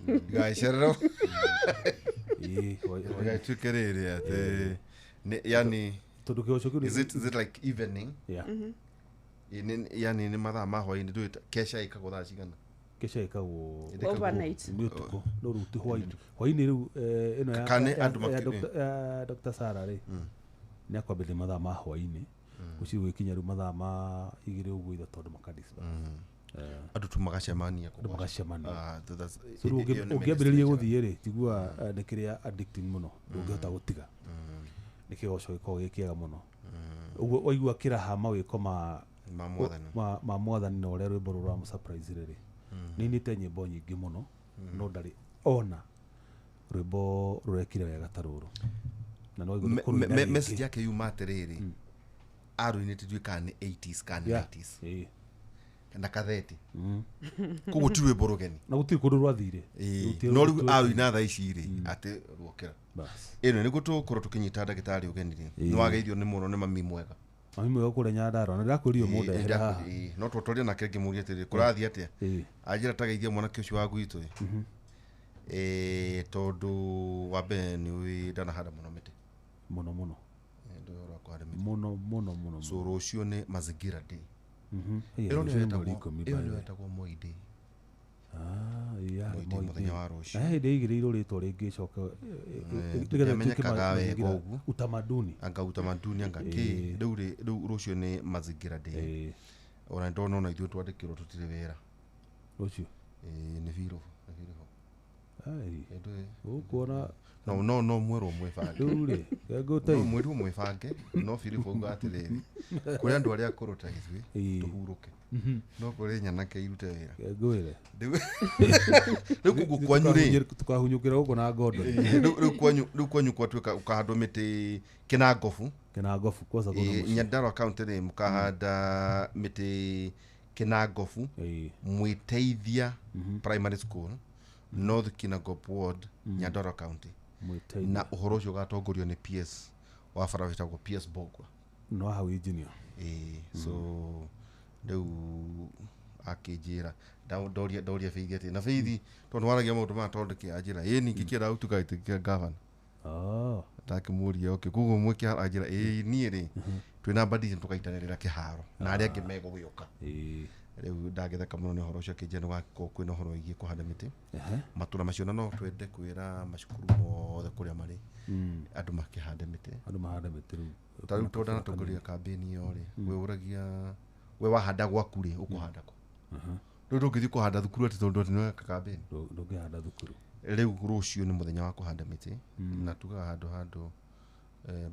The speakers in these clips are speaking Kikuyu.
Ndigacererwo. Ĩĩ, hwaĩ- hwaĩ-inĩ. Ndigatuĩke rĩrĩ atĩ yani Tondũ kĩgoco kĩu is it like evening? Yeah. Yani nĩ mathaa ma hwaĩ-inĩ, ndũĩ kesha ĩkagwo thaa cigana? Kesha ĩkagwo Ĩkagwo- Overnight. Nĩ ũtukũ, no rĩu ti hwaĩ-inĩ, hwaĩ-inĩ rĩu ĩno Kana andũ ya Dr. Sarah rĩ, nĩ akwambĩrĩria mathaa ma hwaĩ-inĩ, gũciĩ gũgĩkinya rĩu mathaa ma 2 ũguo 3, andũ makadisperse. Andũ tu magacemania. Andũ magacemania. Ah, so So rĩu ĩyo nĩ ũngĩambĩrĩria ministry. Gũthiĩ rĩ, tigua nĩ kĩrĩa addicting mũno, ndũngĩhota gũtiga. Nĩ kĩgoco gĩkoragwo gĩ kĩega mũno ũguo waigua kĩraha mawĩko ma Ma mwathani. Ma mwathani na ũrĩa rwĩmbo rũrũ rwa surprise rĩrĩ, nĩ inĩte nyĩmbo nyingĩ mũno, no ndarĩ ona rwĩmbo rũrekire wega ta rũrũ, na no waigua nĩ kũrũina rĩngĩ. Message yake yuma atĩrĩrĩ, arũinĩte ndiũĩ kana nĩ 80s kana 90s na katheti, koguo ti rwĩmbo rũgeni. Na gũtirĩ kũndũ rwathire. Ĩĩ, no rĩu arũina thaa ici rĩ, atĩ ruokĩra. Bas. Ĩno nĩguo tũgũkorwo tũkĩnyita ndagĩtarĩ ũgeni rĩ, nĩ wageithio nĩ mũno nĩ mami mwega. Mami mwega kũrĩa Nyandarũa, na ndĩrakwĩrire mũndehere haha. Ĩĩ, no twatwaria nake ngĩmũria atĩrĩ, kũrathiĩ atĩa? Anjĩra tageithia mwanake ũcio wa gwitũ ĩ. Ĩĩ, tondũ wa mbere nĩ ũĩ ndanahanda mũno mĩtĩ. Mũno mũno. Ĩĩ, ndũĩ ũhoro wa kũhanda mĩtĩ. Mũno mũno mũno. So rũciũ nĩ Mazingira Day. Ĩĩ, Ĩyo rũciũ nĩyo nĩ mweri ĩtagwo 10, ĩyo by nĩyo the way. ĩtagwo Moi Day. Ah, ĩĩ, yarĩ Moi Day Moi mũthenya Day. wa rũciũ. Na he hĩndĩ ĩigĩrĩirwo rĩtwa rĩngĩ ĩcoke nĩgetha ĩtuĩke Ndĩamenyekaga wega mazingira- ũguo. Utamaduni. Anga utamaduni, anga kĩ. Rĩu rĩ, rĩu rũciũ nĩ Mazingira Day. Ona ndona ona ithuĩ twandĩkĩrwo tũtirĩ wĩra. Rũciũ. Ĩĩ, nĩ birũ, nĩ birũ. Ai, Ĩĩ, ndũĩ. ũkuona. No mwerwo mwĩbange. Rĩu rĩ, No ngũteithie. mwĩrwo mwĩbange, no birũ auga atĩrĩrĩ, kũrĩ andũ arĩa akũrũ ta ithuĩ tũhurũke, no kũrĩ nyanake irute wĩra. Ngwĩre. Rĩu koguo kwanyu rĩ, Tukahunyũkĩra gũkũ na ngondo. Ĩĩ, rĩu kwanyu gwatuĩka ũkahandwo mĩtĩ Kĩnangobu. Kĩnangobu kwanza kũndũ Ĩĩ, mũciĩ. Nyandarua County rĩ, mũkahanda mĩtĩ Kĩnangobu, Mwĩteithia Primary School, North Kinangop Ward, Nyandarua County. Mwĩteithia. Na ũhoro ũcio ũgatongorio nĩ PS wa bara wĩtagwo PS Bogwa. No hau engineer. Ĩĩ, so rĩu akĩnjĩra ndoria Faith atĩ na Faith tondũ waragia maũndũ maya, tondũ kĩ anjĩra ĩĩ ningĩ kĩenda gũtuĩka gĩtĩ kĩa gavana. Ndakĩmũria, okay, koguo mwĩkĩharo? Anjĩra ĩĩ, niĩ rĩ, twĩna mbanditi tũgaitanĩrĩra kĩharo na arĩa angĩ megũgĩũka. Rĩu ndagĩtheka mũno nĩ ũhoro ũcio, akĩnjĩra nĩ gwakorwo kwĩna ũhoro wĩgiĩ kũhanda mĩtĩ matũra macio, na no twende kwĩra macukuru mothe kũrĩa marĩ andũ makĩhande mĩtĩ. Andũ mahande mĩtĩ rĩu. Ta rĩu tondũ ndanatongoria kambĩni ĩyo rĩ, we ũragia we wahanda gwaku rĩ, ũkũhanda kũ? Rĩu ndũngĩthiĩ kũhanda thukuru atĩ tondũ atĩ nĩweka kambĩni. Ndũngĩhanda thukuru. Rĩu rũciũ nĩ mũthenya wa kũhanda mĩtĩ, na tugaga handũ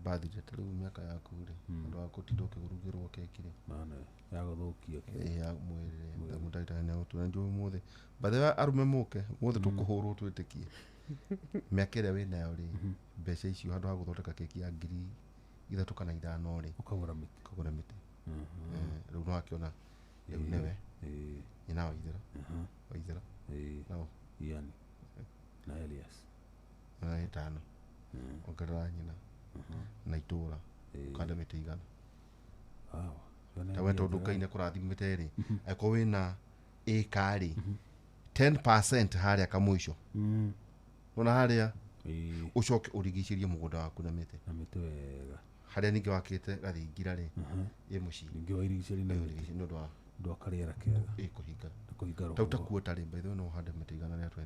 birthday, ta rĩu mĩaka yaku rĩ, handũ wa gũtinda ũkĩrugĩrwo keki rĩ, Maana ya gũthũkia. Ĩ, ya mwĩrĩ rĩ, ndagĩtarĩ nĩ agũtwĩra njũ ũmũthĩ bathe wa arũme mũke ũmũthĩ tũkũhũrwo twĩtĩkie mĩaka ĩrĩa wĩnayo rĩ, mbeca icio handũ ha gũthondeka keki ya 3,000 kana 5,000 rĩ, Ũkagũra mĩtĩ. Kũgũra mĩtĩ. Rĩu no akĩona rĩu nĩwe nyina wa Ithera, wa Ithera. No. Ian na Elias. Na ĩtano ongerera nyina na itũra, ũkahanda mĩtĩ 100. Wow. Ta we tondũ Ngai nĩ kũrathimĩte rĩ, angĩkorwo wĩna ĩka rĩ, 10% harĩa kamũico, nona harĩa, ũcoke ũrigicĩrie mũgũnda waku na mĩtĩ. Na mĩtĩ wega. Harĩa ningĩ wakĩte gathingira rĩ, ĩ mũciĩ. Ningĩ wairigicĩria na Ĩ, mĩtĩ. ũrigicĩrie nĩ ũndũ wa Ũndũ wa karĩera kega. Ĩ, kũhinga. Na kũhinga Ta uta rũhuho. kuota rĩ, by the way, no ũhande mĩtĩ 120.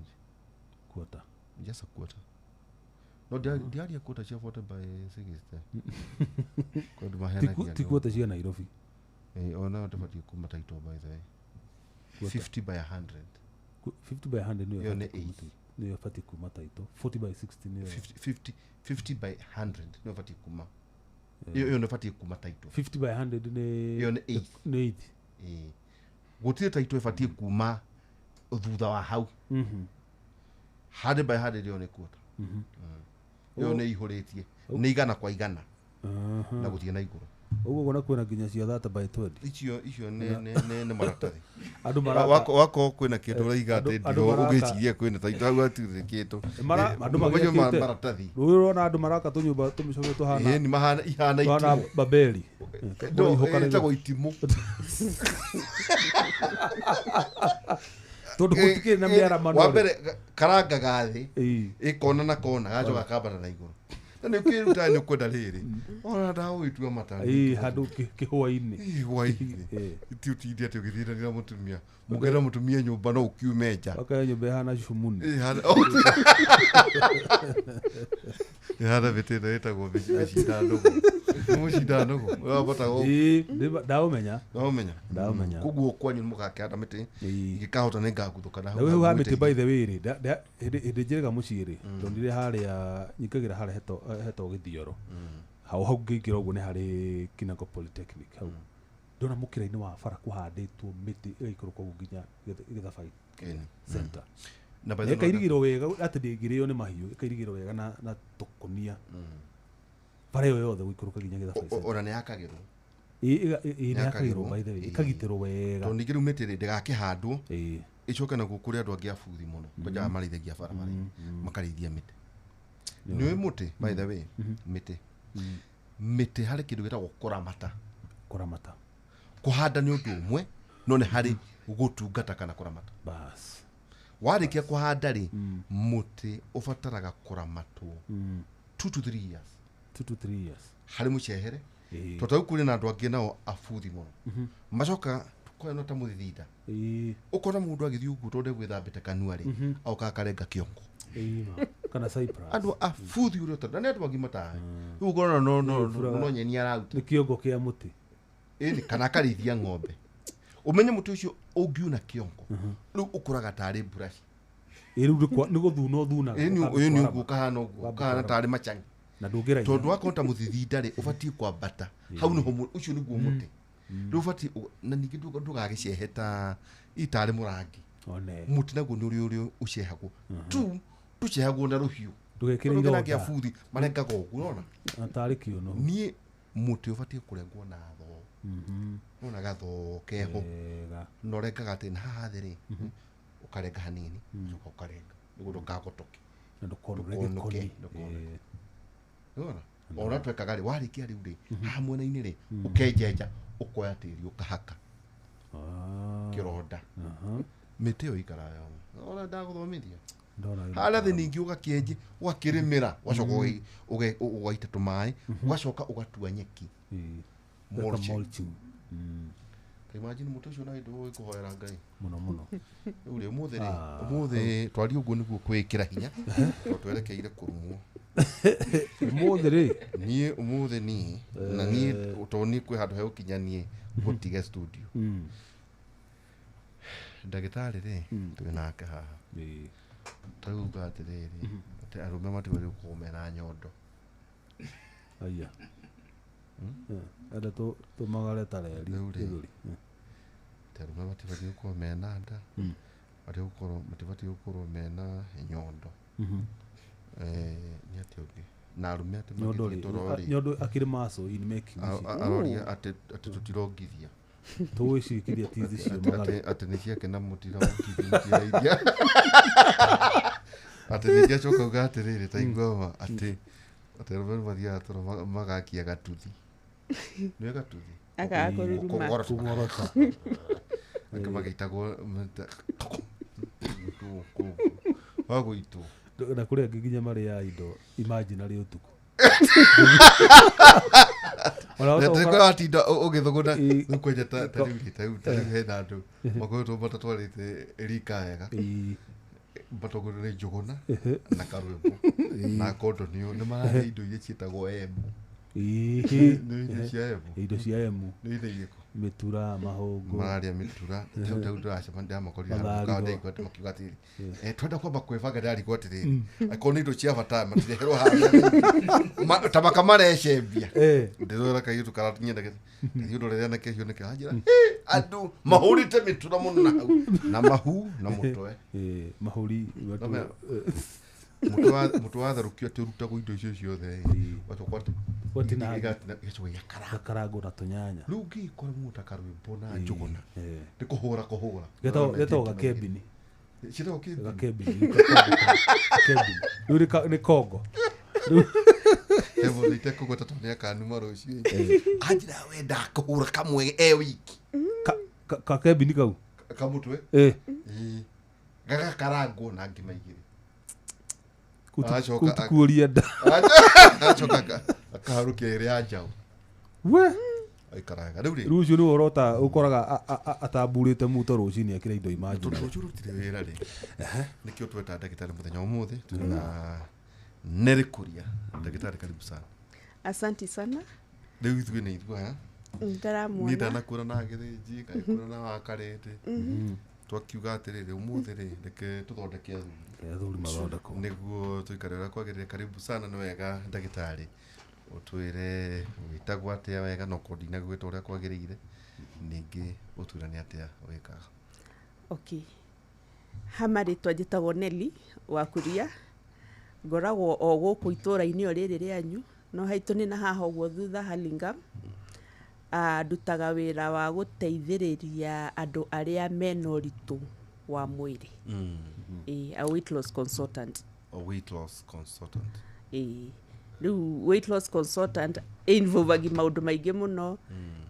Kuota. Just a quarter, no ndiaria quarter cia 40 by 60 kwendũ maheanagia. Ti kuota cia Nairobi. Ĩ, ona ndĩbatiĩ kuma taito, by the way. Quarter. 50 by 100. 50 by 100 nĩyo Ĩyo nĩ ĩbatiĩ kuma eight. nĩyo ĩbatiĩ kuma taito, 40 by 60 nĩyo. 50 50 by 100 nĩyo ĩbatiĩ kuma, ĩyo nĩ ĩbatiĩ kuma taito. 50 by 100 nĩ Ĩyo nĩ eight. Nĩ 8. Ĩĩ. Gũtirĩ taito ĩbatiĩ kuma thutha wa hau. 100 by 100 ĩyo nĩ quarter. Ĩyo nĩ ihũrĩtie nĩ 100 kwa 100 na gũthiĩ na igũrũ. Ũguo kuona kwĩna nginya cia 30 by 20. Icio nĩ maratathi. Andũ maraka Wako kwĩna kĩndũ ũraiga atĩ andũ ndio ũgĩciria kwĩna taito hau hatirĩ kĩndũ. Andũ Macio magĩakĩte maratathi. Rũĩ ũrona andũ maraka tũnyũmba tũmĩcoke tũhana Ĩĩ, nĩ mahana ihana tũhana itimũ. Babeli. No, Mũraihũkanĩrĩra. ĩtagwo itimũ. Tondũ gũtikĩrĩ na mĩaramano Wa rĩ. mbere karangaga thĩ, Ĩĩ. ĩkona na kona, gacoka kambata na igũrũ, na nĩ ũkĩruta nĩ ũkwenda rĩrĩ ona ndagũgĩtua mata. Ĩĩ, handũ kĩhũa-inĩ. Hwainĩ. Ĩĩ. Ti ũtinde atĩ ũgĩthindanĩra mũtumia, mũngera mũtumia nyũmba no ũkiume nja. Wakae nyũmba ĩhana cumuni. Ĩhana mĩtĩ ĩno ĩtagwo mĩcinda nũgũ, nĩ mũcinda nũgũ ũrĩa wambataga. Ĩĩ, ndaũmenya. Ndaũmenya. Ndaũmenya. Koguo kwanyu nĩ mũgakĩhanda mĩtĩ. Ĩĩ. Ingĩkahota nĩ ngaguthũka na Na hau ha mĩtĩ, mwĩteithie. by the way rĩ, hĩndĩ njĩrĩga mũciĩ rĩ, tondũ ndire harĩa nyingagĩra harĩa hetagwo Gĩthioro, hau hau ngĩingĩra ũguo nĩ harĩ Kinango Polytechnic, hau ndona mũkĩra-inĩ wa bara kũhandĩtwo mĩtĩ ĩgaikũrũka ũguo nginya Gĩthabai Ĩni. center. Na by Na the way, ĩkairigĩrwo wega atĩ ndĩngĩrĩo nĩ mahiũ, ĩkairigĩrwo wega na tũkũnia, bara ĩyo yothe gũikũrũka nginya Gĩthabai center. Ona nĩ yakagĩrwo. Ĩĩ, nĩ yakagĩrwo, Nĩyakagĩrwo. by the way, Ĩĩ. ĩkagitĩrwo wega. Tondũ ningĩ rĩu mĩtĩ rĩ ndĩgakĩhandwo ĩcoke naguo kũrĩ andũ angĩ abuthi mũno kwanjaga marĩithagia barabara makarĩithia mĩtĩ. Nĩ ũĩ mũtĩ, by the way, mĩtĩ harĩ kĩndũ gĩtagwo kũramata. Kũramata. Kũhanda nĩ ũndũ ũmwe, no nĩ harĩ gũtungata kana kũramata. Bas. Warĩkia kũhanda rĩ, mũtĩ ũbataraga kũramatwo 2 to 3 years. 2 to 3 years. Harĩ mũcehere. Tondũ tarĩu kũrĩ na andũ angĩ nao abuthi mũno, macokaga kũrĩ ta mũthithinda, ũkona mũndũ agĩthiĩ ũguo tondũ egwĩthambĩte kanua rĩ, agoka akarenga kĩongo. Ĩĩ, ma. Kana cypress. Andũ abuthi ũrĩa ũtarĩ na nĩ andũ agima tawe rĩu, ũkona no no no no nyeni arauta. Nĩ kĩongo kĩa mũtĩ. Ĩni, kana akarĩithia ng'ombe. Ũmenye mũtĩ ũcio ũngiuna kĩongo rĩu ũkũraga tarĩ mburaci. Ĩĩ, rĩu nĩ gũthuna ũthunaga. Ĩni. Ũkamba Ũyũ nĩ kwarama. ũguo ũkahana, ũguo Wamba ũkahana kwarama. tarĩ macani. Na ndũngĩraiha. Tondũ wakorwo ta mũthithinda rĩ, ũbatiĩ kwambata hau nĩho ũcio nĩguo mũtĩ rĩu ũbatiĩ na ningĩ ndũgagĩcehe ta itarĩ mũrangi. One. Mũtĩ naguo nĩ ũrĩ ũcehagwo tu, tũcehagwo na rũhiũ. Ndũgekĩre Tondũ kĩrĩa ironda. abuthi marengaga ũguo ũrona. Na tarĩ kĩũnũ. Niĩ mũtĩ ũbatiĩ kũrengwo na thoo, nona gathoo keho. Wega. Na ũrengaga atĩ na haha thĩ rĩ, ũkarenga hanini, ũgacoka ũkarenga nĩguo ndũkagotoke. Na ndũkonũre. Ndũkonũke, Gĩkoni. ndũkonũke. Nĩwona ona twekaga rĩ, warĩkia rĩu rĩ, haha mwena-inĩ rĩ, ũkenjenja, ũkoya tĩri, ũkahaka kĩronda. Mĩtĩ ĩyo ikaraga ona ndagũthomithia. Ndona wĩna Harĩa thĩ ningĩ ũgakĩenji, ũgakĩrĩmĩra, ũgacoka ũgaita tũmaĩ, ũgacoka ũgatua nyeki. Ĩĩ. Gwĩka Mulching. mulching. Ta imagine mũtĩ ũcio na hĩndĩ ũgĩkũhoera Ngai. Mũno mũno. Rĩu rĩ, ũmũthĩ rĩ, ũmũthĩ twarie ũguo nĩguo kwĩĩkĩra hinya tondũ twerekeire kũrumwo. Ũmũthĩ rĩ. Niĩ ũmũthĩ niĩ na niĩ tondũ niĩ kwĩ handũ hegũkinya niĩ gũtige studio. Ndagĩtarĩ rĩ, twĩ nake haha. Tarĩu uga atĩrĩrĩ, atĩ arũme matibatiĩ gũkorwo mena nyondo. Aya. Enda tũmagare ta reri. Rĩu rĩ. Gĩthũri. Atĩ arũme matibatiĩ gũkorwo mena nda, matibatiĩ gũkorwo mena nyondo. Nĩ atĩ ũngĩ na arũme atĩ Nyondo magĩthiĩ rĩ. toro rĩ, Nyondo akĩrĩ muscle in making ici. aroria atĩ tũtirongithia. Tũgwĩcikiria tizi cio Atĩ- magare. atĩ nĩ ciake na mũtirongithia, mũtiraithia. Atĩ ningĩ acoka uga atĩrĩrĩ, ta igua ma atĩ arũme nĩ mathiaga toro magakia gatuthi, nĩwe gatuthi. Akaga kũruruma. Kũng'orota. Kũng'orota. Angĩ magĩitagwo wagũitwo. Na kũrĩ angĩ nginya marĩaga indo imaginary ũtukũ. Ona wahota gũkora- watinda ũgĩthũgũna. Ĩ. Rĩu kwanja ta rĩu rĩ, ta rĩu hena andũ makoretwo matatwarĩte rika wega, matongorio nĩ Njũgũna na karwĩmbo na kondonio, nĩ mararĩa indo iria ciĩtagwo emu. Nĩ indo cia emu. Indo cia emu. Nĩ indo irĩkũ? Mĩtura, mahũngũ. Mararĩa mĩtura. Rĩu ndĩracemania, ndĩramakorire handũ Matharigo. mũkawa, ndaigua atĩ makiuga atĩrĩrĩ, twenda kwamba kwĩbanga. Ndarigwo atĩrĩrĩ, angĩkorwo nĩ indo cia bata matireherwo haha ta makamarecembia. Ndĩrora kairĩtu karanyendagĩra kathiĩ ũndũ rĩrĩa anake acio nĩkĩ anjĩra, "Hĩ, andũ mahũrĩte mĩtura mũno na hau na mahu na mũtwe." Mahũri. Nomenya. Mũtwe watherũkio atĩ ũrutagwo indo icio ciothe, ũgacoka atĩ Ũgatinanga. Igacoka igakaranga. Gakarangwo na tũnyanya. Rĩu ngĩkora mũndũ ta karwĩmbo na Njũgũna nĩ kũhũra kũhũra. Getagwo gakembini. Ciĩtagwo kĩmbini. Gakembini, gakembini. Rĩu nĩ kongo. He mũndũ itekũgweta tondũ nĩ akanuma rũciũ, anjĩra we ndakũhũra kamwe e wiki. Kakembini kau. Kamũtwe. Ĩĩ. Gagakarangwo na ngima igĩrĩ. Kuu tikuoria nda. Agacoka akaharũkia ĩrĩa ya njaũ. We. Aikaraga. Rĩu rĩ. Rĩu ũcio nĩwe ũrota ũkoraga atamburĩte muto rũcinĩ akĩrĩa indo imagine. Tondũ rũciũ rũtirĩ wĩra rĩ. Nĩkĩo tweta ndagĩtarĩ mũthenya ũmũthĩ twĩna Nelly Kuria. Ndagĩtarĩ karibu sana. Asante sana. Rĩu ithuĩ nĩ ithuĩ aya. Ndĩramuona. Niĩ ndanakũra na Gĩthĩnji, ngagĩkũra na Wakarĩndĩ. Twakiuga atĩrĩrĩ ũmũthĩ rĩ reke tũthondeke athuri. Athuri mathondekwo. Nĩguo tũikare ũrĩa kwagĩrĩire. Karibu sana, nĩ wega ndagĩtarĩ. Ũtwĩre wĩtagwo atĩa wega na okorwo ndinagwĩta ũrĩa kwagĩrĩire. Ningĩ ũtwĩre nĩ atĩa wĩkaga. Okay. Ha marĩtwa njĩtagwo Nelly wa Kuria. Ngoragwo o gũkũ itũra-inĩ o rĩrĩ rĩanyu. No haitũ nĩ na haha ũguo thutha Hurlingham. Ndutaga wĩra wa gũteithĩrĩria andũ arĩa mena ũritũ wa mwĩrĩ. A weight loss consultant. A weight loss consultant. Rĩu weight loss consultant involvagi maũndũ maingĩ mũno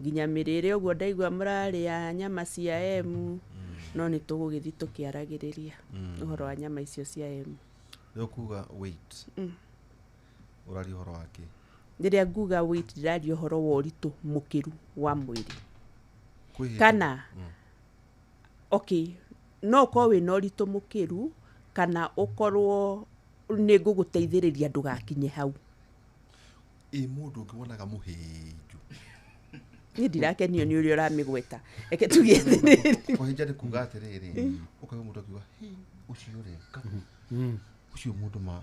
nginya mĩrĩre ũguo ndaigua mũrarĩa nyama cia emu no nĩ tũgũgĩthiĩ tũkĩaragĩrĩria ũhoro wa nyama icio cia emu. Rĩu kuga weight. Ũraria ũhoro wa kĩ? Rĩrĩa nguga weight ndĩraria ũhoro wa ũritũ mũkĩru wa mwĩrĩ. Kana okay, no ũkorwo wĩna ũritũ mũkĩru kana ũkorwo nĩ ngũgũteithĩrĩria ndũgakinye hau. Ĩ mũndũ ũngĩ wonaga mũhĩnju. Niĩ ndirakenio nĩ ũrĩa ũramĩgweta. Reke tuge atĩrĩrĩ. Kũhĩnja nĩ kuga atĩrĩrĩ, ũkaigua mũndũ akiuga, "Hĩ, ũcio rĩ, ũcio mũndũ ma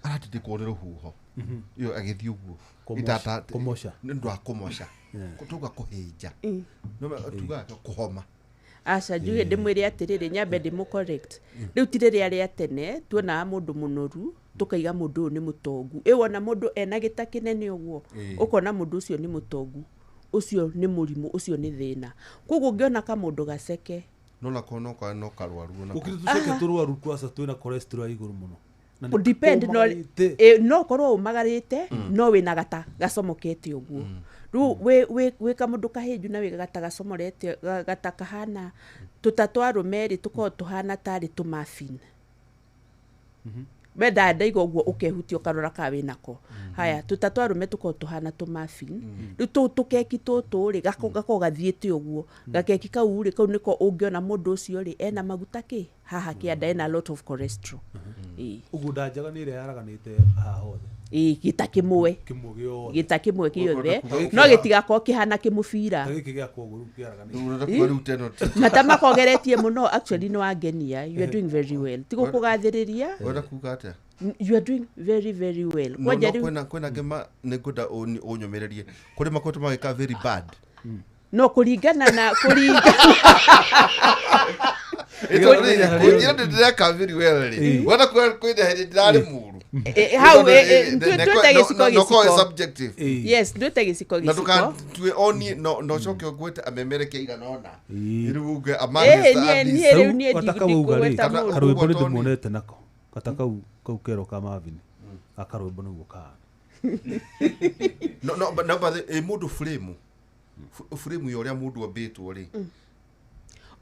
aratindĩkwo nĩ rũhuho." Ĩyo agĩthiĩ ũguo. Kũmoca. Nĩ ũndũ wa kũmoca. Tuga kũhĩnja. Tuga kũhoma. Aca njuge ndĩmwĩre atĩrĩrĩ nyambe ndĩmũ correct. Rĩu ti rĩrĩa rĩa tene tuonaga mũndũ mũnoru tũkaiga mũndũ ũyũ nĩ mũtongu. Ĩ wona mũndũ ena gĩta kĩnene ũguo ũkona mũndũ ũcio nĩ mũtongu, ũcio nĩ mũrimũ, ũcio nĩ thĩna. Koguo ũngĩona kamũndũ gaceke no nako no karwaru ona Gũkĩrĩ tũceke tũrwaru kwaca twĩna cholesterol ya igũrũ mũno. Depend no no korwo umagarite no wina gata gacomokete uguo riu wi kamundu kahinju na wi gata gacomorete gata kahana tutatwa arume ri tukorwo tuhana tari tu muffin wenda ndaiga uguo ukehutia ukarora ka winako haya tutatwa arume tukorwo tuhana tu muffin riu tu tukeki tutu ri gako gathiete uguo gakeki kau ri kau niko ungiona mundu ucio ri ena maguta ki haha kianda ena lot of cholesterol. Uguo ndanjaga nĩ ĩrĩa yaraganĩte haha hothe. Gĩta kĩmwe. Kĩmwe gĩothe. Gĩta kĩmwe gĩothe. No gĩtigakorwo kĩhana kĩmũbira. Ta gĩkĩ gĩakwa ũguo rĩu kĩaraganĩte. Mata makogeretie mũno actually nĩ wangenia. You are doing very well. Ti gũkũgathĩrĩria. Ũrenda kuga atĩa? You are doing very very well. Kwanja rĩu kwĩna angĩ nĩ ngwenda ũnyũmĩrĩrie. Kũrĩ makoretwo magĩka very bad. No kũringana na kũringana Ĩtondũ ndĩreka very well rĩ. Wenda kwĩna hĩndĩ ndĩrarĩ mũru. Hau twĩte gĩciko gĩciko. Subjective. Yes, twĩte gĩciko gĩciko. Na ndũgatue oni no coke ũgwĩte amemereke igana ũna. Rĩu uge Niĩ rĩu niĩ ndikũgweta mũndũ. Karwĩmbo nĩ ndĩmuonete nako. Gata kau kero ka Marvin. Akarwĩmbo nĩguo kahana. No no mũndũ frame. Frame ya ũrĩa mũndũ ambĩtwo rĩ.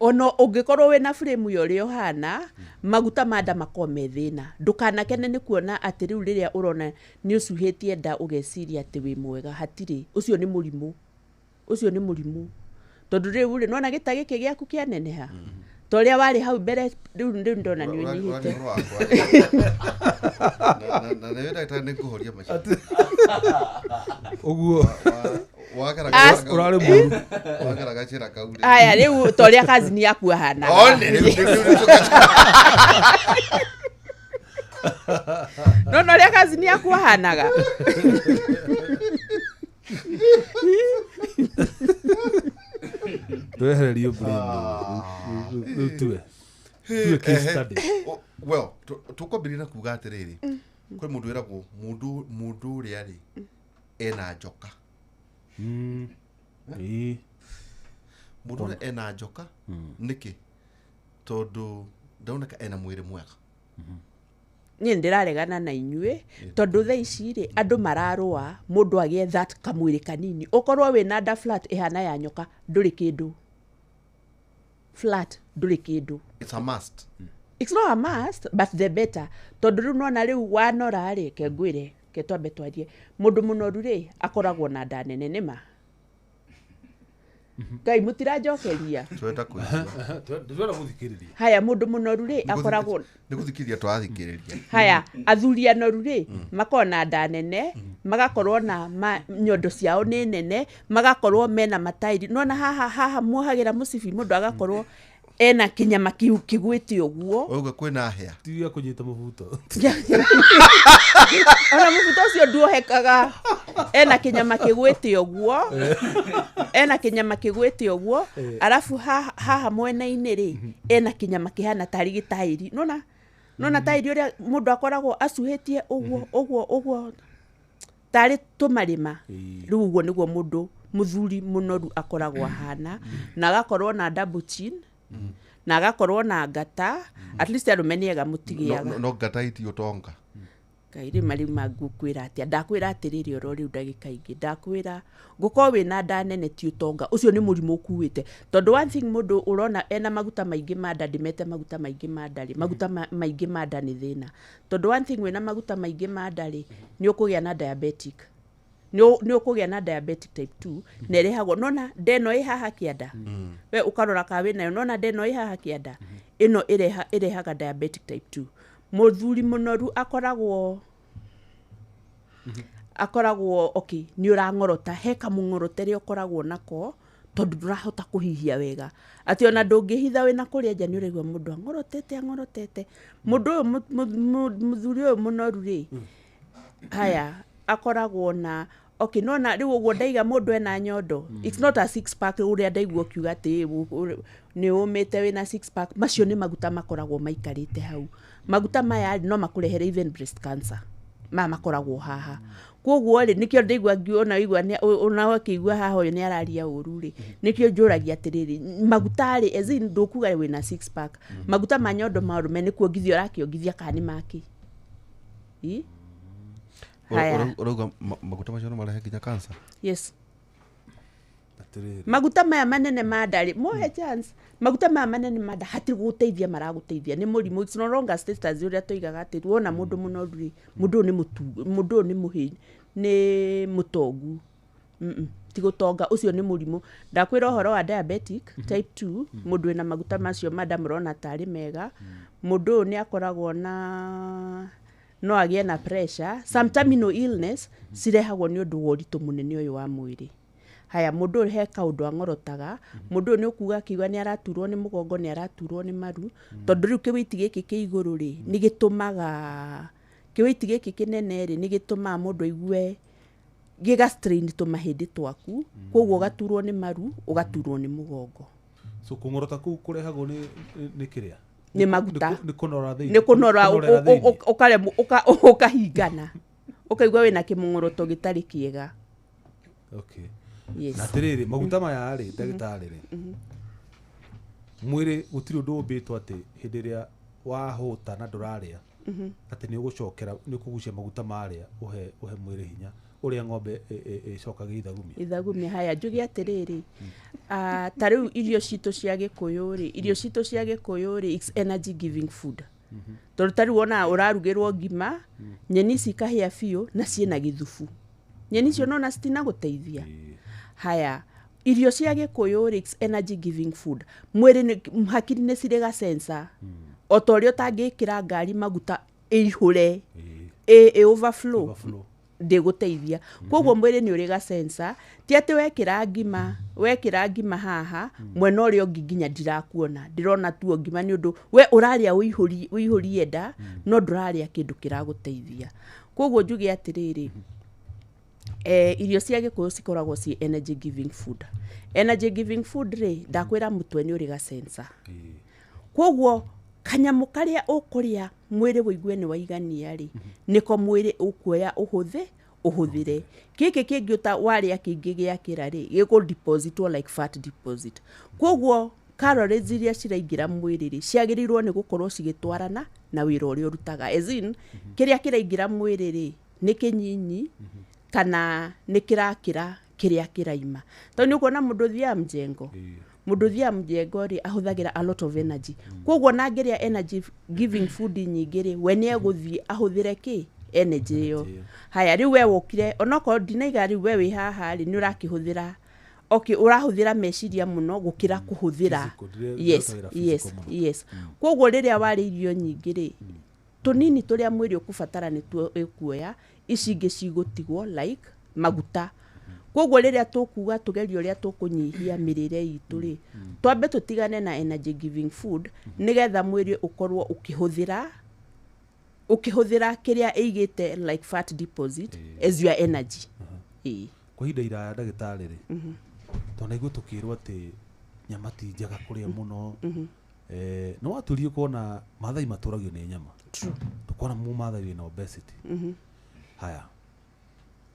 Ono ũngĩkorwo wĩna frame ya ũrĩa ũhana maguta ma nda makorwo me thĩna ndũkanakene nĩ kuona atĩ rĩu rĩrĩa ũrona nĩ ũcuhĩtie nda ũgeciria atĩ wĩ mwega hatirĩ ũcio nĩ mũrimũ ũcio nĩ mũrimũ tondũ rĩu rĩ nona gĩta gĩkĩ gĩaku kĩaneneha ta ũrĩa warĩ hau mbere rĩu ndona nĩ ũnyihĩte na nĩ ndagĩtarĩ nĩ ngũhoria macio ũguo ũrarĩ mũru wagera gacĩra kau rĩ aya rĩu ta ũrĩa kazini yaku ahanaga nona ũrĩa kazini yaku ahanaga twehererio rĩu tuwe case study. Well tũkwambĩrĩria na kuga atĩrĩrĩ kwĩ mũndũ wĩragwo mũndũ ũrĩa rĩ ena njoka. Mũndũ ũrĩa ena njoka nĩkĩ tondũ ndaoneka ena mwĩrĩ mwega. Niĩ ndĩraregana na inyuĩ tondũ thaa ici rĩ andũ mararũa mũndũ agĩe that kamwĩrĩ kanini ũkorwo wĩna nda flat ĩhana ya nyoka ndũrĩ kĩndũ flat ndũrĩ kĩndũ. It's a must. It's not a must, but the better. Tondũ rĩu nona rĩu wanora rĩ, ke ngwĩre, ke twambe twarie, mũndũ mũnoru rĩ akoragwo na nda nene nĩma. Ngai mũtiranjokeria. Twenda kũigua. Ndĩrenda gũthikĩrĩria. Haya, mũndũ mũnoru rĩ akoragwo Nĩ gũthikĩrĩria tũrathikĩrĩria. Haya, athuri anoru rĩ makoragwo na nda nene, magakorwo na nyondo ciao nĩ nene, magakorwo mena matairi. Nona haha haha muohagĩra mũcibi, mũndũ agakorwo ena kĩnyama kĩu kĩgwĩte ũguo. Ũguo kwĩna hĩa. Tiga kũnyita mũbuto. Ona mũbuto ũcio nduohekaga. Ena kĩnyama kĩgwĩte ũguo, ena kĩnyama kĩgwĩte ũguo, arabu haha mwena-inĩ rĩ ena kĩnyama kĩhana tarĩ gĩtaĩri. Nona nona taĩri ũrĩa mũndũ akoragwo acuhĩtie ũguo ũguo ũguo tarĩ tũmarĩma. Rĩu ũguo nĩguo mũndũ mũthuri mũnoru akoragwo ahana, na agakorwo na double chin, na agakorwo na ngata. At least arũme nĩ ega mũtigĩaga. No ngata iti ũtonga. Ngai rĩ marĩu mangũkwĩra atĩa? Ndakwĩra atĩrĩrĩ oro rĩu ndagĩka ingĩ, ndakwĩra ngũkorwo wĩna nda nene ti ũtonga, ũcio nĩ mũrimũ ũkuĩte. Tondũ one thing mũndũ ũrona ena maguta maingĩ ma nda, ndĩmete maguta maingĩ ma nda rĩ, maguta maingĩ ma nda nĩ thĩna. Tondũ one thing wĩna maguta maingĩ ma nda rĩ, nĩ ũkũgĩa na diabetic. Nĩ ũkũgĩa na diabetic type 2, na ĩrehagwo nona nda ĩno ĩ haha kĩanda. We ũkarora kana wĩnayo, nona nda ĩno ĩ haha kĩanda, ĩno ĩrehaga diabetic type 2. Mũthuri mũnoru akoragwo okay, nĩ ũrang'orota, he kamũng'orotere ũkoragwo nako tondũ ndũrahota kũhihia wega. Atĩ ona ndũngĩhitha wĩna kũrĩa nja nĩ ũraigua mũndũ ang'orotete ang'orotete. Mũndũ ũyũ mũthuri ũyũ mũnoru rĩ, haya akoragwo na okay, nona rĩu ũguo ndaiga mũndũ ena nyondo. It's not a six pack ũrĩa ndaigua ũkiuga atĩ nĩ ũmĩte wĩna six pack. Macio nĩ maguta makoragwo maikarĩte hau. Maguta maya no makũrehere even breast cancer. Maya makoragwo haha. Koguo rĩ nĩkĩo ndaigua ona igua ona ũkĩigua haha ũyũ nĩ araria ũru rĩ, nĩkĩo njũragia atĩrĩrĩ, maguta rĩ, as in ndũkuga wĩna six pack, maguta ma nyondo ma arũme nĩ kuongithia ũrakĩongithia kana nĩ makĩ? Haya. Ũrauga maguta macio no marehe nginya cancer? Yes. Maguta maya manene ma nda rĩ, mohe chance. Maguta maya manene ma nda hatirĩ gũteithia maragũteithia, nĩ mũrimũ. It's no longer status ũrĩa tũigaga atĩ wona mũndũ mũnoru rĩ, mũndũ ũyũ nĩ mũtu, mũndũ ũyũ nĩ mũhĩ, nĩ mũtongu. Ti gũtonga, ũcio nĩ mũrimũ. Ndakwĩra ũhoro wa diabetic type 2, mũndũ wĩna maguta macio ma nda mũrona tarĩ mega, mũndũ ũyũ nĩ akoragwo na no agĩe na pressure. Some terminal illness cirehagwo nĩ ũndũ wa ũritũ mũnene ũyũ wa mwĩrĩ. Haya, mũndũ ũyũ he kaũndũ ang'orotaga, mũndũ ũyũ nĩ ũkuga akiuga nĩ araturwo nĩ mũgongo, nĩ araturwo nĩ maru, tondũ rĩu kĩwĩiti gĩkĩ kĩ igũrũ rĩ, nĩ gĩtũmaga kĩwĩiti gĩkĩ kĩnene rĩ, nĩ gĩtũmaga mũndũ aigue gĩga strain tũmahĩndĩ twaku, koguo ũgaturwo nĩ maru, ũgaturwo nĩ mũgongo. So kũng'orota kũu kũrehagwo nĩ kĩrĩa? Nĩ maguta. Nĩ kũnora thĩinĩ. Nĩ kũnora, ũkahingana, ũkaigua wĩna kĩmũng'oroto gĩtarĩ kĩega. Okay. Yes. Na atĩrĩrĩ, maguta maya rĩ, ndagĩtarĩ rĩ, mwĩrĩ gũtirĩ ũndũ ũmbĩtwo atĩ hĩndĩ ĩrĩa wahũta na ndũrarĩa, atĩ nĩ ũgũcokera, nĩ ũkũgucia maguta marĩa ũhe mwĩrĩ hinya, ũrĩa ng'ombe ĩcokagia ithagumia. Ithagumia. Haya, njuge atĩrĩrĩ, ta rĩu irio citũ cia Gĩkũyũ rĩ, irio citũ cia Gĩkũyũ rĩ, it's energy giving food. Tondũ ta rĩu wona ũrarugĩrwo ngima, nyeni ici ikahĩa biũ na ciĩna gĩthubu. Nyeni icio nona citinagũteithia. Haya, irio cia Gĩkũyũ rĩ, it's energy giving food. Mwĩrĩ hakiri nĩ cirĩ ga sensor. O ta ũrĩa ũtangĩkĩra ngari maguta ĩihũre, ĩ overflow, ndĩgũteithia. Koguo mwĩrĩ nĩ ũrĩ ga sensor. Ti atĩ wekĩra ngima haha, mwena ũrĩa ũngĩ nginya ndirakuona, ndĩrona tuo ngima nĩ ũndũ we ũrarĩa ũihũrie nda, no ndũrarĩa kĩndũ kĩragũteithia. Koguo njuge atĩrĩrĩ, irio cia Gĩkũyũ cikoragwo ciĩ energy giving food. Energy giving food rĩ, ndakwĩra mũtwe nĩ ũrĩ ga sensor. Koguo kanyamũ karĩa ũkũrĩa mwĩrĩ ũigue nĩ waigania rĩ, nĩko mwĩrĩ ũkuoya ũhũthĩre. Gĩkĩ kĩngĩ warĩa kĩingĩ gĩakĩra rĩ, gĩkũ depositwo like fat deposit. Koguo calories iria ciraingĩra mwĩrĩ rĩ, ciagĩrĩirwo nĩ gũkorwo cigĩtwarana na wĩra ũrĩa ũrutaga. As in, kĩrĩa kĩraingĩra mwĩrĩ rĩ, nĩ kĩnyinyi kana nĩ kĩrakĩra kĩrĩa kĩraima. Tondũ nĩ ũkuona mũndũ ũthiaga mjengo, Mũndũ ũthiaga mjengo rĩ, ahũthagĩra a lot of energy. Koguo ona angĩrĩa energy giving food nyingĩ rĩ, we nĩ egũthiĩ ahũthĩre kĩ energy ĩyo. Ĩyo. Haya, rĩu we wokire, onokorwo ndinaiga rĩu we wĩ haha rĩ, nĩ ũrakĩhũthĩra, okay, ũrahũthĩra meciria mũno gũkĩra kũhũthĩra. Physical, Yes. ndĩrahũthĩra Yes. physical mũno. Yes, koguo rĩrĩa warĩa irio nyingĩ rĩ, tũnini tũrĩa mwĩrĩ ũkũbatara nĩtuo ĩkuoya, ici ingĩ cigũtigwo like maguta. Koguo rĩrĩa tũkuga tũgerie ũrĩa tũkũnyihia mĩrĩre itũ rĩ, twambe tũtigane na energy giving food, nĩgetha mwĩrĩ ũkorwo ũkĩhũthĩra kĩrĩa ĩigĩte like fat deposit as your energy. Ĩĩ. Kwa ihinda iraya, ndagĩtarĩ rĩ, tondũ naigua tũkĩrwo atĩ nyama ti njega kũrĩa mũno. Nĩ waturie kuona Maathai matũragio nĩ nyama. Tũkona mũmathai wĩna obesity. Haya,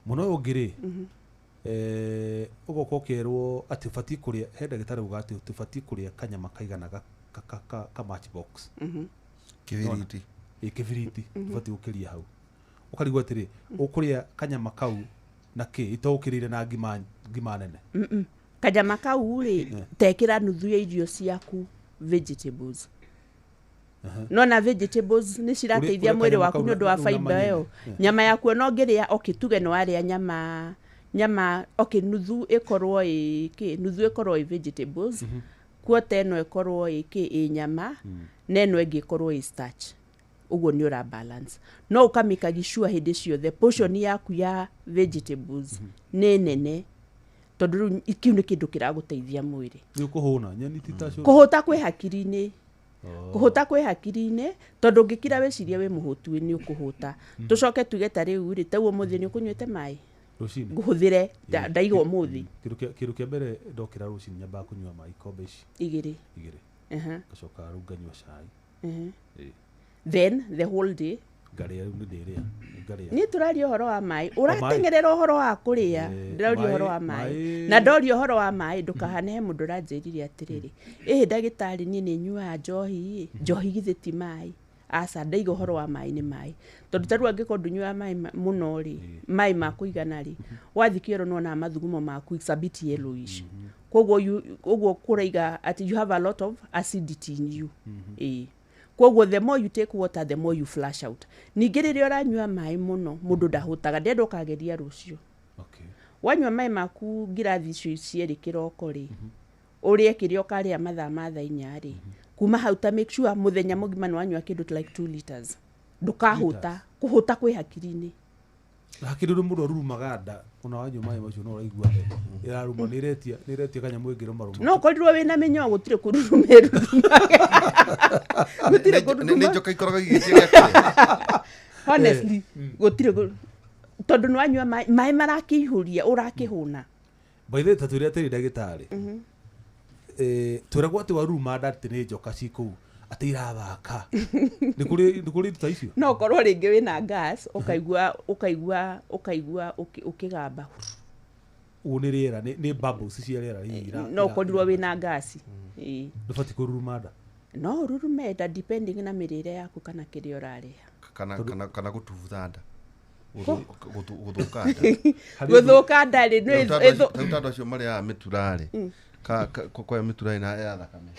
mũno ũyũ ũngĩ rĩ, ũgoka ũkerwo atĩ ũbatiĩ kũrĩa, he ndagĩtarĩ uga atĩ tũbatiĩ kũrĩa kanyama kaigana ka matchbox. Kĩbiriti. Ĩ, kĩbiriti, ũbatiĩ gũkĩria hau. Ũkarigwo atĩrĩ, ũkũrĩa kanyama kau na kĩ itoũkĩrĩire na ngima nene? Kanyama kau rĩ, tekĩra nuthu ya irio ciaku vegetables. Nona vegetables nĩ cirateithia Ũrĩa mwĩrĩ kanyama waku kau nĩ ũndũ wa rĩu na fiber manyeni. ĩyo. Nyama yaku ona ũngĩrĩa, okay, tuge nĩ warĩa nyama, okay, nuthu ĩkorwo ĩ kĩ, nuthu ĩkorwo ĩ vegetables, quarter ĩno ĩkorwo ĩ kĩ, ĩ nyama, na ĩno ĩngĩ ĩkorwo ĩ starch, ũguo nĩ ũra balance. No ũkamĩkagi sure hĩndĩ ciothe portion yaku ya vegetables nĩ nene, tondũ rĩu kĩu nĩ kĩndũ kĩragũteithia mwĩrĩ. Nĩ ũkũhũna nyeni ti ta cũrũ. Kũhũta kwĩ hakiri-inĩ. Kũhũta kwĩ hakiri-inĩ, tondũ ũngĩkira wĩcirie wĩ mũhũtu nĩ ũkũhũta. Tũcoke tuge ta rĩu rĩ, tau ũmũthĩ nĩ ũkũnyuĩte maĩ? Rũcinĩ. Ngũhũthĩre ndaiga ũmũthĩ. Kĩndũ kĩa mbere ndokĩra rũcinĩ, nyambaga kũnyua maĩ ikombe ici 2. 2. Ngacoka rĩu nganyua cai. Ĩĩ. Then the whole day? Ngarĩa, rĩu nĩ ndĩrĩa, ngarĩa. Niĩ tũraria ũhoro wa maĩ, ũrateng'erera ũhoro wa kũrĩa. Ndĩraria ũhoro wa maĩ. Na ndoria ũhoro wa maĩ, ndũkahane he mũndũ ũranjĩrire atĩrĩrĩ, ĩhĩ ndagĩtarĩ, niĩ nĩ nyuaga njohi ĩ, njohi githĩ ti maĩ? Aca, ndaiga ũhoro wa maĩ nĩ maĩ, tondũ ta rĩu angĩkorwo ndũnyuaga maĩ mũno rĩ, maĩ ma kũigana rĩ, wathiĩ kĩoro nĩwonaga mathugumo maku it's a bit yellowish. Koguo ũguo kũraiga atĩ you have a lot of acidity in you. Ĩĩ, koguo the more you take water, the more you flush out. Ningĩ rĩrĩa ũranyua maĩ mũno, mũndũ ndahũtaga. Ndenda ũkageria rũciũ. Wanyua maĩ maku ngirathi icio cierĩ kĩroko rĩ, ũrĩe kĩrĩa ũkarĩa mathaa ma thaa 4 rĩ, kuma hau ta make sure mũthenya mũgima nĩ wanyua kĩndũ like 2 liters, ndũkahũta. Kũhũta kwĩ hakiri-inĩ. Hakiri rĩ, mũndũ arurumaga nda ona wanyua maĩ macio, no ũraigua ĩraruma, nĩ ĩretia kanyamũ ĩngĩrũmarũma. No ũkorirwo wĩna mĩnyoo, gũtirĩ kũruruma ĩrurumaga, gũtirĩ Nĩ kũruruma. njoka ikoragwo igĩtia gĩa kũrĩa. Honestly, gũtirĩ tondũ nĩ wanyua maĩ, maĩ marakĩihũria, ũrakĩhũna. By the way, ta twĩre atĩrĩ ndagĩtarĩ, twĩragwo atĩ waruruma nda atĩ nĩ njoka ci kũu, atĩ irathaka. Nĩ kũrĩ indo ta icio? No ũkorwo rĩngĩ wĩna gas, ũkaigua ũkĩgamba. Ũguo nĩ rĩera, nĩ bubbles cia rĩera hihi No ũkorirwo wĩna gasi. Ĩĩ. Ndũbatiĩ kũruruma nda? No ũrurume nda depending na mĩrĩre yaku kana kĩrĩa ũrarĩa. Kana gũtubutha nda. Gũthũka nda. Harĩ ũndũ- Gũthũka nda rĩ, nĩ Tarĩu ta andũ acio marĩaga mĩturarĩ, kwaya mĩturarĩ na ya thakame.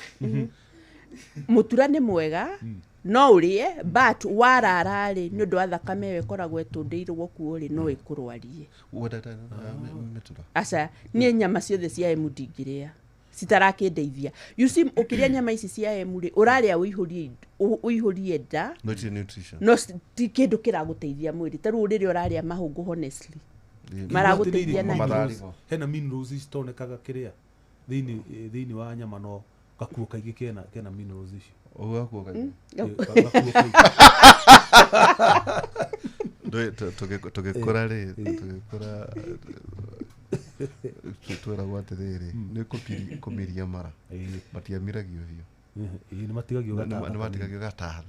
Mũtura nĩ mwega, no ũrĩe, but warara rĩ, nĩ ũndũ wa thakame ĩyo ĩkoragwo ĩtũndĩirwo kuo rĩ, no ĩkũrwarie. Wendete mĩtura? Aca, niĩ nyama ciothe cia emu ndingĩrĩa, citarakĩndeithia. You see, ũkĩrĩa nyama ici cia emu rĩ, ũrarĩa ũihũrie nda. No itirĩ nutrition. No ti kĩndũ kĩragũteithia mwĩrĩ. Ta rĩu rĩrĩa ũrarĩa mahũngũ, honestly, maragũteithia na Matharigo. Hena minerals citonekaga kĩrĩa thĩinĩ wa nyama, no gakuo kaingĩ kena minerals icio. Ũguo gakuo kaingĩ. Gakuo kaingĩ. Tũgĩkũra rĩ, tũgĩkũra tweragwo atĩrĩrĩ, nĩ kũmiria mara. Matiamiragio biũ. Ĩĩ, nĩ matigagio gatatha. Nĩ matigagio gatatha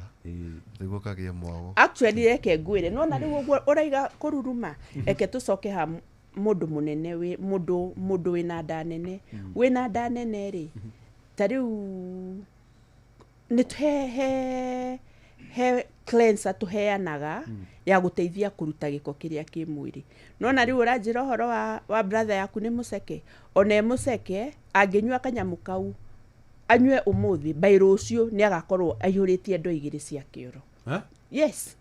nĩguo kagĩe mwago. Actually, reke ngwĩre, nona rĩu ũguo ũraiga kũruruma, reke tũcoke ha mũndũ mũnene wĩ mũndũ wĩna nda nene. Wĩna nda nene rĩ, ta rĩu nĩ he he he cleanser tũheanaga ya gũteithia kũruta gĩko kĩrĩa kĩ mwĩrĩ. Nona rĩu ũranjĩra ũhoro wa brother yaku nĩ mũceke, ona e mũceke angĩnyua kanyamũ kau anyue ũmũthĩ, by rũciũ nĩ agakorwo aihũrĩtie ndoo igĩrĩ cia kĩoro. Yes.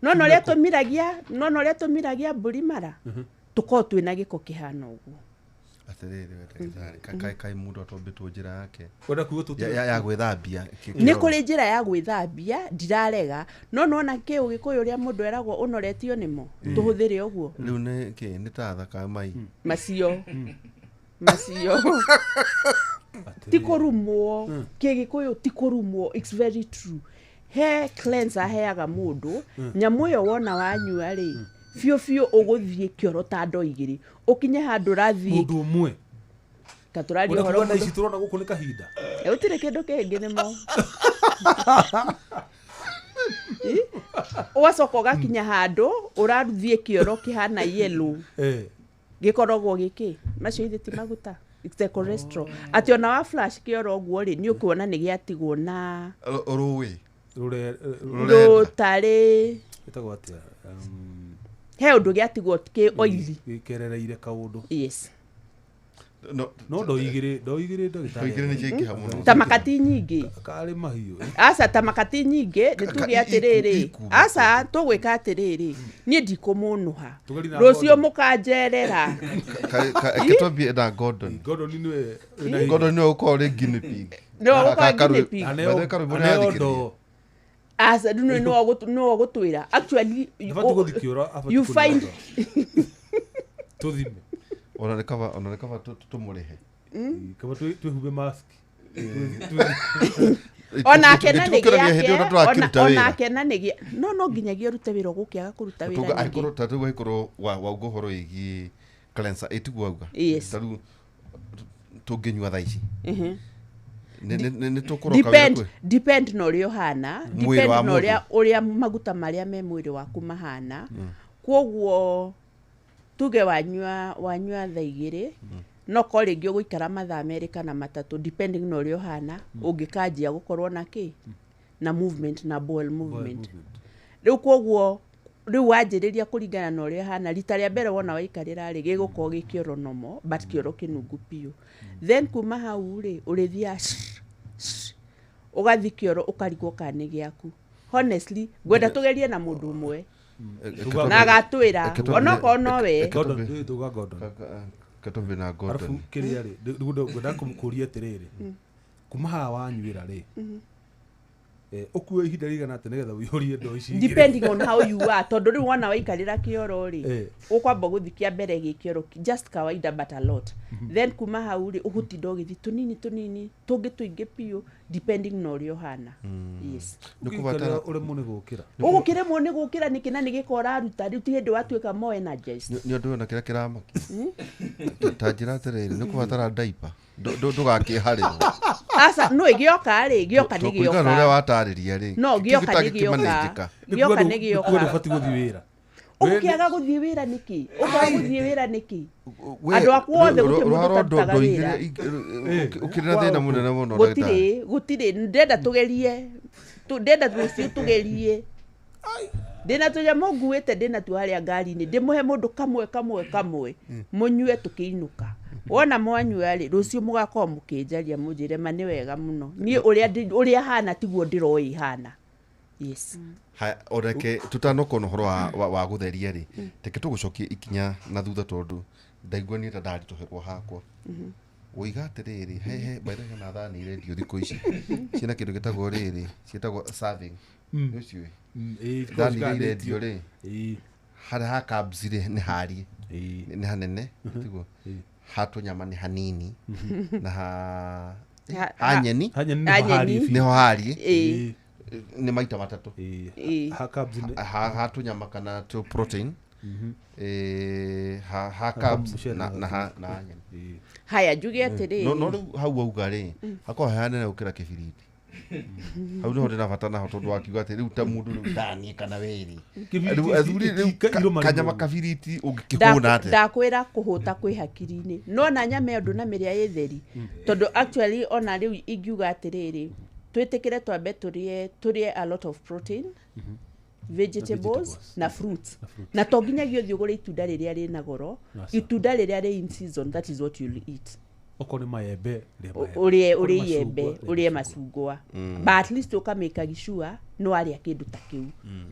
Nona ũrĩa tũmiragia mbũri mara, tũkorwo twĩna gĩko kĩhana ũguo. Atĩrĩrĩ we ndagĩtarĩ, kaĩ mũndũ atombĩtwo njĩra yake ya gwĩthambia. Nĩ kũrĩ njĩra ya gwĩthambia, ndirarega, no nona kĩ ũgĩkũyũ ũrĩa mũndũ eragwo ũnoretio nĩmo, tũhũthĩre ũguo. Rĩu nĩ kĩ, nĩ ta thaka mai macio ti kũrumwo, kĩgĩkũyũ ti kũrumwo, it's very true. He cleanser heaga mũndũ, nyamũ ĩyo wona wanyua rĩ, biũ biũ ũgũthiĩ kĩoro ta ndoo igĩrĩ, ũkinye handũ ũrathiĩ mũndũ ũmwe ta tũraria ũhoro mũndũ ici tũrona gũkũ nĩ kahinda, gũtirĩ kĩndũ kĩngĩ nĩmo. Ũgacoka ũgakinya handũ ũrathiĩ kĩoro kĩhana yellow, gĩkoragwo gĩkĩ macio ithe ti maguta, it's the cholesterol. Atĩ ona wa flash kĩoro ũguo rĩ, nĩ ũkuona nĩ gĩatigwo na rũĩ rũtarĩ ĩtagwo atĩa, he ũndũ gĩatigwo kĩ oily gĩkerereire kaũndũ. Yes. No ndoo igĩrĩ ndagĩtarĩ igĩrĩ nĩ ciaingĩha mũno, ta makati nyingĩ karĩ mahiũ. Aca, ta makati nyingĩ nĩ tuge atĩrĩrĩ, aca tũgwĩka atĩrĩrĩ, niĩ ndikũmũnũha rũciũ mũkanjerera. Reke na Gordon. Gordon nĩwe Gordon nĩwe ũkorwo rĩ guinea pig. Nĩwe ũkorwo guinea pig. Aca, nĩwe ũgũtwĩra. Actually you find tũthime ona nĩ kaba tũmũrĩhe, kaba twĩhumbe mask. Onake na nĩ gĩake, onake na nĩ gĩa, no nginyagia ũrute wĩra ũgũkĩaga kũruta wĩra. Angĩkorwo ta rĩu angĩkorwo wauga ũhoro wĩgiĩ cleanser ĩtiguo wauga, ta rĩu tũngĩnyua thaa ici nĩ tũkũroka wĩra. Depend na ũrĩa ũhana, depend na ũrĩa maguta marĩa me mwĩrĩ waku mahana. Kwoguo tuge wanyua thaa igĩrĩ, no korwo rĩngĩ ũgũikara mathaa merĩ kana matatũ, depending na ũrĩa ũhana, ũngĩkanjia gũkorwo na kĩ na movement, na bowel movement. Rĩu kwoguo rĩu wanjĩrĩria kũringana na ũrĩa ũhana, rita rĩa mbere wona waikarĩra rĩ, gĩgũkorwo gĩ kĩoro nomo, but kĩoro kĩnungu biũ. Then kuma hau rĩ, ũrĩthiaga ũgathiĩ kĩoro ũkarigwo kana nĩ gĩaku. Honestly, ngwenda tũgerie na mũndũ ũmwe na agatwĩra onokorwo nowe. Gordon na Gordon. Arabu kĩrĩa rĩ, ngwenda kũmũkũria atĩrĩrĩ, kuma haha wanyuĩra rĩ, ũkue ihinda rĩigana atĩa nĩgetha ũihũrie ndoo ici igĩrĩ? Depending on how you are, tondũ rĩu wona waikarĩra kĩoro rĩ, ũkwamba gũthiĩ kĩa mbere gĩ kĩoro just kawaida but a lot. Then kuma hau rĩ, ũgũtinda ũgĩthiĩ tũnini tũnini tũngĩ tũingĩ biũ, depending na ũrĩa ũhana. Yes. Nĩ ũremwo nĩ gũkĩra. Ũgũkĩremwo nĩ gũkĩra nĩkĩ na nĩ gĩko ũraruta, rĩu ti hĩndĩ watuĩka more energized. Nĩ ũndũ ũyũ na kĩrĩa kĩramakia. Ta njĩra atĩrĩrĩ, nĩ kũbatara diaper, ndũgakĩharĩrwo. Aca, no gĩoka rĩ, gĩoka nĩ gĩoka. Kũringana na ũrĩa watarĩria rĩ, no gĩoka nĩ gĩoka. Gĩoka nĩ gĩoka. Ndũbatiĩ gũthiĩ wĩra. Ũgũkĩaga gũthiĩ wĩra nĩkĩ? Ũkaga gũthiĩ wĩra nĩkĩ? Andũ aku othe gũtirĩ mũndũ ũtarutaga wĩra. Ũkĩrĩ na thĩna mũnene mũno. Gũtirĩ, ndĩrenda tũgerie, ndĩrenda rũciũ tũgerie. Ndĩna tũnyamũ nguĩte, ndĩna tuo harĩa ngari-inĩ, ndĩmũhe mũndũ kamwe kamwe kamwe, mũnyue tũkĩinũka. Wona mwanyua rĩ, rũciũ mũgakorwo mũkĩnjaria mũnjĩre ma nĩ wega mũno. Niĩ ũrĩa hana tiguo ndĩroĩ hana. Yes. Haya, oreke tutanokona ũhoro wa gũtheria rĩ, reke tũgũcokie ikinya na thutha tondũ ndaigua niĩ ta ndaritũhĩrwo hakwa. Woiga atĩrĩrĩ, he by the way hena thani irendio thikũ ici ciĩna kĩndũ gĩtagwo rĩrĩ, ciĩtagwo serving. Nĩ ũciũĩ? Thani iria irendio rĩ, harĩa ha carbs rĩ nĩ harie, nĩ hanene, tiguo? Ha tũnyama nĩ hanini, na ha nyeni nĩho harie, nĩ maita matatũ. Ha tũnyama kana tũ protein, ha carbs na ha nyeni. Haya, njuge atĩrĩrĩ. No rĩu hau wauga rĩ, hakorwo he hanene gũkĩra kĩbiriti. Hau nĩho ndĩna bata naho tondũ wakiuga atĩ rĩu ta mũndũ rĩu ndanie kana werĩ. Rĩu athuri rĩu kanyama kabiriti ũngĩkĩhũna atĩa? Ndakwĩra kũhũta kwĩ hakiri-inĩ. No na nyama ĩyo ndũnamĩrĩa ĩ theri. Tondũ actually ona rĩu ingiuga atĩrĩrĩ, twĩtĩkĩre twambe tũrĩe a lot of protein, Vegetables na fruits. Na to nginyagia ũthiĩ ũgũre itunda rĩrĩa rĩna goro, itunda rĩrĩa rĩ in season, that is what you'll eat. Okorwo nĩ maembe, rĩa maembe. Ũrĩe Okorwo nĩ ũrĩe iembe, macungwa, ũrĩe macungwa, but at least ũkamĩka sure nĩ warĩa kĩndũ ta kĩu,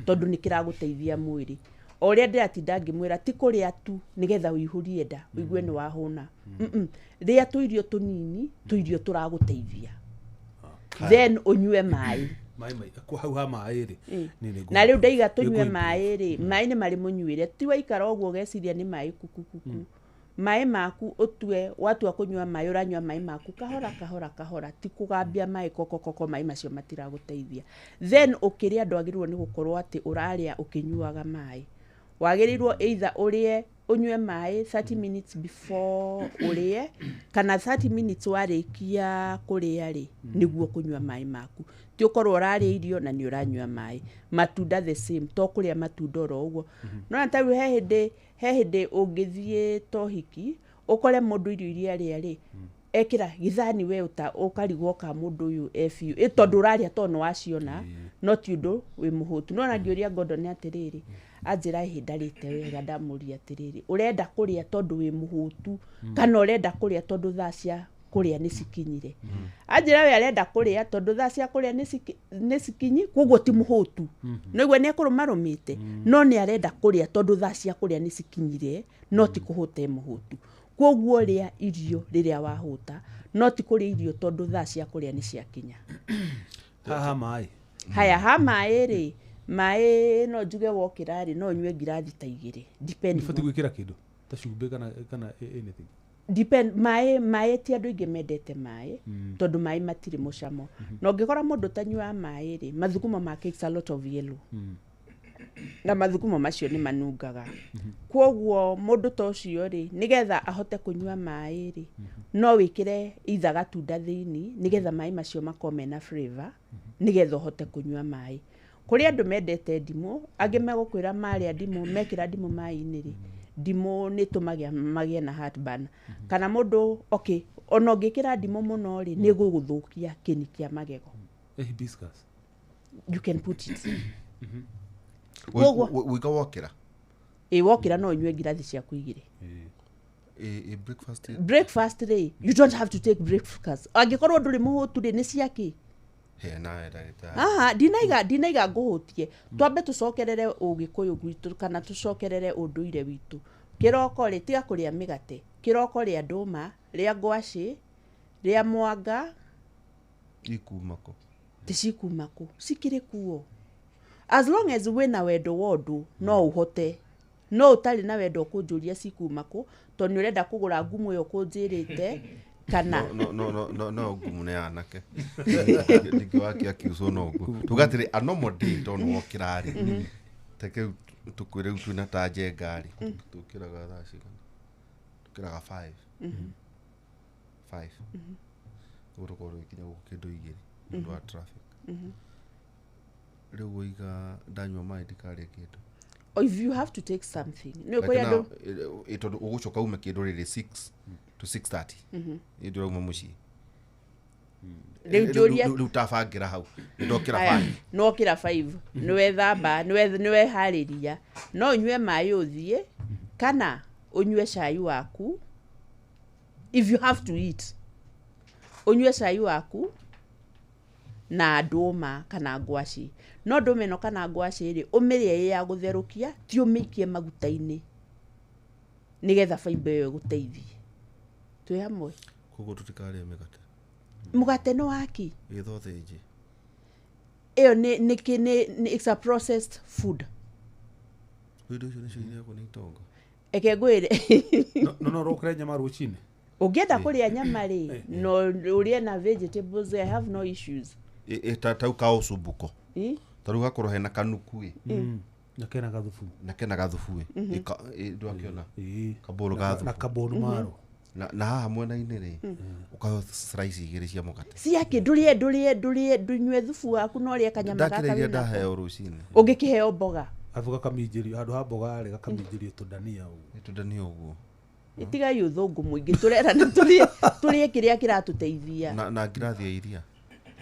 tondũ nĩ kĩragũteithia mwĩrĩ. O ũrĩa ndĩratinda ngĩmwĩra, ti kũrĩa tu nĩgetha ũihũrie nda ũigue nĩ wahũna. Rĩa tũirio tũnini, tũirio tũragũteithia, then ũnyue maĩ. Maĩ hau ha maĩ rĩ, nĩ Na rĩu ndaiga tũnyue maĩ rĩ, maĩ nĩ marĩ mũnyuĩre. Ti waikara ũguo ũgeciria nĩ maĩ kukukuku. Maĩ maku ũtue, watua kũnyua maĩ, ũranyua maĩ maku kahora kahora kahora, ti kũgambia maĩ kokokoko, maĩ macio matiragũteithia. Then ũkĩrĩa ndwagĩrĩirwo nĩ gũkorwo atĩ ũrarĩa ũkĩnyuaga maĩ. Wagĩrĩirwo either ũrĩe ũnyue maĩ 30 minutes before ũrĩe, kana 30 minutes warĩkia kũrĩa rĩ, nĩguo kũnyua maĩ maku. Ti ũkorwo ũrarĩa irio na nĩ ũranyua maĩ. Matunda the same, to kũrĩa matunda oro ũguo. No ta rĩu he hĩndĩ ũngĩthiĩ tohiki ũkore mũndũ irio iria arĩa rĩ, ekĩra gĩthani, we ũta ũkarigwo ka mũndũ ũyũ e biũ ĩ, tondũ ũrarĩa tondũ nĩ waciona, no ti ũndũ wĩ mũhũtu. No ona ngĩũria Gordon atĩrĩrĩ, anjĩra ĩhĩ ndarĩte wega. Ndamũria atĩrĩrĩ, ũrenda kũrĩa tondũ wĩ mũhũtu kana ũrenda kũrĩa tondũ thaa cia kũrĩa nĩ cikinyire? Anjĩra we arenda kũrĩa tondũ thaa cia kũrĩa nĩ cikinyi, koguo ti mũhũtu. Noigua nĩ ekũrũmarũmĩte, no nĩ arenda kũrĩa tondũ thaa cia kũrĩa nĩ cikinyire, no ti kũhũta e mũhũtu. Koguo rĩa irio rĩrĩa wahũta, no ti kũrĩa irio tondũ thaa cia kũrĩa nĩ ciakinya. Haha maĩ. Haya, ha maĩ rĩ, maĩ no njuge wokĩra rĩ, no ũnyue ngirathi ta 2, depending. Ibatiĩ gwĩkĩra kĩndũ ta cumbĩ kana anything? Depend. Maĩ ti andũ aingĩ mendete maĩ, tondũ maĩ matirĩ mũcamo. Na ũngĩkora mũndũ ũtanyuaga maĩ rĩ, mathugumo make, it's a lot of yellow, na mathugumo macio nĩ manungaga. Koguo mũndũ ta ũcio rĩ, nĩgetha ahote kũnyua maĩ rĩ, no wĩkĩre either gatunda thĩinĩ, nĩgetha maĩ macio makorwo mena flavor, nĩgetha ũhote kũnyua maĩ. Kũrĩ andũ mendete ndimũ, angĩ megũkwĩra marĩa ndimũ, mekĩra ndimũ maĩ-inĩ rĩ, ndimũ nĩ ĩtũmaga magĩe na heartburn. Kana mũndũ, okay, ona ũngĩkĩra ndimũ mũno rĩ, nĩ ĩgũgũthũkia kĩni kĩa magego. Hibiscus. You can put it. Wĩka wokĩra. Ĩ, wokĩra no ũnyue ngirathi ciaku 2. Ĩ breakfast? Breakfast rĩ, you don't have to take breakfast angĩkorwo ndũrĩ mũhũtu rĩ. Nĩ ciakĩ? He nawe ndagĩtarĩ. Haha ndinaiga ngũhũtie. Twambe tũcokerere ũgĩkũyũ gwitũ kana tũcokerere ũndũire witũ. Kĩroko rĩ, tiga kũrĩa mĩgate. Kĩroko rĩa ndũma, rĩa ngwacĩ, rĩa mwanga. Ikuma kũ? Ticikuma kũ, cikĩrĩ kuo. As long as wĩna wendo wa ũndũ no ũhote, no ũtarĩ na wendo ũkũnjũria cikuma kũ, tondũ nĩ ũrenda kũgũra ngumu ĩyo ũkũnjĩrĩte kana No, no, no, no, no, ngumu nĩ anake ndingĩ akiucwo no ũguo. Tuga atĩrĩ, a normal day, tondũ wokĩra rĩ, teke tũkwĩre rĩu twĩna ta njenga rĩ, tũkĩraga thaa cigana? Tũkĩraga 5 5, nĩguo tũkorwo tũgĩkinya gũkũ kĩndũ 2, nĩ ũndũ wa traffic. Rĩu waiga ndanyua maĩ, ndikarĩa kĩndũ? Or if you have to take something, nĩ Like kũrĩ andũ now, tondũ ũgũcoka ume kĩndũ rĩrĩ 6 to 6:30, ĩndĩ ũrauma mũciĩ. Rĩu njũria. Rĩu tabangĩra hau nĩndokĩra Aya, 5. nokĩra 5, nĩwethamba, nĩweharĩria, no ũnyue maĩ ũthiĩ kana ũnyue cai waku. If you have to eat, ũnyue cai waku na ndũma kana ngwacĩ. No ndũma ĩno kana ngwacĩ rĩ, ũmĩrĩe ĩ ya gũtherũkia, ti ũmĩikie maguta-inĩ, nĩgetha fibre ĩyo ĩgũteithie. Twĩ hamwe? Koguo tũtikarĩe mĩgate? Mũgate nĩ waki? Ĩ thothĩnji? Ĩyo nĩ it's a processed food. Indo icio nĩcio irĩagwo nĩ itonga. Eke ngwĩre. No ũrokere nyama rũcinĩ. Ũngĩenda kũrĩa nyama rĩ, no ũrĩe na vegetables, I have no issues. Ta rĩu kaũcumbuko, Ĩ? ta rĩu hakorwo hena kanuku ĩ. Na kena gathubu. Na kena gathubu ĩ. Ndwakĩona Ĩĩ. kabũrũ ga Na thubu. kabonu maro. Na haha mwena-inĩ rĩ, ũkaheo slice 2 cia mũgate. Ciake ndũrĩe ndũnyue thubu waku no ũrĩe kanyama gaka Ndakĩrĩa iria wĩnako. ndaheo rũcinĩ. Ũngĩkĩheo mboga. Arabu gakaminjĩrio handũ ha mboga rĩ, gakaminjĩrio tũndania ũguo. Nĩ tũndania ũguo. Itigai ũthũngũ mũingĩ, tũrerana tũrĩe kĩrĩa kĩratũteithia. Na ngirathi ya iria.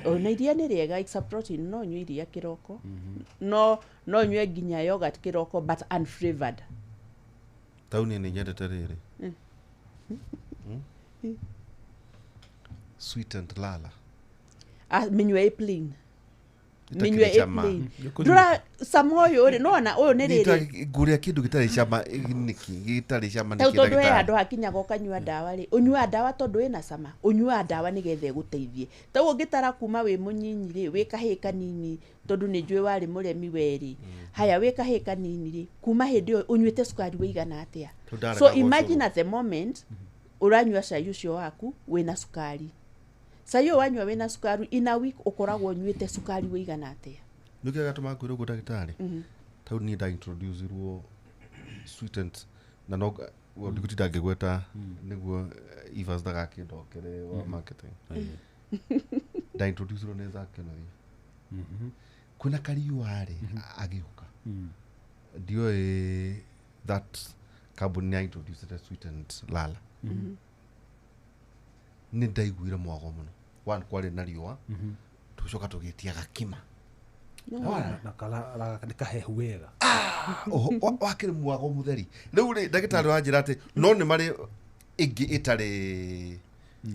Ona iria nĩ rĩega, it's a protein. No nyue iria kĩroko, no nyue nginya yogurt kĩroko, but unflavored. Tauni nĩ nyendete rĩrĩ. Sweet and lala. Ah, mĩnyue ĩ plain. Ĩtakĩrĩ Mĩnyue ĩ cama. plain. Ndũra cama ũyũ rĩ, nĩwona ũyũ nĩ rĩrĩ. Ngũrĩa kĩndũ gĩtarĩ cama nĩkĩ? Gĩtarĩ cama Tau nĩkĩ tondũ he ndagĩtarĩ? handũ hakinyaga ũkanyua ndawa rĩ, ũnyuaga ndawa tondũ ĩna cama, ũnyuaga ndawa nĩgetha ĩgũteithie. Tau ũngĩtara kuma wĩ mũnyinyi rĩ, wĩ kahĩĩ kanini, tondũ nĩ njũĩ warĩ mũremi we rĩ, haya wĩ kahĩĩ kanini rĩ, kuma hĩndĩ ĩyo ũnyuĩte cukari wĩigana atĩa? Tondũ ndarega So imagine gũcũrwo. at the moment ũranyua cai ũcio waku wĩna cukari, cai ũyũ wanyua wĩna cukari, in a week ũkoragwo ũnyuĩte cukari wĩigana atĩa? Nĩkĩo gatũma ngwĩre ũguo ndagĩtarĩ. Tau niĩ nda introduce-irwo sweetened na no ndigũtinda ngĩgweta nĩguo Evans ndagakĩndokere wa marketing. Nda introduce-irwo nĩ Zack Kenothi. Kwĩna kariũa rĩ agĩũka, ndioĩ that kambuni nĩ introduced sweetened lala. Nĩ ndaiguire mwago mũno. One, kwarĩ na riũa, tũgĩcoka tũgĩtia gakima. Na kala nĩ kahehu wega. Oho, wakĩrĩ mwago mũtheri. Rĩu rĩ, ndagĩtarĩ wanjĩra atĩ no nĩ marĩ ĩngĩ ĩtarĩ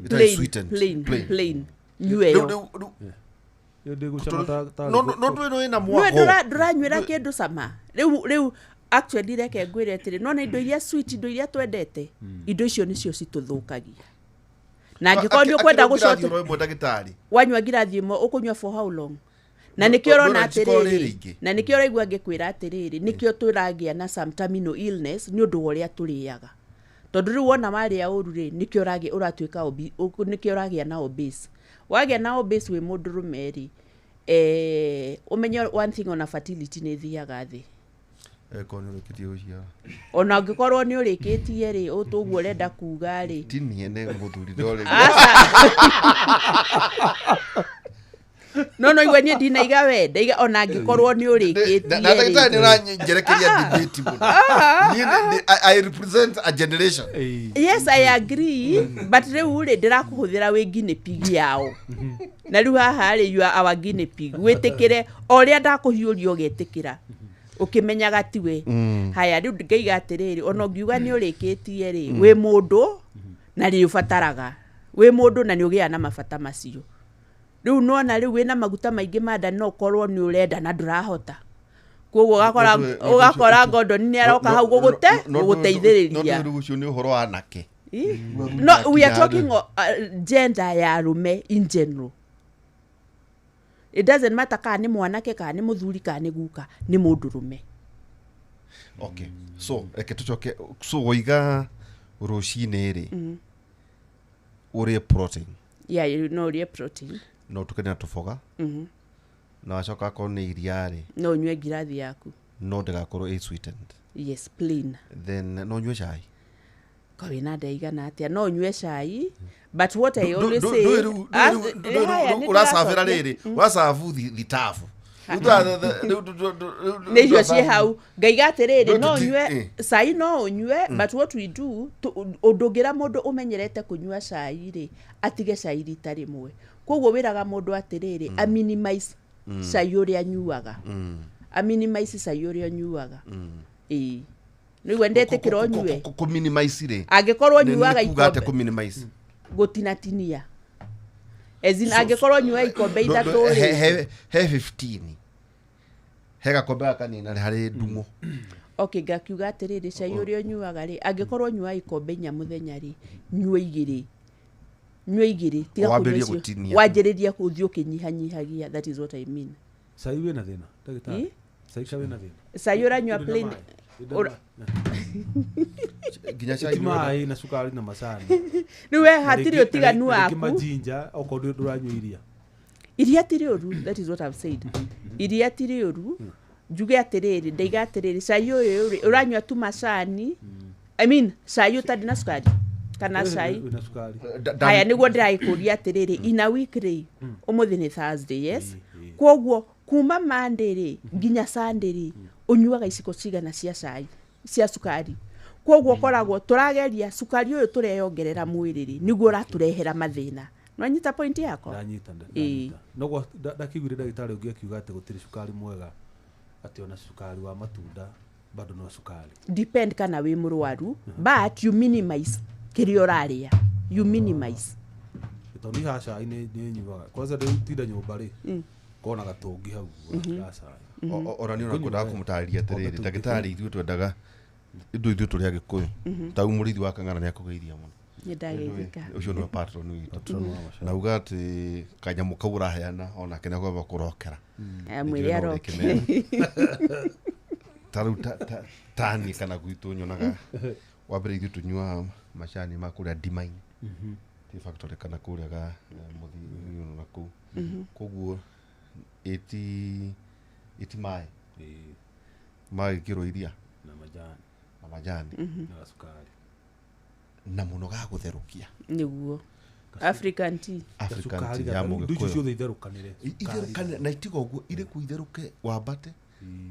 Plain, sweetened. plain, Plain. plain. Nyue Rĩu ĩyo. rĩu Ĩyo ndĩgũcama ta no no ndwĩ ĩna Nĩwe mwago. ndũranywĩra kĩndũ cama rĩu. Actually reke ngwĩre atĩrĩ, nona indo iria sweet, indo iria twendete, indo icio nĩcio citũthũkagia. Na angĩkorwo nĩ ũkwenda gũcote ĩmwe ndagĩtarĩ. Wanyua ngirathi ĩmwe, ũkũnyua for how long? Na No- nĩkĩo ũrona no jikorwo rĩrĩ atĩrĩrĩ, ingĩ. na nĩkĩo ũraigua ngĩkwĩra atĩrĩrĩ, nĩkĩo tũragĩa na some terminal illness nĩ ũndũ wa ũrĩa tũrĩaga. Tondũ rĩu wona warĩa ũru rĩ, nĩkĩo ũragĩa ũratuĩka nĩkĩo ũragĩa na obese. Wagĩa na obese wĩ mũndũrũme rĩ, ũmenye one thing, ona fertility nĩ ĩthiaga thĩ. Korwo nĩ ũrĩkĩtie gũciara. Ona ũngĩkorwo nĩ ũrĩkĩtie rĩ, ũguo ũrenda kuga rĩ, Tinie nĩ mũthuri ndorĩ. Aca. No igua niĩ ndinaiga we ndaiga ona angĩkorwo nĩ ũrĩkĩtie Na ndagĩtarĩ nĩ rĩ. ũranjerekeria debate mũno. Niĩ I represent a generation. Yes, I agree, but rĩu rĩ, ndĩrakũhũthĩra wĩ guinea pig yao. Na rĩu haha rĩ, you are our guinea pig. Wĩtĩkĩre o ũrĩa ndakũhiũria, ũgetĩkĩra ũkĩmenyaga tiwe. Haya, rĩu ngaiga atĩrĩrĩ, ona ũngiuga nĩ ũrĩkĩtie rĩ, wĩ mũndũ na nĩ ũbataraga, wĩ mũndũ na nĩ ũgĩaga na mabata macio. Rĩu nona rĩu wĩna maguta maingĩ ma nda, no ũkorwo nĩ ũrenda na ndũrahota, koguo ũgakora ngondoni nĩ aroka hau gũgũteithĩrĩria. No ũcio nĩ ũhoro wa anake. No, we are talking gender ya arũme in general. It doesn't matter kana nĩ mwanake, kana nĩ mũthuri, kana nĩ guka, nĩ mũndũrũme. Okay, so reke tũcoke. So woiga rũcinĩ rĩ, ũrĩe protein. Yeah, no ũrĩe protein. No ũtukanie na tũboga, na wacoka akorwo nĩ iria rĩ, No ũnyue ngirathi yaku. No ndĩgakorwo ĩ sweetened. Yes, plain. Then no nyue cai? Ko wĩna nda igana atĩa, no ũnyue cai, but what I always say, haya, nĩ Ũracabĩra ndĩracokia. rĩrĩ, ũracabu thitabu. Nĩ icio ciĩ hau ngaiga atĩrĩrĩ, no ũnyue cai, no ũnyue, but what we do, ũndũ ũngĩra mũndũ ũmenyerete kũnyua cai rĩ, atige cai rita rĩmwe. Koguo wĩraga mũndũ atĩrĩrĩ, a minimize cai ũrĩa anyuaga, a minimize cai ũrĩa ũnyuaga. Ĩĩ, nĩguo ndetĩkĩra ũnyue. Kũ minimize rĩ, Angĩkorwo ũnyuaga nĩ kuga atĩa ikombe kũ minimize? Gũtinatinia. As in, angĩkorwo ũnyuaga ikombe 3 rĩ, He 15, he gakombe gaka kanini harĩ ndung'o. Okay, ngakiuga atĩrĩrĩ, cai ũrĩa ũnyuaga rĩ, angĩkorwo ũnyuaga ikombe 4 mũthenya rĩ, nyua 2, nyua 2, tiga kũnyua Wambĩrĩrie icio. gũtinia. Wanjĩrĩrie gũthiĩ ũkĩnyihanyihagia. That is what I mean. Cai wĩna thĩna, ndagĩtarĩ? Ĩ? Cai ka wĩna thĩna? Cai ũranyua Ndĩ na plain maĩ. Ndĩ na maĩ. Nginya cai Ti maĩ na cukari na macani. Rĩu we hatirĩ ũtiganu Na rĩngĩ waku. Majinja okorwo ndũranyua iria. Iria ti rĩũru, that is what I've said. Iria ti rĩũru. Njuge atĩrĩrĩ, ndaiga atĩrĩrĩ, cai ũyũ rĩ, ũranyua tu macani, I mean cai ũtarĩ na cukari kana cai Wĩna cukari. Haya, nĩguo ndĩragĩkũria atĩrĩrĩ, in a week rĩ, ũmũthĩ nĩ Thursday, yes, koguo kuma Monday rĩ nginya Sunday rĩ, ũnyuaga iciko cigana cia cai cia cukari? Koguo koragwo tũrageria cukari ũyũ tũreyongerera mwĩrĩ rĩ, nĩguo ũratũrehera mathĩna. Nwanyita point yakwa? Ndanyita. Ĩĩ. Ndanyita. Noguo ndakĩiguire ndagĩtarĩ ũngĩ akiuga atĩ gũtirĩ cukari mwega, atĩ ona cukari wa matunda bado no cukari. Depend kana wĩ mũrwaru, but you minimize kĩrĩa ũrarĩa, you minimize. Tondũ niĩ haha cai nĩ nyuaga kwanza ndĩtinda nyũmba rĩ, kona gatũngi hau ga cai. Ona nĩ ona Kũnyua kũmũtarĩria atĩrĩrĩ, Tũngĩ- ndagĩtarĩ, ithuĩ twendaga indo, ithuĩ tũrĩ agĩkũyũ ta u mũrĩithi wa kang'ara nĩ akũgeithia mũno. Nĩ ndageithĩka. Ũcio nĩwe patron witũ. Patron wa macani. Na uga atĩ kanyamũ kau ũraheana onake nĩ akwamba kũrokera. Mwĩre aroke. Ta rĩu taniĩ kana gwitũ nyonaga wa mbere ithuĩ tũnyuaga macani ma kũrĩa ndima-inĩ, tea factory kana kũrĩa ga mũthi na kũu, koguo ĩti maĩ Ĩĩ, magĩkĩrwo iria na majani na majani na gacukari. Na mũno ga gũtherũkia. Nĩguo African tea. African Gacukari tea ya gatherũ. Indo icio mũgĩkũyũ. ciothe itherũkanĩre. Itherũkane na itiga ũguo irĩ kũ itherũke, wambate, Ĩĩ.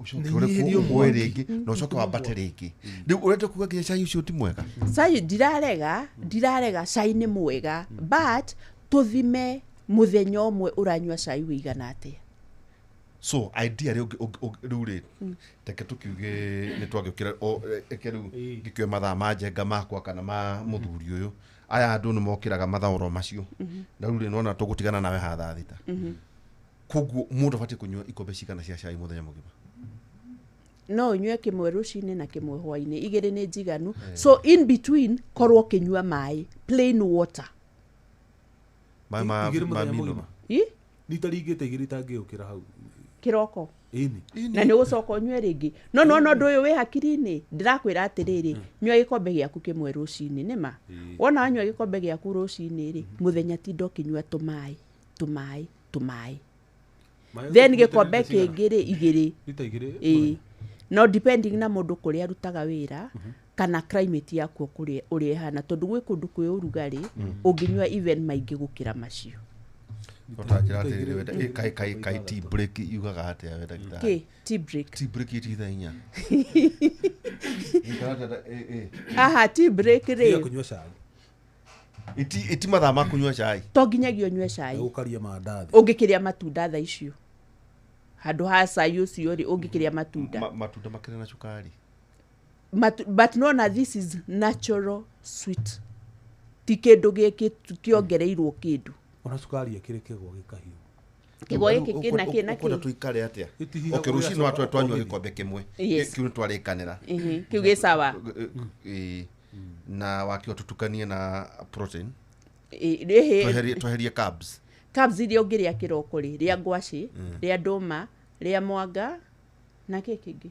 ũcoke Na ũrekwo inyihĩrio ũgũe mwaki. rĩngĩ na ũcoke wambate rĩngĩ. Rĩu ũrenda kuga nginya cai ũcio ti mwega? Cai ndirarega, ndirarega, cai nĩ mwega, but tũthime mũthenya ũmwe ũranyua cai wĩigana atĩa. So idea rĩ, rĩu rĩ, reke tũkiuge nĩ twagĩũkĩra reke rĩu Ĩĩ. ngĩkĩoe mathaa ma njenga makwa kana ma mũthuri ũyũ, aya andũ nĩ mokĩraga mathaa oro macio, na rĩu rĩ, nona tũgũtigana nawe haha thaa 6, koguo mũndũ abatiĩ kũnyua ikombe cigana cia cai mũthenya mũgima? No ũnyue kĩmwe rũcinĩ na kĩmwe hwainĩ, igĩrĩ nĩ njiganu. So in between korwo ũkĩnyua maĩ, plain water. Maĩ ma Igĩrĩ ma mũthenya mineral. mũgima? Ĩ? Nitaringĩte igĩrĩ itangĩũkĩra hau. Kĩroko? Ĩni. Na nĩ ũgũcoka ũnyue rĩngĩ, no nona ũndũ ũyũ wĩ hakiri-inĩ. Ndĩrakwĩra atĩrĩrĩ, nyua gĩkombe gĩaku kĩmwe rũcinĩ, nĩma wona wanyua gĩkombe gĩaku rũcinĩ rĩ, mũthenya tinda ũkĩnyua tũmaĩ tũmaĩ tũmaĩ. Maĩ Then lita gĩkombe cigana? kĩngĩ rĩ, igĩrĩ. Lita igĩrĩ. Ĩĩ, no depending na mũndũ kũrĩa arutaga wĩra kana climate yakuo kũrĩa ũrĩa ĩhana, tondũ gwĩ kũndũ kwĩ ũrugarĩ ũngĩnyua even maingĩ gũkĩra macio. No ta njĩra atĩrĩrĩ, wenda ĩ, kai tea break yugaga atĩa we ndagĩtarĩ? Kĩ tea break? Tea break ĩ thaa 4. Ikara ĩ, ĩ. Aha, tea break Tiga rĩ, kũnyua cai. Ĩti mathaa ma kũnyua cai. To nginyagia ũnyue cai. Gũkaria mandathi. Ũngĩkĩrĩa matunda thaa icio handũ ha cai ũcio rĩ, ũngĩkĩrĩa matunda. Matunda makĩrĩ na cukari. But nona this is natural sweet, ti kĩndũ gĩkĩ kĩongereirwo kĩndũ. Ona cukari ĩkĩrĩ kĩgwa gĩkahiũ. Kĩgwa gĩkĩ kĩna kĩ na Ũkwenda kĩ. tũikare atĩa? Gĩtihihaga Okay, rũcinĩ ũgacoka twanyua ũkongithia. gĩkombe kĩmwe. Yes. Kĩu nĩ twarĩkanĩra. Ĩhĩ, kĩu gĩ sawa. Ĩ, na wakĩo tũtukanie na protein. Ĩ, ĩhĩ. Tweherie carbs. Carbs iria ũngĩrĩa kĩroko rĩ, rĩa ngwacĩ, rĩa ndũma, rĩa mwanga na kĩ kĩngĩ.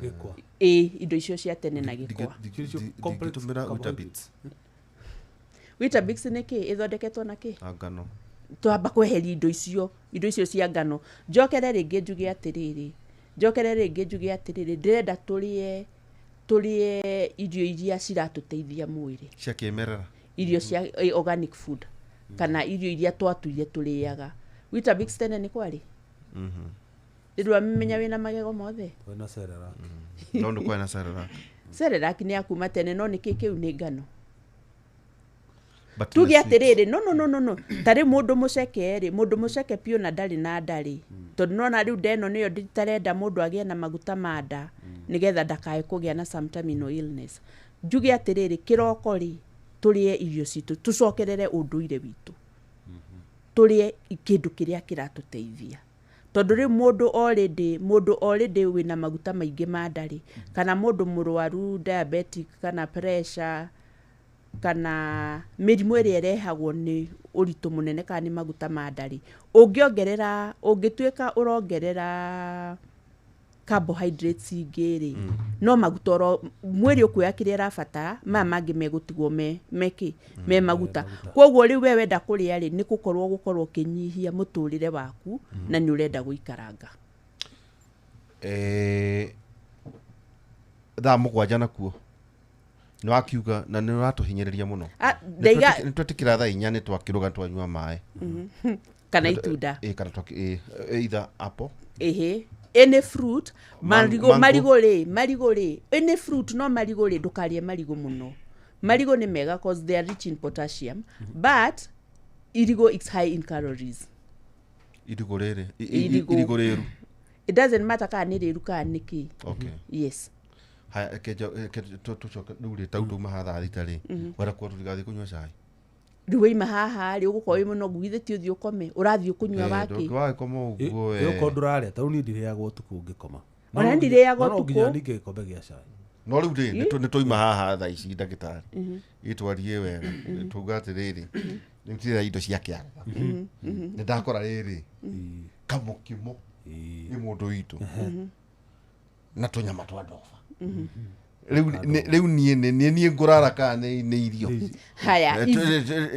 Gĩkwa. Ĩ, indo icio cia tene na gĩkwa. Icio complex Ndingĩtũmĩra carbohydrates. Weetabix? Weetabix nĩ kĩ ĩthondeketwo na kĩ? Na ngano. Twamba kweheria indo icio cia ngano. Njokere rĩngĩ njuge atĩrĩrĩ, njokere rĩngĩ njuge atĩrĩrĩ, ndĩrenda tũrĩe irio iria ciratũteithia mwĩrĩ. Cia kĩmerera. Irio cia organic food kana irio iria twatuire tũrĩaga. Weetabix tene nĩ kwarĩ rĩrĩa wamenya wĩna magego mothe. Wena Cerelac. No nĩ kwarĩ na Cerelac. Cerelac nĩ ya kuma tene, no nĩkĩ kĩu nĩ ngano. But Tuge nĩ sweet. atĩrĩrĩ, no no no no no, tarĩ mũndũ mũceke rĩ, mũndũ mũceke piũ na ndarĩ na ndarĩ, tondũ nona rĩu nda ĩno nĩyo nditarenda mũndũ agĩe na maguta ma nda nĩgetha ndakae kũgĩa na some terminal illness. Njuge atĩrĩrĩ, kĩroko rĩ, tũrĩe irio citũ, tũcokerere ũndũire witũ, tũrĩe kĩndũ kĩrĩa kĩratũteithia, tondũ rĩu mũndũ already wĩna maguta maingĩ ma nda rĩ, kana mũndũ mũrwaru diabetic kana pressure kana mĩrimũ ĩrĩa ĩrehagwo nĩ ũritũ mũnene kana nĩ maguta ma nda rĩ, ũngĩongerera, ũngĩtuĩka ũrongerera carbohydrates ingĩ rĩ, no maguta oro mwĩrĩ ũkuoya kĩrĩa ĩrabatara, maya mangĩ megũtigwo me mekĩ me maguta. Koguo rĩu we wenda kũrĩa rĩ, nĩ gũkorwo ũkĩnyihia mũtũrĩre waku na nĩ ũrenda gũikaranga. Thaa 7 nakuo nĩ wakiuga na nĩ ũratũhinyĩrĩria mũno. Ah, ndaiga Nĩ twetĩkĩra thaa 4 nĩ twakĩrũga twanyua maĩ kana itunda. Ĩ, kana either apple. Ĩhĩ, any fruit. Marigũ. Mango. Marigũ rĩ, marigũ rĩ, any fruit, no marigũ rĩ, ndũkarĩe marigũ mũno. Marigũ nĩ mega cause they are rich in potassium, but irigũ is high in calories. Irigũ rĩrĩ Irigũ. Irigũ rĩru. It doesn't matter kana nĩ rĩru kana nĩ kĩ. Okay. Yes. Haya, reke tũcoke rĩu rĩ, tau tuma haha 3:00 rĩ, wenda kuo tũtigathiĩ kũnyua cai. Rĩu waima haha rĩ, ũgũkorwo wĩ mũnogu, githĩ ti ũthiĩ ũkome, ũrathiĩ ũkũnyua wakĩ? Ndũngĩwagĩkoma ũguo we. Ĩ, okorwo ndũrarĩa, tarĩu niĩ ndirĩaga ũtukũ ngĩkoma. Ona ndirĩaga No nginya ũtukũ. ninge gĩkombe gĩa cai. No rĩu rĩ, nĩ twaima haha thaa ici ndagĩtarĩ, ĩtwarie wega, tuga atĩrĩrĩ, rĩu tirĩa indo cia kĩaga, nĩ ndakora rĩrĩ kamũkimo nĩ mũndũ witũ na tũnyama twa ndoba. Rĩu rĩu niĩ nĩ niĩ ngũrara kana nĩ irio? Haya.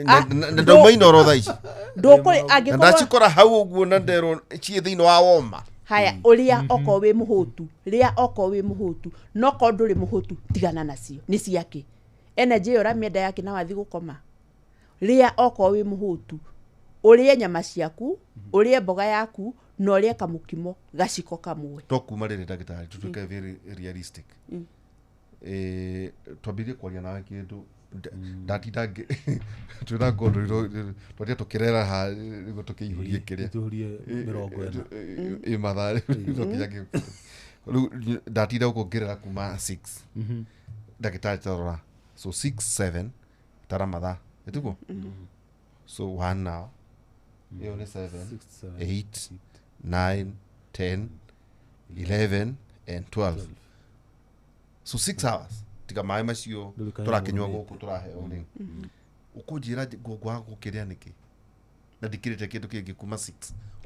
Na ndauma inoro thaa ici Ndũkũrĩ na angĩkorwo ndacikora hau ũguo na nderwo ciĩ thĩinĩ wa woma. Haya, ũrĩa okorwo wĩ mũhũtu, rĩa okorwo wĩ mũhũtu, no korwo ndũrĩ mũhũtu, tigana nacio. Nĩ ciakĩ? Energy ĩyo ũramĩenda yake na wathiĩ gũkoma? Rĩa okorwo wĩ mũhũtu, ũrĩe nyama ciaku, ũrĩe mboga yaku, na ũrĩe kamũkimo gaciko kamwe. To kuma rĩrĩ ndagĩtarĩ, tutuĩke very realistic. Twambĩrĩrie kwaria nawe kĩndũ ndatinda twĩna ngondo twatinda tũkĩrera ha nĩguo tũkĩihũrie kĩrĩa Tũhurie 40. Ĩ mathaa rĩu no nginya rĩu ndatinda gũkũ ngĩrera kuma 6, ndagĩtarĩ, tarora, so 6 7 tara mathaa ĩtiguo, so 1 hour ĩyo nĩ 7, 6, 7, 8, 9, 10, 11 and 12, so 6 hours tiga maĩ macio Ndũrĩ kaĩ tũrakĩnyua mũrĩte. gũkũ tũraheo rĩ, ũkũnjĩra ngwaga gũkĩrĩa nĩkĩ na ndikĩrĩte kĩndũ kĩngĩ kuma 6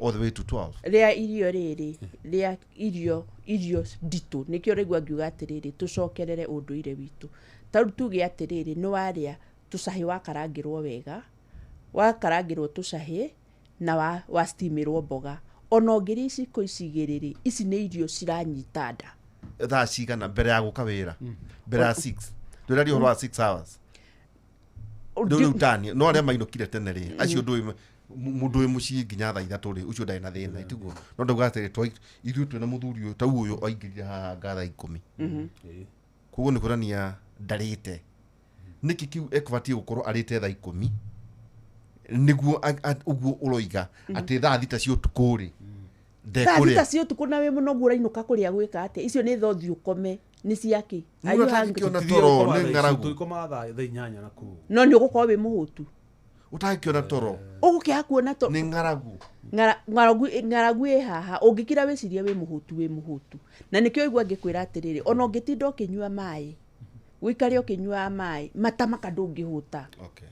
all the way to 12? Rĩa irio rĩrĩ, rĩa irio nditũ, nĩkĩo rĩgua ngiuga atĩrĩrĩ, tũcokerere ũndũire witũ. Ta rĩu tuge atĩrĩrĩ, nĩ warĩa tũcahĩ, wakarangĩrwo wega, wakarangĩrwo tũcahĩ na wa steamĩrwo mboga, ona ũngĩrĩa iciko ici igĩrĩ rĩ, ici nĩ irio ciranyita nda. Thaa cigana mbere ya gũka wĩra, mbere ya 6? Ndũraria ũhoro wa 6 hours rĩu. Rĩu tani no arĩa mainũkire tene rĩ, acio ndũĩ mũndũ wĩ mũciĩ nginya 3:00 rĩ, ũcio ndarĩ na thĩna, tiguo? No ndauga atĩrĩ, ithuĩ twĩna mũthuri ũyũ, tau ũyũ aingĩrire haha nga 10:00, koguo nĩ kuonania ndarĩte. Nĩkĩ kĩu ekũbatiĩ gũkorwo arĩte 10:00 nĩguo ũguo ũroiga atĩ 6:00 cia ũtukũ rĩ 6:00 ndekũrĩa? Cia ũtukũ na wĩ mũnogu, ũrainũka kũrĩa gwĩka atĩa? Icio nĩ thothi ũkome, nĩ ciakĩ? Are you Mũndũ hungry? atangĩkĩona toro nĩ ng'aragu. Tũikomaga 8:00 na kũu. No nĩ ũgũkorwo wĩ mũhũtu. Ũtangĩkĩona toro. Ũgũkĩaga kuona to Nĩ ng'aragu. Ng'aragu ĩ haha, ũngĩkira wĩcirie wĩ mũhũtu, wĩ mũhũtu, na nĩkĩo igua ngĩkwĩra atĩrĩrĩ, ona ũngĩtinda ũkĩnyua maĩ, ũikare ũkĩnyuaga maĩ matamaka, ndũngĩhũta. Okay.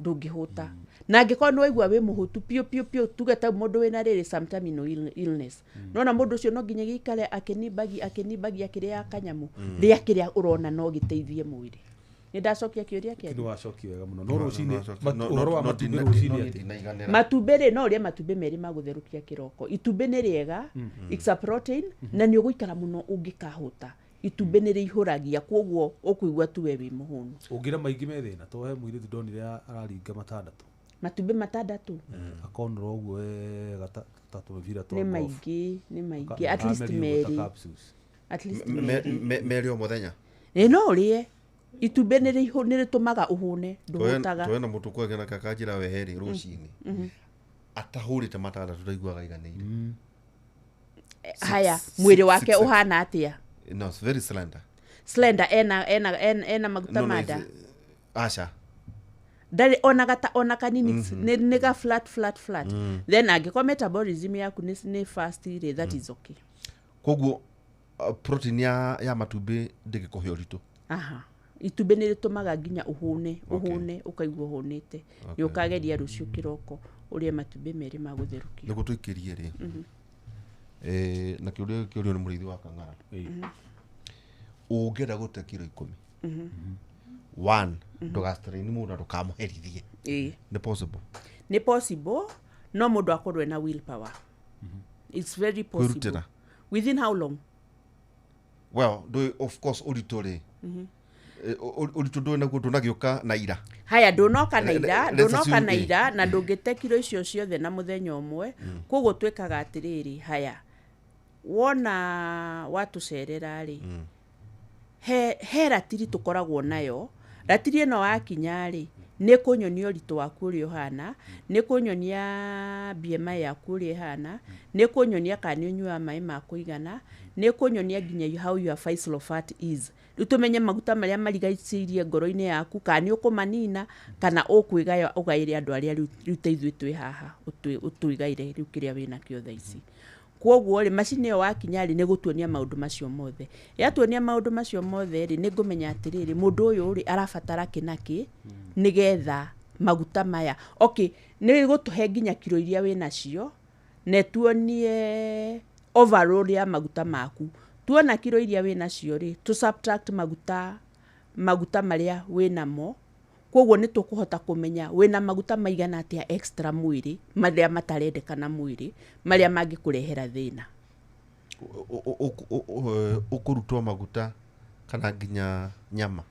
Ndũngĩhũta. Na angĩkorwo nĩ waigua wĩ mũhũtu piũ piũ piũ, tuge ta mũndũ wĩna rĩrĩ some terminal illness, nona mũndũ ũcio no nginya gĩikare akĩnimbagi akĩnimbagi akĩrĩaga kanyamũ, rĩa kĩrĩa ũrona no gĩteithie mwĩrĩ. Nĩ ndacokia kĩũria Nĩ kĩanyu? wacokia wega mũno, no rũcinĩ No, ũhoro wa no, matumbĩ no, rũcinĩ atĩ ndinaiganĩra. Matumbĩ rĩ, no ũrĩe matumbĩ merĩ ma gũtherũkia kĩroko. Itumbĩ nĩ rĩega, it's a protein, na nĩ ũgũikara mũno ũngĩkahũta. Itumbĩ nĩ rĩihũragia, koguo ũkũigua tu we wĩ mũhũnu. Ũngĩra maingĩ me thĩna, to he mũirĩtu ndonire araringa matandatũ. Matumbĩ matandatũ? Akonora ũguo wega ta tũmĩbira twa Nĩ golf. maingĩ, nĩ maingĩ. At least Akameria ũguo ta merĩ. capsules. At least merĩ. Merĩ o mũthenya? Ĩ, no ũrĩe itumbĩ, nĩ rĩtũmaga ũhũne, ndũhũtaga. Twena mũtũ kwegena kakanjĩra weherĩ rũcinĩ atahũrĩte matandatũ ndaiguaga aiganĩire. Haya, mwĩrĩ wake six. ũhana atĩa? No, it's very slender. Slender, ena maguta No, ma nda? Aca. Ndarĩ ona gata ona kanini, nĩ ga flat flat flat. Then angĩkorwo metabolism yaku nĩ fast rĩ, that is okay. Koguo protein ya matumbĩ ndĩngĩkũhe ũritũ? Aha, itumbĩ nĩ rĩtũmaga nginya ũhũne, ũhũne, ũkaigua ũhũnĩte. Nĩ ũkageria rũciũ kĩroko ũrĩe matumbĩ merĩ ma gũtherũkio. Nĩguo tũikĩrie rĩ, na kĩũria kĩũrio nĩ mũrĩithi wa kang'ara, ũngĩenda gũte kiro 10, one, ndũgastrain mũndũ na ndũkamũherithie. Ĩĩ. Nĩ possible? Nĩ possible, no mũndũ akorwo ena will power. It's very possible. Kwĩrutĩra. Within how long? Well, ndũĩ, of course ũritũ rĩ, ũritũ ndũĩ naguo ndũnagĩũka na ira. Haya, ndũnoka na ira. Let's Ndũnoka assume na A. ira, na ndũngĩte kiro icio ciothe na mũthenya ũmwe. Koguo twĩkaga atĩrĩrĩ, haya, wona watũcerera rĩ, he ratiri tũkoragwo nayo. Ratiri ĩno wakinya rĩ, nĩ kũnyonia ũritũ waku ũrĩa ũhana, nĩ kũnyonia BMI yaku ũrĩa ĩhana, nĩ kũnyonia kana nĩ ũnyuaga maĩ ma kũigana, nĩ kũnyonia nginya how your visceral fat is. Rĩu tũmenye maguta marĩa marigicĩirie ngoro-inĩ yaku, kana nĩ ũkũmanina, kana ũkwĩgaya ũgaĩre andũ arĩa rĩu ta ithuĩ twĩ haha, ũtwĩgaire rĩu kĩrĩa wĩnakĩo thaa ici. Kwoguo rĩ, macini ĩyo wakinya rĩ, nĩ gũtuonia maũndũ macio mothe. Yatuonia maũndũ macio mothe rĩ, nĩ ngũmenya atĩrĩrĩ, mũndũ ũyũ rĩ, arabatara kĩ na kĩ, nĩgetha maguta maya. Okay, nĩ gũtũhe nginya kiro iria wĩnacio, na ĩtuonie overall ya maguta maku. Tuona kiro iria wĩnacio rĩ, tũ subtract maguta marĩa wĩnamo. Kwoguo nĩ tũkũhota kũmenya wĩna maguta maigana atĩa extra mwĩrĩ, marĩa matarendekana mwĩrĩ, marĩa mangĩkũrehera thĩna. Ũkũrutwo maguta kana nginya nyama?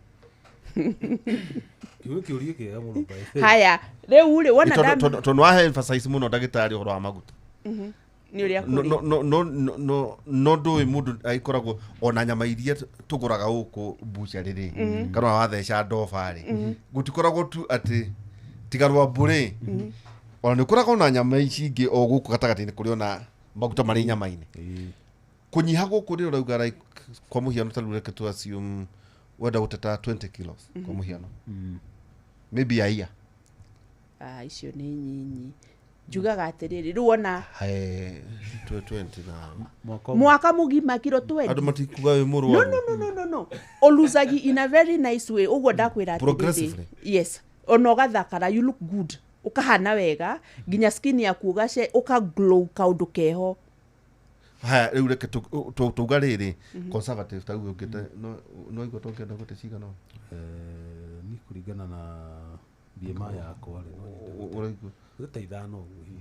Kĩu kĩũria kĩega mũno, by the way. Haya, rĩu rĩ, wona Tondũ wahe emphasize mũno ndagĩtarĩ ũhoro wa maguta. Nĩ ũrĩa No kũrĩ. no no no no no no ndũĩ mũndũ agĩkoragwo ona nyama iria tũgũraga gũkũ bucharĩ rĩ, kana watheca ndoba rĩ, gũtikoragwo tu atĩ tiga rwambũ rĩ, ona nĩ ũkoragwo na nyama ici ingĩ o gũkũ gatagatĩ-inĩ kũrĩ ona maguta marĩ nyama-inĩ. Kũnyiha gũkũ rĩ, ũrauga like kwa mũhiano ta rĩu reke tu assume wenda gũteta 20 kilos kwa mũhiano, maybe a year. Ah, icio nĩ nyinyi. Njugaga atĩrĩrĩ, rĩu wona Hae, 20 na Mwaka ũmwe. Mwaka mũgima kiro 20. Andũ matikuga wĩ No, mũrwaru. no, no, no, no, no. Ũluzagi in a very nice way. Ũguo ndakwĩra atĩrĩrĩ. Progressively. Yes. Ona ũgathakara, you look good. Ũkahana wega, nginya skin yaku ũgace, ũka glow kaũndũ keho. Haya, rĩu reke tuga rĩrĩ conservative ta ũguo ũngĩte no igua tũngĩenda gũte cigana ũũ? Niĩ kũringana na BMI yakwa rĩ, no nyende Ũraigua gũte ta 5 ũguo hihi.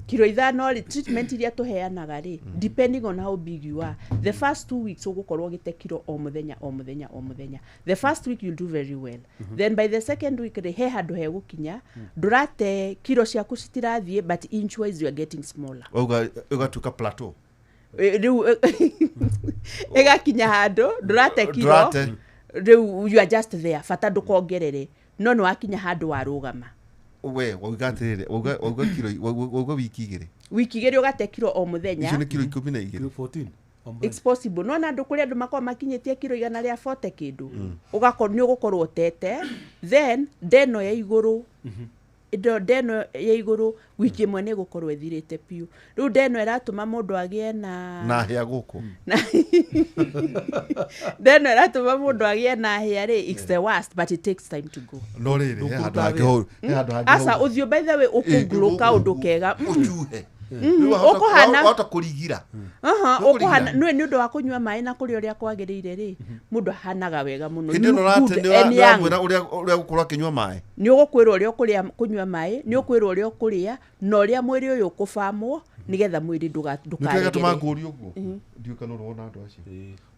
Kiro 5 rĩ, treatment iria tũheanaga rĩ, depending on how big you are, the first 2 weeks ũgũkorwo ũgĩte kiro o mũthenya, o mũthenya, o mũthenya. The first week you'll do very well. Then by the second week rĩ, he handũ hegũkinya, ndũrate kiro ciaku citirathiĩ, but inch wise you are getting smaller. Wauga ĩgatuĩka plateau. Rĩu ĩgakinya handũ ndũrate kiro, Ndũrate. rĩu you are just there, bata ndũkongerere, no nĩ wakinya handũ warũgama. We wauga atĩrĩrĩ, wauga kiro, wauga wiki 2. Wiki 2 ũgate kiro o mũthenya. Icio nĩ kiro 12. Kiro 14 o mũthenya. It's possible. No na andũ kũrĩ andũ makoragwo makinyĩtie kiro 140 kĩndũ, ũgakorwo nĩ ũgũkorwo ũtete, then ndeno ya igũrũ, ndeno ya igũrũ wiki 1 nĩ ĩgũkorwo ĩthirĩte biũ. Rĩu ndeno ĩratũma mũndũ agĩe na Na hĩa gũkũ. Ndeno ĩratũma mũndũ agĩe na hĩa rĩ, it's the worst, but it takes time to go. No rĩrĩ, he handũ Ndũkũruta hangĩ hau, he handũ hangĩ Aca hau. ũthiũ by the way ũkũnglow kaũndũ kega. Ũcuhe. Ũkũhana- Wahota kũrigira. Aha, Nĩ ũkũhana kũrigira. nĩ nĩ ũndũ wa kũnyua maĩ na kũrĩa ũrĩa kwagĩrĩire rĩ, mũndũ ahanaga wega mũno. Hĩndĩ You ĩno look ũrate good nĩ and young. ũramwĩra ũrĩa gũkorwo akĩnyua maĩ. Nĩ ũgũkwĩrwo ũrĩa ũkũrĩa, kũnyua maĩ, nĩ ũkwĩrwo ũrĩa ũkũrĩa na ũrĩa mwĩrĩ ũyũ ũkũbamwo nĩgetha mwĩrĩ Nĩ kĩrĩa gĩatũma ndũkaregere. ngũrie ũguo. Ndiũĩ kana ũrona andũ acio.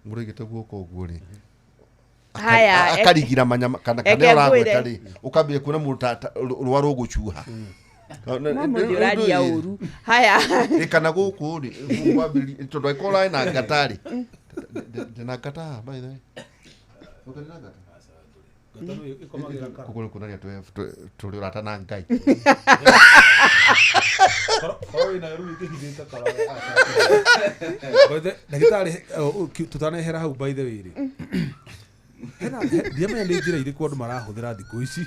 Mũrũigĩte guoko ũguo rĩ. Haya, Akarigira manyama kana eke kana ũragweta ngwĩre. rĩ, ũkambia kuona mũndũ ta rũa rũgũcuha. No mũndũ ũraria ũru. Haya. Ĩ, kana gũkũ rĩ, kwambĩrĩria tondũ angĩkorwo ũrarĩ na ngata rĩ, ndĩ na ngata haha, by the way. Ũka ndĩ na ngata? Ngata no ĩkomagĩra kara. Koguo nĩ kuonania tũrĩ ũrata na Ngai. Korwo wĩnayo rĩu ĩkĩhithĩte kara. By the ndagĩtarĩ, tũtanehera hau by the way rĩ, hena ndiamenya nĩ njĩra irĩkũ andũ marahũthĩra thikũ ici.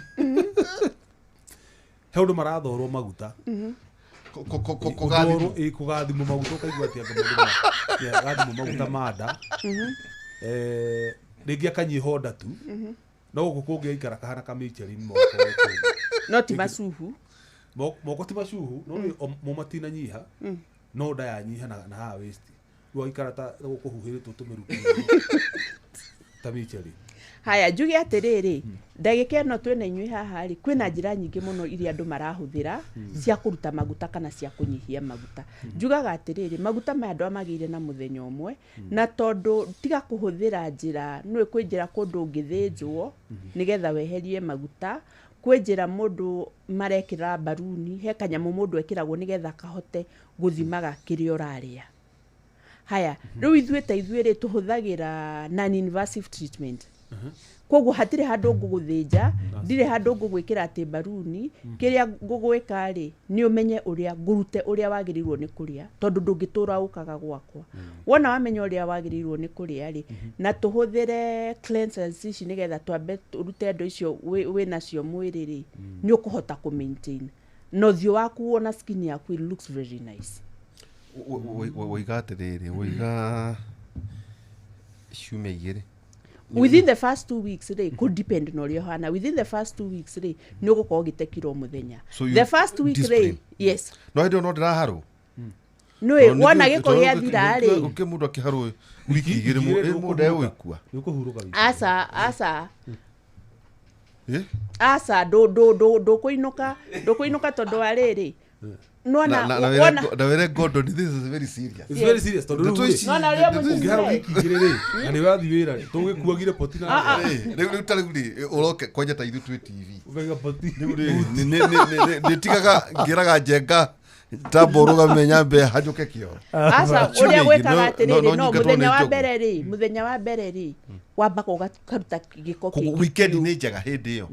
He ũndũ marathorwo maguta. Kũgathimwo. Gũthorwo, ĩ, kũgathimwo maguta, ũkaigua atĩ anga mũndũ nĩ agathimwo maguta ma nda. Rĩngĩ akanyiha nda tu, no gũkũ kũngĩ aikara kahana kamĩcheri moko gũkũ. No ti macuhu. Moko ti macuhu, no nĩ mo matinanyiha, no nda yanyiha na haha waist, rĩu aikara ta gũkũhuhĩrĩtwo tũmĩruki ta mĩcheri. Haya, njuge atĩrĩrĩ, ndagĩka ĩno twĩna inyuĩ haha rĩ, kwĩna njĩra nyingĩ mũno iria andũ marahũthĩra cia kũruta maguta kana cia kũnyihia maguta. Njugaga atĩrĩrĩ, maguta maya andũ amagĩire na mũthenya ũmwe, na tondũ tiga kũhũthĩra njĩra, nĩũĩ kwĩ njĩra kũndũ ũngĩthĩnjwo nĩgetha weherie maguta, kwĩ njĩra mũndũ marekĩra mbaruni, he kanyamũ mũndũ ekĩragwo nĩgetha kahote gũthimaga kĩrĩa ũrarĩa. Haya, rĩu ithuĩ ta ithuĩ rĩ, tũhũthagĩra non-invasive treatment. Koguo hatirĩ handũ ngũgũthĩnja, ndirĩ handũ ngũgwĩkĩra atĩ mbaruni. Kĩrĩa ngũgwĩka rĩ, nĩ ũmenye ũrĩa ngũrute ũrĩa wagĩrĩirwo nĩ kũrĩa, tondũ ndũngĩtũra ũkaga gwakwa. Wona wamenya ũrĩa wagĩrĩirwo nĩ kũrĩa rĩ, na tũhũthĩre cleansers ici nĩgetha twambe tũrute indo icio wĩnacio mwĩrĩ rĩ, nĩ ũkũhota kũ maintain na ũthiũ waku ona skin yaku, it looks very nice. Woiga atĩrĩrĩ, woiga ciumia 2. Within the first 2 weeks rĩ, could depend na ũrĩa ũhana, within the first 2 weeks rĩ, nĩ ũgũkorwo ũgĩte kiro mũthenya. So you The first week rĩ, discipline. Yes. No hĩndĩ ĩyo no ndĩraharwo. Nĩ wona gĩko gĩathira rĩ, ũkĩ mũndũ akĩharwo wiki 2 mũndũ egũgĩkua. Nĩ ũkũhurũka wiki. Aca, aca. Eh? Aca, ndũkũinũka, ndũkũinũka tondũ wa rĩrĩ, nona wona Na wĩre Gordon, this is very serious. It's very serious tondũ Ndeto rĩu rĩ, ici- Nona ũrĩa ndeto ici- ũngĩharwo wiki 2 rĩ, na nĩ ũrathiĩ wĩra rĩ, tũgĩkuagire poti na Eh, rĩu ta rĩu rĩ, ũroke kwanja ta ithuĩ twĩ TV. ũkaiga poti. Rĩu rĩ, nĩtigaga ngĩraga njenga tamba ũrũgame nyambe hanyũke kĩoro. Aca, Ciumia ũrĩa igĩrĩ, gwĩkaga no atĩrĩrĩ, no nyingatwo nĩ mũthenya wa njogu. mbere rĩ, mũthenya wa mbere rĩ, wambaga ũkaruta gĩko Koguo kĩingĩ weekend biũ. nĩ njega hĩndĩ ĩyo,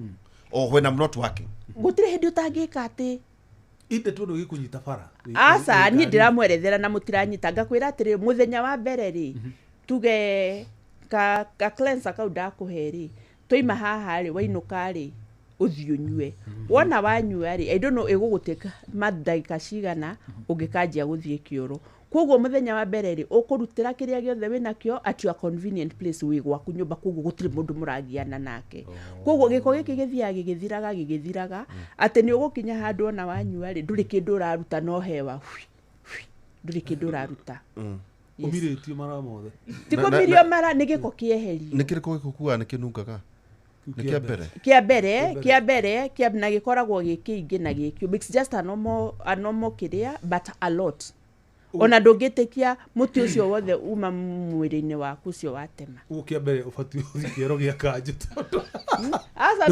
o when I'm not working. Gũtirĩ hĩndĩ ũtangĩka atĩ Inde tondũ gĩkũnyita bara. Aca, niĩ ndĩramwerethera na mũtiranyita. Ngakwĩra atĩrĩrĩ, mũthenya wa mbere rĩ, tuge ka cleanser kau ndakũhe rĩ, twaima haha rĩ, wainũka rĩ, ũthiĩ ũnyue. Wona wanyua rĩ, I don't know ĩgũgũtĩka mandagĩka cigana ũngĩkanjia gũthiĩ kĩoro. Koguo mũthenya wa mbere rĩ, ũkũrutĩra kĩrĩa gĩothe wĩnakĩo at your convenient place, wĩ gwaku nyũmba, koguo gũtirĩ mũndũ mũragiana nake. Koguo gĩko gĩkĩ gĩthiaga gĩgĩthiraga gĩgĩthiraga, atĩ nĩ ũgũkinya handũ ona wanyua rĩ, ndũrĩ kĩndũ ũraruta, no hewa hui, hui, ndũrĩ kĩndũ ũraruta. Yes. Ũmirĩtio mara mothe. Ti kũmirio mara, nĩ gĩko kĩeherio. Nĩ kĩrĩkũ gĩkũkuaga nĩ kĩnungaga? Nĩ kĩa mbere. Kĩa mbere, kĩa mbere kĩa na gĩkoragwo gĩ kĩingĩ na gĩkĩũmũ. It's just a normal kĩrĩa, but a lot. Ona ndũngĩtĩkia mũtĩ ũcio wothe uma mwĩrĩ-inĩ waku ũcio watema. Ũguo kĩa mbere ũbatiĩ ũthiĩ kĩoro gĩa kanjũ tondũ Aca,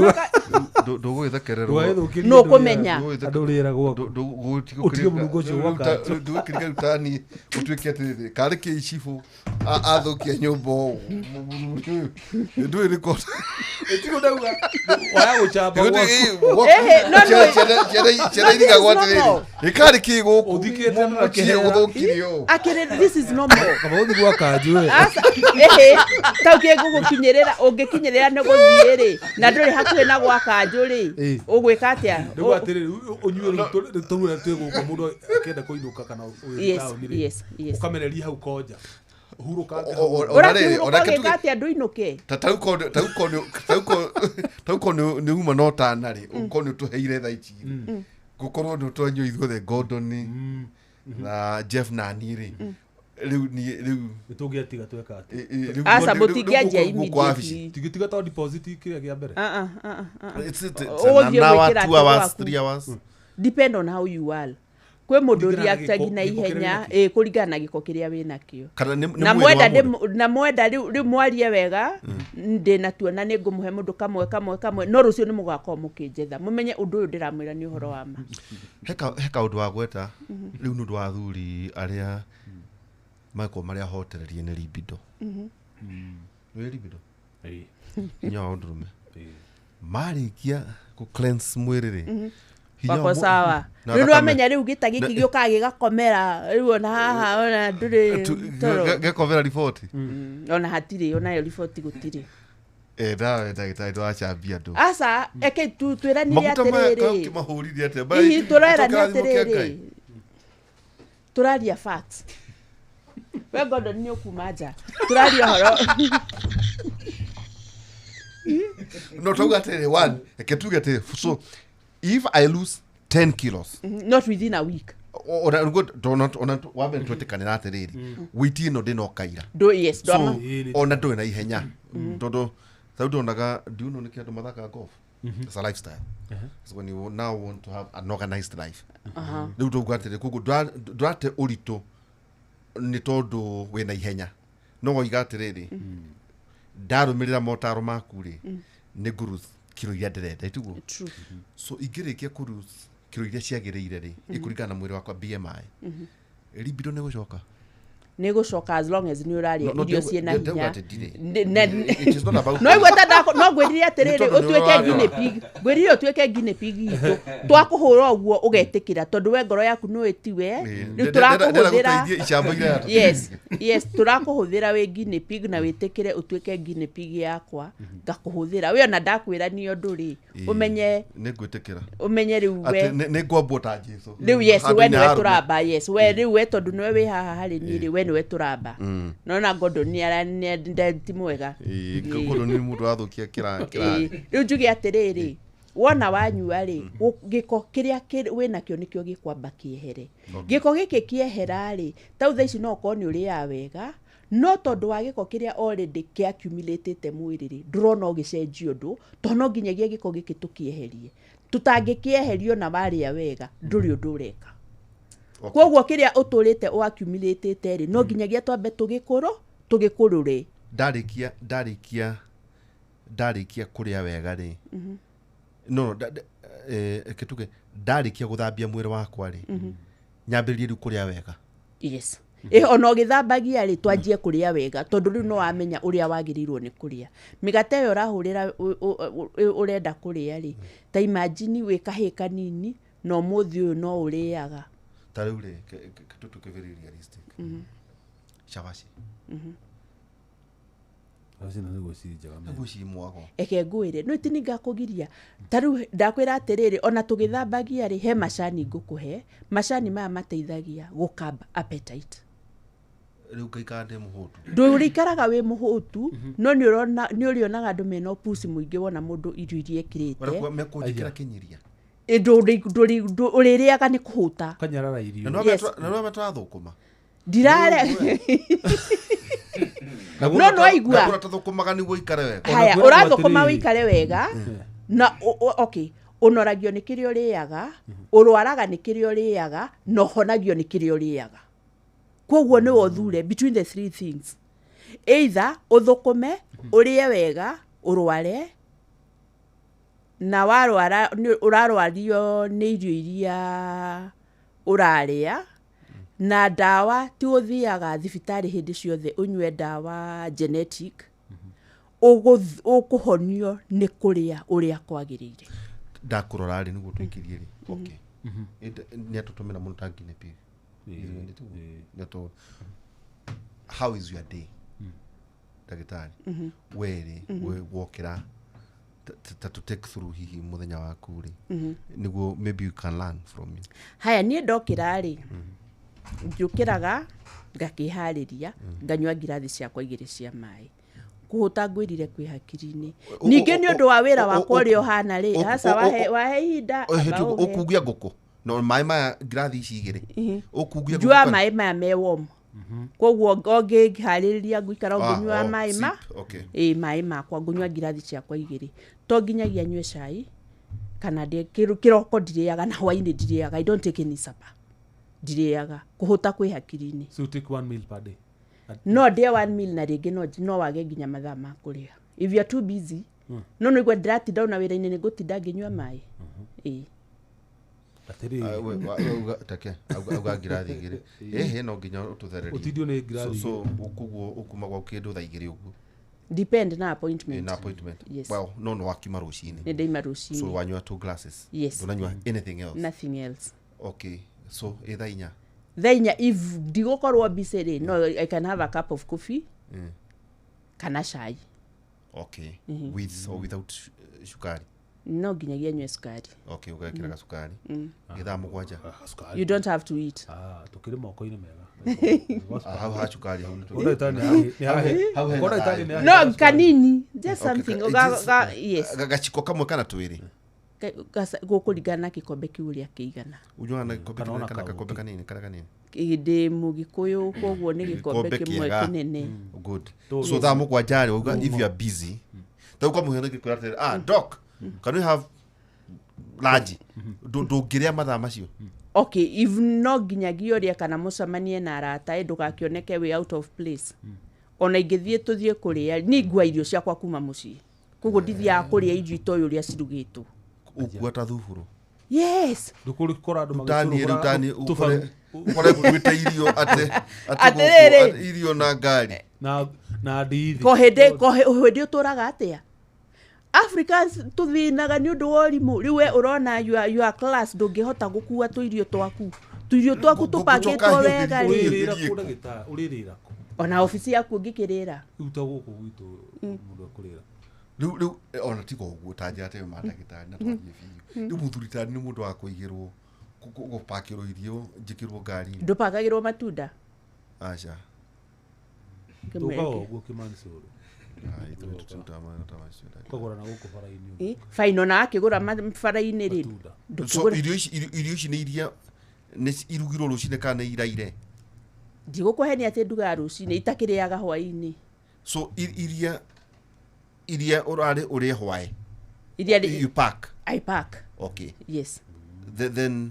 Ndũgũgĩthekererwo. ndũgagĩthũkĩrie Nũ ũkũmenya. andũ rĩera gwaku. Ũtige mũnungo ũcio gwa kanjũ. Ndũgũkĩriga rĩu tani ũtuĩke atĩrĩrĩ karĩ kĩ icibũ athũkia nyũmba ũũ ndũĩ rĩko. Ĩtigo ndauga waya gũcamba gwaku. Ehe, no, no. Ciana irigagwo This is atĩrĩrĩ normal. ĩkarĩ kĩ gũkũ Ũthikĩte na mũciĩ kĩhera. gũthũkirie ũũ. Akĩrĩ, this is normal. Kaba ũthiĩ gwa kanjũ we. Aca, ĩhĩ, tau kĩngũgũkinyĩrĩra, ũngĩkinyĩrĩra nĩ gũthiĩ rĩ, na ndũrĩ hakuhĩ na gwa kanjũ rĩ, Ĩ. ũgwĩka atĩa? Ndauga atĩrĩrĩ, ũnyue rĩu tũrũra twĩ gũkũ, mũndũ akĩenda kũinũka kana ũgĩthiĩ taũni rĩ, ũkamereria hau konja hurũkange hau. Ona rĩrĩ, Ũrakiurũka ona ũgĩka kĩtuge- atĩa ndũinũke? Ta tau ko nĩ uma no tana rĩ, ũkorwo nĩ ũtũheire thaa ici rĩ, gũkorwo nĩ ũtwanyua ithuothe, Gordon na Jeff na niĩ rĩ, rĩu niĩ rĩu Nĩ tũngĩatiga tweka atĩ rĩu Aca, rĩu- mũtingĩanjia rĩu gũkũ wabici. immediately. tigĩtiga to deposit kĩrĩa kĩa mbere. Ah, ah, ah, ah. It's Ũgũthiĩ an hour, gwĩkĩra two atĩ hours, gwaku. 3 hours. Depend on how you are. Kwĩ mũndũ Kũringana na reactagi na gĩko kĩrĩa ihenya. wĩnakĩo. Ĩ, kũringana na gĩko kĩrĩa wĩnakĩo. Kana nĩ Na mwĩrĩ mwenda wa mũndũ. na mwenda rĩu mwarie wega ndĩ natuo, na nĩ ngũmũhe mũndũ kamwe kamwe kamwe, no rũciũ nĩ mũgakorwo mũkĩnjetha mũmenye ũndũ ũyũ ndĩramwĩra nĩ ũhoro wa ma. He kaũndũ wa gweta rĩu nĩ ũndũ wa athuri arĩa magakorwo marĩa ahotererie nĩ libido. Nĩ libido, hinya wa ũndũrũme. Marĩkia kũ cleanse mwĩrĩ rĩ, hinya wa Wako sawa. na Rĩu thakame. wamenya rĩu gĩta gĩkĩ gĩũkaga gĩgakomera rĩu ona haha ona ndũrĩ toro. Gekomera riboti. Ona hatirĩ onayo riboti gũtirĩ. Ndawe ndagĩtarĩ ndwacambia andũ. Aca, eke twĩranire Maguta maya atĩrĩrĩ, ũkĩmahũrire atĩa? hihi tũrerania Kĩrathimo kĩa atĩrĩrĩ, Ngai. tũraria facts. We Gordon nĩ ũkuma nja, tũraria ũhoro. No tauga atĩrĩrĩ, one, reke tuge atĩrĩ, so if I lose 10 kilos Not within a week. Ona niguo ona wambere twĩtĩkanĩra atĩrĩrĩ, wĩiti ĩno ndĩnokaira. Do yes. So Ndwama. ona ndũrĩ na ihenya tondũ tarĩu ndonaga ndiuno nĩkĩ andũ mathakaga golf. It's a lifestyle. So when you now want to have an organized life, rĩu ndauga atĩrĩ, koguo ndũrate ũritũ nĩ tondũ wĩna ihenya, no woiga atĩrĩrĩ, ndarũmĩrĩra motaro maku rĩ, nĩ ngũ lose kiro iria ndĩrenda, ĩtiguo? True. So ingĩrĩkia kũ lose kiro iria ciagĩrĩire rĩ, ikũringana na mwĩrĩ wakwa, BMI, libido nĩ gũcoka. Nĩ gũcoka as long as nĩ ũrarĩa No, no, irio ndauga ciĩna ndauga hinya. atĩ ndirĩ. Nĩ- It is not about no igua ta no ngwĩrire atĩrĩrĩ Nĩ tondũ nĩ ũtuĩke ũrarora. guinea pig, ngwĩrire ũtuĩke guinea pig itũ, twakũhũra ũguo ũgetĩkĩra, tondũ we ngoro yaku nĩ ĩtiwe. Rĩu tũrakũhũthĩra. Ndĩra icambo iria. Yes, tũrakũhũthĩra wĩ guinea pig na wĩtĩkĩre ũtuĩke guinea pig yakwa, ngakũhũthĩra we ona ndakwĩra nĩ ũndũ rĩ, ũmenye Nĩ ngwĩtĩkĩra ũmenye rĩu we atĩ nĩ ngwambwo ta Jesu. Rĩu yes, Handũ-inĩ we nĩwe ha arũme. tũramba. Yes, we rĩu we tondũ nĩwe wĩ haha harĩ niĩ rĩ, we nĩwe tũramba. Nona Gordon nĩ ti mwega. Ĩĩ, Gordon nĩ mũndũ wathũkia kĩrathi. Rĩu njuge atĩrĩrĩ, wona wanyua rĩ, gĩko kĩrĩa wĩnakĩo nĩkĩo gĩkwamba kĩehere. Gĩko gĩkĩ kĩehera rĩ, tau thaa ici no ũkorwo nĩ ũrĩaga wega, no tondũ wa gĩko kĩrĩa already kĩaccumulate mwĩrĩ rĩ, ndũrona ũgĩcenjia ũndũ, tondũ no nginyagia gĩko gĩkĩ tũkĩeherie. Tũtangĩkĩeherio na warĩa wega, ndũrĩ ũndũ ũreka. Koguo kĩrĩa ũtũrĩte ũaccumulate rĩ, no nginyagia twambe tũgĩkũrũ tũgĩkũrũre. Ndarĩkia kũrĩa wega rĩ, no reke tuge ndarĩkia gũthambia mwĩrĩ wakwa rĩ, nyambĩrĩrie rĩu kũrĩa wega. Yes, ĩ ona ũgĩthambagia rĩ, twanjie kũrĩa wega, tondũ rĩu no wamenya ũrĩa wagĩrĩirwo nĩ kũrĩa. Mĩgate ĩyo ũrahũrĩra ũrenda kũrĩa rĩ, ta imagine wĩ kahĩĩ kanini na ũmũthĩ ũyũ no ũrĩaga. Ta rĩu rĩ, tũtuĩke very realistic, cabaci. Acio nĩguo ciĩ njega mena. Nĩguo ci mwago. Eke ngwĩre, no itini ngakũgiria. Ta rĩu ndakwĩra atĩrĩrĩ, ona tũgĩthambagia rĩ, he macani ngũkũhe. Macani maya mateithagia gũcurb appetite. Rĩu ngaikara ndĩ mũhũtu? Ndũrĩikaraga wĩ mũhũtu, no nĩ ũrona nĩ ũrĩonaga andũ mena ũpuci mũingĩ wona mũndũ irio iria ekĩrĩte. Mekũnjĩkĩra kĩnyiria. Ĩ, ũrĩrĩaga nĩ kũhũta. Kanyarara irio. Na Yes. no tũrathũkũma. Ndirare. No nĩwaigua? Tathũkũmaga nĩguo ikare wega. Haya. Ona kwĩragwo Ũrathũkũma atĩrĩrĩ. wĩikare wega na okay, ũnoragio nĩ kĩrĩa ũrĩaga, ũrwaraga nĩ kĩrĩa ũrĩaga, na ũhonagio nĩ kĩrĩa ũrĩaga. Koguo nĩwe ũthure between the three things: either ũthũkũme, ũrĩe wega, ũrware, na warwara ũrarwario nĩ irio iria ũrarĩa na ndawa. Ti ũthiaga thibitarĩ hĩndĩ ciothe ũnyue ndawa genetic. Ũkũhonio nĩ kũrĩa ũrĩa kwagĩrĩire. Ndakũrora rĩ, nĩguo tũingĩrie rĩ, okay, nĩ atũtũmĩra mũno ta guinea pig. Nĩ how is your day, ndagĩtarĩ? We rĩ, we wokĩra ta to take through hihi mũthenya waku rĩ, nĩguo maybe you can learn from me. Haya, niĩ ndokĩra rĩ, njũkĩraga ngakĩharĩria, nganyua ngirathi ciakwa igĩrĩ cia maĩ. Kũhũta ngwĩrire kwĩ hakiri-inĩ. Ningĩ nĩ ũndũ wa wĩra wakwa ũrĩa ũhana rĩ, aca, wahe ihinda amba ũhe. Ũkungia ngũkũ no maĩ maya ngirathi ici igĩrĩ ũkungia ngũkũ Njuaga maĩ maya me warm, koguo o ngĩharĩrĩria ngũikara o Ah, ngĩnyuaga oh, maĩ ma sip, okay. Ĩ, maĩ makwa ngũnyua ngirathi ciakwa igĩrĩ. To nginyagia nyue cai kana ndĩe kĩroko ndirĩaga na hwainĩ ndirĩaga. I don't take any supper, ndirĩaga. Kũhũta kwĩ hakiri-inĩ. So you take one meal per day? No ndĩe one meal na rĩngĩ no wage nginya mathaa ma kũrĩa if you are too busy. No nĩguo ndĩratinda ona wĩra-inĩ, nĩ ngũtinda ngĩnyua maĩ, ĩ. Atĩrĩrĩ. Ah, we auga take auga ngirathi igĩrĩ, ĩhĩ, no nginya ũtũthererie. Ũtindio nĩ ngirathi. So koguo ũkuma gwaku kĩndũ thaa igĩrĩ ũguo? Depend na appointment. Na appointment. Yes. Well, no wakiuma rũcinĩ. Nĩ ndaima So rũcinĩ. wanyua two glasses? Yes. Ndũnanyua anything else? Nothing else. Okay, so ĩ thaa 4? Thaa 4, if ndigũkorwo busy rĩ, no I can have a cup of coffee kana cai. Okay, with or without cukari? No nginyagia nyue cukari. Okay, ũgekĩra gacukari. Ĩ thaa 7? Cukari. You don't have to eat. Ah, tũkĩrĩ moko-inĩ mega. Ah, hau ha cukari hau nĩ Ko ndagĩtarĩ nĩ hau hena ko ndagĩtarĩ thayũ. nĩ No kanini, just Okay, something. Yes. Gaciko kamwe kana twĩrĩ? Gũkũringana na gĩkombe kĩu ũrĩa kĩigana. Ũnyuaga na gĩkombe Kana ona kĩnene kana gakombe kaũkĩ. kanini, karĩa kanini? Ndĩ mũgĩkũyũ, koguo nĩ gĩkombe Gĩkombe kĩmwe kĩega. kĩnene. Good. So thaa 7 rĩ, wauga if you are busy, ta rĩu kwa mũhiano ingĩkwĩra atĩrĩrĩ, ah, doc, can we have lunch? Ndũngĩrĩa mathaa macio? Okay, if no nginyagia ũrĩe kana mũcemanie na arata, ĩ, ndũgakĩoneke wĩ out of place. Ona ingĩthiĩ tũthiĩ kũrĩa, niĩ ngua irio ciakwa kuma mũciĩ, koguo ndithiaga kũrĩa irio itoĩ ũrĩa cirugĩtwo. Ũkua ta thuburu? Yes. Ndũkũrĩ kora andũ Tani rĩu tani magĩcũrũra tũbaru. ũkore. Ũkore nguĩte irio atĩ Atĩrĩrĩ. gũkũ, irio na ngari. Na ndithi. Ko hĩndĩ ũtũraga atĩa? Africans tũthĩnaga nĩ ũndũ wa ũrimũ. Rĩu we ũrona your class ndũngĩhota gũkua tũirio twaku. Tũirio twaku tũpangĩtwo Ngũcoka wega rĩ. Ũrĩrĩra kũ ndagĩtarĩ? Ũrĩrĩra kũ? Ona obici yaku ũngĩkĩrĩra. Rĩu ta gũkũ gwitũ mũndũ ekũrĩra. Rĩu ona tiga ũguo ta njĩra ta ma ndagĩtarĩ na twathiĩ biũ. Rĩu mũthuri tani nĩ mũndũ wa kũigĩrwo gũpakĩrwo irio njĩkĩrwo ngari-inĩ. Ndũpakagĩrwo matunda. Aca. Tũkaga ũguo Kĩmani Cũrũ. Ai, ithuĩ tũtirutaga mawĩra ta macio ndagĩtarĩ. Ũkagũra na gũkũ bara-inĩ ũguo. Fine, ona akĩgũra bara-inĩ rĩ. Matunda. So Ndũkĩgũra. irio ici nĩ iria nĩ irugirwo rũcinĩ kana nĩ iraire? Ndigũkũhenia atĩ ndugaga rũcinĩ itakĩrĩaga hwaĩ-inĩ. So iria ũrarĩ ũrĩe hwaĩ. Iria You pack. I pack. Okay. Yes. Then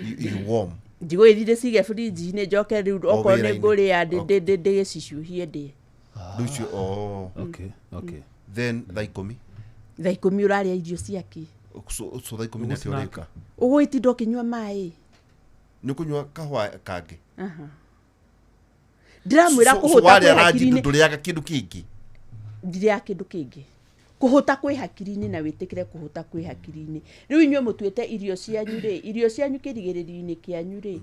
you warm. Ndigũgĩthiĩ ndĩcige fridge-inĩ njoke rĩu okorwo nĩ wĩra-inĩ. ngũrĩa ndĩgĩcicuhie ndĩe. Rĩu icio oh. Okay, okay. Then thaa ikũmi. Thaa ikũmi ũrarĩa irio ciake. So thaa ikũmi nĩ atĩa ũrĩka? Ũgũgĩtinda ũkĩnyua maĩ. Nĩ ũkũnyua kahũa kangĩ? Ndĩramwĩra So kũhũta warĩa kwĩ ranji hakiri-inĩ. ndũrĩaga kĩndũ kĩngĩ? Ndirĩaga kĩndũ kĩngĩ. Kũhũta kwĩ hakiri-inĩ na wĩtĩkĩre kũhũta kwĩ hakiri-inĩ. Rĩu inyuĩ mũtuĩte irio cianyu rĩ, irio cianyu kĩrigĩrĩrio-inĩ kĩanyu rĩ,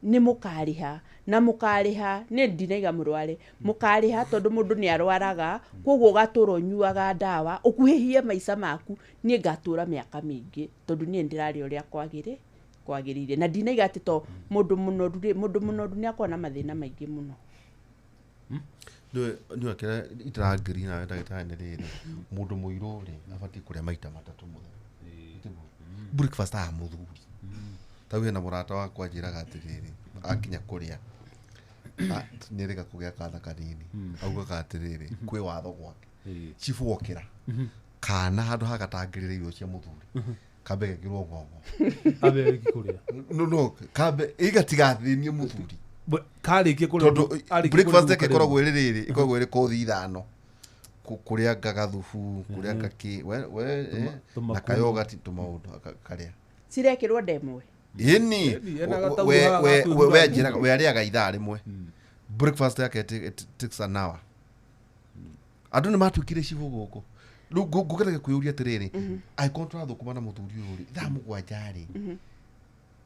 nĩ mũkarĩha na mũkarĩha nĩ ndinaiga mũrware mũkarĩha tondũ mũndũ nĩ arwaraga koguo ũgatũra ũnyuaga ndawa ũkuhĩhie maica maku. Niĩ ngatũra mĩaka mĩingĩ tondũ niĩ ndĩrarĩa ũrĩa kwagĩrĩire na ndinaiga atĩ to mũndũ mũnoru rĩ, mũndũ mũnoru nĩ akoragwo na mathĩna maingĩ mũno. Nĩwe kĩrĩa itarangiri nawe ndagĩtarĩ nĩ rĩrĩ, mũndũ mũirũ rĩ abatiĩ kũrĩa maita matatũ mũthenya. Breakfast ya mũthuri. Ta hena mũrata wakwa anjĩraga atĩrĩrĩ, akinya kũrĩa nĩerĩga kũgĩa kana kanini, augaga atĩrĩrĩ kwĩ watho gwake, chifu wokĩra kana handũ ha gatangĩrĩra irio cia mũthuri kambe gekĩrwo ng'ong'o. Ambe arĩkie kũrĩa. No kambe igatigathĩnie mũthuri. Karĩkie kũrĩa Tondũ breakfast yake ĩkoragwo ĩrĩ rĩrĩ, ĩkoragwo ĩrĩ kothi ithano. Kũrĩa ngagathubu, kũrĩa ngakĩ, we na kayogati tũmaũndũ karĩa. Cirekĩrwo ndemwe. Ĩni, we njĩraga we arĩaga ithaa rĩmwe. Breakfast yake it takes an hour. Andũ nĩ matuĩkire cibũ gũkũ. Rĩu ngũgeragia kwĩyũria atĩrĩrĩ, angĩkorwo tũrathũkũma na mũthuri ũyũ rĩ, thaa mũgwanja rĩ,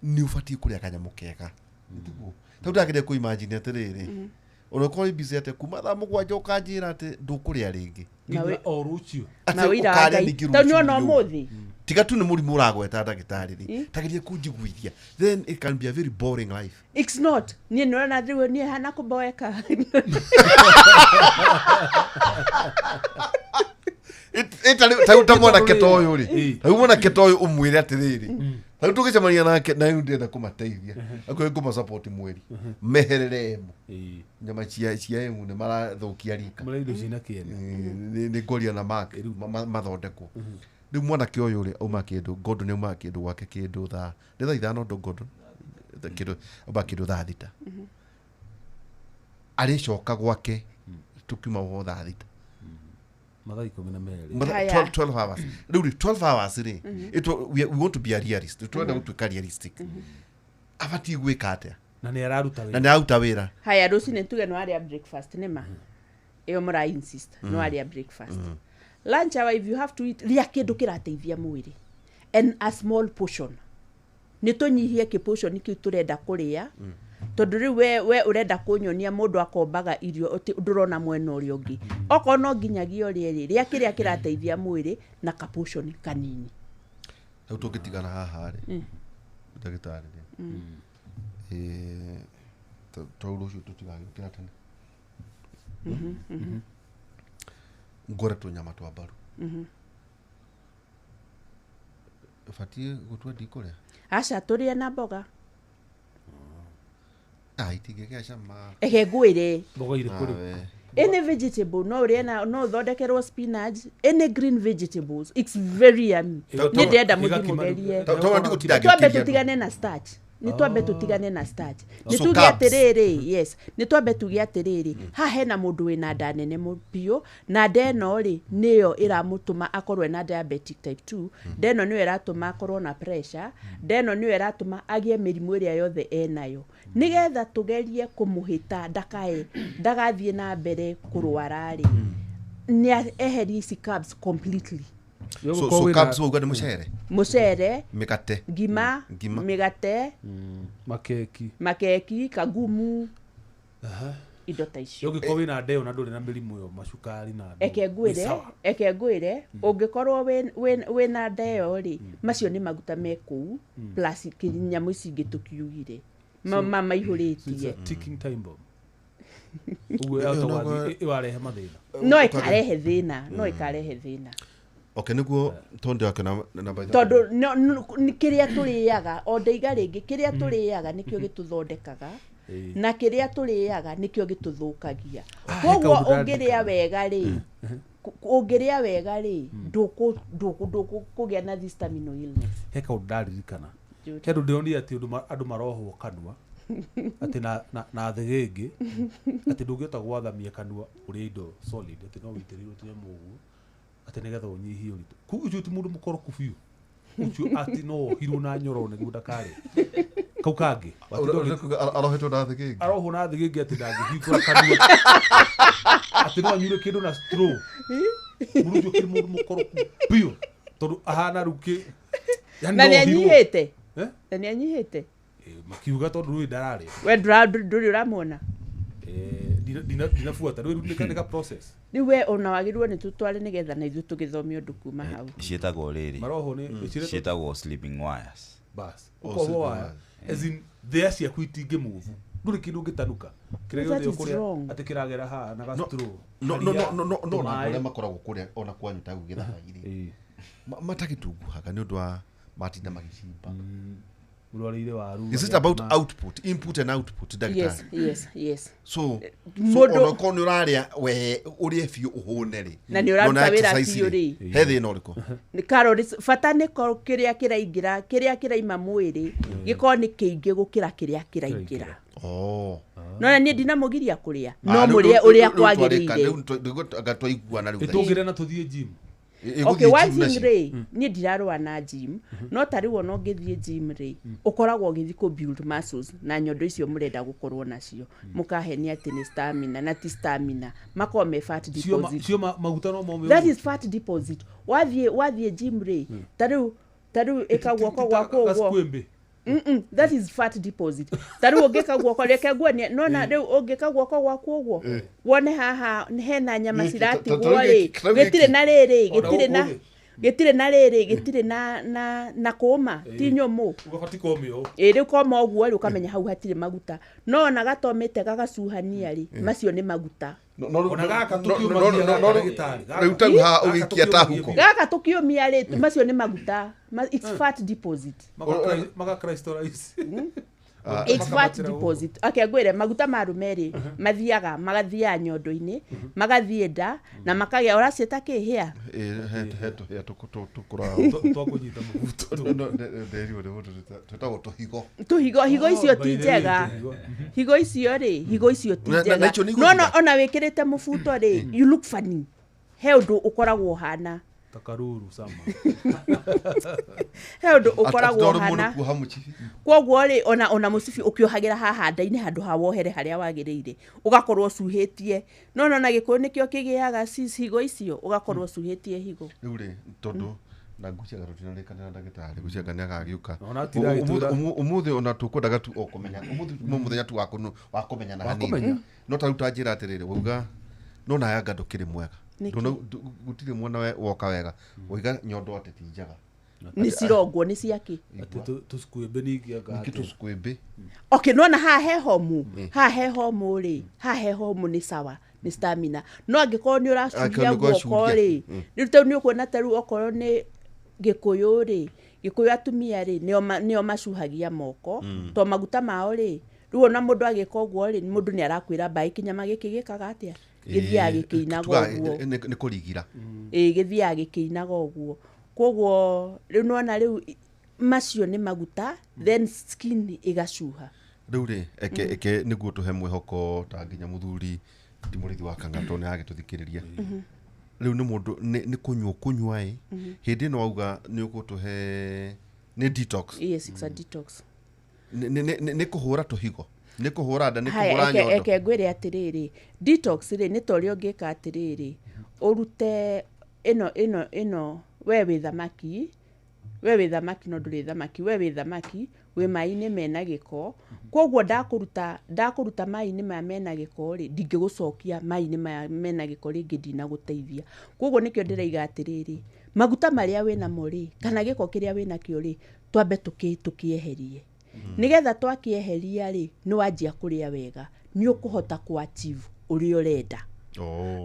nĩ ũbatiĩ kũrĩa kanyamũ kega. Nĩtiguo? Tondũ ndageria kũ imagine atĩrĩrĩ, ona ũkorwo wĩ busy atĩa, kuma thaa mũgwanja ũkanjĩra atĩ ndũkũrĩa rĩngĩ. Nginya o rũciũ. Na ũira wa Ngai. Tondũ nĩ ona ũmũthĩ. Tiga tu nĩ mũrimũ ũragweta ndagĩtarĩ rĩ, tageria kũnjiguithia. Then it can be a very boring life. It's not. Niĩ nĩũrona rĩu niĩ hana kũboeka. Ta mwanake ta ũyũ rĩ, ta rĩu mwanake ta ũyũ ũmwĩre atĩrĩrĩ, ta rĩu tũgĩcemania nake na rĩu ndĩrenda kũmateithia, akorwo ngũma support mweri, meherere emu. Nyama cia emu nĩ marathũkia rika. Marĩa indo ciĩna kĩene. Nĩ ngwaria na Mark mathondekwo. Rĩu mwanake ũyũ rĩ, auma kĩndũ, Gordon nĩ auma kĩndũ gwake kĩndũ thaa, nĩ thaa ithano ndũ Gordon? Kĩndũ, auma kĩndũ thaa thita. Arĩcoka gwake, tũkiuma ho thaa thita. Mathaa ikũmi na merĩ. 12 hours. Rĩu rĩ, 12 hours rĩ, we want to be a realist. Tũrenda gũtuĩka realistic. Abatiĩ gwĩka atĩa? Na nĩ araruta wĩra. Na nĩ araruta wĩra. Haya, rũcinĩ tuge nĩ warĩa breakfast, nĩ ma? Ĩyo mũra insist, nĩ warĩa breakfast. Lunch hour, if you have to eat, rĩa kĩndũ kĩrateithia mwĩrĩ. And a small portion. Nĩ tũnyihie kĩ portion kĩu tũrenda kũrĩa. Tondũ rĩu we ũrenda kũnyonia mũndũ akombaga irio ndũrona mwena ũrĩa ũngĩ. Okorwo no nginyagia ũrĩe rĩ, rĩa kĩrĩa kĩrateithia mwĩrĩ na ka portion kanini. Rĩu tũngĩtigana haha rĩ, ndagĩtarĩ rĩ, tondũ rũciũ tũtigagĩũkĩra tene. Ngũre tũnyama twa mbaru. Batiĩ gũtua ndikũrĩa? Aca, tũrĩe na mboga. Itingĩgĩa cama. Eke ngwĩre. Mboga irĩkũ rĩu? Any vegetable, no ũrĩe na, no ũthondekerwo spinach, any green vegetables, it's very yummy. Niĩ ndĩrenda mũthiĩ mũgerie. Twambe tũtigane na starch. Nĩ twambe tũtigane na starch. Nĩ So tuge carbs. atĩrĩrĩ, yes, nĩ twambe tuge atĩrĩrĩ, haha hena mũndũ wĩna nda nene biũ, na nda ĩno rĩ nĩyo ĩramũtũma akorwo ena diabetic type 2, nda ĩno nĩyo ĩratũma akorwo na pressure, nda ĩno nĩyo ĩratũma agĩe mĩrimũ ĩrĩa yothe enayo, nĩgetha tũgerie kũmũhĩta ndakae ndagathiĩ na mbere kũrwara rĩ, nĩ eherie ici carbs completely. So so carbs wauga nĩ mũcere, Mũcere, mĩgate, ngima, Ngima. mĩgate, Makeki. Makeki, kagumu, indo ta icio. Ũngĩkorwo wĩna nda ĩyo na ndũrĩ na mĩrimũ ĩyo, macukari na ndũ, Eke nĩ ngwĩre, sawa. eke ngwĩre, ũngĩkorwo wĩna nda ĩyo rĩ, macio nĩ maguta me kũu plus nyamũ ici ingĩ tũkiugire So it's maihũrĩtie. a ticking time bomb. Ũguo Ĩyo yahota no gwathiĩ- ĩwarehe mathĩna. No ĩkarehe thĩna, no ĩkarehe thĩna. Okay, nĩguo tondũ yake na na Tondũ nĩ kĩrĩa tũrĩaga, o ndaiga rĩngĩ, kĩrĩa tũrĩaga nĩkĩo gĩtũthondekaga, Ĩĩ. na kĩrĩa tũrĩaga nĩkĩo gĩtũthũkagia. Ah, Koguo he kaũndũ ũngĩrĩa ndaririkanire. wega rĩ, ũngĩrĩa wega rĩ, ndũkũgĩa na this terminal illness. He kaũndũ ndaririkana. Njũri. He andũ ndĩronire atĩ ũndũ andũ marohwo kanua atĩ na thĩgĩngĩ, atĩ ndũngĩhota gwathamia kanua ũrĩe indo solid, atĩ no wĩitĩrĩirwo tũnyamũ ũguo atĩ nĩgetha ũnyihie ũritũ. Kũu ũcio ti mũndũ mũkoroku biũ, ũcio atĩ no ohirwo na nyororo nĩguo ndakarĩe kau kangĩ. Atĩ Arohetwo na thĩgĩngĩ. Arohwo na thĩgĩngĩ atĩ ndangĩhingũra kanua, atĩ no anyure kĩndũ na straw. Mũndũ ũcio kĩrĩ mũndũ mũkoroku biũ, tondũ ahana rĩu kĩ yani Na no nĩ ohirwo. anyihĩte. Eh? Na nĩ anyihĩte. Eh, makiuga tondũ rĩu ndararĩa. We ndũrĩ ũramwona. Eh, ndinabuata rĩu, nĩ ka process. Rĩu we ona wagĩrĩirwo nĩ tũtware nĩgetha na ithuĩ tũgĩthome ũndũ kuma hau. Ciĩtagwo rĩrĩ, Maroho nĩ ciĩtagwo ciĩtagwo sleeping wires. Bas, Oh, ũkohwo sleeping waya, wires. as in thĩa ciaku itingĩmove, ndũrĩ kĩndũ ũngĩtanuka kĩrĩa That gĩothe is ũkũrĩa wrong. atĩ kĩragera haha na No, gastraw. no no no no no no na Tũmaĩ. arĩa makoragwo kũrĩa ona kwanyu ta gĩthaka-inĩ, Ĩĩ. matagĩtunguhaga nĩ ũndũ wa matinda magĩcimba. Mũrwarĩire waru. Is it about output, input and output, Yes. ndagĩtarĩ? Yes. So so Mũndũ- onakorwo nĩ ũrarĩa we ũrĩe biũ ũhũne rĩ, Na nĩ ũraruta no na wĩra exercise biũ rĩ. he thĩna ũrĩkũ? Nĩ calories, bata nĩ korwo kĩrĩa kĩraingĩra, kĩrĩa kĩraima mwĩrĩ gĩkorwo nĩ kĩingĩ gũkĩra kĩrĩa kĩraingĩra. Oh. No na niĩ ndinamũgiria kũrĩa, no Ah, rĩu- mũrĩe rĩu- ũrĩa rĩu twarĩka, kwagĩrĩire. rĩu anga twaiguana rĩu thaa ici. Ĩtũngĩre na tũthiĩ gym. Ĩ- Okay, ĩgũthiĩ one gym thing nacio. rĩ, niĩ ndirarũa na gym, no ta rĩu ona ũngĩthiĩ gym rĩ, ũkoragwo ũgĩthiĩ kũ build muscles na nyondo icio mũrenda gũkorwo nacio, mũkahenia atĩ nĩ stamina, na ti stamina, makorwo me fat deposit. Cio maguta no mome. That is fat deposit. Wathiĩ gym rĩ, ta rĩu ĩka guoko gwaku ũguo. Gaskwembe. That is fat deposit. Ta rĩu ũngĩka guoko, reke nguonie, nona rĩu ũngĩka guoko gwaku ũguo, wone haha hena nyama Gĩkĩ, ciratigwo ta- ta- rĩ, ta- ta- gĩtirĩ na rĩrĩ, Ona gĩtirĩ na gũkũ thĩ. gĩtirĩ na rĩrĩ, gĩtirĩ na kũma, ti nyũmũ. Ũgabati kome ũũ. Ĩ rĩu koma ũguo rĩ, ũkamenya hau hatirĩ maguta, no ona gatomĩte gagacuhania rĩ, macio nĩ maguta. No- no- Ona gaka no- tũkiumagia no- no- gaka no- ndagĩtarĩ, gaka. rĩu tau haha Gaka ũgĩikia tũkiumagia tahuko. biũ. Gaka tũkĩũmia rĩ, macio nĩ maguta. It's fat deposit. Maka crystallize. It's fat Makamatĩra gũkũ. deposit. Okay, ngwĩre maguta ma arũme rĩ, mathiaga magathiaga nyondo-inĩ, magathiĩ nda na makagĩa, ũraciĩta kĩ, hĩa? Ĩ, he tũhĩa tũkũraga. Twakũnyita mũbuto. No, no, nderirwo nĩ mũndũ twĩtagwo tũhigo. Tũhigo, higo icio Oh, ti by the way, njega. tũhigo. Higo icio rĩ, higo icio ti Na- na njega. icio nĩ No igũthira? ona wĩkĩrĩte mũbuto rĩ, you look funny, he ũndũ ũkoragwo ũhana. Ta karuru sama. He ũndũ ũkoragwo Atĩ mũndũ ũhana. kuoha mũcibi. Koguo rĩ, ona mũcibi ũkĩohagĩra haha nda-inĩ handũ ha wohere harĩa wagĩrĩire, ũgakorwo ũcuhĩtie. No na gĩkũyũ nĩkĩo kĩgĩaga cis higo icio, ũgakorwo ũcuhĩtie higo. Rĩu rĩ, tondũ na ngwĩciria tũtinarĩkanĩra ndagĩtarĩ, ngwĩciria nĩ agagĩũka. Ona atiragĩtwĩra- Ũmũthĩ ona tũkwendaga tu o kũmenya, ũmũthĩ nĩ mũthenya tu wa kũmenyana Wa hanini. kũmenya. No ta rĩu ta njĩra atĩrĩrĩ, wauga no na yanga ndũkĩrĩ mwega. Nĩkĩ? Gũtirĩ mwena woka wega, wauga nyondo atĩ ti njega. Nĩ cirongwo nĩ ciakĩ? Atĩ tũskwembe ningĩ anga Ningĩ atĩa. tũskwĩmbĩ. Okay, nona haha he homu, haha he homu rĩ, haha he homu nĩ sawa, nĩ stamina. No angĩkorwo nĩ ũracuria Angĩkorwo nĩ guoko gwacuria. rĩ, rĩu tau nĩ ũkuona ta rĩu okorwo nĩ gĩkũyũ rĩ, gĩkũyũ atumia rĩ, nĩo macuhagia moko, to maguta mao rĩ, rĩu ona mũndũ agĩka ũguo rĩ, mũndũ nĩ arakwĩra mbaĩ kĩnyama gĩkĩ gĩkaga atĩa, gĩthiaga gĩkĩinaga Tugaga ũguo. nĩ kũrigira. Ĩ gĩthiaga gĩkĩinaga ũguo. Koguo rĩu nona rĩu Macio nĩ maguta, then skin ĩgacuha. Rĩu rĩ, eke nĩguo tũhe mwĩhoko ta nginya mũthuri ti mũrĩithi wa kang'ato nĩ agĩtũthikĩrĩria. Rĩu nĩ mũndũ nĩ kũnyua kũnyua ĩ hĩndĩ ĩno wauga nĩ ũgũtũhe nĩ detox. Yes, it's a detox. Nĩ kũhũra tũhigo, nĩ kũhũra nda, nĩ Haya, kũhũra nyondo. Eke ngwĩre atĩrĩrĩ, detox rĩ nĩ ta ũrĩa ũngĩka atĩrĩrĩ, ũrute ĩno we wĩ thamaki, we wĩ thamaki no ndũrĩ thamaki, we wĩ thamaki wĩ maĩ-inĩ mena gĩko, koguo ndakũruta maĩ-inĩ maya mena gĩko rĩ, ndingĩgũcokia maĩ-inĩ maya mena gĩko rĩngĩ, ndinagũteithia. Koguo nĩkĩo ndĩraiga atĩrĩrĩ, maguta marĩa wĩnamo rĩ, kana gĩko kĩrĩa wĩnakĩo rĩ, twambe tũkĩeherie. Nĩgetha twakĩeheria rĩ, nĩ wanjia kũrĩa wega, nĩ ũkũhota kũ achieve ũrĩa ũrenda.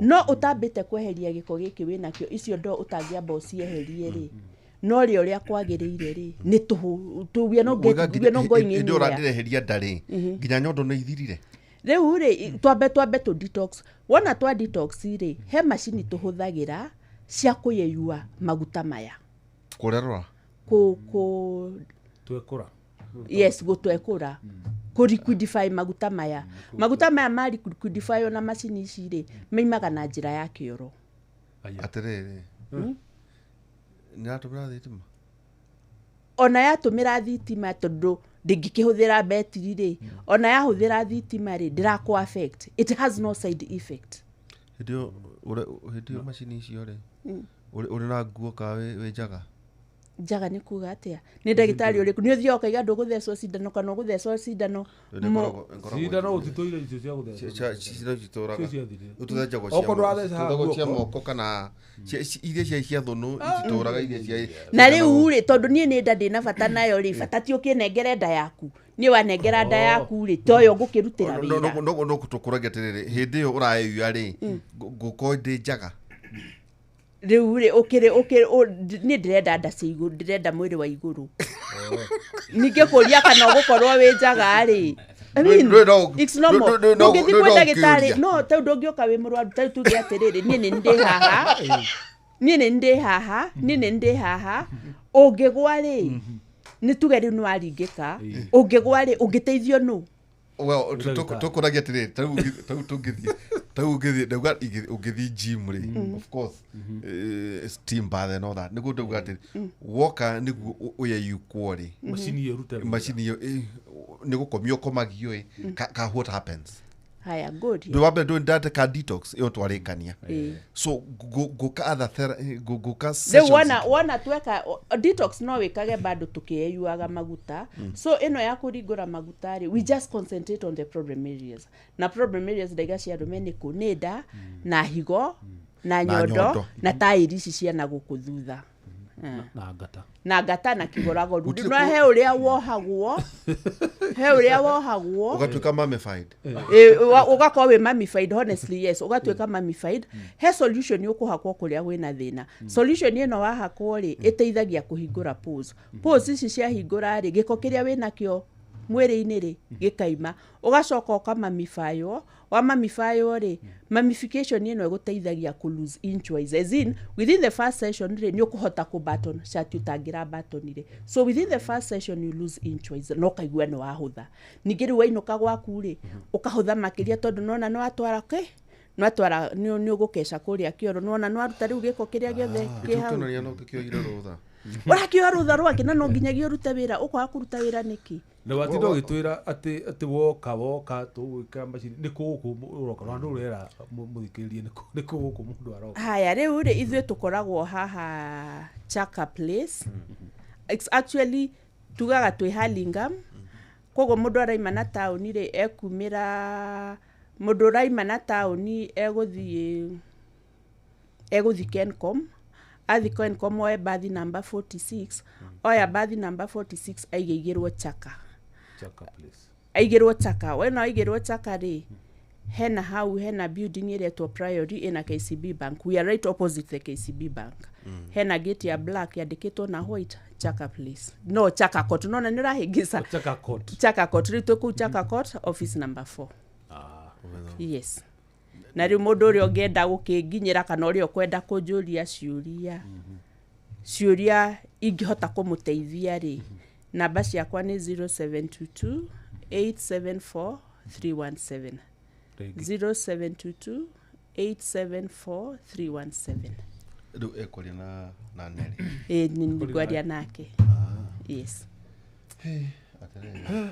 No ũtambĩte kweheria gĩko gĩkĩ wĩnakĩo, icio ndo ũtangĩamba ũcieherie rĩ, no rĩ ũrĩa kwagĩrĩire rĩ, nĩ tũhũ, we are not getting, we are not going hĩndĩ anywhere. Ũrandireheria nda rĩ, nginya nyondo nĩ ithirire. Rĩu rĩ, twambe tũ detox. Wona twa detox rĩ, he macini tũhũthagĩra cia kũyeyua maguta maya. Kũrĩa rora Kũ Twekũra. Yes, gũtwekũra, kũ liquidify maguta maya. Maguta maya ma liquidify na macini ici rĩ, maimaga na njĩra ya kĩoro. Aya. Atĩrĩrĩ, nĩ ratũmĩra thitima? Ona yatũmĩra thitima, tondũ ndĩngĩkĩhũthĩra betiri rĩ, ona yahũthĩra thitima rĩ, ndĩrakũ affect, it has no side effect. Hĩndĩ ĩyo hĩndĩ ĩyo macini icio rĩ, ũrĩ na nguo ka wĩ njaga? Njaga nĩ kuga atĩa? Nĩ ndagĩtarĩ ũrĩkũ nĩ ũthiaga ũkaiga ndũgũthecwo cindano kana ũgũthecwo cindano? Cindano ũtitũire icio cia gũthecwo. Cindano citũraga. Icio ciathirire. Tũthecagwo Okorwo ndũratheca haha cia guoko. moko kana iria cia thũnũ ititũraga, iria cia Na rĩu rĩ, tondũ niĩ nĩ nda ndĩna bata nayo rĩ, bata ti ũkĩnengere nda yaku, niĩ wanengera nda yaku rĩ, toyo ngũkĩrutĩra wĩra. No tũkũragia atĩrĩrĩ, hĩndĩ ĩyo ũrayeyua rĩ, ngũkorwo ndĩ njaga? Rĩu rĩ, ũkĩrĩ ũkĩrĩ niĩ ndĩrenda nda cia igũrũ, ndĩrenda mwĩrĩ wa igũrũ. Ningĩ kũria kana ũgũkorwo wĩ njaga rĩ, I mean, it's normal. Ndũngĩthiĩ kwĩ ndagĩtarĩ, no tau ndũngĩũka wĩ mũrwaru, tau tuge atĩrĩrĩ, niĩ nĩ ndĩ haha, niĩ nĩ ndĩ haha, niĩ nĩ ndĩ haha, ũngĩgwa rĩ, nĩ tuge rĩu nĩ waringĩka, ũngĩgwa rĩ, ũngĩteithio nũ? Well, tũkũragia atĩrĩrĩ, tarĩu tũngĩthiĩ, tarĩu ũngĩthiĩ, ndauga ũngĩthiĩ gym rĩ, of course, steam bath and all that, nĩguo ndauga atĩrĩ, woka nĩguo ũyeyukwo rĩ, Macini ĩyo ĩrute wĩra. Macini ĩyo nĩ gũkomio ũkomagio ĩ, ka what happens? Haya, ngũria. Ndũ wa mbere ndũ ndate ka detox ĩyo twarĩkania, Ĩĩ. so ngũka other ngũka Rĩu sessions. wona tweka detox, no wĩkage bado tũkĩyeyuaga maguta. So ĩno ya kũringũra maguta rĩ, we just concentrate on the problem areas, na problem areas ndaiga cia arũme nĩ kũ? Nĩ nda na higo na nyondo nyondo. Na taĩri ici cia na gũkũ thutha. Na ngata. Na ngata na kĩgoragoru. Gũtirĩ No he ũrĩa wohagwo, he ũrĩa wohagwo. Ũgatuĩka mummified. Ũgakorwo wĩ mummified, honestly, yes, ũgatuĩka mummified. He solution ũkũhakwo kũrĩa kwĩna thĩna. Solution ĩno wahakwo rĩ, ĩteithagia kũhingũra pores. Pores ici ciahingũra rĩ, gĩko kĩrĩa wĩnakĩo mwĩrĩ-inĩ rĩ, gĩkaima. Ũgacoka ũkamamifywo. Wamamifywo rĩ, mummification ĩno ĩgũteithagia kũ lose inch wise, as in within the first session rĩ, nĩ ũkũhota kũ button shirt ũtangĩra button rĩ. So within the first session you lose inch wise na ũkaigua nĩ wahũtha. Ningĩ rĩu wainũka gwaku rĩ, ũkahũtha makĩria, tondũ nona nĩ watwara kĩ, nĩ watwara, nĩ ũgũkeca kũrĩa kĩoro, nĩwona nĩ waruta rĩu gĩko kĩrĩa gĩothe kĩ hau. Gĩtũkĩonaria no kĩoire rũtha. Ũrakĩoya rũtha rwake na no nginyagia ũrute wĩra, ũkwaga kũruta wĩra nĩkĩ? Na watinda ũgĩtwĩra atĩ woka tũgwĩka macini nĩ kũ gũkũ ũroka, na ndũrera mũthikĩrĩrie nĩ kũ gũkũ mũndũ aroka. Haya, rĩu rĩ, ithuĩ tũkoragwo haha Chaka Place. It's actually tugaga twĩ Hurlingham, koguo mũndũ araima na taũni rĩ, ekumĩra, mũndũ ũraima na taũni egũthiĩ Kencom, athi Kencom oe bathi namba 46, oya bathi namba 46 aigĩirwo Chaka. Chaka Place. Aigĩrwo Chaka, wena aigĩrwo Chaka rĩ, hena hau hena building ĩretwo Priory, ĩna KCB Bank. We are right opposite the KCB Bank. Hena gate ya black yandĩkĩtwo na white, Chaka Place, no Chaka Court, nona nĩ ũrahĩngĩca. Chaka Court. Chaka Court. Rĩu twĩ kũu Chaka Court, office number 4. Ah. Yes, na rĩu mũndũ ũrĩa ũngĩenda gũkĩnginyĩra kana ũrĩa ũkwenda kũnjũria ciũria ciũria ingĩhota kũmũteithia rĩ, namba ciakwa nĩ 0722 874 317. Rĩngĩ. 0722 874 317. Rĩu ekwaria na Nelly. Ĩ nĩ ngwaria nake. Yes. Hey, atĩrĩrĩ.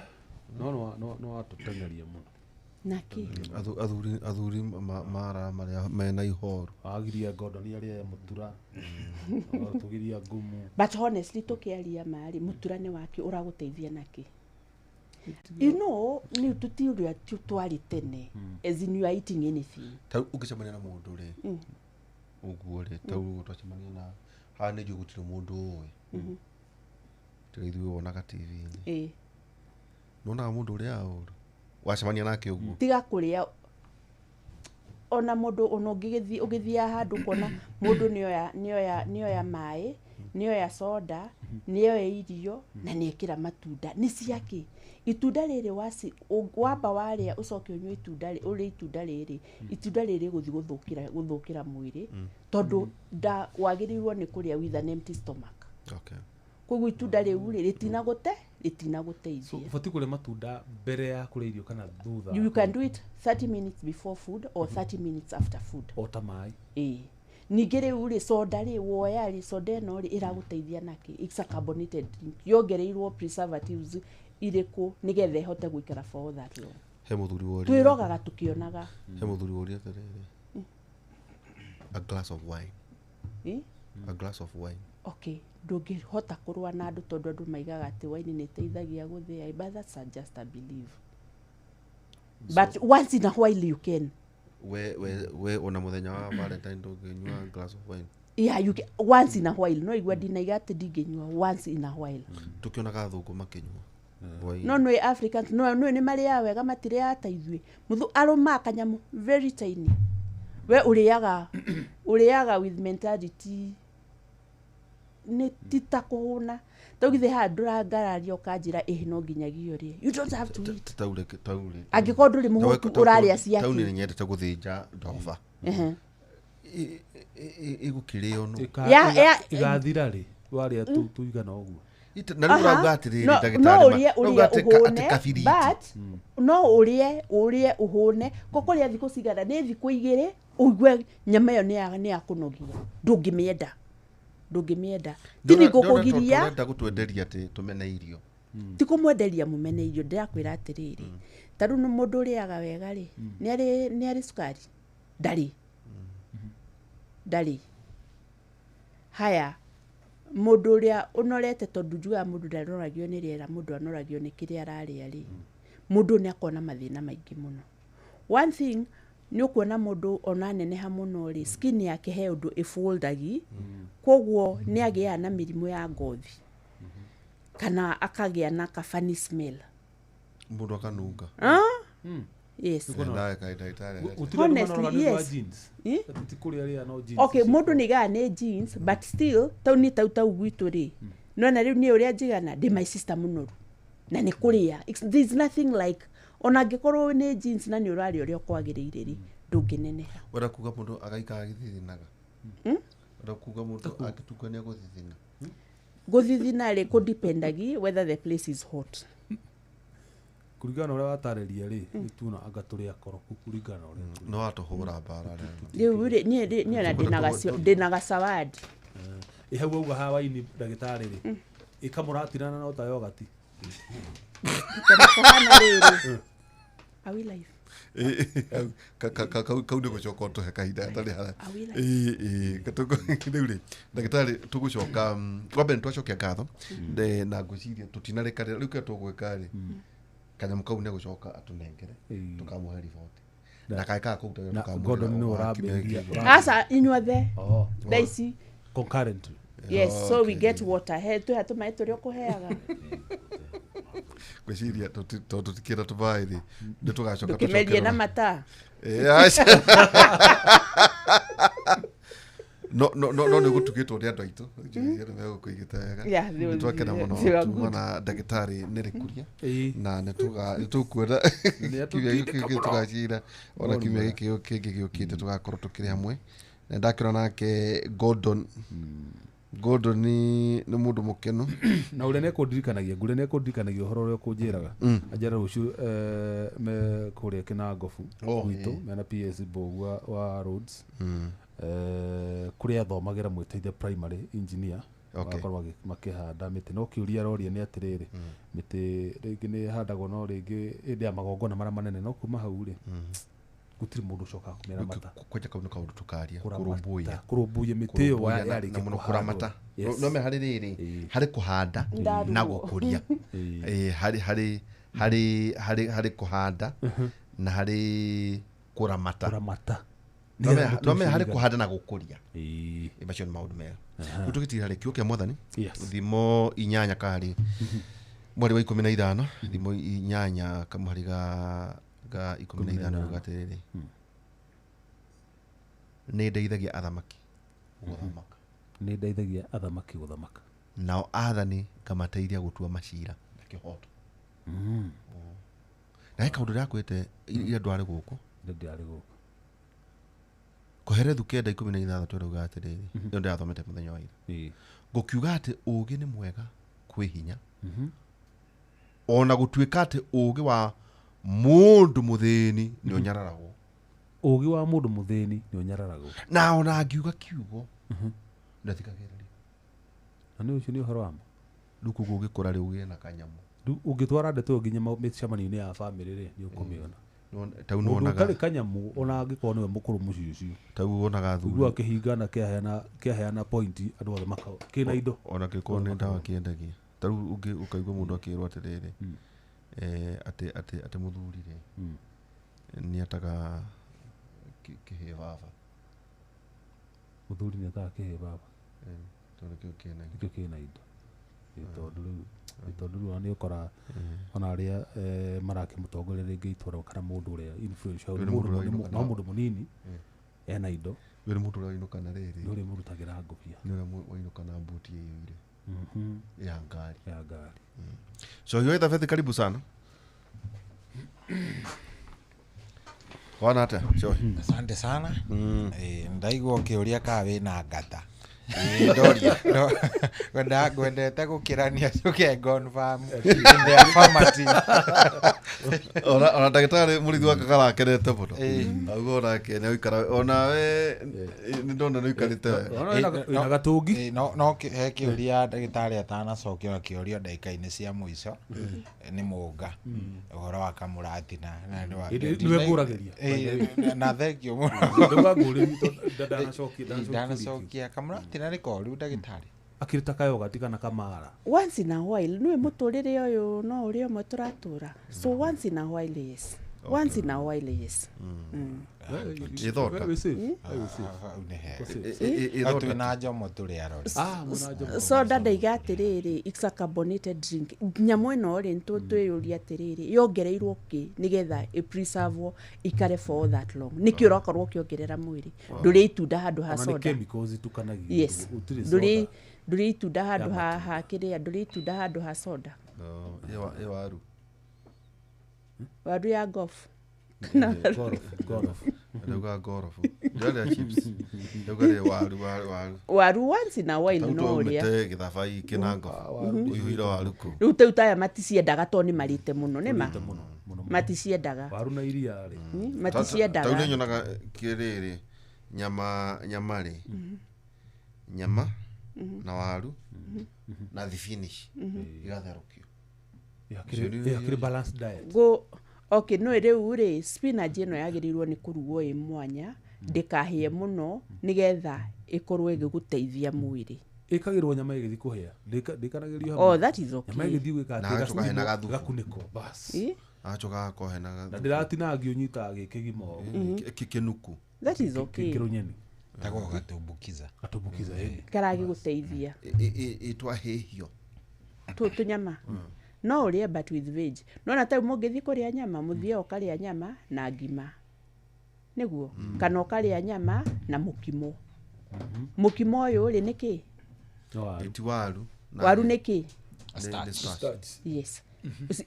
No no watũteng'eria mũno. Nake Athuri mara marĩa mena ihoru. Wagiria Gordon arĩe mũtura. Tũgiria ngumu. But honestly tũkĩaria marĩ mũtura nĩ wake ũragũteithia nake. You know, nĩ tũti ũrĩa twarĩ tene, as in you are eating anything. Ta rĩu ũngĩcemania na mũndũ rĩ, ũguo rĩ, ta rĩu twacemania na haha nĩ njũĩ gũtirĩ mũndũ ũĩ. Tiga ithuĩ wonaga TV-inĩ. Ĩ. Nĩwonaga mũndũ ũrĩa ũru wacemania nake ũguo. Tiga kũrĩa ona mũndũ ona ũngĩgĩthiĩ ũgĩthiaga handũ ũkona mũndũ nĩoya maĩ, nĩoya soda, nĩoya irio na nĩekĩra matunda. Nĩ ciakĩ? Itunda rĩrĩ wamba warĩa ũcoke ũnyue itunda ũrĩe itunda rĩrĩ, itunda rĩrĩ gũthiĩ gũthũkĩra mwĩrĩ tondũ nda wagĩrĩirwo nĩ kũrĩa with an empty stomach. Okay. Koguo itunda rĩu rĩ rĩtinagũteithia. So ũbatiĩ kũrĩa matunda mbere ya kũrĩa irio kana thutha? You can do it 30 minutes before food or 30 minutes after food. O ta maĩ. Ĩĩ. Ningĩ rĩu rĩ soda rĩ woya rĩ soda ĩno rĩ ĩragũteithia nakĩ? It's a carbonated drink. Yongereirwo preservatives irĩkũ nĩgetha ĩhote gũikara for all that long. He mũthuri woria. Twĩrogaga tũkĩonaga. He mũthuri woria atĩrĩrĩ. A glass of wine. Ĩ? A glass of wine. Okay, ndũngĩhota kũrũa na andũ tondũ andũ maigaga atĩ wine nĩ ĩteithagia gũthĩa, but that's just a belief. But once in a while you can. We ona mũthenya wa Valentine ndũngĩnyua glass of wine. Yeah, you can, once in a while. No igua ndinaiga atĩ ndingĩnyua once in a while. Tũkĩonaga athũngũ makĩnyua wine. No nĩ Africans, no nĩ marĩaga wega matirĩaga ta ithuĩ. Mũthũ arũmaga kanyamũ very tiny. We ũrĩaga with mentality nĩ ti ta kũhũna. Taugithe haha ndũrangararia ũkanjĩra ĩhĩ no nginyagia ũrĩe. You don't have to eat. Taure. Angĩkorwo ndũrĩ mũhũtu ũrarĩa ciake. Tau nĩ nyendete gũthĩnja ndoba. Ĩgũkĩrĩo no. Ĩgathira rĩ warĩa tuigana ũguo. Na rĩu ũrauga atĩrĩrĩ ndagĩtarĩ. No ũrĩe ũhũne but no ũrĩe ũhũne. Kũrĩa thikũ cigana nĩ thikũ igĩrĩ ũigue nyama ĩyo nĩ ya kũnogia. Ndũngĩmĩenda. Ndũngĩmĩenda. Ti nĩ ngũkũgiria. Ũrenda gũtwenderia atĩ tũmene irio. Ti kũmwenderia mũmene irio, ndĩrakwĩra atĩrĩrĩ. Ta rĩu mũndũ ũrĩaga wega rĩ, nĩ arĩ cukari? Ndarĩ. Ndarĩ. Haya, mũndũ ũrĩa ũnorete tondũ njugaga mũndũ ndanoragio nĩ rĩera, mũndũ anoragio nĩ kĩrĩa ararĩa rĩ, mũndũ nĩ akona mathĩna maingĩ mũno. One thing, nĩ ũkuona mũndũ ona neneha mũno rĩ, skin yake he ũndũ ĩfoldagi, koguo nĩ agĩaga na mĩrimũ ya ngothi kana akagĩa na ka funny smell. Mũndũ akanunga. Yes. Honestly, yes. Okay, mũndũ nĩ igaga nĩ jeans, but still tau nĩ tau gwitũ rĩ, no na rĩu niĩ ũrĩa njigana ndĩ my sister mũnoru na nĩ kũrĩa. There's nothing like ona angĩkorwo nĩ jeans na nĩ ũrarĩa ũrĩa kwagĩrĩire rĩ, ndũngĩneneha. Wenda kuga mũndũ agaikara agĩthithinaga? Wenda kuga mũndũ angĩtukania gũthithina? Gũthithina rĩ kũdependagi whether the place is hot. Kũringana na ũrĩa watarĩria rĩ, nĩ tuona anga tũrĩ akoroku kũringana na ũrĩa. No atũhũra mbara rĩ. Rĩu rĩ niĩ ona ndĩna gacawadi. Ĩ hau auga ha waini ndagĩtarĩ rĩ, ĩkamũratirana no ta yogati. Kũhana rĩrĩ. Are we live? Kau nĩ gũcoka ũtũhe kahinda gatarĩ haraya. Rĩu rĩ ndagĩtarĩ tũgũcoka wa mbere nĩtwacokia ngatho na ngwĩciria tũtinarĩkanĩra rĩu kĩrĩa tũgwĩka rĩ, kanyamũ kau nĩ gũcoka atũnengere tũkamũhe riboti na kaĩkaga kũu tũkamũhe. Aca inyuothe thaa ici concurrently. Yes, so we get water. He twĩha tũmaĩ tũrĩa ũkũheaga. Ngwĩciria tondũ tũtikĩra tũmaĩ rĩ, nĩ tũgacoka tũkĩmerie na mata. No nĩ gũtugĩtwo nĩ andũ aitũ njĩra nĩ megũkũigĩte wega. Nĩ twakena mũno tuma na ndagĩtarĩ Nelly Kuria na nĩ tũkuona kiumia gĩkĩ tũgacira ona kiumia gĩkĩ kĩngĩ gĩũkĩte tũgakorwo tũkĩrĩ hamwe. Na ndakĩona nake Gordon Gordon nĩ mũndũ mũkenu. Na ũrĩa nĩekũndirikanagia ngũrĩa nĩekũndirikanagia ũhoro ũrĩa ũkũnjĩraga anjĩra rũciũ me kũrĩa Kĩnangobu gwitũ mena PS Mbũgua wa roads kũrĩa athomagĩra mwĩteithia primary engineer. Magakorwo makĩhanda mĩtĩ no kĩũria aroria nĩ atĩrĩrĩ mĩtĩ rĩngĩ nĩ ĩhandagwo no rĩngĩ hĩndĩ ya magongona marĩa manene no kuma hau rĩ gũtirĩ mũndũ ũcokaga kũmĩramata. Kwanja kau nĩ kaũndũ tũkaria kũrũmbũiya kũrũmbũiya mĩtĩ ĩyo yarĩkia mũno kũramata no me harĩ rĩrĩ harĩ kũhanda na gũkũria harĩ harĩ harĩ harĩ kũhanda na harĩ kũramata no me harĩ kũhanda na gũkũria macio nĩ maũndũ mega. Rĩu tũgĩtira harĩ kiugo kĩa mwathani thimo 8 karĩ mweri wa 15 thimo 8 kamũhari ga 15 ruga atĩrĩrĩ nĩ ndeithagia athamaki gũthamaka nĩ ndeithagia athamaki gũthamaka nao athani ngamateithia gũtua macira na kĩhoto. Na he kaũndũ ndĩrakwĩte iria ndwarĩ gũkũ Koherethu 9:16 rauga atĩrĩrĩ ĩyo ndĩrathomete mũthenya wa ira ngũkiuga atĩ ũũgĩ nĩ mwega kwĩ hinya ona gũtuĩka atĩ ũũgĩ wa mũndũ mũthĩni nĩ ũnyararagwo. Ũũgĩ wa mũndũ mũthĩni nĩ ũnyararagwo na ona angiuga kiugo ndathikagĩrĩria. Na nĩ ũcio nĩ ũhoro wa ma. Rĩu koguo ũgĩkũra rĩu ũgĩe na kanyamũ rĩu ũngĩtwara ndeto ĩyo nginya mĩcemanio-inĩ ya bamĩrĩ rĩ nĩ ũkũmĩona. Tau Mũndũ nĩwonaga ũtarĩ kanyamũ ona angĩkorwo nĩwe mũkũrũ mũciĩ ũcio tau wonaga ũiguaga thuri kĩhingana kĩaheana point andũ othe maka kĩna indo ona kĩkorwo nĩ ndawa kĩendagia. Ta rĩu ũkaigua mũndũ akĩrwo atĩrĩrĩ atĩ atĩ atĩ mũthuri rĩ nĩ ataga kĩhĩ baba. Mũthuri nĩ ataga kĩhĩ baba Tondũ kĩu kĩna indo. Kĩu kĩna indo. Tondũ rĩu ona nĩ ũkora ona arĩa marakĩmũtongoria rĩngĩ itũra kana mũndũ ũrĩa influential Ũyũ nĩ mũndũ ũrĩa no mũndũ mũnini ena indo. Ũyũ nĩ mũndũ ũrĩa wainũka na rĩrĩ nĩ ũrĩa mũrutagĩra ngũbia nĩ ũrĩa wainũka na mbuti ĩiyũire ya ngari. So hiyo Thabetha karibu sana. Wana ata so asante sana. Ndaigua ũkĩũria kana wĩna ngata. Ndoria ngwendete gũkĩrania cuke confirm in the affirmative. Ona ndagĩtarĩ mũrĩithi wa Kagara akenete mũno auga onake nĩ ũikara onawe nĩ ndona nĩ ũikarĩte wega. Wĩna gatũngi. No he kĩũria ndagĩtarĩ atanacokia na kĩũria ndagĩka-inĩ cia mũico nĩ mũnga ũhoro wa kamũratina nĩwe ngũragĩria na thengio mũno ndanacokia kamũratina nĩ koru ndagĩtarĩ akĩruta kayogati kana kamara once in a while nĩwe mũtũrĩre ũyũ no ũrĩa ũmwe tũratũra so once in a while yes once in a while yes. Ĩthonda. Twĩna njomo tũrĩ arori soda ndaiga atĩrĩrĩ it's a carbonated drink nyamũ ĩno rĩ twĩyũria atĩrĩrĩ yongereirwo kĩ nĩgetha ĩpreservwo ikare for that long nĩkĩ ũrakorwo ũkĩongerera mwĩrĩ ndũrĩ itunda handũ ha soda yes ndũrĩ itunda handũ ha kĩrĩa ndũrĩ itunda handũ ha soda waru waru ya golf ndauga ngorobu ndĩrarĩa chips ndauga rĩ waru waru waru once in a while no ũrĩa gĩthabai kĩna ngobu ũiyũire waru kũu rĩu tau taya maticiendaga tondũ nĩ marĩte mũno nĩ ma maticiendaga waru na iria rĩ maticiendaga tau nĩ nyonaga kĩrĩrĩ nyama nyama rĩ nyama na waru na thibinici igatherũkio yakĩrĩ balanced diet go okay no rĩu rĩ spinach ĩno yagĩrĩirwo nĩ kũrugwo ĩ mwanya ndĩkahĩe mũno nĩgetha ĩkorwo ĩgĩgũteithia mwĩrĩ ĩkagĩrwo nyama ĩgĩthiĩ kũhĩa ndĩkanagĩrio hamwe oh that is okay nyama ĩgĩthiĩ gwĩka atĩ gakunĩko bas agacoka gakohe na na ndĩratinangio nyitaga gĩkĩgima ũguo kĩnuku that is okay kĩrũnyeni tagwo gatumbukiza gatumbukiza ĩni karagĩgũteithia ĩtwahĩhio tũnyama no ũrĩe but with veg nona tau mũngĩthiĩ kũrĩa nyama mũthiĩ ũkarĩa nyama na ngima nĩguo kana ũkarĩa nyama na mũkimo mũkimo ũyũ rĩ nĩ kĩ ti waru waru nĩ kĩ starch yes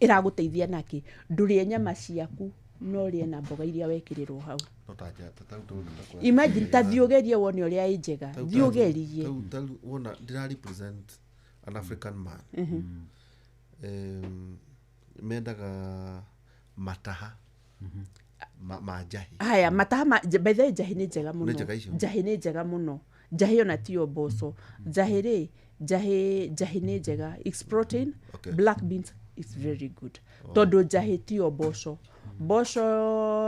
ĩragũteithia nakĩ ndũrĩe nyama ciaku No ũrĩe na mboga iria wekĩrĩrwo hau. No ta nja ta tau tau ta Imagine, ta thiĩ ũgerie wone ũrĩa ĩ njega, thiĩ ũgerie. Tau tau wona ndĩra represent an African man. Mendaga mataha ma njahi. Haya, mataha ma by the way, njahi nĩ njega mũno. Nĩ njega icio? Njahi nĩ njega mũno. Njahi ona tiyo mboco. Njahi rĩ, njahi nĩ njega, it's protein. Okay. Black beans is very good tondũ njahi tiyo mboco. Mboco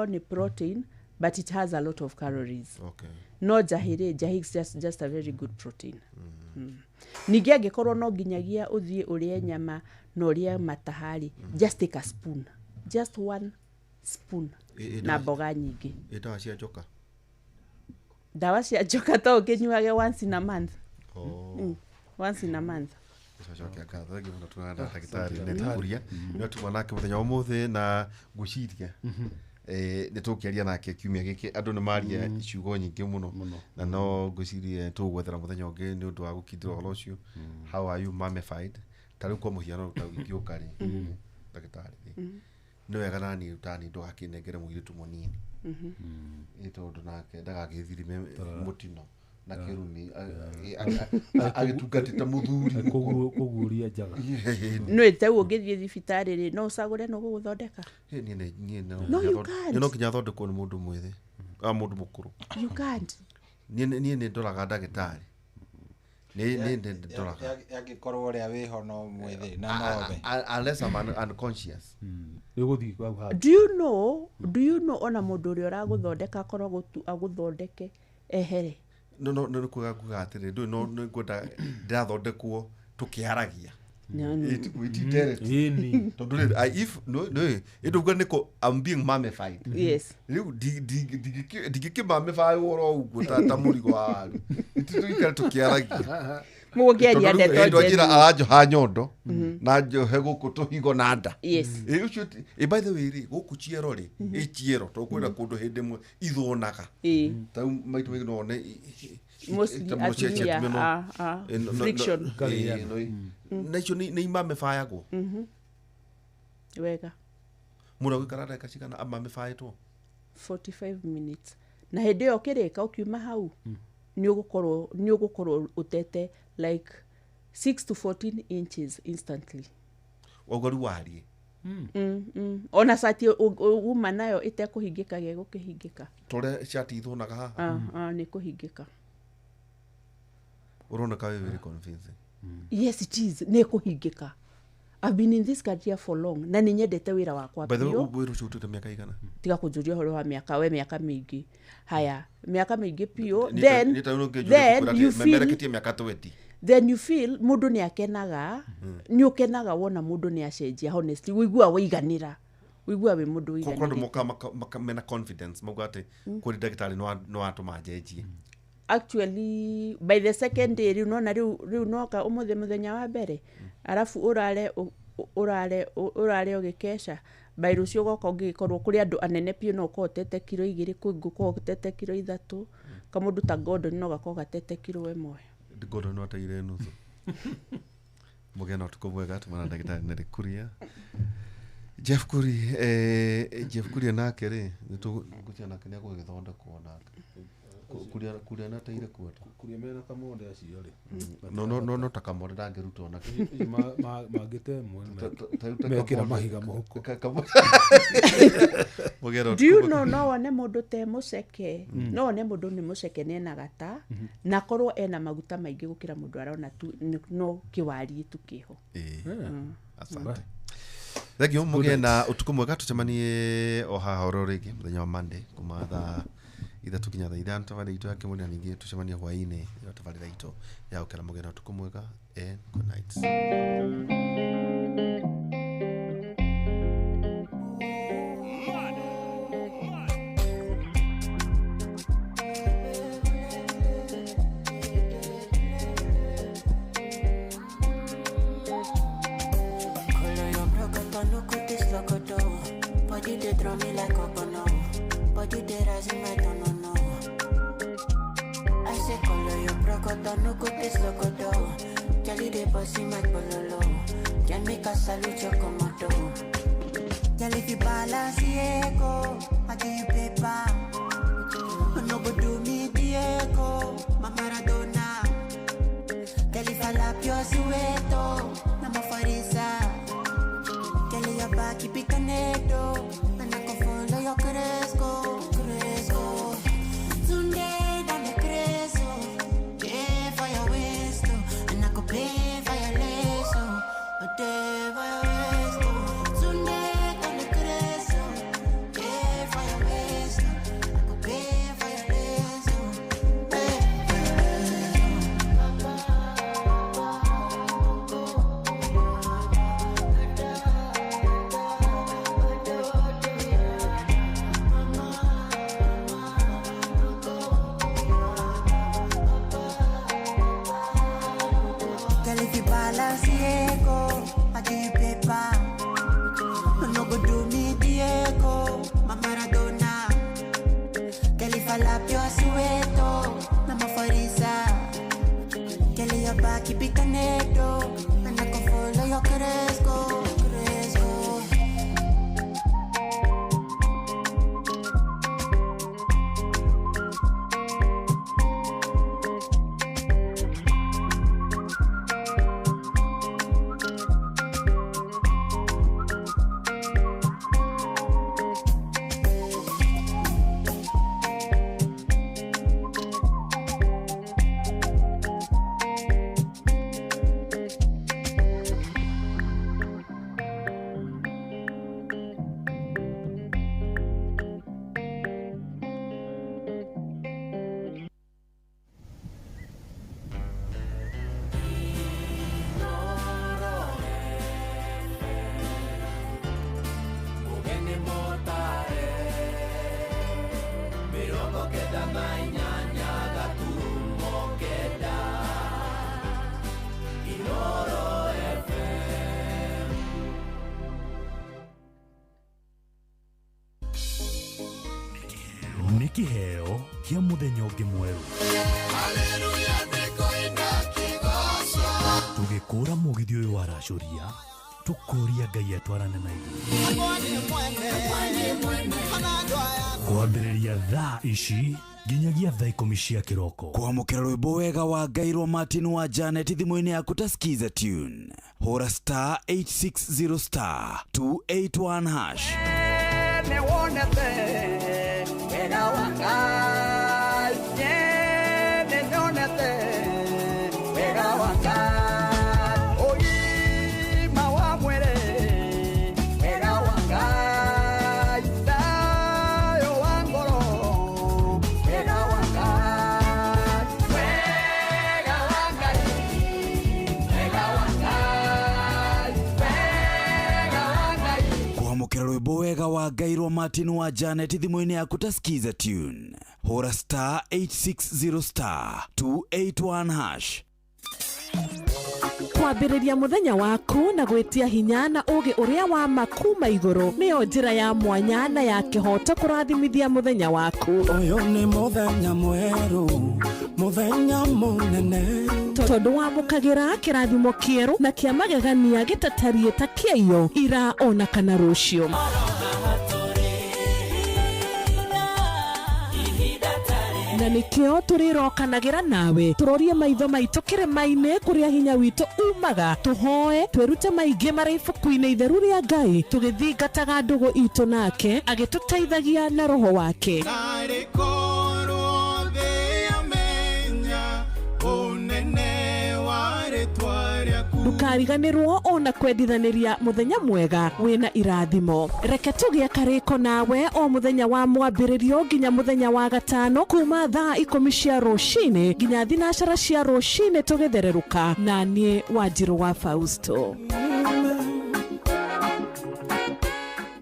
nĩ protein but it has a lot of calories. Okay. No njahi rĩ, njahi is just a very good protein. Ningĩ angĩkorwo no nginyagia ũthiĩ ũrĩe nyama na ũrĩe mataha rĩ, just take a spoon, just one spoon na mboga nyingĩ. Ĩ ndawa cia njoka? Ndawa cia njoka to ũkĩnyuage once in a month. Oh. Once in a month. Cokia ngatho thengi mũno tũrona na ndagĩtarĩ Nelly Kuria nĩwe tuma nake mũthenya wa ũmũthĩ na ngwĩciria nĩ tũkĩaria nake kiumia gĩkĩ. Andũ nĩ maria ciugo nyingĩ mũno na no ngwĩciria tũgwethera mũthenya ũngĩ nĩ ũndũ wa gũkindĩra ũhoro ũcio. How are you mummified? Ta rĩu kwa mũhiano ta ingĩũka rĩ, ndagĩtarĩ rĩ, nĩ wega nani tani ndũgakĩnengere mũirĩtu mũnini. Ĩ tondũ nake ndagagĩthirime mũtino na kĩrumi agĩtungatĩte mũthuri. Kũguũria njaga. Nĩ ta ũguo ũngĩthiĩ thibitarĩ rĩ, no ũcagũre no gũgũthondeka. Niĩ No, you can't. no nginya thondekwo nĩ mũndũ mwĩthĩ, mũndũ mũkũrũ. You can't. Niĩ nĩ ndoraga ndagĩtarĩ, nĩ ndoraga. Angĩkorwo ũrĩa wĩho no mwĩthĩ na nowe. Unless I'm unconscious. Nĩ ũgũthiĩ hau handũ. Do you know ona mũndũ ũrĩa ũragũthondeka akorwo agũthondeke ehere? No no nĩ kuga nguga atĩrĩ, ndũĩ, no nĩ ngwenda ndĩrathondekwo tũkĩaragia. It direct. Ĩni. Tondũ rĩrĩ, if no no ĩndũguo nĩkũ I'm being mummified. Yes. Rĩu ndingĩkĩmamĩbaĩ oro ũguo ta mũrigo wa waru, tũikare tũkĩaragia. Mũgũkĩaria ndeto njĩra njega. aranjoha nyondo na njohe gũkũ tũhigo na nda. Yes. Ĩ ũcio ĩ by the way rĩ, gũkũ ciero rĩ, ĩ ciero tondũ kwĩna kũndũ hĩndĩ ĩmwe ithonaga. Ĩ ta rĩu maitũ maingĩ no one mostly ta mũno cia atumia atumia no ĩ, friction. Ĩ, na icio nĩ imamĩbayagwo. Wega. Mũndũ agũikara ndagĩka cigana amamĩbaĩtwo? 45 minutes, na hĩndĩ ĩyo ũkĩrĩka ũkiuma hau nĩ ũgũkorwo ũtete like 6 to 14 inches instantly. Wauga rĩu warie. Ona cati uma nayo ĩtekũhingĩka gĩgũkĩhingĩka. Tũrĩa cati ithonaga haha. Ah, ah, nĩ kũhingĩka. Ũroneka wĩ very convincing. Yes, it is, nĩ kũhingĩka. I've been in this career for long na nĩ nyendete wĩra wakwa By the way, biũ. wĩra ũcio ũtuĩte mĩaka igana? Tiga kũnjũria ũhoro wa mĩaka, we, mĩaka mĩingĩ. Haya, mĩaka mĩingĩ biũ. Then then you feel memereketie mĩaka 20. Then you feel mũndũ nĩ akenaga, nĩ ũkenaga wona mũndũ nĩ acenjia. Honestly, wĩigua waiganĩra, wĩigua wĩ mũndũ Kwa andũ wĩiganĩrĩte. moka mena confidence mauga atĩ kũrĩ ndagĩtarĩ nĩ watũma njenjie. Actually, by the second day rĩu nona rĩu noka ũmũthĩ mũthenya wa mbere, arabu ũrare ũrare ũgĩkeca, by rũciũ ũgoka ũngĩgĩkorwo kũrĩ andũ anene biũ no ũkorwo ũtete kiro 2, kwĩ ngũkorwo ũtete kiro 3, kamũndũ ta Gordon no gakorwo gatete kiro 1. Gordon no ateire nuthu. Mũgĩe na ũtukũ mwega. Tumana ndagĩtarĩ Nelly Kuria, Jeff Kuria, Jeff Kuria nake rĩ, nĩtũgũcia nake nĩ agũgĩthondekwo nake. Kuria nateire kuota. Kuria mena kamonde acio rĩ. No ta kamore ndangĩrutwo nake. Mangĩte ĩmwe mekĩra mahiga mũhuko. Mũgĩe na Do you ũtukũ know no wone mũndũ te mũceke, no wone mũndũ nĩ mũceke nĩ ena gata na korwo ena maguta maingĩ gũkĩra mũndũ arona tu no kĩwariĩ tu kĩho. Ĩĩ. Asante, thank you. Mũgĩe na ũtukũ mwega, tũcemanie o haha oro rĩngĩ mũthenya wa Monday kuma thaa 3 nginya thaa 5, tabarĩra itũ ya kĩmũrĩ, na ningĩ tũcemanie hwaĩ-inĩ ya tabarĩra itũ ya gũkena. Mũgĩe na ũtukũ mwega and good night. Color your broke no kutis lokoto. Body they draw me like obono. Body they rise in my no no. I say color your broke no kutis lokoto. Kelly they bossy my bololo. Can make a salute your komodo. Girl, if you balance Diego, I give you paper. No go do me Diego, my Maradona. Girl, if I lap your sueto, na mo farisa. Girl, your back keep it connected, and I can follow your cresco, cresco. Tunde dame creso, pay for your waist, oh, and I go pay for your lace, oh, pay for your waist, oh. Tunde dame creso, pay for your waist, oh, I go pay for your lace, oh, pay for your waist, oh. Girl, if you balance Diego, I give you paper. No go do me Diego, my Maradona. Girl, if I lap your sueto, na mo farisa. Girl, your back keep it connected, and I can follow your cresco, cresco. Nĩ kĩheo kĩa mũthenya ũngĩ mwerũ. Tũgĩkũra mũgithi ũyũ waracũria, tũkũria Ngai atwarane na ithuĩ. Kwambĩrĩria thaa ici nginyagia thaa 10 cia kĩroko. Kwamũkĩra rwĩmbo wega wa Ngai rwa Martin wa Janet thimũ-inĩ yaku ta Skiza tune. Hũra star 860 star 281 hash. Kwamũkĩra rwĩmbo wega wa Ngai rwa Martin wa Janet thimũ-inĩ yaku ta Skiza tune. Hũra star 860 star 281 hash. Kwambĩrĩria mũthenya waku na gwĩtia hinya na ũũgĩ ũrĩa wa ma kuma igũrũ nĩyo njĩra ya mwanya na ya kĩhooto kũrathimithia mũthenya waku. Ũyũ nĩ mũthenya mwerũ, mũthenya mũnene. Tondũ wamũkagĩra kĩrathimo kĩerũ na kĩa magegania gĩtatariĩ ta kĩaiyo ira ona kana rũciũ. Na nĩkĩo tũrĩrokanagĩra nawe tũrorie maitho maitũ kĩrĩma-inĩ kũrĩa hinya witũ umaga, tũhoe twĩrute maingĩ marĩ ibuku-inĩ itheru rĩa Ngai tũgĩthingataga ndũgũ itũ nake agĩtũteithagia na roho wake. Ndũkariganĩrwo ona kwendithanĩria mũthenya mwega wĩna irathimo. Reke tũgĩe karĩko nawe o mũthenya wa mwambĩrĩrio nginya mũthenya wa gatano kuma thaa 10 cia rũcinĩ nginya 12 cia rũcinĩ tũgĩthererũka na niĩ Wanjirũ wa Fausto.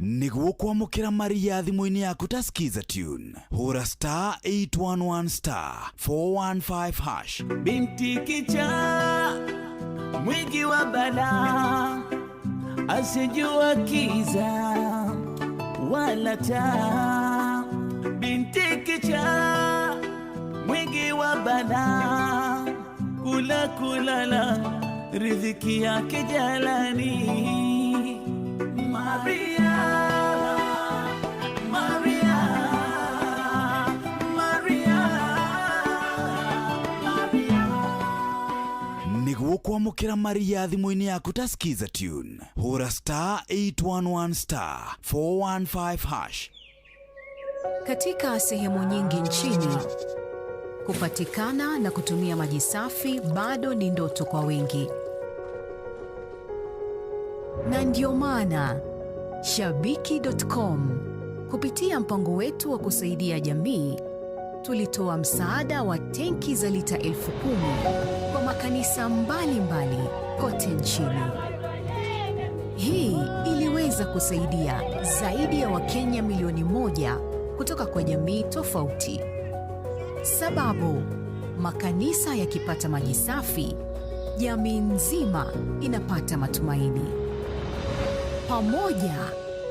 Nĩguo kwamũkĩra Maria thimũ-inĩ yaku ta Skiza tune. Hũra star 811 star 415 hash. Binti kichaa mwingi wa balaa, asijua kiza wala taa. Binti kichaa mwingi wa balaa, kula kulala riziki yake jalani. Maria. Ũkwamũkĩra maria thimũ-inĩ yaku ta Skiza Tune. Hũra star 811 star 415 hash. Katika sehemu nyingi nchini, kupatikana na kutumia maji safi bado ni ndoto kwa wengi. Na ndio maana Shabiki.com kupitia mpango wetu wa kusaidia jamii tulitoa msaada wa tenki za lita 10,000 kwa makanisa mbalimbali kote nchini. Hii iliweza kusaidia zaidi ya Wakenya milioni 1 kutoka kwa jamii tofauti. Sababu makanisa yakipata maji safi, jamii nzima inapata matumaini. Pamoja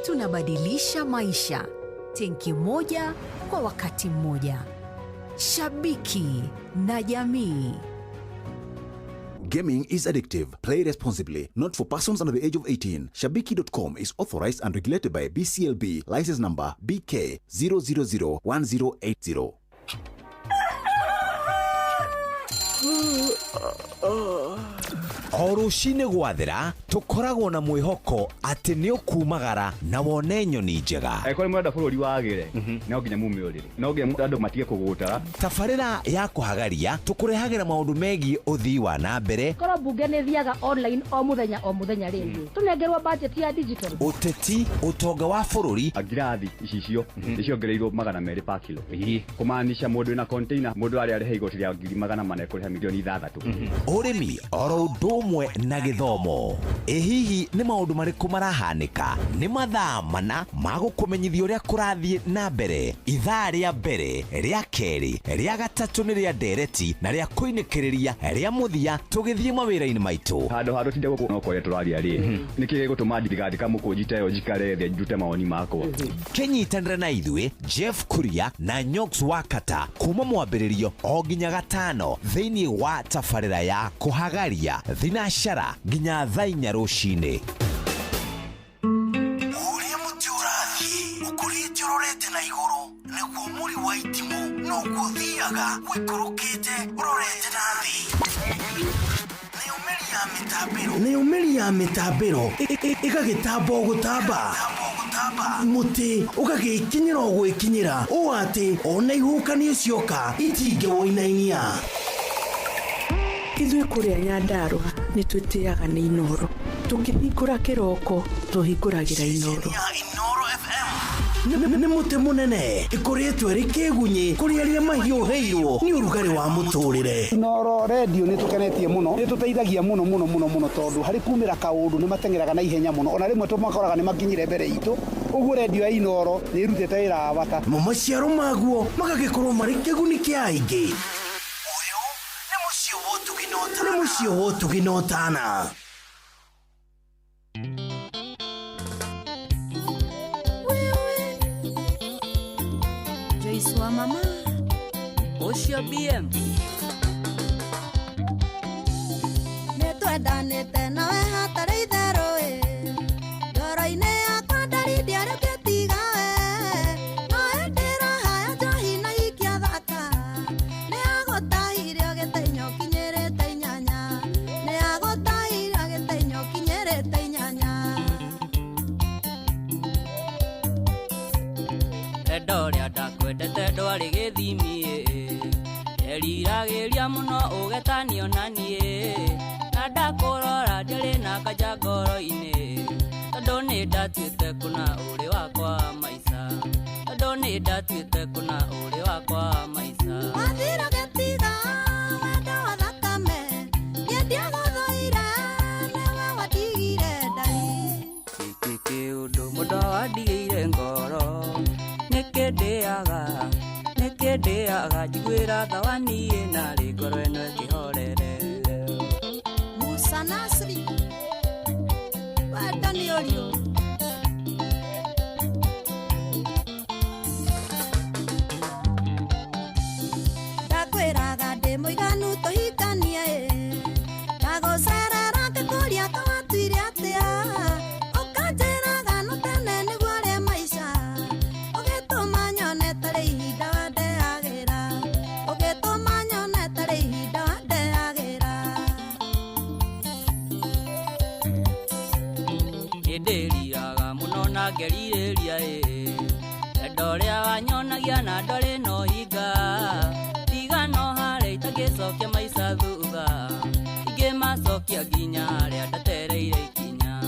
tunabadilisha maisha, tenki moja kwa wakati mmoja. Shabiki na jamii. Gaming is addictive. Play responsibly. Not for persons under the age of 18. Shabiki.com is authorized and regulated by BCLB. License number BK 0001080. O rũcinĩ gwathera tũkoragwo na mwĩhoko atĩ nĩ ũkumagara na wone nyoni njega. Angĩkorwo nĩ mũrenda bũrũri wagĩre, no nginya mume ũrĩrĩ, no nginya andũ matige kũgũtara. Tabarĩra ya kũhagaria tũkũrehagĩra maũndũ megiĩ ũthii wa na mbere, Korwo mbunge nĩ thiaga online o mũthenya o mũthenya, rĩngĩ tũnengerwo budget ya digital. Ũteti, ũtonga wa bũrũri. Ngirathi icicio nĩ ciongereirwo 200 pa kilo, kũmaanisha mũndũ wĩna container, mũndũ arĩa arĩha igoti rĩa 400,000 ekũrĩha 6 million. Ũrĩmi oro ũndũ ũmwe na gĩthomo. Ĩ hihi nĩ maũndũ marĩkũ marahanĩka? Nĩ mathaa mana ma gũkũmenyithia ũrĩa kũrathiĩ na mbere. Ithaa rĩa mbere, rĩa kerĩ, rĩa gatatũ nĩ rĩa ndereti na rĩa kũinĩkĩrĩria rĩa mũthia tũgĩthiĩ mawĩra-inĩ maitũ. Handũ ha tũtinde gũkũ no kwaria tũraria rĩ, nĩkĩ gĩgũtũma ndigathika mũkũnji ta ĩyo, njikare thĩ ndute mawoni makwa? Kĩnyitanĩra na ithuĩ Jeff Kuria na Nyox Wakata kuma mwambĩrĩrio o nginya gatano thĩinĩ wa tabarĩra ya kũhagaria thinacara nginya thaa 4 rũcinĩ. Ũrĩa mũtĩ ũrathiĩ ũkũrĩte ũrorete na igũrũ, nĩguo mũri wa itimũ noguo ũthiaga ũikũrũkĩte ũrorete na thĩ. Nayo mĩri ya mĩtambĩro ĩgagĩtamba o gũtamba, mũtĩ ũgagĩkinyĩra o gwĩkinyĩra, ũũ atĩ ona ihuhũkanio cioka itingĩwũinainia. Ithuĩ kũrĩa Nyandarũa nĩ twĩtĩaga nĩ Inoro. Tũkĩhingũra kĩroko tũhingũragĩra Inoro. Nĩ mũtĩ mũnene ĩkũrĩtwo ĩrĩ kĩgunyĩ kũrĩ arĩa mahiũhĩirwo nĩ ũrugarĩ wa mũtũrĩre. Inoro redio nĩ tũkenetie mũno, nĩ tũteithagia mũno mũno mũno mũno, tondũ harĩ kumĩra kaũndũ nĩ mateng'eraga na ihenya mũno, ona rĩmwe tũmakoraga nĩ makinyire mbere itũ. Ũguo redio ya Inoro nĩ ĩrutĩte wĩra wa bata. Mo maciaro maguo magagĩkorwo marĩ kĩguni kĩa aingĩ. Nĩ mũciĩ wa ũtugi na ũtana. Joyce wa mama ũcio BM. Nĩtwendanĩte nawe hatarĩ itherũ ĩ, ngoro-inĩ yakwa ndari ndiarĩkĩtiga we, no ĩndĩrahaya njohi na ikia thaka, nĩ agũtahire ũgĩtenya ũkinyĩrĩte 8, nĩ agũtahire ũgĩtenya ũkinyĩrĩte 8. Enda ũrĩa ndakwendete ndwarĩ gĩthimi, eriragĩria mũno ũgetanio na niĩ, na ndakũrora ndĩrĩ na kanja ngoro-inĩ, tondũ nĩ ndatuĩte kũna ũrĩ wakwa wa maica, tondũ nĩ ndatuĩte kũna ũrĩ wakwa wa maica. Wathira ũgĩtiga wendo wa thakame, niĩ ndiagũthũire, nĩwe wandigire ndari. Gĩkĩ kĩũndũ mũndũ wandigĩire ngoro, nĩkĩ ndĩaga, nĩkĩ ndĩaga, njiguĩra thawani narĩ ngoro ĩno ĩkĩhorere. Musa Nasri, wendo nĩ ũriũ. Ndakwĩraga ndĩ mũiganu tũhikanie ĩ, ndagũcerera ngĩkũria kawatuire atĩa, ũkanjĩraga no tene nĩguo ũrĩe maica, ũgĩtũma nyone tarĩ ihinda wandeagĩra, ũgĩtũma nyone tarĩ ihinda wandeagĩra. Nĩndĩriraga mũno na ngerirĩria ĩ Wendo ũrĩa wanyonagia na ndorĩ no hinga Tiga no harĩa itangĩcokia maica thutha Ingĩmacokia nginya harĩa ndatereire ikinya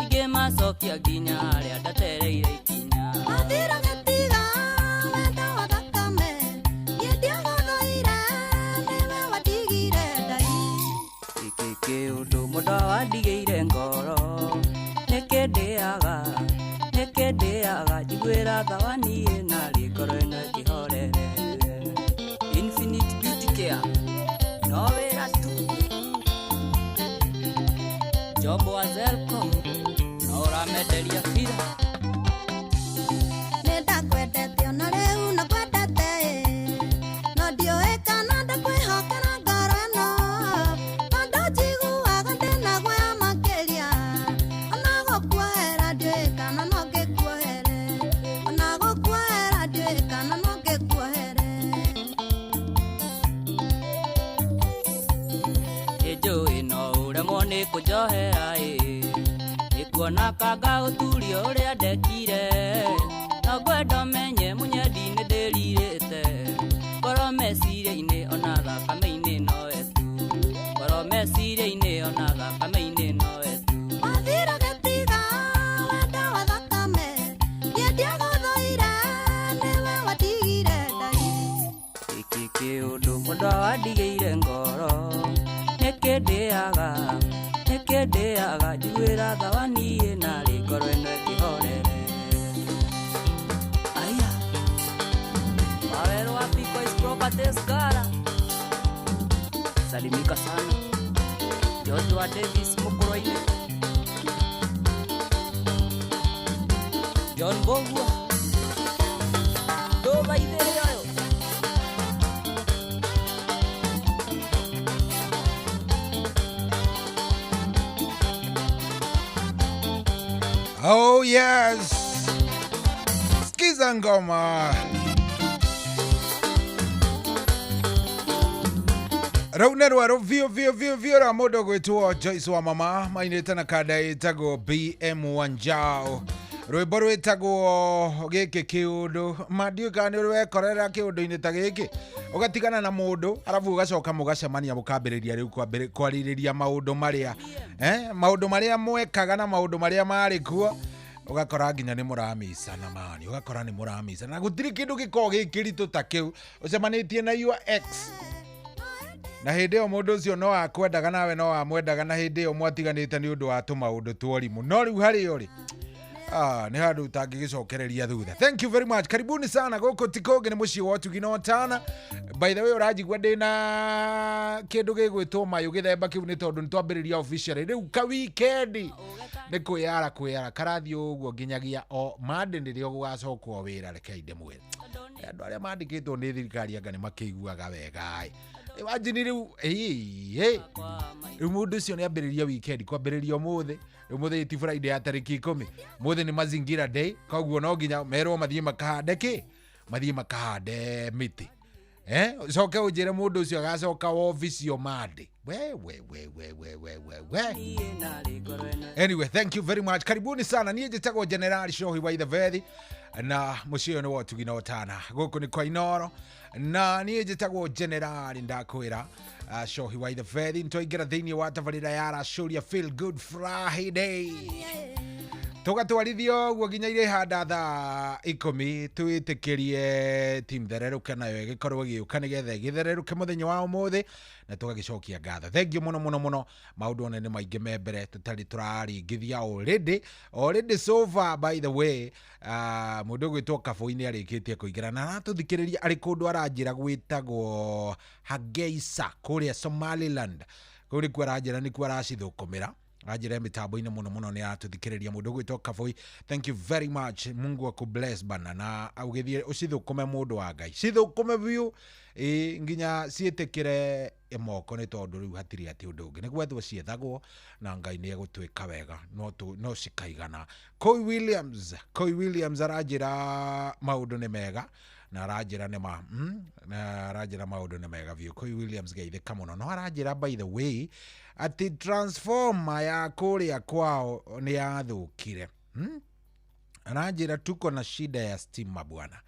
Ingĩmacokia nginya harĩa ndatereire ikinya Mathira gatiga wendo wa thakame niĩ ndiagũthũire nĩwe wandigire ndai Gĩkĩ kĩũndũ mũndũ wandigĩire ngoro Nĩkĩ ndĩaga njiguĩra thawani ĩna ngoro ĩno ĩkĩhorere Infinite Beauty Care no wĩra tu Jombo wa Zelcom no ũramenderia bira Nĩndakwendete ona rĩu no kwendete ĩ no ndiũĩ kana ndakwĩhokera ngoro ĩno tondũ njiguaga ndĩna guoya makĩria ona gũkuohera ndiũĩ kana no ngĩkuohere ona gũkuohera ndiũĩ kana no ngĩkuohere Nĩnjũĩ no ũremwo nĩ kũnjohera ĩ Nĩkuona kanga ũturio ũrĩa ndekire No ngwenda ũmenye mũnyendi nĩndĩrirĩte Ngoro meciria-inĩ ona thakame-inĩ nowe tu Ngoro meciria-inĩ ona thakame-inĩ nowe tu Mathira gatiga wendo wa thakame niĩ ndiagũthũire nĩwe wandigire ndai Gĩkĩ kĩũndũ mũndũ wandigĩire ngoro Nĩkĩ ndĩaga njiguĩra thawani ĩna ngoro ĩno ĩkĩhorere Aya Wawerũ wa Pico is Properties Gara Salimika sana Joshua Davis Mũkũrũ-inĩ John Bogua Ndũthaithĩre ũyũ Oh yes. Sikiza ngoma. Rau nĩ rwerũ biũ biũ biũ biũ rwa mũndũ ũgwĩtwo Joyce wa mama mainĩte na kanda ĩtagwo BM Wanjao rwĩmbo rwĩtagwo gĩkĩ kĩũndũ ma ndiũĩ kana nĩ ũrĩ wekorera kĩũndũ-inĩ ta gĩkĩ ũgatigana na mũndũ arabu ũgacoka mũgacemania mũkambĩrĩria rĩu kwarĩrĩria maũndũ marĩa maũndũ marĩa mwekaga na maũndũ marĩa marĩ kuo ũgakora nginya nĩ mũramicana mani ũgakora nĩ mũramicana na gũtirĩ kĩndũ gĩkoragwo gĩ kĩritũ ta kĩu ũcemanĩtie na your ex na hĩndĩ ĩyo mũndũ ũcio no akwendaga nawe no amwendaga na hĩndĩ ĩyo mwatiganĩte nĩ ũndũ wa tũmaũndũ tworimũ no rĩu harĩa ũrĩ nĩ handũ ũtangĩgĩcokereria thutha. Thank you very much. Karibuni sana gũkũ ti kũngĩ nĩ mũciĩ wa ũtugi na ũtana. By the way ũranjigua ndĩna kĩndũ gĩgwĩtwo mayũ gĩthemba kĩu nĩ tondũ nĩ twambĩrĩria officially rĩu ka weekend nĩ kwĩyara karathiĩ ũguo nginyagia o Monday nĩrĩo gũgacokwo wĩra rekei ndĩmwĩre andũ arĩa mandĩkĩtwo nĩ thirikari anga nĩ makĩiguaga wega imagine rĩu rĩu mũndũ ũcio nĩ ambĩrĩria weekend kwambĩrĩria ũmũthĩ rĩu mũthĩ ti Friday ya tarĩki 10 mũthĩ nĩ mazingira day koguo no nginya merwo mathiĩ makahande kĩ mathiĩ makahande mĩtĩ coke ũnjĩre mũndũ ũcio agacoka wobici o Monday we we we we we we we we Anyway, thank you very much. Karibuni sana. Niĩ njĩtagwo General Shohi wa Ithebethi na mũciĩ ũyũ nĩ wa ũtugi na ũtana. Gũkũ nĩ kwa Inoro na niĩ njĩtagwo General ndakwĩra Shohi wa Ithebethi. Nĩtwaingĩra thĩinĩ wa tabarĩra ya Racũria Feel Good Friday. Tũgatwarithio ũguo nginya irĩhanda thaa 10 twĩtĩkĩrie team thererũke nayo ĩgĩkorwo ĩgĩũka nĩgetha ĩgĩthererũke mũthenya wa ũmũthĩ na tũgagĩcokia ngatho. Thank you mũno mũno mũno. Maũndũ one nĩ maingĩ me mbere tũtarĩ tũraringithia already so far by the way mũndũ ũgwĩtwo Kabũi nĩ arĩkĩtie kũingĩra na aratũthikĩrĩria arĩ kũndũ aranjĩra gwĩtagwo Hargeisa kũrĩa Somaliland kũu nĩkuo aranjĩra nĩkuo aracithũkũmĩra anjĩra mĩtambo-inĩ mũno mũno nĩ aratũthikĩrĩria mũndũ ũgwĩtwo Kabũi. Thank you very much. Mungu akubless bana na ũgĩthiĩ ũcithũkũme mũndũ wa Ngai cithũkũme biũ nginya ciĩtĩkĩre moko nĩ tondũ rĩu hatirĩ atĩ ũndũ ũngĩ nĩ gwethwo ciethagwo na Ngai nĩ egũtwĩka wega no cikaigana. Koi Williams aranjĩra maũndũ nĩ mega Na aranjĩra nĩ ma na aranjĩra maũndũ nĩ mega biũ. Kũi Williams geithĩka mũno. No aranjĩra by the way atĩ transformer ya kũrĩa kwao nĩ yathũkire. Aranjĩra tuko na shida ya stima bwana.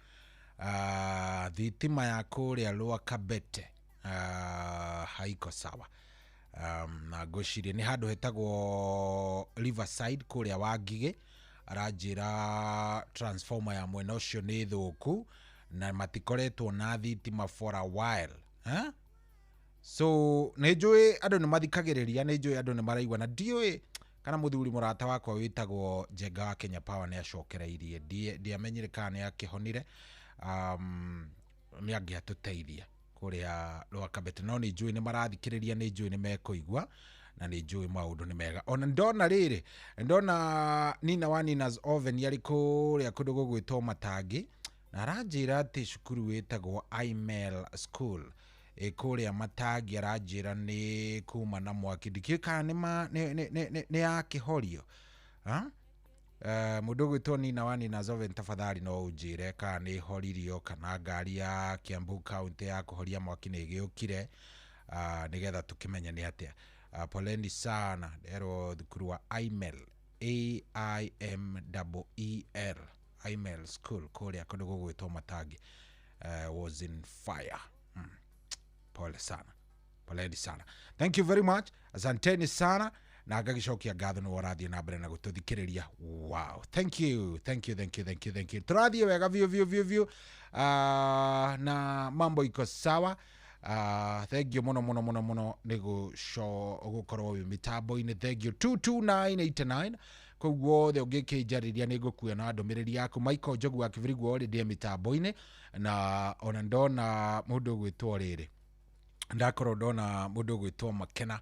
Thitima ya kũrĩa Lower Kabete haiko sawa. Na ngwĩciria nĩ handũ hetagwo Riverside kũrĩa Wangigĩ. Aranjĩra transformer ya mwena ũcio nĩ thũku na matikoretwo na thitima for a while. So nĩ njũĩ andũ nĩ mathikagĩrĩria, nĩ njũĩ andũ nĩ maraigua, na ndiũĩ kana mũthuri mũrata wakwa wĩtagwo Njenga wa Kenya Power nĩ acokereirie. Ndiamenyire kana nĩ akĩhonire. Nĩ angĩatũteithia kũrĩa Lower Kabete, no nĩ njũĩ nĩ marathikĩrĩria, nĩ njũĩ nĩ mekũigua, na nĩ njũĩ maũndũ nĩ mega. Ona ndona rĩrĩ, ndona Nina wa Nina's Oven arĩ kũrĩa kũndũ gũgwĩtwo Matangi, na aranjĩra atĩ cukuru wĩtagwo Imel School ĩ kũrĩa Matangi, aranjĩra nĩ kuma na mwaki. Ndikĩũĩ kana nĩ yakĩhorio. Mũndũ ũgwĩtwo Nina wa Nina's Oven, tafadhali no ũnjĩre kana nĩ horirio, kana ngari ya Kiambu County ya kũhoria mwaki nĩ ĩgĩũkire, nĩgetha tũkĩmenye nĩ atĩa. Poleni sana nderwo thukuru wa Imel, A-I-M-E-E-L, Imel School kũrĩa kũndũ gũgwĩtwo Matangi, was in fire. Pole sana, poleni sana, thank you very much, asanteni sana, na ngagĩcokia ngatho nĩ ũrathiĩ na mbere na gũtũthikĩrĩria. Wow, thank you, thank you, thank you, thank you, thank you. Tũrathiĩ wega biũ biũ biũ biũ, na mambo iko sawa. Thank you mũno mũno mũno mũno nĩ gũkorwo wĩ mĩtambo-inĩ. Thank you. 22989 koguo othe ũngĩkĩnjarĩria nĩ ngũkuoya na ndũmĩrĩri yaku. Michael Njogu wa Kĩbirigũ already e mĩtambo-inĩ, na ona ndona mũndũ ũgwĩtwo rĩrĩ, ndakorwo ndona mũndũ ũgwĩtwo Makena,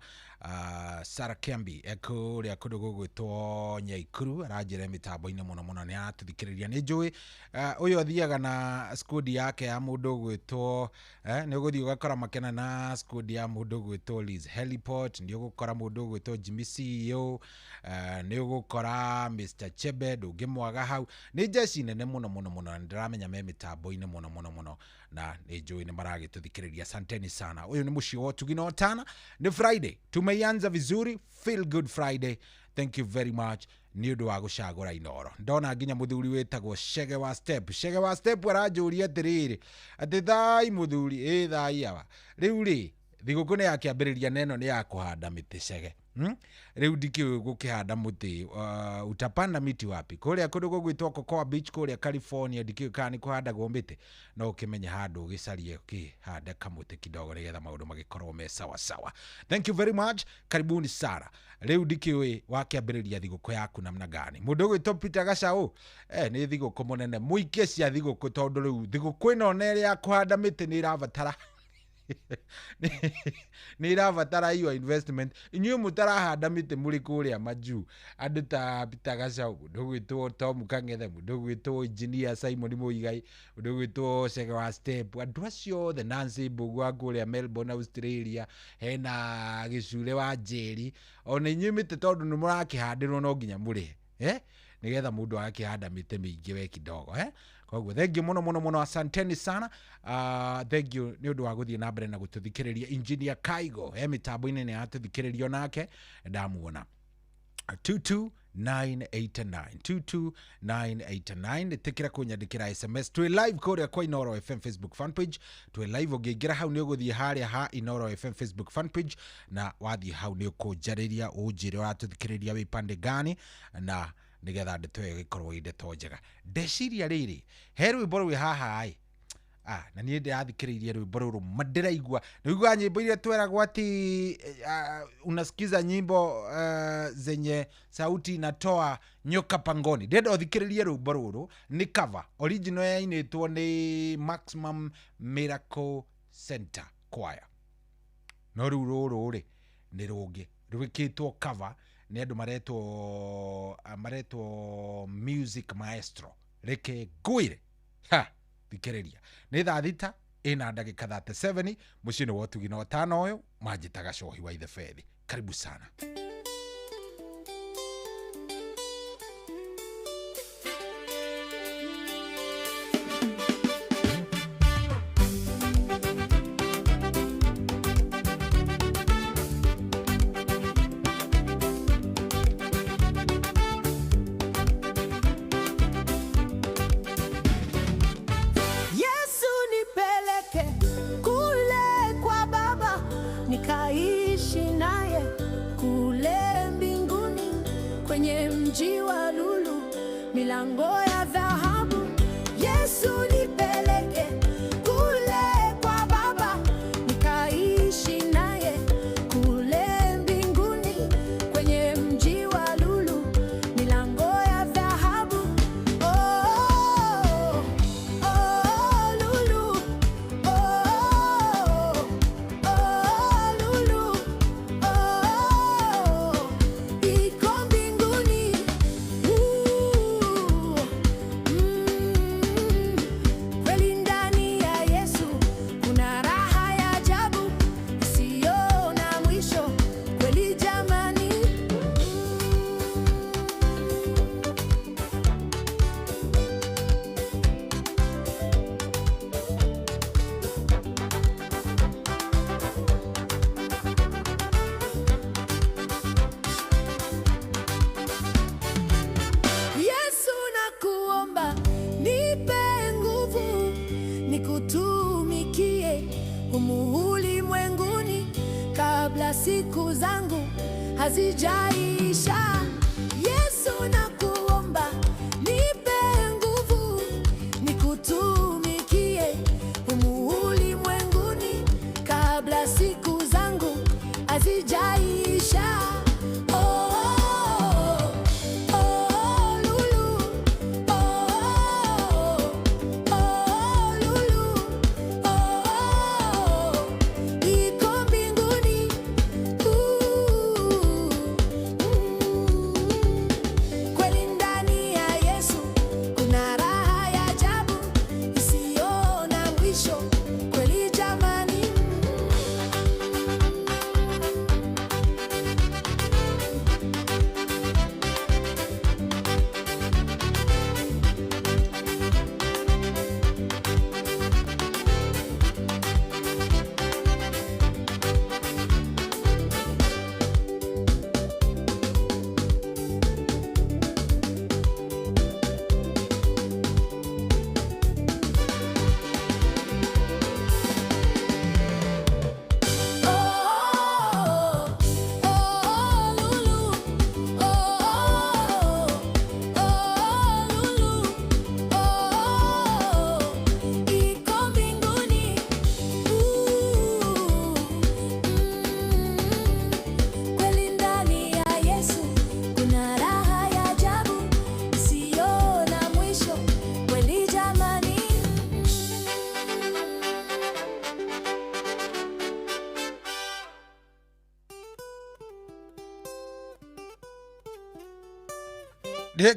Sarah Kiambi ekũrĩa kũndũ gũgwĩtwo Nyaikuru, aranjĩra mĩtambo-inĩ mũno mũno, nĩ aratũthikĩrĩria. Nĩ njũĩ ũyũ athiaga na squad yake ya mũndũ ũgwĩtwo, nĩ ũgũthiĩ ũgakora Makena na squad ya mũndũ ũgwĩtwo Liz Heliport, nĩ ũgũkora mũndũ ũgwĩtwo Jimmy CEO, nĩ ũgũkora Mr Chebe, ndũngĩmwaga hau. Nĩ jeshi nene mũno mũno mũno, na ndĩramenya me mĩtambo-inĩ mũno mũno mũno, na nĩ njũĩ nĩ maragĩtũthikĩrĩria. Asanteni sana. Ũyũ nĩ mũciĩ wa ũtugi na ũtana. Nĩ Friday, tumeianza vizuri, feel good Friday. Thank you very much nĩ ũndũ wa gũcagũra Inooro. Ndona nginya mũthuri wĩtagwo Shege wa Step. Shege wa Step aranjũria atĩrĩrĩ, atĩ thai mũthuri, ĩ thai awa, rĩu rĩ thigũkũ nĩ yakĩambĩrĩria na ĩno nĩ ya kũhanda mĩtĩ Shege. Rĩu ndikĩũĩ gũkĩhanda mũtĩ, utapanda miti wapi? Kũrĩa kũndũ gũgwĩtwo Cocoa Beach kũrĩa California, ndikĩũĩ kana nĩ kũhandagwo mĩtĩ, no ũkĩmenye handũ ũgĩcarie ũkĩhande kamũtĩ kidogo nĩgetha maũndũ magĩkorwo me sawa sawa. Thank you very much, karibuni sana. Rĩu ndikĩũĩ wakĩambĩrĩria thigũkũ yaku namna gani? Mũndũ ũgwĩtwo Peter Gacau, nĩ thigũkũ mũnene, mũikie cia thigũkũ, tondũ rĩu thigũkũ ĩno na ĩrĩa ya kũhanda mĩtĩ nĩ ĩrabatara nĩ ĩrabatara your investment. Inyuĩ mũtarahanda mĩtĩ mũrĩ kũrĩa majuu, andũ ta Peter Gacau, mũndũ ũgwĩtwo Tom Kang'ethe, mũndũ ũgwĩtwo Engineer Simon Mũigai, mũndũ ũgwĩtwo Shege wa Step, andũ acio othe, Nancy Mbũgua kũrĩa Melbourne Australia, hena Gĩcure wa Njeri, ona inyuĩ mĩtĩ tondũ nĩ mũrakĩhandĩrwo no nginya mũrĩhe, nĩgetha mũndũ agakĩhanda mĩtĩ mĩingĩ we kidogo. Koguo thank you mũno mũno mũno, asanteni sana. Thank you nĩ ũndũ wa gũthiĩ na mbere na gũtũthikĩrĩria. Engineer Kaigo he mĩtambo-inĩ nĩ aratũthikĩrĩria nake, ndamuona. 22989 22989, ĩtĩkĩra kũnyandĩkĩra SMS. Twĩ live kũrĩa kwa Inooro FM Facebook fan page, twĩ live. Ũngĩingĩra hau nĩ ũgũthiĩ harĩa ha Inooro FM Facebook fan page, na wathiĩ hau nĩ ũkũnjarĩria ũnjĩre ũratũthikĩrĩria wĩ pande gani, na nĩgetha ndeto ĩyo ĩgĩkorwo ĩ ndeto njega. Ndeciria rĩrĩ, he rwĩmbo rwĩ haha ĩ, na niĩ ndĩrathikĩrĩirie rwĩmbo rũrũ ma ndĩraigua, nĩũiguaga nyĩmbo iria tweragwo atĩ unasikiza nyimbo zenye sauti inatoa nyoka pangoni. Ndĩrenda ũthikĩrĩrie rwĩmbo rũrũ, nĩ cover original yainĩtwo nĩ Maximum Miracle Center Choir, no rĩu rũrũ rĩ nĩ rũngĩ rwĩkĩtwo cover nĩ andũ maretwo Music Maestro. Reke ngwĩre, ha, thikĩrĩria. Nĩ thaa 6 ĩna ndagĩka 37, mũciĩ nĩ wa ũtugi na ũtana ũyũ manjĩtaga Cohi wa Ithe Bethi. Karibu sana. mji wa lulu, milango ya dhahabu. Yesu nipeleke kule kwa Baba, nikaishi naye kule mbinguni, kwenye mji wa lulu, milango ya dhahabu. Oh, oh, lulu. Oh, oh, lulu. Oh, iko mbinguni. Kweli ndani ya Yesu kuna raha ya ajabu isiyo na mwisho. Kweli jamani. Yesu nakuomba, nipe nguvu nikutumikie humu ulimwenguni, kabla siku zangu hazijaisha. Yesu nakuomba, nipe nguvu nikutumikie humu ulimwenguni, kabla siku zangu hazijaisha. Oh, oh, oh, lulu. Oh, oh, lulu. Oh, iko mbinguni. Kweli ndani ya Yesu kuna raha ya ajabu isiyo na mwisho. Kweli jamani. Oh, oh, lulu. Oh, oh, lulu. Oh, iko mbinguni. Kweli ndani ya Yesu kuna raha ya ajabu isiyo na mwisho. Kweli jamani.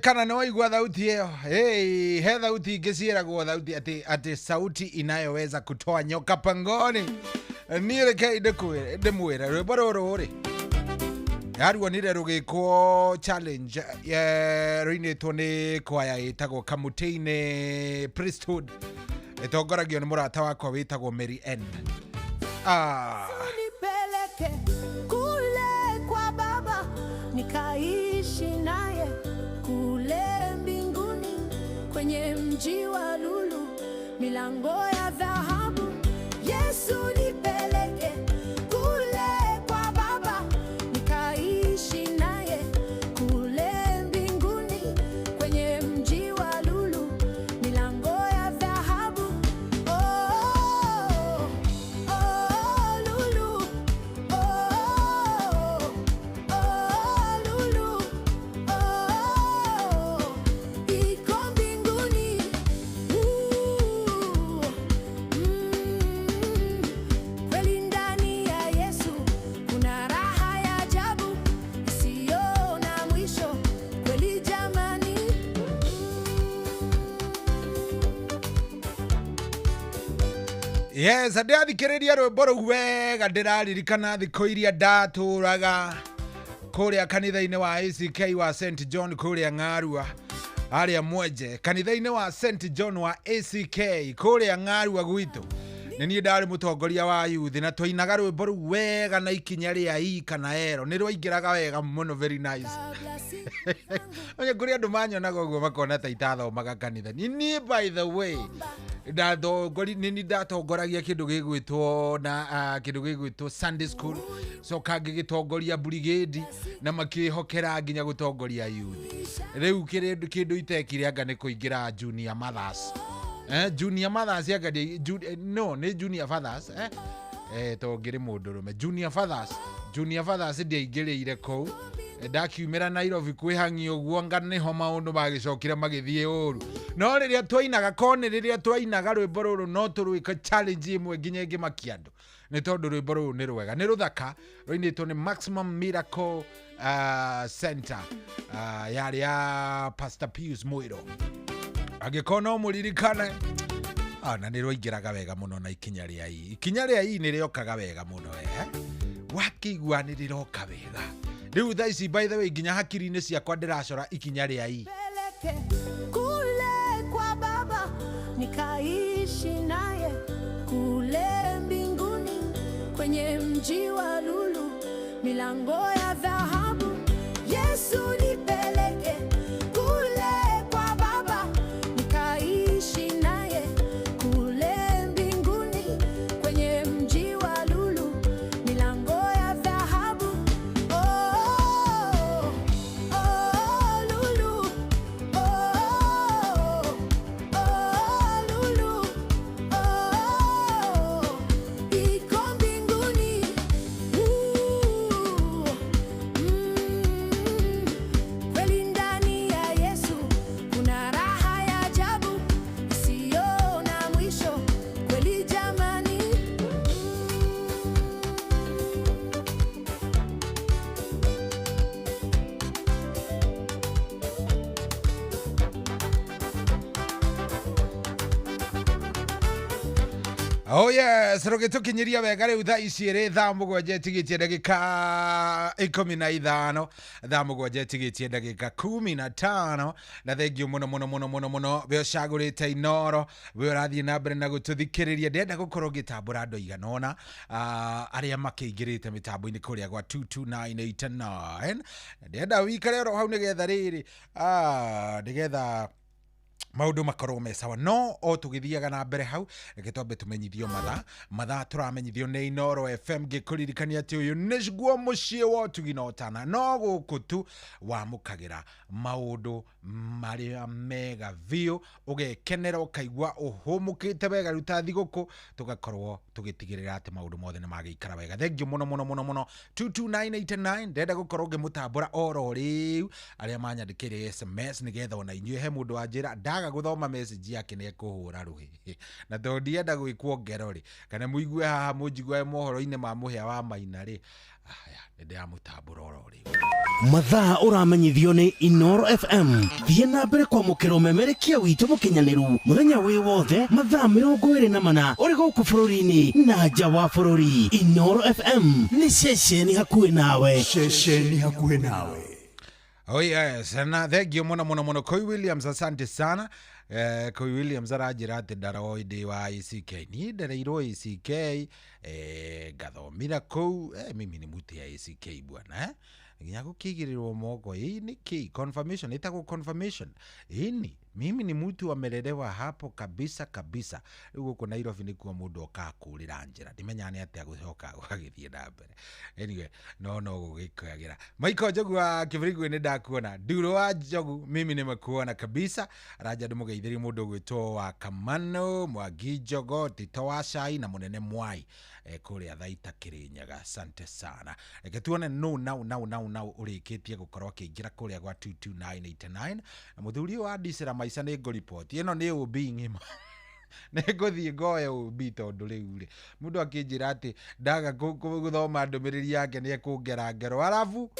Kana nä waigua thauti ä yo. Hey, he thauti ingä ciäragwo thauti atä sauti inayoweza kutoa nyoka pangoni. Niä rekei ndä mwä re rwä mbo rå rå rä yaruonire rå gä kwo challenge rå two nä kwaya ä tagwo Kamutĩ-inĩ Priesthood, ĩtongoragio nĩ mũrata wakwa wĩtagwo Mary N. Ah. Nipeleke kule kwa Baba, nikaishi naye kule mbinguni, kwenye mji wa lulu, milango ya dhahabu. Yesu nipeleke kule kwa Baba, nikaishi naye kule mbinguni, kwenye mji wa lulu, milango ya dhahabu. Oh, oh, lulu. Oh, oh, lulu. Oh, iko mbinguni. Kweli ndani ya Yesu kuna raha ya ajabu isiyo na mwisho. Kweli jamani. Yes, ndĩrathikĩrĩria rwĩmbo rũu wega, ndĩraririkana thikũ iria ndatũraga kũrĩa kanitha-inĩ wa ACK wa St John kũrĩa Ng'arua harĩa Mwenje, kanitha-inĩ wa St John wa ACK kũrĩa Ng'arua gwitũ. Nĩ niĩ ndarĩ mũtongoria wa youth na twainaga rwĩmbo rũu wega na ikinya rĩa i kana ero nĩ rwaingĩraga wega mũno, very nice. Onye kũrĩ andũ manyonaga ũguo makona ta itathomaga kanitha. Ni niĩ, by the way, ndatongori nĩ niĩ ndatongoragia kĩndũ gĩgwĩtwo na kĩndũ gĩgwĩtwo Sunday school, coka ngĩgĩtongoria brigade na makĩhokera nginya gũtongoria youth. Rĩu kĩndũ itekire anga nĩ kũingĩra junior mothers, junior mothers anga no nĩ junior fathers, to ngĩrĩ mũndũrũme, junior fathers, junior fathers ndiaingĩrĩire kũu. Ndakiumĩra Nairobi kwĩhang'i ũguo nga nĩho maũndũ magĩcokire magĩthiĩ ũru. No rĩrĩa twainaga kone, rĩrĩa twainaga rwĩmbo rũrũ, no tũrwĩka challenge ĩmwe nginya ĩngĩmakia andũ, nĩ tondũ rwĩmbo rũrũ nĩ rwega, nĩ rũthaka, rũinĩtwo nĩ Maximum Miracle Center, yarĩ ya Pastor Pius Mwĩro, angĩkorwo no mũririkane. Na nĩ rwaingĩraga wega mũno na ikinya rĩa i, ikinya rĩa i nĩ rĩokaga wega mũno, wakĩigua nĩ rĩroka wega. Rĩu thaa ici, by the way, nginya hakiri-inĩ ciakwa ndĩracora ikinya rĩa i. Peleke kule kwa Baba nikaishi naye kule mbinguni kwenye mji wa lulu milango ya dhahabu. Yesu nipeleke kule kwa Baba nikaishi naye kule mbinguni kwenye mji wa lulu milango ya dhahabu. Oh, oh, lulu. Oh, oh, lulu. Oh, iko mbinguni. Kweli ndani ya Yesu kuna raha ya ajabu isiyo na mwisho. Kweli jamani. Oh yes, rũgĩtũkinyĩria wega rĩu thaa ici ĩrĩ thaa 7 ĩtigĩtie ndagĩka 15, thaa 7 ĩtigĩtie ndagĩka 15. Na thengiũ mũno mũno mũno mũno mũno we ũcagũrĩte Inoro, we ũrathiĩ na mbere na gũtũthikĩrĩria. Ndĩrenda gũkorwo ngĩtambũra andũ aigana ũna, arĩa makĩingĩrĩte mĩtambo-inĩ kũrĩa gwa 22989. Na ndĩrenda wĩikare oro hau nĩgetha rĩrĩ, nĩgetha maundu makorwo me sawa. No o tugithiaga na mbere hau, reke twambe tumenyithio mathaa. Mathaa turamenyithio nĩ Inoro FM, ngĩkũririkania atĩ ũyũ nĩguo mũciĩ wa ũtugi na ũtana, no gũkũ tu wamũkagĩra maũndũ marĩa mega biũ, ũgekenera, ũkaigua ũhũmũkĩte wega. Rĩu ta thigũkũ tũgakorwo tũgĩtigĩrĩra atĩ maũndũ mothe nĩ magĩikara wega. Thengiũ mũno mũno mũno mũno. 22989, ndĩrenda gũkorwo ngĩmũtambũra oro rĩu arĩa manyandĩkĩire SMS, nĩgetha ona inyuĩ he mũndũ wanjĩra ndaga gũthoma message yake nĩ ekũhũra rũhĩ, na tondũ ndienda gwĩkwo ngero rĩ, kana mũigue haha mũnjigue mohoro-inĩ ma mũhĩa wa maina rĩ, aya nĩ ndĩramũtambũra oro rĩu. Mathaa ũramenyithio nĩ Inoro FM. Thiĩ na mbere kwamũkĩra ũmemerekia witũ mũkinyanĩru mũthenya wĩ wothe mathaa 24 ũrĩ gũkũ bũrũri-inĩ na nja wa bũrũri. Inoro FM nĩ ceceni hakuhĩ nawe. Ceceni hakuhĩ nawe. Oh yes, na thank you mũno mũno mũno Koi Williams, asante sana. Koi Williams aranjĩra atĩ ndaroĩ ndĩ wa ACK. Niĩ ndereirwo ACK, ngathomira kũu, mimi ni mtu ya ACK bwana, Nginya gũkĩigĩrĩrwo moko ĩ nĩ kĩ confirmation, ĩtagwo confirmation. Ĩni mimi ni mtu amelelewa hapo kabisa kabisa. Rĩu gũkũ Nairobi nĩkuo mũndũ okaga kũrĩra njĩra, ndimenyaga nĩ atĩa gũcoka gũgagĩthiĩ na mbere. Anyway, no gũgĩkwagĩra. Michael Njogu wa Kĩbirigũ, nĩ ndakuona. Nduro wa Njogu, mimi nimekuona kabisa. Aranja ndĩmũgeithĩrie mũndũ ũgwĩtwo wa Kamano Mwangi Njogo, Tito wa Cai na Mũnene Mwai, kũrĩa Thaita Kĩrĩnyaga. Asante sana. Reke tuone no nau nau nau nau ũrĩkĩtie gũkorwo akĩingĩra kũrĩa gwa 22989. Na mũthuri ũyũ wa ndicĩra maica nĩ ngũriboti ĩno nĩ ũmbi ng'ima, nĩ ngũthiĩ ngoe ũmbi, tondũ rĩu rĩ mũndũ akĩnjĩra atĩ ndaga gũthoma ndũmĩrĩri yake nĩ ekũngera ngero. Arabu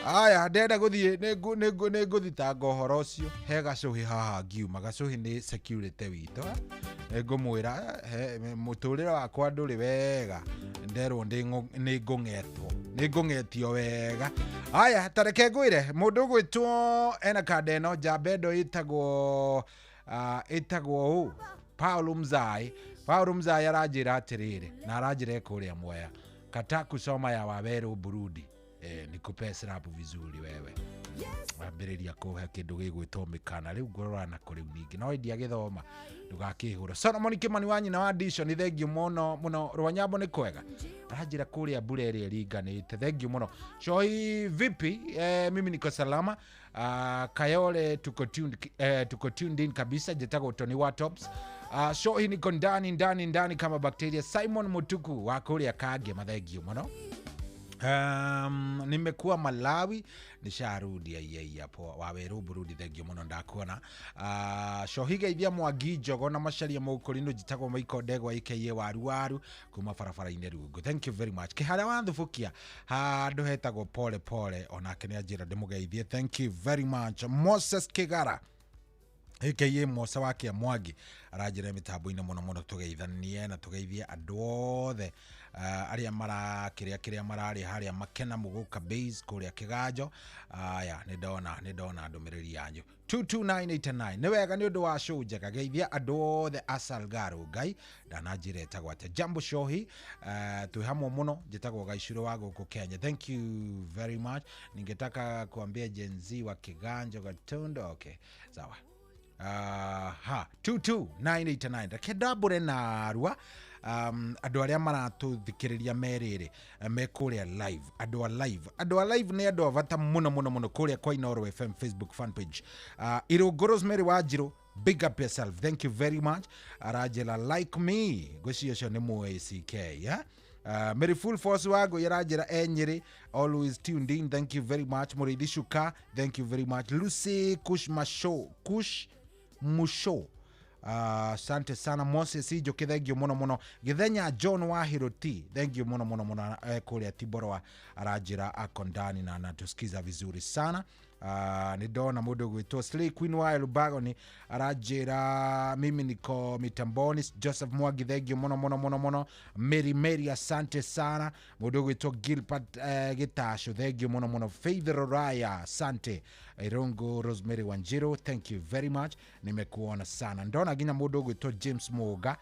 aya ndenda gũthiĩ nĩ ngũthitanga ũhoro ũcio. He gacũhĩ haha ngiuma, gacũhĩ nĩ security witũ, nĩ ngũmwĩra mũtũrĩre wakwa ndũrĩ wega, nderwo nĩ ngũng'etwo, nĩ ngũng'etio wega. Aya, tareke ngwĩre mũndũ ũgwĩtwo ena kanda ĩno njamba ĩndo ĩtagwo ĩtagwo ũ Paulo Mzai. Paul Mzaya aranjĩra atĩrĩrĩ, na aranjĩra kũrĩa Mwea, kata kusoma ya Waweru Burundi. Nikupe slap vizuri wewe. Wambĩrĩria kũhe kĩndũ gĩgwĩtwo mĩkana rĩu ngũrora nako rĩu ningĩ no ndiagĩthoma ndũgakĩhũra. Solomon Kimani wa nyina wa Disho, nĩ thengiũ mũno mũno. Rwanyambo nĩ kwega, aranjĩra kũrĩa mbura ĩrĩa ĩringanĩte, thengiũ mũno. Shoi vipi? Mimi niko salama. Kayole tuko tuned in kabisa. Njĩtagwo Tony wa Tops. Shoi niko ndani ndani ndani kama bakteria. Simon Mutuku wa kũrĩa Kange, mathengio mũno. Nimekuwa Malawi nisharudi aiai hapo Waweru Burundi, thengio muno ndakuona. Shohiga ithia Mwangi Njogo na Macharia Mũkũrinũ, njĩtagwo Maiko Ndegwa aka Waru Waru kuma barabara-inĩ Rungu, thank you very much. Kĩhara wa Thubukia handũ hetagwo pole pole, onake nĩ anjĩra ndĩmũgeithie, thank you very much. Moses Kigara aka Mosa wa Kĩa Mwangi aranjĩra mĩtambo-inĩ mũno mũno, tũgeithanie na tũgeithie andũ othe arĩa marakĩrĩa kĩrĩa mararĩ harĩa Makena Mũgũka Base kũrĩa Kĩganjo. Aya, nĩ ndona ndũmĩrĩri yanyu 22989. Nĩ wega nĩ ũndũ wa show njega, geithia andũ othe a Salgaro Ngai ndananjĩra ĩtagwo atĩa. Jambo Shohi, twĩ hamwe mũno, njĩtagwo Gaicurũ wa gũkũ Kenya, thank you very much. Ningetaka kuambia Gen Z wa Kiganjo Gatundo, okay sawa. Ha 22989 reke ndambũre narua andũ arĩa maratũthikĩrĩria merĩrĩ me kũrĩa live. Andũ a live nĩ andũ a bata mũno mũno mũno kũrĩa kwa Inooro FM Facebook fan page. Irũngũ Rosemary Wanjirũ, big up yourself, thank you very much. Aranjĩra like me, ngwĩciria ũcio nĩ mũACK, yeah? Mary Full Force wago yaranjĩra Enyĩrĩ, always tuned in, thank you very much. Mũrĩithi Shuka, thank you very much. Lucy Kush Musho, asante sana. Moses Ijoki, thank you muno muno. Githenya John wa Hiroti, thank you muno muno muno. Kũrĩa Tiborwa aranjĩra ako ndani na anatusikiza vizuri sana. Nĩ ndona mũndũ gwĩtwo Slay Queen wa Elubagoni aranjĩra mimi niko mitamboni. Joseph Mwangi, thank you muno muno muno muno. Mary asante sana. Mũndũ gwĩtwo Gilbert Gĩtacũ, thank you muno muno. Faith Roraya, asante. Irungu Rosemary Wanjiru, thank you very much, nimekuona sana. Ndona nginya mũndũ gwĩtwo James Muga,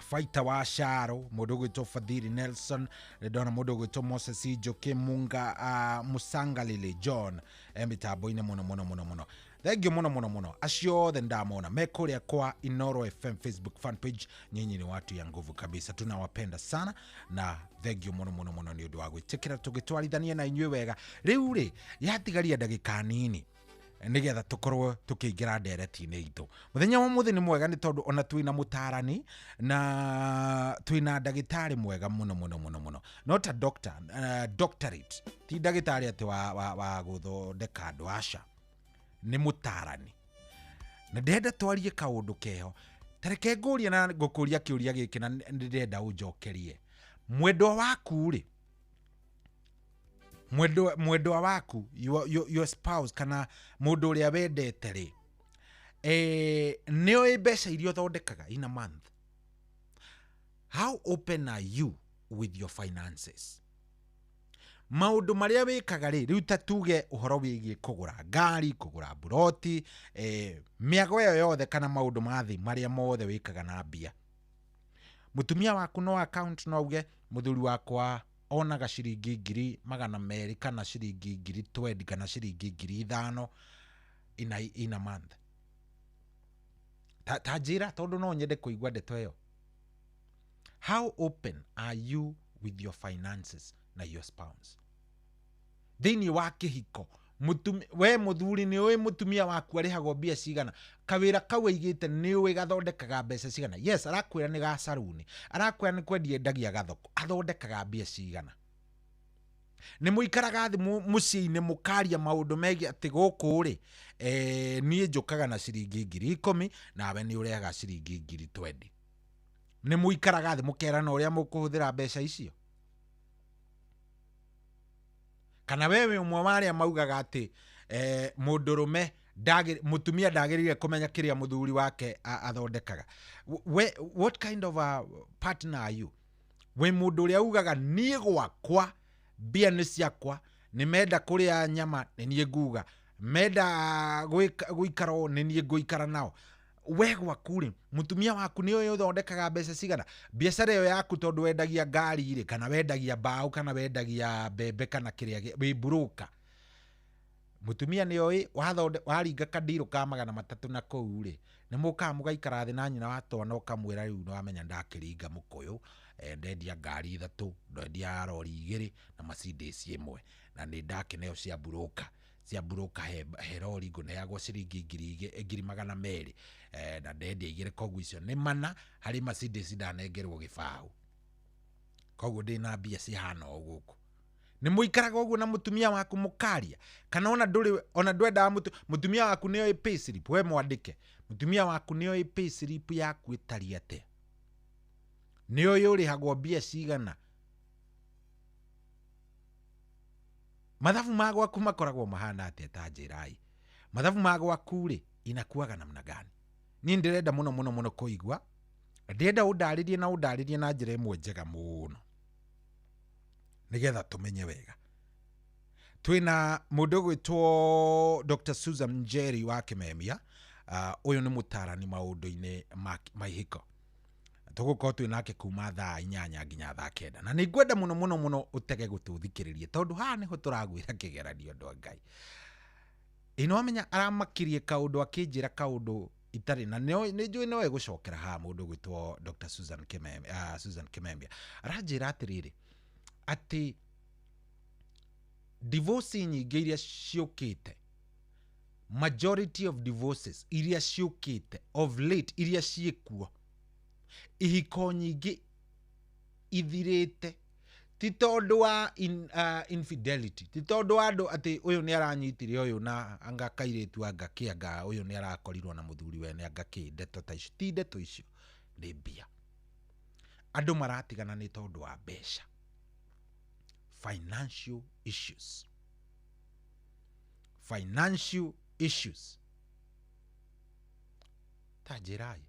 Faita wa Sharo, mũndũ gwĩtwo Fadhili Nelson, ndona mũndũ gwĩtwo Moses Ijoki Munga, Musangalili John, mĩtambo-inĩ mũno mũno mũno mũno, thank you muno muno muno. Acio othe ndamona me kũrĩa kwa Inooro FM Facebook fan page, nyinyi ni watu ya nguvu kabisa, tunawapenda sana na thank you muno muno muno nĩ ũndũ wa gwĩtĩkĩra tũgĩtwarithania na inyuĩ wega. Rĩu rĩ yatigaria ndagĩka nini nĩgetha tũkorwo tũkĩingĩra ndereti-inĩ itũ. Mũthenya wa mũthĩ nĩ mwega nĩ tondũ ona twĩna mũtarani na twĩna ndagĩtarĩ mwega mũno mũno mũno mũno, not a doctor, doctorate, ti ndagĩtarĩ atĩ wa gũthondeka andũ, aca, nĩ mũtarani. Na ndĩrenda twarie kaũndũ keho, ta reke ngũrie na ngũkũria kĩũria gĩkĩ na ndĩrenda ũnjokerie. Mwendwa waku rĩ, mwendwa waku, your spouse kana mũndũ ũrĩa wendete rĩ, nĩ oĩ mbeca iria ũthondekaga in a month? How open are you with your finances? Maũndũ marĩa wĩkaga rĩ, rĩu ta tuge ũhoro wĩgiĩ kũgũra ngari, kũgũra buroti, mĩago ĩyo yothe kana maũndũ ma thĩ marĩa mothe wĩkaga na mbia. Mũtumia waku no account no auge mũthuri wakwa onaga ciringi 200,000 kana ciringi 20,000 kana ciringi 5,000 in a month. Ta njĩra tondũ no nyende kũigua ndeto ĩyo. How open are you with your finances na your spouse? Thĩinĩ wa kĩhiko, we mũthuri nĩ ũĩ mũtumia waku arĩhagwo mbia cigana, kawĩra kau aigĩte nĩ ũĩ gathondekaga mbeca cigana. Yes, arakwĩra nĩ ga saruni, arakwĩra nĩ kwendia endagia gathoko, athondekaga mbia cigana. Nĩ mũikaraga thĩ mũciĩ-inĩ mũkaria maũndũ megiĩ atĩ gũkũ rĩ, niĩ njũkaga na ciringi 10,000 nawe nĩ ũrehaga ciringi 20,000. Nĩ mũikaraga thĩ mũkerana ũrĩa mũkũhũthĩra mbeca icio? Kana wewe ũmwe wa arĩa maugaga atĩ mũndũrũme mũtumia ndagĩrĩire kũmenya kĩrĩa mũthuri wake athondekaga. What kind of a partner are you? Wĩ mũndũ ũrĩa ugaga niĩ gwakwa mbia nĩ ciakwa, nĩ menda kũrĩa nyama nĩ niĩ nguga, menda gũikara ũũ nĩ niĩ ngũikara nao. We gwaku rĩ, mũtumia waku nĩ ũyũ ũthondekaga mbeca cigana? Biacara ĩyo yaku tondũ wendagia ngari rĩ, kana wendagia mbaũ, kana wendagia mbembe, kana kĩrĩa wĩ broker. Mũtumia nĩ oĩ waringa kandirũ ka 300 na kũu rĩ, nĩ mũkaga mũgaikara thĩ na nyina wa twana ũkamwĩra rĩu nĩ wamenya ndakĩringa mũkũyũ, ndendia ngari 3, ndendia rori 2 na Mercedes 1, na nĩ ndakĩneo cia broker. Cia broker he rori ngũneagwo ciringi 200,000, na ndendia 2, koguo icio nĩ 4 harĩ Mercedes ndanengerwo gĩbaũ, koguo ndĩna mbia cihana o gũkũ. Nĩ mũikaraga ũguo na mũtumia waku mũkaria, kana ona ndũrĩ, ona ndwendaga mũtumia waku nĩ oĩ payslip, we mwandĩke mũtumia waku nĩ oĩ payslip yaku ĩtariĩ atĩa, nĩ oĩ ũrĩhagwo mbia cigana, mathabu ma gwaku makoragwo mahana atĩa? Ta njĩrai mathabu ma gwaku rĩ inakuaga namna gani? Niĩ ndĩrenda mũno mũno mũno kũigua, ndĩrenda ũndarĩrie na ũndarĩrie na njĩra ĩmwe njega mũno nĩgetha tũmenye wega. Twĩna mũndũ ũgwĩtwo Dr. Susan Njeri wa Kimemia. Ũyũ nĩ mũtaarani maũndũ-inĩ ma ihiko. Tũgũkorwo twĩ nake kuma thaa 8 nginya thaa 9, na nĩ ngwenda mũno mũno mũno ũtege gũtũthikĩrĩria tondũ haha nĩho tũragwĩra kĩgeranio andũ a Ngai. Ĩ nĩ wamenya aramakirie kaũndũ akĩnjĩra kaũndũ itarĩ na nĩ njũĩ no egũcokera haha mũndũ ũgwĩtwo Dr. Susan Kimemia, Susan Kimemia aranjĩra atĩrĩrĩ, atĩ divorce nyingĩ iria ciũkĩte, majority of divorces iria ciũkĩte of late, iria ciĩkuo, ihiko nyingĩ ithirĩte ti tondũ wa infidelity, ti tondũ wa andũ atĩ ũyũ nĩ aranyitire ũyũ na anga kairĩtu anga kĩ, anga ũyũ nĩ arakorirwo na mũthuri wene anga kĩ, ndeto ta icio ti ndeto icio, nĩ mbia. Andũ maratigana nĩ tondũ wa mbeca, financial issues, financial issues. Ta njĩrai,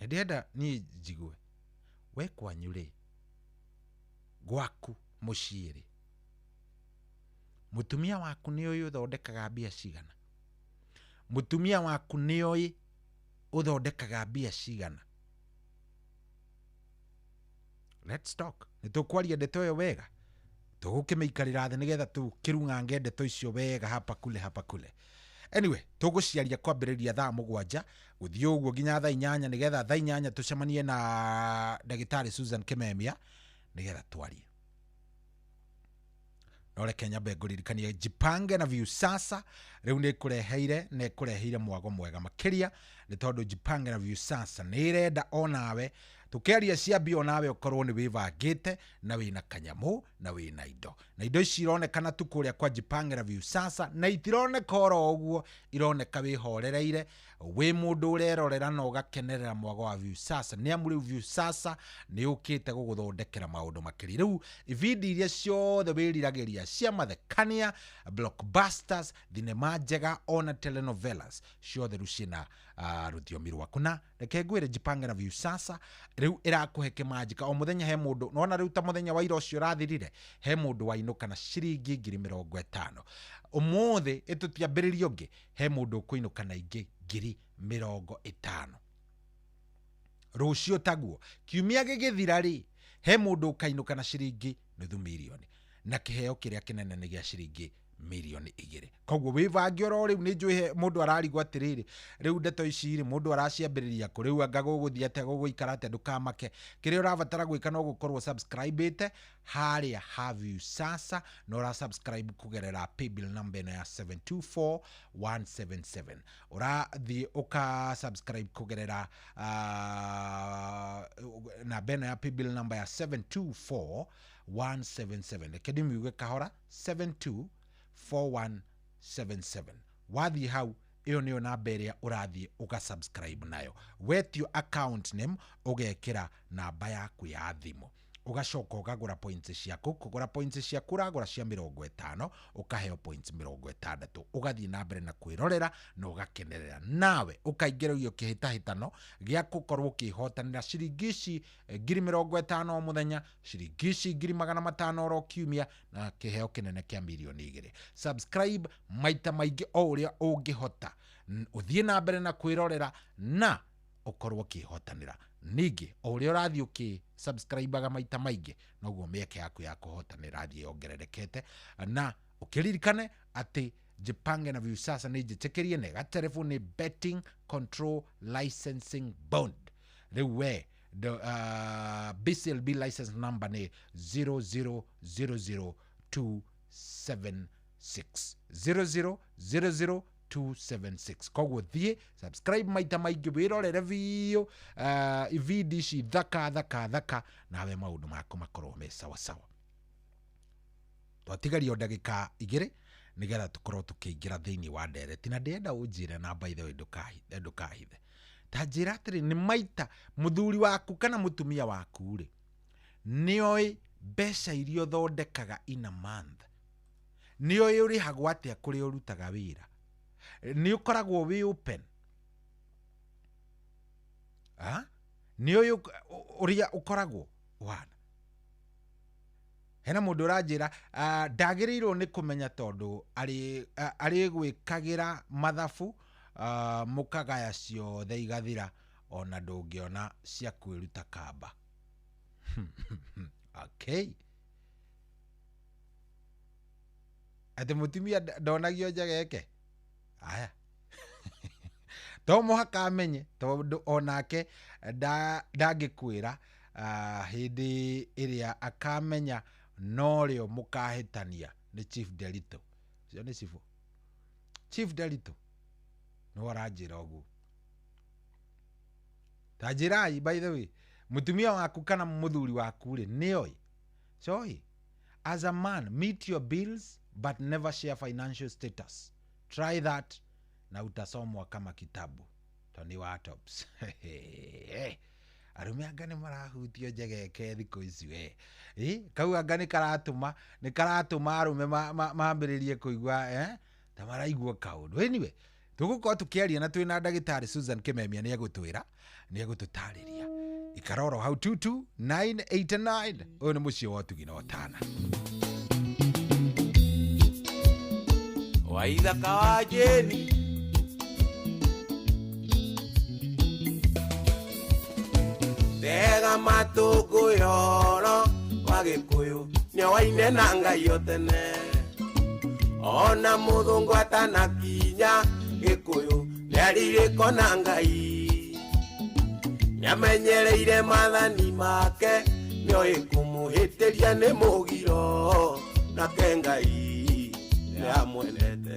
nĩ ndĩrenda niĩ njigue we kwanyu rĩ, gwaku mũciĩ rĩ, mũtumia waku nĩ ũĩ ũthondekaga mbia cigana? Mũtumia waku nĩ ũĩ ũthondekaga mbia cigana? Let's talk. Nĩ tũkwaria ndeto ĩyo wega, tũgũkĩmĩikarĩra thĩ nĩgetha tũkĩrung'ange ndeto icio wega hapa kule hapa kule. Anyway, tũgũciaria kwambĩrĩria thaa 7 gũthiĩ ũguo nginya thaa 8, nĩgetha thaa 8 tũcemanie na ndagĩtarĩ Susan Kimemia nĩgetha twarie. No reke nyambe ngũririkanie Jipange na Viusasa rĩu nĩ kũreheire, nĩ kũreheire mwago mwega makĩria, nĩ tondũ Jipange na Viusasa nĩ ĩrenda onawe tũkĩaria cia mbia onawe ũkorwo nĩ wĩbangĩte na wĩna kanyamũ na wĩna indo, na indo ici ironekana tu kũrĩa kwa Jipange na Viusasa, na itironeka oro ũguo, ironeka wĩhorereire, wĩ mũndũ ũrerorera na ũgakenerera mwago wa Viusasa. Nĩ amu rĩu Viusasa nĩ ũkĩte gũgũthondekera maũndũ makĩria. Rĩu ibindi iria ciothe wĩriragĩria cia mathekania, blockbusters, thinema njega ona telenovelas ciothe rĩu ciĩna rũthiomi rwaku. Na reke ngwĩre Jipange na Viusasa rĩu ĩrakũhe kĩmanjĩka o mũthenya. He mũndũ nona rĩu ta mũthenya wa ira ũcio ũrathirire, he mũndũ wainũka na ciringi 50,000. Ũmũthĩ ĩtũtiambĩrĩria ũngĩ, he mũndũ ũkũinũka na ingĩ 50,000. Rũciũ taguo kiumia gĩgĩthira rĩ, he mũndũ ũkainũka na ciringi 500,000, na kĩheo kĩrĩa kĩnene nĩ gĩa ciringi 2 million. Koguo wĩbange oro rĩu. Nĩ njũĩ mũndũ ararigwo atĩrĩrĩ, rĩu ndeto ici rĩ, mũndũ araciambĩrĩria kũ? Rĩu anga gũgũthiĩ atĩa, gũgũikara atĩa? Ndũkamake, kĩrĩa ũrabatara gwĩka no gũkorwo subscribe-ĩte harĩa ha Viusasa, na ũra subscribe kũgerera paybill number ĩno ya 724177. Ũrathiĩ ũka subscribe kũgerera namba ĩno ya paybill number ya 724177. Reke ndĩmiuge kahora, 724177. Wathiĩ hau, ĩyo nĩyo namba ĩrĩa ũrathiĩ ũga subscribe nayo. Wetio account name, ũgekĩra namba yaku ya thimũ, ũgacoka ũkagũra points ciaku. Kũgũra points ciaku ũragũra cia 50, ũkaheo points 60, ũgathiĩ na mbere na kwĩrorera na ũgakenerera, nawe ũkaingĩrĩrio kĩhĩtahĩtano gĩa gũkorwo ũkĩhotanĩra ciringi ici 50,000 o mũthenya, ciringi ici 500,000 oro kiumia, na kĩheo kĩnene kĩa 2 million. Subscribe maita maingĩ o ũrĩa ũngĩhota. Ũthiĩ na mbere na kwĩrorera na ũkorwo ũkĩhotanĩra. Ningĩ o ũrĩa ũrathiĩ ũkĩ subscribe-aga maita maingĩ, noguo mĩeke yaku ya kũhotanĩra ĩrathiĩ yongererekete. Na ũkĩririkane atĩ Jipange na Viusasa nĩ njĩtĩkĩrie na ĩgaterebwo nĩ Betting Control Licensing Board. Rĩu we the, BCLB license number nĩ 0000276, 0000276. Koguo thiĩ subscribe maita maingĩ, wĩrorere biũ ibindi ici thaka thaka thaka, nawe maũndũ maku makorwo me sawa sawa. Twatigaria o ndagĩka 2 nĩgetha tũkorwo tũkĩingĩra thĩinĩ wa ndereti, na ndĩrenda ũnjĩre na by the way ndũkahithe, ndũkahithe, ta njĩra atĩrĩ, nĩ maita mũthuri waku kana mũtumia waku rĩ nĩoĩ mbeca iria ũthondekaga in a month? Nĩoĩ ũrĩhagwo atĩa kũrĩa ũrutaga wĩra? Nĩ ũkoragwo wĩ open? Nĩũĩ ũrĩa ũkoragwo ũhana? Hena mũndũ ũranjĩra ndagĩrĩirwo nĩ kũmenya tondũ arĩ gwĩkagĩra mathabu, mũkagaya ciothe igathira, ona ndũngĩona cia kwĩruta kamba. Okay, atĩ mũtumia ndonagio njegeke aya, to mũhaka amenye, tondũ onake ndangĩkwĩra. Hĩndĩ ĩrĩa akamenya norĩo mũkahĩtania. Nĩ Chief Delito ũcio, nĩ cibũ Chief Delito nĩwe ũranjĩra ũguo. Ta njĩrai, by the way, mũtumia waku kana mũthuri waku rĩ nĩoĩ? Coĩ, as a man, meet your bills but never share financial status. Try that na utasomwa kama kitabu. Tony wa tops. Arume anga nĩ marahutio njegeke thikũ ici we. Kau anga nĩ karatũma arũme mambĩrĩrie kũigua ta maraigua kaũndũ. Anyway, tũgũkorwo tũkĩaria na twĩna ndagĩtarĩ Susan Kimemia, nĩ egũtwĩra, nĩ egũtũtarĩria. Ikara oro hau, 22989. Ũyũ nĩ mũciĩ wa ũtugi na ũtana. Waithaka wa Jeni, tega matũngũyoro wa Gĩkũyũ nĩowaine na Ngai o tene, ona mũthũngũ atanakinya Gĩkũyũ nĩarirĩko na Ngai, nĩamenyereire maathani make, nĩoĩ kũmũhĩtĩria nĩ mũgiro, nake Ngai nĩamwendete,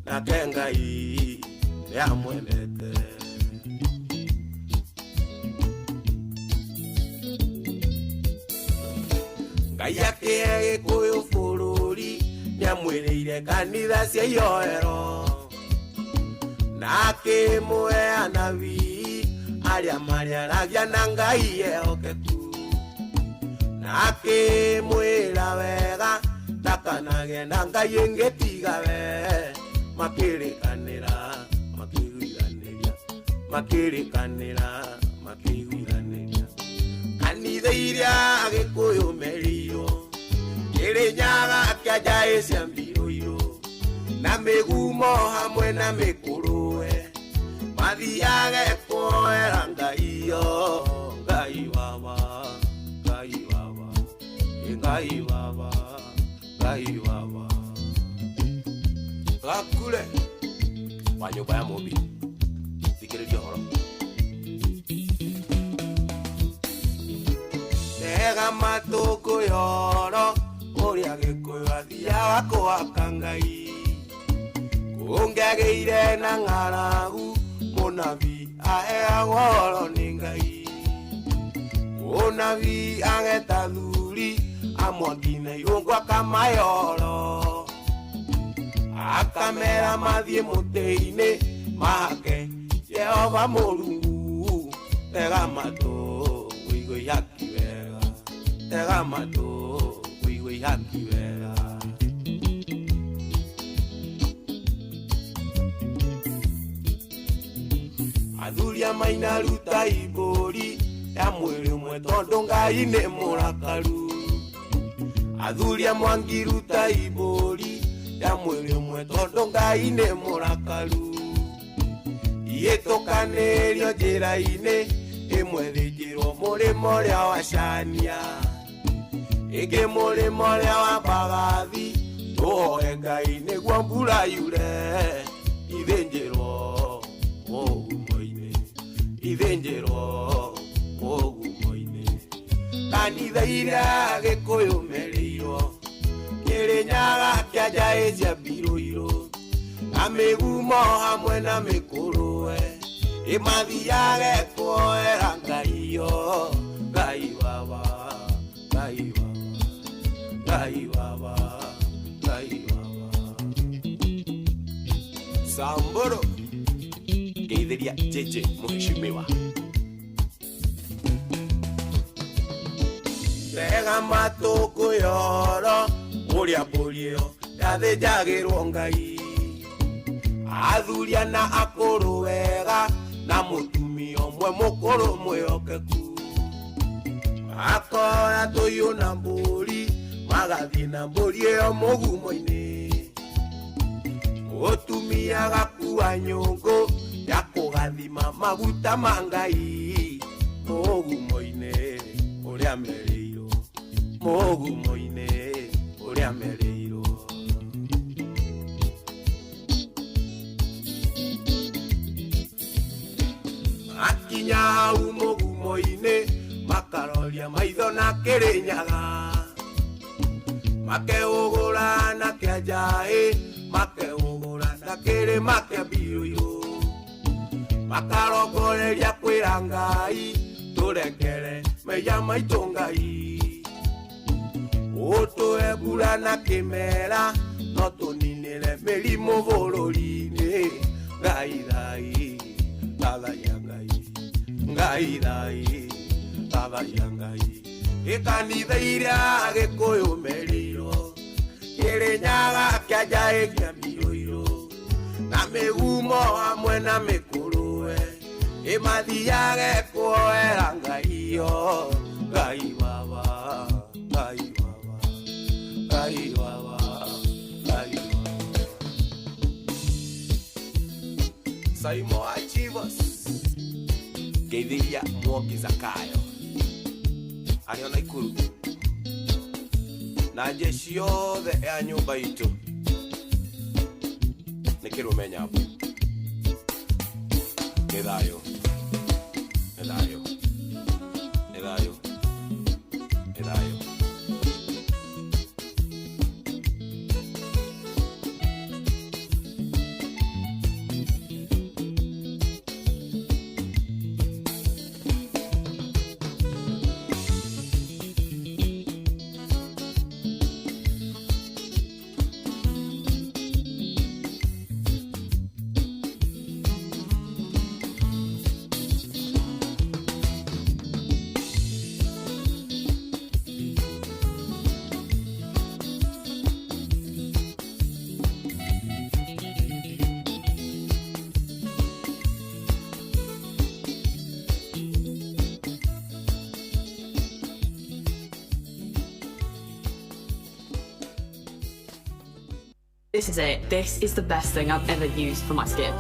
nake Ngai nĩamwendete. Ngai akĩhe Gĩkũyũ bũrũri, nĩamwĩrĩire kanitha cia ihoero, na akĩmũhe anabii arĩa marĩaragia na Ngai ehokeku, na akĩmwĩra wega ndakanagĩe na Ngai ĩngĩ tiga we. Makĩrĩkanĩra, makĩiguithanĩria, makĩrĩkanĩra, makĩiguithanĩria. Kanitha iria Gĩkũyũ merirwo Kĩrĩnyaga, kĩanjaĩ cia mbirũirũ na mĩgumo hamwe na mĩkũrũwe, mathiage kuoera Ngai yo. Ngai wawa, Ngai wawa, ĩ Ngai wawa, Ngai wawa. Gakure wa nyũmba ya mũmbi, thikĩrĩria ũhoro. Tega matũngũyoro ũrĩa Gĩkũyũ athiaga kũhaka Ngai. Kũngĩagĩire na ng'aragu, mũnabii aheagwo ũhoro nĩ Ngai. Mũnabii ageta thuri amwaki na irũngũ, akamayoro, akamera mathiĩ mũtĩ-inĩ mahake Jehova Mũrungu. Tega matũ ũigue ihaki wega, tega matũ ũigue ihaki wega. Athuri a mainaruta ibũri ya mwĩrĩ ũmwe tondũ Ngai nĩ mũrakaru. Athuri a mwangiruta ibũri ya mwĩrĩ ũmwe tondũ Ngai nĩ mũrakaru. Ihĩtũkanĩrio njĩra-inĩ ĩmwe thĩnjĩrwo mũrĩmo ũrĩa wa Cania ĩngĩ mũrĩmo ũrĩa wa Mbagathi tũhoe Ngai nĩguo mbura yure ithĩnjĩrwo mũgumo-inĩ ithĩnjĩrwo mũgumo-inĩ kanitha iria Gĩkũyũ merĩirwo Kĩrĩnyaga kĩa njaĩ cia mbirũirũ na mĩgumo hamwe na mĩkũrũwe ĩmathiage kuoera Ngai yo Ngai baba Ngai baba Ngai baba Ngai baba Samburu ngeithĩria JJ mheshimiwa Tega matũ kwĩyoro ũrĩa mbũri ĩyo yathĩnjagĩrwo Ngai athuria na akũrũ wega na mũtumia ũmwe mũkũrũ mwĩhokeku makoya tũiyũ na mbũri magathiĩ na mbũri ĩyo mũgumo-inĩ mũtumia agakua nyũngũ ya kũgathima maguta ma Ngai mũgumo-inĩ ũrĩa merĩirwo mũgumo-inĩ ũrĩa merĩirwo Akinya hau mũgumo-inĩ makaroria maitho na Kĩrĩnyaga makeũgũra na kĩa njaĩ makeũgũra na kĩrĩma kĩa mbirũirũ makarongoreria kwĩra Ngai tũrekere mehia maitũ Ngai ũtũhe mbura na kĩmera no tũninĩre mĩrimũ bũrũri-inĩ Ngai thai thathaiya Ngai Ngai thai thathaiya Ngai ĩkanitha iria Gĩkũyũ merĩirwo Kĩrĩnyaga kĩa njaĩ kĩa mbirũirũ na mĩgumo hamwe na mĩkũrũwe ĩmathiage kuoera Ngai yo Ngai baba Ngai baba Ngai baba Ngai baba Saimo Achivos ngeithĩria Mwoki Zakayo arĩ o Naikuru na jeshi yothe ya nyũmba itũ nĩ kĩrũme nyambo nĩ thayũ nĩ thayũ nĩ thayũ nĩ thayũ. This is it. This is the best thing I've ever used for my skin.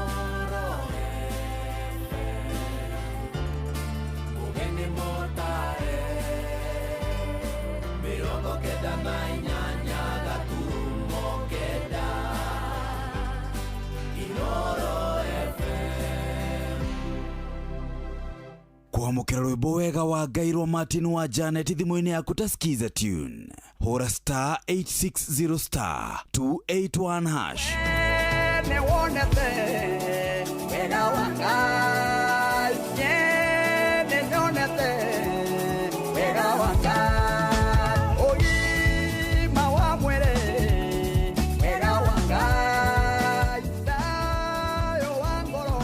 Kwamũkĩra rwĩmbo wega wa Ngai rwa Martin wa Janet thimũ-inĩ yaku ta Skiza tune hũra star 860 star 281 hash. Nĩwonete wega wa Ngai, nĩnyonete wega wa Ngai, ũgima wa mwĩrĩ wega wa Ngai, thayũ wa ngoro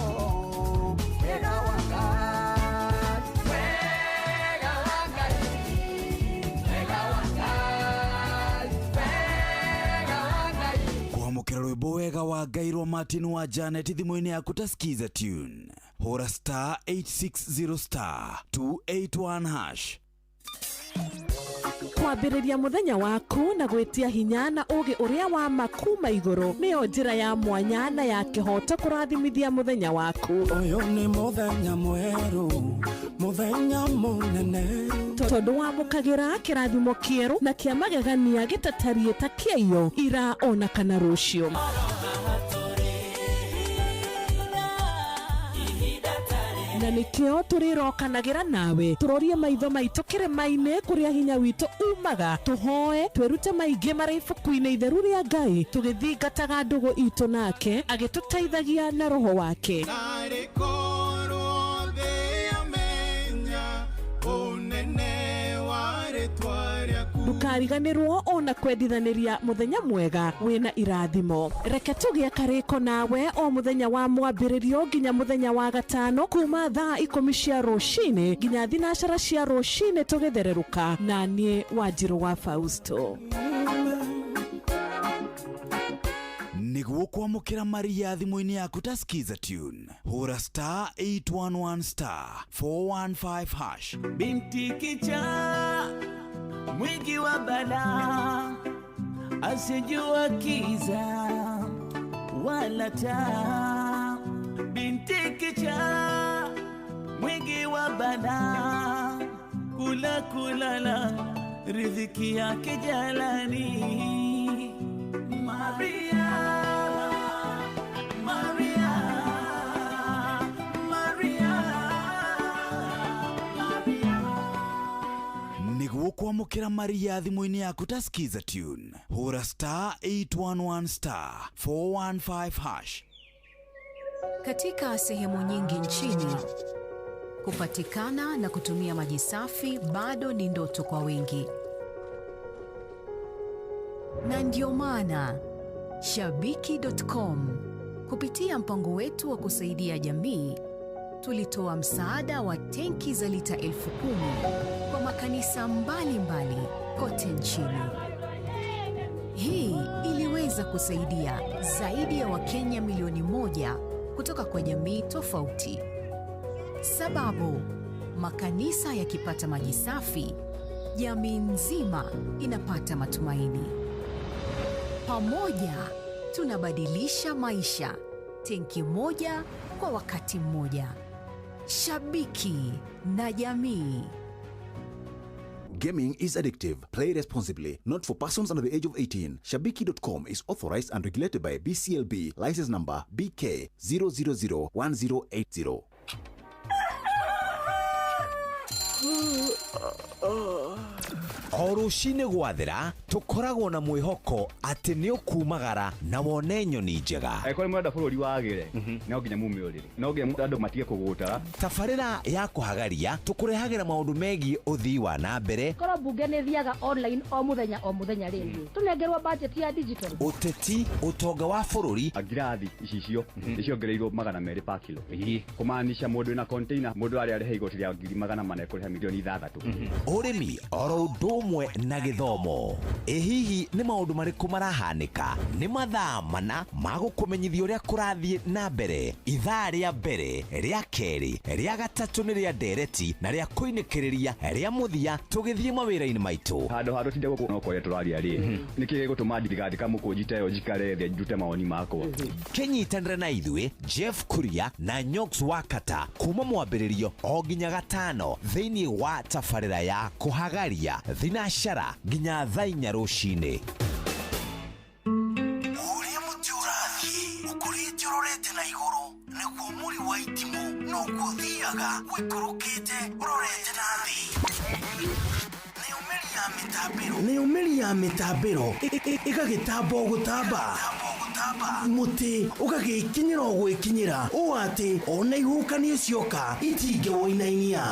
wega wa Ngai, wega wa Ngai, wega wa Ngai, wega wa Ngai. Kwamũkĩra rwĩmbo wega wa Ngai rwa Martin wa Janet thimũ-inĩ yaku ta Skiza tune hũra star 860 star 281 hash. Kwa Kwambĩrĩria mũthenya waku na gwĩtia hinya na ũũgĩ ũrĩa wa ma kuma igũrũ nĩyo njĩra ya mwanya na ya kĩhooto kũrathimithia mũthenya waku. Ũyũ nĩ mũthenya mwerũ, mũthenya mũnene. Tondũ wamũkagĩra kĩrathimo kĩerũ na kĩa magegania gĩtatariĩ ta kĩaiyo ira ona kana rũciũ. Na nĩkĩo tũrĩrokanagĩra nawe tũrorie maitho maitũ kĩrĩma-inĩ kũrĩa hinya witũ umaga, tũhoe twĩrute maingĩ marĩ ibuku-inĩ itheru rĩa Ngai, tũgĩthingataga ndũgũ itũ nake agĩtũteithagia na roho wake. Narĩ korwo thĩ yamenya ũnene wa rĩtwa rĩaku. Ndũkariganĩrwo ona kwendithanĩria mũthenya mwega wĩna irathimo. Reke tũgĩe karĩko nawe o mũthenya wa mwambĩrĩrio nginya mũthenya wa gatano kuma thaa 10 cia rũcinĩ nginya 12 cia rũcinĩ tũgĩthererũka na niĩ Wanjirũ wa Fausto. Nĩguo kwamũkĩra maria thimũ-inĩ yaku ta Skiza Tune, hũra star 811 star 415 hash. Binti kichaa mwingi wa balaa, asijua kiza wala taa. Binti kichaa mwingi wa balaa, kula kulala riziki yake jalani. Maria, Maria, Maria, Maria. Nĩguo kwamũkĩra maria thimũ-inĩ yaku ta Skiza Tune, hũra star 811 star 415 hash. Katika sehemu nyingi nchini, kupatikana na kutumia maji safi bado ni ndoto kwa wengi. Na ndio maana Shabiki.com kupitia mpango wetu wa kusaidia jamii tulitoa msaada wa tenki za lita 10,000 kwa makanisa mbalimbali kote nchini. Hii iliweza kusaidia zaidi ya Wakenya milioni 1 kutoka kwa jamii tofauti. Sababu, makanisa yakipata maji safi, jamii nzima inapata matumaini. Pamoja tunabadilisha maisha, tenki moja kwa wakati mmoja. Shabiki na jamii. Gaming is addictive. Play responsibly. Not for persons under the age of 18. Shabiki.com is authorized and regulated by BCLB. License number BK 0001080. O rũcinĩ gwathera tũkoragwo na mwĩhoko atĩ nĩ ũkumagara na wone nyoni njega. Angĩkorwo nĩ mũrenda bũrũri wagĩre, no nginya mume ũrĩrĩ, no nginya andũ matige kũgũta. Tabarĩra ya kũhagaria tũkũrehagĩra maũndũ megiĩ ũthii wa na mbere, Korwo mbunge nĩ thiaga online o mũthenya o mũthenya rĩngĩ, tũnengerwo budget ya digital. Ũteti, ũtonga wa bũrũri. Ngirathi icicio nĩciongereirwo 200 pa kilo, kũmaanisha mũndũ wĩna container mũndũ arĩa arĩha igoti rĩa 400,000 ekũrĩha milioni 6. Ũrĩmi oro ũndũ ũmwe na gĩthomo. Ĩ hihi nĩ maũndũ marĩkũ marahanĩka? Nĩ mathaa mana ma gũkũmenyithia ũrĩa kũrathiĩ na mbere. Ithaa rĩa mbere, rĩa kerĩ, rĩa gatatũ nĩ rĩa ndereti na rĩa kũinĩkĩrĩria rĩa mũthia tũgĩthiĩ mawĩra-inĩ maitũ. Handũ ha tũtinde gũkũ no kwaria tũraria rĩ, nĩkĩ gĩgũtũma ndigathika mũkũnji ta ĩyo njikare thĩ ndute mawoni makwa? Kĩnyitanĩre na ithuĩ Jeff Kuria na Nyox Wakata kuma mwambĩrĩrio o nginya gatano thĩinĩ wa tabarĩra ya kũhagaria thinashara nginya thaa 4 rũcinĩ. Ũrĩa mũtĩ ũrathiĩ ũkũrĩte ũrorete na igũrũ nĩguo mũri wa itimũ noguo ũthiaga ũikũrũkĩte ũrorete na thĩ. Nayo mĩri ya mĩtambĩro ĩgagĩtamba o gũtamba, mũtĩ ũgagĩkinyĩra o gwĩkinyĩra ũũ atĩ ona ihuhũkanio cioka itingĩwũinainia.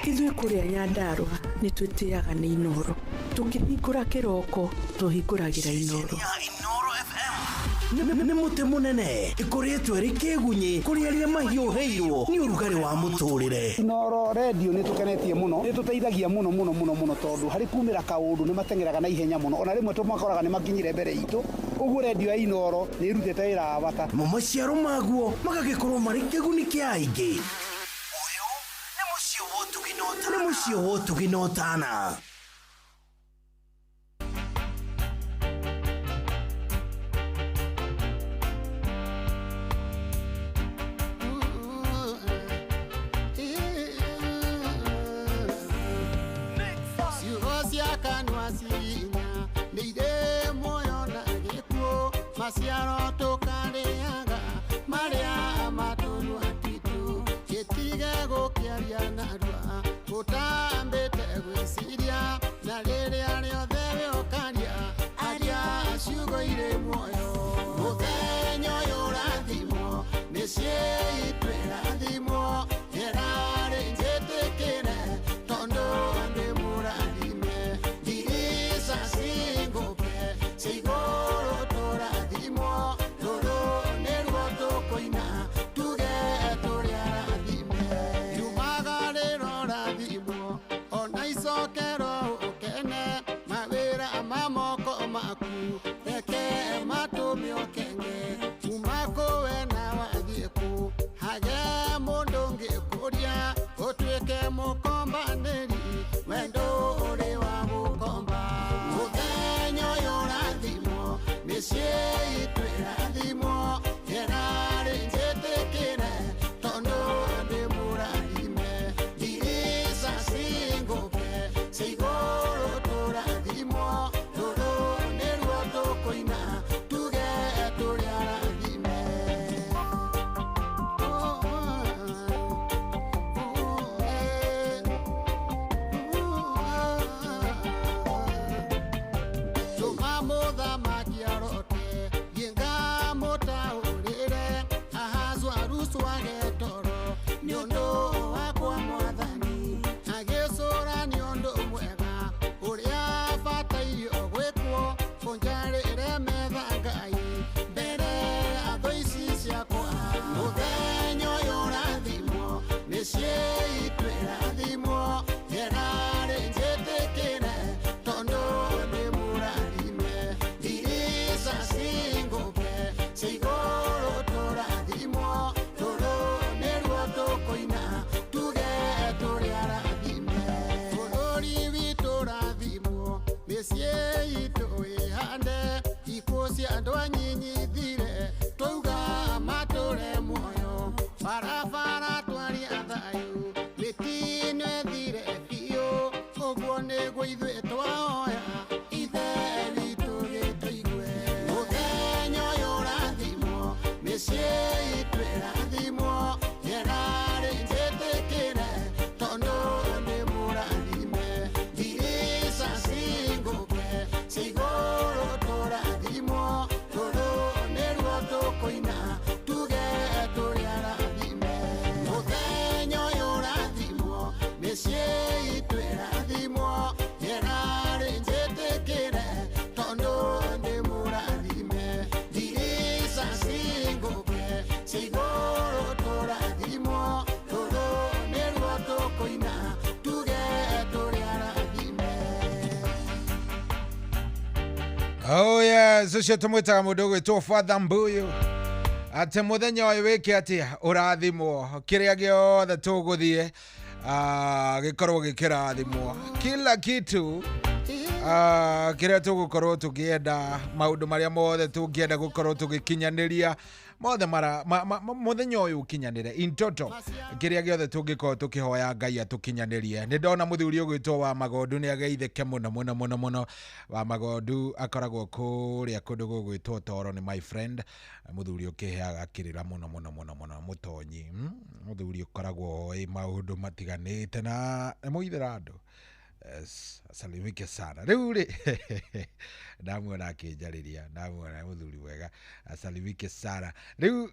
Ithuĩ kũrĩa Nyandarũa nĩ twĩtĩaga nĩ Inooro. Tũkĩhingũra kĩroko tũhingũragĩra Inooro. Nĩ mũtĩ mũnene ĩkoretwo ĩrĩ kĩgunyĩ kũrĩ arĩa mahiũhĩirwo nĩ ũrugarĩ wa mũtũrĩre. Inooro redio nĩ tũkenetie mũno, nĩ tũteithagia mũno mũno mũno mũno tondũ harĩ kumĩra kaũndũ nĩ mateng'eraga na ihenya mũno, ona rĩmwe tũmakoraga nĩ makinyire mbere itũ. Ũguo redio ya Inooro nĩ ĩrutĩte wĩra wa bata. Mo maciaro maguo magagĩkorwo marĩ kĩguni kĩa aingĩ. Nĩ mũciĩ wa ũtugi na ũtana. Cia kanua cinya nĩ irĩ muoyo na gĩkuũ maciaro tũkarĩaga marĩa matũnua titũ gĩtige gũkĩaria narua ũtambĩte gwĩciria na rĩrĩa rĩothe we ũkaria aria ciugo irĩ muoyo mũthenya ũyũ ũrathimwo mĩciĩ itũ ĩrathimwo ĩrarĩ njĩtĩkĩre tondũ ndĩ mũrathime ndirica cingũke cia igũrũ tũrathimwo rũrũ nĩruo tũkũina tuge tũrĩ arathime riumaga rĩrorathimwo ona icokero ũkene mawĩra ma moko maku reke matũme ũkenge kuma kũwe na wathiĩ kũ hage mũndũ ũngĩkũria ũtuĩke mũkombanĩri wendo ũrĩ wa gũkomba mũthenya ũyũ ũrathimwo mĩciĩ itũ ĩrathimwo ĩrarĩ njĩtĩkĩre tondũ ndĩ mũrathime ndirica cingũke cia igũrũ tũrathimwo rũrũ nĩruo tũkũina tuge tũrĩ arathime. Tũma mũthamaki arote nginga mũtaũrĩre Ahasuerus wage toro nĩ ũndũ wakwa mwathani agĩcũra nĩ ũndũ mwega ũrĩa bataire gwĩkwo kũnjarĩre metha Ngai mbere ya thũ ici ciakwa mũthenya ũyũ ũrathimwo mĩciĩ itũ ĩrathimwo ĩrarĩ njĩtĩkĩre tondũ ndĩ mũrathime ndirica cingũke cia igũrũ tũrathimwo rũrũ nĩruo tũkũina tuge tũrĩ arathime bũrũri witũ ũrathimwo mĩciĩ itũ ĩhande ikuũ cia andũ anyinyi thire twauga matũre muoyo barabara twaria thayũ mĩtino ĩthire biũ ũguo nĩguo ithuĩ twahoya ithe witũ gĩtũigue mũthenya ũyũ ũrathimwo mĩciĩ itũ ĩrathimwo ĩrarĩ njĩtĩkĩre tondũ ndĩ mũrathime ndirica cingũke cia igũrũ tũrathimwo rũrũ nĩruo tũkũina tuge tũrĩ arathime mũthenya ũyũ ũrathimwo mĩciĩ itũ ĩrathimwo ĩrarĩ njĩtĩkĩre tondũ ndĩ mũrathime ndirica cingũke cia igũrũ tũrathimwo rũrũ nĩruo tũkũina tuge tũrĩ arathime. Oh yes, ũcio tũmwĩtaga mũndũ ũgwĩtwo Father Mbuyu atĩ mũthenya ũyũ wĩke atĩa ũrathimwo kĩrĩa gĩothe tũgũthiĩ gĩkorwo gĩkĩrathimwo kila kitu kĩrĩa tũgũkorwo tũkĩenda maũndũ marĩa mothe tũngĩenda gũkorwo tũgĩkinyanĩria mothe mara mũthenya ũyũ ũkinyanĩre in total kĩrĩa gĩothe tũngĩkorwo tũkĩhoya Ngai atũkinyanĩrie. Nĩ ndona mũthuri ũgwĩtwo wa Magondu nĩ ageithĩke mũno mũno mũno mũno. Wa Magondu akoragwo kũrĩa kũndũ gũgwĩtwo Toro, nĩ my friend, mũthuri ũkĩheaga kĩrĩra mũno mũno mũno mũno, mũtonyi mũthuri ũkoragwo oĩ maũndũ matiganĩte na nĩ mũithĩra andũ. Yes, asalimike sana. Rĩu rĩ ndamuona akĩnjarĩria, ndamuona mũthuri mwega, asalimike sana. Rĩu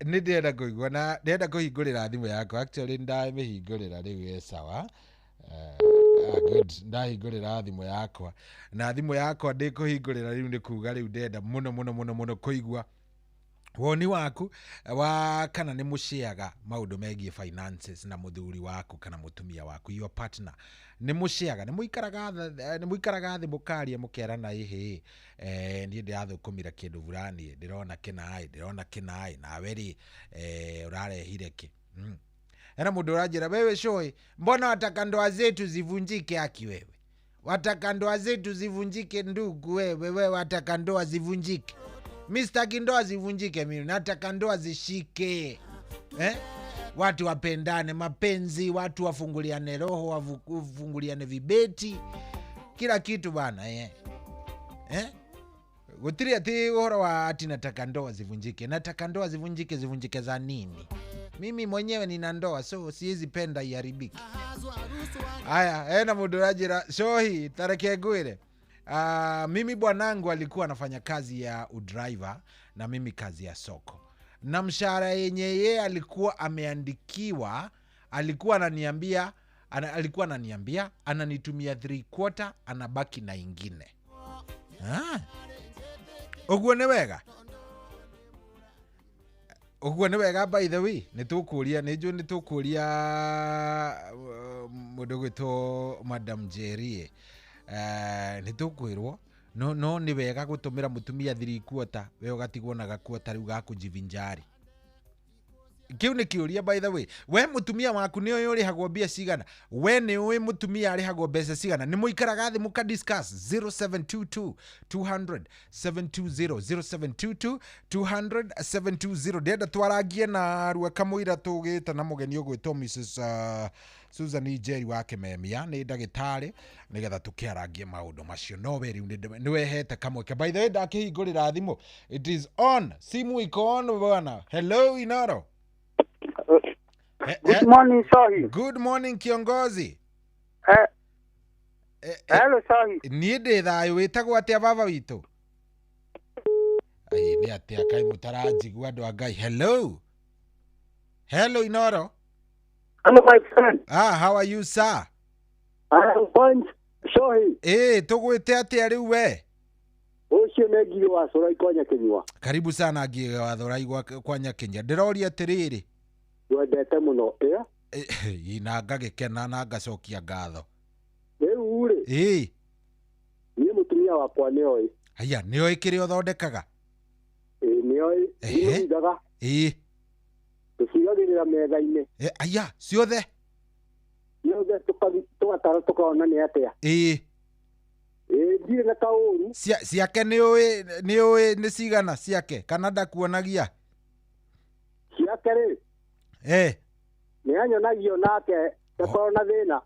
nĩ ndĩrenda kũigua na ndĩrenda kũhingũrĩra thimũ yakwa, actually ndamĩhingũrĩra rĩu ĩ sawa. Good, ndahingũrĩra thimũ yakwa na thimũ yakwa ndĩkũhingũrĩra rĩu nĩ kuga rĩu ndĩrenda mũno mũno mũno mũno kũigua woni waku wa kana nĩ mũciaga maũndũ megiĩ finances na mũthuri waku kana mũtumia waku, your partner, nĩ mũciaga, nĩ mũikaraga thĩ mũkaria mũkerana ĩhĩ niĩ ndĩrathũkũmire kĩndũ burani, ndĩrona kĩnaĩ, ndĩrona kĩnaĩ, nawe rĩ ũrarehire kĩ? Hena mũndũ ũranjĩra wewe shoi, mbona wataka ndoa zetu zivunjike? Aki wewe wataka ndoa zetu zivunjike ndugu, wewe wewe wataka ndoa zivunjike. Mi sitaki ndoa zivunjike, mimi nataka ndoa zishike. Watu wapendane, mapenzi, watu wafunguliane roho, wafunguliane vibeti. Kila kitu bana eh. Eh? Gutiri ati uhoro wa ati nataka ndoa zivunjike. Nataka ndoa zivunjike, zivunjike za nini? Mimi mwenyewe nina ndoa, so siwezi penda iharibike. Aya, ena mundu urajira shohi tareke ngwire. Mimi bwanangu alikuwa anafanya kazi ya udriver na mimi kazi ya soko. Na mshahara yenye yeye alikuwa ameandikiwa, alikuwa ananiambia, ananitumia 3/4, anabaki na ingine. Uguo nĩ wega? Uguo nĩ wega by the way, nĩ tũkũria, nĩ njũĩ nĩ tũkũria mũndũ gwĩtwo Madam Jerry. Nĩ tũkwĩrwo no nĩ wega gũtũmĩra mũtumia 3/4 we ũgatigwo na gakuota rĩu ga kũjivinjari. Kĩu nĩ kĩũria by the way. We mũtumia waku nĩ ũĩ ũrĩhagwo mbia cigana? We nĩ ũĩ mũtumia arĩhagwo mbeca cigana? Nĩ mũikaraga thĩ mũka discuss 0722 200 720 0722 200 720. Ndĩrenda twarangie na rua kamũira tũgĩte na mũgeni ũgwĩtwo Mrs Susan Njeri wa Kĩmemia, nĩ ndagĩtarĩ, nĩgetha tũkĩarangie maũndũ macio. No we rĩu nĩ wehete kamweke. By the way, ndakĩhingũrĩra thimũ. It is on. Simu iko on bwana. Hello Inoro. Good morning, Sahi. Good morning, kiongozi. Hello, Sahi. Niĩ ndĩ thayũ, wĩtagwo atĩa baba witũ? Ai, nĩ atĩa kaĩ mũtaranjigua andũ a Ngai. Hello. Hello, Inoro. Hello, my friend. How are you, sir? I am fine, Sahi. Tũgwĩte atĩa rĩu we? Ũcio nĩ Ngigĩ wa Cũrai kwa Nyakinyua. Karibu sana Ngigĩ wa Cũrai kwa Nyakinyua. Ndĩroria atĩrĩrĩ. Wendete mũno, na ngagĩkena na ngacokia ngatho. Rĩu rĩ, niĩ mũtumia wakwa nĩoĩ. Haya, nĩoĩ kĩrĩa ũthondekaga? Nĩoĩ, nĩigaga. Tũcigagĩrĩra metha-inĩ. Aya, ciothe? Ciothe tũgatara tũkona nĩ atĩa. Ndirĩ na kaũru. Ciake nĩũĩ nĩ cigana ciake kana ndakuonagia? Ciake rĩ, nĩ anyonagio nake ndakorwo na thĩna.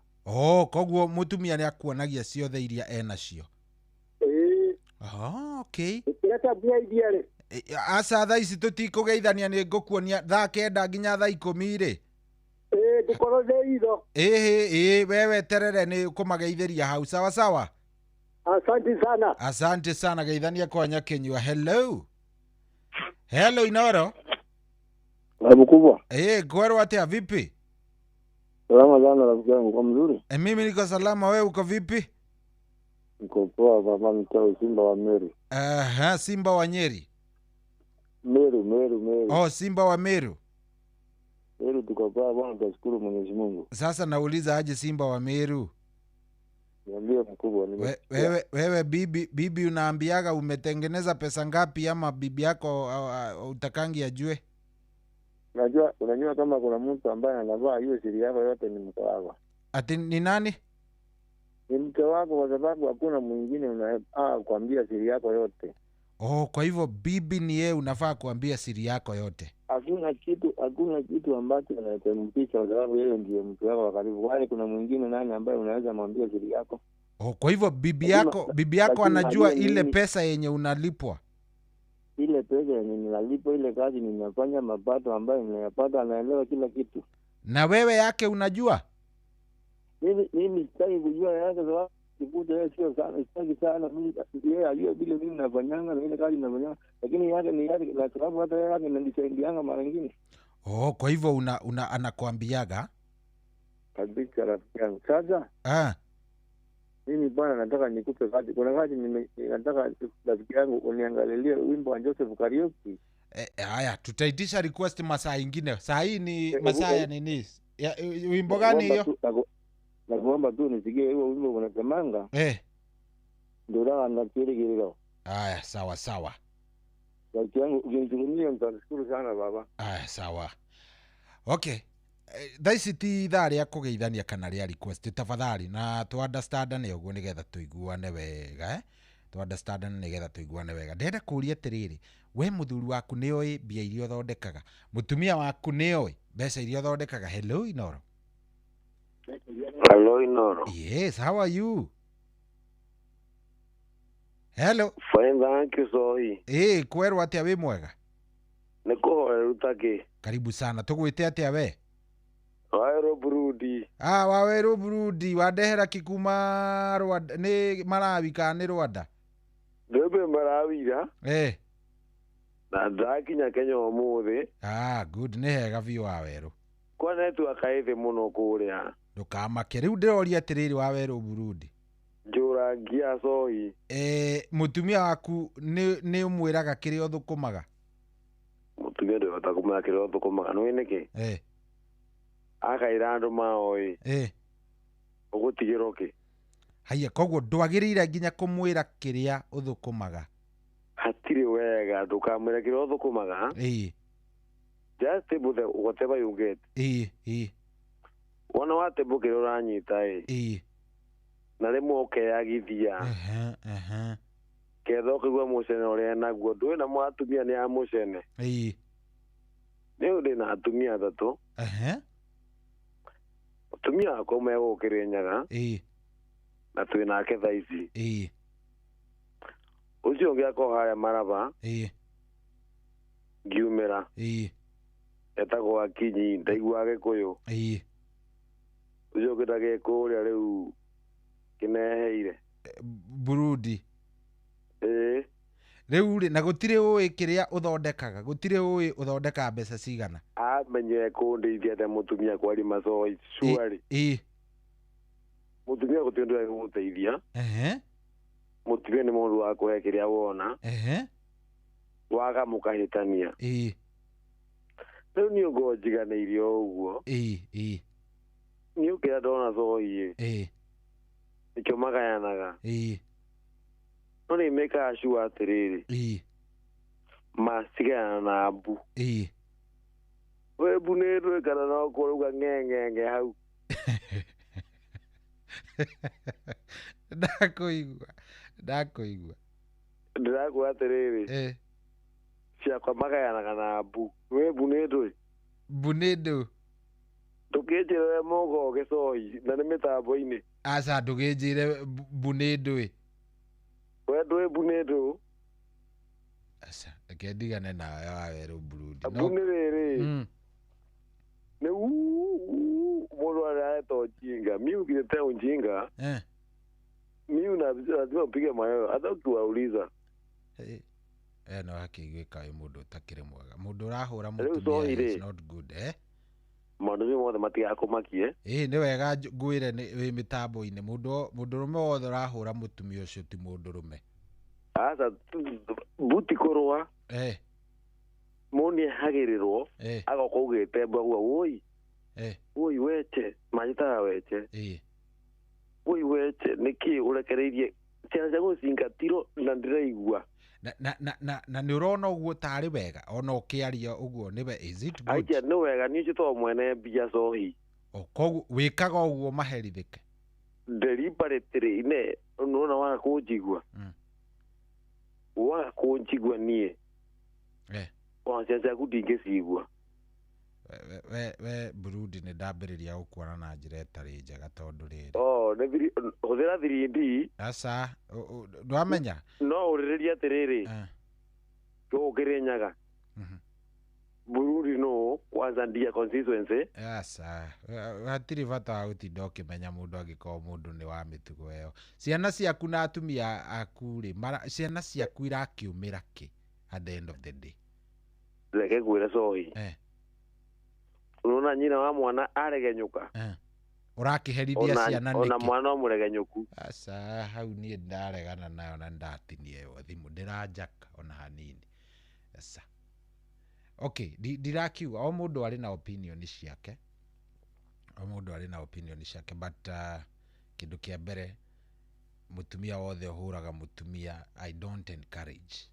Koguo mũtumia nĩ akuonagia ciothe iria enacio. Okay. Ũkĩreka mbia iria rĩ? Aca thaa ici tũtikũgeithania, nĩ ngũkuonia thaa 9 nginya thaa 10 rĩ. Ngũkorwo ndĩ itho. We weterere nĩ kũmageithĩria hau. Sawa sawa. Asante sana. Asante sana, geithania kwa Nyakinyua. Hello. Hello Inoro. Mkubwa. Ngwerwo atĩa, vipi? Salama sana rafiki yangu, kwa mzuri? Mimi niko salama, wewe uko vipi? Niko poa baba, mtao Simba wa Meru. Simba wa Nyeri. Meru. Oh, Simba wa Meru. Meru tuko poa bwana, tunashukuru Mwenyezi Mungu. Sasa nauliza aje Simba wa Meru? Niambie mkubwa, Wewe bibi unaambiaga umetengeneza pesa ngapi ama bibi yako utakangi ajue? Unajua kama kuna mtu ambaye anavaa hiyo siri yako yote ni mke wako. Ati ni nani? Ni mke wako, kwa sababu hakuna mwingine kuambia siri yako yote. Kwa hivyo bibi ni yeye unafaa kuambia siri yako yote. Hakuna kitu ambacho unachompisha kwa sababu yeye ndiye mtu wako wa karibu. Kwani kuna mwingine nani ambaye unaweza mwambia siri yako? Kwa hivyo bibi yako anajua ile pesa yenye unalipwa. Ile pesa yenye ninalipwa, ile kazi ninafanya, mapato ambayo ninayapata, anaelewa kila kitu. Na wewe yake unajua? Mimi sitaki kujua yake sababu kikuta yeye sio sana, sitaki sana mimi yeye ajue vile mimi nafanyanga na ile kazi ninafanyanga, lakini yake ni yake, na sababu hata yeye yake inanisaidianga mara nyingine. Kwa hivyo una anakuambiaga? Kabisa rafiki yangu. Sasa mimi bwana nataka nikupe kazi. Kuna kazi nataka rafiki yangu uniangalilie wimbo wa Joseph Kariuki. Haya, tutaitisha request masaa ingine. Saa hii ni masaa ya nini? Wimbo gani hiyo? Nakuomba tu nisikie hiyo wimbo unasemanga. Ndio na kirigiriro. Haya, sawa sawa. Rafiki yangu ukinichukulia nitashukuru sana baba. Haya, sawa. Okay. Thaa ici ti ithaa rĩa kũgeithania kana rĩa request tafadhali, na tũ understandane ũguo nĩgetha tũiguane wega, tũ understandane nĩgetha tũiguane wega. Ndĩrenda kũũria atĩrĩrĩ, we mũthuri waku nĩoĩ mbia iria ũthondekaga? Mũtumia waku nĩoĩ mbeca iria ũthondekaga? Hello Inoro. Hello Inoro. Yes, how are you? Hello. Fine, thank you Sohi. Ĩ, kwerwo atĩa, wĩ mwega? Nĩ kũhoreru takĩ. Karibu sana. Tũgwĩte atĩa we? Wawerũ Burundi. Ah, Wawerũ Burundi, wandehera kĩ kuma Rwanda? Nĩ Malawi kana nĩ Rwanda? Ndĩmbe Malawi ira. Na ndakinya Kenya ũmũthĩ. Ah, good, nĩ hega biũ, Wawerũ. Kwa network ĩ thĩ mũno kũrĩa. Ndũkamake. Rĩu ndĩroria atĩrĩrĩ, Wawerũ Burundi. Njũrangia Sohi. Mũtumia waku nĩ ũmwĩraga kĩrĩa ũthũkũmaga? Mũtumia ndũhota kũmenya kĩrĩa ũthũkũmaga, nĩũĩ nĩkĩ? Akaĩra andũ mao ĩ. Ũgũtigĩrwo kĩ? Haiya, koguo ndwagĩrĩire nginya kũmwĩra kĩrĩa ũthũkũmaga? Hatirĩ wega, ndũkamwĩra kĩrĩa ũthũkũmaga. Just table the whatever you get. Ĩ ĩ Wona wa table kĩrĩa ũranyita ĩ. Na rĩmwe ũkeyagithia. Ehe, ehe. Ketha ũkaigua mũcene ũrĩa naguo, ndũĩ namo atumia nĩ a mũcene. Nĩ ndĩ na atumia atatũ. Mũtumia wakwa ũmwe gũkũ Kĩrĩnyaga. Na twĩ nake thaa ici. Ũcio ũngĩ akorwo harĩa Maraba. Ngiumĩra. Etagwo Akinyi, ndaiguaga Gĩkũyũ. Ũcio ũngĩ ndagĩ kũrĩa rĩu kĩneheire. Burundi. Ĩĩ. Rĩu rĩ, na gũtirĩ ũĩ kĩrĩa ũthondekaga? Gũtirĩ ũĩ ũthondekaga mbeca cigana? Amenyere kũndeithia atĩa mũtumia kwari macoi cuarĩ? Mũtumia gũtirĩ ũndũ egũgũteithia. Mũtumia nĩ mũndũ wa kũhe kĩrĩa wona. Waga mũkahĩtania. Rĩu niĩ ngorwo njiganĩire o ũguo. Ĩ ĩ Niĩ ũkĩra ndona cohi ĩ. Nĩkĩo magayanaga. No nĩ mekaga sure atĩrĩrĩ. Macigayana na mbu. We mbu nĩ ndwĩkana no kũrauga ng'eng'eng'e hau. Ndakũigua, ndakũigua. Ndĩrakwĩra atĩrĩrĩ. Ciakwa magayanaga na mbu. We mbu nĩ ndũĩ? Mbu nĩ ndũ? Ndũkĩnjĩre mũgoge cohi na nĩ mĩtambo-inĩ. Aca, ndũkĩnjĩre mbu nĩ ndũĩ. We ndũĩ mbu nĩ ndũ? Aca, reke ndigane nawe, Wawerũ Burundi. Mbu nĩ rĩrĩ. Nĩ mũndũ arareta ujinga. Mi ukiletea ujinga. Mi lazima upige mayowe hata ukiwauliza. No akĩiguĩka wĩ mũndũ ũtakĩrĩ mwega. Mũndũ ũrahũra Rĩu mũtumia cohi is rĩ. not good, eh? Maũndũ macio mothe matigakũmakie. Ĩ, nĩ wega ngwĩre nĩ wĩ mĩtambo-inĩ, mũndũ mũndũrũme wothe ũrahũra mũtumia ũcio ti mũndũrũme. Aca, mbuti kũrũa. Mũndũ nĩehagĩrĩrwo. Agoka augĩte mbu auga wũi. Wũi weche, manjĩtaga weche. Wũi weche, nĩkĩ ũrekereirie ciana cia gũcingatirwo na ndĩraigua. Na nĩ ũrona ũguo tarĩ wega ona ũkĩaria ũguo nĩwe, is it good? Aija, nĩ wega, niĩ njĩtagwo mwene mbia cohi. Koguo wĩkaga ũguo maherithĩke? Deliberately ine nĩwona waga kũnjigua. Waga kũnjigua niĩ. Ona ciana ciaku ndingĩcigua. We Burundi, nĩ ndambĩrĩria gũkuona na njĩra ĩtarĩ njega tondũ rĩrĩ. Oh, nĩ hũthĩra 3D. Aca, ndwamenya? No ũrĩrĩrie atĩrĩrĩ. Gũkũ Kĩrĩnyaga. Burundi no kwanza ndia constituency. Aca, hatirĩ bata wa gũtinda ũkĩmenya mũndũ angĩkorwo mũndũ nĩ wa mĩtugo ĩyo. Ciana ciaku na atumia aku rĩ, ciana ciaku irakiumĩra kĩ at the end of the day? Reke ngwĩre cohi. Unaona nyina wa mwana aregenyũka. Ũrakĩherithia ciana nĩkĩ? Ona mwana ũmũregenyũku. Aca, hau niĩ ndaregana nayo na ndatinia ĩyo thimũ, ndĩranjaka ona hanini. Aca. Okay, ndirakiuga o mũndũ arĩ na opinion ciake. O mũndũ arĩ na opinion ciake, but kĩndũ kĩa mbere, mũtumia wothe ũhũraga mũtumia, I don't encourage.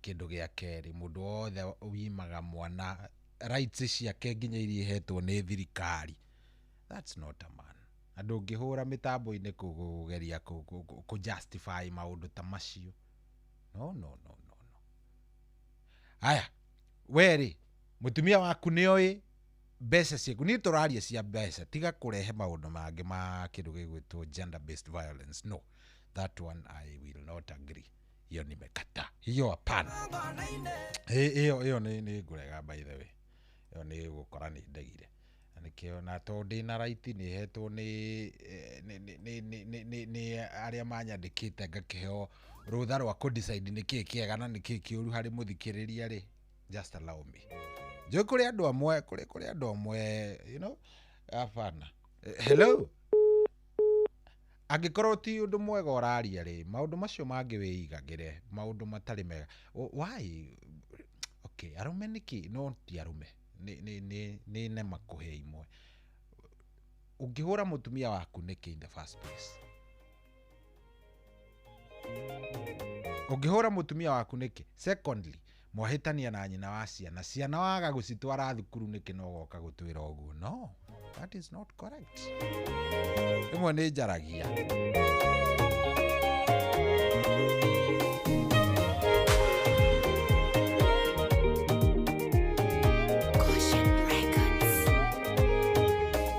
Kĩndũ gĩa kerĩ, mũndũ wothe wimaga mwana rights ciake nginya iria ihetwo nĩ thirikari, that's not a man. Na ndũngĩhũra mĩtambo-inĩ kũgeria kũ justify maũndũ ta macio. No, no, no, no, no. Aya, we rĩ, mũtumia waku nĩoĩ mbeca ciaku? Niĩ tũraria cia mbeca, tiga kũrehe maũndũ mangĩ ma kĩndũ gĩgwĩtwo gender based violence. No, That one I will not agree. Hiyo nimekataa. Hiyo hapana. Hiyo nĩ ngũrega, by the way. Ĩyo nĩ gũkora nĩ ndegire. Na nĩkĩo na tondũ ndĩna right, nĩ hetwo nĩ arĩa manyandĩkĩte, ngakĩheo rũtha rwa kũ decide nĩkĩĩ kĩega na nĩkĩĩ kĩũru harĩ mũthikĩrĩria rĩ, just allow me. Njũĩ kũrĩ andũ amwe, kũrĩ andũ amwe, hapana. Hello, angĩkorwo ti ũndũ mwega ũraria rĩ, maũndũ macio mangĩ wĩigagĩre, maũndũ matarĩ mega. Why? Okay, arũme nĩkĩ? No ti arũme, nĩ nema kũhe imwe. Ũngĩhũra mũtumia waku nĩkĩ in the first place? Ũngĩhũra mũtumia waku nĩkĩ? Secondly, mwahĩtania na nyina wa ciana, ciana waga gũcitwara thukuru nĩkĩ, no ũgoka gũtwĩra ũguo? No, that is not correct. Rĩmwe nĩ njaragia.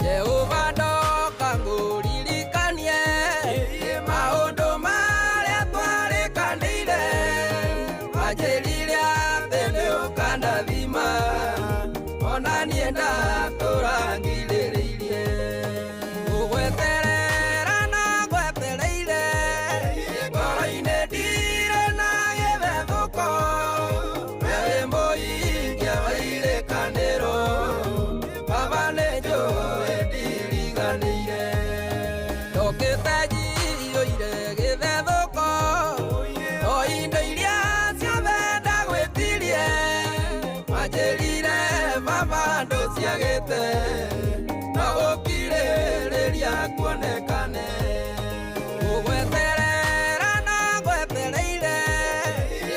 Jehova, ndoka ngũririkanie maũndũ marĩa twarĩkanĩire, wanjĩrire atĩ nĩ ũkandathima, ona niĩ ndatũra ngirĩrĩirie. Ngũgweterera na ngwetereire, ngoro-inĩ ndirĩ na gĩthethũko, we wĩ mũhingia wa irĩkanĩro, Baba nĩ njũĩ ndiriganĩire. Ndokĩte njiyũire gĩthethũko, o indo iria ciothe ndagwĩtirie, wanjĩrire Baba ndũciagĩte, no gũkirĩrĩria kuonekane. Ngũgweterera na ngwetereire,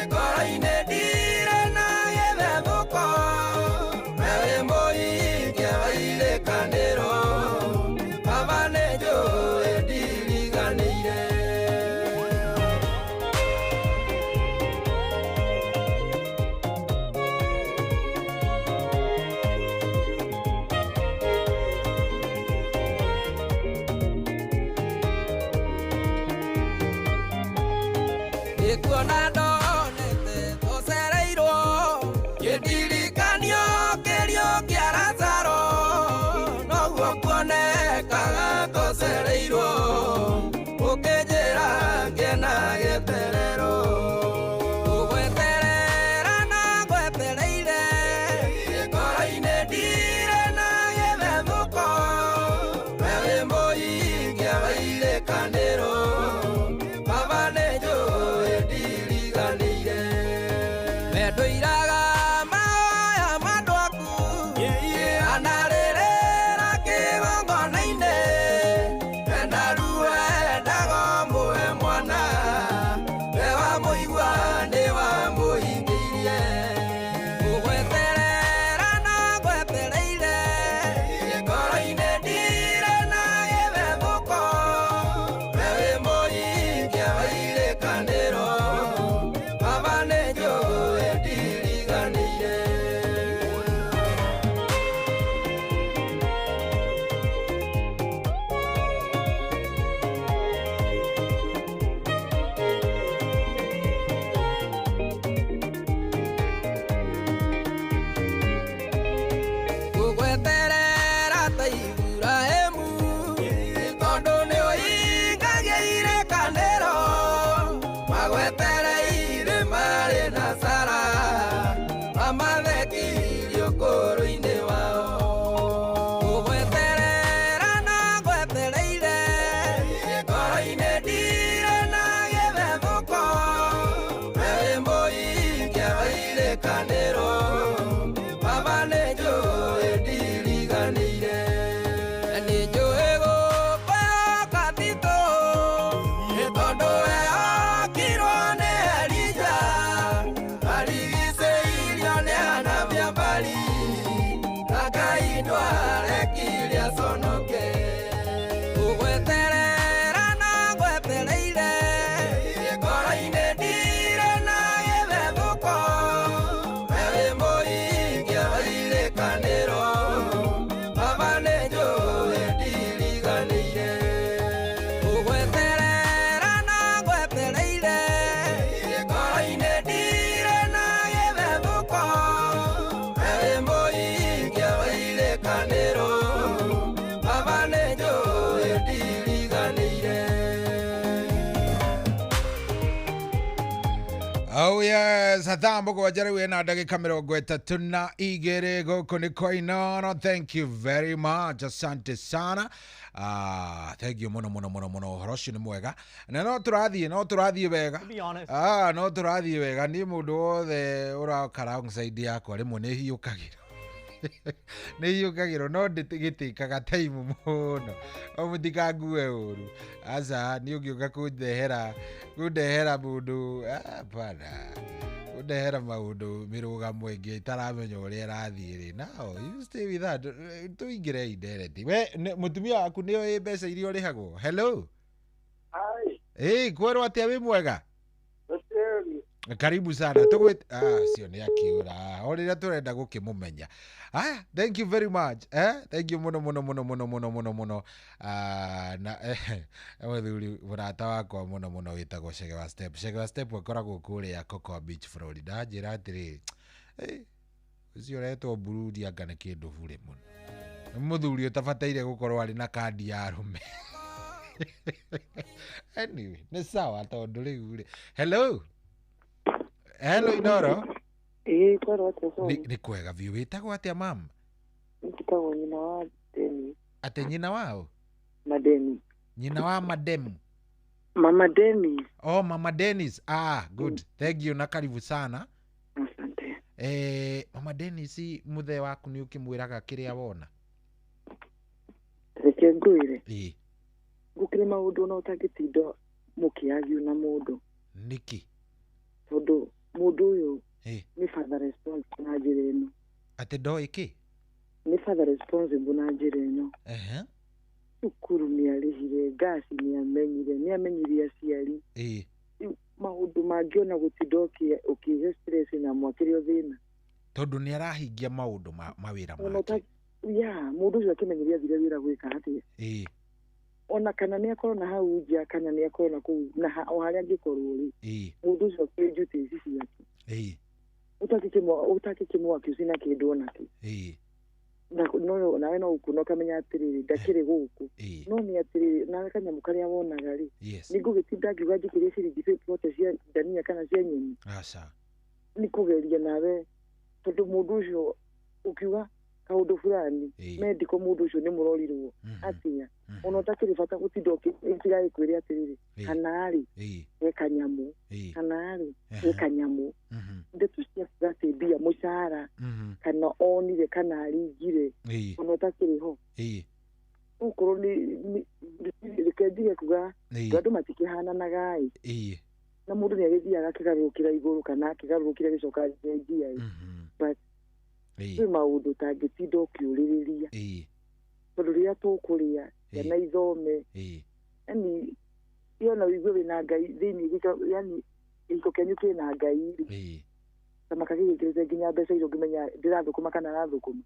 ngoro-inĩ ndirĩ na gĩthethũko, we wĩ mũhingia wa irĩkanĩro, Baba nĩ njũĩ ndiriganĩire. Nĩkuona ndonete tũcereirwo, kĩndirikanio kĩrio kĩa Lazaro, noguo kuonekaga tũcereirwo, ũkĩnjĩra ngĩe na gĩeterero. Ngũgweterera na ngwetereire, ngoro-inĩ ndirĩ na gĩthethũko, we wĩ mũhingia wa irĩkanĩro, Baba nĩ njũĩ ndiriganĩire. Oh yes, thaa mũgwanja rĩu ĩna ndagĩka 32 gũkũ nĩ kwa Inooro. Thank you very much, asante sana. Thank you mũno mũno mũno mũno, ũhoro ũcio nĩ mwega na no tũrathiĩ wega. No tũrathiĩ wega. Niĩ mũndũ wothe ũroka alongside yakwa rĩmwe nĩ hiũkagĩrwo nĩ hiũkagĩrwo no ndĩgĩtĩkaga time mũno, mũtikangue ũru. Aca niĩ ũngĩũka kũndehera mũndũ hapana, kũndehera maũndũ mĩrũgamo ĩngĩ itaramenya ũrĩa ĩrathiĩ rĩ, now you stay with that. Tũingĩre indirect. We mũtumia waku nĩ oĩ mbeca iria ũrĩhagwo? Hello. Hi. Kwerwo atĩa, wĩ mwega? Karibu sana. Tugwit cio nĩ akiura o rĩrĩa tũrenda gũkĩmũmenya. Aya, thank you very much. Thank you mũno mũno mũno mũno mũno mũno mũno. Na mũthuri mũrata wakwa mũno mũno wĩtagwo Chege wa Step. Chege wa Step akoragwo kũrĩa Cocoa Beach, Florida. Njĩra atĩrĩrĩ, ũcio ũretwo Burundi anga nĩ kĩndũ bure mũno. Nĩ mũthuri ũtabataire gũkorwo arĩ na kandi ya arũme. Anyway, nĩ sawa tondũ rĩu rĩ. Hello. Hello Inooro. Kwerwo atĩa Soni? Nĩ kwega biũ. Wĩtagwo atĩa mam? Njĩtagwo nyina wa Deni. Atĩ nyina wao? Madeni. Nyina wa Mademu? Mama Dennis. Oh, Mama Dennis. Good. Thank you na karibu sana. Asante. Mama Dennis, mũthee waku nĩ ũkĩmwĩraga kĩrĩa wona? Reke ngwĩre. Gũkĩrĩ maũndũ no ũtangĩtinda mũkĩagiu na mũndũ. Nĩkĩ? Tondũ mũndũ ũyũ nĩ father responsible na njĩra ĩno. Atĩ ndoĩ kĩ? Nĩ father responsible na njĩra ĩno. Cukuru nĩ arĩhire, ngaci nĩ amenyire, nĩ amenyirie aciari. Maũndũ mangĩ ona gũtinda ũkĩhe stress na mwakĩrĩ o thĩna. Tondũ nĩ arahingia maũndũ mawĩra make. Ya, mũndũ ũcio akĩmenyeria athire wĩra gwĩka atĩa. Ona kana nĩ akorwo na hau nja kana nĩ akorwo na kũu na o harĩa angĩkorwo rĩ, mũndũ ũcio akĩrĩ duty ici ciake. Ũtakĩkĩmwa na kĩndũ onakĩ. No nawe no ũkuona ũkamenya atĩrĩrĩ ndakĩrĩ gũkũ. No nĩ atĩrĩrĩ nawe kanyamũ karĩa wonaga rĩ, nĩ ngũgĩtinda ngiuga njikĩrie ciringi bote cia ndania kana cia nyeni. Aca. Nĩ kũgeria nawe tondũ mũndũ ũcio ũkiuga kaũndũ fulani medical mũndũ ũcio nĩ mũrorirwo atĩa, ona ũtakĩrĩ bata gũtinda ũkĩtigagĩkwĩre atĩrĩrĩ kana rĩ he kanyamũ, kana rĩ he kanyamũ. Ndeto cia kuga atĩ mbia mũcara kana onire kana aringire ona ũtakĩrĩ ho, ũkorwo nĩ reke ndige kuga andũ matikĩhananaga ĩ, na mũndũ nĩ agĩthiaga akĩgarũrũkĩra igũrũ kana akĩgarũrũkĩra gĩcoka njenjia ĩ, but kwĩ maũndũ ũtangĩtinda ũkĩũrĩrĩria tondũ rĩrĩa tũkũrĩa ciana ithome, yani iona ũigue wĩna Ngai thĩinĩ, yani gĩiko kĩanyu kĩna Ngai rĩ, ta makagĩgĩkĩrĩte nginya mbeca iria ũngĩmenya ndĩrathũkũma kana arathũkũma.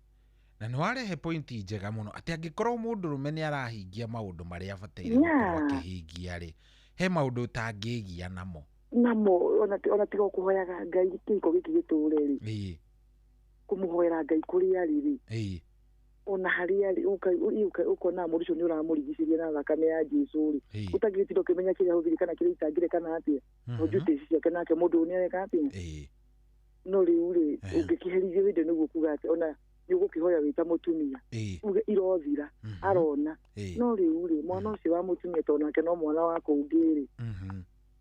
Na nĩ warehe pointi njega mũno atĩ angĩkorwo mũndũrũme nĩ arahingia maũndũ marĩa abataire gũkorwo akĩhingia rĩ, he maũndũ ũtangĩgia namo. Namo ona tiga kũhoyaga Ngai kĩhiko gĩkĩ gĩtũre rĩ, kũmũhoera Ngai kũrĩa arĩ rĩ, ona harĩa arĩ ũkona mũndũ ũcio nĩ ũramũrigicĩria na thakame ya Jesũ rĩ, ũtangĩgĩtinda ũkĩmenya kĩrĩa ahũthĩrire kana kĩrĩa aitangire kana atĩa, tondũ duty ici ciake nake mũndũ ũyũ nĩ areka atĩa. No rĩu rĩ ũngĩkĩherithio hĩndĩ nĩguo kuga atĩ ona nĩ ũgũkĩhoya wĩ ta mũtumia uge irothira arona. No rĩu rĩ mwana ũcio wa mũtumia tondũ nake no mwana wa kũngĩ rĩ,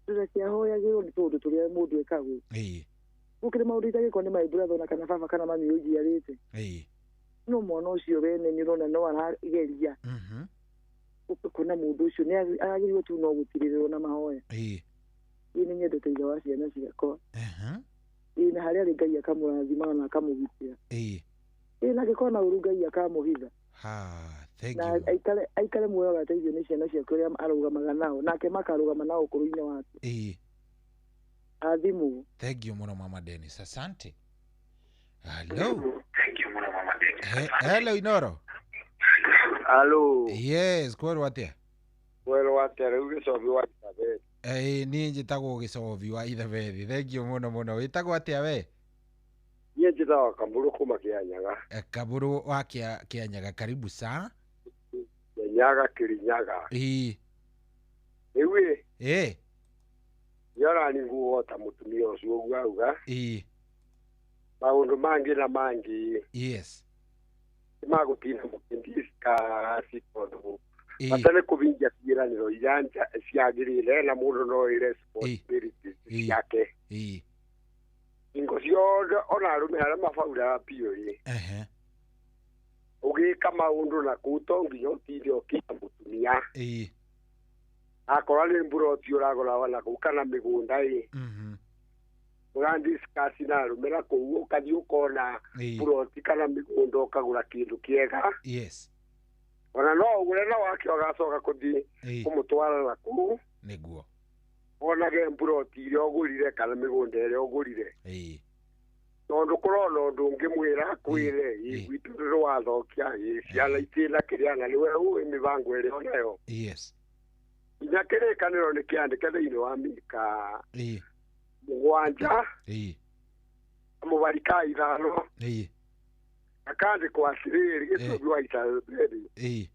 reke ahoyagĩrwo nĩ tũũndũ tũrĩa mũndũ ekagwo. Gũkĩrĩ maũndũ itagĩkorwo nĩ my brother ona kana baba kana mami ũnjiarĩte, no mwana ũcio wene nĩ ũrona no arageria ũkona mũndũ ũcio nĩ aragĩrĩirwo tu no gũtirĩrĩrwo na mahoya. Ĩ nĩ nyendete ithe wa ciana ciakwa, ĩ na harĩa arĩ Ngai akamũrathima na akamũgitĩra, ĩ na angĩkorwo na ũru Ngai akamũhitha. Na aikare muoyo agateithio nĩ ciana ciake ũrĩa arũgamaga nao nake makarũgama nao ũkũrũ-inĩ wake. Athimwo. Thank you mũno Mama Dennis, asante. Hello. Thank you mũno Mama Dennis. Hello Inooro. Hello. Yes, kwerwo atĩa? Kwerwo atĩa rĩu Gĩcobi wa Ithabethi? Niĩ njĩtagwo Gĩcobi wa Ithabethi. Thank you mũno mũno. Wĩtagwo atĩa we? Niĩ njĩtagwo Kaburu kuma Kĩanyaga. Kaburu wa Kĩanyaga, karibu sana. Kĩanyaga Kĩrinyaga. Rĩu ĩ? Yora ni nguo ta mutumia ucio uguo auga. Ĩĩ. Maundu mangi na mangi. Yes. Magutina mukindisika tondu bata nĩ kũvingia ciĩranĩro iria ciagĩrĩire na mũndũ no responsibilities ciake. Ĩĩ. Ingo ciothe ona arũme arĩa mabauraga biũ rĩ. Ehe. Ũgĩka maũndũ na kũu to nginya ũtinde ũkĩra mũtumia. Ĩĩ. Akorwo nĩ mburoti ũragũra na kũu kana mĩgũnda ĩ. Ũrandiscuss na arũme na kũu ũkathiĩ ũkona mburoti kana mĩgũnda ũkagũra kĩndũ kĩega. Yes. Ona no ũgũre na wake ũgacoka kũthiĩ kũmũtwara na kũu. Nĩguo. Onage mburoti iria ũgũrire kana mĩgũnda ĩrĩa ũgũrire. Ĩĩ. Tondũ kũrona ũndũ ũngĩmwĩra akwĩre gwitũ nĩrwathokia ciana itĩna kĩrĩa na nĩwe ũĩ mĩbango ĩrĩa onayo. Yes. Nginya kĩrĩkanĩro nĩ kĩandĩke thĩinĩ wa Mika 7 mũbari ka 5 Ĩĩ. Akandĩkwo atĩrĩrĩ gĩtũmi wa Isabeli. Ĩĩ.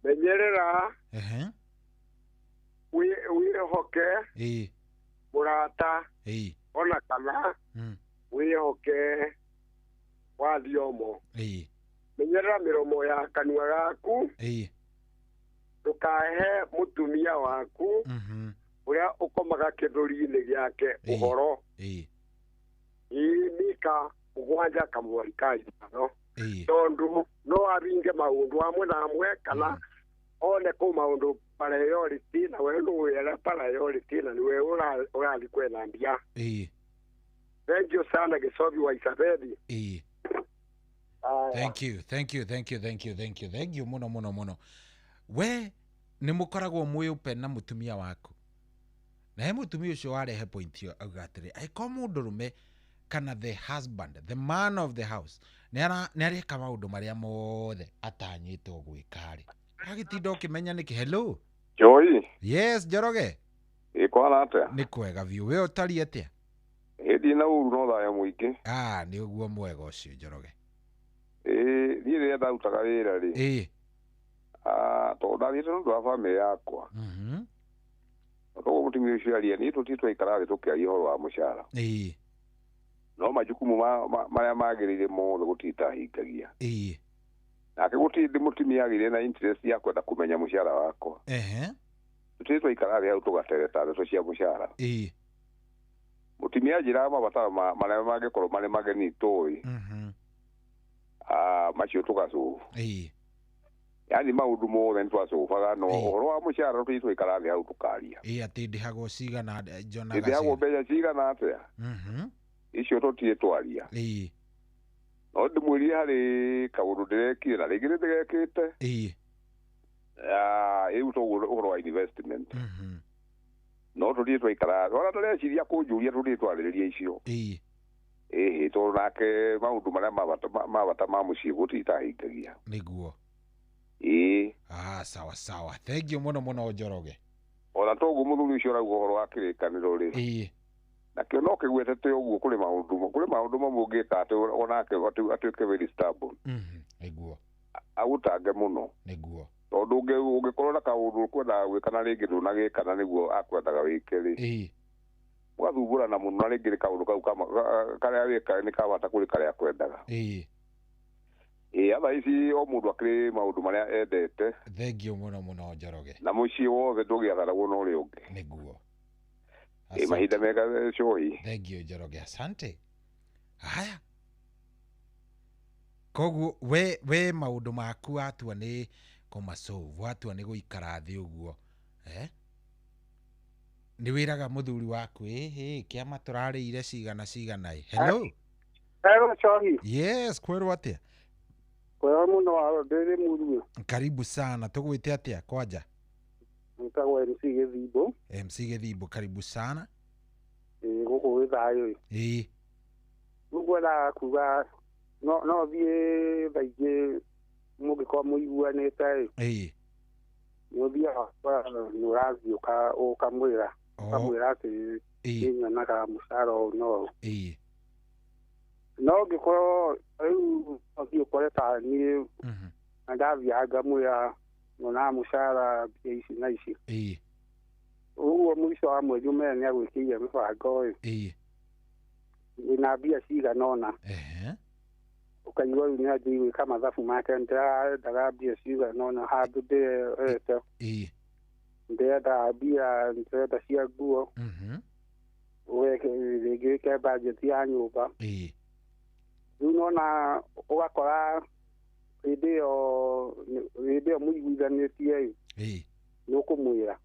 Menyerera Ehe. Wĩhoke Ĩĩ. mũrata Ĩĩ. ona kana wĩhoke wa thiomo. Ĩĩ. Menyerera mĩromo ya kanua gaku. Ĩĩ. Ndũkahe mũtumia waku ũrĩa ũkomaga kĩthũri-inĩ gĩake ũhoro. Ĩĩ. Ĩĩ Mika 7 kamũhari ka 5. Tondũ no aringe maũndũ amwe na amwe kana one kũ maũndũ priority na we nũĩ priority na nĩwe ũrathiĩ kwetha mbia. Ĩĩ. Thank you sana Gĩcobi wa Isabeli. Ĩĩ. Thank you, thank you, thank you, thank you, thank you, thank you mũno mũno mũno. We nĩ mũkoragwo mwĩ open na mũtumia waku. Na he mũtumia ũcio warehe point ĩyo auga atĩrĩ, angĩkorwo mũndũrũme kana the husband, the man of the house, nĩ areka maũndũ marĩa mothe atanyĩtwo gwĩka rĩ, agĩtinda ũkĩmenya nĩkĩ. Hello. Joy. Yes, Njoroge. Ĩ kwana atĩa? Nĩ kwega biũ. We ũtariĩ atĩa? Ĩ ndina ũru no thayũ mũingĩ. Ah, nĩ ũguo mwega ũcio Njoroge. Ĩ niĩ rĩrĩa ndarutaga wĩra rĩ. Ĩ. Tondũ ndathiĩte nĩ ũndũ wa bamĩrĩ yakwa. Koguo mũtumia ũcio aria niĩ tũtirĩ twaikara thĩ tũkĩaria ũhoro wa mũcara. Ĩ. No majukumu marĩa magĩrĩire mothe gũtirĩ ndahingagia. Ĩ. Nake gũtirĩ ndĩ mũtumia agĩire na interest ya kwenda kũmenya mũcara wakwa. Ehe. Tũtirĩ twaikara thĩ hau tũgatereta ndeto cia mũcara. Ĩ. Mũtumia anjĩraga mabataro marĩa mangĩkorwo marĩ mageni tũĩ. Macio tũgacũbu. Ĩ. Yaani maũndũ mothe nĩtwacũbaga no ũhoro wa mũcara tũtirĩ twaikara thĩ hau tũkaria. Ĩ atĩ ndĩhagwo cigana njonaga. Ndĩhagwo mbeca cigana atĩa? Icio tũtirĩ twaria. Ĩ. No ndĩmwĩrire harĩ kaũndũ ndĩrekire na rĩngĩ nĩndĩgekĩte. Ĩ. Rĩu toguo ũhoro wa investment. No tũtirĩ twaikara ona tũreciria kũnjũria tũtirĩ twarĩrĩria icio. Ĩ. Ĩhĩ tondũ nake maũndũ marĩa ma bata ma mũciĩ gũtirĩ tahingagia. Nĩguo. Ĩĩ. Ah, sawa sawa. Thank you mũno mũno Njoroge. Ona toguo mũthuri ũcio ũrauga ũhoro wa kĩrĩkanĩro rĩ. Ĩĩ. Nakĩo no kĩgwetete ũguo kũrĩ maũndũ mamwe ũngĩka atĩ onake atuĩke very stubborn. Nĩguo. Agũtange mũno. Nĩguo. Tondũ ũngĩkorwo na kaũndũ ũkwendaga gwĩka na rĩngĩ ndũnagĩka na nĩguo akwendaga wĩke rĩ. Ĩĩ. Mũgathumbũrana mũno na rĩngĩ nĩ kaũndũ kau karĩa wĩka nĩ ka bata kũrĩ karĩa akwendaga. Ĩĩ. Ĩĩ thaa ici o mũndũ akĩrĩ maũndũ marĩa endete. Thank you mũno mũno Njoroge. Na mũciĩ wothe ndũgĩathanagwo na ũrĩa ũngĩ. Nĩguo. Ĩ mahinda mega Cohi. Thank you Njoroge, asante. Haya. Koguo we maũndũ maku watua nĩ kũmasolve, watua nĩ gũikara thĩ ũguo. Nĩ wĩraga mũthuri waku ĩhĩ kĩama tũrarĩire cigana cigana ĩ. Hello. Hello Cohi. Yes, kwĩrwo atĩa? Kwĩrwo mũno ndĩrĩ mũruo. Karibu sana. Tũgwĩte atĩa kwanja? Nĩtagwo MC Gĩthimbo. MC Gĩthimbo, karibu sana. Ĩĩ gũkũ gwĩ thayũ. Ĩĩ. Ngwendaga kuga no thiĩ thaa ingĩ mũngĩkorwo mũiguanĩte ĩ. Ĩĩ. Nĩ ũthiaga nĩ ũrathiĩ ũkamwĩra atĩ nĩnyonaga mũcara ũũ na ũũ. Ĩĩ. No ũngĩkorwo rĩu ũthiĩ ũkore ta niĩ na ndathiaga ngamwĩra nyonaga mũcara mbia ici na ici. Ĩĩ. Ũguo mũico Mũico wa mweri ũmenye nĩ agwĩkĩire mĩbango ĩ. Wĩna mbia cigana ũna. Ũkaigua rĩu nĩ anjĩrĩirie gwĩka mathabu make, ndĩrendaga mbia cigana ũna handũ ndĩrete. Ndĩrenda mbia, ndĩrenda cia nguo. Weke rĩngĩ wĩke budget ya nyũmba. Rĩu nona ũgakora hĩndĩ ĩyo mũiguithanĩtie ĩ, nĩ ũkũmwĩra.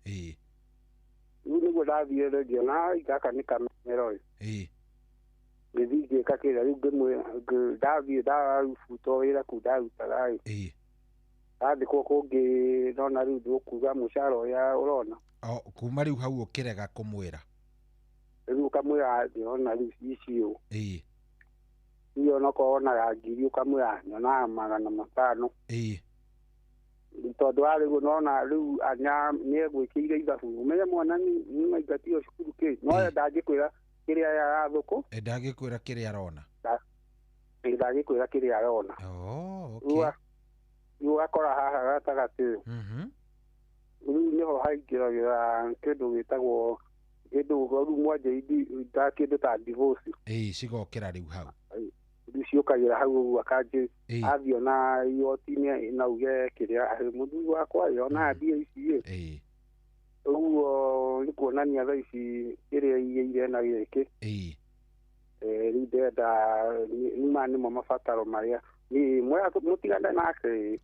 Rĩu nĩguo ndathire ngĩona gaka nĩ kamero ĩ. Ngĩthiĩ ngĩka kĩrĩa rĩu ngĩmwĩra, ndathiĩ ndarubutwo wĩra kũu ndarutaga ĩ. Ndathikwo kũngĩ nona rĩu ndũkuga mũcara ũrĩa ũrona. Kuma rĩu hau ũkĩrega kũmwĩra. Rĩu ũkamwĩra ndĩrona rĩu ici ũũ. Rĩu onokorwo wonaga ngiri ũkamwĩra nyonaga 500. Tondũ wa rĩu nona rĩu nĩegwĩkĩire ithabu. Ũmenye mwana nĩ maingatio cukuru kĩ, no ndangĩkwĩra kĩrĩa arathũkũ. Ndangĩkwĩra kĩrĩa arona. Ndangĩkwĩra kĩrĩa arona. Rĩu ũgakora haha gatagatĩ. Rĩu nĩho haingĩragĩra kĩndũ gĩtagwo kĩndũ rĩu mwanjĩrĩirie ta kĩndũ ta divorce. Cigokĩra rĩu hau. Rĩu ciũkagĩra hau ũguo akanjĩ athiĩ ona igoti-inĩ na uge kĩrĩa mũthuri wakwa ona mbia ici ĩ. Ũguo nĩ kuonania thaa ici kĩrĩa igĩire na gĩkĩ. Rĩu ndĩrenda nĩma nĩmo mabataro marĩa mũtigane nake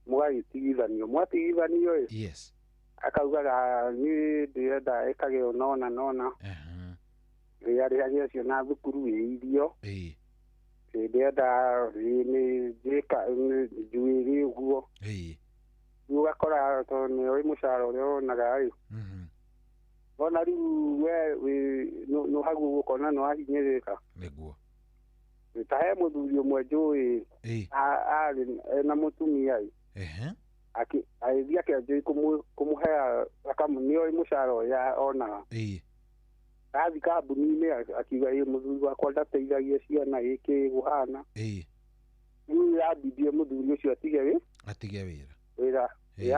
mũgagĩtigithanio, mwatigithanio ĩ. Akaugaga niĩ ndĩrenda ĩkage nona nona. Rĩarĩhagĩra ciana thukuru ĩ irio. Ndĩrenda nĩ njĩka njuĩrĩ ũguo. Rĩu ũgakora tondũ nĩũĩ mũcara ũrĩa wonaga ĩ. Wona rĩu we nĩ hau ũkona nĩ wahinyĩrĩrĩka. Nĩguo. Ta he mũthuri ũmwe njũĩ arĩ ena mũtumia ĩ. Agĩthiĩ akĩanjĩrĩria kũmũhea nĩoĩ mũcara ũrĩa onaga. Athiĩ kambuni-inĩ akiuga ĩ mũthuri wakwa ndateithagia ciana ĩkĩ gũhana. Rĩu yambindire mũthuri ũcio atige wĩra. Atige wĩra. Wĩra.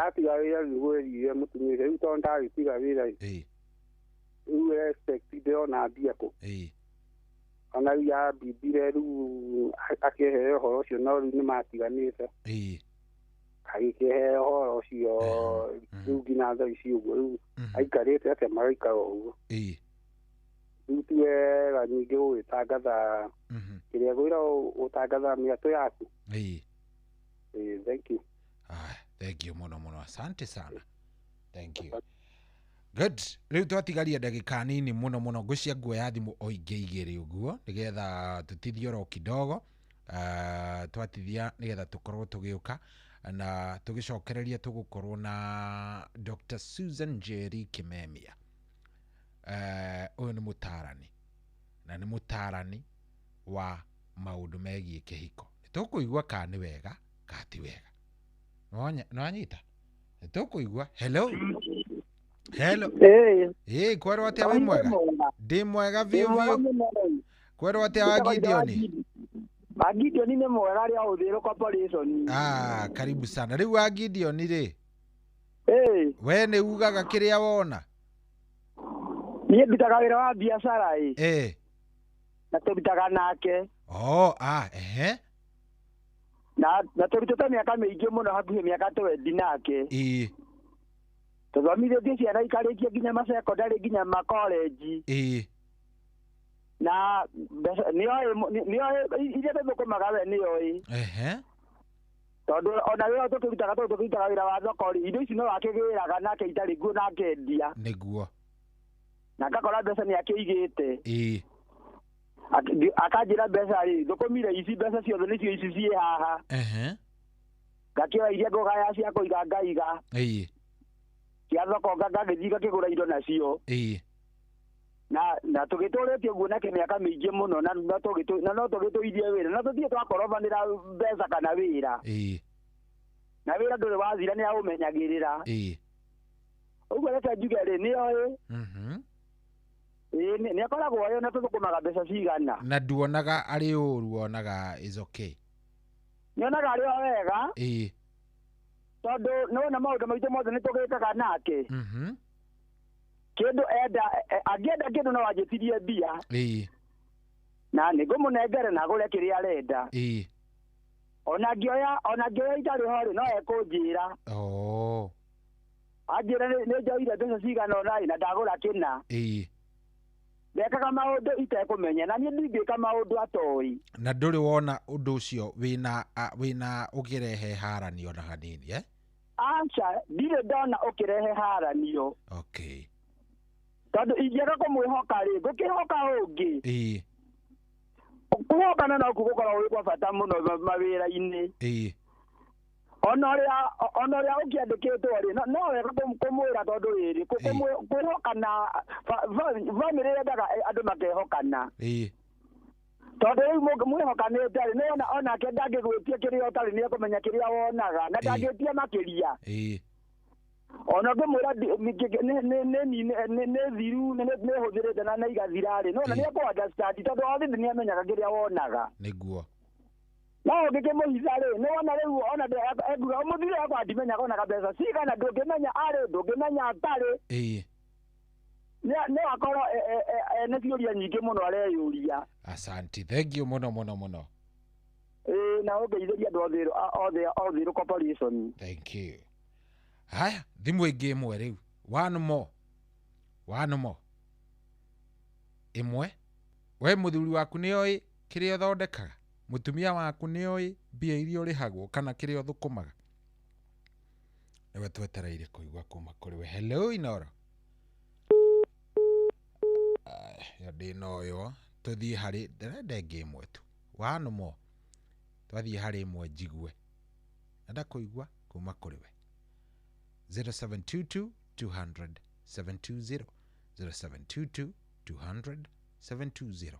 Atiga wĩra rĩu erire mũtumia ũcio rĩu tondũ ndagĩtiga wĩra ĩ. Rĩu respect ndĩrona mbia kũ. Ona rĩu yambindire rĩu akĩheo ũhoro ũcio no rĩu nĩmatiganĩte. Agĩkĩheo ũhoro ũcio rĩu nginya thaa ici ũguo rĩu aikarĩte atĩa magaikara ũguo. Rĩu ti wega ningĩ gũgĩtangatha kĩrĩa gwĩra ũtangatha mĩatũ yaku. Thank you. Thank you mũno mũno, asante sana. Thank you. Good. Rĩu twatigaria ndagĩka nini mũno mũno, ngwĩcia nguoya thimũ o ingĩ igĩrĩ ũguo nĩgetha tũtithie oro kidogo. Twatithia nĩgetha tũkorwo tũgĩũka na tũgĩcokereria tũgũkorwo na Dr. Susan Njeri Kimemia. Ũyũ nĩ mũtaarani na nĩ mũtaarani wa maũndũ megiĩ kĩhiko. Nĩtũkũigua kana nĩ wega kana ti wega. Nĩwanyita? Nĩtũkũigua. Hello. Hello. Kwerwo atĩa wĩ mwega? Ndĩ mwega biũ biũ. Kwerwo atĩa wa Gideon? Wa Gideon nĩ mwega rĩa Ũthĩrũ Corporation. Karibu sana. Rĩu wa Gideon rĩ. We nĩ ugaga kĩrĩa wona? Niĩ ndutaga wĩra wa biacara ĩ. Na tũrutaga nake. Na tũrutĩte mĩaka mĩingĩ mũno hakuhĩ mĩaka 20 nake. Tũthomithĩtie ciana ikarĩkie nginya macekondarĩ nginya makolenji. Na nĩoĩ iria tũthũkũmaga we nĩoĩ. Tondũ ona wĩra tũkĩrutaga tondũ tũkĩrutaga wĩra wa thoko rĩ, indo ici no akĩgĩraga nake itarĩ nguo na akendia. Nĩguo. Na ngakora mbeca nĩ akĩigĩte. Akanjĩra mbeca rĩ, thũkũmire ici mbeca ciothe nĩcio ici ciĩ haha. Ngakĩoya iria ngũgaya cia kũiga ngaiga. Cia thoko ngagĩthiĩ ngakĩgũra indo nacio. Na tũgĩtũrĩtie ũguo nake mĩaka mĩingĩ mũno na no tũgĩtũirie wĩra na tũthiĩ twakorobanĩra mbeca kana wĩra. Na wĩra ndũrĩ wathira nĩ aũmenyagĩrĩra. Ũguo reke njuge rĩ nĩoĩ. Nĩ akoragwo oĩ na tũthũkũmaga mbeca cigana. Na nduonaga arĩ ũru, wonaga is okay. Nyonaga arĩ o wega. Tondũ nĩwona maũndũ maitũ mothe nĩ tũgĩkaga nake. Kĩndũ enda angĩenda kĩndũ no anjĩtirie mbia. Ĩĩ. Na nĩngũmũnengere na agũre kĩrĩa arenda. Ĩĩ. Ona ngĩoya itarĩ ho rĩ, no ekũnjĩra. Oh. Anjĩra nĩ njoire mbeca cigana ũna na ndagũra kĩna. Ĩĩ. Ndekaga maũndũ itekũmenya na niĩ ndingĩka maũndũ atoĩ. Na ndũrĩ wona ũndũ ũcio wĩna ũkĩrehe haranio na hanini, eh? Aca, ndirĩ ndona ũkĩrehe haranio. Okay. Tondũ ingĩaga kũmwĩhoka rĩ, ngũkĩhoka ũngĩ. Ĩĩ. Kũhokana no kuo gũkoragwo gwĩ kwa bata mũno mawĩra-inĩ. Ĩĩ. Ona ũrĩa ũkĩandĩkĩtwo rĩ, no wega kũmwĩra tondũ rĩrĩ, kwĩhokana, bamĩrĩ yendaga andũ makehokana. Ĩĩ. Tondũ rĩu mwĩhokanĩte rĩ, nĩwona onake ndangĩgwĩtia kĩrĩa ũtarĩ, nĩekũmenya kĩrĩa wonaga, na ndangĩtia makĩria. Ĩĩ. Ona ngĩmwĩra nĩ thiru, nĩ hũthĩrĩte na nĩ igathira rĩ, nĩwona nĩekũ understand tondũ already nĩamenyaga kĩrĩa wonaga. Nĩguo. No ũngĩkĩmũhitha rĩ, nĩwona rĩu ona ekuga mũthire yakwa ndimenyaga onaga mbeca cigana, ndũngĩmenya arĩ, ndũngĩmenya atarĩ. Ĩĩ. No akorwo ena ciũria nyingĩ mũno areyũria. Asante, thank you mũno mũno mũno. Ĩĩ, na ũngeithĩria andũ othe othe corporation. Thank you. Haya, thimũ ĩngĩ ĩmwe rĩu. One more. One more. Ĩmwe. We mũthuri waku nĩoĩ kĩrĩa ũthondekaga? Mũtumia waku nĩoĩ mbia iria ũrĩhagwo kana kĩrĩa ũthũkũmaga? Nĩwe twetereire kũigua kuma kũrĩ we. Hello Inoro. Ĩyo ndĩnoywo. Tũthiĩ harĩ, ndĩrenda ĩngĩ ĩmwe tu. One more. Twathiĩ harĩ ĩmwe njigue. Enda kũigua kuma kũrĩ we. 0722 200 720 0722 200 720.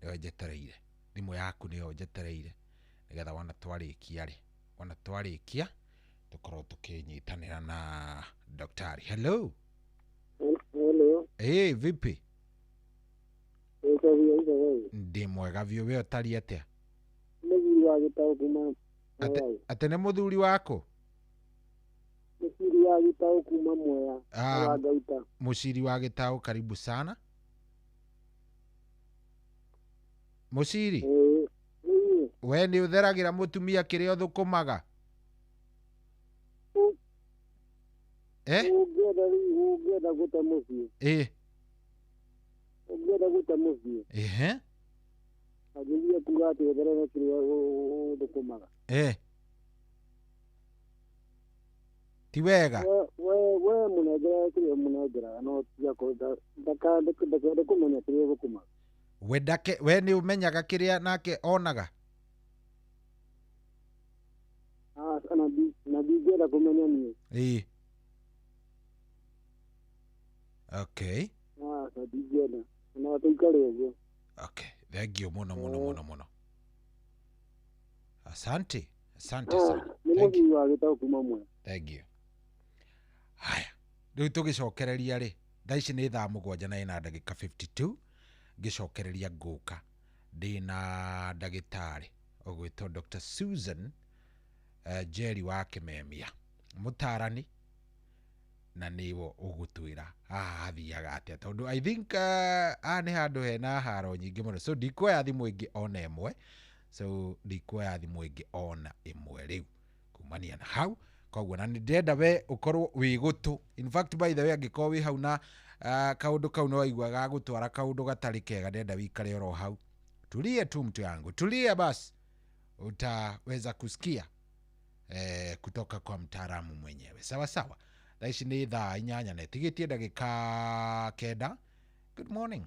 Nĩyo njetereire. Thimũ yaku nĩyo njetereire nĩgetha wona twarĩkia rĩ, wona twarĩkia tũkorwo tũkĩnyitanĩra na daktari. Hello. Hello. Hey, vipi? Ndĩ mwega biũ, we ũtariĩ atĩa? Mũthuri wa gĩtaũ kuma Atĩ nĩ mũthuri waku? Mũciri wa gĩtaũ kuma Mwea. Wa Ngauta. Mũciri wa gĩtaũ, karibu sana. Mũciri, we nĩ ũtheragĩra mũtumia kĩrĩa ũthũkũmaga? Eh? Ũngĩenda gũte mũciĩ. Ĩĩ. Ũngĩenda gũte mũciĩ. Ehe. Agĩthiĩ kuga atĩ ũtherere kĩrĩa ũthũkũmaga. Eh. Ti wega. We mũnengeraga kĩrĩa mũnengeraga, no tiga ndakende kũmenya kĩrĩa ũthũkũmaga. We ndake, we nĩ ũmenyaga kĩrĩa nake onaga? Aca, na ndingĩenda kũmenya niĩ. Ĩĩ. Okay. Aca, ndingĩenda. Na tũikare ũguo. Okay, thank you mũno mũno mũno mũno. Asante, asante sana. Nĩ mũthuri wa gĩtaũ kuma Mwea. Thank you. Haya, rĩu tũgĩcokereria rĩ, thaa ici nĩ thaa 7 na ĩna ndagĩka 52. Ngĩcokereria ngũka ndĩna ndagĩtarĩ ũgwĩtwo Dr. Susan Jerry wa Kĩmemia, mũtarani, na nĩwe ũgũtwĩra haha hathiaga atĩa, tondũ I think haha nĩ handũ hena haro nyingĩ mũno, so ndikuoya thimũ ĩngĩ ona ĩmwe, so ndikuoya thimũ ĩngĩ ona ĩmwe rĩu kumania na hau. Koguo na nĩndĩrenda we ũkorwo wĩ gũtũ. In fact, by the way, angĩkorwo wĩ hau na kaũndũ kau nĩ waigua gagũtwara kaũndũ gatarĩ kega, ndĩrenda wĩikare oro hau. Tulie tu mtu yangu, tulia basi, utaweza kusikia kutoka kwa mtaalamu mwenyewe. Sawa sawa. Thaa ici nĩ thaa 8 na ĩtigĩtie ndagĩka 9. Good morning.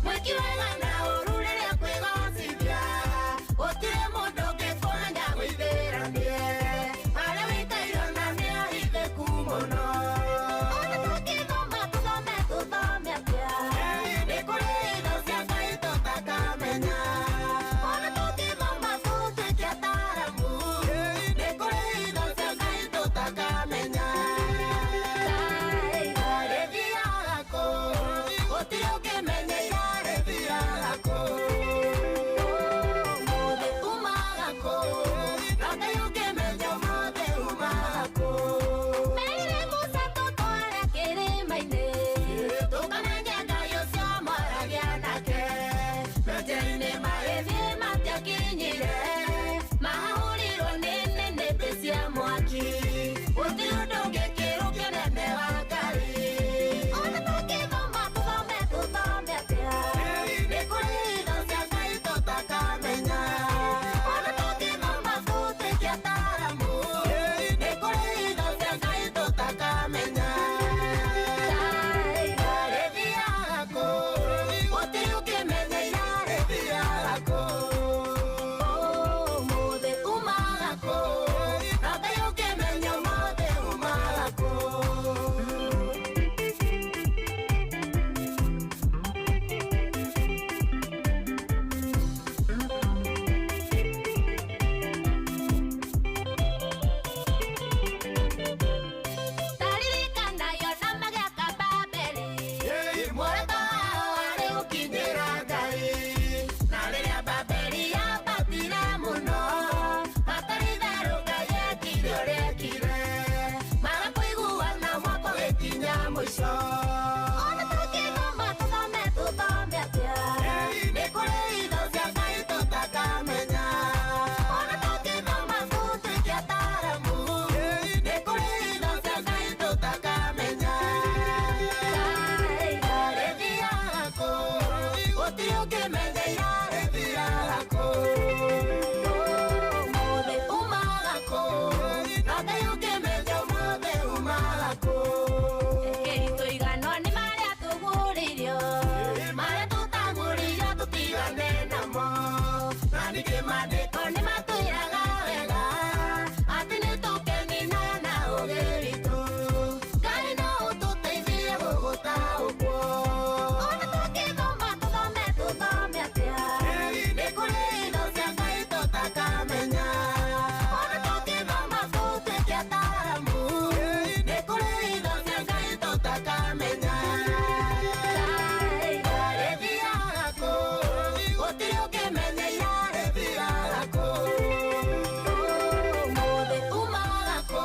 Mwana Gũtirĩ ũngĩmenya irarĩthiaga kũ. Ũmũthĩ umaga kũ. Na Ngai ũngĩmenya ũmũthĩ umaga kũ. Merire Musa tũtware kĩrĩma-inĩ, tũkamenye Ngai ũcio mwaragia nake. Njĩra-inĩ magĩthiĩ matiakinyire, mahahũrirwo nĩ nĩnĩmbĩ cia mwaki. Gũtirĩ ũndũ ũngĩkĩrũkia ũnene wa Ngai. Ona tũngĩthoma tũthome tũthome atĩa, nĩ kũrĩ hitho cia Ngai tũtakamenya. Ona tũngĩthoma tũtuĩke ataaramu, nĩ kũrĩ hitho cia Ngai tũtakamenya. Irarĩthiaga kũ? Gũtirĩ ũngĩmenya irarĩthiaga kũ. Ũmũthĩ umaga kũ. Na Ngai ũngĩmenya ũmũthĩ umaga kũ. Taririkana Yona magĩaka Babeli, Muoroto wao warĩ gũkinyĩra Ngai. Na rĩrĩa Babeli yambatire mũno, hatarĩ itherũ Ngai ekire ũrĩa ekire. Maga kũiguana mwaka ũgĩkinya mũico. Ona tũngĩthoma tũthome tũthome atĩa, nĩ kũrĩ hitho cia Ngai tũtakamenya. Ona tũngĩthoma tũtuĩke ataaramu, nĩ kũrĩ hitho cia Ngai tũtakamenya. Irarĩthiaga kũ? Gũtirĩ ũngĩmenya irarĩthiaga kũ. Ũmũthĩ umaga kũ? Na Ngai ũngĩmenya ũmũthĩ umaga kũ. Rekei tũiganwo nĩ marĩa tũgũrĩirio, marĩa tũtagũrĩirio tũtigane namo. Na ningĩ maandĩko nĩ matwĩraga wega atĩ nĩ tũkenina na ũũgĩ witũ. Ngai no ũtũteithie gũgũtaũkwo. Ona tũngĩthoma tũthome tũthome atĩa, nĩ kũrĩ hitho cia Ngai tũtakamenya. Ona tũngĩthoma tũtuĩke ataaramu, nĩ kũrĩ hitho cia Ngai tũtakamenya. Irarĩthiaga kũ? Gũtirĩ ũngĩmenya irarĩthiaga kũ. Ũmũthĩ umaga kũ?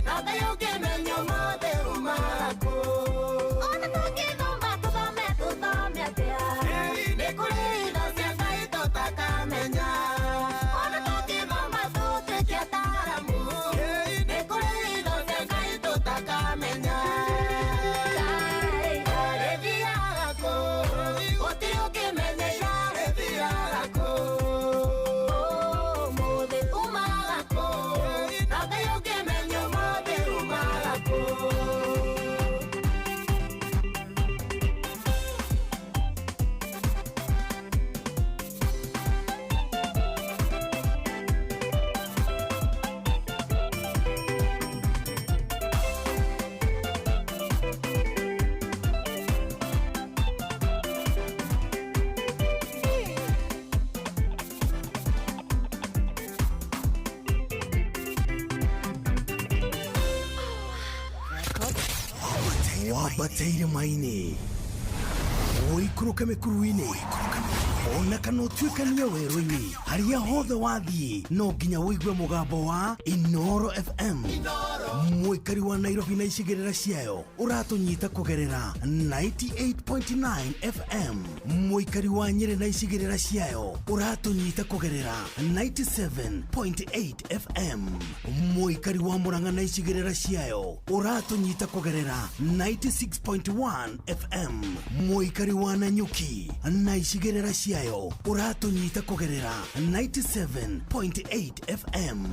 Na Ngai ũngĩmenya ũmũthĩ umaga kũ. Ona tũngĩthoma tũthome tũthome atĩa, nĩ kũrĩ hitho cia Ngai tũtakamenya. Ona tũngĩthoma tũtuĩke ataaramu, nĩ kũrĩ hitho cia Ngai tũtakamenya. Irarĩthiaga kũ? Gũtirĩ ũngĩmenya irarĩthiaga kũ. Ũmũthĩ umaga kũ? Na Ngai ũngĩmenya ũmũthĩ umaga kũ. Wambatĩire maĩ-inĩ, ũikũrũke mĩkuru-inĩ, ona kana ũtuĩkanie werũ-inĩ, harĩa hothe wathiĩ no nginya ũigue mũgambo wa Inooro FM. Mũikari wa Nairobi na icigĩrĩra ciayo ũratũnyita kũgerera 98.9 FM. Mũikari wa Nyĩrĩ na icigĩrĩra ciayo ũratũnyita kũgerera 97.8 FM. Mũikari wa Murang'a na icigĩrĩra ciayo ũratũnyita kũgerera 96.1 FM. Mũikari wa Nanyuki na icigĩrĩra ciayo ũratũnyita kũgerera 97.8 FM.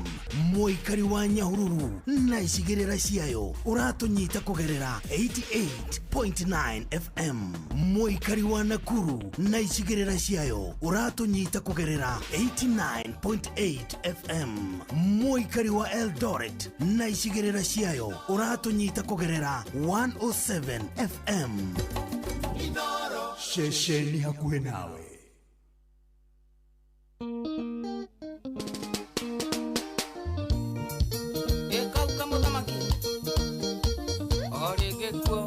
Mũikari wa Nyahururu na icigĩrĩra ciayo ũratũnyita kũgerera 88.9 FM. Mũikari wa Nakuru na icigĩrĩra ciayo ũratũnyita kũgerera 89.8 FM. Mũikari wa Eldoret na icigĩrĩra ciayo ũratũnyita kũgerera 107 FM. Ceceni hakuhĩ nawe. Ĩkauka mũthamaki o rĩngĩ kuo.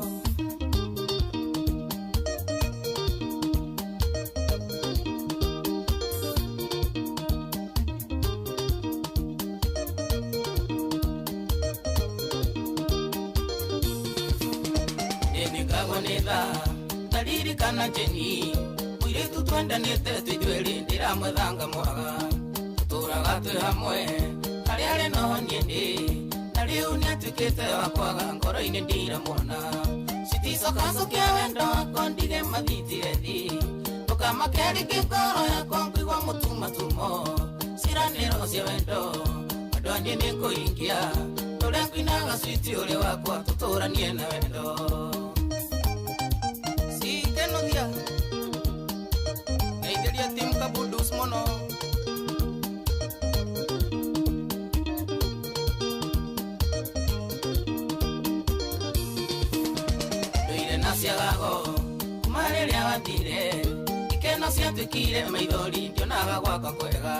nĩ tha Ndaririkana Jeni Mũirĩtu twendanĩte twĩ ithuerĩ ndĩramwethanga mwaga Tũtũraga twĩ hamwe harĩa arĩ noho niĩ ndĩ Na rĩu nĩatuĩkĩte wa kwaga ngoro-inĩ ndiramwona Citicokacokia wendo wakwa ndige mathitire thi Ndũkamake rĩngĩ ngoro yakwa ngũigua mũtumatumo Ciĩranĩro cia wendo Wendo niĩ nĩngũhingia Tũrĩa ngũinaga switi ũrĩ wakwa tũtũranie na wendo Sikenothia Ngeithĩria timu Kabudus mũno Ndũire na ciagago kuma rĩrĩa wathire Ikeno ciatuĩkire maithori ndionaga gwakwa kwega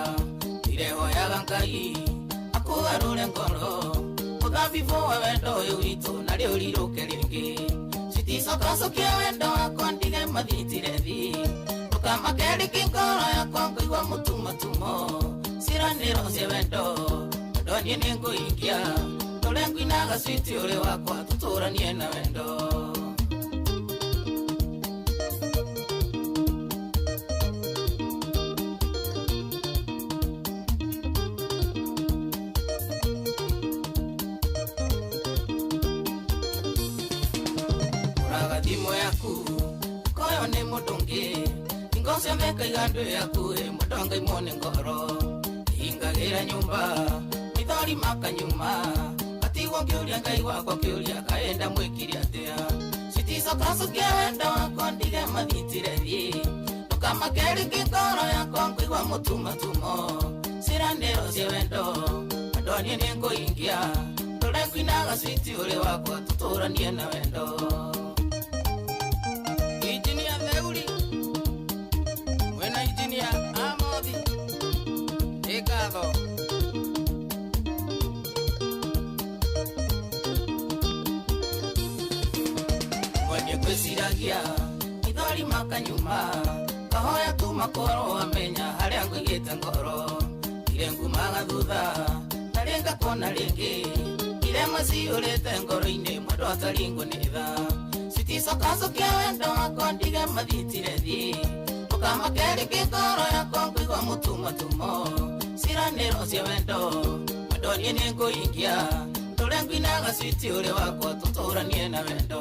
Ndũire hoyaga Ngai akũgarũre ngoro Mũthabibũ wa wendo ũyũ witũ na rĩu rirũke rĩngĩ Citicokacokia wendo wakwa ndige mathitire thi Ndũkamake rĩngĩ ngoro yakwa ngũigua mũtumatumo Ciĩranĩro cia wendo wendo niĩ nĩngũhingia Tũrĩa ngũinaga switi ũrĩ wakwa tũtũranie na wendo Ũraga thimũ yaku koyo nĩ mũndũ ũngĩ Hingo ciothe ngaiga ndũ yaku ĩ mũndũ ngaimwo nĩ ngoro Hingagĩra nyũmba maithori makanyuma Gatigwo ngĩũria Ngai wakwa kĩũria kaĩ ndamwĩkire atĩa Citicokacokia wendo wakwa ndige mathitire thi Ndũkamake rĩngĩ ngoro yakwa ngũigua mũtumatumo Ciĩranĩro cia wendo wendo niĩ nĩngũhingia Tũrĩa ngũinaga switi ũrĩ wakwa tũtũranie na wendo Injinia Theuri mwena injinia Amothi nĩ ngatho Mwenye ngwĩciragia maithori makanyuma Kahoya tu makorwo amenya harĩa ngũigĩte ngoro Ire ngumaga thutha na rĩ ngakuona rĩngĩ Irema ciyũrĩte ngoro-inĩ mwendwa ataringwo nĩ tha Citicokacokia wendo wakwa ndige mathitire thi Ndũkamake rĩngĩ ngoro yakwa ngũigua mũtumatumo Ciĩranĩro cia wendo wendo niĩ nĩngũhingia Tũrĩa ngũinaga switi ũrĩ wakwa tũtũranie na wendo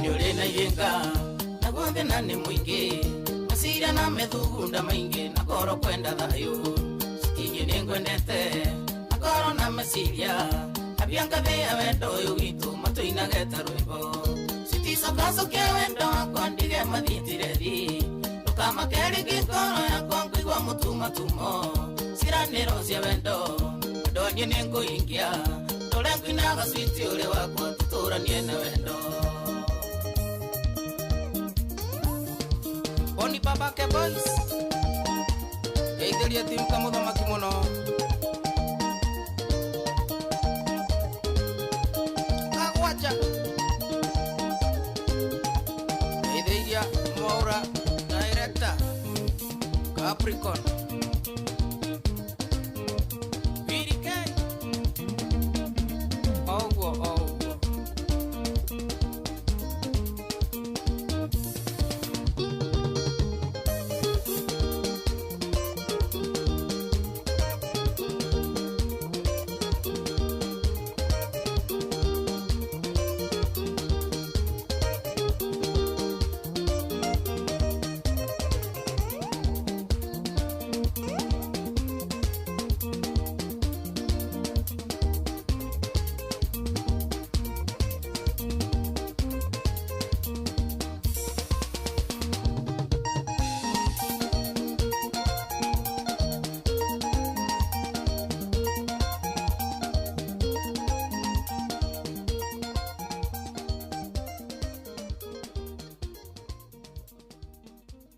Nĩ ũrĩ na ihĩnga naguo thĩna nĩ mũingĩ Meciria na methugunda maingĩ na ngoro kwenda thayũ Citinye nĩ ngwendete na ngoro na meciria Ambia ngathĩ ya wendo ũyũ witũ matũinage ta rwĩmbo Citicokacokia wendo wakwa ndige mathitire thi Ndũkamake rĩngĩ ngoro yakwa ngũigua mũtumatumo Ciĩranĩro cia wendo wendo niĩ nĩngũhingia Tũrĩa ngũinaga switi ũrĩ wakwa tũtũranie na wendo Oni Babake Boys Ngeithĩria timu kamũthamaki mũno Kagwacha Ngeithĩria Mwaura Director Capricorn Billy K Oguo oguo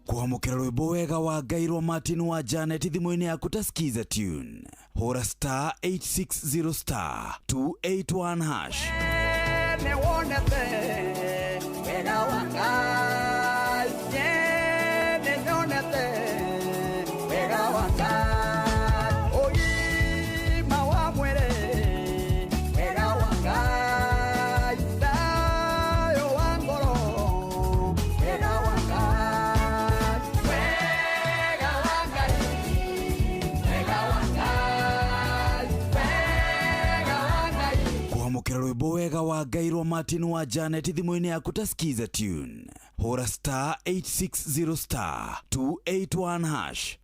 Kwamũkĩra rwĩmbo wega wa Ngai rwa Martin wa Janet thimũ-inĩ yaku ta Skiza tune hũra star 860 star 281 hash. Nĩwonete wega Ngai. Niĩ nĩnyonete wega wa Ngai. Ũgima wa mwĩrĩ, wega wa Ngai. Thayũ wa ngoro, wega wa Ngai. Wega wa Ngai, wega wa Ngai, wega wa Ngai. Kwamũkĩra rwĩmbo wega wa Ngai rwa Martin wa Janet thimũ-inĩ yaku ta Skiza tune, hũra star 860 star 281 hash.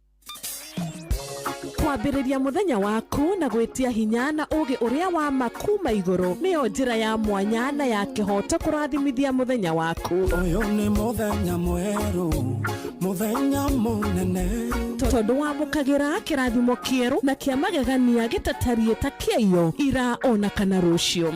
Kwambĩrĩria mũthenya waku na gwĩtia hinya na ũũgĩ ũrĩa wa ma kuma igũrũ nĩyo njĩra ya mwanya na ya kĩhooto kũrathimithia mũthenya waku. Ũyũ nĩ mũthenya mwerũ, mũthenya mũnene, tondũ wamũkagĩra kĩrathimo kĩerũ na kĩa magegania gĩtatariĩ ta kĩaiyo ira ona kana rũciũ.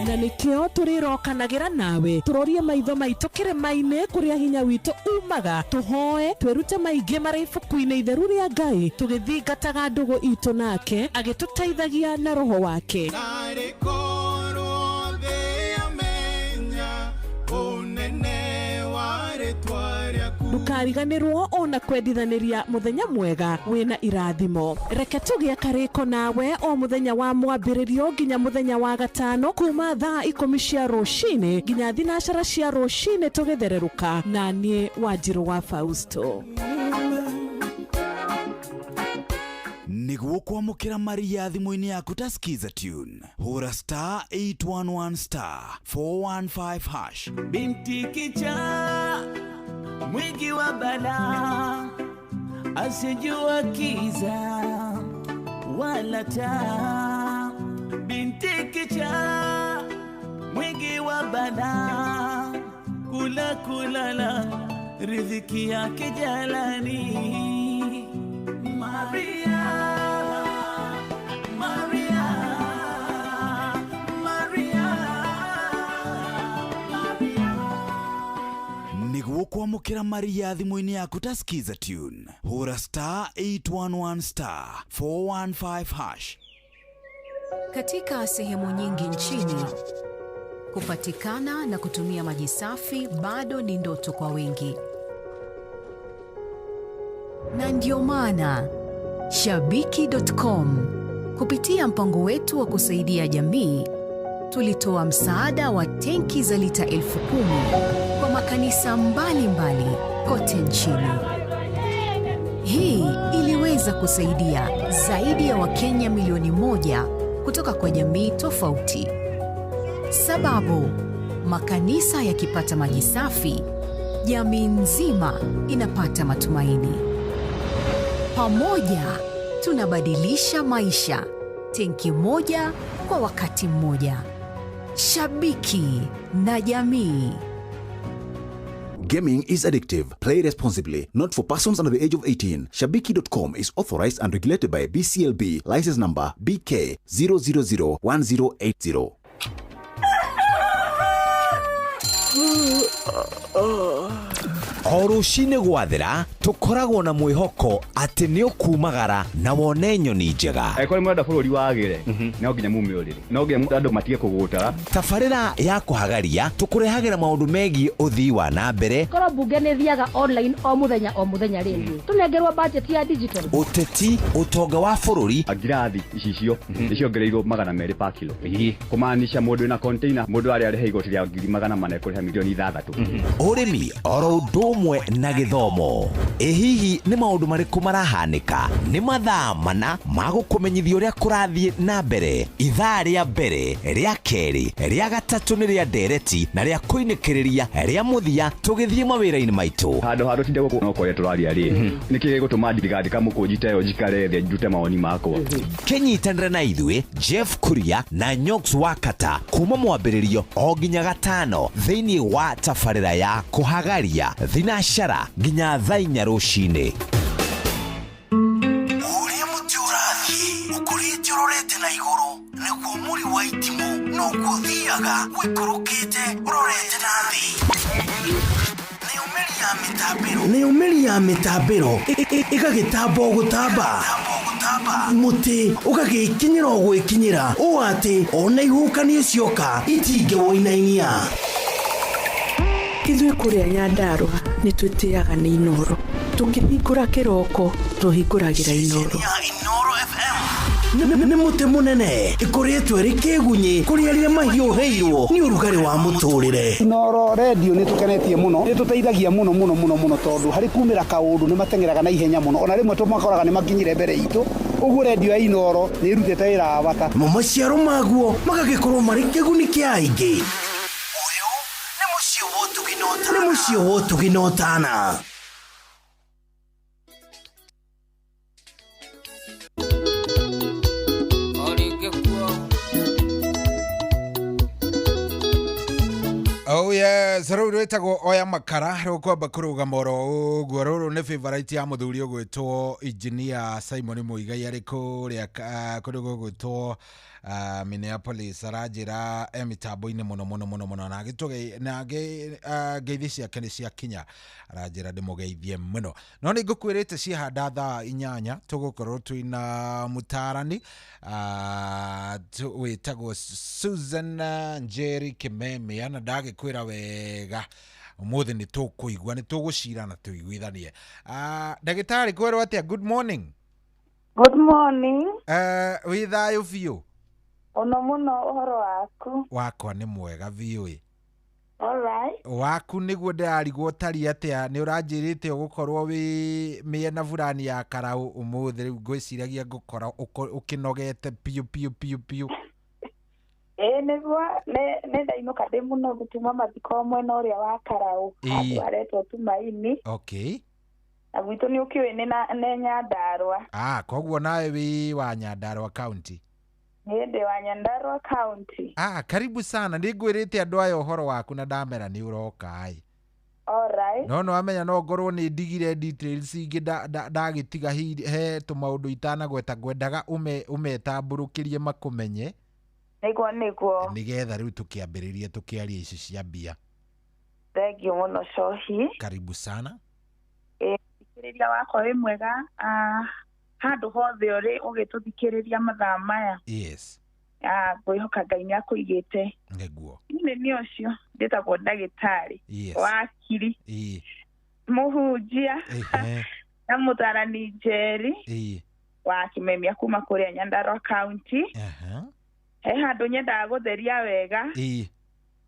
Na nĩkĩo tũrĩrokanagĩra nawe tũrorie maitho maitũ kĩrĩma-inĩ kũrĩa hinya witũ umaga, tũhoe twĩrute maingĩ marĩ ibuku-inĩ itheru rĩa Ngai, tũgĩthingataga ndũgũ itũ nake agĩtũteithagia na roho wake. Narĩ korwo thĩ yamenya ũnene wa rĩtwa rĩaku. Ndũkariganĩrwo ona kwendithanĩria mũthenya mwega wĩna irathimo. Reke tũgĩe karĩko nawe o mũthenya wa mwambĩrĩrio nginya mũthenya wa gatano kuma thaa 10 cia rũcinĩ nginya 12 cia rũcinĩ tũgĩthererũka na niĩ Wanjirũ wa Fausto. Nĩguo kwamũkĩra Maria thimũ-inĩ yaku ta Skiza tune, hũra star 811 star 415 hash. Binti kichaa, mwingi wa balaa, asijua kiza wala taa. Binti kichaa, mwingi wa balaa, kula kulala, riziki yake jalani. Maria, Maria, Maria, Maria. Nĩguo kwamũkĩra Maria thimũ-inĩ yaku ta Skiza tune, hũra star 811 star 415 hash. Katika sehemu nyingi nchini, kupatikana na kutumia maji safi bado ni ndoto kwa wengi. Na ndio maana Shabiki.com kupitia mpango wetu wa kusaidia jamii tulitoa msaada wa tenki za lita 10,000 kwa makanisa mbalimbali kote nchini. Hii iliweza kusaidia zaidi ya Wakenya milioni 1 kutoka kwa jamii tofauti. Sababu, makanisa yakipata maji safi, jamii nzima inapata matumaini. Pamoja tunabadilisha maisha, tenki moja kwa wakati mmoja. Shabiki na jamii. Gaming is addictive. Play responsibly. Not for persons under the age of 18. Shabiki.com is authorized and regulated by BCLB. License number BK 0001080. O rũcinĩ gwathera tũkoragwo na mwĩhoko atĩ nĩ ũkumagara na wone nyoni njega. Angĩkorwo nĩ mũrenda bũrũri wagĩre, no nginya mume ũrĩrĩ, no nginya andũ matige kũgũtara. Tabarĩra ya kũhagaria tũkũrehagĩra maũndũ megiĩ ũthii wa na mbere. Korwo mbunge nĩ thiaga online o mũthenya o mũthenya rĩngĩ, tũnengerwo budget ya digital. Ũteti, ũtonga wa bũrũri. Ngirathi icicio nĩciongereirwo 200 pa kilo, kũmaanisha mũndũ wĩna container mũndũ arĩa arĩhe igoti rĩa 400,000 kũrĩha milioni 6. Ũrĩmi oro ũndũ ũmwe na gĩthomo. Ĩ hihi nĩ maũndũ marĩkũ marahanĩka? Nĩ mathaa mana ma gũkũmenyithia ũrĩa kũrathiĩ na mbere. Ithaa rĩa mbere, rĩa kerĩ, rĩa gatatũ nĩ rĩa ndereti na rĩa kũinĩkĩrĩria rĩa mũthia tũgĩthiĩ mawĩra-inĩ maitũ. Handũ ha tũtinde gũkũ no kwaria tũraria rĩ, nĩkĩ gĩgũtũma ndigandĩka mũkũnji ta ĩyo njikare thĩ ndute mawoni makwa? Kĩnyitanĩre na ithuĩ Jeff Kuria na Nyox Wakata kuma mwambĩrĩrio o nginya gatano thĩinĩ wa tabarĩra ya kũhagaria thinacara nginya thaa 4 rũcinĩ. Ũrĩa mũtĩ ũrathiĩ ũkũrĩte ũrorete na igũrũ nĩguo mũri wa itimũ noguo ũthiaga wĩikũrũkĩte ũrorete na thĩ. Nĩ ũmenye Nayo mĩri ya mĩtambĩro ĩgagĩtamba o gũtamba, mũtĩ ũgagĩkinyĩra o gwĩkinyĩra ũũ atĩ ona ihuhũkanio cioka itingĩwũinainia. Ithuĩ kũrĩa Nyandarũa nĩ twĩtĩaga nĩ Inoro. Tũkĩhingũra kĩroko tũhingũragĩra Inoro. Nĩ mũtĩ mũnene ĩkoretwo ĩrĩ kĩgunyĩ kũrĩ arĩa mahiũhĩirwo nĩ ũrugarĩ wa mũtũrĩre. Inoro redio nĩ tũkenetie mũno, nĩ tũteithagia mũno mũno mũno mũno, tondũ harĩ kumĩra kaũndũ nĩ mateng'eraga na ihenya mũno, ona rĩmwe tũmakoraga nĩ makinyire mbere itũ. Ũguo redio ya Inoro nĩ ĩrutĩte wĩra wa bata. Mo maciaro maguo magagĩkorwo marĩ kĩguni kĩa aingĩ. Nĩ mũciĩ wa ũtugi na ũtana. Oh yes, rũu rwĩtagwo Oya Makara, rũkwamba kũrũgama oro ũguo. Rũrũ nĩ favorite ya mũthuri ũgwĩtwo Engineer Simon Muigai arĩ kũrĩa kũndũ gũgwĩtwo Minneapolis. Aranjĩra e mĩtambo-inĩ mũno mũno mũno mũno, na agĩtũge na ngeithi ciake nĩ ciakinya, aranjĩra ndĩmũgeithie mũno. No nĩ ngũkwĩrĩte ciahanda thaa 8 tũgũkorwo twĩna mũtaarani wĩtagwo Susan Njeri Kimemia, na ndagĩkwĩra wega ũmũthĩ nĩ tũkũigua, nĩ tũgũcira na tũiguithanie. Ndagĩtarĩ, kwerwo atĩa? Good morning. Good morning. Wĩ thayũ biũ? Mũno mũno, ũhoro waku? Wakwa nĩ mwega biũ ĩ. All right. Waku nĩguo ndĩrarigwo ũtariĩ atĩa. Nĩ ũranjĩrĩte ũgũkorwo wĩ mĩena burani ya Karaũ ũmũthĩ, rĩu ngwĩciragia ngũkora ũkĩnogete biũ biũ biũ biũ. Ĩĩ nĩguo, nĩ ndainũka ndĩ mũnogu tuma mathiko mwena ũrĩa wa Karaũ, handũ haretwo Tumaini. Na gwitũ nĩ ũkĩũĩ nĩ Nyandarũa. Ah, koguo nawe wĩ wa Nyandarũa County? Niĩ ndĩ wa Nyandarũa County. Ah, karibu sana. Nĩ ngwĩrĩte andũ aya ũhoro waku na ndamera nĩ ũroka ĩ. All right. No nĩwamenya no ngorwo nĩ ndigire details ingĩ ndagĩtiga he tũmaũndũ itanagweta, ngwendaga ũmetambũrũkĩrie makũmenye. Nĩguo, nĩguo. Nĩgetha rĩu tũkĩambĩrĩrie tũkĩaria ici cia mbia. Thank you mũno, Cohi. Karibu sana. Ĩ, thikĩrĩria wakwa wĩ mwega, handũ hothe ũrĩ ũgĩtũthikĩrĩria mathaa maya. Ngwĩhoka Ngai nĩ akũigĩte. Nĩguo. Niĩ nĩ ũcio ndĩtagwo ndagĩtarĩ wakiri, mũhunjia na mũtarani Njeri wa Kimemia kuma kũrĩa Nyandarua County. He handũ nyendaga gũtheria wega.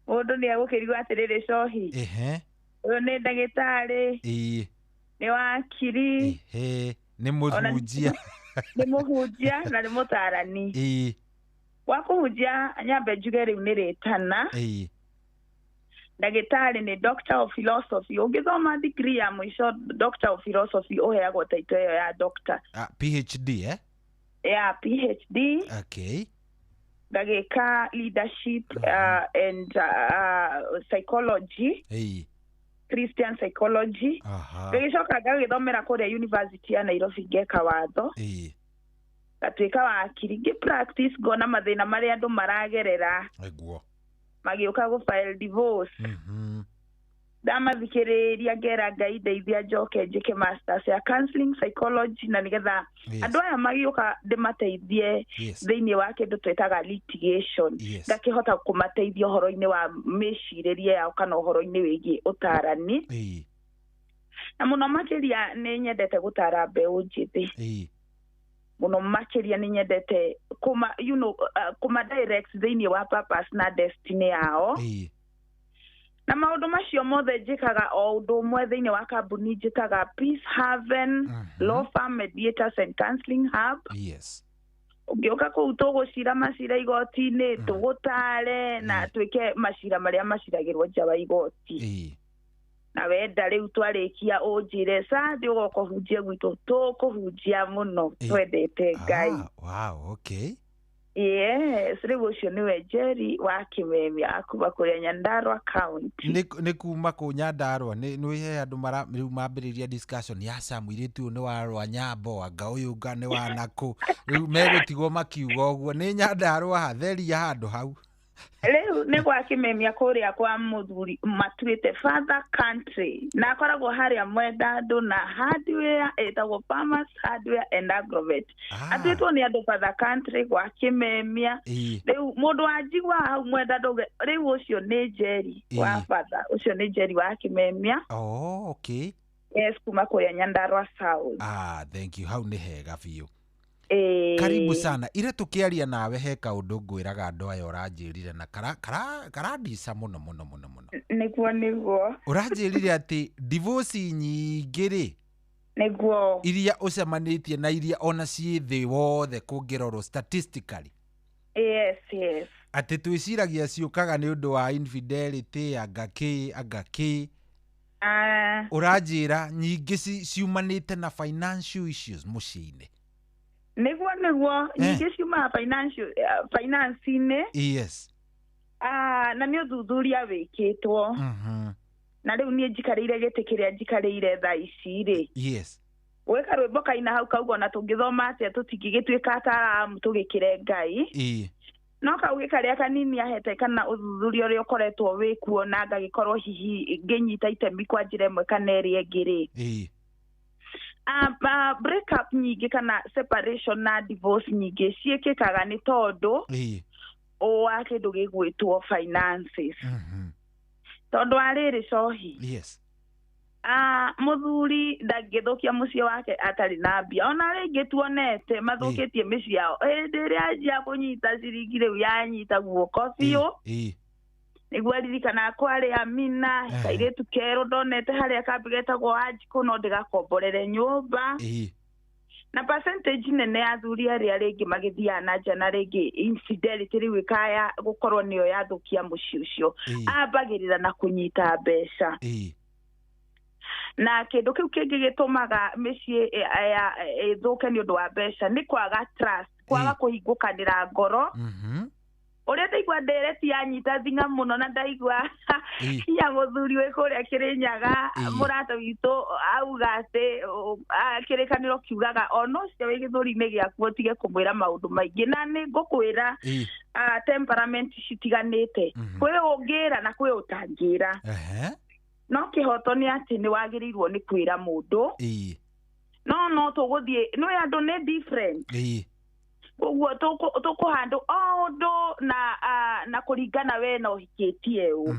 Mũndũ nĩ egũkĩrigwo atĩrĩrĩ, Cohi, ũyũ nĩ ndagĩtarĩ, nĩ wakiri, Nĩ mũhunjia. Nĩ mũhunjia na nĩ mũtarani. Wa kũhunjia nyambe njuge rĩu nĩ rĩtana. Ndagĩtarĩ nĩ Doctor of Philosophy. Ũngĩthoma degree ya mũico Doctor of Philosophy, ũheagwo title ĩyo ya doctor. Ah, PhD, eh? Ya PhD. Ngagĩka leadership and psychology. Christian psychology. Ngagĩcoka ngagĩthomera kũrĩa University ya Nairobi, ngeka watho. Ngatuĩka wakiri, ngĩ practice, ngona mathĩna marĩa andũ maragerera magĩũka gũ file divorce. Ndamathikĩrĩria, ngera Ngai ndeithia njoke njĩke masters ya counseling psychology, na nĩgetha andũ aya magĩũka ndĩmateithie thĩinĩ wa kĩndũ twĩtaga litigation. Ngakĩhota kũmateithia ũhoro-inĩ wa mĩcirĩrie yao kana ũhoro-inĩ wĩgiĩ ũtarani. Na mũno makĩria nĩ nyendete gũtara mbeũ njĩthĩ. Mũno makĩria nĩ nyendete kũma you know kũma direct thĩinĩ wa purpose na destiny yao. Na maũndũ macio mothe njĩkaga o ũndũ ũmwe thĩinĩ wa kambuni njĩtaga Peace Haven Law Firm Mediators and Counseling Hub. Ũngĩũka kũu tũgũcira macira igoti-inĩ, tũgũtare na twĩke macira marĩa maciragĩrwo nja wa igoti. Na wenda rĩu twarĩkia ũnjĩre Sunday ũgoka ũhunjie gwitũ, tũkũhunjia mũno, twendete Ngai. Ah, wow, okay. Yes, rĩu ũcio nĩwe Njeri wa Kimemia akuma kũrĩa Nyandarua County. Nĩ kuma kũ Nyandarua? Nĩ he andũ mara rĩu mambĩrĩria discussion ya ca mũirĩtu ũyũ nĩ wa Rwanyambo, anga ũyũ nga nĩ wa nakũ. Rĩu megũtigwo makiuga ũguo nĩ Nyandarua, hatheria handũ hau. Rĩu nĩ gwa Kĩmemia kũrĩa kwa mũthuri matuĩte Father Country, na akoragwo harĩa Mwendandũ na hardware ĩtagwo Farmers Hardware and Agrovet. Atuĩtwo nĩ andũ Father Country gwa Kĩmemia. Rĩu mũndũ wanjigua hau Mwendandũ, rĩu ũcio nĩ Njeri wa Father, ũcio nĩ Njeri wa Kĩmemia. Oh, okay. Yes, kuma kũrĩa Nyandarua South. Ah, thank you. Hau nĩ hega biũ. Karibu sana. Ire tukiaria nawe he kaundu ngwiraga andu aya uranjirire na karandica muno muno muno muno. Niguo niguo. Uranjirire ati divorce nyingĩ rĩ, niguo, iria ucemanitie na iria ona ciĩ thĩ wothe kũngĩrorwo statistically. Yes, yes. Atĩ twĩciragia ciũkaga nĩ ũndũ wa infidelity, anga kĩ anga kĩ. Ũranjĩra nyingĩ ciumanĩte na financial issues mũciĩ-inĩ. Niguo niguo, nyingĩ ciumaga financial finance-inĩ. Yes. Na nĩ ũthuthuria wĩkĩtwo. Na rĩu niĩ njikarĩire gĩtĩ kĩrĩa njikarĩire thaa ici rĩ. Yes. Gwĩka rwĩmbo kaina hau kauga ona tũngĩthoma atĩa tũtingĩgĩtuĩka ataaramu tũgĩkĩre Ngai. No kaugĩ karĩa kanini ahete kana ũthuthuria ũrĩa ũkoretwo wĩkuo na ngagĩkorwo hihi ngĩnyita itemi kwa njĩra ĩmwe kana ĩrĩa ĩngĩ rĩ. Break up nyingĩ kana separation na divorce nyingĩ ciĩkĩkaga nĩ tondũ wa kĩndũ gĩgwĩtwo finances. Tondũ wa rĩrĩ cohi. Yes. Mũthuri ndangĩthũkia mũciĩ wake atarĩ na mbia. Ona rĩngĩ tuonete mathũkĩtie mĩciĩ yao hĩndĩ ĩrĩa anjia kũnyita ciringi rĩu yanyita guoko biũ. Nĩguo aririkana kwarĩ Amina kairĩtu kerũ ndonete harĩa kambi getagwo Wanjikũ no ndĩgakomborere nyũmba. Na percentage nene ya athuri arĩa rĩngĩ magĩthiaga na nja na rĩngĩ infidelity rĩu ĩkaya gũkorwo nĩyo yathũkia mũciĩ ũcio, ambagĩrĩra na kũnyita mbeca. Na kĩndũ kĩu kĩngĩ gĩtũmaga mĩciĩ ĩthũke nĩ ũndũ wa mbeca nĩ kwaga trust, kwaga kũhingũkanĩra ngoro. Ũrĩa ndaigua ndereti yanyita thing'a mũno na ndaigua hinya mũthuri wĩ kũrĩa Kĩrĩnyaga mũrata witũ auga atĩ kĩrĩkanĩro kiugaga ona ũcio wĩ gĩthũri-inĩ gĩaku ũtige kũmwĩra maũndũ maingĩ. Na nĩ ngũkwĩra temperament citiganĩte, kwĩ ũngĩra na kwĩ ũtangĩra. No kĩhoto nĩ atĩ nĩ wagĩrĩirwo nĩ kwĩra mũndũ. No tũgũthiĩ nĩ andũ nĩ different. Koguo tũkũhandũ o ũndũ na kũringana we na ũhikĩtie ũ.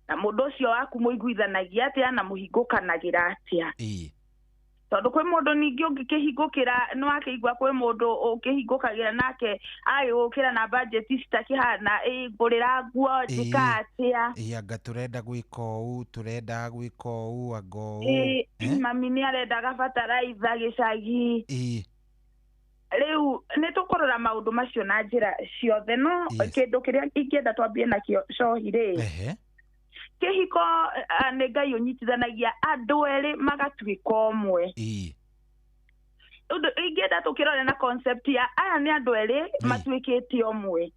Na mũndũ ũcio waku mũiguithanagia atĩa na mũhingũkanagĩra atĩa. Tondũ kwĩ mũndũ ningĩ ũngĩkĩhingũkĩra nĩ wakĩigua kwĩ mũndũ ũkĩhingũkagĩra nake agĩgũkĩra na budget citakĩhana, ngũrĩra nguo njĩka atĩa. Anga tũrenda gwĩka ũũ, tũrenda gwĩka ũũ, anga ũũ. Mami nĩ arendaga bataraitha gĩcagi. Rĩu nĩ tũkũrora maũndũ macio na njĩra ciothe. No kĩndũ kĩrĩa ingĩenda twambie nakĩo cohi rĩ, kĩhiko nĩ Ngai ũnyitithanagia andũ erĩ magatuĩka ũmwe. Ũndũ ingĩenda tũkĩrore na concept ya aya nĩ andũ erĩ matuĩkĩte ũmwe.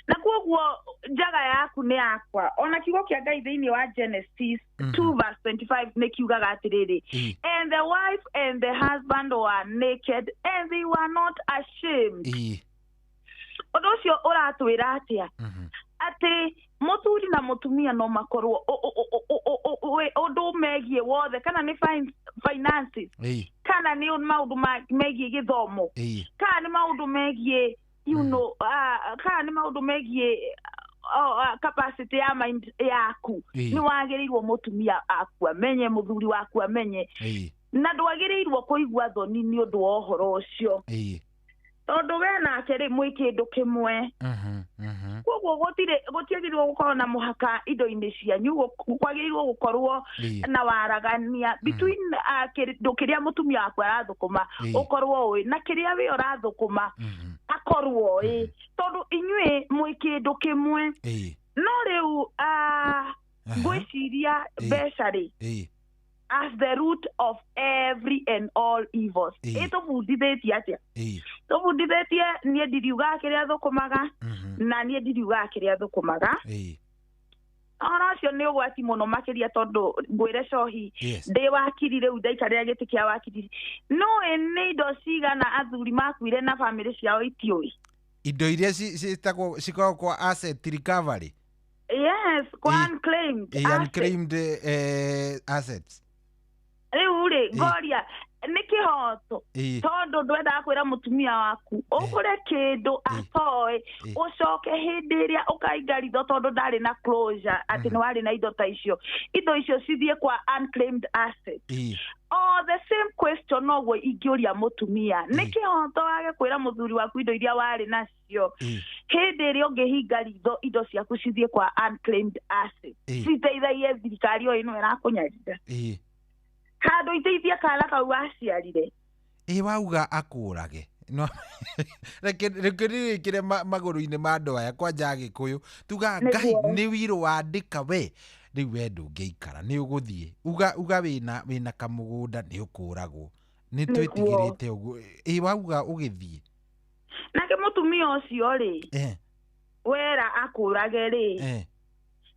Na koguo njaga yaku nĩ yakwa. Ona kiugo kĩa Ngai thĩinĩ wa Genesis 2 verse 25 nĩ kiugaga atĩrĩrĩ, and the wife and the husband were naked and they were not ashamed. Ũndũ ũcio ũratwĩra atĩa? Atĩ mũthuri na mũtumia no makorwo ũndũ megiĩ wothe, kana nĩ finances, kana nĩ maũndũ megiĩ gĩthomo, kana nĩ maũndũ megiĩ you know, kana nĩ maũndũ megiĩ capacity ya mind yaku. Nĩ wagĩrĩirwo mũtumia aku amenye, mũthuri waku amenye, na ndwagĩrĩirwo kũigua thoni nĩ ũndũ wa ũhoro ũcio. Tondũ we nake rĩ mwĩ kĩndũ kĩmwe. Koguo gũtiagĩrĩirwo gũkorwo na mũhaka indo-inĩ cianyu, kwagĩrĩirwo gũkorwo na waragania between kĩndũ kĩrĩa mũtumia waku arathũkũma ũkorwo ũĩ, na kĩrĩa we ũrathũkũma akorwo ũĩ, tondũ inyuĩ mwĩ kĩndũ kĩmwe. No rĩu ngwĩciria mbeca rĩ as the root of every and all evils. Ĩtũbundithĩtie atĩa? Tũbundithĩtie niĩ ndiriugaga kĩrĩa thũkũmaga, na niĩ ndiriugaga kĩrĩa thũkũmaga. Ũhoro ũcio nĩ ũgwati mũno makĩria tondũ ngwĩre cohi, ndĩ wakiri rĩu ndaikarĩra gĩtĩ kĩa wakiri. No nĩ indo cigana athuri makuire na bamĩrĩ ciao itiũĩ. Indo iria ciĩtagwo cikoragwo kwa asset recovery. Yes, kwa unclaimed assets. Unclaimed assets. Rĩu rĩ, ngoria nĩ kĩhoto, tondũ ndwendaga kwĩra mũtumia waku ũgũre kĩndũ atoĩ, ũcoke hĩndĩ ĩrĩa ũkainga ritho tondũ ndarĩ na closure atĩ nĩ warĩ na indo ta icio, indo icio cithiĩ kwa unclaimed assets. O the same question noguo ingĩũria mũtumia, nĩ kĩhoto wage kwĩra mũthuri waku indo iria warĩ nacio hĩndĩ ĩrĩa ũngĩhinga ritho indo ciaku cithiĩ kwa unclaimed assets, citeithagie thirikari o ĩno ĩrakũnyarira, handũ iteithie kana kau waciarire? Ĩ wauga akũrage. No, reke rĩrĩkĩre magũrũ-inĩ ma andũ aya kwanja Agĩkũyũ tuga Ngai nĩ wirũ wandĩka we rĩu we ndũngĩikara, nĩ ũgũthiĩ uga wĩna kamũgũnda nĩ ũkũragwo, nĩ twĩtigĩrĩte ũguo. Ĩ wauga ũgĩthiĩ nake mũtumia ũcio rĩ, wera akũrage rĩ,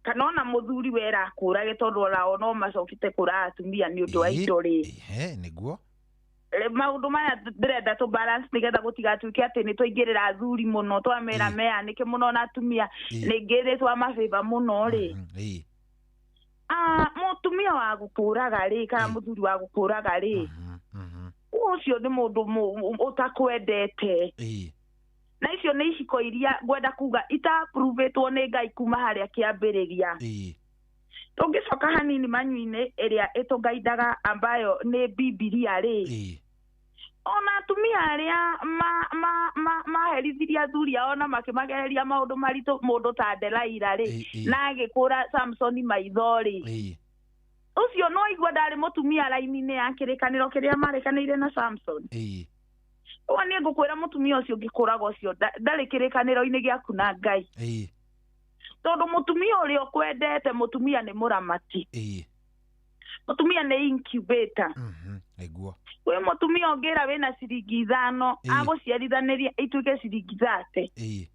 kana ona mũthuri wera akũrage, tondũ onao no macokete kũra atumia nĩ ũndũ wa indo rĩ. Nĩguo maũndũ maya ndĩrenda tũ balance nĩgetha gũtigatuĩke atĩ nĩ twaingĩrĩra athuri mũno, twamera meanĩke mũno na atumia ningĩ nĩ twamabĩba mũno rĩ. Mũtumia wa gũkũraga rĩ, kana mũthuri wa gũkũraga rĩ, ũcio nĩ mũndũ ũtakwendete. Na icio nĩ iciko iria ngwenda kuga itaaprovĩtwo nĩ Ngai kuma harĩa kĩambĩrĩria. Tũngĩcoka hanini manyuinĩ ĩrĩa ĩtũgaindaga ambayo nĩ Bibilia rĩ, ona atumia arĩa maherithirie athuri ao na makĩmagereria maũndũ maritũ, mũndũ ta Delaila rĩ, na agĩkũra Samsoni maitho rĩ, ũcio no aigua ndarĩ mũtumia raini-inĩ ya kĩrĩkanĩro kĩrĩa marĩkanĩire na Samson. Ũguo niĩ ngũkwĩra mũtumia ũcio ũngĩkũraga ũcio ndarĩ kĩrĩkanĩro-inĩ gĩaku na Ngai. Tondũ mũtumia ũrĩa ũkwendete, mũtumia nĩ mũramati, mũtumia nĩ incubator. Nĩguo kwĩ mũtumia ũngĩra wĩna ciringi 5 agũciarithanĩria ituĩke ciringi 30,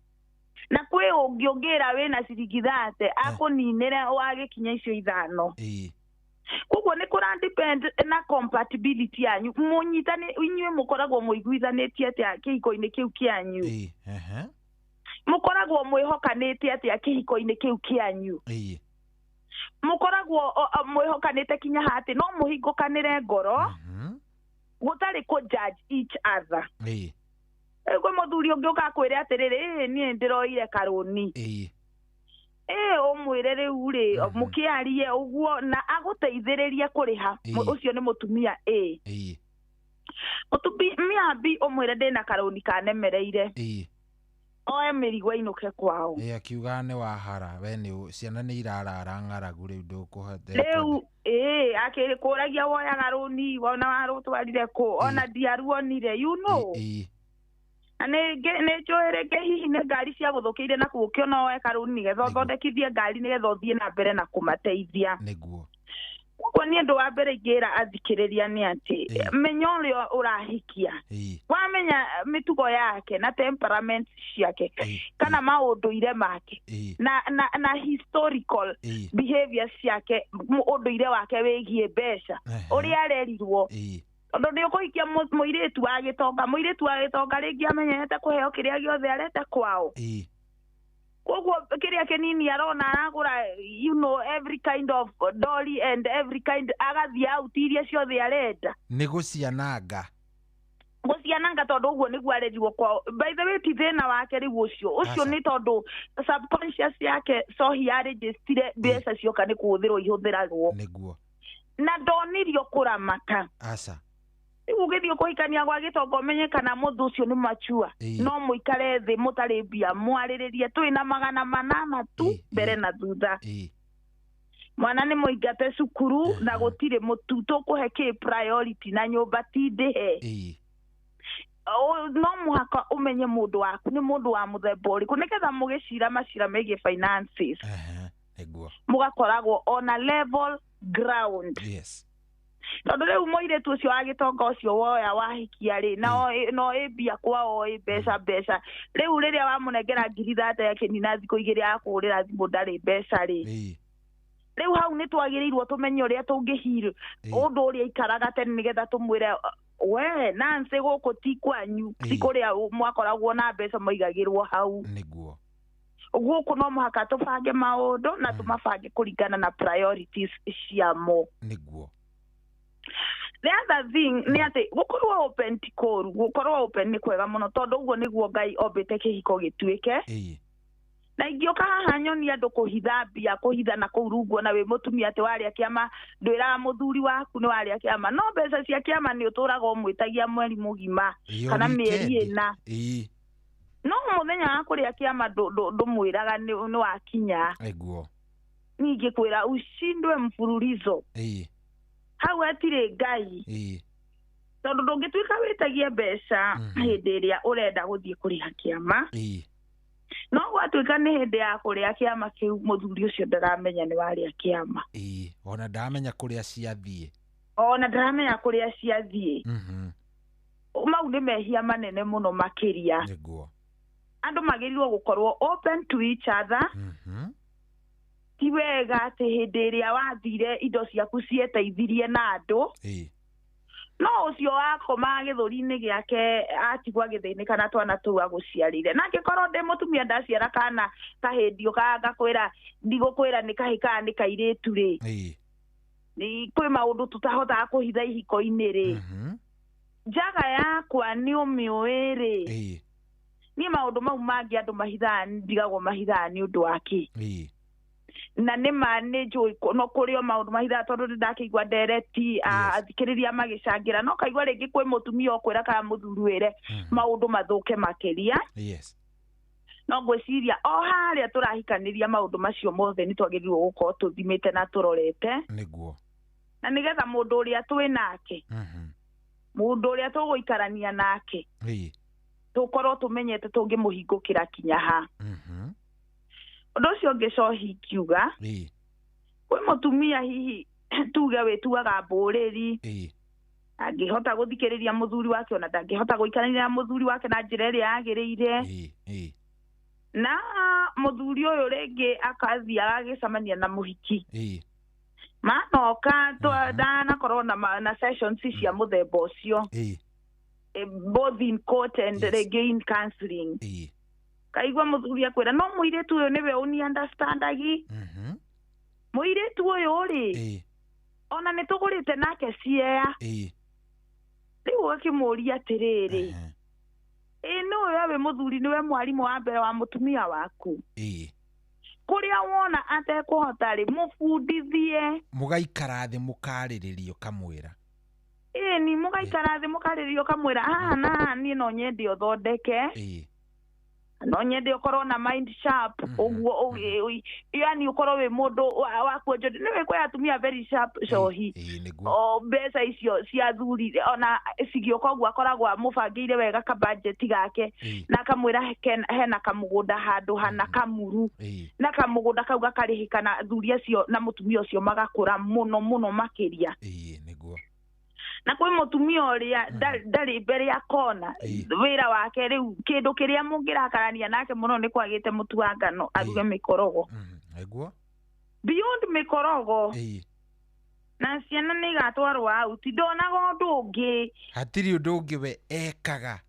na kwĩ ũngĩ ũngĩra wĩna ciringi 30 akũninĩre wagĩkinya icio 5. Koguo nĩ kũra depend na compatibility yanyu, mũnyitane inyuĩ mũkoragwo mũiguithanĩtie atĩa kĩhiko-inĩ kĩu kĩanyu, mũkoragwo mwĩhokanĩte atĩa kĩhiko-inĩ kĩu kĩanyu, mũkoragwo mwĩhokanĩte kinya hatĩ no mũhingũkanĩre ngoro gũtarĩ kũ judge each other. Kwĩ mũthuri ũngĩ ũkakwĩre atĩrĩrĩ, niĩ ndĩroire karũni, ũmwĩre rĩu rĩ, mũkĩarie ũguo na agũteithĩrĩrie kũrĩha, ũcio nĩ mũtumia A. Mũtumia B ũmwĩre ndĩna karũni kanemereire, oe mĩrigo ainũke kwao. Akiuga nĩ wahara we nĩ ciana nĩ irarara ng'aragu rĩu ndũkũhota rĩu. Akĩkũragia woyaga rũni wona warũtwarire kũ, ona ndiaruonire, you know. Na nĩ njũĩ rĩngĩ hihi nĩ ngari cia gũthũkĩire na kũu ũkĩona woe karũni nĩgetha ũthondekithie ngari nĩgetha ũthiĩ na mbere na kũmateithia. Nĩguo. Koguo niĩ ũndũ wa mbere ingĩra athikĩrĩria nĩ atĩ menya ũrĩa ũrahikia, wamenya mĩtugo yake na temperament ciake kana maũndũire make na historical behavior ciake, ũndũire wake wĩgiĩ mbeca ũrĩa arerirwo. Tondũ nĩ ũkũhikia mũirĩtu wa gĩtonga, mũirĩtu wa gĩtonga rĩngĩ amenyerete kũheo kĩrĩa gĩothe arenda kwao, koguo kĩrĩa kĩnini arona aragũra, you know, every kind of dolly and every kind, agathiĩ out iria ciothe arenda. Nĩ gũciananga, gũciananga tondũ ũguo nĩguo arerirwo kwao. By the way, ti thĩna wake rĩu ũcio ũcio nĩ tondũ subconscious yake sohi yarejistire mbeca cioka nĩ kũhũthĩrwo ihũthĩragwo. Nĩguo. Na ndonirio kũramata. Aca. Rĩu ũgĩthiĩ kũhikania gwa gĩtonga ũmenye kana mũndũ ũcio nĩ machua, no mũikare thĩ mũtarĩ mbia mwarĩrĩrie twĩna 800 tu mbere na thutha. Mwana nĩ mũingate cukuru na gũtirĩ mũtu, tũkũhe kĩ priority na nyũmba ti ndĩhe. No mũhaka ũmenye mũndũ waku nĩ mũndũ wa mũthemba ũrĩkũ nĩgetha mũgĩcira macira megiĩ finances, Nĩguo. mũgakoragwo on a level ground. Yes. Tondũ rĩu mũirĩtu ũcio wa gĩtonga ũcio woya wahikia rĩ, no ĩ mbia kwao ĩ mbeca mbeca, rĩu rĩrĩa wamũnengera ngiri 30 akĩnina thikũ 2 akũhũrĩra thimũ ndarĩ mbeca rĩ, Rĩu hau nĩ twagĩrĩirwo tũmenye ũrĩa tũngĩheal ũndũ ũrĩa aikaraga tene nĩgetha tũmwĩre we Nancy gũkũ ti kwanyu, ti kũrĩa mwakoragwo na mbeca maigagĩrwo hau. Nĩguo. Gũkũ no mũhaka tũbange maũndũ na tũmabange kũringana na priorities ciamo. Nĩguo. The other thing nĩ atĩ gũkorwo open ti kũũru, gũkorwo open nĩ kwega mũno tondũ ũguo nĩguo Ngai ombĩte kĩhiko gĩtuĩke. Na ingĩũka haha nyonie andũ kũhitha mbia, kũhitha na kũu rungu ona wĩ mũtumia atĩ warĩa kĩama ndwĩraga mũthuri waku nĩ warĩa kĩama, no mbeca cia kĩama nĩ ũtũraga ũmwĩtagia mweri mũgima kana mĩeri ĩna. No mũthenya wa kũrĩa kĩama ndũmwĩraga nĩ wakinya. Nĩguo. Ningĩ kwĩra ushindwe mfululizo. Hau hatirĩ Ngai. Tondũ ndũngĩtuĩka wĩtagie mbeca hĩndĩ ĩrĩa ũrenda gũthiĩ kũrĩha kĩama. No gwatuĩka nĩ hĩndĩ ya kũrĩa kĩama kĩu mũthuri ũcio ndaramenya nĩ warĩa kĩama. Ona ndaramenya kũrĩa ciathiĩ. Ona ndaramenya kũrĩa ciathiĩ. Mau nĩ mehia manene mũno makĩria. Nĩguo. Andũ magĩrĩirwo gũkorwo open to each other. Ti wega atĩ hĩndĩ ĩrĩa wathire indo ciaku cieteithirie na andũ. No ũcio wakoma gĩthũri-inĩ gĩake atigwo agĩthĩnĩka na twana tũu agũciarĩire. Na angĩkorwo ndĩ mũtumia ndaciara kana kahĩndio ngakwĩra ndigũkwĩra nĩ kahĩ kana nĩ kairĩtu rĩ. Nĩ kwĩ maũndũ tũtahotaga kũhitha ihiko-inĩ rĩ. Njaga yakwa nĩ ũmĩũĩ rĩ. Niĩ maũndũ mau mangĩ andũ mahithaga ndigagwo mahithaga nĩ ũndũ wa kĩ. Na nĩ ma nĩ njũĩ no kũrĩ o maũndũ mahithaga tondũ nĩ ndakĩigua ndereti athikĩrĩria magĩcangĩra, no kaigua rĩngĩ kwĩ mũtumia ũkwĩra kana mũthuri wĩre maũndũ mathũke makĩria. No ngwĩciria o harĩa tũrahikanĩria maũndũ macio mothe nĩ twagĩrĩirwo gũkorwo tũthimĩte na tũrorete. Nĩguo. Na nĩgetha mũndũ ũrĩa twĩ nake, mũndũ ũrĩa tũgũikarania nake, tũkorwo tũmenyete tũngĩmũhingũkĩra kinya ha. Ũndũ ũcio ũngĩ cohi ingiuga, kwĩ mũtumia hihi tuge wĩtuaga mbũrĩri, angĩhota gũthikĩrĩria mũthuri wake ona ndangĩhota gũikarania na mũthuri wake na njĩra ĩrĩa yagĩrĩire. Na mũthuri ũyũ rĩngĩ akathiĩ agagĩcemania na mũhiki. Manoka ndanakorwo na sessions cia mũthemba ũcio, both in court and rĩngĩ in counseling. Kaigua mũthuri akwĩra no mũirĩtu ũyũ nĩwe ũni understandagi. Mũirĩtu ũyũ rĩ ona nĩ tũgũrĩte nake ciea. Rĩu ũgakĩmũria atĩrĩrĩ, ĩ nĩ ũyũ wĩ mũthuri nĩwe mwarimũ wa mbere wa mũtumia waku. Kũrĩa wona atekũhota rĩ mũbundithie. Mũgaikara thĩ mũkarĩrĩrio kamwĩra. Ĩni mũgaikara thĩ mũkarĩrĩrio kamwĩra haha na haha niĩ no nyende ũthondeke. No nyende ũkorwo na mind sharp ũguo, yani ũkorwo wĩ mũndũ wa kuonjo. Nĩwe kwĩ atumia very sharp cohi. O mbeca icio cia athuri ona cigĩũka ũguo akoragwo amũbangĩire wega ka budget gake, na akamwĩra hena kamũgũnda handũ hana kamuru, na kamũgũnda kau gakarĩhĩka na athuri acio na mũtumia ũcio magakũra mũno mũno makĩria. Na kwĩ mũtumia ũrĩa ndarĩ mbere ya kona wĩra wake rĩu kĩndũ kĩrĩa mũngĩrakarania nake mũno nĩ kwagĩte mũtu wa ngano aruge mĩkorogo. Nĩguo. Beyond mĩkorogo na ciana nĩ igatwarwo out, ndonaga ũndũ ũngĩ. Hatirĩ ũndũ ũngĩ we ekaga.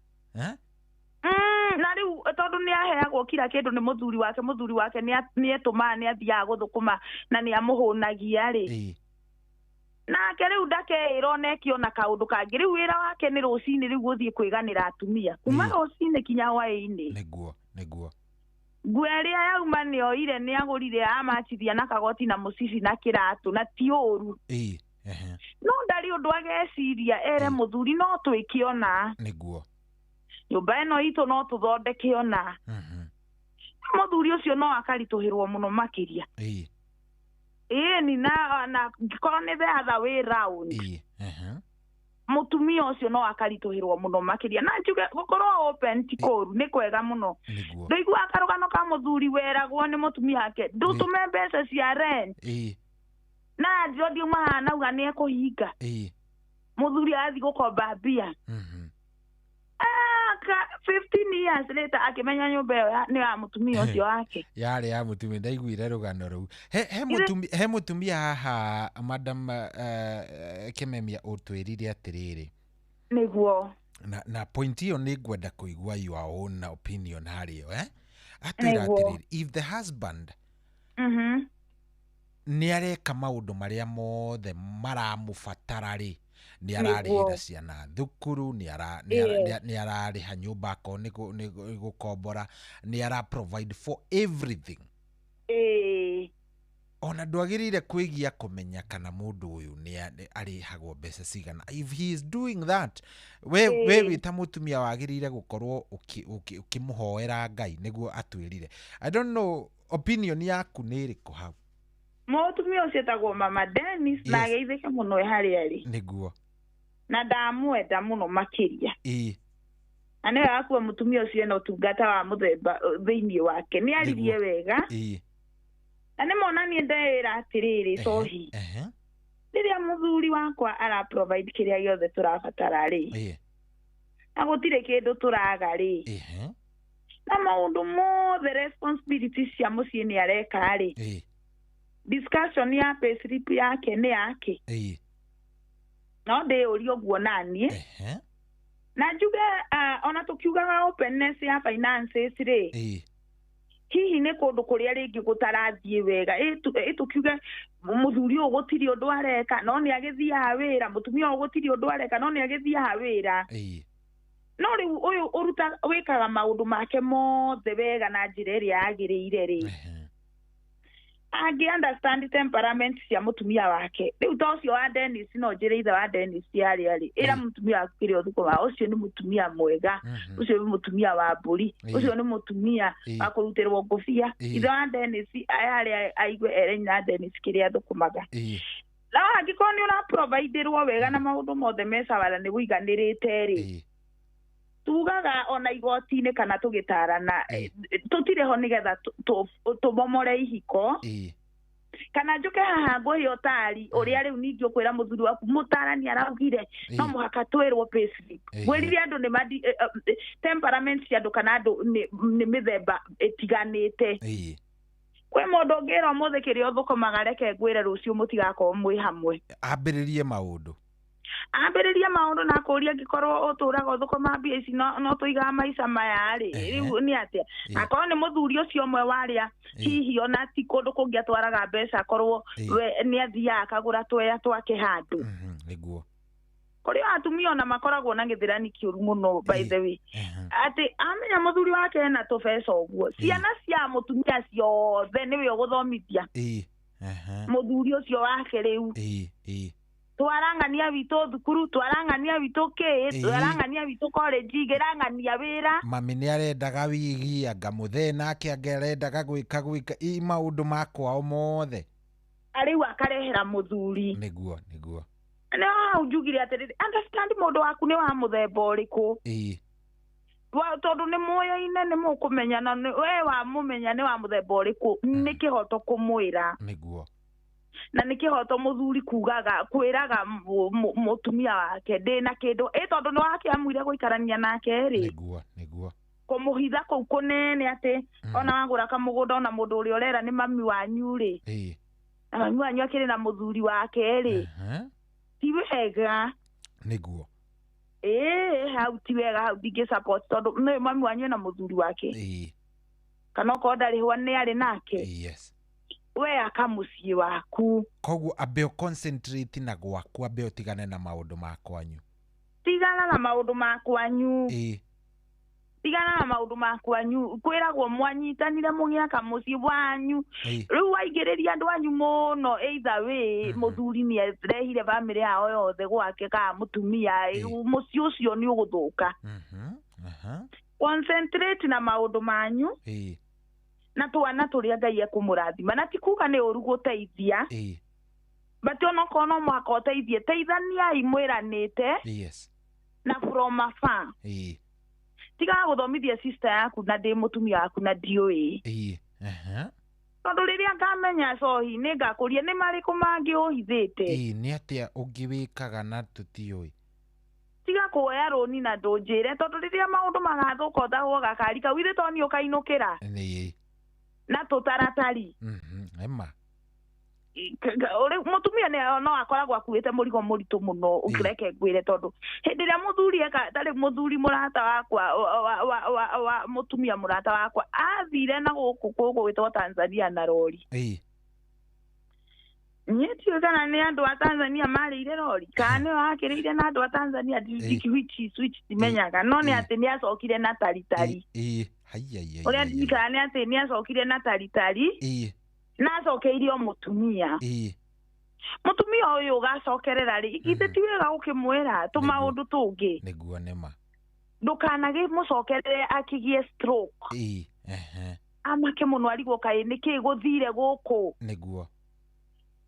Na rĩu tondũ nĩ aheagwo kila kĩndũ nĩ mũthuri wake, nĩ etũmaga nĩ athiaga gũthũkũma na nĩ amũhũnagia rĩ. Nake rĩu ndakeĩra ona ekiona kaũndũ kangĩ. Rĩu wĩra wake nĩ rũcinĩ rĩu gũthiĩ kwĩganĩra atumia kuma rũcinĩ kinya hwaĩ-inĩ. Nĩguo, nĩguo. Nguo ĩrĩa yauma nĩoire nĩagũrire amacithia na kagoti na mũcibi na kĩratũ na ti ũru. No ndarĩ ũndũ ageciria ere mũthuri no twĩke ona. Nĩguo. Nyũmba ĩno itũ no tũthondeke ona. Mũthuri ũcio no akaritũhĩrwo mũno makĩria. Ĩni na ngĩkorwo nĩ the other way round. Mũtumia ũcio no akaritũhĩrwo mũno makĩria. Na njuge gũkorwo open ti kũũru, nĩ kwega mũno. Ndũiguaga karũgano ka mũthuri weragwo nĩ mũtumia wake ndũtũme mbeca cia rent. Na njĩra ndiuma haha nauga nĩ ekũhinga. Mũthuri arathiĩ gũkomba mbia. Agĩcoka 15 years later akĩmenya nyũmba ĩyo nĩ ya mũtumia ũcio wake. Yarĩ ya mũtumia. Ndaiguire rũgano rũu. He mũtumia haha, madam Kimemia, ũtwĩrire atĩrĩrĩ. Nĩguo. Na point ĩyo nĩ ngwenda kũigua your own opinion harĩ yo, eh? Atwĩra atĩrĩrĩ, if the husband nĩ areka maũndũ marĩa mothe maramũbatara rĩ, nĩ ararĩhĩra ciana thukuru, nĩ ararĩha nyũmba akorwo nĩ gũkombora, nĩ ara provide for everything, ona ndwagĩrĩire kwĩgia kũmenya kana mũndũ ũyũ nĩ arĩhagwo mbeca cigana. If he is doing that, we wĩ ta mũtumia wagĩrĩire gũkorwo ũkĩmũhoera Ngai, nĩguo atwĩrire. I don't know, opinion yaku nĩ ĩrĩkũ hau? Mũtumia ũcio etagwo Mama Dennis, na ageithĩke mũno harĩa arĩ. Nĩguo. Na ndamwenda mũno makĩria. Na nĩwe akuwa mũtumia ũcio ena ũtungata wa mũthemba thĩinĩ wake. Nĩ aririe wega. Na nĩ monanie ndeĩra atĩrĩrĩ, Sohi, rĩrĩa mũthuri wakwa ara provide kĩrĩa gĩothe tũrabatara rĩ, na gũtirĩ kĩndũ tũraga rĩ, na maũndũ mothe responsibilities cia mũciĩ nĩ areka rĩ, discussion ya payslip yake nĩ yake. No ndĩũrie ũguo naniĩ. Na njuge ona tũkiugaga openness ya finances rĩ, hihi nĩ kũndũ kũrĩa rĩngĩ gũtarathiĩ wega, ĩtũkiuge mũthuri ũyũ gũtirĩ ũndũ areka no nĩ agĩthiaga wĩra, mũtumia ũyũ gũtirĩ ũndũ areka no nĩ agĩthiaga wĩra. No rĩu ũyũ ũruta wĩkaga maũndũ make mothe wega na njĩra ĩrĩa yagĩrĩire rĩ, angĩ understand temperament cia mũtumia wake. Rĩu ta ũcio wa Dennis, no njĩre ithe wa Dennis harĩa rĩ, ĩra mũtumia waku kĩrĩa ũthũkũmaga, ũcio nĩ mũtumia mwega, ũcio nĩ mũtumia wa mbũri, ũcio nĩ mũtumia wa kũrutĩrwo ngũbia. Ithe wa Dennis harĩa aigue ere nyina Dennis kĩrĩa athũkũmaga. No angĩkorwo nĩ ũraproviderwo wega na maũndũ mothe me sawa na nĩ wũiganĩrĩte rĩ, tugaga ona igoti-inĩ kana tũgĩtarana, tũtirĩ ho nĩgetha tũmomore ihiko. Kana njuke haha ngũhe ũtari ũrĩa rĩu ningĩ ũkwĩra mũthuri waku, mũtarani araugire no mũhaka twĩrwo payslip. Ngwĩrire andũ nĩ temperament cia andũ kana andũ nĩ mĩthemba ĩtiganĩte. Kwĩ mũndũ ũngĩra ũmũthĩ kĩrĩa ũthũkũmaga, reke ngwĩre rũciũ mũtigakorwo mwĩ hamwe. Ambĩrĩrie maũndũ. Ambĩrĩrie maũndũ na kũria angĩkorwo ũtũraga ũthũkũma mbia ici no tũigaga maica maya rĩ, rĩu nĩ atĩa? Akorwo nĩ mũthuri ũcio ũmwe warĩa, hihi ona ti kũndũ kũngĩ atwaraga mbeca, akorwo we nĩ athiaga akagũra tweya twake handũ. Nĩguo. Kũrĩ atumia ona makoragwo na gĩthĩrani kĩũru mũno, by the way, atĩ amenya mũthuri wake ena tũbeca ũguo, ciana cia mũtumia ciothe nĩwe ũgũthomithia mũthuri ũcio wake rĩu. Twarang'ania witũ thukuru, twarang'ania witũ kĩ, twarang'ania witũ college, igĩrang'ania wĩra. Mami nĩ arendaga wigi, anga mũthee nake anga arendaga gwĩka i maũndũ ma kwao mothe. Rĩu akarehera mũthuri. Nĩguo, nĩguo. Nĩ hau njugire atĩrĩrĩ, understand mũndũ waku nĩ wa mũthemba ũrĩkũ. Tondũ nĩ mũyaine, nĩ mũkũmenyana, we wamũmenya nĩ wa mũthemba ũrĩkũ, nĩ kĩhoto kũmwĩra. Nĩguo. Na nĩ kĩhoto mũthuri kugaga kwĩraga mũtumia wake ndĩna kĩndũ, tondũ nĩ wakĩamuire gũikarania nake rĩ. Nĩguo, nĩguo. Kũmũhitha kũu kũnene atĩ ona wagũra kamũgũnda ona mũndũ ũrĩa ũrera nĩ mami wanyu rĩ, na mami wanyu akĩrĩ na mũthuri wake rĩ, ti wega. Nĩguo. Hau ti wega, hau ndingĩ support tondũ nĩ mami wanyu ena mũthuri wake. Kana okorwo ndarĩhwo nĩ arĩ nake. Yes. We aka mũciĩ waku. Koguo ambe ũ concentrate na gwaku, ambe ũtigane na maũndũ ma kwanyu. Tigana na maũndũ ma kwanyu. Tigana na maũndũ ma kwanyu. Kwĩragwo mwanyitanire mũgĩaka mũciĩ wanyu. Rĩu waingĩrĩria andũ anyu mũno, either way mũthuri nĩ arehire bamĩrĩ yao yothe gwake kana mũtumia, mũciĩ ũcio nĩ ũgũthũka. Concentrate na maũndũ manyu. Na twana tũrĩa Ngai ekũmũrathima, na ti kuga nĩ ũru gũteithia, but onokorwo no mũhaka ũteithie, teithaniai mwĩranĩte. Yes. Na from afar. Tigaga gũthomithia sister yaku na ndĩ mũtumia waku na ndiũĩ. Tondũ rĩrĩa ngamenya Sohi nĩ ngakũria nĩ marĩkũ mangĩ ũhithĩte. Nĩ atĩa ũngĩ wĩkaga na tũtiũĩ. Tiga Tiga kuoya rũni na ndũnjĩre tondũ rĩrĩa maũndũ magathũka ũtahwo gakari kau ithe to niĩ ũkainũkĩra na tũtaratari. Ema. Mũtumia nĩ no akoragwo akuĩte mũrigo mũritũ mũno ũkĩreke ngwĩre tondũ hĩndĩ ĩrĩa mũthuri eka tarĩ mũthuri mũrata wakwa wa mũtumia mũrata wakwa athire na gũkũ kũgwĩtwo Tanzania na rori. Niĩ ndiũĩ kana nĩ andũ a Tanzania marĩire rori kana nĩwe wakĩrĩire na andũ a Tanzania which is which ndimenyaga no nĩ atĩ nĩ acokire na taritari. Ũrĩa ndirikanaga nĩ atĩ nĩ acokire na taritari na acokeirio mũtumia. Mũtumia ũyũ ũgacokerera rĩ githĩ ti wega ũkĩmwĩra tũmaũndũ tũngĩ nĩguo nĩma ndũkanagĩmũcokerere akĩgĩe stroke amake mũno arigwo kaĩ nĩkĩĩ gũthire gũkũ nĩguo.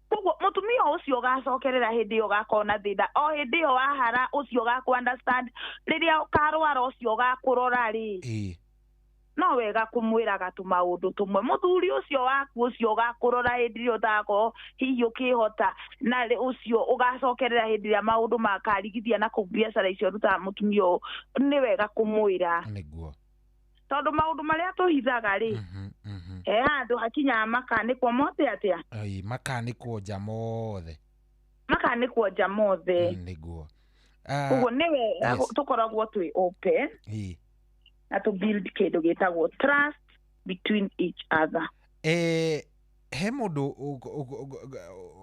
Koguo mũtumia ũcio ũgacokerera hĩndĩ ĩyo ũgakorwo na thĩna o hĩndĩ ĩyo wahara ũcio ũgakũ understand rĩrĩa ũkarwara ũcio ũgakũrora rĩ no wega kũmwĩraga tũmaũndũ tũmwe mũthuri ũcio waku ũcio ũgakũrora hĩndĩ ĩrĩa ũtagakorwo hihi ũkĩhota na ũcio ũgacokerera hĩndĩ ĩrĩa maũndũ makarigithia na kũu biacara icio ũrutaga mũtumia ũyũ nĩ wega kũmwĩra nĩguo tondũ maũndũ marĩa tũhithaga rĩ he handũ hakinyaga makanĩkwo mothe atĩa makanĩkwo nja mothe makanĩkwo nja mothe nĩguo. Koguo nĩ wega tũkoragwo twĩ open na to build kĩndũ gĩtagwo trust between each other. He mũndũ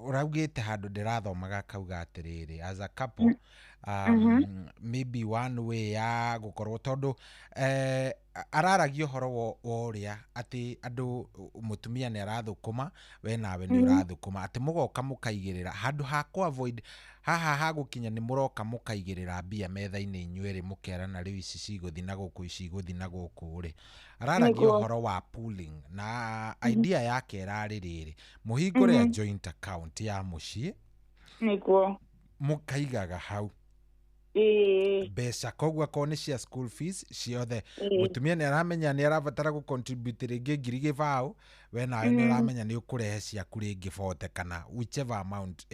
ũraugĩte handũ ndĩrathomaga akauga atĩrĩrĩ as a couple maybe one way ya gũkorwo tondũ araragia ũhoro wa ũrĩa atĩ andũ mũtumia nĩ arathũkũma we nawe nĩ ũrathũkũma atĩ mũgoka mũkaigĩrĩra handũ ha kũ avoid haha hagũkinya nĩ mũroka mũkaigĩrĩra mbia metha-inĩ inyuerĩ mũkerana rĩu ici cigũthiĩ na gũkũ ici igũthiĩ na gũkũ rĩ araragia ũhoro wa pooling na idea yake ĩrarĩ rĩrĩ mũhingũre joint account ya mũciĩ nĩguo mũkaigaga hau mbeca koguo akorwo nĩ cia school fees ciothe mũtumia nĩ aramenya nĩ arabatara gũ contribute rĩngĩ 2,000 we nawe nĩ ũramenya nĩ ũkũrehe ciaku rĩngĩ 40 kana whichever amount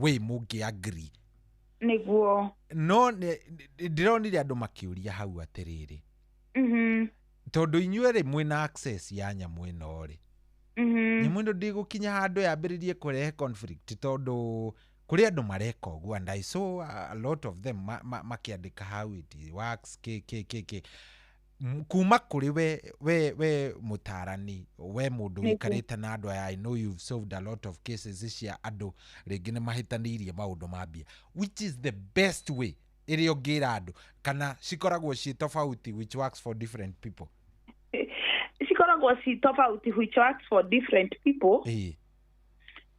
way mũngĩ agree nĩguo. No ndĩronire andũ makĩũria hau atĩrĩrĩ tondũ inyuĩ rĩ mwĩna access ya nyamũ ĩno rĩ nyamũ ĩno ndĩgũkinya handũ yambĩrĩrie kũrehe conflict tondũ kũrĩ andũ mareka ũguo and I saw a lot of them makĩandĩka how it works k kuma kũrĩ we mũtarani we mũndũ wĩikarĩte na andũ aya I know you've solved a lot of cases cia andũ rĩngĩ nĩ mahĩtanĩirie maũndũ ma mbia which is the best way ĩrĩa ũngĩra andũ kana cikoragwo ciĩ tofauti which works for different people cikoragwo ciĩ tofauti which works for different people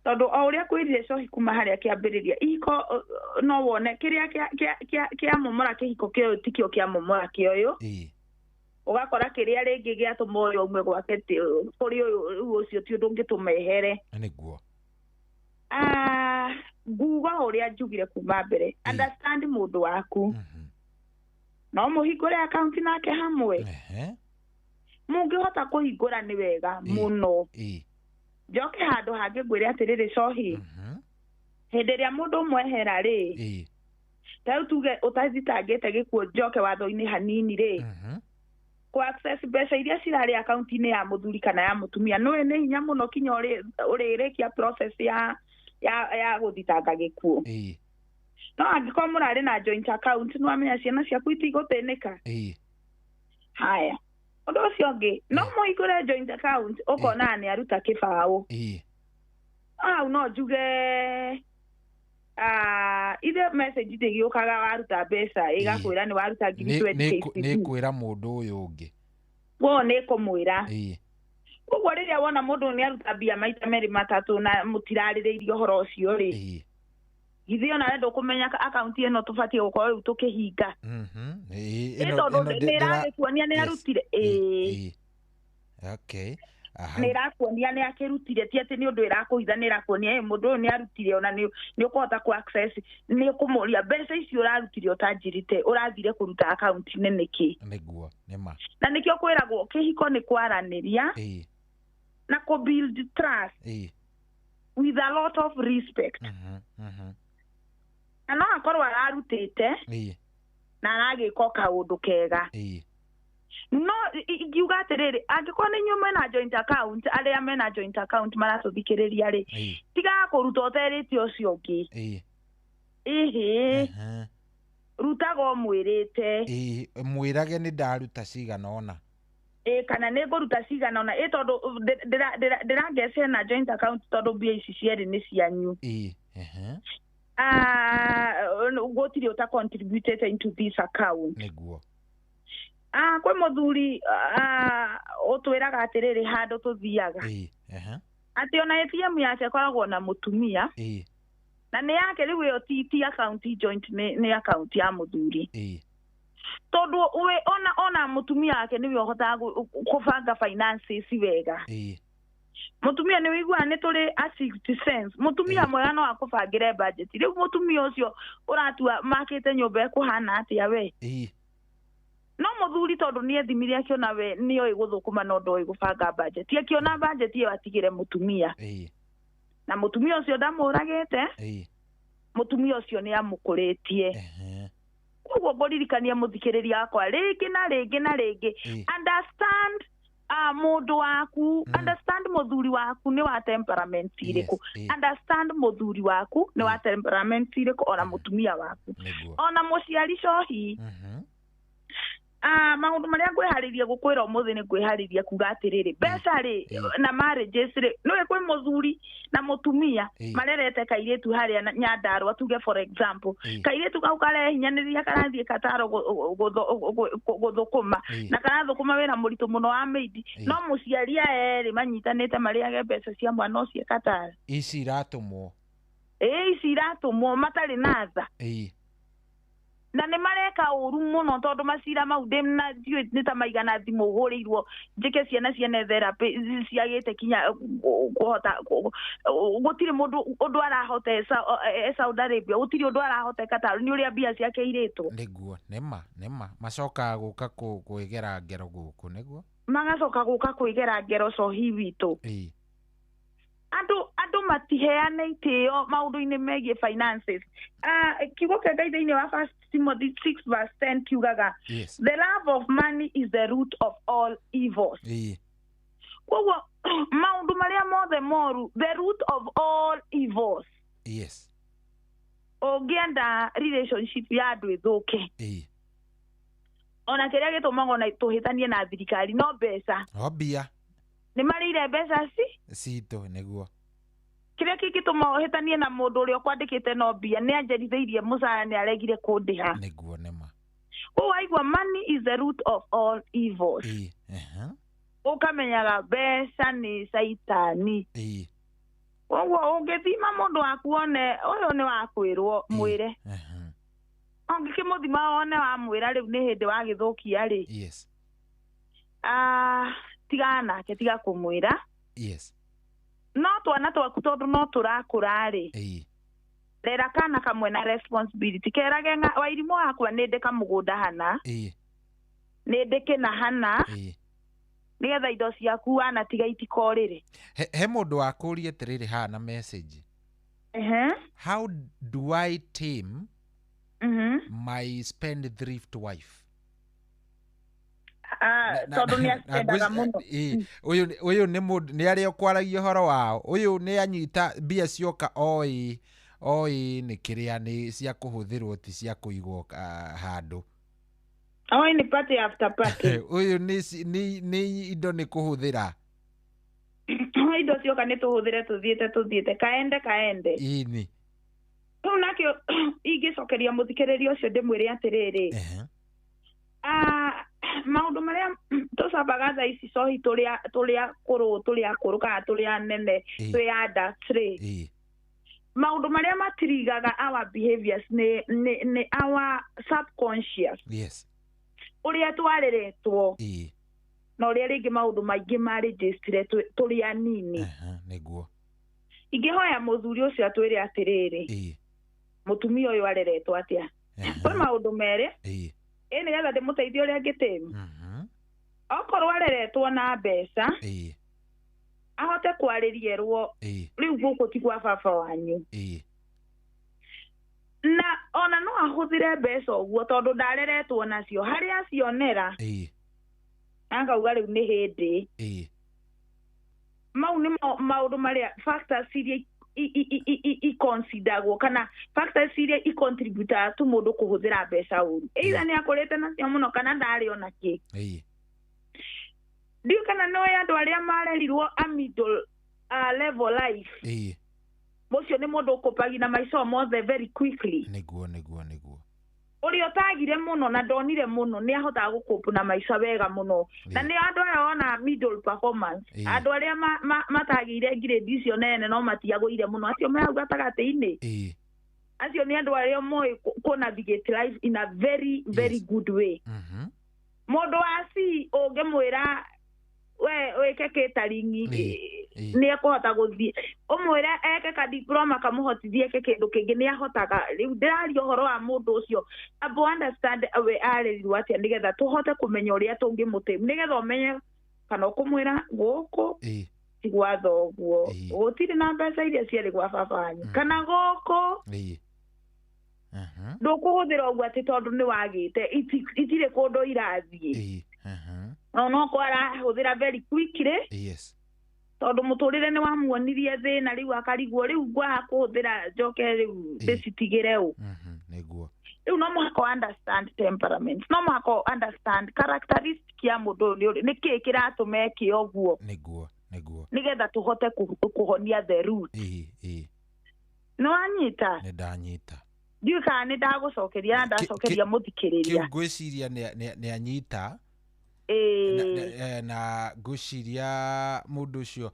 tondũ o ũrĩa kwĩrire cohi kuma harĩa kĩambĩrĩria ihiko no wone kĩrĩa kĩamomora kĩhiko kĩoyũ tikĩo kĩamomora kĩoyũ ũgakora kĩrĩa rĩngĩ gĩatũma ũyũ aume gwake kũrĩ ũyũ rĩu ũcio ti ũndũ ũngĩtũma ehere nĩguo. Nguga ũrĩa njugire kuma mbere understand mũndũ waku no mũhingũre akaunti nake hamwe mũngĩhota kũhingũra nĩ wega mũno. Njoke handũ hangĩ ngwĩre atĩrĩrĩ cohi hĩndĩ ĩrĩa mũndũ ũmwe ehera rĩ ta rĩu tuge ũtathitangĩte gĩkuũ njoke watho-inĩ hanini rĩ kũ access mbeca iria cirarĩ akaunti-inĩ ya mũthuri kana ya mũtumia nĩũĩ nĩ hinya mũno kinya ũrĩrĩkia process ya gũthitanga gĩkuũ no angĩkorwo mũrarĩ na joint account nĩwamenya ciana ciaku itigũthĩnĩka. Haya ũndũ ũcio ũngĩ no mũhingũre joint account ũkona nĩ aruta kĩbaũ hau no njuge ithe message ndĩgĩũkaga waruta mbeca ĩgakwĩra nĩ waruta 20,000 nĩ kwĩra mũndũ ũyũ ũngĩ wo nĩ kũmwĩra koguo rĩrĩa wona mũndũ nĩ aruta mbia maita merĩ matatũ na mũtirarĩrĩirie ũhoro ũcio rĩ githĩ ona we ndũkũmenya akaunti ĩno tũbatiĩ gũkorwo rĩu tũkĩhinga tondũ nĩ ĩragĩkuonia nĩ arutire nĩ ĩrakuonia nĩ akĩrutire ti atĩ nĩ ũndũ ĩrakũhitha nĩ ĩrakuonia mũndũ ũyũ nĩ arutire ona nĩ ũkũhota kũ access nĩ ũkũmũria mbeca icio ũrarutire ũtanjĩrĩte ũrathire kũruta akaunti-inĩ nĩkĩ nĩguo nĩma na nĩkĩo kwĩragwo kĩhiko nĩ kwaranĩria na kũ build trust with a lot of respect. Na no akorwo ararutĩte na aragĩka kaũndũ kega. No ingiuga atĩrĩrĩ, angĩkorwo nĩ inyuĩ mwena joint account, arĩa mena joint account maratũthikĩrĩria rĩ, tigaga kũruta ũterĩte ũcio ũngĩ. Ĩhĩ, rutaga ũmwĩrĩte. Mwĩrage nĩ ndaruta cigana ũna. Ĩ, kana nĩ ngũruta cigana ũna. Ĩ, tondũ ndĩrangeca na joint account tondũ mbia ici cierĩ nĩ cianyu. Gũtirĩ ũta contributed into this account. Nĩguo. Kwĩ mũthuri ũtwĩraga atĩrĩrĩ handũ tũthiaga atĩ ona ATM yake ĩkoragwo na mũtumia na nĩ yake rĩu ĩyo ti account joint, nĩ account ya mũthuri tondũ we ona mũtumia wake nĩwe ũhotaga kũbanga finances wega. Mũtumia nĩ ũiguaga nĩ tũrĩ a sixth sense. Mũtumia mwega no akũbangĩre budget. Rĩu mũtumia ũcio ũratua makĩte nyũmba ĩkũhana atĩa we? No mũthuri tondũ nĩ ethimire akĩona we nĩoĩ gũthũkũma no ndoĩ gũbanga budget, akĩona budget ĩyo atigĩre mũtumia. Na mũtumia ũcio ndamũragĩte, mũtumia ũcio nĩ amũkũrĩtie. Koguo ngũririkania mũthikĩrĩria wakwa rĩngĩ na rĩngĩ na rĩngĩ, understand mũndũ waku, understand mũthuri waku nĩ wa temperament irĩkũ, understand mũthuri waku nĩ wa temperament irĩkũ, ona mũtumia waku, ona mũciari cohi. Maũndũ marĩa ngwĩharĩria gũkwĩra ũmũthĩ nĩ ngwĩharĩria kuga atĩrĩrĩ, mbeca rĩ na marriages rĩ, nĩũĩ kwĩ mũthuri na mũtumia marerete kairĩtu harĩa Nyandarũa, tuge for example, kairĩtu kau karehinyanĩrĩria karathiĩ Kataro gũthũkũma na karathũkũma wĩra mũritũ mũno wa maid, no mũciari aya erĩ manyitanĩte marĩage mbeca cia mwana ũcio Kataro. Ici iratũmwo. Ĩĩ, ici iratũmwo matarĩ na tha. Na nĩ mareka ũru mũno tondũ macira mau ndĩ na ndiũĩ nĩ ta maigana thimũ hũrĩirwo njĩke ciana ciene therapy ciagĩte kinya kũhota gũtirĩ mũndũ ũndũ arahota e Saudi Arabia, gũtirĩ ũndũ arahota Qatar nĩ ũrĩa mbia ciake irĩtwo. Nĩguo, nĩma nĩma macokaga gũka kwĩgera ngero gũkũ, nĩguo magacoka gũka kwĩgera ngero cohi witũ. Andũ matiheane itĩo maũndũ-inĩ megiĩ finances. Kiugo kĩa Ngai thĩinĩ wa 1 Timothy 6 verse 10 kiugaga, the love of money is the root of all evils. Koguo maũndũ marĩa mothe moru, the root of all evils. Ũngĩenda relationship ya andũ ĩthũke, ona kĩrĩa gĩtũmaga ona tũhĩtanie na thirikari no mbeca. No mbia. Nĩ marĩire mbeca citũ, nĩguo. Kĩrĩa kĩngĩtũma ũhĩtanie na mũndũ ũrĩa ũkwandĩkĩte no mbia, nĩ anjerithĩirie mũcara nĩ aregire kũndĩha. Nĩguo, nĩma. Ũguo waigua money is the root of all evils. Ũkamenyaga mbeca nĩ caitani. Ũguo ũngĩthima mũndũ waku one ũyũ nĩ wa kwĩrwo, mwĩre. Ũngĩkĩmũthima wone wamwĩra rĩu nĩ hĩndĩ wagĩthũkia rĩ. Tigana nake, tiga kũmwĩra. No twana twaku tondũ no tũrakũra rĩ, rera kana kamwe na responsibility. Kerage wairimũ wakwa nĩ ndĩ kamũgũnda hana, nĩ ndĩ kĩna hana, nĩgetha indo ciaku wanatiga itikorĩre. He mũndũ wakũria atĩrĩrĩ haha na message. How do I tame my spendthrift wife? Tondũ nĩ acendaga mũno. Ũyũ nĩ mũndũ nĩ arĩa ũkwaragia ũhoro wao. Ũyũ nĩ anyita mbia cioka oĩ nĩ kĩrĩa nĩ cia kũhũthĩrwo ti cia kũigwo handũ. Oĩ nĩ party after party. Ũyũ nĩ indo nĩ kũhũthĩra. Indo cioka nĩ tũhũthĩre tũthiĩte kaende kaende. Ĩni. Rĩu nakĩo ingĩcokeria mũthikĩrĩria ũcio ndĩmwĩre atĩrĩrĩ, maũndũ marĩa tũcambaga thaa ici cohi tũrĩa akũrũ kana tũrĩa anene twĩ adults rĩ, maũndũ marĩa matirigaga our behaviors nĩ our subconscious. Ũrĩa twareretwo na ũrĩa rĩngĩ maũndũ maingĩ marĩnjĩstire tũrĩ anini. Nĩguo. Ingĩhoya mũthuri ũcio atwĩre atĩrĩrĩ, mũtumia ũyũ areretwo atĩa? Kwĩ maũndũ merĩ. Ĩ nĩgetha ndĩmũteithie ũrĩa angĩtĩmi. Okorwo areretwo na mbeca, ahote kwarĩria erwo rĩu gũkũ ti gwa baba wanyu. Na Ona no ahũthĩre mbeca ũguo tondũ ndareretwo nacio harĩa acionera. Akauga rĩu nĩ hĩndĩ. Mau nĩ maũndũ marĩa factors iria iconsideragwo kana factors iria icontributaga tu mũndũ kũhũthĩra mbeca ũru. Either nĩ akũrĩte nacio mũno kana ndarĩ ona kĩ. Ndiũ kana nĩ ũĩ andũ arĩa marerirwo a middle level life. Mũcio nĩ mũndũ ũkũpagi na maica mothe very quickly. Nĩguo nĩguo nĩguo. Ũrĩa ũtagire mũno na ndonire mũno nĩ ahotaga gũkũpu na maica wega mũno. Na nĩ andũ aya ona middle performance. Andũ arĩa matagĩire grade icio nene no matiagũire mũno. Acio me hau gatagatĩ-inĩ. Acio nĩ andũ arĩa moĩ kũ navigate life in a very very good way. Mũndũ wa C ũngĩmwĩra we wĩke catering nĩ ekũhota gũthiĩ, ũmwĩre eke ka diploma kamũhotithie eke kĩndũ kĩngĩ nĩ ahotaga. Rĩu ndĩraria ũhoro wa mũndũ ũcio abo understand we arerirwo atĩa nĩgetha tũhote kũmenya ũrĩa tũngĩmũtĩ, nĩgetha ũmenye kana ũkũmwĩra gũkũ ti gwa thoguo, gũtirĩ na mbeca iria ciarĩ gwa baba wanyu, kana gũkũ ndũkũhũthĩra ũguo atĩ tondũ nĩ wagĩte itirĩ kũndũ irathiĩ. No ko arahũthĩra very quickly. Tondũ mũtũrĩre nĩ wamuonirie thĩna rĩu akarigwo rĩu ngwaga kũhũthĩra njoke rĩu ndĩcitigĩre ũ. Nĩguo. Rĩu no mũhaka understand temperament, no mũhaka understand characteristic ya mũndũ ũyũ nĩ kĩĩ kĩratũma eke ũguo. Nĩguo nĩguo. Nĩgetha tũhote kũhonia the root. Nĩ wanyita? Nĩ ndanyita. Ndiũĩ kana nĩ ndagũcokeria na ndacokeria mũthikĩrĩria. Kĩu ngwĩciria nĩ anyita. Na ngwĩciria mũndũ ũcio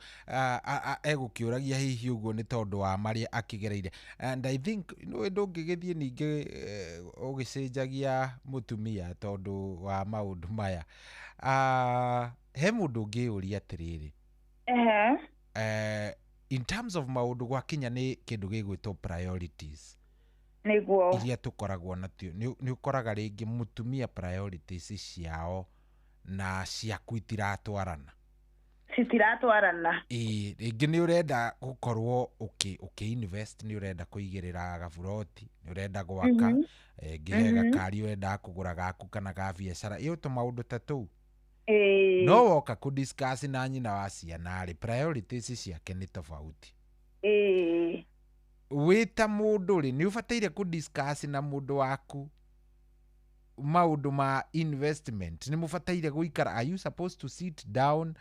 egũkĩũragia hihi ũguo nĩ tondũ wa marĩa akĩgereire. And I think nĩ ndũngĩgĩthiĩ ningĩ ũgĩcenjagia mũtumia tondũ wa maũndũ maya. He mũndũ ũngĩũria atĩrĩrĩ, in terms of maũndũ gwakinya nĩ kĩndũ gĩgwĩtwo priorities. Nĩguo. Iria tũkoragwo natio. Nĩ ũkoraga rĩngĩ mũtumia priorities ciao na ciaku itiratwarana. Citiratwarana. Rĩngĩ nĩ ũrenda gũkorwo ũkĩ invest, nĩ ũrenda kũigĩrĩra gaburoti, nĩ ũrenda gwaka, ĩngĩ he gakari ũrenda kũgũra gaku kana ga biacara, ĩyo tũmaũndũ ta tũu. No woka kũ discuss na nyina wa ciana rĩ, priorities ciake nĩ tofauti. Wĩ ta mũndũ rĩ, nĩ ũbataire kũ discuss na mũndũ waku maũndũ ma investment. Nĩ mũbataire gũikara, are you supposed to sit down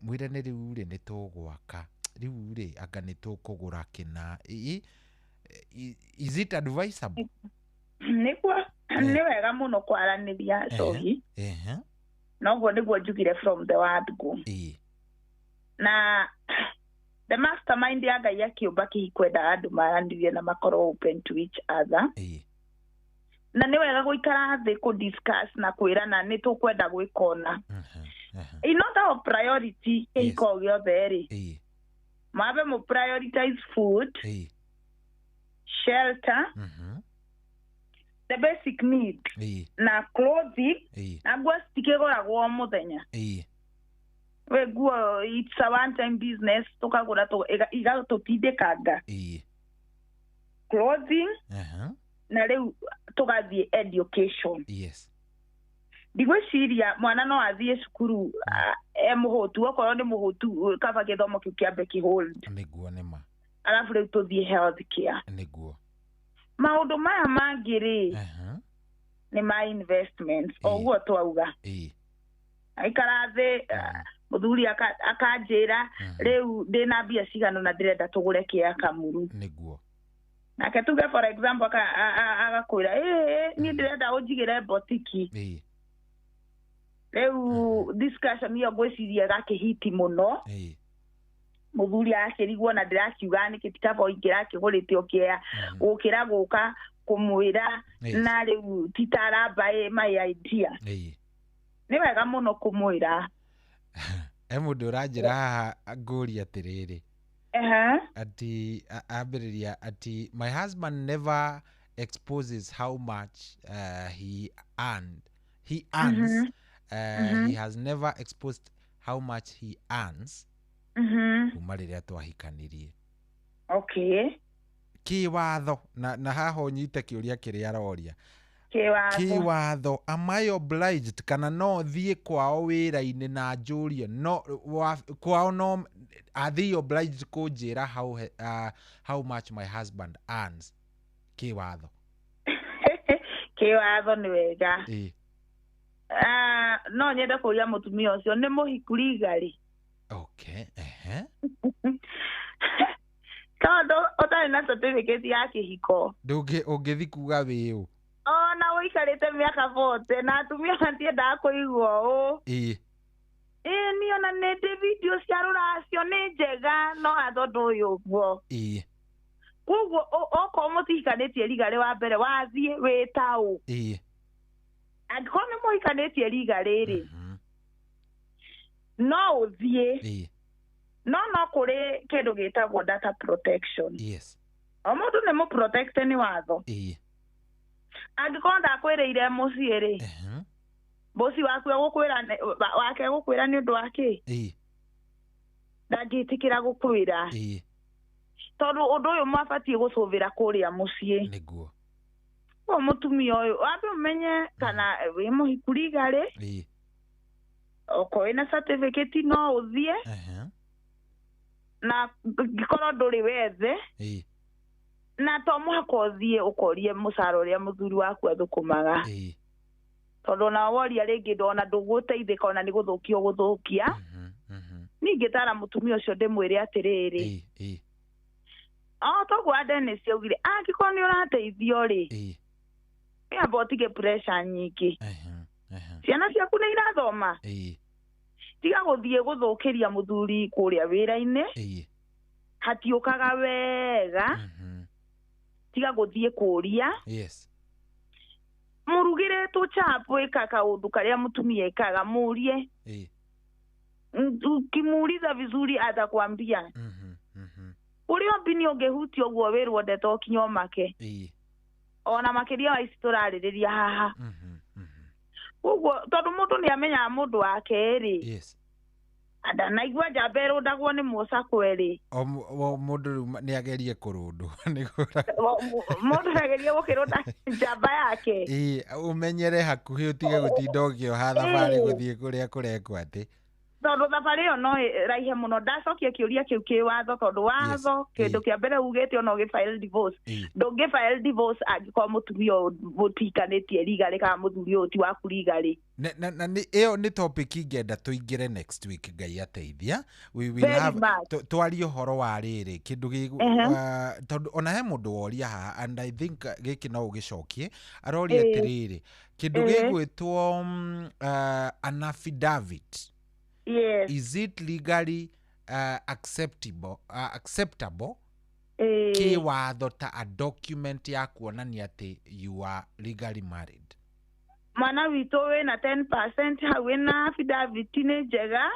mwĩre nĩ rĩu rĩ nĩ tũgwaka, rĩu rĩ anga nĩ tũkũgũra kĩna. Is it advisable? Nĩguo, nĩ wega mũno kwaranĩria Njohi. Noguo nĩguo njugire from the word go. Na the mastermind ya Ngai akĩũmba kĩhikwenda andũ maranĩrie na makorwo open to each other. Na nĩ wega gũikara thĩ kũ discuss na kwĩrana nĩ tũkwenda gwĩkona. In order of priority kĩhiko gĩothe rĩ, mabe mũ prioritize food, shelter, the basic need, na clothing, na nguo citikĩgũragwo o mũthenya. We nguo it's a one time business, tũkagũra igatũtindĩkanga. Clothing, na rĩu tũgathiĩ education. Ndigwĩciria mwana no athiĩ cukuru e mũhũtu, okorwo nĩ mũhũtu kaba gĩthomo kĩu kĩambe kĩhold. Nĩguo nĩma. Arabu rĩu tũthiĩ health care. Nĩguo. Maũndũ maya mangĩ rĩ nĩ ma investments, o ũguo twauga. Aikara thĩ mũthuri akanjĩra rĩu ndĩna mbia cigana na ndĩrenda tũgũre kĩa Kamuru. Nĩguo. Nake tuge for example agakwĩra niĩ ndĩrenda ũnjigĩre botiki. Rĩu discussion ĩyo ngwĩciria ĩgakĩhiti mũno. Mũthuri akĩrigwo na ndĩrakiuga nĩkĩ ti kaba ingĩrakĩgũrĩte o kĩea gũkĩra gũka kũmwĩra na rĩu ti ta aramba my idea. Nĩ wega mũno kũmwĩra. He mũndũ ũranjĩra haha ngũria atĩrĩrĩ, ati ambĩrĩria ati my husband never exposes how much he earned. He earns. He has never exposed how much he earns. Kuma rĩrĩa twahikanirie. Okay. Kĩwatho na haha ũnyite kĩũria kĩrĩa aroria. Kĩwatho. Kĩwatho, am I obliged kana no thiĩ kwao wĩra-inĩ na njũrie no kwao, no are they obliged kũnjĩra how much my husband earns kĩwatho? Kĩwatho nĩ wega. Ah, no nyende kũria mũtumia ũcio nĩ mũhiku legally? Okay, ehe. Tondũ ũtarĩ na certificate ya kĩhiko, ndũngĩ ũngĩthi kuga wĩũ. Ona ũikarĩte mĩaka 40 na atumia matiendaga kũigua ũũ. Ĩĩ, niĩ ona nĩ ndĩ video cia rũracio nĩ njega, no watho ndũĩ ũguo. Koguo okorwo mũtihikanĩtie legally, wa mbere wathiĩ wĩ taũ. Angĩkorwo nĩ mũhikanĩtie legally rĩ, no ũthiĩ, no kũrĩ kĩndũ gĩtagwo data protection. O mũndũ nĩ mũprotect nĩ watho. Angĩkorwo ndakwĩrĩire mũciĩ rĩ, mũciĩ waku egũkwĩra wake egũkwĩra nĩ ũndũ wa kĩ? Ndangĩtĩkĩra gũkwĩra, tondũ ũndũ ũyũ mwabatiĩ gũcũvĩra kũrĩa mũciĩ. Ũyũ mũtumia ũyũ, wambe ũmenye kana wĩ mũhiku legally. Okorwo wĩna certificate no ũthiĩ, na ngĩkorwo ndũrĩ wethe, na to mũhaka ũthiĩ ũkorie mũcara ũrĩa mũthuri waku athũkũmaga, tondũ ona woria rĩngĩ ona ndũgũteithĩka, ona nĩ gũthũkia ũgũthũkia. Niĩ ingĩtara mũtumia ũcio ndĩmwĩre atĩrĩrĩ, o toguo wa Dennis augire, angĩkorwo nĩ ũrateithio rĩ, amba ũtige pressure nyingĩ. Ciana ciaku nĩ irathoma, tiga gũthiĩ gũthũkĩria mũthuri kũrĩa wĩra-inĩ, hatiũkaga wega. Tiga gũthiĩ kũria. Mũrugĩre tũchapo, ĩka kaũndũ karĩa mũtumia ĩkaga, mũrie. Ukimuuliza vizuri atakwambia. Ũrĩa opinion ũngĩhutia ũguo wĩrwo ndeto ũkinya ũmake, ona makĩria wa ici tũrarĩrĩria haha ũguo, tondũ mũndũ nĩ amenyaga mũndũ wake rĩ. Ndanaigua njamba ĩrũndagwo nĩ mũcakwe rĩ. O mũndũ rĩu nĩ agerie kũrũndwo nĩguo. Mũndũ agerie gũkĩrũnda njamba yake. Ĩĩ, ũmenyere hakuhĩ, ũtige gũtinda ũkĩoha thabarĩ gũthiĩ kũrĩa kũrekwo atĩ. Tondũ thabarĩ ĩyo no ĩraihe mũno. Ndacokia kĩũria kĩu kĩwatho, tondũ watho kĩndũ kĩa mbere ugĩte ona ũgĩ file divorce, ndũngĩ file divorce angĩkorwo mũtumia ũyũ mũtikanĩtie legally kana mũthuri ũyũ ti waku legally. Na ĩyo nĩ topic ingĩenda tũingĩre next week, Ngai ateithia. We will Very have much. twarie ũhoro wa rĩrĩ kĩndũ gĩ tondũ ona he mũndũ woria haha, and I think gĩkĩ no ũgĩcokie, aroria atĩrĩrĩ, kĩndũ gĩgwĩtwo an affidavit, is it legally acceptable kĩwatho ta a document ya kuonania atĩ you are legally married? Mwana witũ wĩna 10% hau wĩna affidavit nĩ njega,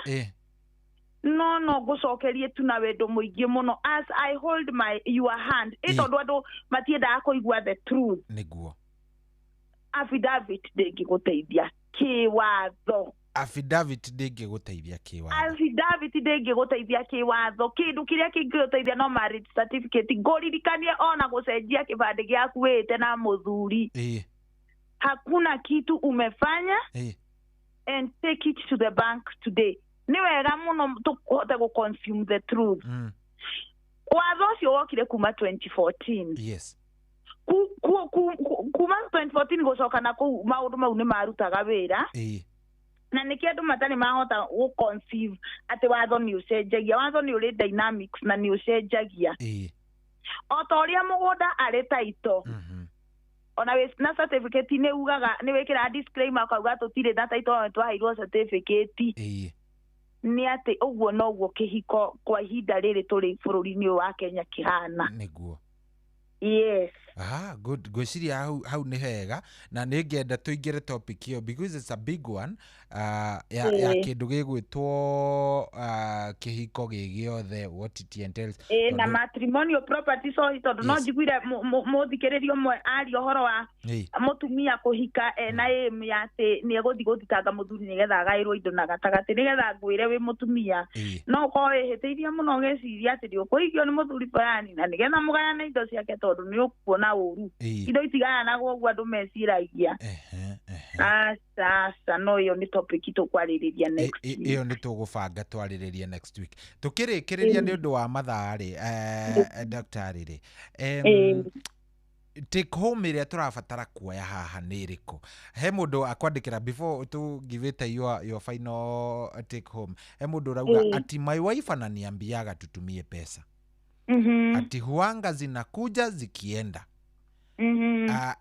no ngũcokerie tu na wendo mũingĩ mũno as I hold my your hand, ĩ tondũ andũ matiendaga kũigua the truth. Affidavit ndĩngĩgũteithia kĩwatho. Affidavit ndĩngĩgũteithia kĩwatho. Affidavit ndĩngĩgũteithia kĩwatho. Kĩndũ kĩrĩa kĩngĩgũteithia no marriage certificate. Ngũririkanie ona gũcenjia kĩbandĩ gĩaku wĩte na mũthuri, hakuna kitu umefanya, and take it to the bank today. Nĩ wega mũno tũhote gũ-consume the truth. Watho ũcio wokire kuma 2014. Kuma 2014 gũcoka na kũu, maũndũ mau nĩ marutaga wĩra, na nĩkĩo andũ matarĩ mahota gũ-conceive atĩ watho nĩ ũcenjagia. Watho nĩ ũrĩ dynamics na nĩ ũcenjagia, o ta ũrĩa mũgũnda arĩ title. Ona wĩ na certificate nĩ ugaga nĩ wĩkĩraga disclaimer ũkauga tũtirĩ na title, no twaheirwo certificate. Nĩ atĩ ũguo noguo kĩhiko kwa ihinda rĩrĩ tũrĩ bũrũri-inĩ ũyũ wa Kenya kĩhana. Yes. Ah, good. Ngwĩciria hau nĩ hega na nĩ ngenda tũingĩre topic ĩyo because it's a big one, ya kĩndũ gĩgwĩtwo kĩhiko gĩ gĩothe, what it entails. Ĩĩ, na Tondũ- matrimonial property, sorry, tondũ no njiguire mũthikĩrĩria ũmwe aria ũhoro wa mũtumia kũhika ena aim ya atĩ nĩ egũthiĩ gũthitanga mũthuri nĩgetha agaĩrwo indo na gatagatĩ. Nĩgetha ngwĩre, wĩ mũtumia, no ũkorwo wĩhĩtĩirie mũno ũgĩciria atĩ nĩ ũkũhikio nĩ mũthuri fulani na nĩgetha mũgayane indo ciake, tondũ nĩ ũkuona ũru. Indo itigayanagwo ũguo andũ meciragia. Aca, aca, no ĩyo nĩ topic tũkwarĩrĩria next week. Ĩyo nĩ tũgũbanga twarĩrĩrie next week. Tũkĩrĩkĩrĩria, nĩ ũndũ wa mathaa rĩ, daktari rĩ, take home ĩrĩa tũrabatara kuoya haha nĩ ĩrĩkũ? He mũndũ akwandĩkĩra, before tu give it your final take home, he mũndũ ũrauga ati, "My wife ananiambiaga tutumie pesa, ati huanga zinakuja zikienda,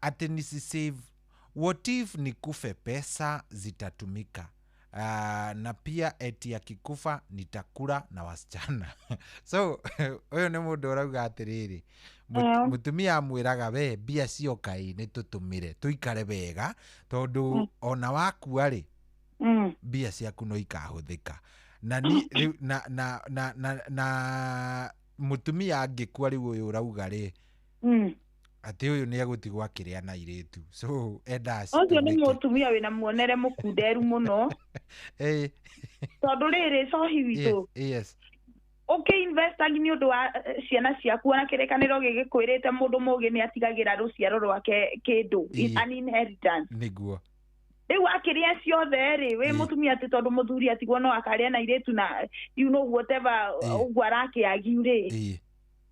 ati nisisave. What if nikufe, pesa zitatumika? Na pia eti akikufa nitakula na wasichana." So ũyũ nĩ mũndũ ũrauga atĩrĩrĩ, mũtumia amwĩraga, "We, mbia cioka ĩ, nĩ tũtũmĩre tũikare wega, tondũ ona wakua rĩ, mbia ciaku no ikahũthĩka." Na ni rĩu na mũtumia angĩkua rĩu, ũyũ ũrauga rĩ, atĩ ũyũ nĩ egũtigwo akĩrĩa na airĩtu, so endaga Ũcio nĩ citũmĩke. Mũtumia wĩna muonere mũkunderu mũno, tondũ rĩrĩ, cohi witũ, ũkĩinvestagi nĩ ũndũ wa ciana ciaku, ona kĩrĩkanĩro gĩgĩkwĩrĩte mũndũ mũgĩ nĩ atigagĩra rũciaro rwake kĩndũ, an inheritance. Rĩu akĩrĩa ciothe rĩ, wĩ mũtumia, atĩ tondũ mũthuri atigwo no akarĩa na airĩtu na you know whatever, ũguo arakĩagiu rĩ,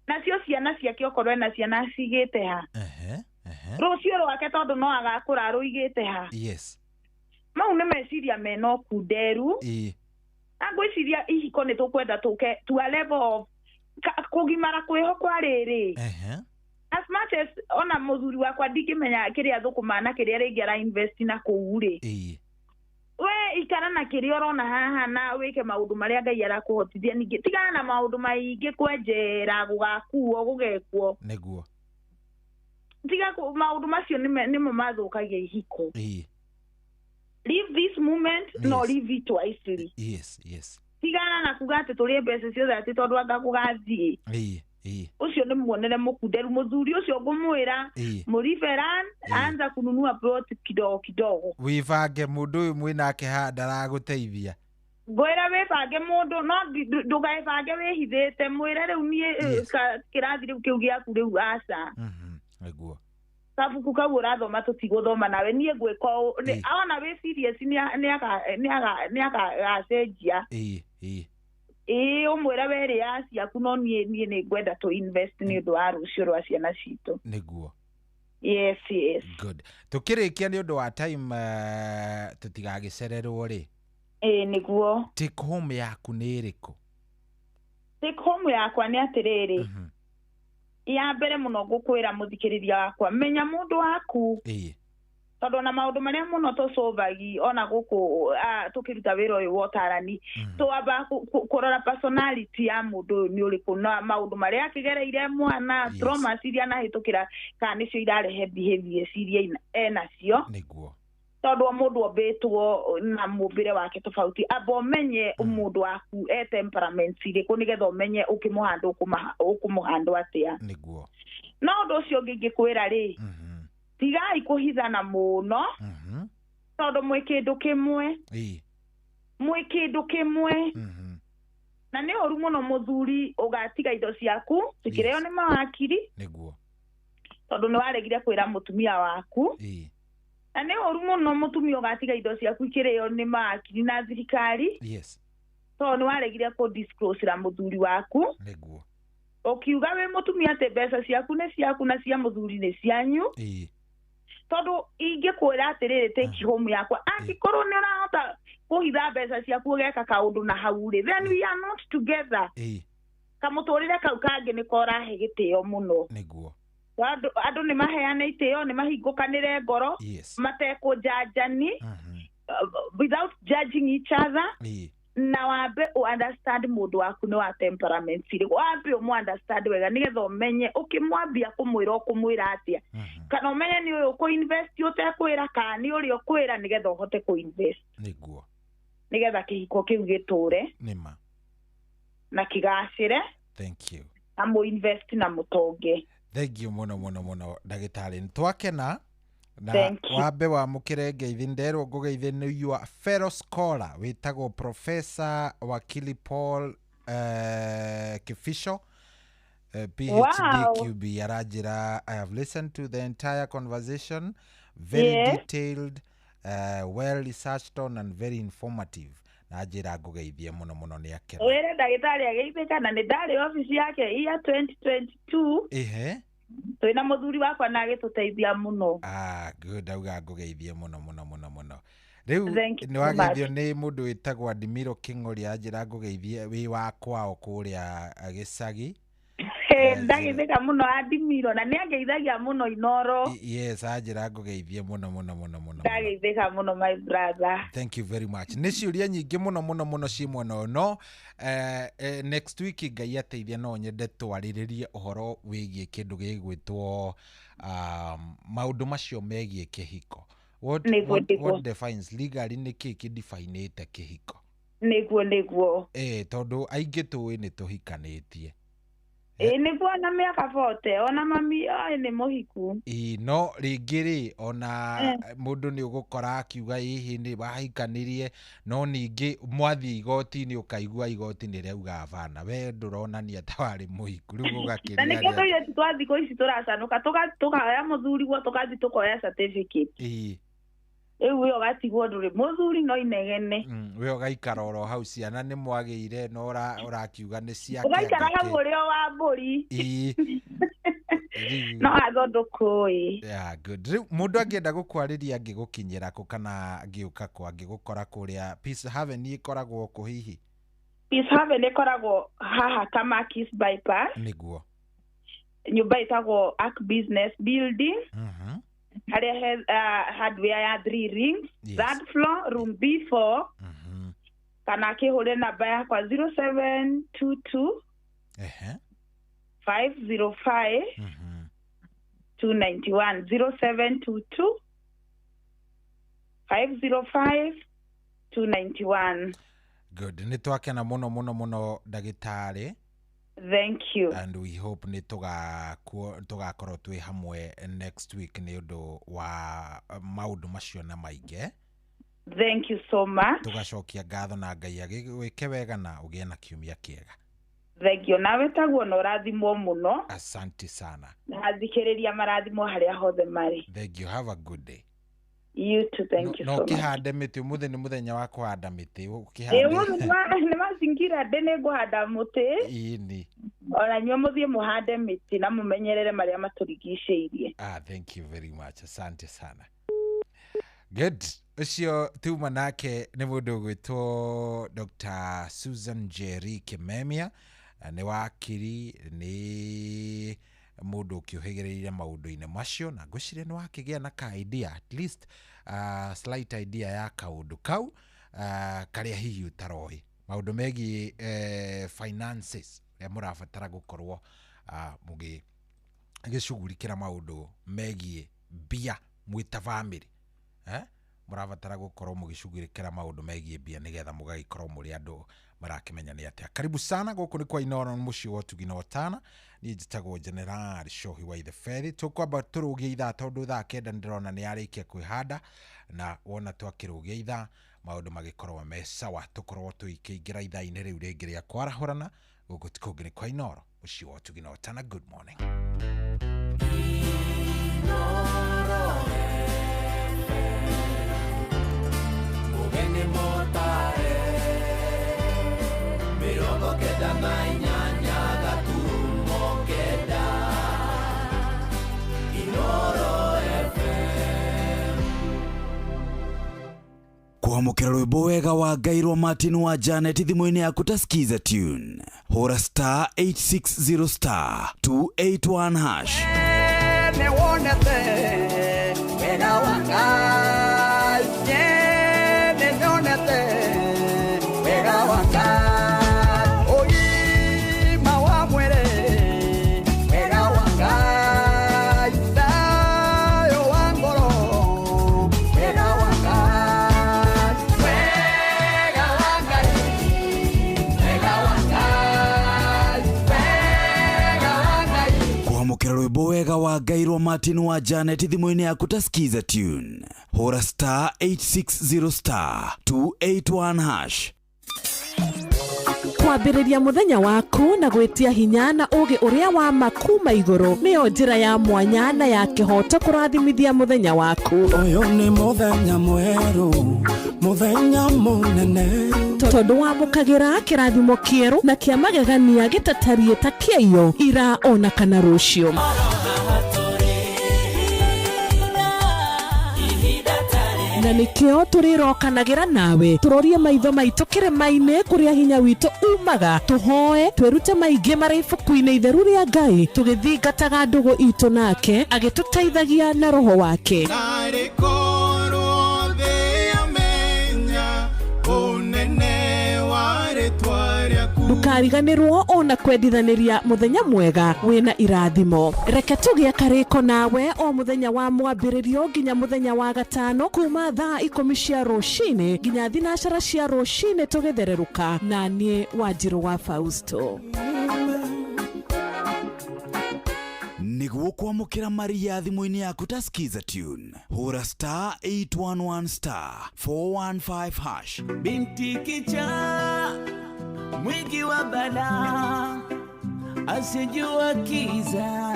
nacio ciana ciake, okorwo ena ciana, cigĩte ha? Rũciũ rwake, tondũ no agakũra, rũigĩte ha? Mau nĩ meciria mena ũkunderu. Na ngwĩciria ihiko nĩ tũkwenda tũke to a level of kũgimara kwĩho kwa rĩrĩ. As much as ona mũthuri wakwa ndingĩmenya kĩrĩa thũkũma na kĩrĩa rĩngĩ ara invest na kũu rĩ, we ikara na kĩrĩa ũrona haha na wĩke maũndũ marĩa Ngai arakũhotithia. Ningĩ tigana na maũndũ maingĩ, kwenjera, gũgakuo, gũgekwo. Tiga maũndũ macio nĩmo mathũkagia ihiko. Live this moment, no live it wisely. Tigana na kuga atĩ tũrĩe mbeca ciothe atĩ tondũ anga gũgathiĩ. ĩĩ ĩĩ Ũcio nĩ muonere mũkunderu mũthuri ũcio. Ngũmwĩra, mũriberan anza kununua plot kidogo kidogo. Wĩbange, mũndũ ũyũ mwĩnake haha ndaragũteithia. Ngwĩra wĩbange mũndũ, no ndũgebange wĩhithĩte. Mwĩre rĩu niĩ, kĩrathi rĩu kĩu gĩaku rĩu, aca. Kabuku kau ũrathoma tũtigũthoma nawe, niĩ ngwĩka ũũ. Ona wĩ serious, nĩ agacenjia. ĩĩ ĩĩ Ĩĩ, ũmwĩre werĩ ya ciaku, no niĩ nĩ ngwenda tũ invest nĩ ũndũ wa rũciũ rwa ciana citũ. Yes. Good. Tũkĩrĩkia, nĩ ũndũ wa time, tũtigagĩcererwo rĩ, Ĩĩ, nĩguo. Take home yaku nĩ ĩrĩkũ? Take home yakwa nĩ atĩrĩrĩ, ya mbere mũno ngũkwĩra mũthikĩrĩria wakwa, menya mũndũ waku, tondũ ona maũndũ marĩa mũno tũcũvagi ona gũkũ, tũkĩruta wĩra ũyũ wa ũtarani, twamba kũrora personality ya mũndũ ũyũ nĩ ũrĩkũ, na maũndũ marĩa akĩgereire mwana, traumas iria anahĩtũkĩra, kana nĩcio irarehe behaviors iria enacio, tondũ o mũndũ ombĩtwo na mũmbĩre wake tofauti. Amba ũmenye mũndũ waku e temperament irĩkũ, nĩgetha ũmenye ũkĩmũhandũ ũkũmũhandũ atĩa. No ũndũ ũcio ũngĩ ingĩkwĩra rĩ, tigai kũhithana mũno, tondũ mwĩ kĩndũ kĩmwe, mwĩ kĩndũ kĩmwe. Na nĩ ũru mũno mũthuri ũgatiga indo ciaku cikĩrĩo nĩ mawakiri, tondũ nĩ waregire kwĩra mũtumia waku. Na nĩ ũru mũno mũtumia ũgatiga indo ciaku ikĩrĩo nĩ mawakiri na thirikari, tondũ nĩ waregire kũ disclose ra mũthuri waku, ũkiuga wĩ mũtumia atĩ mbeca ciaku nĩ ciaku na cia mũthuri nĩ cianyu. Tondũ ingĩkwĩra atĩrĩrĩ, take home yakwa, angĩkorwo nĩ ũrahota kũhitha mbeca ciaku, ũgeka kaũndũ na hau rĩ, then we are not together. Kamũtũrĩre kau kangĩ nĩko ũrahe gĩtĩo mũno. Andũ nĩ maheane itĩo, nĩ mahingũkanĩre ngoro, matekũnjanjani, without judging each other. Na wambe understand mũndũ waku nĩ wa temperament irĩkũ, wambe ũmũ understand wega nĩgetha ũmenye ũkĩmwambia kũmwĩra ũkũmwĩra atĩa, kana ũmenye nĩ ũyũ ũkũ-invest ũtekwĩra kana nĩ ũrĩa ũkwĩra nĩgetha ũhote kũ-invest. Nĩguo. Nĩgetha kĩhiko kĩu gĩtũre nĩma na kĩgacĩre. Thank you. Na mũinvest na mũtonge. Thank you mũno mũno mũno ndagĩtarĩ, nĩtwakena na Thank you. Wambe wamũkĩre ngeithi, nderwo ngũgeithie nĩ your fellow scholar wĩtagwo Professor Wakili Paul Kifiso, PhD. Wow. QB aranjĩra, "I have listened to the entire conversation, very detailed, well researched on and very informative," na njĩra ngũgeithie mũno mũno, nĩ akena. Wĩre ndagĩtarĩ ageithĩka na nĩ ndarĩ obici yake iya 2022 twĩna mũthuri wakwa na agĩtũteithia mũno. Ah, good, auga ngũgeithie mũno mũno mũno mũno. Rĩu Thank you nĩ so wageithio much. nĩ mũndũ wĩtagwo Adimiro Kĩng'ori, anjĩra ngũgeithie wĩ wa kwao kũrĩa gĩcagi. Ndageithĩka mũno Adimiro na nĩ angeithagia mũno Inoro. Yes, anjĩra ngũgeithie mũno mũno mũno mũno. Ndageithĩka mũno, my brother. Thank you very much. Nĩ ciũria nyingĩ mũno mũno mũno ciĩ mwena ũyũ, no next week Ngai ateithia no nyende twarĩrĩrie ũhoro wĩgiĩ kĩndũ gĩgwĩtwo maũndũ macio megiĩ kĩhiko. What, Nĩguo. what defines legally, nĩ kĩĩ kĩdefinĩte kĩhiko? Nĩguo. Tondũ aingĩ tũĩ nĩ tũhikanĩtie. Ĩ, nĩguo, na mĩaka 40 ona mami oĩ nĩ mũhiku. Ĩ, no rĩngĩ rĩ, ona mũndũ nĩ ũgũkora akiuga ĩhĩ nĩ wahikanirie, no ningĩ mwathiĩ igoti-inĩ ũkaigua igoti nĩ rĩauga bana, we ndũronania ta warĩ mũhiku, rĩu Na ũgakĩrira. Nĩkĩo tũirĩtu twa thikũ ici tũracanũka, tũkahaya mũthuri guo, tũgathiĩ tũkoya certificate. Rĩu we ũgatigwo ndũrĩ mũthuri no inegene. We ũgaikara oro hau, ciana nĩ mwagĩire no ũrakiuga nĩ ciake. Ũgaikara hau Angĩkĩ. ũrĩ o wa mbũri. Rĩu No watho ndũkũĩ. Yeah, good. Rĩu mũndũ angĩenda gũkwarĩria angĩgũkinyĩra kũ, kana angĩũka kũ, angĩgũkora kũrĩa Peace Haven ĩkoragwo kũ hihi? Peace Haven ĩkoragwo haha Kamakis Bypass, nyũmba ĩtagwo Ark Business Building, harĩa he hardware ya Three Rings, third floor, room B4, kana akĩhũre namba yakwa 0722 505 291, 0722 505 291. Good, nĩ twakena mũno mũno mũno, ndagĩtarĩ. Thank you. And we hope nĩ tũgakorwo twĩ hamwe next week nĩ ũndũ wa maũndũ macio na maingĩ. Thank you so much. Tũgacokia ngatho na Ngai agĩgwĩke wega na ũgĩe na kiumia kĩega. Thank you, nawe taguo, na ũrathimwo mũno. Asante sana. Na athikĩrĩria marathimwo harĩa hothe marĩ. Thank you, have a good day. You too, thank you No so much. ũkĩhande mĩtĩ, ũmũthĩ nĩ mũthenya wa kũhanda mĩtĩ. Ĩ, Ũkĩhande. ũmũthĩ nĩ mazingira ndĩ nĩ ngũhanda mũtĩ. Ĩni. Ona inyuĩ mũthiĩ mũhande mĩtĩ na mũmenyerere marĩa matũrigicĩirie. Ah, thank you very much, asante sana. Good, ũcio tuma nake nĩ mũndũ ũgwĩtwo Dr. Susan Njeri Kimemia. Na nĩ wakiri, nĩ mũndũ ũkĩũhĩgĩrĩire maũndũ-inĩ macio, na ngwĩciria nĩ wakĩgĩa na ka idea, at least slight idea ya kaũndũ kau karĩa hihi ũtaroĩ, maũndũ megiĩ finances ũrĩa mũrabatara gũkorwo mũgĩ gĩcugurikĩra maũndũ megiĩ mbia mwĩ ta bamĩrĩ, eh? Mũrabatara gũkorwo mũgĩcugurĩkĩra maũndũ megiĩ mbia nĩgetha mũgagĩkorwo mũrĩ andũ marakĩmenya nĩ atĩa. Karibu sana, gũkũ nĩ kwa Inoro, mũciĩ wa ũtugi na ũtana. Niĩ njĩtagwo General Shohi wa Itheberi. Tũkwamba tũrũgie ithaa tondũ thaa 9 ndĩrona nĩ yarĩkia kwĩhanda, na wona twakĩrũgia ithaa maũndũ magĩkorwo me sawa, tũkorwo tũikĩingĩra ithaa-inĩ rĩu rĩngĩ rĩa kwarahũrana. Gũkũ ti kũngĩ, nĩ kwa Inoro, mũciĩ wa ũtugi na ũtana. Good morning. Mugeni motare 98.9 Inoro FM. Kwamũkĩra rwĩmbo wega wa Ngai rwa Martin wa Janet thimũ-inĩ yaku ta skiza tune, hũra *860*281#. Nĩ wonete wega wa Ngai, nĩ nyonete wega wa Kwamũkĩra rwĩmbo wega wa Ngai rwa Martin wa Janet thimũ-inĩ yaku ta Skiza tune. Hũra star 860 star 281 hash. Kwambĩrĩria mũthenya waku na gwĩtia hinya na ũũgĩ ũrĩa wa ma kuma igũrũ nĩyo njĩra ya mwanya na ya kĩhooto kũrathimithia mũthenya waku. Ũyũ nĩ mũthenya mwerũ, mũthenya mũnene. Tondũ wamũkagĩra kĩrathimo kĩerũ na kĩa magegania gĩtatariĩ ta kĩaiyo ira ona kana rũciũ. Na nĩkĩo tũrĩrokanagĩra nawe tũrorie maitho maitũ kĩrĩma-inĩ kũrĩa hinya witũ umaga, tũhoe twĩrute maingĩ marĩ ibuku-inĩ itheru rĩa Ngai, tũgĩthingataga ndũgũ itũ nake agĩtũteithagia na roho wake. Narĩ korwo thĩ yamenya ũnene wa rĩtwa rĩaku. Ndũkariganĩrwo ona kwendithanĩria mũthenya mwega wĩna irathimo. Reke tũgĩe karĩko nawe o mũthenya wa mwambĩrĩrio nginya mũthenya wa gatano kuma thaa 10 cia rũcinĩ nginya 9 cia rũcinĩ tũgĩthererũka na niĩ Wanjirũ wa Fausto. Nĩguo kwamũkĩra Maria thimũ-inĩ yaku ta Skiza tune, hũra star 811 star 415 hash. Binti kichaa mwingi wa balaa asijua kiza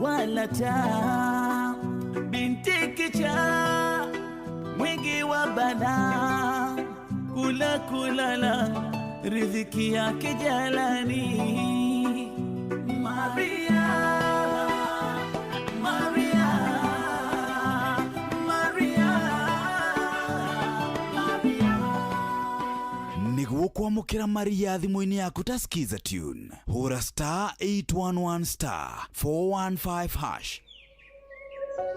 wala taa. Binti kichaa mwingi wa balaa kula kulala riziki yake jalani. Maria, Maria, Maria, Maria. Nĩguo kwamũkĩra Maria thimũ-inĩ yaku ta Skiza tune, hũra star 811 star 415 hash.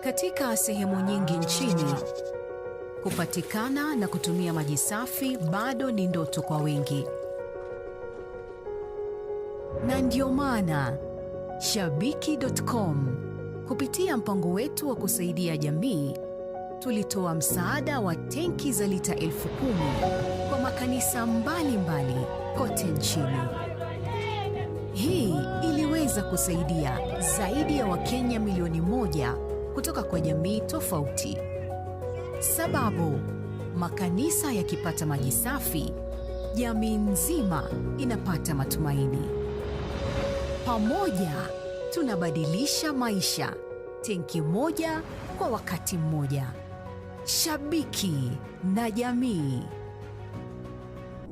Katika sehemu nyingi nchini, kupatikana na kutumia maji safi bado ni ndoto kwa wengi. Na ndio maana Shabiki.com kupitia mpango wetu wa kusaidia jamii tulitoa msaada wa tenki za lita 10,000 kwa makanisa mbalimbali kote nchini. Hii iliweza kusaidia zaidi ya Wakenya milioni 1 kutoka kwa jamii tofauti. Sababu, makanisa yakipata maji safi, jamii nzima inapata matumaini. Pamoja tunabadilisha maisha, tenki moja kwa wakati mmoja. Shabiki na jamii.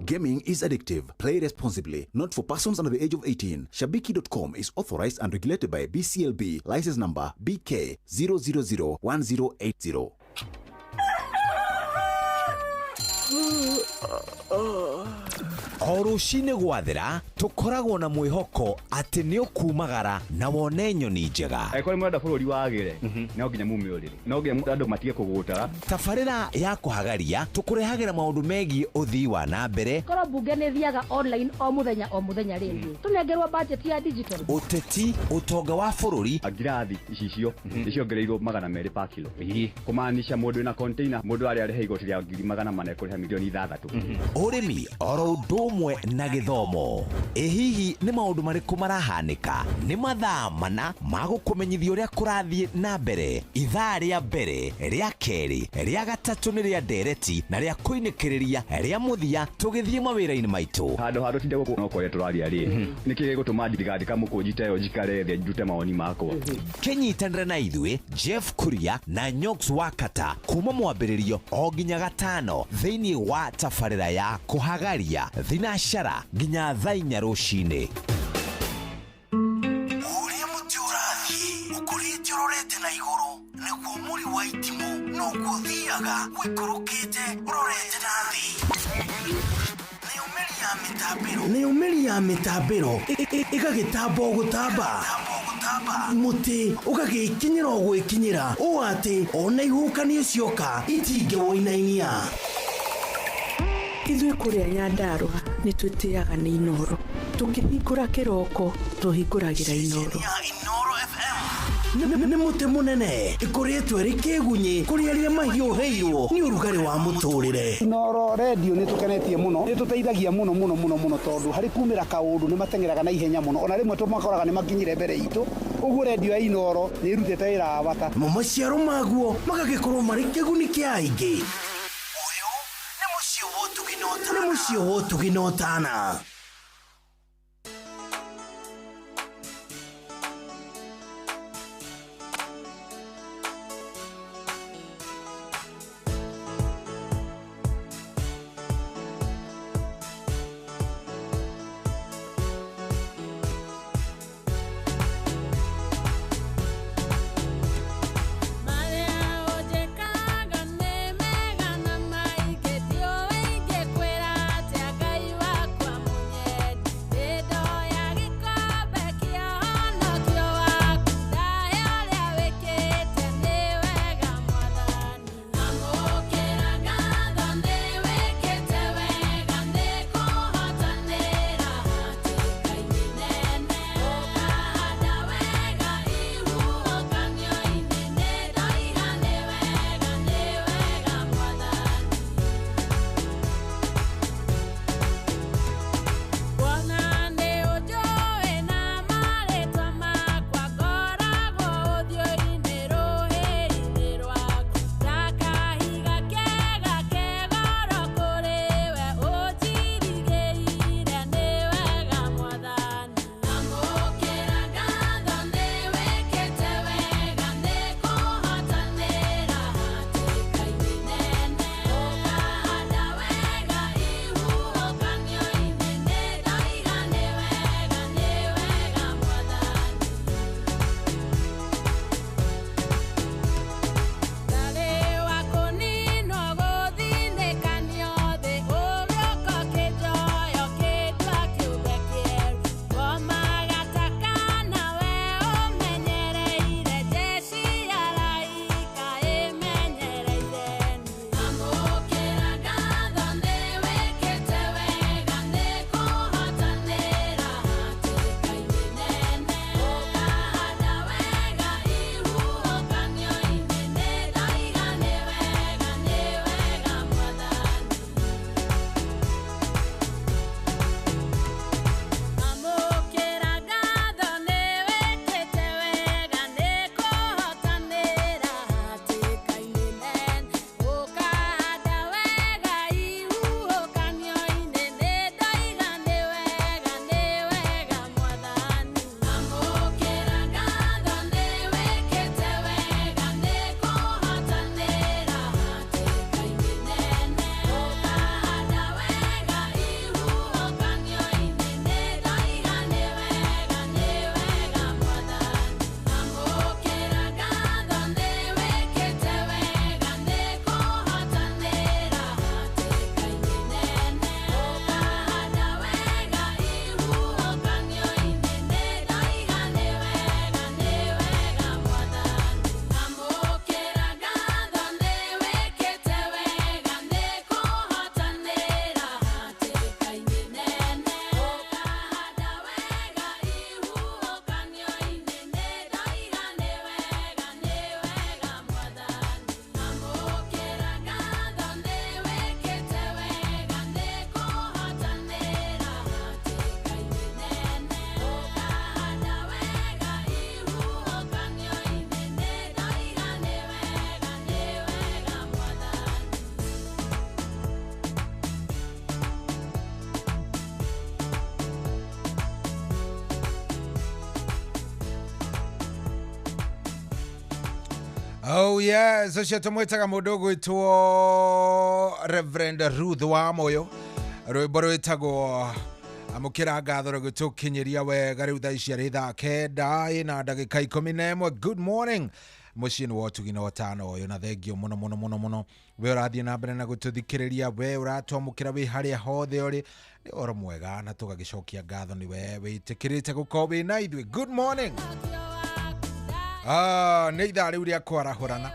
Gaming is addictive. Play responsibly. Not for persons under the age of 18. Shabiki.com is authorized and regulated by BCLB. License number BK 0001080. O rũcinĩ gwathera tũkoragwo na mwĩhoko atĩ nĩ ũkumagara na wone nyoni njega. Angĩkorwo nĩ mũrenda bũrũri wagĩre, no nginya mume ũrĩrĩ, no nginya andũ matige kũgũta. Tabarĩra ya kũhagaria tũkũrehagĩra maũndũ megiĩ ũthii wa na mbere, Korwo mbunge nĩ thiaga online o mũthenya o mũthenya rĩngĩ, tũnengerwo budget ya digital. Ũteti, ũtonga wa bũrũri. Ngirathi icicio nĩ ciongereirwo 200 pa kilo, kũmaanisha mũndũ wĩna container mũndũ arĩa arĩha igoti rĩa 400,000 ekũrĩha milioni 6. Ũrĩmi oro ũndũ ũmwe na gĩthomo. Ĩ hihi nĩ maũndũ marĩkũ marahanĩka? Nĩ mathaa mana ma gũkũmenyithia ũrĩa kũrathiĩ na mbere. Ithaa rĩa mbere, rĩa kerĩ, rĩa gatatũ nĩ rĩa ndereti na rĩa kũinĩkĩrĩria rĩa mũthia tũgĩthiĩ mawĩra-inĩ maitũ. Handũ ha tũtinde gũkũ no kwaria tũraria rĩ, nĩkĩ gĩgũtũma ndigandĩka mũkũnji ta ĩyo njikare thĩ ndute mawoni makwa? Kĩnyitanĩre na ithuĩ Jeff Kuria na Nyox Wakata kuma mwambĩrĩrio o nginya gatano thĩinĩ wa tabarĩra ya kũhagaria thinacara nginya thaa 4 rũcinĩ. Ũrĩa mũtĩ ũrathiĩ ũkũrĩte ũrorete na igũrũ nĩguo mũri wa itimũ noguo ũthiaga ũikũrũkĩte ũrorete na thĩ. Nayo mĩri ya mĩtambĩro ĩgagĩtamba o gũtamba, mũtĩ ũgagĩkinyĩra o gwĩkinyĩra ũũ atĩ ona ihuhũkanio cioka itingĩwũinainia. Ithuĩ kũrĩa Nyandarũa nĩ twĩtĩaga nĩ Inoro. Tũkĩhingũra kĩroko tũhingũragĩra Inoro. Nĩ mũtĩ mũnene ĩkoretwo ĩrĩ kĩgunyĩ kũrĩ arĩa mahiũhĩirwo nĩ ũrugarĩ wa mũtũrĩre. Inooro redio nĩ tũkenetie mũno, nĩ tũteithagia mũno mũno mũno mũno tondũ harĩ kumĩra kaũndũ nĩ mateng'eraga na ihenya mũno, ona rĩmwe tũmakoraga nĩ makinyire mbere itũ. Ũguo redio ya Inooro nĩ ĩrutĩte wĩra wa bata. Mo maciaro maguo magagĩkorwo marĩ kĩguni kĩa aingĩ. Ũyũ nĩ mũciĩ wa ũtugi na ũtana. Marĩa ũnjĩkaga nĩ mega na maingĩ, ndiũĩ ingĩkwĩra atĩa Ngai wakwa mũnyendi. Ndĩndoya gĩkombe kĩa ũhonokio waku, ndahe ũrĩa wĩkĩte nĩ wega Mwathani. Amũkĩra ngatho nĩ wĩkĩte wega, nĩ kũhotanĩra hatĩka-inĩ nene. Ũkahanda wega ihuhũkanio-inĩ, nĩ ndoiga nĩ wega, nĩ wega Mwathani. Kuona nĩ ũnjũĩ na marĩtwa makwa, ngoragwo ũthiũ-inĩ rũhĩ-inĩ rwaku. Ta kahiga kega ke goro kũrĩ we, ũnjirigĩire nĩ wega Mwathani. Amũkĩra ngatho nĩ wĩkĩte wega, nĩ kũhotanĩra hatĩka-inĩ nene. Ũkahanda wega ihuhũkanio-inĩ, nĩ ndoiga nĩ wega, nĩ wega Mwathani. Ndarĩ wa kũninwo gũthinĩkanio thĩ, ũgĩũka ũkĩnjoya ũkĩndua kĩũmbe kĩerũ. Ngomaga ta kaana we ũmenyereire, jeshi ya araika ĩmenyereire niĩ. Amũkĩra ngatho nĩ wĩkĩte wega, nĩ kũhotanĩra hatĩka-inĩ nene. Ũkahanda wega ihuhũkanio-inĩ, nĩ ndoiga nĩ wega, nĩ wega Mwathani. Amũkĩra ngatho nĩ wĩkĩte wega, nĩ kũhotanĩra hatĩka-inĩ nene. Ũkahanda wega ihuhũkanio-inĩ, nĩ ndoiga nĩ wega, nĩ wega Mwathani. Amũkĩra ngatho nĩ wĩkĩte wega, nĩ kũhotanĩra hatĩka-inĩ nene. Ũkahanda wega ihuhũkanio-inĩ, nĩ ndoiga nĩ wega, nĩ wega Mwathani. Amũkĩra ngatho nĩ wĩkĩte wega, nĩ kũhotanĩra hatĩka-inĩ nene. Ũkahanda wega ihuhũkanio-inĩ, nĩ ndoiga nĩ wega, nĩ wega Mwathani. Amũkĩra ngatho nĩ wĩkĩte wega, nĩ kũhotanĩra hatĩka-inĩ nene. Ũkahanda wega ihuhũkanio-inĩ, nĩ ndoiga nĩ wega, nĩ wega Mwathani. Amũkĩra ngatho nĩ wĩkĩte wega, nĩ kũhotanĩra hatĩka-inĩ nene. Ũkahanda wega ihuhũkanio-inĩ, nĩ ndoiga nĩ wega, nĩ wega Mwathani. Oh yes, ũcio tũmwĩtaga mũndũ ũgwĩtwo Reverend Ruth wa Moyo, rwĩmbo rwĩtagwo amũkĩra ngatho rũgĩtũkinyĩria wega rĩu thaa ici arĩ thaa 9 ĩna ndagĩka 11. Good morning mũciĩ nĩ wa ũtugi na ũtano ũyũ, na thengio mũno mũno mũno mũno we ũrathiĩ na mbere na gũtũthikĩrĩria, we ũratwamũkĩra wĩ harĩa hothe ũrĩ, nĩ ũhoro mwega na tũgagĩcokia ngatho nĩ we wĩtĩkĩrĩte gũkorwo wĩ na ithuĩ. Good morning. Nĩ ithaa rĩu rĩa kwarahũrana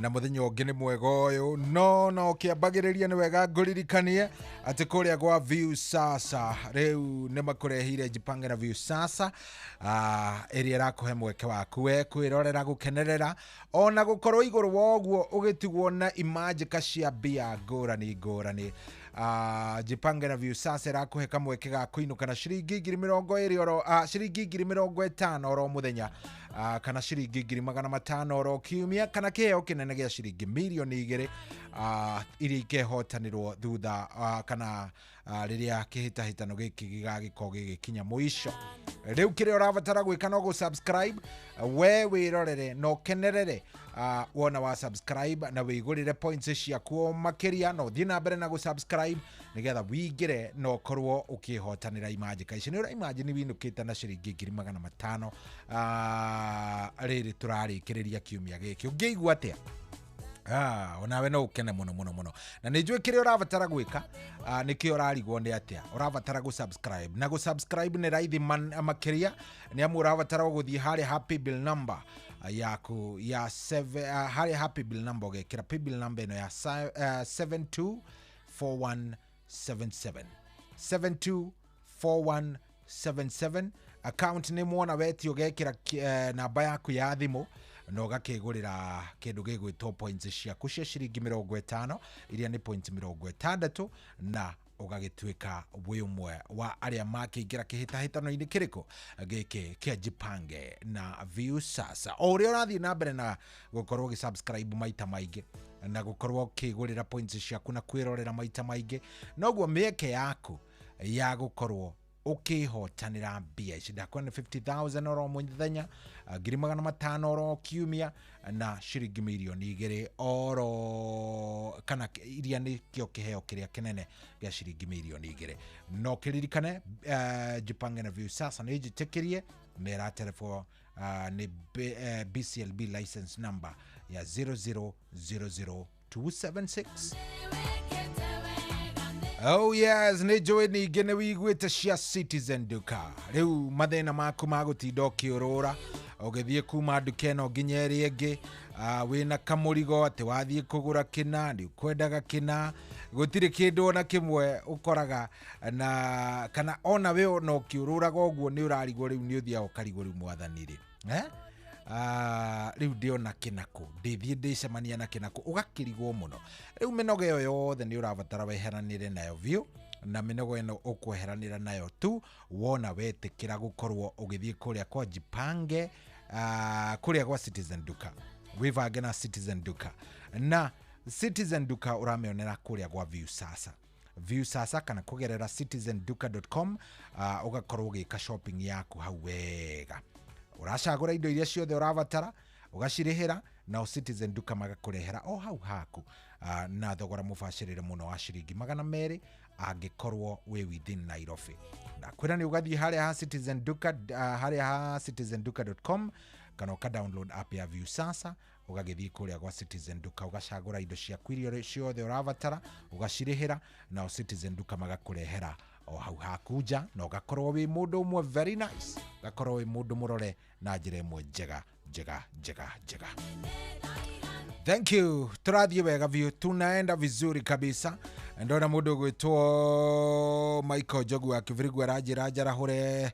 Na muthenya ũngĩ nĩ mwega ũyũ no no kĩambagĩrĩria nĩ wega ngũririkanie atĩ kũrĩa gwa Viusasa rĩu nĩ makũreheire Jipange na Viusasa ĩrĩa ĩrakũhe mweke waku we kwĩrorera gũkenerera ona gũkorwo igũrũ wa ũguo ũgĩtigwo na imanjĩka cia mbia ngũrani ngũrani. Jipange na Viusasa ĩrakũhe kamweke ga kũinũka na ciringi 20,000 oro ciringi 50,000 oro mũthenya kana ciringi 500,000 oro kiumia kana kĩheo kĩnene gĩa ciringi 2 mirioni iria ikehotanĩrwo thutha kana rĩrĩa kĩhĩtahĩtano gĩkĩ gĩgagĩkorwo gĩgĩkinya mũico. Rĩu kĩrĩa ũrabatara gwĩka no gũ-subscribe we wĩrorere na ũkenerere. Wona wa subscribe na wĩigũrĩre points ciaku makĩria na ũthiĩ na mbere na gũ-subscribe nĩgetha wĩingĩre na ũkorwo ũkĩhotanĩra imanjĩka ici. Nĩ ũra imagine winũkĩte na ciringi 500,000 rĩrĩ tũrarĩkĩrĩria kiumia gĩkĩ, ũngĩigua atĩa? Onawe no ukene muno muno muno na nä njå kä rä a å rabatara gwä ka nä kä å rarigwo nä atä å rabatara gå subscribe na gå subscribe nä raithi makä nä amu å rabatara gå thiä harä ha paybill number yaku ya harä ha paybill number å gekä ra paybill number ä no ya 724177 724177 account nä mwona wetio ũgekĩra namba yaku ya thimũ na ũgakĩgũrĩra kĩndũ gĩgwĩtwo points ciaku cia ciringi 50 iria nĩ points 60 na ũgagĩtuĩka wĩ ũmwe wa arĩa makĩingĩra kĩhĩtahĩtano-inĩ kĩrĩkũ gĩkĩ kĩa Jipange na Viusasa. O ũrĩa ũrathiĩ na mbere na gũkorwo ũgĩ-subscribe maita maingĩ na gũkorwo ũkĩgũrĩra points ciaku na kwĩrorera maita maingĩ, noguo mĩeke yaku ya gũkorwo ũkĩhotanĩra mbia ici ndakwĩra nĩ 50,000 oro mũthenya, 500,000 oro kiumia na ciringi 2 mirioni oro kana iria nĩkĩo kĩheo kĩrĩa kĩnene gĩa ciringi 2 mirioni. No kĩririkane Jipange na Viusasa nĩ njĩtĩkĩrie na ĩraterebwo nĩ BCLB license number ya 0000276. Oh yes, nĩ njũĩ ningĩ nĩ wiguĩte cia Citizen Duka. Rĩu mathĩna maku ma gũtinda ũkĩũrũra ũgĩthiĩ kuma nduka ĩno nginya ĩrĩa ĩngĩ, wĩna kamũrigo atĩ wathiĩ kũgũra kĩna nĩ ũkwendaga kĩna gũtirĩ kĩndũ ona kĩmwe ũkoraga na kana ona we ona ũkĩũrũraga ũguo nĩ ũrarigwo rĩu nĩ ũthiaga ũkarigwo rĩu mwathani rĩ, eh? Rĩu ndĩona kĩnakũ ndĩthiĩ ndĩcemania na kĩnakũ ũgakĩrigwo mũno. Rĩu mĩnoga ĩyo yothe nĩ ũrabatara weheranĩre nayo biũ na mĩnogo ĩno ũkweheranĩra nayo tu wona wetĩkĩra gũkorwo ũgĩthiĩ kũrĩa kwa Jipange, kũrĩa gwa Citizen Duka, wĩbange na Citizen Duka. Na Citizen Duka ũramĩonera kũrĩa gwa Viusasa, Viusasa kana kũgerera citizenduka.com, ũgakorwo ũgĩka shopping yaku hau wega, ũracagũra indo iria ciothe ũrabatara ũgacirĩhĩra nao Citizen Duka magakũrehera o hau haku na thogora mũbacĩrĩre mũno wa ciringi 200 angĩkorwo wĩ within Nairobi. Ndakwĩra nĩ ũgathiĩ harĩa ha Citizen Duka, harĩa ha citizenduka.com kana ũka download app ya Viusasa ũgagĩthiĩ kũrĩa gwa Citizen Duka ũgacagũra indo ciaku iria ciothe ũrabatara ũgacirĩhĩra nao Citizen Duka magakũrehera o hau haku nja na ũgakorwo wĩ mũndũ ũmwe very nice, ũgakorwo wĩ mũndũ mũrore na njĩra ĩmwe njega njega njega njega. Thank you, turathiĩ wega biũ, tunaenda vizuri kabisa. Ndona mũndũ ũgwĩtwo Michael Njogu wa Kĩbirigu aranjĩra njarahũre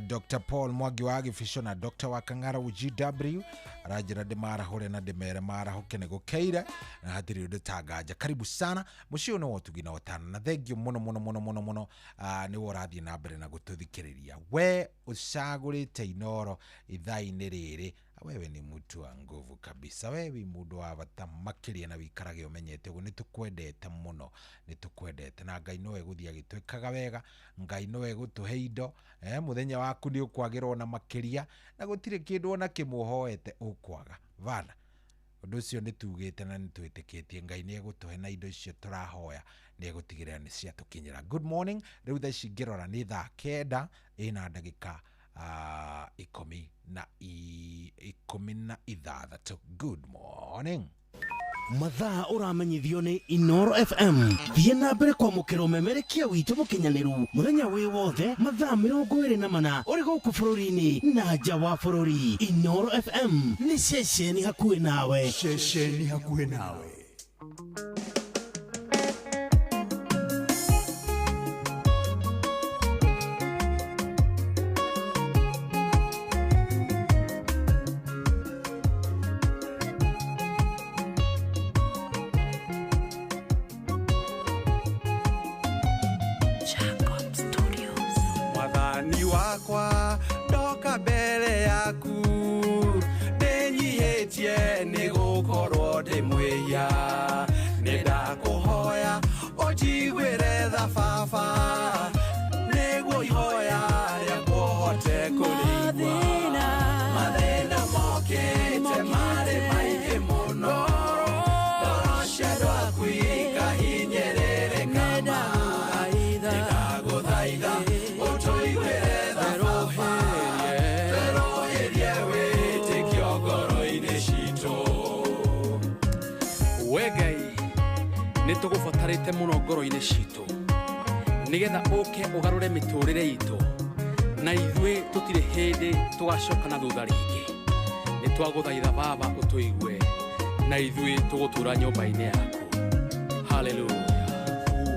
Dr Paul Mwangi wa Gĩbico na Dr wa Kang'ara GW aranjĩra ndĩmarahũre na ndĩmere marahũke nĩ gũkeire na hatirĩ ũndũ tanganja. Karibu sana mũciĩ ũyũ nĩ wa ũtugi na ũtana na thengiũ mũno mũno mũno mũno mũno, nĩwe ũrathiĩ na mbere na gũtũthikĩrĩria we ũcagũrĩte Inoro ithaa-inĩ rĩrĩ. Wewe ni mtu wa nguvu kabisa, wewe wi mundu wa bata makiria na wikarage umenyete uguo. Nĩ tũkwendete mũno, nĩ tũkwendete na Ngai nowe gũthiĩ agĩtwĩkaga wega, Ngai nowe gũtũhe indo, mũthenya waku nĩ ũkwagĩra ona makĩria na gũtirĩ kĩndũ ona kĩmwe ũhoete ũkwaga vana. Ũndũ ũcio nĩ tugĩte na nĩ twĩtĩkĩtie Ngai nĩ egũtũhe na indo icio tũrahoya nĩ egũtigĩrĩra nĩ ciatũkinyĩra. Good morning. Rĩu thaa ici ngĩrora nĩ thaa 9 ĩna ndagĩka 16. Good morning. Mathaa ũramenyithio nĩ Inoro FM. Thiĩ na mbere kwamũkĩra ũmemerekia witũ mũkinyanĩru mũthenya wĩ wothe mathaa 24 ũrĩ gũkũ bũrũri-inĩ na nja wa bũrũri. Inoro FM nĩ ceceni hakuhĩ nawe. Ceceni hakuhĩ nawe. Mwathani wakwa ndoka mbere yaku ndĩnyihĩtie nĩ gũkorwo ndĩ mwĩhia nĩ ndakũhoya ũnjiguĩre tha baba nĩguo ihoya rĩakwa ũhote kũrĩigua. Mathĩna mokĩte marĩ maingĩ mũno, ngoro cia andũ aku ikahinyĩrĩrĩka ma. Nĩndagũthaitha ũtũiguĩre tha baba, twerũhĩrie wĩtĩkio ngoro-inĩ citũ. We Ngai nĩ tũgũbatarĩte mũno ngoro-inĩ citũ nĩgetha ũke ũgarũre mĩtũrĩre itũ na ithuĩ tũtirĩ hĩndĩ tũgacoka na thutha rĩngĩ. Nĩ twagũthaitha baba ũtũigue na ithuĩ tũgũtũra nyũmba-inĩ yaku. Haleluya.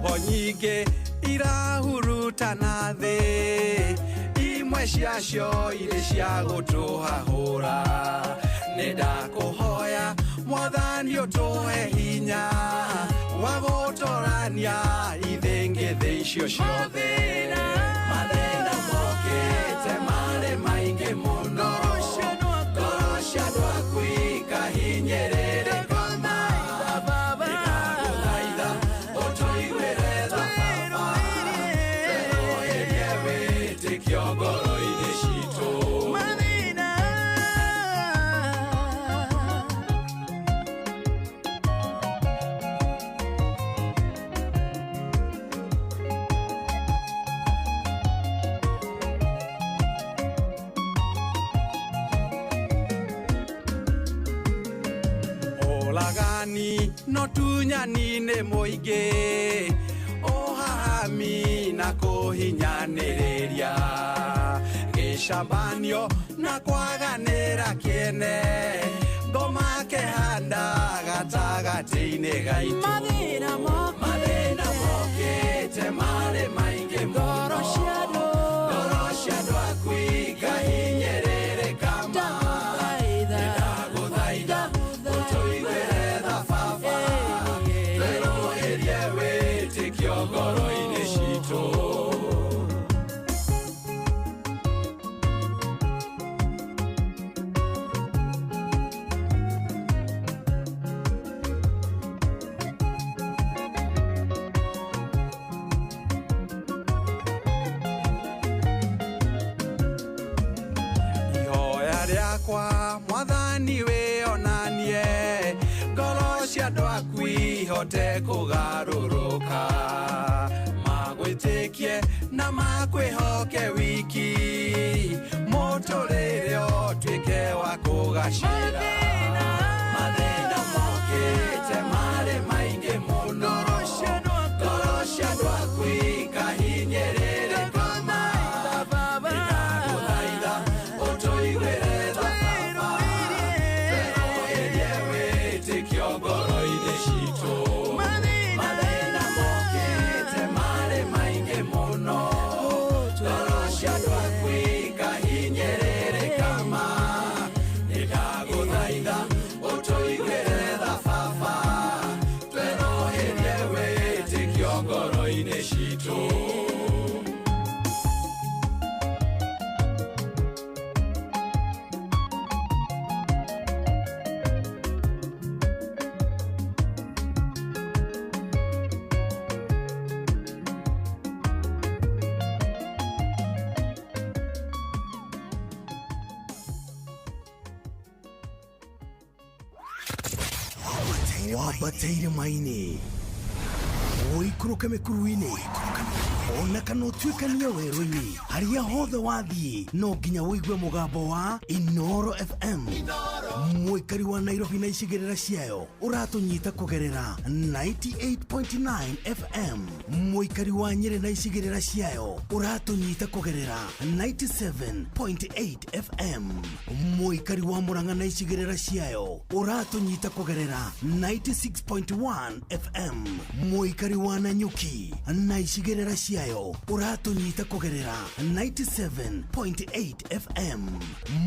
Huho nyingĩ irahurutana thĩ, imwe ciacio irĩ cia gũtũhahũra. Nĩ ndakũhoya Mwathani ũtũhe hinya wa gũtũrania ithĩngĩthĩ icio ciothe. Mathĩna mokĩte marĩ maingĩ mũno, ngoro cia andũ aku ikahinyĩrĩrĩka ma. Nĩndagũthaitha ũtũiguĩre tha baba, twerũhĩrie wĩtĩkio ngoro-inĩ citũ. Ũragani no tunyani-inĩ mũingĩ, ũhahami na kũhinyanĩrĩria, gĩcambanio na kwaganĩra kĩene, ngoma kehanda gatagatĩ-inĩ gaitũ. Mathĩna mokĩte marĩ maingĩ mũno, ngoro cia andũ aku ikahinyĩrĩrĩka ma. Nĩndagũthaitha ũtũiguĩre tha baba, twerũhĩrie wĩtĩkio ngoro-inĩ citũ. Ihoya rĩakwa Mwathani wĩonanie, ngoro cia andũ aku ihote kũgarũrũka, magwĩtĩkie na makwĩhoke wiki, mũtũrĩre ũtuĩke wa kũgacĩra. Mathĩna mokĩte marĩ maingĩ mũno, ngoro cia andũ aku ikahinyĩrĩrĩka ma. Nĩndagũthaitha ũtũiguĩre tha baba, twerũhĩrie wĩtĩkio ngoro-inĩ citũ. Mathĩna mokĩte marĩ maingĩ mũno, ngoro cia andũ aku ikahinyĩrĩrĩka ma. Nĩndagũthaitha ũtũiguĩre tha baba, twerũhĩrie wĩtĩkio ngoro-inĩ citũ. Wambate irĩma-inĩ, ũikũrũke mĩkuru-inĩ, ona kana ũtuĩkanie werũ-inĩ, harĩa hothe wathiĩ no nginya ũigue mũgambo wa Inoro FM. Inoro. Mwikari wa Nairobi na icigĩrĩra ciayo ũratũnyita kũgerera 98.9 FM. Mwikari wa Nyĩrĩ na icigĩrĩra ciayo ũratũnyita kũgerera 97.8 FM. Mwikari wa Murang'a na icigĩrĩra ciayo ũratũnyita kũgerera 96.1 FM. Mwikari wa Nanyuki na icigĩrĩra ciayo ũratũnyita kũgerera 97.8 FM.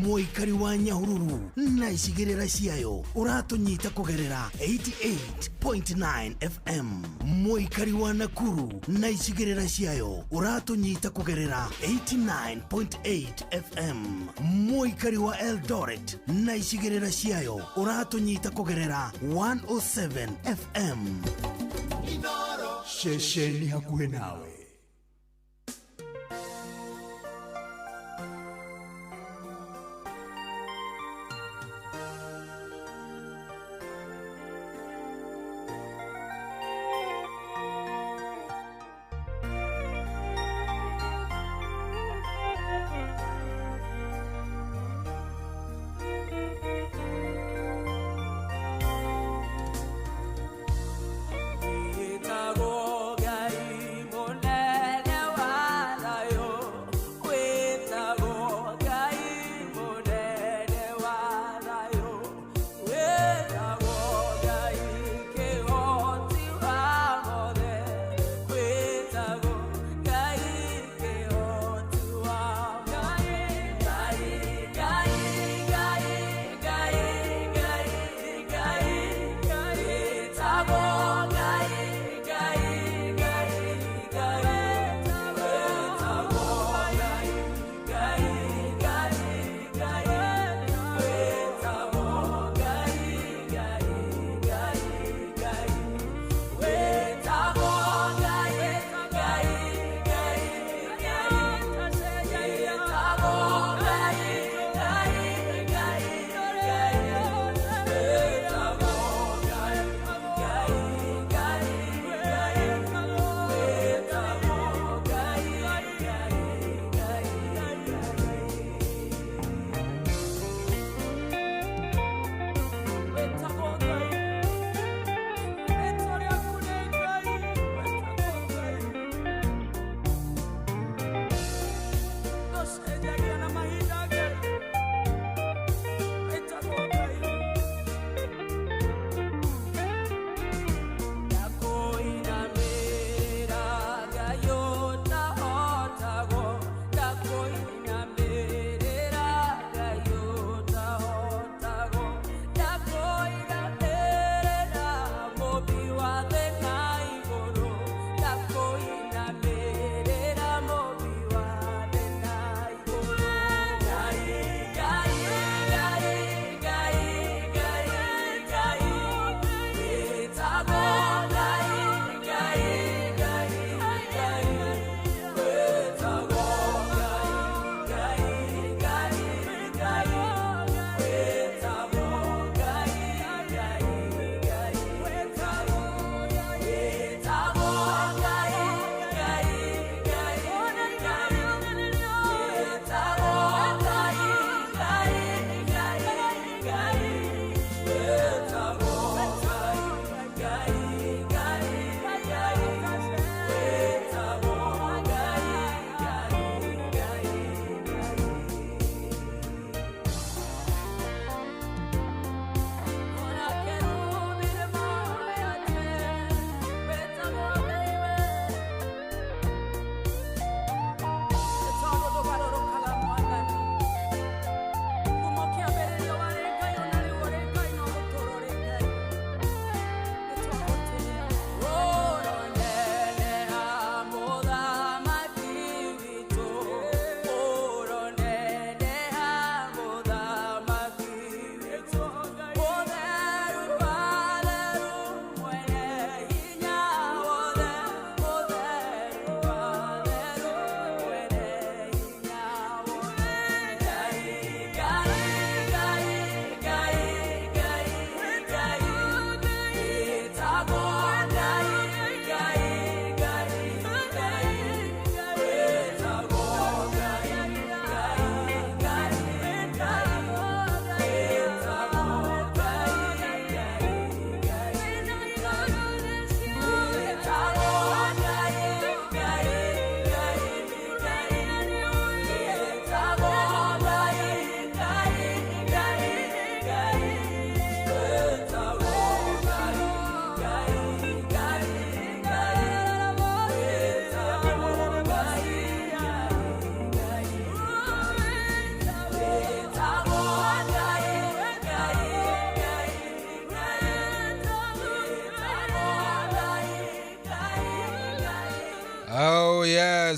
Mwikari wa Nyahururu na icigĩrĩra ciayo ũratũnyita kũgerera 88.9 FM. Mwikari wa Nakuru na icigĩrĩra ciayo ũratũnyita kũgerera 89.8 FM. Mwikari wa Eldoret na icigĩrĩra ciayo ũratũnyita kũgerera 107 FM. Ceceni hakuhĩ nawe. Wĩtagwo Ngai mũnene.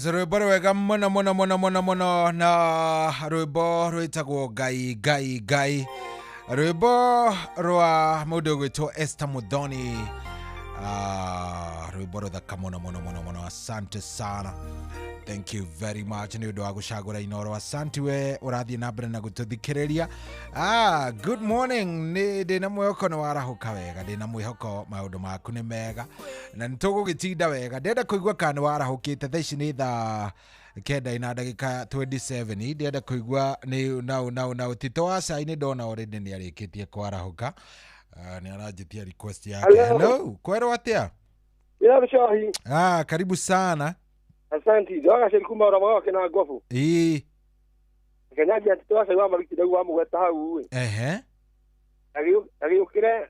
Yes, rwĩmbo rwega mũno mũno mũno mũno mũno, na rwĩmbo rwĩtagwo Ngai Ngai Ngai, rwĩmbo rwa mũndũ ũgwĩtwo Esther Muthoni. Rwĩmbo rũthaka mũno mũno mũno mũno. Asante sana, thank you very much nĩ ũndũ wa gũcagũra Inoro. Asante we ũrathiĩ na mbere na gũtũthikĩrĩria. Good morning, nĩ ndĩna mwĩhoko nĩ warahũka wega, ndĩna mwĩhoko maũndũ maku nĩ mega na nĩ tũgũgĩtinda wega. Ndĩrenda kũigua kana nĩ warahũkĩte. Thaa ici nĩ thaa 9 na ndagĩka 27. Ndĩrenda kũigua nĩ nau nau nau Tito wa Cai nĩ ndona already nĩ arĩkĩtie kwarahũka. Nĩ aranjĩtia request yake. Hello. Hello, kwerwo atĩa? Ira Bishohi. Karibu sana. Asante. Ndoga ciri kuma ora mwaka na ngobu. Ii. Kenyaji ati twasa wa mariki ndau wa mugweta hau ĩ. Ehe. Agĩũkĩre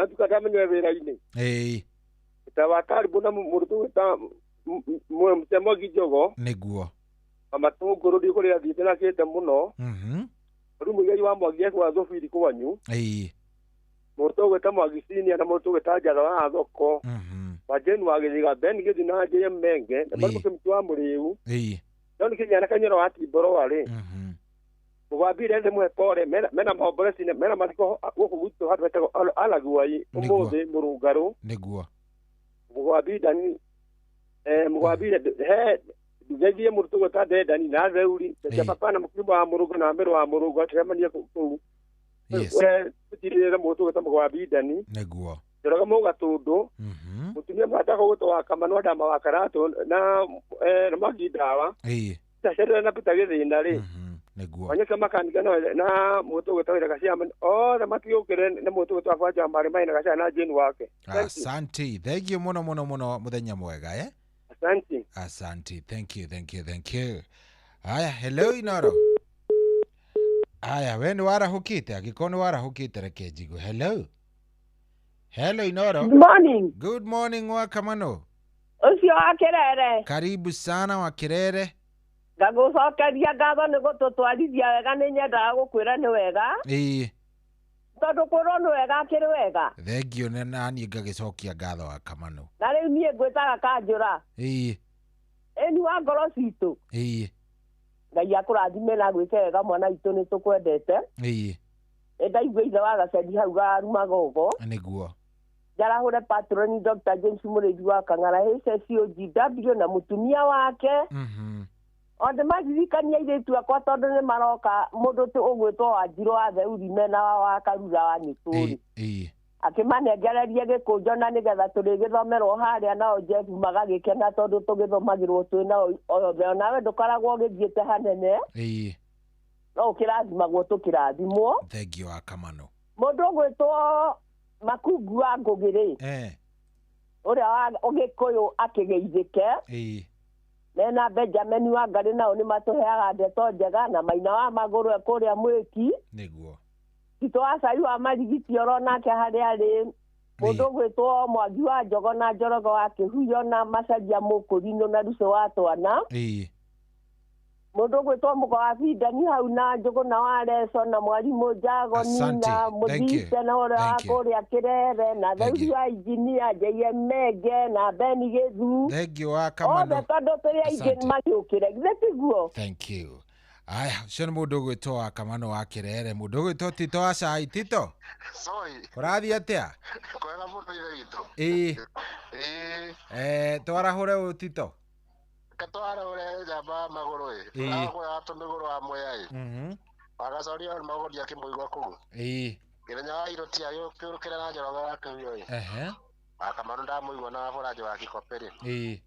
atuka ndamenywe wĩra-inĩ. Ii. Ta wa karibu na mũrutwo gwĩta Mũtemogi Njogo. Nĩguo. Mama Tũngũrũ ndikũrĩa thiĩte na kĩte mũno. Rĩu mũigai wa Mwangi ekwa Thũbiri kwanyu. Ii. Mũrutwo gwĩta Mwangi Senior na mũrutwo gwĩta Njara wa Thoko. Wa Jane wa Gĩthiga, Ben Gĩthi na J M Menge, na Marũ Kĩmtu wa Mũrĩu. Ii. No nĩ kĩnyana kanyoro wa Timboro warĩ. Mũgwambire ndĩmũhe pore, mena maomboreci, mena mathiko gũkũ gwitũ handũ hetagwo Alaguai, ũmũthĩ Mũrũngarũ. Nĩguo. Mũgwambindani, mũgwambire he ngeithie mũrutwo gwĩta Ndendani na Theuri, cia papa na mũkimbo wa Mũrũngo na Mĩrũ wa Mũrũngo, tũcemanie kũu. Yes. Tũtirĩrĩre mũrutwo gwĩta Mũgwambindani. Nĩguo. Njoroge Mũgatũndũ, mũtumia mwatagwo gwĩtwo wa Kamanũ Adama wa Karatũ na Mwangi Ndawa. Ii. Tacerera na Peter Gĩthĩna rĩ. Nĩguo. Wanyeka makanika na mũrutwo gwĩtwo Wĩra Gaciama, othe matigũkĩre na mũrutwo gwĩtwo Abanja Marĩ Maina Gaciama na Jane wake. Asante. Thank you mũno mũno mũno, mũthenya mwega eh? Asante. Asante. Thank you, thank you, thank you. Haya, hello Inoro. Haya, we nĩ warahũkĩte? Angĩkorwo nĩ warahũkĩte reke njigue. Hello. Hello Inoro. Good morning. Good morning wa Kamano. Ũcio wa Kĩrere. Karibu sana wa Kĩrere. Ngagũcokeria ngatho nĩ gũtũtwarithia wega, nĩ nyendaga gũkwĩra nĩ wega. Ĩĩ. Tondũ kwĩrwo nĩ wega akĩrĩ wega. Thank you, na niĩ ngagĩcokia ngatho wa Kamano. Na rĩu niĩ ngwĩtaga Kanjũra. Ĩĩ. Ĩni wa ngoro citũ. Ĩĩ. Ngai akũrathime na gwĩke wega mwana witũ, nĩ tũkwendete. Ĩĩ. Nĩ ndaigua ithe wa Gaceri hau Garuma Gogo. Nĩguo. Njarahũre patroni Dr. James Mũrĩithi wa Kang'ara HSOGW na mũtumia wake. Othe maririkania airĩtu akwa tondũ nĩ maroka mũndũ ũgwĩtwo Wanjirũ wa Theuri mena wa Karura wa Nyĩtũri. Ĩĩ. Akĩmanengererie gĩkũnjo na nĩgetha tũrĩgĩthomerwo harĩa nao Jeff magagĩkena tondũ tũgĩthomagĩrwo twĩ nao othe. Onawe ndũkoragwo ũgĩthiĩte hanene. Ĩĩ. No ũkĩrathimagwo tũkĩrathimwo. Thank you wa Kamano. Mũndũ ũgwĩtwo Makungu wa Ngũgĩ rĩ. Ũrĩa wa Ũgĩkũyũ akĩgeithĩke. Ĩĩ. Mena Benjamin wa Ngarĩ nao nĩ matũheaga ndeto njega na Maina wa Magũrũ e kũrĩa Mwĩki. Nĩguo. Tito wa Cai wa Marigiti oro nake harĩa arĩ. Mũndũ ũgwĩtwo Mwangi wa Njogo na Njorogo wa Kĩhuyo na Macaria Mũkũrinũ na Ruco wa Twana. Ĩĩ. Mũndũ ũgwĩtwo Mũgo wa Bindani hau na Njũgũna wa Reco na Mwarimũ Njagoni na Mũthite na ũrĩa wa kũrĩa Kĩrere na Theuri wa Injinia JM Menge na Beni Gĩthu. Thank you wa Kamano. Othe tondũ tũrĩ aingĩ magĩũkĩre. Githĩ tiguo? Thank you. Aya, ũcio nĩ mũndũ ũgwĩtwo wa Kamano wa Kĩrere, mũndũ ũgwĩtwo Tito wa Cai. Tito. Soi. Kũrathiĩ atĩa? Kwega mũno ithe witũ. Ĩĩ. Ĩĩ. Twarahũre ũ Tito? Katwarahũre njamba magũrũ ĩ. Ĩĩ. Ũragũra tũmĩgũrũ wa Mwea ĩ. Wagacoria magũrũ akĩmũigua kũu. Ĩĩ. Gĩthenya wa Irũti agĩũkĩrũkĩra na Njoroge wa Kĩhuyo ĩ. Ehe. Wa Kamano ndamũigua na Wabũranjĩ wa Gĩkobe rĩ. Ĩĩ.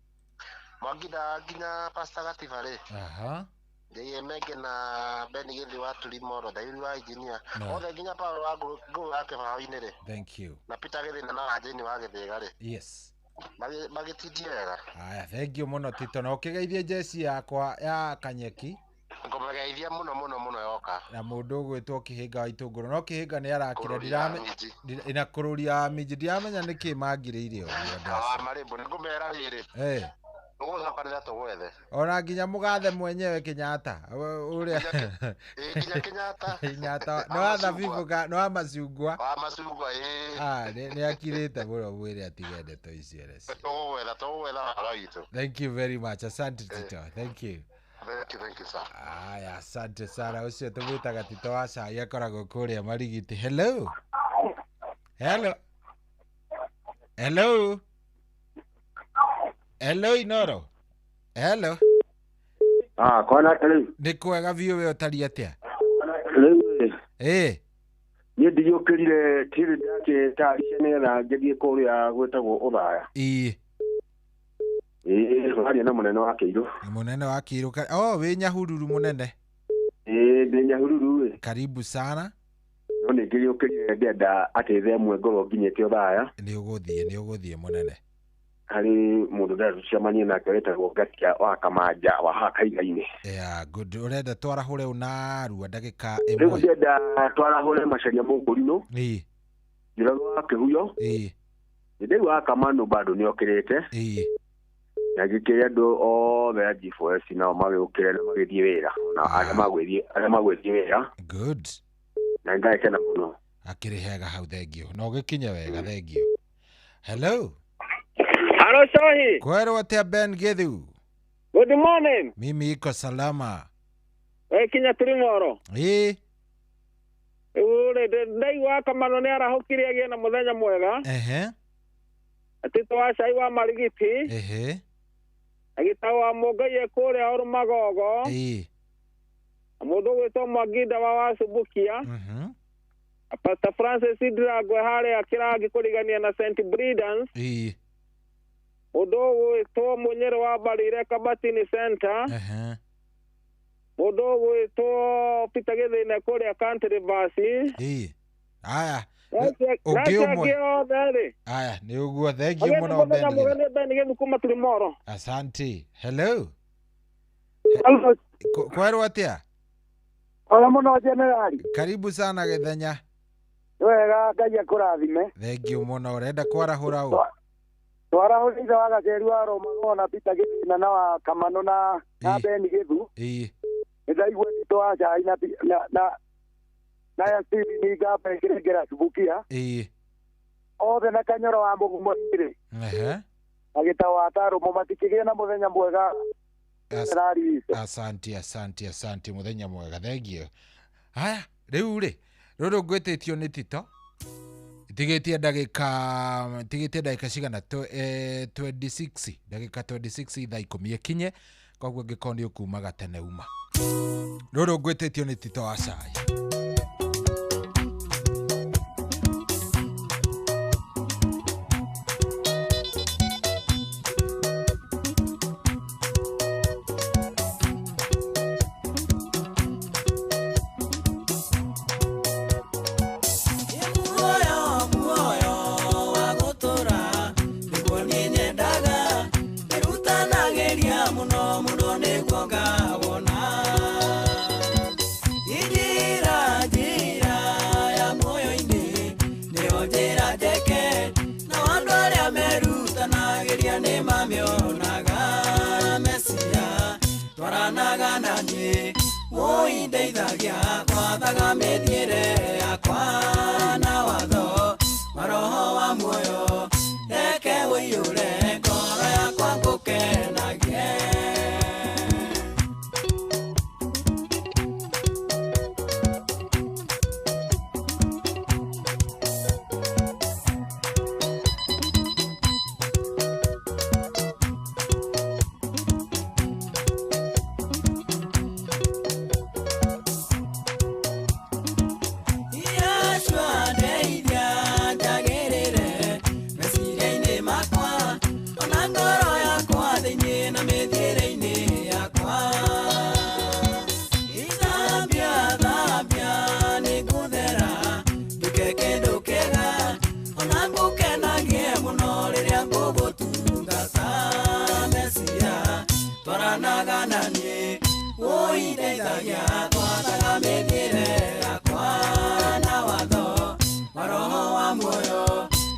Mwangi nda nginya Pastor Gatiba rĩ. Aha. JM Menge na Ben Gĩthi wa Turimoro, Thayuri wa Injinia. No. Othe nginya Paul wa Ngũ wa Kĩbaũ-inĩ rĩ. Thank you. Na Peter Gĩthĩna na wa Jane wa Gĩthĩga rĩ. Yes. Magĩtindie wega. Aya, thank you mũno Tito, na ũkĩgeithie jeci yakwa ya Kanyeki. Ngũmĩgeithia mũno mũno mũno yoka. Na mũndũ ũgwĩtwo Kĩhĩnga wa Itũngũrũ, no Kĩhĩnga nĩ arakĩra Kũrũria na kũrũria minji, ndiramenya nĩkĩ mangirĩire ũguo andũ Wa acio. Marĩmbũ nĩ ngũmera rĩrĩ. Tũgũcokanĩra tũgwethe. Ona nginya mũgathe mwenyewe Kenyatta ũrĩa Ĩ, nginya Kenyatta. Kenyatta nĩ wa thabibũ ka nĩ wa macungwa. Wa macungwa, ĩ. Ah, nĩ akirĩte mũno mwĩre atige ndeto icio ereci. Tũgũgwetha wara witũ. Thank you very much. Asante Tito. Thank you. Thank you, sir. Aya, asante sana. Ũcio tũmwĩtaga Tito wa Cai akoragwo kũrĩa Marigiti. Hello. Hello. Hello. Hello Inoro. Hello. Ah, kwana rĩu. Nĩ kwega biũ we ũtariĩ atĩa? Rĩu ĩ. Ĩ. Niĩ ndiyũkĩrire tirĩ ndakĩtarisha nĩgetha ngĩthiĩ kũrĩa gwĩtagwo Ũthaya. Ĩ. Ĩ, tũraria na mũnene wa Kĩirũ. Mũnene wa Kĩirũ. Oh, wĩ Nyahururu mũnene. Ĩ, ndĩ Nyahururu ĩ. Karibu sana. No nĩ ngĩrĩũkĩrire ngĩenda atĩ thaa ĩmwe ngorwo nginyĩte Ũthaya. Nĩ ũgũthiĩ mũnene. Harĩ mũndũ ndĩrenda tũcemanie nake wĩtagwo Ngatia wa Kamanja wa haha Kaiga-inĩ. Yeah, good. Ũrenda twarahũre ũnarua ndagĩka Rĩu ĩmwe. ndĩrenda twarahũre Macharia Mũkũrinũ. Ĩ. Njũragwo wa Kĩhuyo. Ĩ. Ndĩraigua wa Kamanu bado nĩokĩrĩte. Ĩ. Na ngĩkĩre andũ othe a G4S nao magĩũkĩre na magĩthiĩ wĩra na arĩa magwĩthiĩ wĩra. Good. Na ngagĩkena mũno. Akĩrĩ hega hau, thengio. Na ũgĩkinye wega, thengio. Hello. Halo Shohi. Kwerwo atĩa Ben Githu? Good morning. Mimi iko salama. We kinya Turimoro. Ĩ. Rĩu rĩ ndaigua Kamano nĩ arahũkire agĩe na mũthenya mwega. Ehe. Atito wa Cai wa Marigiti. Ehe. Agĩtagwo wa Mũngai kũrĩa Ũrũmagogo. Ĩ. Mũndũ ũgwĩtwo Mwanginda wa Wacumbukia. Pastor Francis Ndirangwe harĩa Kĩrangi kũrigania na St. Bredans. Ĩ. Mũndũ ũgwĩtwo Mũnyĩrĩ wa Mbarire Kabatini Center. Ehe. Mũndũ ũgwĩtwo Peter Gĩthĩne kũrĩa Country Bus. Ĩ. Aya. Ũngĩ Ũngĩ ũmwe. othe rĩ. Aya, nĩ ũguo. Thank you mũno Ben Mũthenya Githu. mwega nĩ Ben Githu kuma Turimoro. Asante. Hello. Kwerwo atĩa? Ora mũno jenerali. Karibu sana Gĩthenya. Nĩ wega Ngai akũrathime. Thank you mũno. Ũrenda kwarahũra ũ? Twarahũra ithe wa Gaceri wa Rũmago na Peter Gĩthina na wa Kamano na Ben Githu. Ĩ. Nĩ ndaigua Tito wa Cai na ya Steven Ngamba ĩkĩrengera Cubukia. Ĩ. Othe na Kanyoro wa Mũgumo-rĩ. Ehe. Agĩta wa Tarũmo matikĩgĩe na mũthenya mwega. Jenerali witũ. Asante, asante, asante. Mũthenya mwega. Thank you. Haya, rĩu rĩ, rũrũ ngwĩtĩtio nĩ Tito. Tigĩtie ndagĩka cigana 26, ndagĩka 26 thaa 10 ĩkinye, koguo ngĩkorwo nĩ ũkumaga tene uma. Rũrũ ngwĩtĩtio nĩ Tito wa Cai.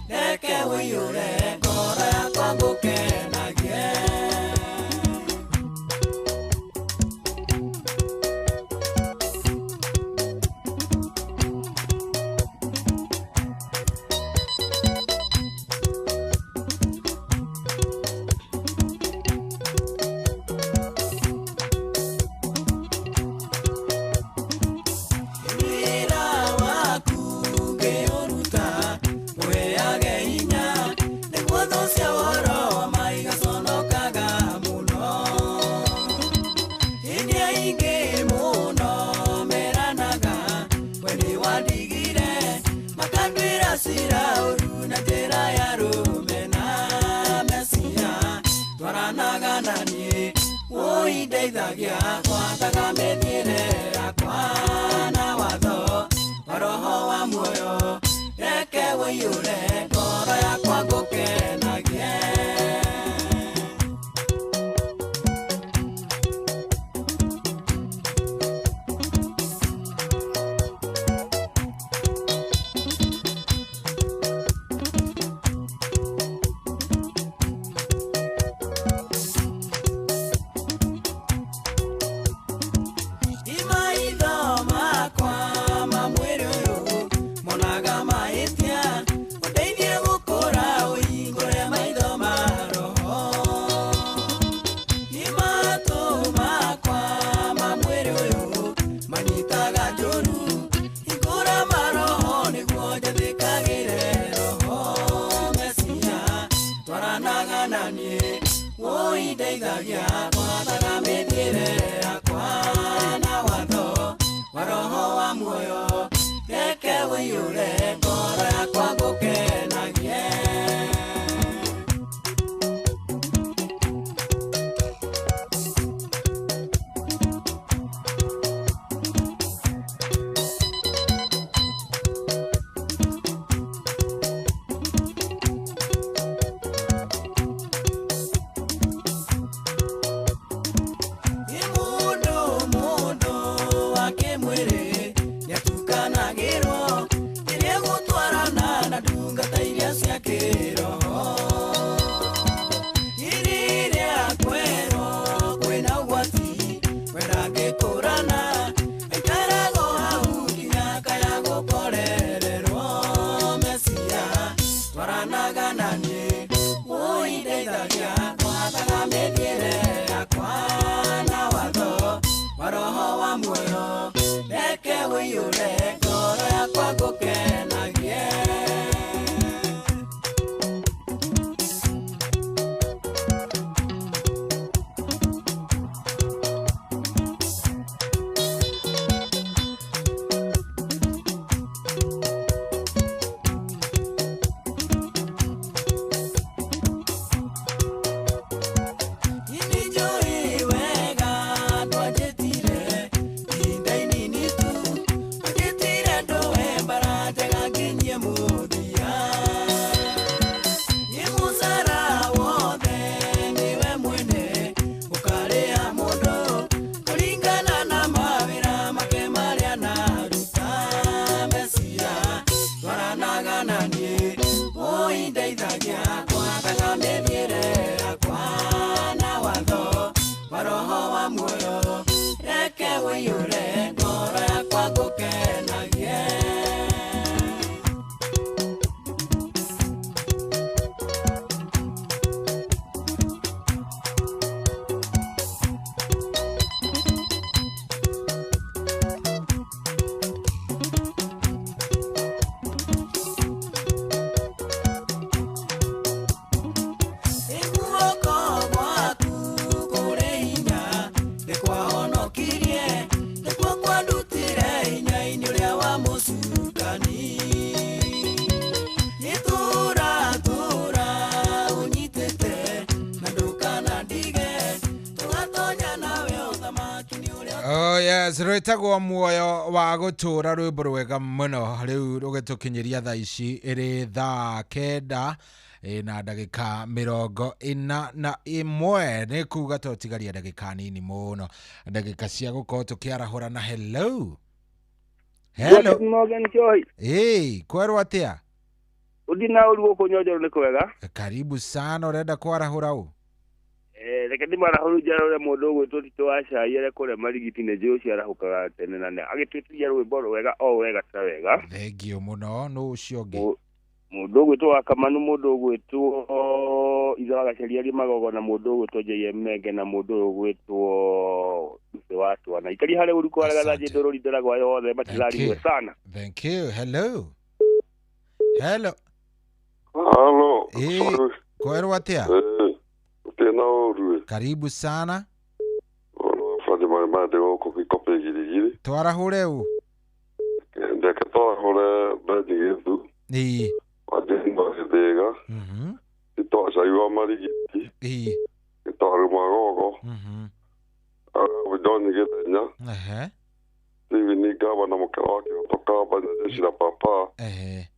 Reke ũiyũre ngoro yakwa ngũkenagie. Manyitaga njũru Hingũra maroho nĩguo njathĩkagĩre roho Mesia twaranaga na niĩ Ũindeithagia gwathaga mĩthiĩre yakwa na watho wa roho wa muoyo Reke ũiyũre ngoro yakwa ngũkenagie. Nĩ mũndũ mũndũ wa kĩmwĩrĩ nĩatukanagĩrwo rĩrĩa gũtwarana na ndungata iria cia kĩroho. Rĩrĩa kwerwo kwĩna ũgwati we ndangĩkũrana aikarago hau nginya kaya gũkorererwo. Mesia twaranaga na niĩ ũindeithagia gwathaga mĩthiĩre yakwa na watho wa roho wa muoyo reke ũiyũre ngoro yakwa ngũkenagie. Nĩnjũĩ wega ndwanjĩtire ihinda inini tu, wanjĩtire ndũe mbara njega nginyie mũthia. Nĩ mũcara wothe nĩwe mwene ũkarĩha mũndũ kũringana na mawĩra make marĩa anaruta. Mesia twaranaga na niĩ ũindeithagia gwathaga mĩthiĩre yakwa na watho wa roho wa muoyo reke ũiyũre ngoro yakwa ngũkenagie. Guoko gwaku kũrĩ hinya nĩkwahonokirie, nĩkuo kwandutire hinya-inĩ ũrĩa wa mũcukani. Nĩ tũra tũra ũnyitĩte na ndũkanandige, tũgatonya nawe ũthamaki-inĩ ũrĩa. Oh yes, rwĩtagwo muoyo wa gũtũra, rwĩmbo rwega mũno rĩu rũgĩtũkinyĩria thaa ici ĩrĩ thaa 9 na ndagĩka 41, nĩ kuga tũtigaria ndagĩka nini mũno, ndagĩka cia gũkorwo tũkĩarahũra na hello hello. Morgan Joy. Ĩĩ, kwerwo atĩa? Uthi na ũru gũkũ Nyonjoro nĩ kwega. Karibu sana, ũrenda kwarahũra ũ? Reke ndĩmarahũru njarũre mũndũ ũgwĩtwo Tito wa Cai arĩa kũrĩa Marigiti nĩ njũĩ ũcio arahũkaga tene na nĩ agĩtwĩtiria rwĩmbo rwega o wega ta wega. Thengio mũno, nũ ũcio ũngĩ? Mũndũ ũgwĩtwo wa Kamanu, mũndũ ũgwĩtwo Ithe wa Gaceria arĩ Magogo, na mũndũ ũgwĩtwo JM Menge, na mũndũ ũyũ ũgwĩtwo Ithe wa Twana. Ikaria harĩa ũru kwaraga thanjĩ ndũrũri ndoragwa yothe matirarigwe sana. Thank you. Hello. Hello. Halo. Ĩĩ, kwerwo atĩa? Gũtirĩ na ũru. Karibu sana. Badi marĩ mandĩ gũkũ gĩkope girigiri. Twarahũre ũ? Ndeke twarahũre Bendi Gĩthu. Ĩĩ. Wanjĩri wa Gĩthĩga. Tito wa Cai wa Marigiti. Ĩĩ. Tito wa Magogo. John Gĩthenya. Ehe. Steven Ngaba na mũkera wa Kĩhoto Kamba na Jeshi la Papa. Ehe.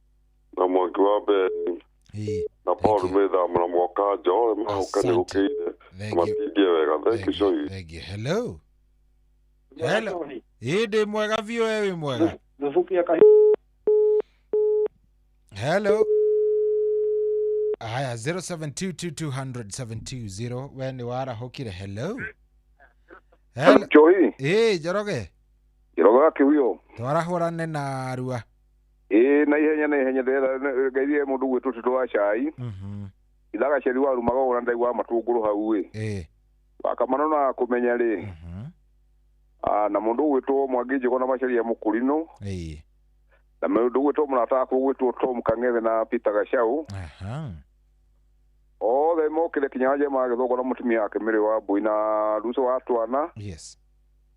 Na Mwangi wa Beni. Ĩĩ. Na Paul Mĩthama na Mwakanja othe mahũka nĩ gũkĩire. Matindie wega. Thank you Joy. Thank you. Hello. Hello. Ĩĩ, ndĩ mwega biũ, we wĩ mwega. Hello. Haya, 0722200720 we nĩ warahũkire. Hello. Hello. Joy. Ĩĩ, Njoroge. Njoroge wa Kĩhuyo. Twarahũrane na arua. Ĩĩ, na ihenya na ihenya ndĩrenda ngeithie mũndũ ũgwĩtwo Tito wa Cai. Ithaga ceri wa Rumagogo na ndaigua matũngũrũ hau ĩ. Ĩĩ. Wakamano na kũmenya rĩ. Ah, na mũndũ ũgwĩtwo Mwangi Njũgũ na Macharia Mũkũrinũ. Ĩĩ. Na mũndũ ũgwĩtwo mũrata wakwa ũgwĩtwo Tom Kang'ethe na Peter Gachau. Aha. Othe mokĩre kinya Njema Gĩthũngũ na mũtumia wake Mary wa Mbui na Ruco wa Twana. Yes.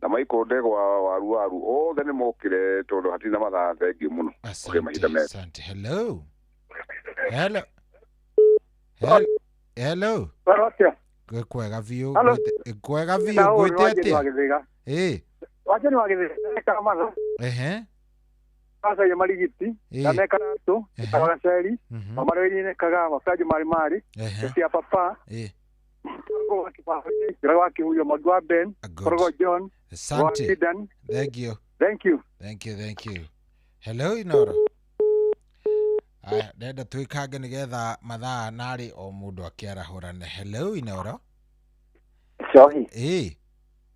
Na Michael Ndegwa wa Ruaru othe nĩ mokĩre tondũ hatirĩ na mathaa thengiũ mũno. Asante, mahinda mega. asante. Hello. Hello. Hello. Hello. Barotia. Gwĩ kwega biũ. Hello. Kwega biũ Na ũyũ ngwĩte Wanjĩri atĩa? wa Gĩthĩga. Ĩĩ. Wanjĩri wa Gĩthĩga nĩkaga matha. Ehe. Macaria marigiti. Ĩĩ. Na mekaratũ. Ĩtago gaceri. Mamarĩinĩ kaga mabanjo marĩ marĩ. Ehe. Cia papa. Ĩĩ. Korogo wa Kĩbabĩ. Kĩrago wa Kĩhuyo Mwangi wa Ben. Korogo John. Wa Asante. Kidan. Thank you. Thank you. Thank you, thank you. Hello Inoro. Aya, ndenda twĩkange nĩgetha mathaa narĩ o mũndũ akĩarahũrane. Hello Inoro. Cohi. Ĩĩ.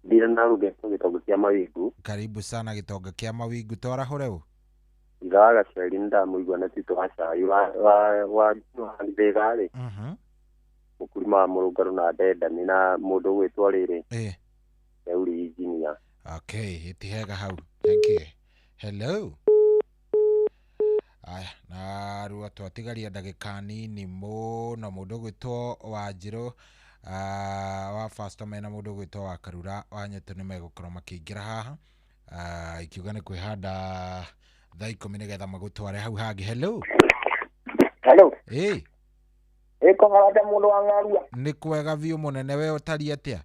Ndira na ruge gĩtongo kĩa mawingu. Karibu sana gĩtonga kĩa mawingu twarahũre ũ. Itha wa gaceri nĩndamũigua na Tito wa cai wa wa wa Gĩthĩga rĩ. Mũkurima wa Mũrũngarũ na Ndendani na mũndũ ũgwĩtwo rĩrĩ. Ĩĩ. Theuri injinia. Okay, ĩtihega hau. Thank you. Hello. Aya, na rua twatigaria ndagĩka nini mũno mũndũ ũgwĩtwo Wanjirũ wa Fasto mena mũndũ ũgwĩtwo wa Karura wa Nyetu nĩ megũkorwo makĩingĩra haha. Ikiuga nĩ kwĩhanda thaa ikũmi nĩgetha magũtware hau hangĩ. Hello. Hello. Ĩĩ. Ĩkogarate mũndũ wa ng'arua. Nĩ kwega biũ mũnene we ũtariĩ atĩa?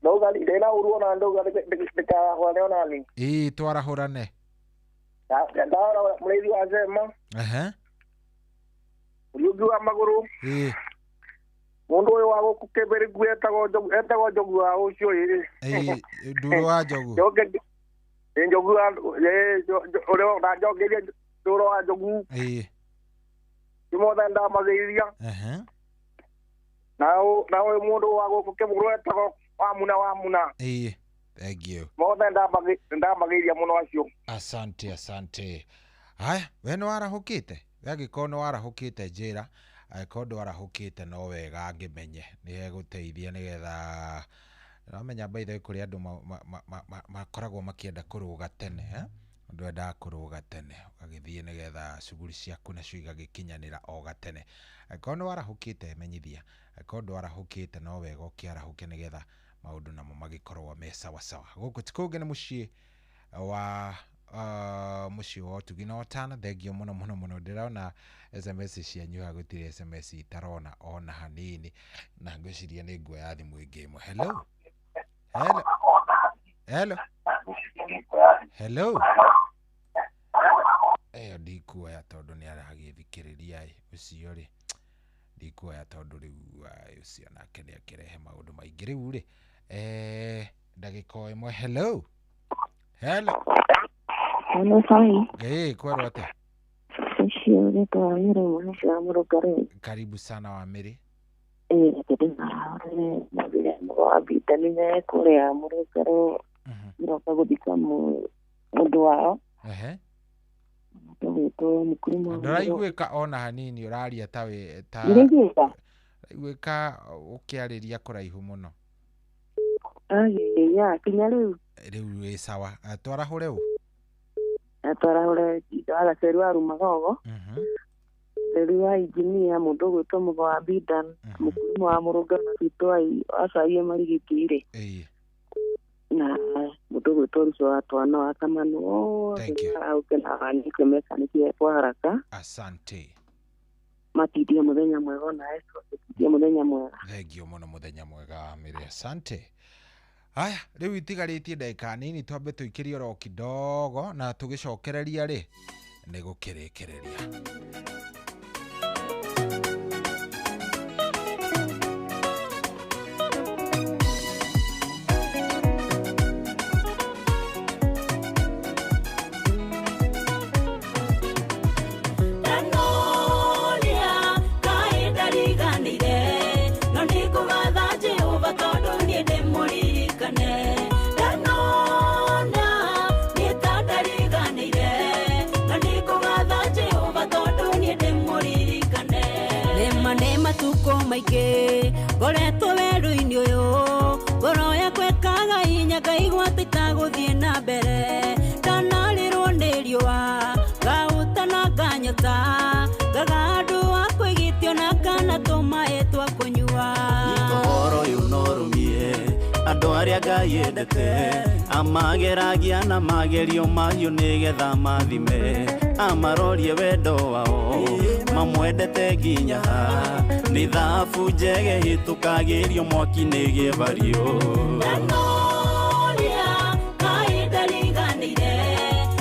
Ndauga ndĩna ũru ona ndauga ndĩkarahũrane ona ni. Ĩĩ twarahũrane. Ndahora mũrĩithi wa Zema. Ehe. Mũriũki wa magũrũ. Ĩĩ. Mũndũ ũyũ wa gũkũ Kĩbĩrĩku etagwo Njogu etagwo Njogu wa ũcio ĩĩ. Ĩĩ nduru wa Njogu. Njoge ĩ Njogu wa ĩ ũrĩa ndanjongeirie ndũro wa Njogu. Ĩĩ. Mothe ndamagĩiria. Ehe. Na ũyũ mũndũ wa gũkũ Kĩbũrũ etagwo Wamuna Wamuna. Ĩĩ. Thank you. Mothe ndamagĩiria mũno acio. Asante, asante. Haya, we nĩ warahũkĩte? We angĩkorwo nĩ warahũkĩte njĩra, angĩkorwo ndwarahũkĩte no wega ngĩmenye nĩ hegũteithia nĩgetha namenya by the way kũrĩ andũ makoragwo makĩenda kũrũga tene eh? Andũ endaga kũrũga tene ũgagĩthiĩ nĩgetha cuguri ciaku nacio igagĩkinyanĩra o gatene. Angĩkorwo nĩ warahũkĩte menyithia, angĩkorwo ndwarahũkĩte no wega ũkĩarahũke nĩgetha maũndũ namo magĩkorwo me sawasawa. Gũkũ ti kũngĩ nĩ mũciĩ wa mũciĩ wa ũtugi na ũtana. Thengio mũno mũno mũno. Ndĩrona SMS cianyu haha gũtirĩ SMS itarona ona hanini, na ngwĩciria nĩ nguoya thimũ ĩngĩ ĩmwe. Hello. Hello. Hello. Hello. Ĩyo ndikuoya tondũ nĩ aragĩthikĩrĩria ĩ ũcio rĩ ndikuoya tondũ rĩu ũcio nake nĩ akĩrehe maũndũ maingĩ rĩu rĩ ndagĩka o ĩmwe. Hello. Hello. Hello, sorry. Ĩĩ kwerwo atĩa? Ũcio ũretwo Wamĩrĩ mũheci wa Mũrũngarũ. Karibu sana Wamĩrĩ. Ĩĩ ndĩmarahũrire mambire wa Bidani kũrĩa Mũrũngarũ iroka gũthika mũndũ wao. Ehe. Tũgwĩtwo Mũkurima wa Mũrũ. Ndũraiguĩka ona hanini ũraria ta wĩ ta Ndĩraiguĩka? Ũraiguĩka ũkĩarĩria kũraihu mũno. Ya kinya rĩu. Rĩu wĩ sawa. Twarahũre ũ? Twarahũre wa Gaceri wa Rumagogo. Theri wa injinia mũndũ ũgwĩtwo Mũgo wa Bidan, Mũkurima wa Mũrũngarũ na Tito wa Caia Marigiti rĩ. Ĩĩ. Na mũndũ ũgwĩtwo Ruco wa Twana wa Kamanu othe marahũke na wanike mekanikie kwa haraka. Asante. Matindie mũthenya mwega ona Yesu atindie mũthenya mwega. Thengio mũno mũthenya mwega Wamĩrĩ. Asante. Haya, rĩu itigarĩtie ndagĩka nini twambe tũikĩrie oro kidogo na tũgĩcokereria rĩ nĩ gũkĩrĩkĩrĩria. Ndanoria kaĩ ndariganĩire, no nĩngũgatha Jehova tondũ niĩ ndĩmũririkane. Ndanona niĩ ta ndariganĩire, no nĩngũgatha Jehova tondũ niĩ ndĩmũririkane. Ngai endete amageragia na magerio mahiũ nĩgetha mathime amarorie wendo wao mamwendete nginya ha nĩ thabu njege hĩtũkagĩrio mwaki nĩ gĩbario. Ndanoria Ngai ndariganĩire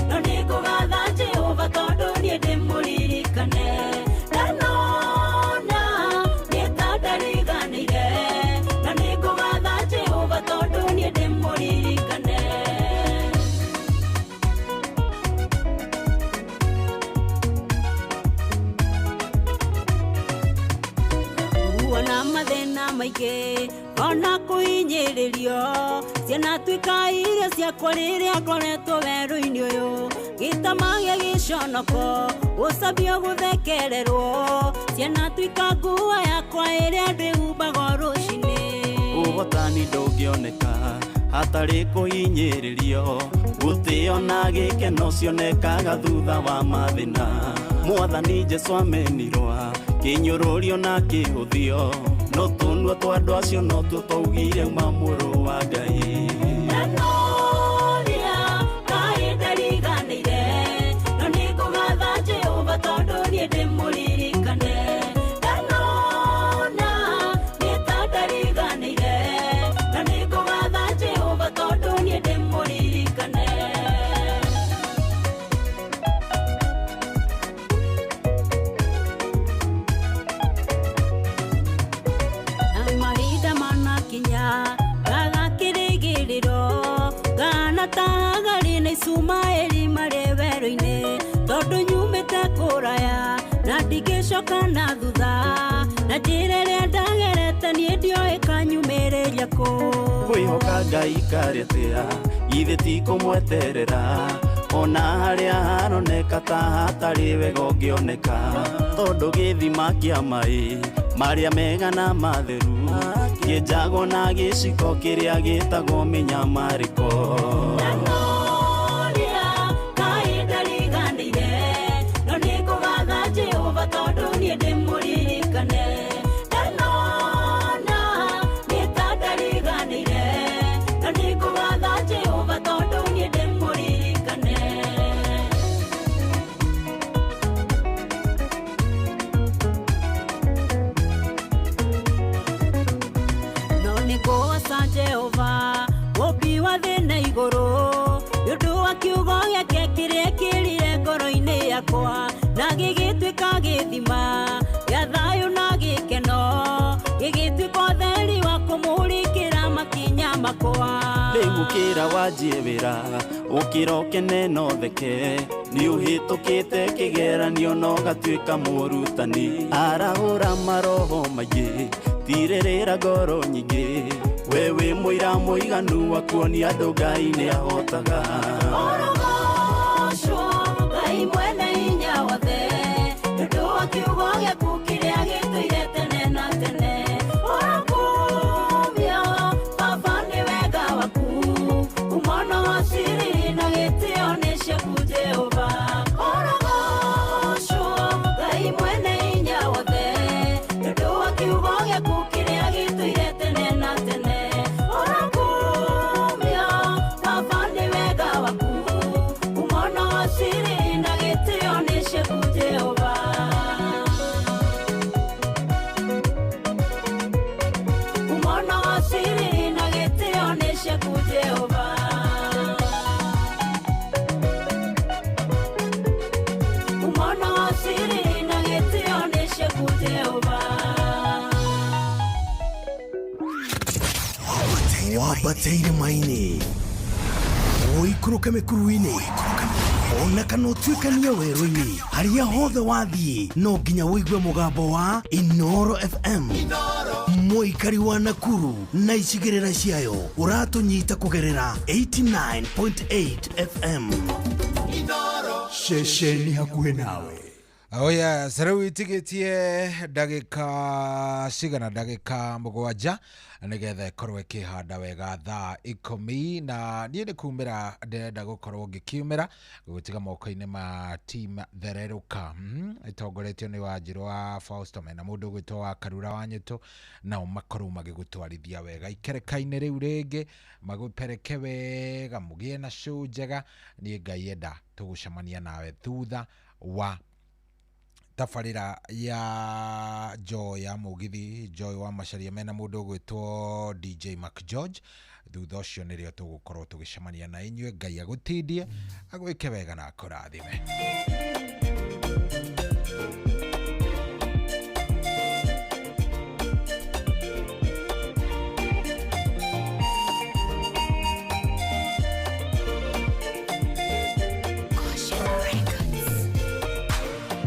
no nĩngũgatha Jehova tondũ niĩ ndĩmũririkane. Ndanona niĩ ta ndariganĩire no nĩngũgatha Jehova tondũ niĩ ndĩmũririkane. Ruo na mathĩna maingĩ ona kũhinyĩrĩrio ciana tuĩka irio ciakwa rĩrĩa ngoretwo werũ-inĩ ũyũ gĩtama gĩa gĩconoko gũcambio gũthekererwo ciana tuĩka nguo yakwa ĩrĩa ndĩhumbaga o rũcinĩ. Ũhotani ndũngĩoneka hatarĩ kũhinyĩrĩrio gũtĩo na gĩkeno cionekaga thutha wa mathĩna. Mwathani Jesũ amenirwa kĩnyũrũrio na kĩhũthio no tũnua twa andũ acio no tuo twaugire uma mũrũ wa Ngai. Ndanoria Ngai ndariganĩire no nĩngũgatha Jehova tondũ niĩ ndĩmũririkane. Ndanona niĩ ta ndariganĩire no nĩngũgatha Jehova tondũ niĩ ndĩmũririkane. Na mahinda manakinya ngaga kĩrĩgĩrĩro ngana ta Hagari na Ishumaeli marĩ werũ-inĩ tondũ nyumĩte kũraya na ndingĩcoka na thutha na njĩra ĩrĩa ndagerete niĩ ndioĩ kanyumĩrĩria kũ. Kwĩhoka Ngai karĩ atĩa githĩ ti kũmweterera ona harĩa haroneka ta hatarĩ wega ũngĩoneka tondũ gĩthima kĩa maĩ marĩa mega na matheru kĩenjagwo na gĩciko kĩrĩa gĩtagwo mĩnyamarĩko. Ndanoria Ngai ndariganĩire no nĩngũgatha Jehova tondũ niĩ ndĩmũririkane. Ndanona niĩ ta ndariganĩire no nĩngũgatha Jehova tondũ niĩ ndĩmũririkane. No nĩngũgoca Jehova mũmbi wa thĩ na igũrũ nĩ ũndũ wa kiugo gĩake kĩrĩa kĩrire ngoro-inĩ yakwa na gĩgĩtuĩka gĩthima gĩa thayũ na gĩkeno gĩgĩtuĩka ũtheri wa kũmũrĩkĩra makinya makwa. Rĩu ũkĩra wanjie wĩra ũkĩra ũkene na ũtheke nĩ ũhĩtũkĩte kĩgeranio na ũgatuĩka mũrutani arahũra maroho maingĩ tirĩrĩra ngoro nyingĩ we wĩ mũira mũiganu wa kuonia andũ Ngai nĩ ahotaga. Ũrogocwo Ngai mwene hinya wothe nĩ ũndũ wa kiugo gĩaku kĩrĩa gĩtũire tene na tene. Ũrokumio Baba nĩ wega waku umono wa siri na gĩtĩo nĩ ciaku Jehova. Ũrogocwo Ngai mwene hinya wothe nĩ ũndũ wa kiugo gĩaku kĩrĩa gĩtũire tene na tene. Ũrokumio Baba nĩ wega waku umono wa siri na gĩtĩo nĩ ciaku Jehova. Umono wa siri na gĩtĩo nĩ ciaku Jehova. Umono wa siri na gĩtĩo nĩ ciaku Jehova. Wambatĩire maĩ-inĩ ũikũrũke mĩkuru-inĩ ona kana ũtuĩkanie werũ-inĩ harĩa hothe wathiĩ no nginya ũigue mũgambo wa Inooro FM. Mũikari wa Nakuru na icigĩrĩra ciayo ũratũnyita kũgerera 89.8 FM. Ceceni hakuhĩ nawe. Oh yes, rĩu itigĩtie ndagĩka cigana, ndagĩka 7 nĩgetha ĩkorwo ĩkĩhanda wega thaa 10, na niĩ nĩ kumĩra ndĩrenda gũkorwo ngĩkiumĩra gũtiga moko-inĩ ma team Thererũka, ĩtongoretio nĩ Wanjirũ wa Fausto mena mũndũ ũgwĩtwo wa Karura wa Nyĩtũ, nao makorwo magĩgũtwarithia wega ikereka-inĩ rĩu rĩngĩ, magũpereke wega, mũgĩe na show njega. Niĩ Ngai enda tũgũcemania nawe thutha wa tabarĩra ya Joy ya Mũgithi, Joy wa Macharia mena mũndũ ũgwĩtwo DJ Mac George. Thutha ũcio nĩrĩo tũgũkorwo tũgĩcemania na inyuĩ. Ngai agũtindie, agwĩke wega na akũrathime.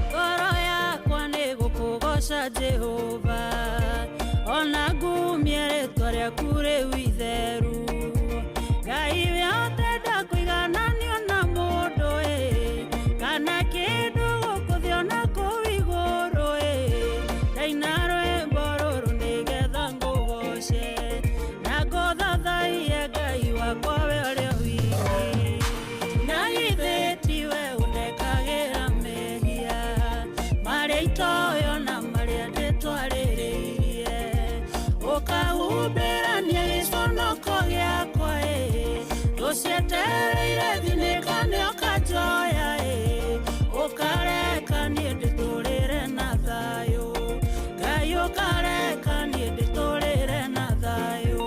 Ngoro yakwa nĩ gũkũgoca Jehova, ona ngumie rĩtwa rĩaku rĩu itheru. Ngai wĩhote ndakũigananio na mũndũ ĩ, kana kĩndũ gũkũ thĩ ona kũu igũrũ ĩ. Ndaina rwĩmbo rũrũ nĩgetha ngũgoce, na ngũthathaiye Ngai wakwa we ũrĩa wiki. Na githĩ tiwe ũndekagĩra mehia marĩa itoyo na marĩa ndĩtwarĩrĩirie, ũkahumbĩrania gĩconoko gĩakwa ĩ, tũcietereire thinĩka nĩ ũkanjoya ĩ, ũkareka niĩ ndĩtũrĩre na thayũ, Ngai ũkareka niĩ ndĩtũrĩre na thayũ.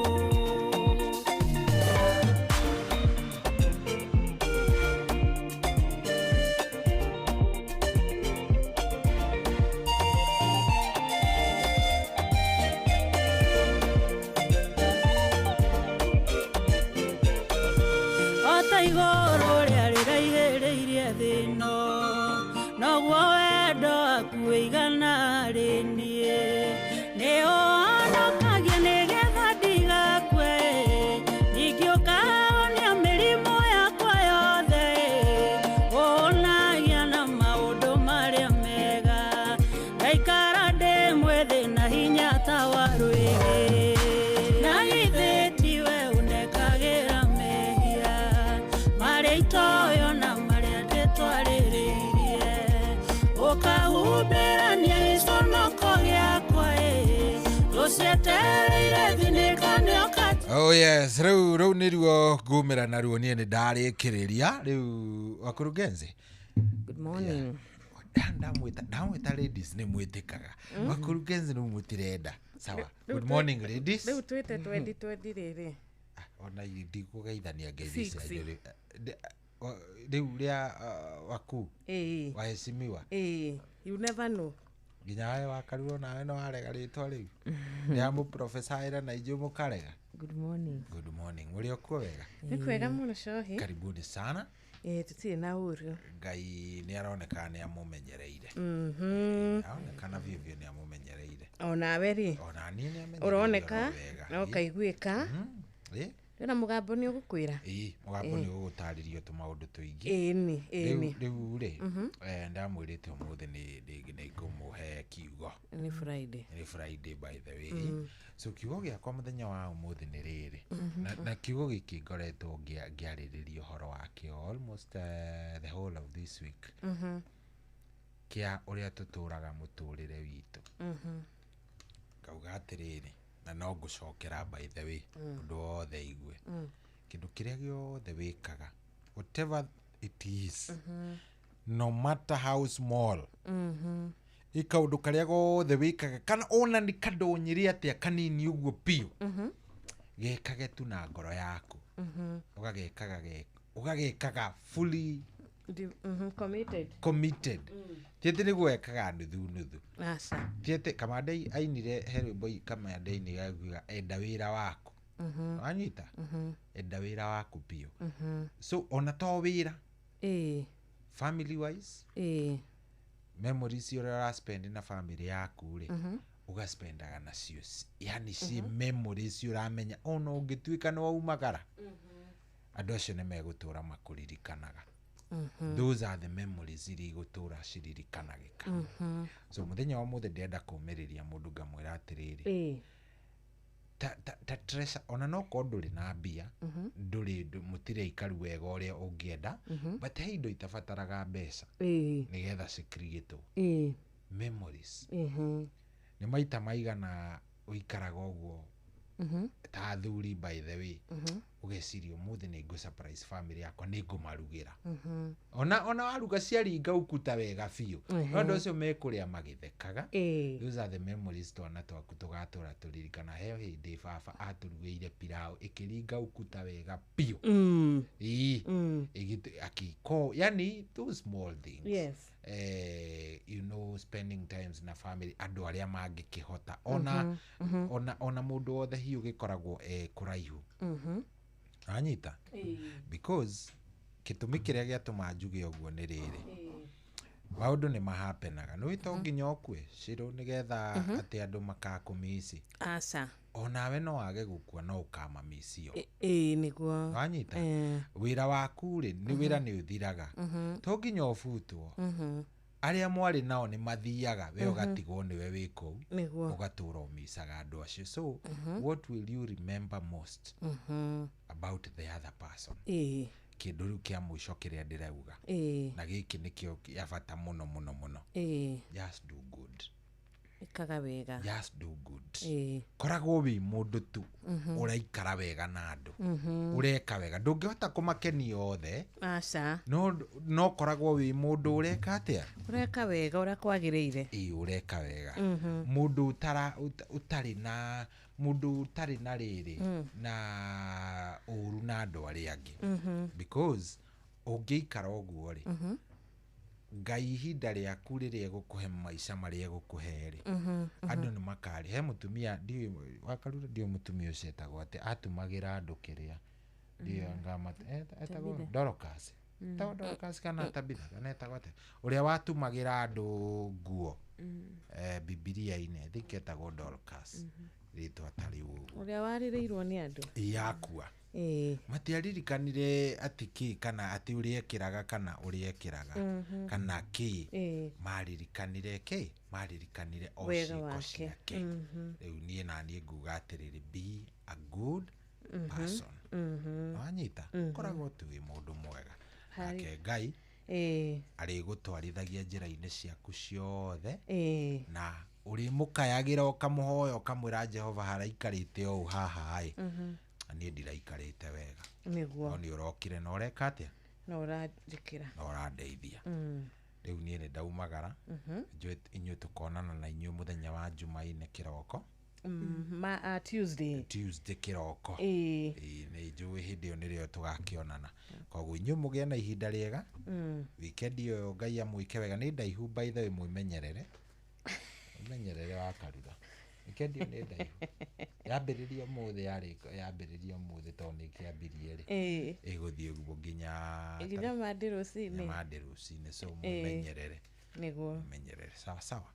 Ota igũrũ rĩa rĩraihĩrĩirie thĩ ĩno, noguo wendo waku ũigana harĩ niĩ. Nĩ ũhonokagia nĩgetha ndigakue, ningĩ ũkahonia mĩrimũ yakwa yothe, ũhonagia na maũndũ marĩa mega, ngaikara ndĩ mwĩthĩ na hinya ta wa rwĩgĩ. Na githĩ tiwe ũndekagĩra mehia marĩa itoyo na marĩa ndĩtwarĩrĩirie, ũkahumbĩrania gĩconoko gĩakwa ĩ, tũcietereire thinĩka nĩ ũka. Oh yes, rĩu nĩruo ngumĩra naruo niĩ nĩ ndarĩkĩrĩria rĩu wakurugenzi. Good morning. Ndamwĩta ladies nĩ mwĩtĩkaga, wakurugenzi rĩu mũtirenda. Sawa, good morning ladies. Rĩu twĩte 2020 rĩrĩ. Ona ndikũgeithania ngeithi Six. cianyu rĩu rĩa waku Ĩĩ. waheshimiwa. Ĩĩ, you never know. Nginya we wakarurwo nawe no warega rĩtwa rĩu rĩa mũprofesaĩra na inyuĩ mũkarega. Good morning. Good morning, mũrĩ o kuo wega? Nĩ kwega mũno cohi. Karibuni sana. Ĩĩ, tũtirĩ na ũru. Ngai nĩ aroneka nĩ amũmenyereire. Aronekana biũ biũ nĩ amũmenyereire. Onawe rĩ. Ona niĩ nĩ amenyereire Ũroneka oro wega. na ũkaiguĩka. Ĩ? Rĩu na mũgambo nĩ ũgũkwĩra. Ĩĩ, mũgambo nĩ ũgũtarĩrio tũmaũndũ tũingĩ. Ĩni, ĩni. Rĩu rĩ, ndamwĩrĩte ũmũthĩ nĩ ngũmũhe kiugo. Nĩ Friday. Nĩ Friday by the way. So kiugo gĩakwa mũthenya wa ũmũthĩ nĩ rĩrĩ. Na kiugo gĩkĩ ngoretwo ngĩarĩrĩria ũhoro wakĩo almost the whole of this week. Kĩa ũrĩa tũtũraga mũtũrĩre witũ. Ngauga atĩrĩrĩ, na no ngũcokera by the way, ũndũ wothe igue. Kĩndũ kĩrĩa gĩothe wĩkaga, whatever it is, no matter how small, ĩ kaũndũ karĩa gothe wĩkaga, kana ona nĩ kandonyĩre atĩa kanini ũguo biũ, gekage tu na ngoro yaku. Ũgagekaga fully Committed. Committed. Ti atĩ nĩguo wekaga nuthu nuthu. Aca. Ti atĩ Kamande ainire he rwĩmbo Kamande ainire akiuga enda wĩra waku. Wanyita? Enda wĩra waku biũ. So ona to wĩra. Ĩĩ. Family wise. Ĩĩ. Memories ũrĩa ũraspend na family yaku rĩ, ũgaspendaga nacio, yani ci memories ũramenya ona ũngĩtuĩka nĩ waumagara, andũ acio nĩ megũtũra makũririkanaga. Those are the memories iria igũtũra ciririkanagĩka. So mũthenya wa mũthĩ ndĩrenda kũmĩrĩria mũndũ ngamwĩra atĩrĩrĩ, ta treasure, ona no korwo ndũrĩ na mbia, ndũrĩ mũtirĩ aikaru wega ũrĩa ũngĩenda, but he indo itabataraga mbeca nĩgetha cikirigĩtwo. Memories. Nĩ maita maigana ũikaraga ũguo ta athuri, by the way, ũgeciria ũmũthĩ nĩ ngũ surprise family yakwa, nĩ ngũmarugĩra. Ona waruga ciaringa ukuta wega biũ, no andũ acio mekũrĩa magĩthekaga. Those are the memories twana twaku tũgatũra tũririkana. He hĩndĩ baba atũrugĩire pilau ĩkĩringa ukuta wega biũ. Ĩĩ. Akiko, yani those small things. Spending times na family, andũ arĩa mangĩkĩhota, ona ona mũndũ wothe hiũ gĩkoragwo kũraihu. Anyita? Because gĩtũmi kĩrĩa gĩatũma njuge ũguo nĩ rĩrĩ, maũndũ nĩ mahapenaga, nĩ to nginya ũkue Shiro nĩgetha atĩ andũ makakũmici. Aca. Onawe no wage gũkua no ũkamamicio. Ĩĩ nĩguo. Wanyita? Wĩra waku rĩ, nĩ wĩra nĩ ũthiraga, to nginya ũbutwo. Arĩa mwarĩ nao nĩ mathiaga, we ũgatigwo nĩwe wĩ kũu. Nĩguo. Ũgatũra ũmicaga andũ acio. So what will you remember most about the other person? Kĩndũ rĩu kĩa mũico kĩrĩa ndĩrauga, na gĩkĩ nĩkĩo kĩa bata mũno mũno mũno, just do good. Ĩkaga wega. Just do good. Koragwo wĩ mũndũ tu ũraikara wega na andũ, ũreka wega, ndũngĩhota kũmakenia othe. Aca. No koragwo wĩ mũndũ ũreka atĩa? Ũreka wega ũrĩa kwagĩrĩire. Ĩĩ, ũreka wega. Mũndũ ũtarĩ na mũndũ ũtarĩ na rĩrĩ na ũru na andũ arĩa angĩ. Because ũngĩikara ũguo rĩ, Ngai ihinda rĩaku rĩrĩa egũkũhe maica marĩa egũkũhe rĩ, andũ nĩ makarĩ. He mũtumia ndiũĩ wakarura, ndiũĩ mũtumia ũcio etagwo atĩa, atumagĩra andũ kĩrĩa ndiũĩ ngama etagwo Tabitha. Dorcas. Etagwo Dorcas kana Tabitha kana etagwo atĩa, ũrĩa watumagĩra andũ nguo Bibilia-inĩ, I think etagwo Dorcas, rĩtwa ta rĩu ũguo. Ũrĩa warĩrĩirwo nĩ andũ. Yakua. Matiaririkanire atĩ kĩ kana atĩ ũrĩa ekĩraga kana ũrĩa ekĩraga kana kĩ, maririkanire kĩ, maririkanire o Wega ciĩko wake. ciake. Rĩu niĩ na niĩ nguga atĩrĩrĩ, be a good person. Wanyita? Koragwo tu wĩ mũndũ mwega, nake Ngai arĩgũtwarithagia njĩra-inĩ ciaku ciothe, na ũrĩmũkayagĩra ũkamũhoya ũkamwĩra Jehova haraikarĩte ũũ haha ĩ, niĩ ndiraikarĩte wega. Nĩguo. No nĩ ũrokire na ũreka atĩa? Na ũranjĩkĩra. Na ũrandeithia. Rĩu niĩ nĩ ndaumagara. Inyuĩ tũkonana na inyuĩ mũthenya wa Jumaine kĩroko. Tuesday. Tuesday kĩroko. Ĩĩ, nĩ njũĩ hĩndĩ ĩyo nĩrĩo tũgakĩonana. Koguo inyuĩ mũgĩe na ihinda rĩega. Weekend ĩyo Ngai amwĩke wega. Nĩ ndaihu by the way, mwĩmenyerere. Mwĩmenyerere wa Karura. Weekend ĩyo nĩ ndaihu. Yambĩrĩria ũmũthĩ, yambĩrĩria ũmũthĩ tondũ nĩ kĩambirie rĩ. Ĩgũthiĩ ũguo nginya Monday rũcinĩ. Nginya Monday rũcinĩ. So mwĩmenyerere. Nĩguo. Mwĩmenyerere. Sawa sawa.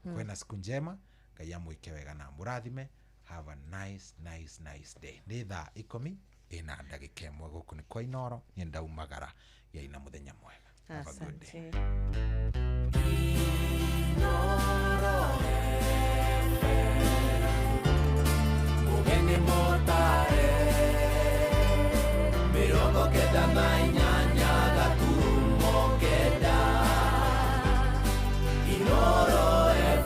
Kwĩna siku njema. Ngai amwĩke wega na amũrathime. Have a nice, nice, nice day. Nĩ thaa 10:01 gũkũ nĩ kwa Inooro. Niĩ ndaumagara. Gĩai na mũthenya mwega. Have a good day. Mugeni motare 98.9 Inooro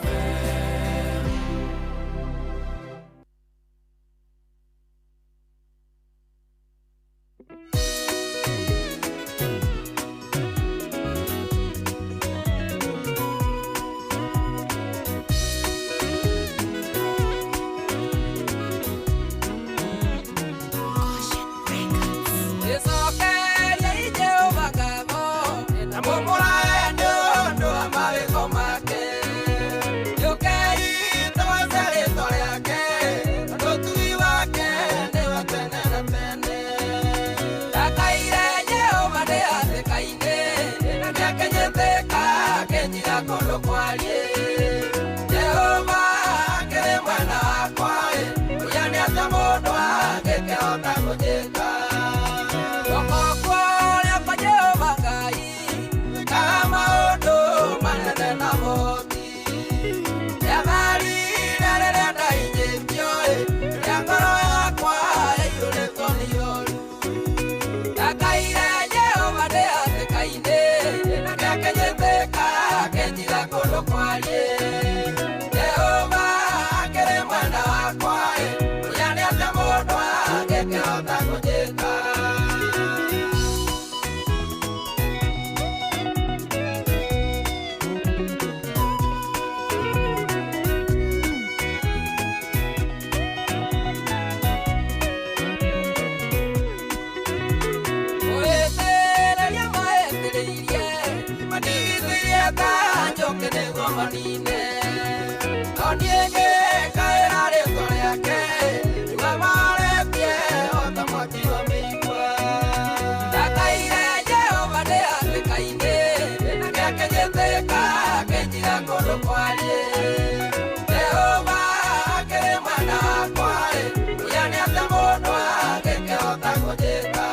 FM. Jehova kwariĩ. Jehova akĩrĩ mwena wakwa ĩ, ũrĩa nĩ atĩa mũndũ angĩkĩhota kũnjĩka. Kũhĩtĩrĩria mahĩtĩrĩirie, mandigithĩirie ta njũkĩ nĩguo manine. No niĩ ngĩkaĩra rĩĩtwa rĩake, nĩguo maretie o ta mwaki wa mĩigua. Ndakaire Jehova ndĩ hatĩka-inĩ, na nĩakĩnjĩtĩka akĩnjiga kũndũ kwariĩ. Jehova akĩrĩ mwena wakwa ĩ, ũrĩa nĩ atĩa mũndũ angĩkĩhota kũnjĩka.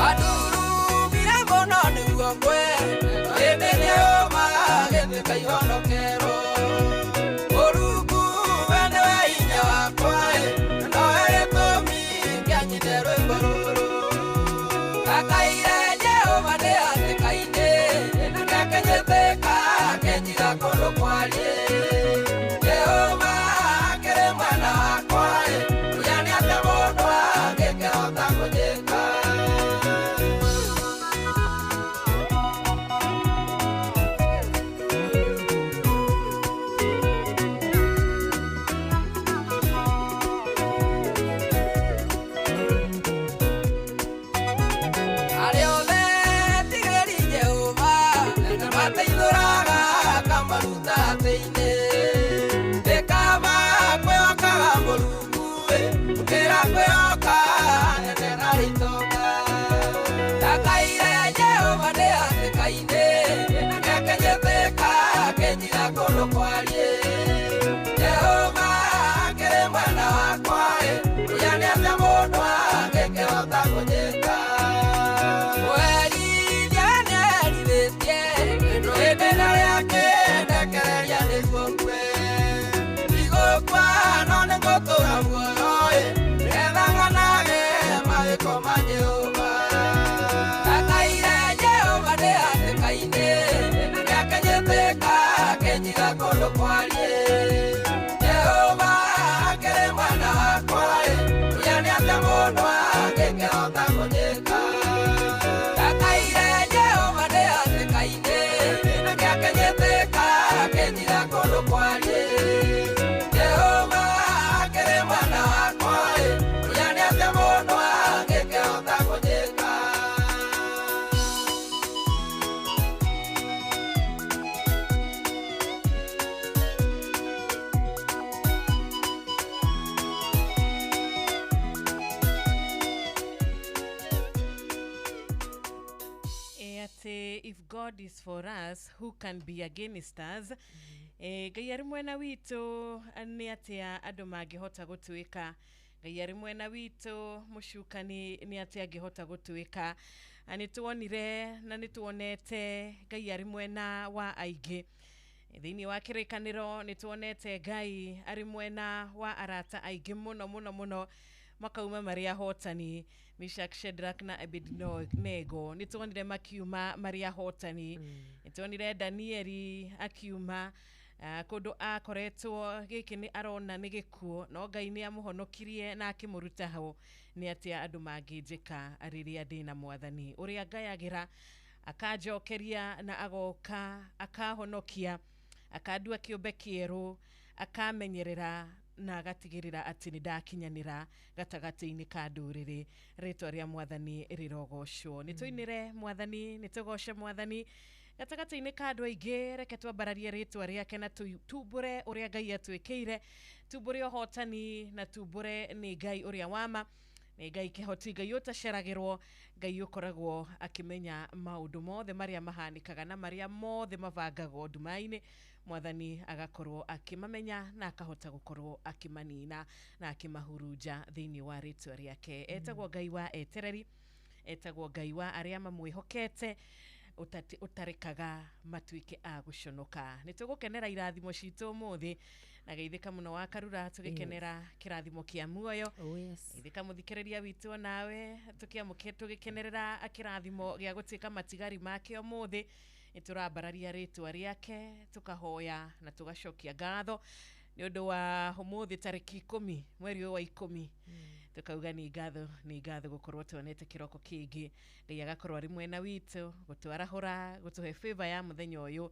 Andurumire mũno nĩguo ngwe, ĩndĩ nĩũma gĩtuĩka ihonokerwo. Mũrungu we nĩwe hinya wakwa ĩ, na nowe gĩtũmi kĩa nyine rwĩmbo rũrũ. Ndakaire Jehova ndĩ hatĩka-inĩ, na nĩakĩnjĩtĩka akĩnjiga kũndũ kwariĩ. Jehova akĩrĩ mwena wakwa ĩ, ũrĩa nĩ atĩa mũndũ angĩkĩhota kũnjĩka. Arĩa othe etigĩri Jehova nĩmateithũraga akamaruta hatĩ-inĩ. Nĩ kaba kwĩhokaga Mũrungu ĩ, gũkĩra kwĩhoka anene na itonga. Ndakaire Jehova ndĩ hatĩka-inĩ, na nĩakĩnjĩtĩka akĩnjiga kũndũ kwariĩ. Jehova akĩrĩ mwena wakwa ĩ, ũrĩa nĩ atĩa mũndũ angĩkĩhota kũnjĩka. Kũherithia nĩaherithĩtie, ĩndĩ ndarĩ akĩndekereria nĩguo ngue. Ndigũkua no nĩngũtũũra muoyo ĩ, nĩgetha ng'anage mawĩko ma Jehova. Ndakaire Jehova ndĩ hatĩka-inĩ, na nĩakĩnjĩtĩka akĩnjiga kũndũ kwariĩ. Jehova akĩrĩ mwena wakwa ĩ, ũrĩa nĩ atĩa mũndũ angĩkĩhota kũnjĩka. Ndakaire Jehova ndĩ hatĩka-inĩ, na nĩakĩnjĩtĩka akĩnjiga kũndũ kwariĩ. Jehova akĩrĩ mwena wakwa ĩ, ũrĩa nĩ atĩa mũndũ angĩkĩhota kũnjĩka. Atĩ if God is for us, who can be against us? Ngai arĩ mwena witũ nĩ atĩa andũ mangĩhota gũtuĩka. Ngai arĩ mwena witũ mũcukani nĩ atĩa angĩhota gũtuĩka. Nĩ tuonire na nĩ tuonete Ngai arĩ mwena wa aingĩ. Thĩinĩ wa kĩrĩkanĩro nĩ tuonete Ngai arĩ mwena wa arata aingĩ mũno mũno mũno, makauma marĩ ahotani. Meshach, Shadrach na Abednego nĩ tuonire makiuma marĩ ahotani. Nĩ tuonire Danieli akiuma kũndũ akoretwo gĩkĩ nĩ arona nĩ gĩkuũ, no Ngai nĩ amũhonokirie na akĩmũruta ho. Nĩ atĩa andũ mangĩnjĩka rĩrĩa ndĩna mwathani ũrĩa ngayagĩra akanjokeria na agoka akahonokia, akandua kĩũmbe kĩerũ, akamenyerera na agatigĩrĩra atĩ nĩ ndakinyanĩra gatagatĩ-inĩ ka ndũrĩrĩ. Rĩtwa rĩa mwathani rĩrogocwo. Nĩ tũinĩre mwathani, nĩ tũgoce mwathani gatagatĩ-inĩ ka andũ aingĩ. Reke twambararie rĩtwa rĩake na tumbũre ũrĩa Ngai atwĩkĩire, tumbũre ũhotani na tumbũre nĩ Ngai ũrĩa wama, nĩ Ngai kĩhoti, Ngai ũtaceragĩrwo, Ngai ũkoragwo akĩmenya maũndũ mothe marĩa mahanĩkaga na marĩa mothe mabangagwo nduma-inĩ. Mwathani agakorwo akĩmamenya na akahota gũkorwo akĩmanina na akĩmahurunja thĩinĩ wa rĩtwa rĩake. Etagwo Ngai wa etereri, etagwo Ngai wa arĩa mamwĩhokete, ũtarekaga matuĩke a gũconoka. Nĩ tũgũkenera irathimo citũ ũmũthĩ na geithĩka mũno wa Karura, tũgĩkenera kĩrathimo kĩa muoyo. Oh, yes. Geithĩka mũthikĩrĩria witũ onawe, tũgĩkenerera kĩrathimo gĩa gũtuĩka matigari make ũmũthĩ. Nĩ tũrambararia rĩtwa rĩake, tũkahoya na tũgacokia ngatho nĩ ũndũ wa ũmũthĩ tarĩki 10 mweri ũyũ wa 10. Tukauga nĩ ngatho, nĩ ngatho gũkorwo tuonete kĩroko kĩngĩ. Ngai agakorwo arĩ mwena witũ, gũtwarahũra, gũtũhe favor ya mũthenya ũyũ.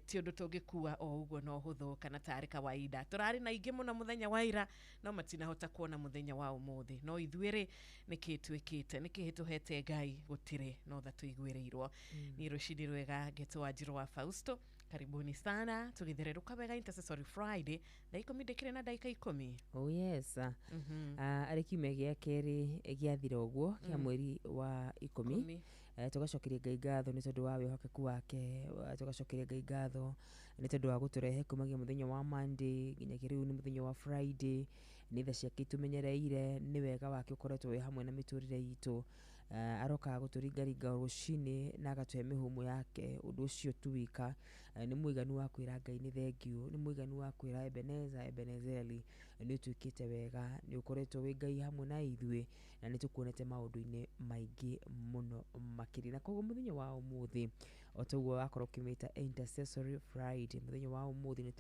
Ti ũndũ tũngĩkua o ũguo na ũhũthũ kana tarĩ kawaida. Tũrarĩ na aingĩ mũno mũthenya wa ira no matinahota kuona mũthenya wa ũmũthĩ. No ithuĩ rĩ, nĩkĩ twĩkĩte, nĩkĩ tũhete Ngai? Gũtirĩ, no tha tũiguĩrĩirwo. Niĩ rũcinĩ rwega ngetwo Wanjirũ wa Fausto. Karibuni sana, tũgĩthererũka wega Intercessory Friday thaa 10 ndĩkĩrĩ na ndagĩka 10. Oh yes. Arĩ kiumia gĩa kerĩ gĩathira ũguo kĩa mweri wa 10. 10. Tũgacokeria Ngai ngatho nĩ tondũ wa wĩhokeku wake, tũgacokeria Ngai ngatho nĩ tondũ wa gũtũrehe kumagia mũthenya wa Monday nginyagia rĩu nĩ mũthenya wa Friday. Nĩ tha ciake itũmenyereire, nĩ wega wake ũkoretwo wĩ hamwe na mĩtũrĩre itũ. Arokaga gũtũringaringa o rũcinĩ na agatũhe mĩhũmũ yake. Ũndũ ũcio tu wika nĩ mũiganu wa kwĩra Ngai nĩ thengiũ, nĩ mũiganu wa kwĩra Ebeneza, Ebenezeri, nĩ ũtwĩkĩte wega, nĩ ũkoretwo wĩ Ngai hamwe na ithuĩ, na nĩ tũkuonete maũndũ-inĩ maingĩ mũno makĩria. Na koguo mũthenya wa ũmũthĩ, o ta ũguo wakorwo ũkĩmĩta Intercessory Friday, mũthenya wa ũmũthĩ nĩ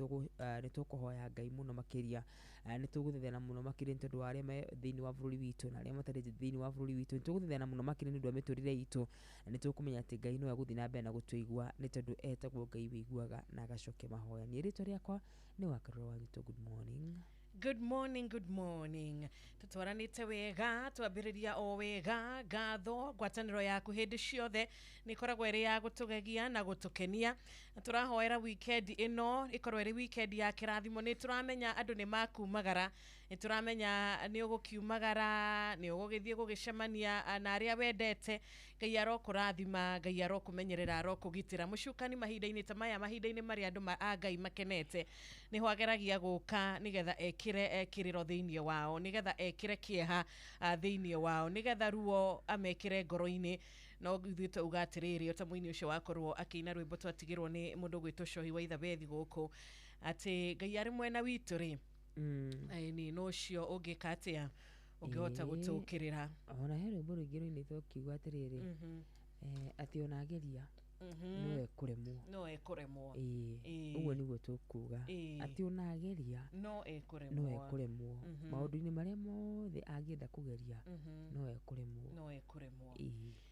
tũkũhoya Ngai mũno makĩria, nĩ tũgũthaithana mũno makĩria nĩ tondũ wa arĩa me thĩinĩ wa bũrũri witũ na arĩa matarĩ thĩinĩ wa bũrũri witũ. Nĩ tũgũthaithana mũno makĩria nĩ ũndũ wa mĩtũrĩre itũ, na nĩ tũkũmenya atĩ Ngai no egũthiĩ na mbere na gũtũigua nĩ tondũ etagwo Ngai wĩiguaga na agacokia mahoya. Niĩ rĩtwa rĩakwa nĩ Wakarura wa Gĩtũ. Good morning. Good morning, good morning. Tutwaranĩte wega, twambĩrĩria o wega. Ngatho ngwatanĩro yaku hĩndĩ ciothe nĩ ĩkoragwo ĩrĩ ya gũtũgegia na gũtũkenia. Na tũrahoera weekend ĩno ĩkorwo ĩrĩ weekend ya kĩrathimo. Nĩ tũramenya andũ nĩ makumagara, nĩ tũramenya nĩ ũgũkiumagara, nĩ ũgũgĩthiĩ gũgĩcemania na arĩa wendete. Ngai arokũrathima, Ngai arokũmenyerera, arokũgitĩra. Mũcukani mahinda-inĩ ta maya, mahinda-inĩ marĩa andũ a Ngai makenete, nĩho ageragia gũka nĩgetha ekĩre kĩrĩro thĩinĩ wao, nĩgetha ekĩre kĩeha thĩinĩ wao, nĩgetha ruo amekĩre ngoro-inĩ. No ithuĩ twauga atĩrĩrĩ, o ta mũini ũcio wakorwo akĩina rwĩmbo twatigĩrwo nĩ mũndũ ũgwĩtwo Cohi wa Ithabethi gũkũ, atĩ Ngai arĩ mwena witũ rĩ, nĩ no ũcio ũngĩka atĩa ũngĩhota gũtũkĩrĩra. Ona he rwĩmbo rũingĩ rũinĩtwo ũkiuga atĩrĩrĩ, atĩ ona ageria no ekũremwo. No ekũremwo. Ũguo nĩguo tũkuga, atĩ ona ageria no ekũremwo. No ekũremwo. Maũndũ-inĩ marĩa mothe angĩenda kũgeria no ekũremwo. No ekũremwo.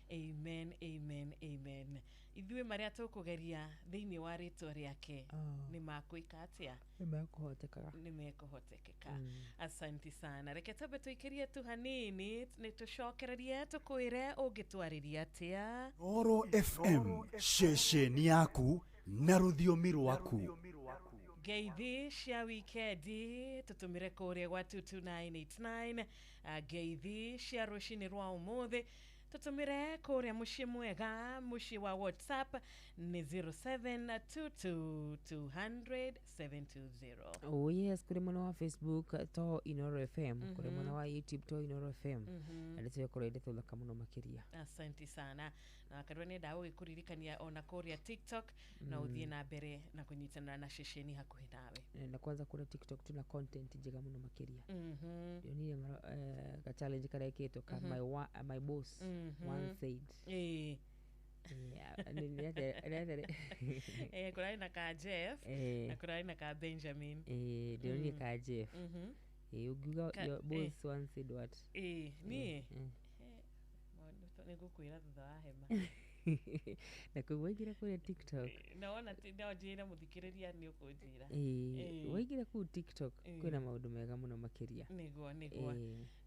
Amen, amen, amen. Ithuĩ marĩa tũkũgeria thĩinĩ wa rĩtwa rĩake nĩ makwĩka atĩa? Nĩ mekũhotekeka. Nĩ mekũhotekeka. Asanti sana. Reke twambe tũikĩrie tu hanini, nĩ tũcokererie tũkwĩre ũngĩtwarĩria atĩa. Inooro FM, ceceni yaku na rũthiomi rwaku. Ngeithi cia wikendi tũtũmĩre kũrĩa gwa 22989. Ngeithi cia rũcinĩ rwa ũmũthĩ tũtũmĩre kũrĩa mũciĩ mwega, mũciĩ wa WhatsApp nĩ 0722200720. Oh yes, kũrĩ mwena wa Facebook to Inooro FM, kũrĩ mwena wa YouTube to Inooro FM. Na nĩ tũgũkorwo ĩndĩ thaka mũno makĩria. Asante sana. Na wakarua nĩ ndawa gũkũririkania ona kũrĩa TikTok na ũthiĩ na mbere na kũnyitanĩra na ceceni hakuhĩ nawe. Na kwanza kũrĩa TikTok tuna content njega mũno makĩria. Ndionire ka challenge karekĩtwo ka my boss once said. Kũrarĩ na ka Jeff na kũrarĩ na ka Benjamin. Ndĩronire ka Jeff. Ũngiuga your boss once said what? Niĩ nĩ ngũkwĩra thutha wa hema. Na koguo waingĩra kũrĩa TikTok, Naona no njĩre mũthikĩrĩria nĩ ũkũnjĩra. Waingĩra kũu TikTok kwĩna maũndũ mega mũno makĩria. Nĩguo, nĩguo.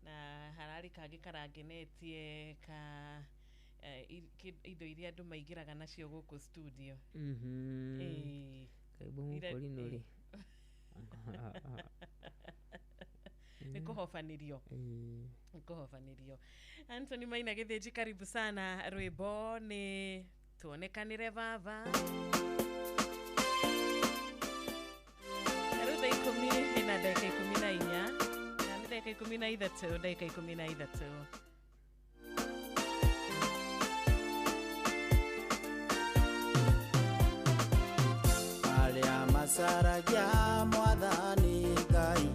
Na hararĩ kangĩ karangenetie ka indo iria andũ maingĩraga nacio gũkũ studio. Karibu mũkũrinũ rĩ. Nĩ kũhobanĩrio. Nĩ kũhobanĩrio. Anthony Maina Gĩthĩnji, karibu sana. Rwĩmbo nĩ tuonekanĩre baba. Rĩu thaa 10 na ndagĩka 14, na nĩ ndagĩka 13, ndagĩka 13. Arĩa macaragia Mwathani Ngai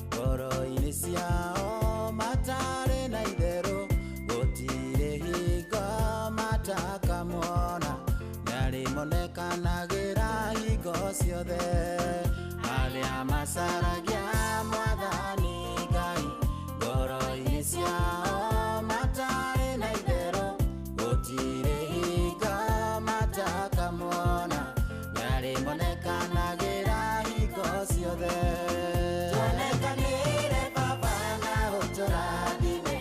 ngoro-inĩ ciao matarĩ na itherũ, gũtirĩ hingo matakamwona. Nĩarĩmonekanagĩra hingo ciothe arĩa macaragia mwathani Ngai ngoro-inĩ ciao matarĩ na itherũ gũtirĩ hingo matakamwona nĩarĩmonekanagĩra hingo ciothe tuonekanĩre baba na ũtũrathime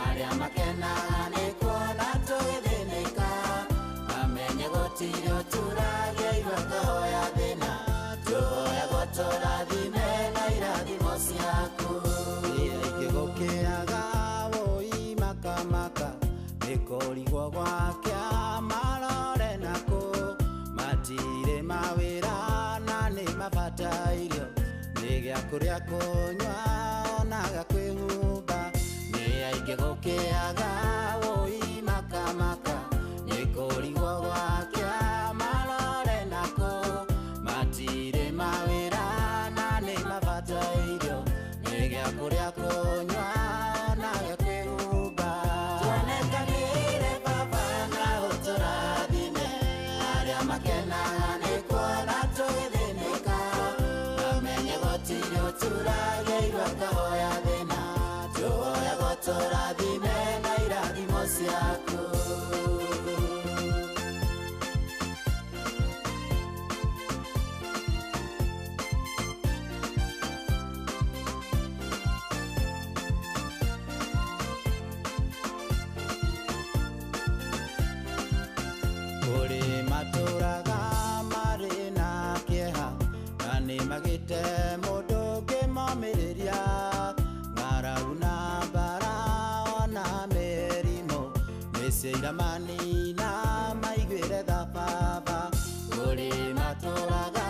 arĩa makenaga nĩ kuona tũgĩthĩnĩka mamenye gũtirĩ ũturagia irua kahoya thĩna tũhoyagwo tũrathime na irathimo ciaku aingĩ gũkĩaga wũi makamaka nĩ kũrigwo gwake marore nakũ matirĩ mawĩra na nĩ mabatairio nĩ gĩa kũrĩa kũnyua ona gĩa kwĩhumba nĩ aingĩ gũkĩaga wũi makamaka nĩ kũrigwo gwake marore nakũ matirĩ mawĩra na nĩ mabatairio nĩ gĩa kũrĩa kũnyua ona gĩa kwĩhumba tuonekanĩre baba na ũtũrathime arĩa makenaga nĩ kuona tũgĩthĩnĩka mamenye gũtirĩ ũturagia irua kahoya thĩna tũhoyagwo tũrathime na irathimo ciaku. Kũrĩ matũraga marĩ na kĩeha na nĩ magĩte mũndũ ũngĩmomĩrĩria ng'aragu na mbara ona mĩrimũ mĩciĩ iramanina maiguĩre tha baba kũrĩ matũraga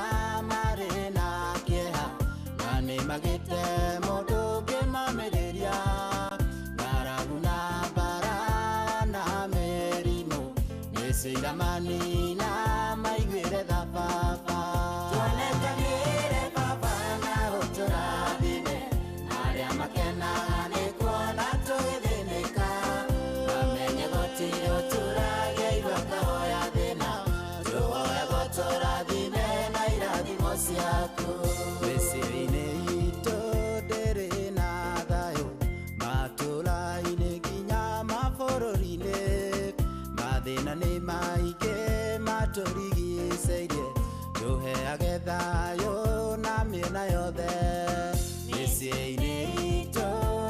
marĩ na kĩeha na nĩ magĩte mũndũ ũngĩmomĩrĩria ng'aragu na mbara ona mĩrimũ mĩciĩ iramanina maiguĩre tha baba tuonekanĩre baba na ũtũrathime arĩa makenaga nĩ kuona tũgĩthĩnĩka mamenye gũtirĩ ũturagia irua kahoya thĩna tũhoyagwo tũrathime na irathimo ciaku mĩciĩ-inĩ itũ ndĩrĩ na thayũ matũra-inĩ nginya mabũrũri-inĩ mathĩna nĩ maingĩ matũrigicĩirie tũheage thayũ na mĩena yothe mĩciĩ-inĩ itũ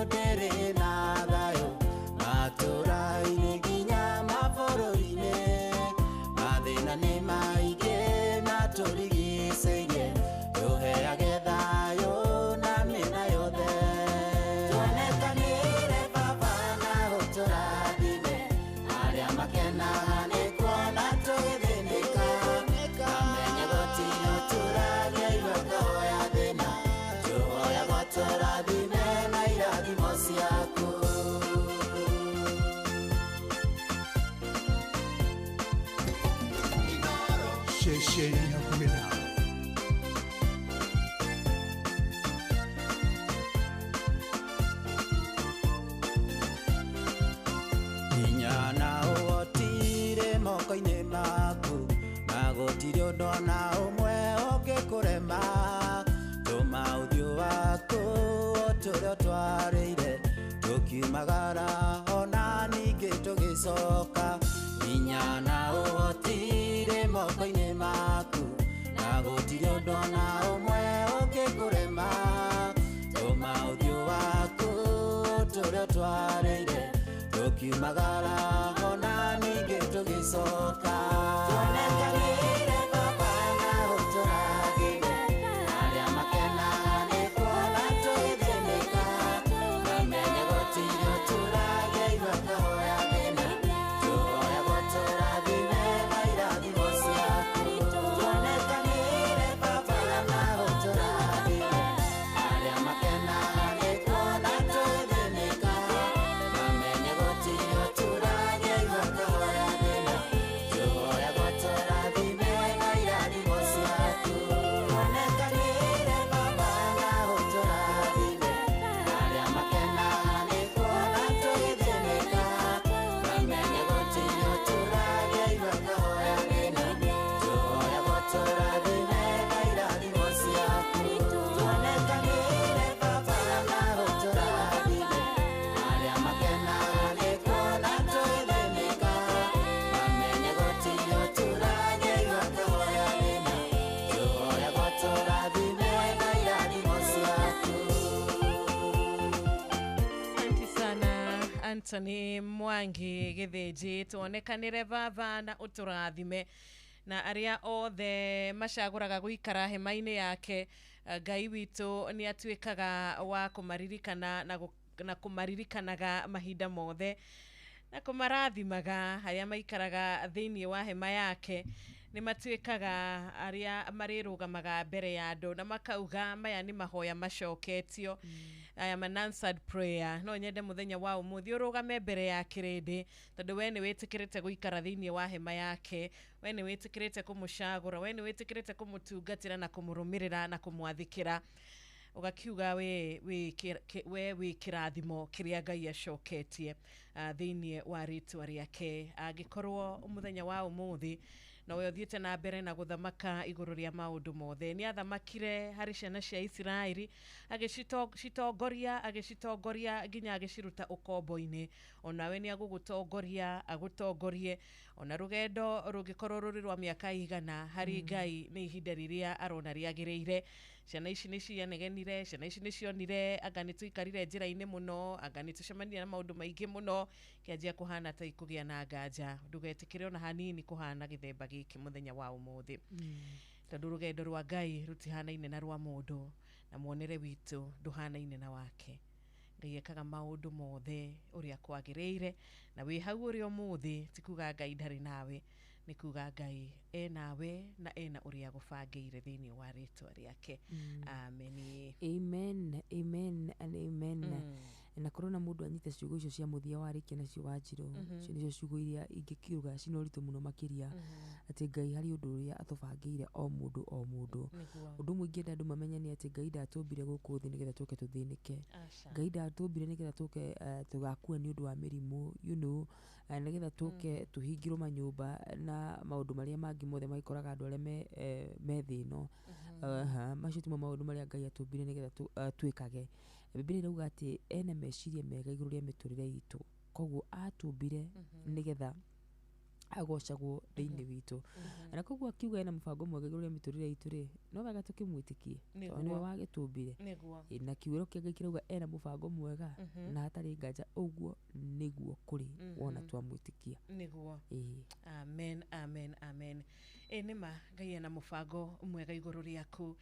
ndĩrĩ na thayũ matũra-inĩ nginya mabũrũri-inĩ mathĩna nĩ maingĩ matũrigicĩirie tũheage thayũ na mĩena yothe tuonekanĩre baba na ũtũrathime arĩa makenaga nĩ kuona tũgĩthĩnĩka mamenye gũtirĩ ũturagia irua kahoya thĩna tũhoyagwo tũrathime na irathimo ciaku. Ceceni hakuhĩ nawe. Hinya na ũhotire moko-inĩ maku na gũtirĩ ũndũ ona ũmwe ũngĩkũrema tũma ũthiũ waku ũtũre ũtwarĩire tũkiumagara ona ningĩ tũgĩcoka hinya na ũhotire moko-inĩ maku na gũtirĩ ũndũ ona ũmwe ũngĩkũrema tũma ũthiũ waku ũtũre ũtwarĩire tũkiumagara ona ningĩ tũgĩcoka tuonekanĩre baba na ũtũrathime arĩa makenaga nĩ kuona tũgĩthĩnĩka mamenye gũtirĩ ũturagia irua kahoya thĩna tũhoyagwo Anthony Mwangi Gĩthĩnji, tuonekanĩre baba na ũtũrathime, na arĩa othe macagũraga gũikara hema-inĩ yake, Ngai witũ nĩ atuĩkaga wa kũmaririkana na kũmaririkanaga mahinda mothe na kũmarathimaga. Arĩa maikaraga thĩinĩ wa hema yake nĩ matuĩkaga arĩa marĩrũgamaga mbere ya andũ na makauga maya nĩ mahoya macoketio. I am an answered prayer. No nyende mũthenya wa ũmũthĩ ũrũgame mbere ya kĩrĩndĩ, tondũ we nĩ wĩtĩkĩrĩte gũikara thĩinĩ wa hema yake, we nĩ wĩtĩkĩrĩte kũmũcagũra, we nĩ wĩtĩkĩrĩte kũmũtungatĩra na kũmũrũmĩrĩra na kũmwathĩkĩra, ũgakiuga we wĩ kĩrathimo kĩrĩa Ngai acoketie thĩinĩ wa rĩtwa rĩake. Angĩkorwo mũthenya wa ũmũthĩ nowe ũthiĩte na mbere na gũthamaka igũrũ rĩa maũndũ mothe, nĩ athamakire harĩ ciana cia Isiraeli, agĩcitongoria nginya agĩciruta ũkombo-inĩ. Onawe nĩ agũgũtongoria, agũtongorie ona rũgendo rũngĩkorwo rũrĩ rwa mĩaka igana, harĩ Ngai nĩ ihinda rĩrĩa arona rĩagĩrĩire. Ciana ici nĩ cianegenire, ciana ici nĩ cionire anga nĩ tũikarire njĩra-inĩ mũno, anga nĩ tũcemanirie na maũndũ maingĩ mũno, kĩanjia kũhana ta ikũgĩa na nganja. Ndũgetĩkĩre ona hanini kũhana gĩthemba gĩkĩ mũthenya wa ũmũthĩ, tondũ rũgendo rwa Ngai rũtihanaine na rwa mũndũ, na muonere witũ ndũhanaine na wake. Ngai ekaga maũndũ mothe ũrĩa kwagĩrĩire, na wĩ hau ũrĩ ũmũthĩ ti kuga Ngai ndarĩ nawe, nĩ kuga Ngai enawe na ena ũrĩa agũbangĩire thĩinĩ wa rĩtwa rĩake. Amen. Amen, amen and amen. Na korwo na mũndũ anyite ciugo icio cia mũthia warĩkia nacio Wanjirũ, icio nĩcio ciugo iria ingĩkiuga cina ũritũ mũno makĩria, atĩ Ngai harĩ ũndũ ũrĩa atũbangĩire o mũndũ o mũndũ. Ũndũ ũmwe ingĩenda andũ mamenye nĩ atĩ Ngai ndatũmbire gũkũ thĩ nĩgetha tũke tũthĩnĩke. Ngai ndatũmbire nĩgetha tũke tũgakua nĩ ũndũ wa mĩrimũ, you know, nĩgetha tũke tũhingĩrwo manyũmba na maũndũ marĩa mangĩ mothe magĩkoraga andũ arĩa me thĩ ĩno. Macio timo maũndũ marĩa Ngai atũmbire nĩgetha twĩkage. Bibilia ĩrauga atĩ ena meciria mega igũrũ rĩa mĩtũrĩre itũ, koguo atũmbire nĩgetha agocagwo thĩinĩ witũ, na koguo akiuga ena mũbango mwega igũrũ rĩa mĩtũrĩre itũ rĩ, no wega tũkĩmwĩtĩkie tondũ nĩwe wagĩtũmbire, na kiugo kĩa Ngai kĩrauga ena mũbango mwega, na hatarĩ nganja ũguo nĩguo kũrĩ wona twamwĩtĩkia. Nĩguo. Amen, amen, amen. Nĩma Ngai ena mũbango mwega igũrũ rĩaku.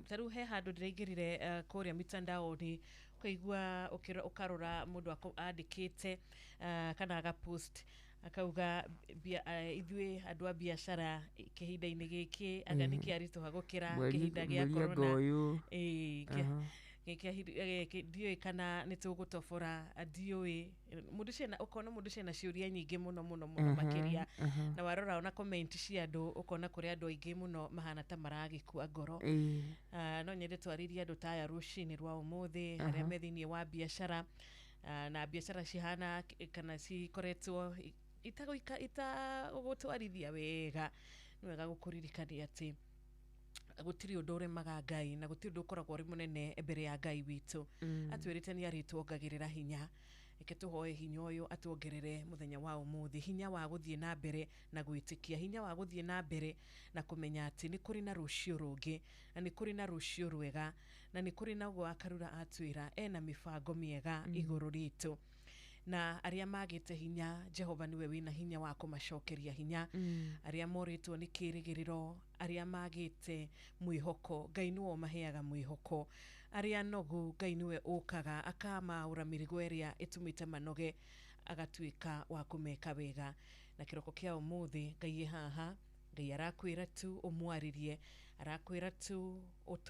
Ta rĩu he handũ ndĩraingĩrire kũrĩa mitandaoni, ũkaigua ũkarora mũndũ andĩkĩte kana agapost akauga ithuĩ andũ a biacara kĩhinda-inĩ gĩkĩ anga nĩ kĩaritũha gũkĩra kĩhinda gĩa corona. Ndiũĩ kana nĩ tũgũtobora, ndiũĩ mũndũ ciena, ũkona mũndũ ciena ciũria nyingĩ mũno mũno mũno makĩria, na warora ona comment cia andũ ũkona kũrĩ andũ aingĩ mũno mahana ta maragĩkua ngoro. No nyende twarĩrie andũ ta aya rũcinĩ rwa ũmũthĩ, arĩa me thĩinĩ wa biacara, na biacara cihana kana cikoretwo itagũtwarithia wega. Nĩ wega gũkũririkania atĩ gũtirĩ ũndũ ũremaga Ngai, na gũtirĩ ũndũ ũkoragwo ũrĩ mũnene mbere ya Ngai witũ. Atwĩrĩte nĩ arĩtuongagĩrĩra hinya. Reke tũhoe hinya ũyũ atuongerere mũthenya wa ũmũthĩ, hinya wa gũthiĩ na mbere na gwĩtĩkia, hinya wa gũthiĩ na mbere na kũmenya atĩ nĩ kũrĩ na rũciũ rũngĩ, na nĩ kũrĩ na rũciũ rwega, na nĩ kũrĩ na ũguo Akarura atwĩra ena mĩbango mĩega igũrũ ritũ. Na arĩa magĩte hinya, Jehova nĩwe wĩna hinya wa kũmacokeria hinya. Arĩa morĩtwo nĩ kĩrĩgĩrĩro, arĩa magĩte mwĩhoko, Ngai nĩwe ũmaheaga mwĩhoko. Arĩa nogu, Ngai nĩwe ũkaga akamaũra mĩrigo ĩrĩa ĩtũmĩte manoge, agatuĩka wa kũmeka wega. Na kĩroko kĩa ũmũthĩ Ngai ĩ haha, Ngai arakwĩra tu ũmwarĩrie, arakwĩra tu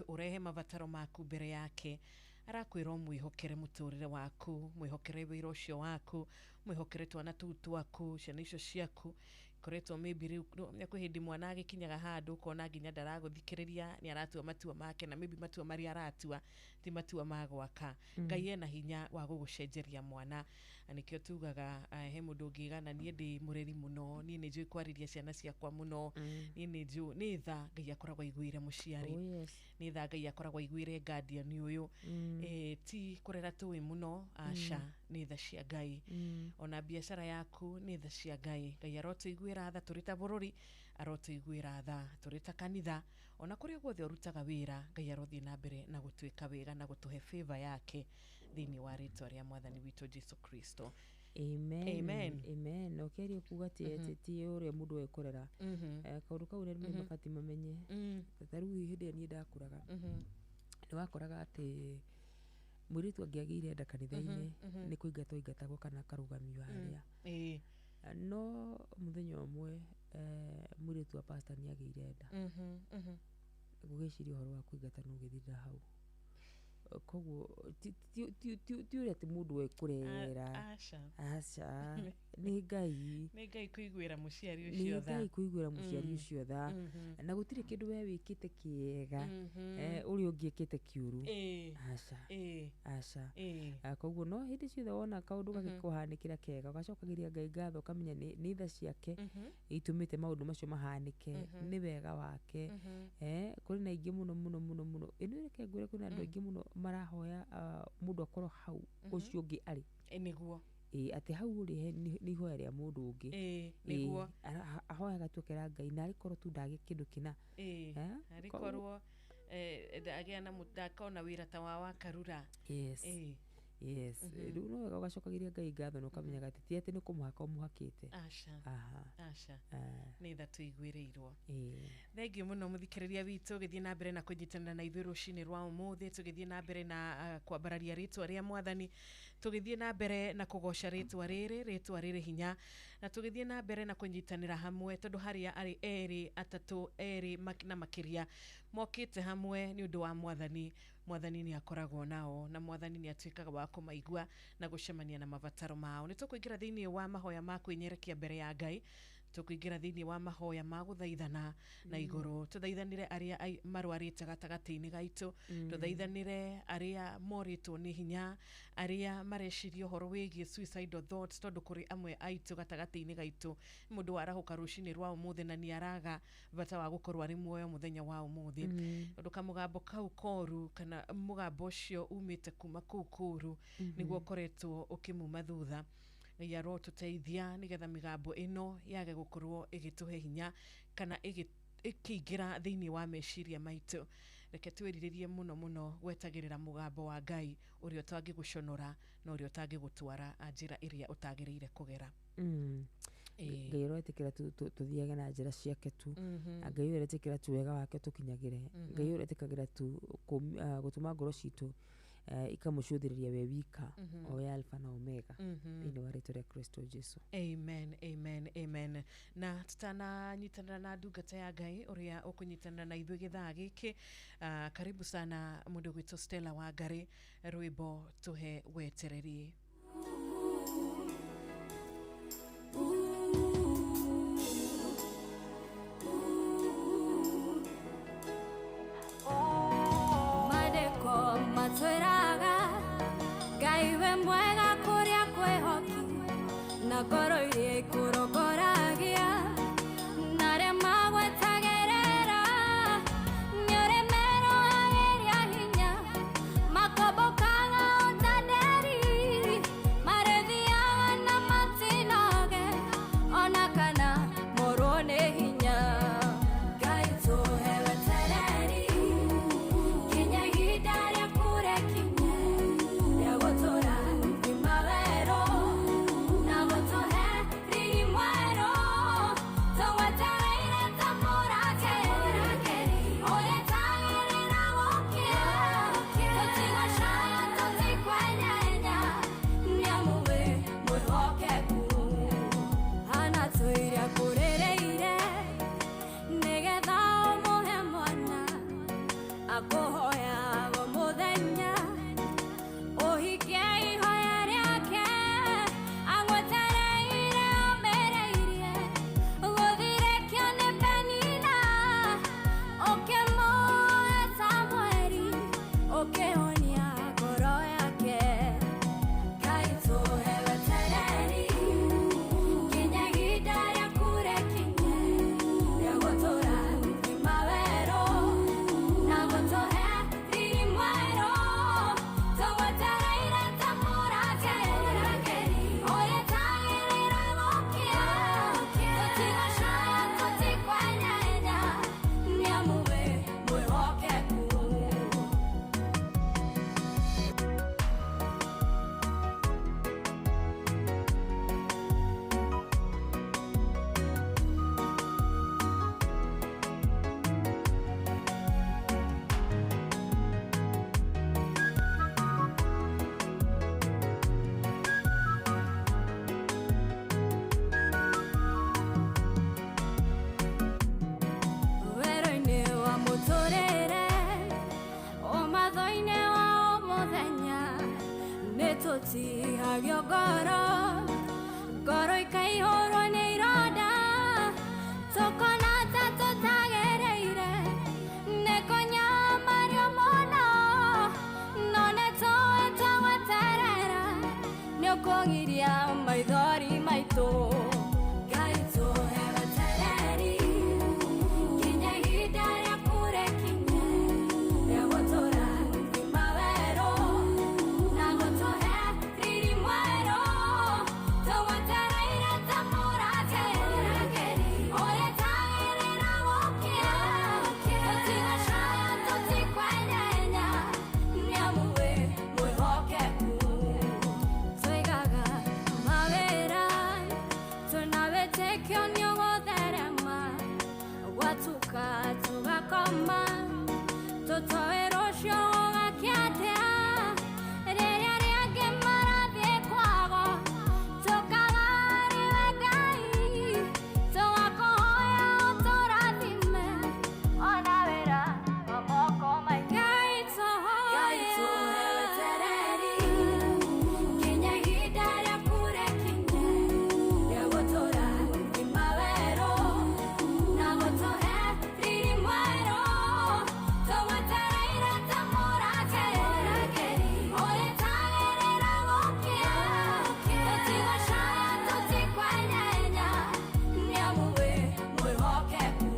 ũrehe mabataro maku mbere yake, arakwĩra ũmwĩhokere mũtũrĩre waku, mwĩhokere wĩra ũcio waku, mwĩhokere twana tũu twaku, ciana icio ciaku koretwo maybe rĩu kwĩ hĩndĩ mwana agĩkinyaga handũ ũkona nginya ndaragũthikĩrĩria, nĩ aratua matua make, na maybe matua marĩa aratua ti matua ma gwaka. Ngai ena hinya wa gũgũcenjeria mwana, na nĩkĩo tugaga he mũndũ ũngĩgana niĩ ndĩ mũreri mũno, niĩ nĩ njũĩ kwarĩria ciana ciakwa mũno, niĩ nĩ njũĩ, nĩ tha Ngai akoragwo aiguĩre mũciari, nĩ tha Ngai akoragwo aiguĩre guardian ũyũ, ti kũrera tũĩ mũno, aca, nĩ tha cia Ngai. Ona biacara yaku nĩ tha cia Ngai. Ngai arotũiguĩra tha tũrĩ ta bũrũri, arotũiguĩra tha tũrĩ ta kanitha, ona kũrĩa guothe ũrutaga wĩra, Ngai arothiĩ na mbere na gũtuĩka wega na gũtũhe favor yake thĩinĩ wa rĩtwa rĩa Mwathani witũ Jesu Kristo. Amen. Amen. Amen. Na ũkĩaria kuga atĩ ti ũrĩa mũndũ ekorera. Kaũndũ kau nĩ mabatiĩ mamenye. Ta rĩu hĩndĩ ĩrĩa niĩ ndakũraga, nĩ wakoraga atĩ mũirĩtu angĩagĩire nda kanitha-inĩ, nĩ kũingatwo aingatagwo kana akarũgamio harĩa. No mũthenya ũmwe, mũirĩtu wa pastor nĩ agĩire nda. Gũgĩciria ũhoro wa kũingata no ũgĩthirĩra hau. Koguo ti ũrĩa atĩ mũndũ ekũrera. Aca. Aca, nĩ Ngai. Nĩ Ngai kũiguĩra mũciari Nĩ ũcio tha. Ngai kũiguĩra mũciari ũcio tha. Na gũtirĩ kĩndũ we wĩkĩte kĩega, ũrĩa ũngĩ ekĩte kĩũru. Aca. Aca. Koguo no hĩndĩ ciothe wona kaũndũ gagĩkũhanĩkĩra kega, ũgacokagĩria Ngai ngatho, ũkamenya nĩ tha ciake itũmĩte maũndũ macio mahanĩke, nĩ wega wake. Kũrĩ na aingĩ mũno mũno mũno mũno, ĩno reke ngwĩre, kwĩna andũ aingĩ mũno marahoya mũndũ akorwo hau ũcio ũngĩ arĩ. Nĩguo. Ĩĩ, atĩ hau ũrĩ nĩ ihoya rĩa mũndũ ũngĩ. Nĩguo. Ahoyaga tu akera Ngai narĩ korwo tu ndagĩe kĩndũ kĩna. Arĩ korwo ndagĩa na ndakona wĩra ta wa Wakarura. Yes. Yes. Rĩu no wega ũgacokagĩria Ngai ngatho na ũkamenyaga atĩ ti atĩ nĩ kũmũhaka ũmũhakĩte. Aca. Aha. Aca. Ah. Nĩ tha tũiguĩrĩirwo. Ĩĩ. Thengiũ mũno mũthikĩrĩria witũ ũgĩthiĩ na mbere na kũnyitanĩra na ithuĩ rũcinĩ rwa ũmũthĩ, tũgĩthiĩ na mbere na kwambararia rĩtwa rĩa Mwathani, tũgĩthiĩ na mbere na kũgoca rĩtwa rĩrĩ, rĩtwa rĩrĩ hinya, na tũgĩthiĩ na mbere na kũnyitanĩra hamwe, tondũ harĩa arĩ erĩ atatũ erĩ na makĩria mokĩte hamwe nĩ ũndũ wa Mwathani, Mwathani nĩ akoragwo nao na Mwathani nĩ atuĩkaga wa kũmaigua na gũcemania na mabataro mao. Nĩ tũkũingĩra thĩinĩ wa mahoya ma kwĩnyerekia mbere ya Ngai, tũkũingĩra thĩinĩ wa mahoya ma gũthaithana na igũrũ, tũthaithanĩre arĩa marwarĩte gatagatĩ-inĩ gaitũ, tũthaithanĩre arĩa morĩtwo nĩ hinya, arĩa mareciria ũhoro wĩgiĩ suicidal thoughts, tondũ kũrĩ amwe aitũ gatagatĩ-inĩ gaitũ mũndũ warahũka rũcinĩ rwa ũmũthĩ na nĩ araga bata wa gũkorwo arĩ muoyo mũthenya wa ũmũthĩ, tondũ kamũgambo kau koru kana mũgambo ũcio umĩte kuma kũu kũru nĩguo ũkoretwo ũkĩmuma thutha. Ngai arotũteithia nĩgetha mĩgambo ĩno yage gũkorwo ĩgĩtũhe hinya kana ĩkĩingĩra thĩinĩ wa meciria maitũ. Reke twĩrirĩrie mũno mũno gwetagĩrĩra mũgambo wa Ngai ũrĩa ũtangĩgũconora na ũrĩa ũtangĩgũtwara njĩra ĩrĩa ũtagĩrĩire kũgera. Ngai ũretĩkĩra tũthiage na njĩra ciake tu. Na Ngai ũretĩkĩra tu wega wake tũkinyagĩre. Ngai ũretĩkagĩra tu gũtũma ngoro citũ ikamũcũthĩrĩria we wika, o we Alpha na Omega, thĩinĩ wa rĩtwa rĩa Kristo Jesu. Amen, amen, amen. Na tutananyitanĩra na ndungata ya Ngai ũrĩa ũkũnyitanĩra na ithuĩ gĩthaa gĩkĩ, karibu sana mũndũ gwĩtwo Stella Wangari, rwĩmbo tũhe wetereri. Mandĩko matwĩraga Ngai we mwega kũrĩa kwĩhoki, na ngoro iria ikũrongoragia na arĩa magwetagĩrĩra nĩ ũrĩ merohagĩria hinya, makombokaga o ta nderi, marĩthiaga na matinoge. Tũmagio ngoro, ngoro ikaihũrwo nĩ ironda, tũkona ta tũtagĩrĩire, nĩ kũnyamario mũno, no nĩ tũĩ twagweterera, nĩ ũkũgiria maithori maitũ. Ngai tũhe wetereri, nginya ihinda rĩaku rĩkinye, rĩa gũtũrathima werũ, na gũtũhe riri mwerũ, tũgwetereire ta mũrangĩri, ũrĩa tagĩrĩra gũkĩa, tũtigacaya tũtikwenyenya, nĩ amu wĩ mwĩhokeku. Tũigaga mawĩra, twĩna wĩtĩkio nĩ ũgũtherema, gwatuka tũgakoma, tũtoĩ rũciũ gũgakĩa atĩa, rĩrĩa arĩa angĩ marathiĩ kwago, tũkaga nĩwe Ngai, tũgakũhoya ũtũrathime, ona wĩra wa moko maitũ. Ngai tũhoe wetereri, nginya ihinda rĩaku rĩkinye, rĩa gũtũrathima werũ, na gũtũhe riri mwerũ, tũgwetereire ta mũrangĩri, ũrĩa tagĩrĩra gũkĩa, tũtigacaya tũtikwenyenya, nĩ amu wĩ mwĩhokeku.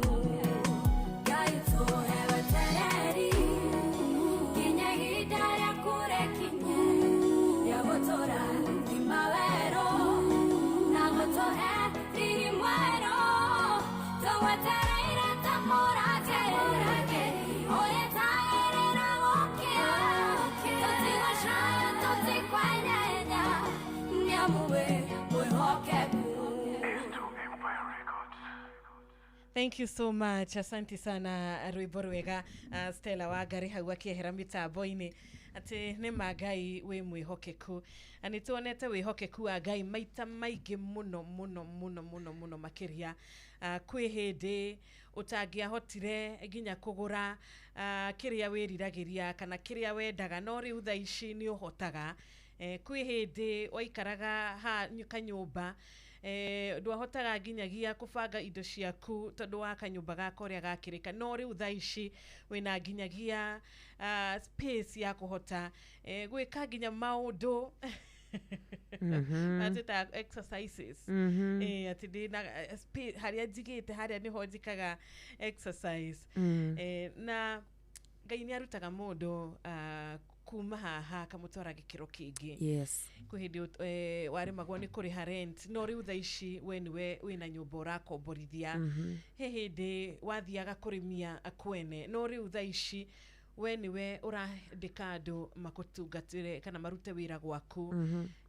Ngai tũhe wetereri, nginya ihinda rĩaku rĩkinye, rĩa gũtũrathima werũ, na gũtũhe riri mwerũ, tũgwetereire ta mũrangĩri, ũrĩa tagĩrĩra gũkĩa, tũtigacaya tũtikwenyenya, nĩ amu wĩ mwĩhokeku. Thank you so much. Asante sana rwimbo rwega Stella Wangari hau akiehera mitambo-inĩ atĩ nĩ ma Ngai wĩ mwĩhokeku. Na nĩ tuonete wĩhokeku wa Ngai maita maingĩ mũno mũno mũno mũno mũno makĩria. Kwĩ hĩndĩ ũtangĩahotire nginya kũgũra kĩrĩa wĩriragĩria kana kĩrĩa wendaga, no rĩu thaa ici nĩ ũhotaga. Kwĩ hĩndĩ waikaraga ha kanyũmba, ndwahotaga nginyagia kũbanga indo ciaku tondũ wa kanyũmba gaka ũrĩa gakĩrĩka, no rĩu thaa ici wĩna nginyagia space ya kũhota gwĩka nginya maũndũ matwĩtaga exercises. Atĩ ndĩna harĩa njigĩte harĩa nĩho njĩkaga exercise. Na Ngai nĩ arutaga mũndũ kuma haha akamũtwara gĩkĩro kĩngĩ. Yes. Kwĩ hĩndĩ waremagwo nĩ kũrĩha rent, no rĩu thaa ici we nĩwe wĩna nyũmba ũrakomborithia. He hĩndĩ wathiaga kũrĩmia kwene, no rĩu thaa ici we nĩwe ũrandĩka andũ makũtungatĩre kana marute wĩra gwaku.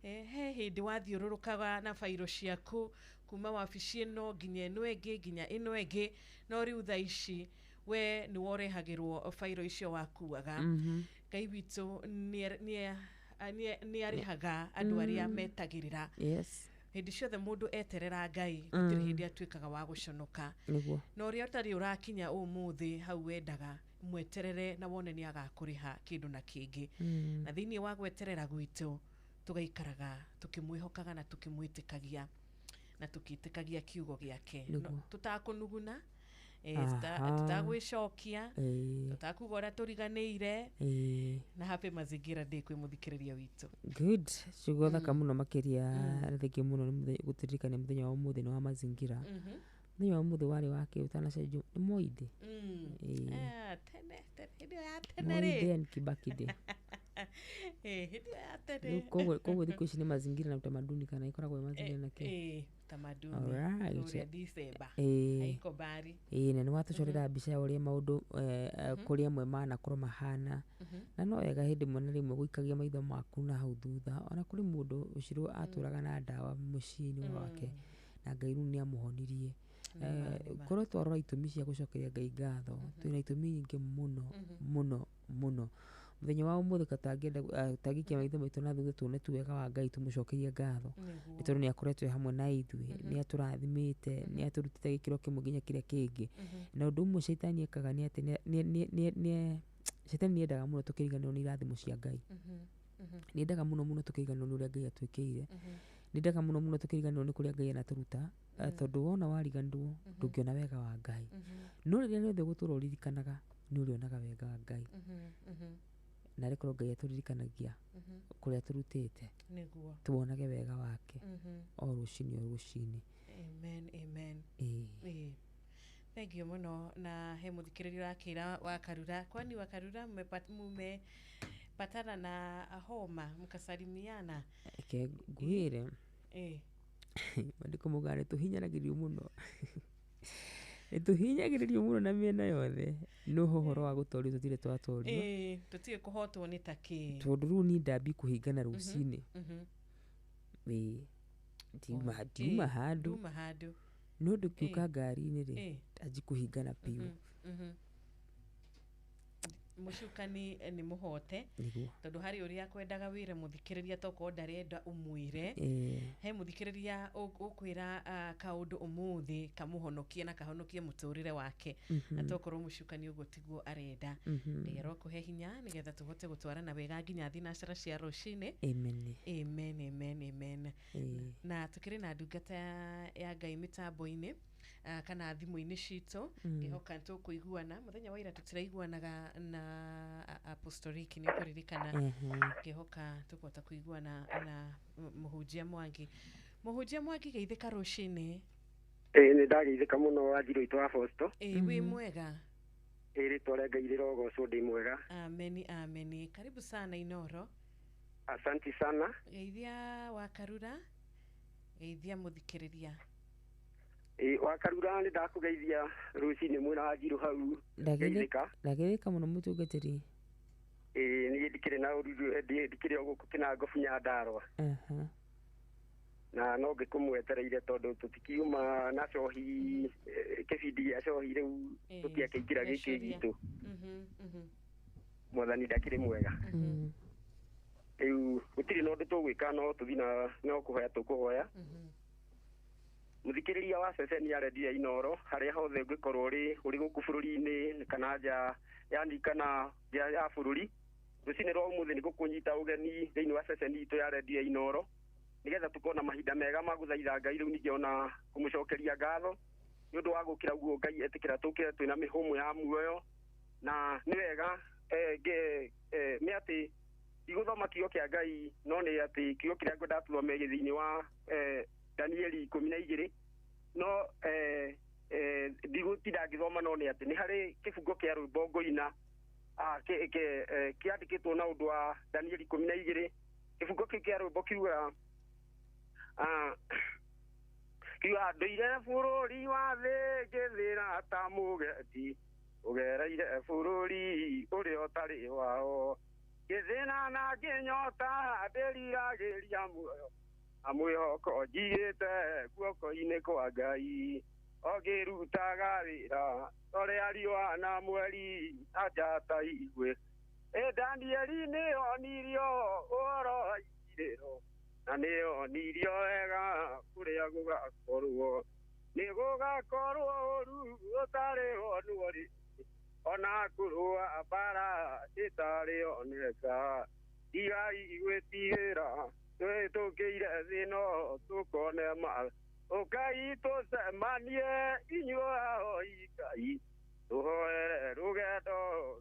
He hĩndĩ wathiũrũrũkaga na bairo ciaku kuma wabici ĩno nginya ĩno ĩngĩ nginya ĩno ĩngĩ, no rĩu thaa ici we nĩwe ũrehagĩrwo bairo icio wakuaga. Ngai witũ nĩ arĩhaga andũ arĩa metagĩrĩra. Yes. Hĩndĩ ciothe mũndũ eterera Ngai, gũtirĩ hĩndĩ atuĩkaga wa gũconoka. Nĩguo. Na ũrĩa ũtarĩ ũrakinya ũmũthĩ hau wendaga, mweterere na wone nĩ agakũrĩha kĩndũ na kĩngĩ. Na thĩinĩ wa gweterera gwitũ tũgaikaraga tũkĩmwĩhokaga na tũkĩmwĩtĩkagia na tũkĩtĩkagia kiugo gĩake. Nĩguo. Tũtakũnuguna, tũtagwĩcokia, tũtakuga ũrĩa tũriganĩire. Na happy mazingira day kwĩ mũthikĩrĩria witũ. Good. Ciugo thaka mũno makĩria. Na thengiũ mũno nĩ gũtũririkania mũthenya wa ũmũthĩ nĩ wa mazingira. Mũthenya wa ũmũthĩ warĩ wa kĩ ũtanacenjio nĩ Moi Day. Tene tene, hĩndĩ ĩyo ya tene Moi rĩ. Day and Kibaki Day. Hĩndĩ ĩyo ya tene. Rĩu koguo thikũ ici nĩ mazingira na utamaduni, kana ĩkoragwo ĩ mazingira na kĩ? Tamaduni. Alright. Kũrĩa December. Haiko mbari. Ĩĩ, na nĩ watũcorera mbica ya ũrĩa maũndũ kũrĩ amwe manakorwo mahana. Na no wega hĩndĩ ĩmwe na rĩmwe gũikagia maitho maku na hau thutha. Ona kũrĩ mũndũ ũcirwo atũraga na ndawa mũciĩ-inĩ wake, na Ngai rĩu nĩ amũhonirie. Korwo twarora itũmi cia gũcokeria Ngai ngatho, twĩna itũmi nyingĩ mũno mũno mũno. Mũthenya wa ũmũthĩ tangĩikia maitho maitũ na thutha tuone tu wega wa Ngai tũmũcokerie ngatho, nĩ tondũ nĩ akoretwo e hamwe na ithuĩ, nĩ atũrathimĩte, nĩ atũrutĩte gĩkĩro kĩmwe nginya kĩrĩa kĩngĩ. Na ũndũ ũmwe caitani ekaga nĩ atĩ caitani nĩ endaga mũno tũkĩriganĩrwo nĩ irathimo cia Ngai. Nĩ endaga mũno mũno tũkĩriganĩrwo nĩ ũrĩa Ngai atwĩkĩire. Nĩ endaga mũno mũno tũkĩriganĩrwo nĩ kũrĩa Ngai anatũruta, tondũ wona wariganĩrwo ndũngĩona wega wa Ngai. No rĩrĩa rĩothe ũgũtũra ũririkanaga nĩ ũrĩonaga wega wa Ngai. Na rĩkorwo Ngai atũririkanagia kũrĩa tũrutĩte, nĩguo tuonage wega wake o rũcinĩ o rũcinĩ. Amen, amen. Ĩĩ. Ĩĩ. Thank you mũno. Na he mũthikĩrĩria ũrakĩra Wakarura, kwani Wakarura mmepatana na homa mkasalimiana? Reke ngwĩre, Ĩĩ. Maandĩko maugaga nĩ tũhinyagĩrĩrio mũno, nĩ tũhinyagĩrĩrio mũno na mĩena yothe, no ũhoro wa gũtorio tũtirĩ twatorio. Ĩĩ, tũtirĩ kũhotwo nĩ ta kĩ? Tondũ rĩu niĩ ndambi kũhingana rũcinĩ. Ĩĩ, ndiuma handũ. Nduma handũ. No ndũkiũka ngari-inĩ rĩ, Ĩĩ. ndanji kũhingana biũ. Mũcukani nĩ mũhote. Nĩguo. Tondũ harĩ ũrĩa akwendaga wĩre mũthikĩrĩria, tokorwo ndarenda ũmwĩre. Ĩĩ. He mũthikĩrĩria ũkwĩra kaũndũ ũmũthĩ kamũhonokie na kahonokie mũtũrĩre wake, na tokorwo mũcukani ũguo tiguo arenda. Ngai arokũhe hinya nĩgetha tũhote gũtwarana wega nginya thinacara cia rũcinĩ. Amen. Amen, amen, amen. Ĩĩ. Na tukĩrĩ na ndungata ya Ngai mĩtambo-inĩ, kana thimũ-inĩ citũ. Ngĩhoka nĩtũkũiguana. Mũthenya wa ira tũtiraiguanaga na apostoliki, nĩ ũkũririkana. Ngĩhoka tũkũhota kũiguana na mũhunjia Mwangi. Mũhunjia Mwangi, geithĩka rũcinĩ. Ĩĩ, nĩ ndageithĩka mũno Wanjirũ witũ wa Bosto. Ĩĩ, wĩ mwega? Ĩĩ, rĩtwa rĩa Ngai rĩrogocwo, ndĩ mwega. Ameni, ameni. Karibu sana Inoro. Asanti sana. Geithia Wakarura, geithia mũthikĩrĩria. Ĩĩ, Wakarura, nĩ ndakũgeithia rũcinĩ mwena Wanjirũ hau. Geithĩka. Ndageithĩka mũno mũtungatĩri. Ĩĩ, niĩ ndikĩrĩ na ũru, ndikĩrĩ o gũkũ Kĩnangobu Nyandarũa. Na no ngĩkũmwetereire tondũ tũtikiuma na cohi, kĩbindi gĩa cohi rĩu tũtiakĩingĩra gĩkĩ gitũ. Mwathani ndakĩrĩ mwega. Rĩu gũtirĩ na ũndũ tũgwĩka, no tũthiĩ na no kũhoya tũkũhoya. Mũthikĩrĩria wa ceceni ya redio ya Inoro harĩa hothe ũngĩkorwo ũrĩ gũkũ bũrũri-inĩ kana nja, yani kana nja ya bũrũri, rũcinĩ rwa ũmũthĩ nĩ gũkũnyita ũgeni thĩinĩ wa ceceni itũ ya redio ya Inoro nĩgetha tũkorwo na mahinda mega ma gũthaitha Ngai, rĩu ningĩ ona kũmũcokeria ngatho nĩ ũndũ wa gũkĩra ũguo Ngai etĩkĩra tũkĩre twĩna mĩhũmũ ya muoyo. Na nĩ wega nĩ atĩ ndigũthoma kiugo kĩa Ngai, no nĩ atĩ kiugo kĩrĩa ngwendaga tũthome gĩ thĩinĩ wa Danieli 12, no ndigũtinda ngĩthoma, no nĩ atĩ nĩ harĩ kĩbungo kĩa rwĩmbo ngũina kĩandĩkĩtwo na ũndũ wa Danieli 12. Kĩbungo kĩu kĩa rwĩmbo kiugaga, kiugaga, ndũire bũrũri wa thĩ ngĩthĩra ta mũgendi ũgereire bũrũri ũrĩa ũtarĩ wao, ngĩthĩna na ngĩnyota ndĩriragĩria muoyo na mwĩhoko njigĩte guoko-inĩ kwa Ngai, o ngĩrutaga wĩra ũrĩa riũa na mweri na njata igwe. Ĩ Danieli nĩonirio ũhoro wa ithirĩro, na nĩonirio wega kũrĩa gũgakorwo, nĩ gũgakorwo ũru ũtarĩ wonwo rĩ, ona kũrũa mbara ĩtarĩ oneka. Tigai gwĩtigĩra, twĩtũkĩire thĩ no tũkone ma, ũkai tũcemanie inyuĩ ahoi Ngai, tũhoere rũgendo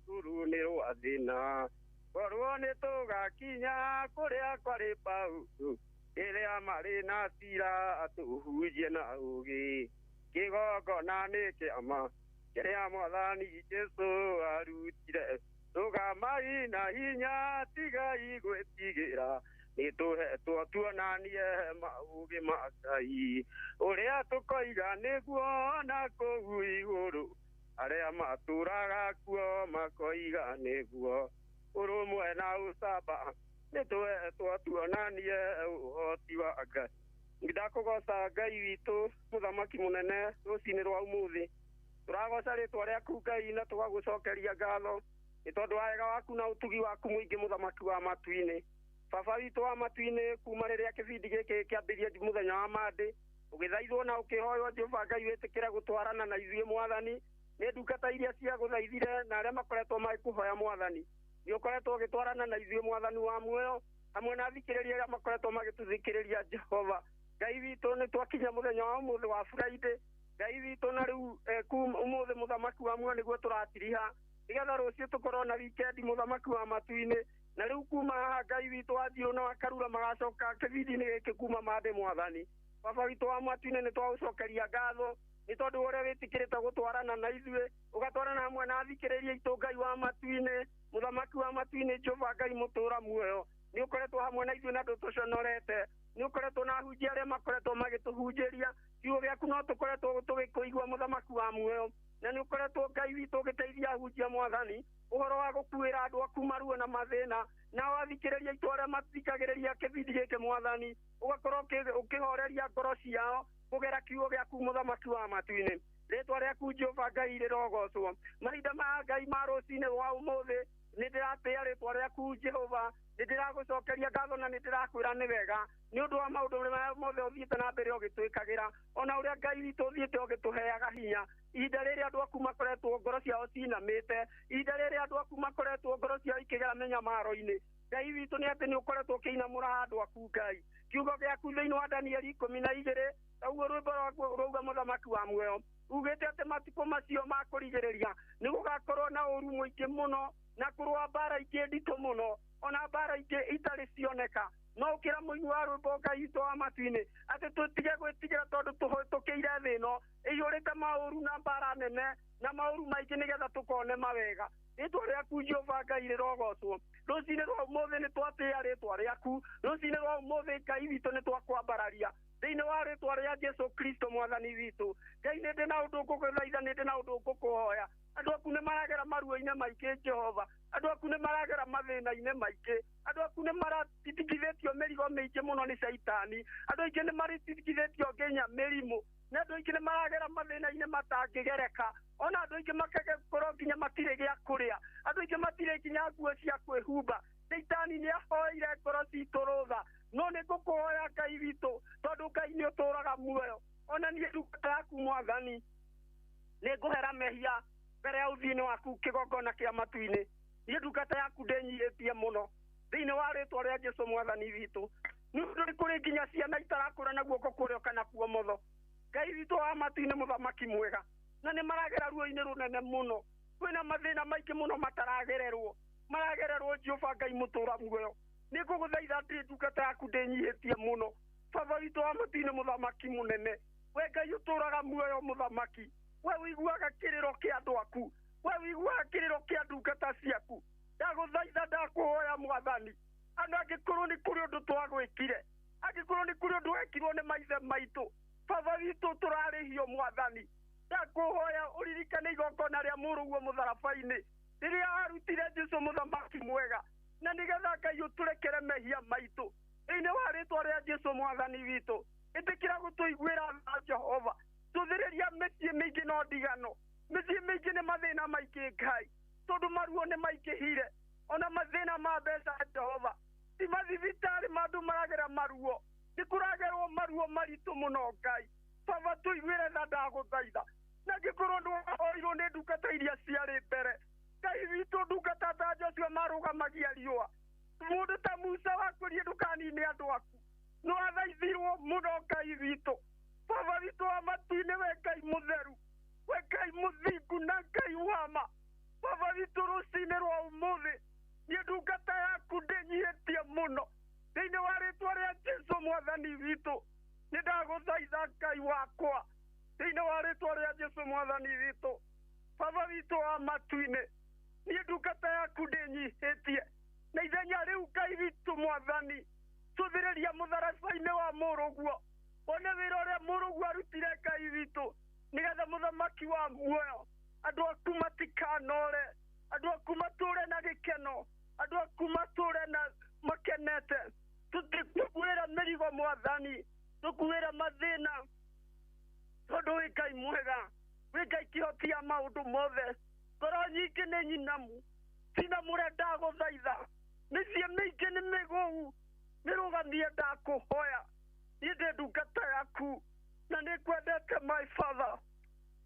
rũrũ nĩ rwa thĩna, korwo nĩ tũgakinya kũrĩa kwarĩ Paũlũ, rĩrĩa marĩ na cira tũhunjie na ũũgĩ, kĩgongona nĩ kĩama kĩrĩa Mwathani Jesũ arutire, rũgamai na hinya tigai gwĩtigĩra, nĩ tũhetwo tuonanie maũgĩ ma Ngai, ũrĩa tũkoiga nĩguo na kũu igũrũ, arĩa matũraga kuo makoiga nĩguo, ũrũmwe na ũcamba nĩ tũhetwo tuonanie ũhoti wa Ngai. Ndakũgoca Ngai witũ mũthamaki mũnene rũcinĩ rwa ũmũthĩ, tũragoca rĩtwa rĩaku Ngai na tũgagũcokeria ngatho nĩ tondũ wa wega waku na ũtugi waku mũingĩ mũthamaki wa matu-inĩ. Baba witũ wa matu-inĩ, kuma rĩrĩa kĩbindi gĩkĩ kĩambĩrĩrie mũthenya wa Mandĩ, ũgĩthaithwo na ũkĩhoywo Jehova Ngai wĩtĩkĩre gũtwarana na ithuĩ Mwathani, nĩ ndungata iria ciagũthaithire na arĩa makoretwo magĩkũhoya Mwathani. Nĩ ũkoretwo ũgĩtwarana na ithuĩ mwathani wa muoyo hamwe na athikĩrĩria arĩa makoretwo magĩtũthikĩrĩria Jehova. Ngai witũ nĩ twakinya mũthenya wa ũmũthĩ wa Friday. Ngai witũ na rĩu ũmũthĩ mũthamaki wa muoyo nĩguo tũratiriha nĩgetha rũciũ tũkorwo na wikendi mũthamaki wa matu-inĩ. Na rĩu kuma haha Ngai witũ wa Njirũ na wa Karura magacoka kĩbindi-inĩ gĩkĩ kuma Mande mwathani. Baba witũ wa matu-inĩ nĩ twagũcokeria ngatho nĩ tondũ ũrĩa wĩtĩkĩrĩte gũtwarana na ithuĩ ũgatwarana hamwe na athikĩrĩria aitũ Ngai wa matu-inĩ mũthamaki wa matu-inĩ Jehova Ngai mũtũũra muoyo. Nĩ ũkoretwo hamwe na ithuĩ na ndũtũconorete. Nĩ ũkoretwo na ahunjia arĩa makoretwo magĩtũhunjĩria kiugo gĩaku no tũkoretwo tũgĩkũigua mũthamaki wa muoyo. Na nĩ ũkoretwo Ngai witũ ũgĩteithia ahunjia mwathani ũhoro wa gũkuĩra andũ aku maruo na mathĩna na wathikĩrĩria aitũ arĩa mathikagĩrĩria kĩbindi gĩkĩ mwathani ũgakorwo ũkĩhoreria ngoro ciao kũgera kiugo gĩaku mũthamaki wa matu-inĩ. Rĩtwa rĩaku Jehova Ngai rĩrogocwo. Mahinda maya Ngai ma rũcinĩ rwa ũmũthĩ nĩ ndĩratĩĩa rĩtwa rĩaku Jehova, nĩ ndĩragũcokeria ngatho na nĩ ndĩrakwĩra nĩ wega nĩ ũndũ wa maũndũ marĩa mothe ũthiĩte na mbere ũgĩtwĩkagĩra ona ũrĩa Ngai witũ ũthiĩte ũgĩtũheaga hinya. Ihinda rĩrĩa andũ aku makoretwo ngoro ciao cinamĩte, ihinda rĩrĩa andũ aku makoretwo ngoro ciao ikĩgera mĩnyamaro-inĩ, Ngai witũ nĩ atĩ nĩ ũkoretwo ũkĩinamũra andũ aku Ngai. Kiugo gĩaku thĩinĩ wa Danieli 12 taguo rwĩmbo rwaku rauga mũthamaki wa muoyo ugĩte atĩ matukũ macio ma kũrigĩrĩria nĩ gũgakorwo na ũru mũingĩ mũno na kũrũa mbara ingĩ nditũ mũno ona mbara ingĩ itarĩ cioneka. No ũkĩra mũini wa rwĩmbo Ngai witũ wa matu-inĩ atĩ tũtige gwĩtigĩra tondũ tũhĩtũkĩire thĩ ĩno ĩiyũrĩte maũru na mbara nene na maũru maingĩ nĩgetha tũkone mawega. Rĩtwa rĩaku Jehova Ngai rĩrogocwo. Rũcinĩ rwa ũmũthĩ nĩ twatĩĩa rĩtwa rĩaku. Rũcinĩ rwa ũmũthĩ Ngai witũ nĩ twakwambararia thĩinĩ wa rĩtwa rĩa Jesu Kristo mwathani witũ. Ngai nĩ ndĩ na ũndũ ngũgũthaitha, nĩ ndĩ na ũndũ ngũkũhoya. Andũ aku nĩ maragera maruo-inĩ maingĩ Jehova, andũ aku nĩ maragera mathĩna-inĩ maingĩ, andũ aku nĩ maratitigithĩtio mĩrigo mĩingĩ mũno nĩ caitani, andũ aingĩ nĩ maratitigithĩtio nginya mĩrimũ, na andũ aingĩ nĩ maragera mathĩna-inĩ matangĩgereka, ona andũ aingĩ makakorwo nginya matirĩ gĩa kũrĩa, andũ aingĩ matirĩ nginya nguo cia kwĩhumba. Caitani nĩ ahoeire ngoro citũ rũtha, no nĩ ngũkũhoya Ngai witũ tondũ Ngai nĩ ũtũũraga muoyo. Ona niĩ ndungata yaku mwathani nĩ ngũhera mehia mbere ya ũthiũ-inĩ waku kĩgongona kĩa matu-inĩ. Niĩ ndungata yaku ndĩnyihĩtie mũno thĩinĩ wa rĩtwa rĩa Jesu mwathani witũ. Nĩ ũndũ nĩ kũrĩ nginya ciana itarakũra na guoko kũrĩo kana kuomotho. Ngai witũ wa matu-inĩ mũthamaki mwega, na nĩ maragera ruo-inĩ rũnene mũno. Kwĩna mathĩna maingĩ mũno mataragererwo, maragererwo Jehova Ngai mũtũũra muoyo. Nĩ ngũgũthaitha ndĩ ndungata yaku ndĩnyihĩtie mũno. Baba witũ wa matu-inĩ mũthamaki mũnene, we Ngai ũtũũraga muoyo mũthamaki, we ũiguaga kĩrĩro kĩa andũ aku, we ũiguaga kĩrĩro kĩa ndungata ciaku. Ndagũthaitha ndakũhoya mwathani, andũ angĩkorwo nĩ kũrĩ ũndũ twagwĩkire, angĩkorwo nĩ kũrĩ ũndũ wekirwo nĩ maithe maitũ, Baba witũ tũrarĩhio mwathani. Ndakũhoya ũririkane igongona rĩa mũrũguo mũtharaba-inĩ rĩrĩa arutire Jesu mũthamaki mwega, na nĩgetha Ngai ũtũrekere mehia maitũ thĩinĩ wa rĩtwa rĩa Jesu mwathani witũ. Ĩtĩkĩra gũtũiguĩra tha Jehova. Tũthĩrĩria mĩciĩ mĩingĩ no ndigano, mĩciĩ mĩingĩ nĩ mathĩna maingĩ Ngai, tondũ maruo nĩ maingĩhire, ona mathĩna ma mbeca Jehova. Ti mathibitarĩ ma andũ maragera maruo, nĩ kũragerwo maruo maritũ mũno Ngai. Baba tũiguĩre tha ndagũthaitha, na angĩkorwo nĩ wahoirwo nĩ ndungata iria ciarĩ mbere, Ngai witũ ndungata ta Joshua marũgamagia riũa, mũndũ ta Musa wakwĩrie ndũkanine andũ aku, nĩ wathaithirwo mũno Ngai witũ. Baba witũ wa matu-inĩ, we Ngai mũtheru, we Ngai mũthingu na Ngai wa ma, Baba witũ rũcinĩ rwa ũmũthĩ niĩ ndungata yaku ndĩnyihĩtie mũno thĩinĩ wa rĩtwa rĩa Jesu mwathani witũ. Nĩ ndagũthaitha Ngai wakwa thĩinĩ wa rĩtwa rĩa Jesu mwathani witũ. Baba witũ wa matu-inĩ, niĩ ndungata yaku ndĩnyihĩtie, na ithenya rĩu Ngai witũ mwathani tũthĩrĩria mũtharaba-inĩ wa mũrũguo, wone wĩra ũrĩa mũrũguo arutire Ngai witũ, nĩgetha mũthamaki wa muoyo andũ aku matikanore, andũ aku matũũre na gĩkeno, andũ aku matũũre na makenete. Tũtikuĩra mĩrigo mwathani, tũkuĩra mathĩna, tondũ wĩ Ngai mwega, wĩ Ngai kĩhotia maũndũ mothe. Ngoro nyingĩ nĩ nyinamu, cinamũre ndagũthaitha, mĩciĩ mĩingĩ nĩ mĩgũu, mĩrũgamie ndakũhoya. Niĩ ndĩ ndungata yaku na nĩ ngwendete my father,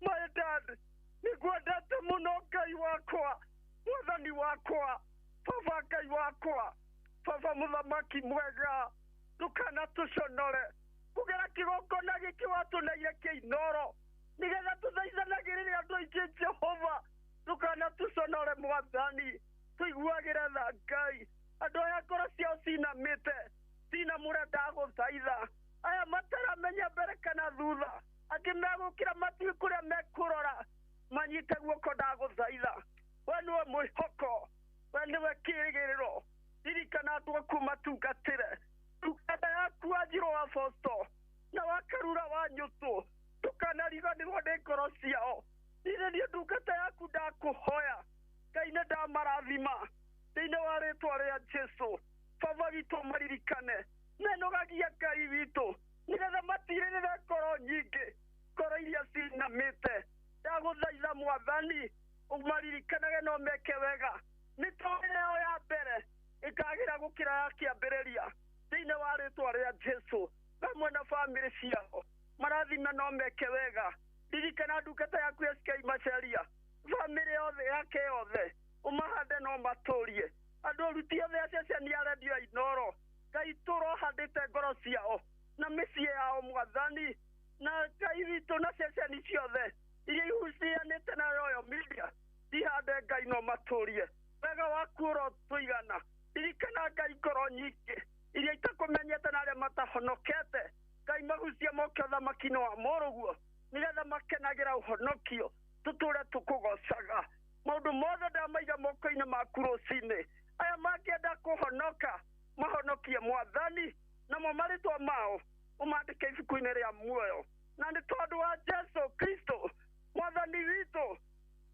my dad, nĩ ngwendete mũno Ngai wakwa, mwathani wakwa. Baba Ngai wakwa, Baba mũthamaki mwega, ndũkanatũconore kũgera kĩgongona gĩkĩ watũneire kĩa Inooro, nĩgetha tũthaithanagĩrĩre andũ aingĩ. Jehova, ndũkanatũconore Mwathani, tũiguagĩre tha Ngai. Andũ aya ngoro ciao cinamĩte, cinamũre, ndagũthaitha. Aya mataramenya mbere kana thutha, angĩ megũkĩra matiũĩ kũrĩa mekũrora, manyite guoko, ndagũthaitha. We nĩwe mwĩhoko, we nĩwe kĩĩrĩgĩrĩro. Ririkana andũ aku matungatĩre, ndungata yaku Wanjirũ wa Bosto na wa Karura wa Nyũtũ, ndũkanariganĩrwo nĩ ngoro ciao. Niĩ niĩ ndungata yaku ndakũhoya Ngai, nĩ ndamarathima thĩinĩ wa rĩtwa rĩa Jesu. Baba witũ, maririkane menogagia Ngai witũ, nĩgetha matirĩrĩre ngoro nyingĩ, ngoro iria cinamĩte. Ndagũthaitha Mwathani, ũmaririkanage no meke wega, mĩtũrĩre yao ya mbere ĩkagĩra gũkĩra ya kĩambĩrĩria thĩinĩ wa rĩtwa rĩa Jesu. Hamwe na bamĩrĩ ciao marathime no meke wega. Ririkana ndungata yaku SK Macharia, bamĩrĩ yothe yake yothe, ũmahande no matũrie. Andũ aruti othe a ceceni ya redio ya Inooro, Ngai, tũrohandĩte ngoro ciao na mĩciĩ yao Mwathani, na Ngai witũ, na ceceni ciothe iria ihucianĩte na Royal Media, cihande Ngai no matũrie. Wega waku ũrotũigana. Ririkana Ngai ngoro nyingĩ iria itakũmenyete na arĩa matahonokete. Ngai, magucie moke ũthamaki-inĩ wa mũrũguo, nĩgetha makenagĩra ũhonokio, tũtũre tũkũgocaga. Maũndũ mothe ndamaiga moko-inĩ maku rũcinĩ. Aya mangĩenda kũhonoka, mahonokie Mwathani, namo marĩtwa mao ũmandĩke ibuku-inĩ rĩa muoyo. Na nĩ tondũ wa Jesu Kristo Mwathani witũ,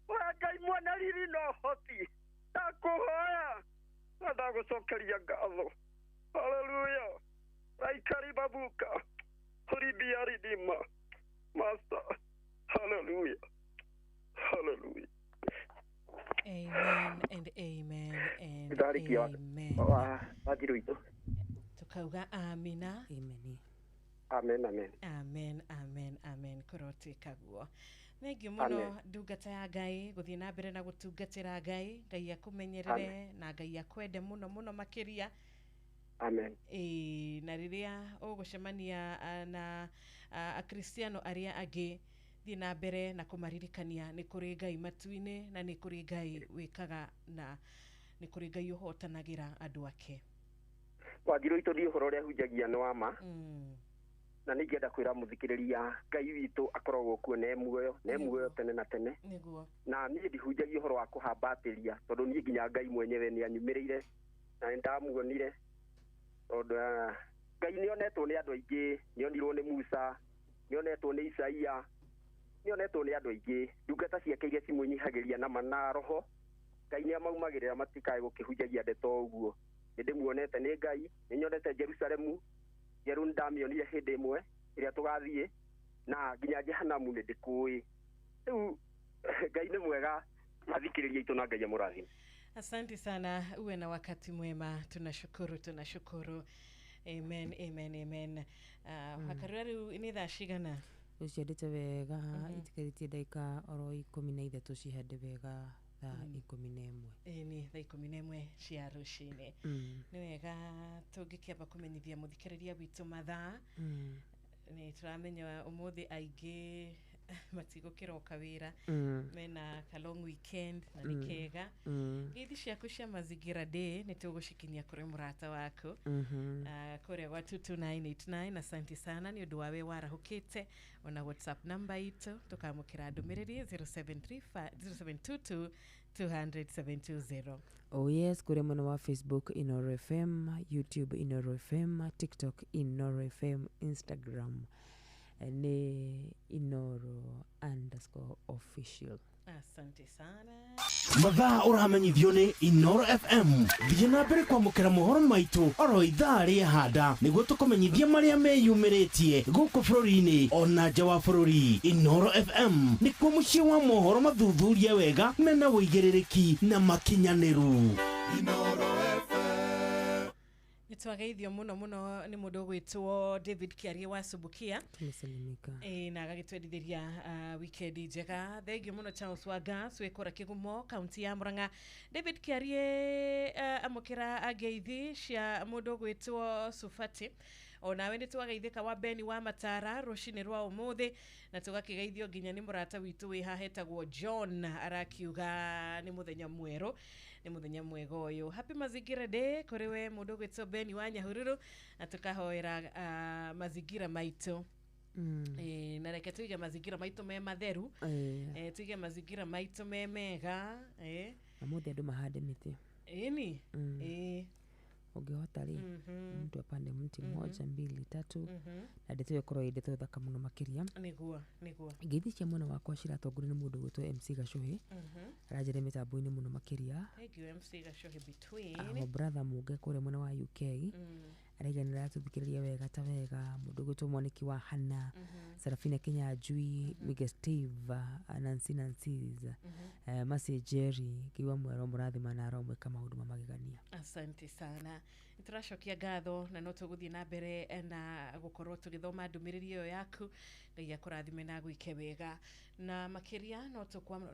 we Ngai mwene riri na ũhoti, ndakũhoya na ndagũcokeria ngatho. Haleluya. Raikari babuka huribiaridima master. Haleluya, haleluya. Amen and amen and Ndarĩkia amen. Wa Wanjirũ witũ. Tukauga amina. Amen. Amen, amen. Amen, amen, amen. Kũrotuĩka guo. Thengiũ mũno. Amen. Ndungata ya Ngai, gũthiĩ na mbere na gũtungatĩra Ngai. Ngai akũmenyerere na Ngai akwende mũno mũno makĩria. Amen. Ĩĩ, na rĩrĩa ũgũcemania na akristiano arĩa angĩ, thiĩ na mbere na kũmaririkania nĩ kũrĩ Ngai matu-inĩ, na nĩ kũrĩ Ngai wĩkaga, na nĩ kũrĩ Ngai ũhotanagĩra andũ ake. Wanjirũ witũ, ndiĩ ũhoro ũrĩa hunjagia nĩ wa ma, na nĩ ingĩenda kwĩra mũthikĩrĩria Ngai witũ akoragwo kuo na e muoyo, na e muoyo tene na tene. Na niĩ ndihunjagia ũhoro wa kũhambatĩria, tondũ niĩ nginya Ngai mwenyewe nĩ anyumĩrĩire na nĩ ndamuonire, tondũ Ngai nĩ onetwo nĩ andũ aingĩ. Nĩ onirwo nĩ Musa, nĩ onetwo nĩ Isaia, nĩ onetwo nĩ andũ aingĩ. Ndungata ciake iria cimwĩnyihagĩria na ma na roho, Ngai nĩ amaumagĩrĩra, matikae gũkĩhunjagia ndeto ũguo. Nĩ ndĩmuonete nĩ Ngai, nĩ nyonete Jerusalemu njerũ, nĩ ndamĩonire hĩndĩ ĩmwe ĩrĩa tũgathiĩ, na nginya Jehanamu nĩ ndĩkũĩ. Rĩu Ngai nĩ mwega, athikĩrĩria itũ, na Ngai amũrathime. Asante sana, uwe na wakati mwema. Tunashukuru, tunashukuru. Amen, amen, amen. Wakarura, rĩu nĩ thaa cigana? Rĩu ciendete wega, itigarĩtie ndagĩka oro 13 cihande wega thaa 11. Ĩĩ, nĩ thaa 11 cia rũcinĩ. Nĩ wega tũngĩkĩamba kũmenyithia mũthikĩrĩria witũ mathaa. Nĩ tũramenya ũmũthĩ aingĩ matigũkĩroka wĩra, mena ka long weekend, na nĩ kega. Ngeithi ciaku cia Mazingira Day nĩ tũgũcikinyia kũrĩ mũrata waku kũrĩa gwa 22989. Asante sana nĩ ũndũ wa we warahũkĩte. Ona WhatsApp namba itũ tũkamũkĩra ndũmĩrĩri 0735 0722 200 720. Oh yes, kũrĩa mwena wa Facebook Inoro FM, YouTube Inoro FM, TikTok Inoro FM, Instagram nĩ Inoro_official. Asante sana. Mathaa ũramenyithio nĩ Inoro FM. Thiĩ na mbere kwamũkĩra mohoro maitũ oro ithaa rĩa handa, nĩguo tũkũmenyithia marĩa meyumĩrĩtie gũkũ bũrũri-inĩ ona nja wa bũrũri. Inoro FM nĩkuo mũciĩ wa mohoro mathuthurie wega, mena ũigĩrĩrĩki na makinyanĩru. Nĩ Twageithio muno muno ni mundu ugwitwo David Kiarie wa Subukia. Tumesalimika. Na agagĩtwendithĩria weekend njega. Thengiũ mũno Charles Wagas wĩ kũra Kĩgumo kaunti ya Murang'a. David Kiarie amũkĩra ngeithi cia mũndũ ũgwĩtwo Sufati. Onawe nĩ twageithĩka wa Beni wa Matara rũcinĩ rwa ũmũthĩ, na tũgakĩgeithio nginya nĩ mũrata witũ wĩ haha etagwo John, arakiuga nĩ mũthenya mwerũ, nĩ mũthenya mwega ũyũ. Happy Mazingira Day kũrĩ we mũndũ ũgwĩtwo Beni wa Nyahururu, na tũkahoera mazingira maitũ. Na reke tuige mazingira maitũ me matheru, tuige mazingira maitũ me mega. Ũmũthĩ andũ mahande mĩtĩ. Ĩni. Ũngĩhota rĩ, mtu apande mti moja, mbili, tatu, na ndeto ĩyo ĩkorwo ĩ ndeto thaka mũno makĩria. Nĩguo, nĩguo. Ngeithi cia mwena wakwa ciratongorio nĩ mũndũ ũgwĩtwo MC Gacuhi, aranjĩra mĩtambo-inĩ mũno makĩria. Thank you MC Gacuhi between. Our brother Muge kũrĩa mwena wa UK, araiga nĩ aratũthikĩrĩria wega ta wega. Mũndũ ũgwĩtwo Mwaniki wa Hana, Sarafina Kinyanjui, Mige Steve, Nancy Nancy's, Mercy Jerry, ngiuga mwero mũrathima na aromwĩka maũndũ ma magegania. Asante sana. Nĩtũracokia ngatho na no tũgũthiĩ na mbere na gũkorwo tũgĩthoma ndũmĩrĩri ĩyo yaku. Ngai akũrathime na agwĩke wega, na makĩria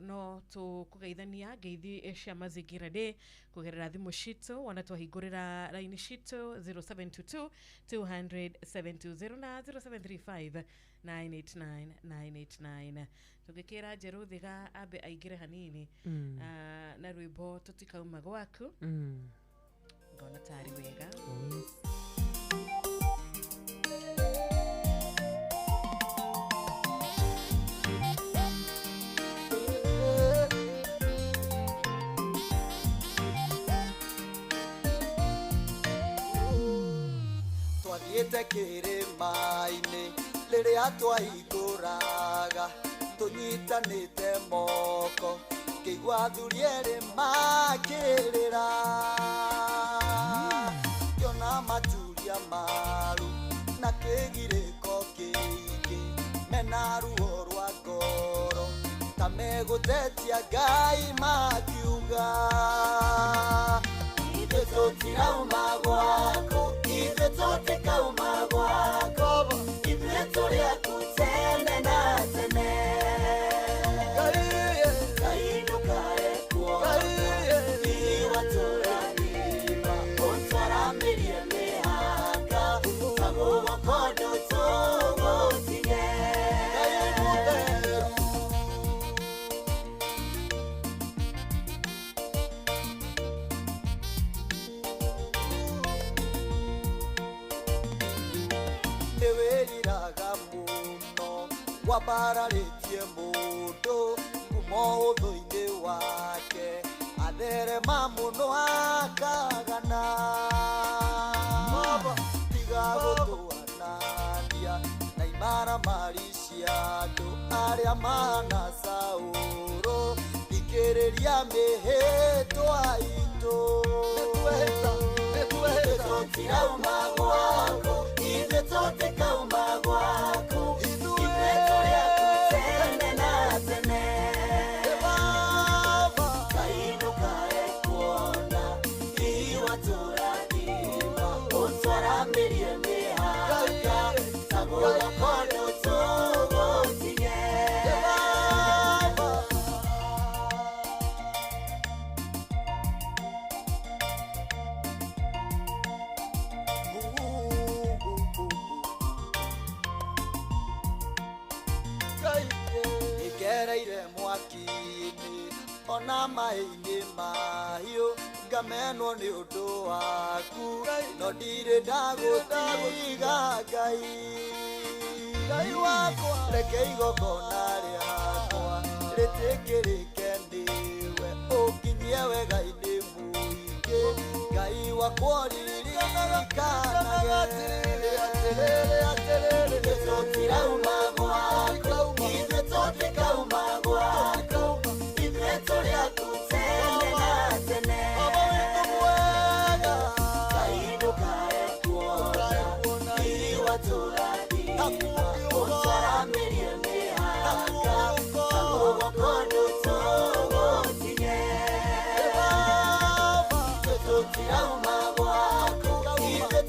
no tũkũgeithania ngeithi cia Mazingira Day kũgerera thimũ citũ, wona twahingũrĩra raini citũ 0722 200 720 na 0735 989 989. Tũngĩkĩra Njerũ Thiga ambe aingĩre hanini na rwĩmbo tũtikauma gwaku. Ngona tari wega. Twathiĩte kĩrĩma-inĩ rĩrĩa twaihingũraga, tũnyitanĩte moko, ngĩigua athuri erĩ makĩrĩra, ngĩona maturia maru na kĩgirĩko kĩingĩ, mena ruo rwa ngoro ta megũtetia Ngai makiuga, ithuĩ tũtirauma gwaku, ithuĩ tũtikauma gwaku, ithuĩ tũrĩ aku tene na tene. Ngai ndũkarekwo iwatũrathima, ũtwaramĩrie mĩhaka, ta guoko ndũtũgũtige. Nĩwĩriraga mũno wambararĩtie mũndũ kuma ũthũ-inĩ wake, atherema mũno akagana, tiga gũtũanania na imaramari cia andũ arĩa mahana Saũlũ, thikĩrĩria mĩhĩtwa itũ. Ithuĩ tũtirauma gwaku, ithuĩ tũtikauma gwaku, ithuĩ tũrĩ aku tene na tene. Ngai ndũkae kuona iwatũrathima, ũtwaramĩrie mĩhaka, ta guoko ndũtũgũtige. Ngereire mwaki-inĩ ona maĩ-inĩ mahiũ, ngamenwo nĩ ũndũ waku, no ndirĩ ndagũtiga Ngai. Ngai wakwa, reke igongona rĩakwa rĩtĩkĩrĩke nĩwe, ũnginyie wega-inĩ mũingĩ, Ngai wakwa ũririkanage. Ithuĩ tũtirauma gwaku, ithuĩ tũtikauma gwaku, ithuĩ tũrĩ aku tene na tene. Ngai ndũkae kuona iwatũrathima, ũtwaramĩrie mĩhaka, ta guoko ndũtũgũtige. Ithuĩ tũtirauma gwaku, ithuĩ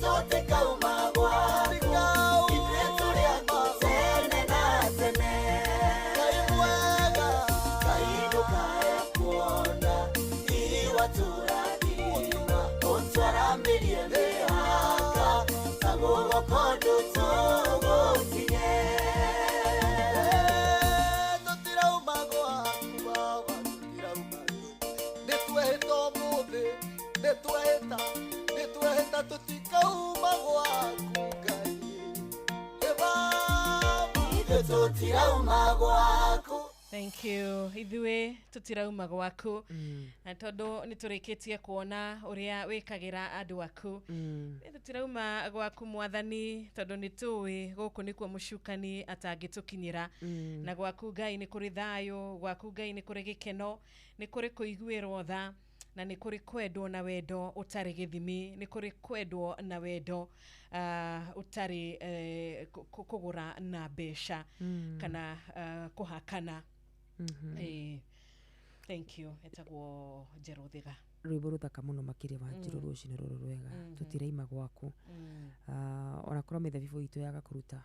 Tũtirauma gwaku. Thank you. Ithuĩ tũtirauma gwaku na tondũ nĩ tũrĩkĩtie kuona ũrĩa wĩkagĩra andũ aku. Tũtirauma gwaku mwathani tondũ nĩ tũĩ gũkũ nĩkuo mũcukani atangĩtũkinyĩra. Na gwaku Ngai nĩ kũrĩ thayũ, gwaku Ngai nĩ kũrĩ gĩkeno, nĩ kũrĩ kũiguĩrwo tha, na nĩ kũrĩ kwendwo na wendo ũtarĩ gĩthimi, nĩ kũrĩ kwendwo na wendo ũtarĩ kũgũra na mbeca kana kũhakana. Thank you. Etagwo Njerũ Thiga. Rwĩmbo rũthaka mũno makĩria wa Njirũ rũcinĩ rũrũ rwega. Tũtiraima gwaku. Ona korwo mĩthabibũ itũ yaga kũruta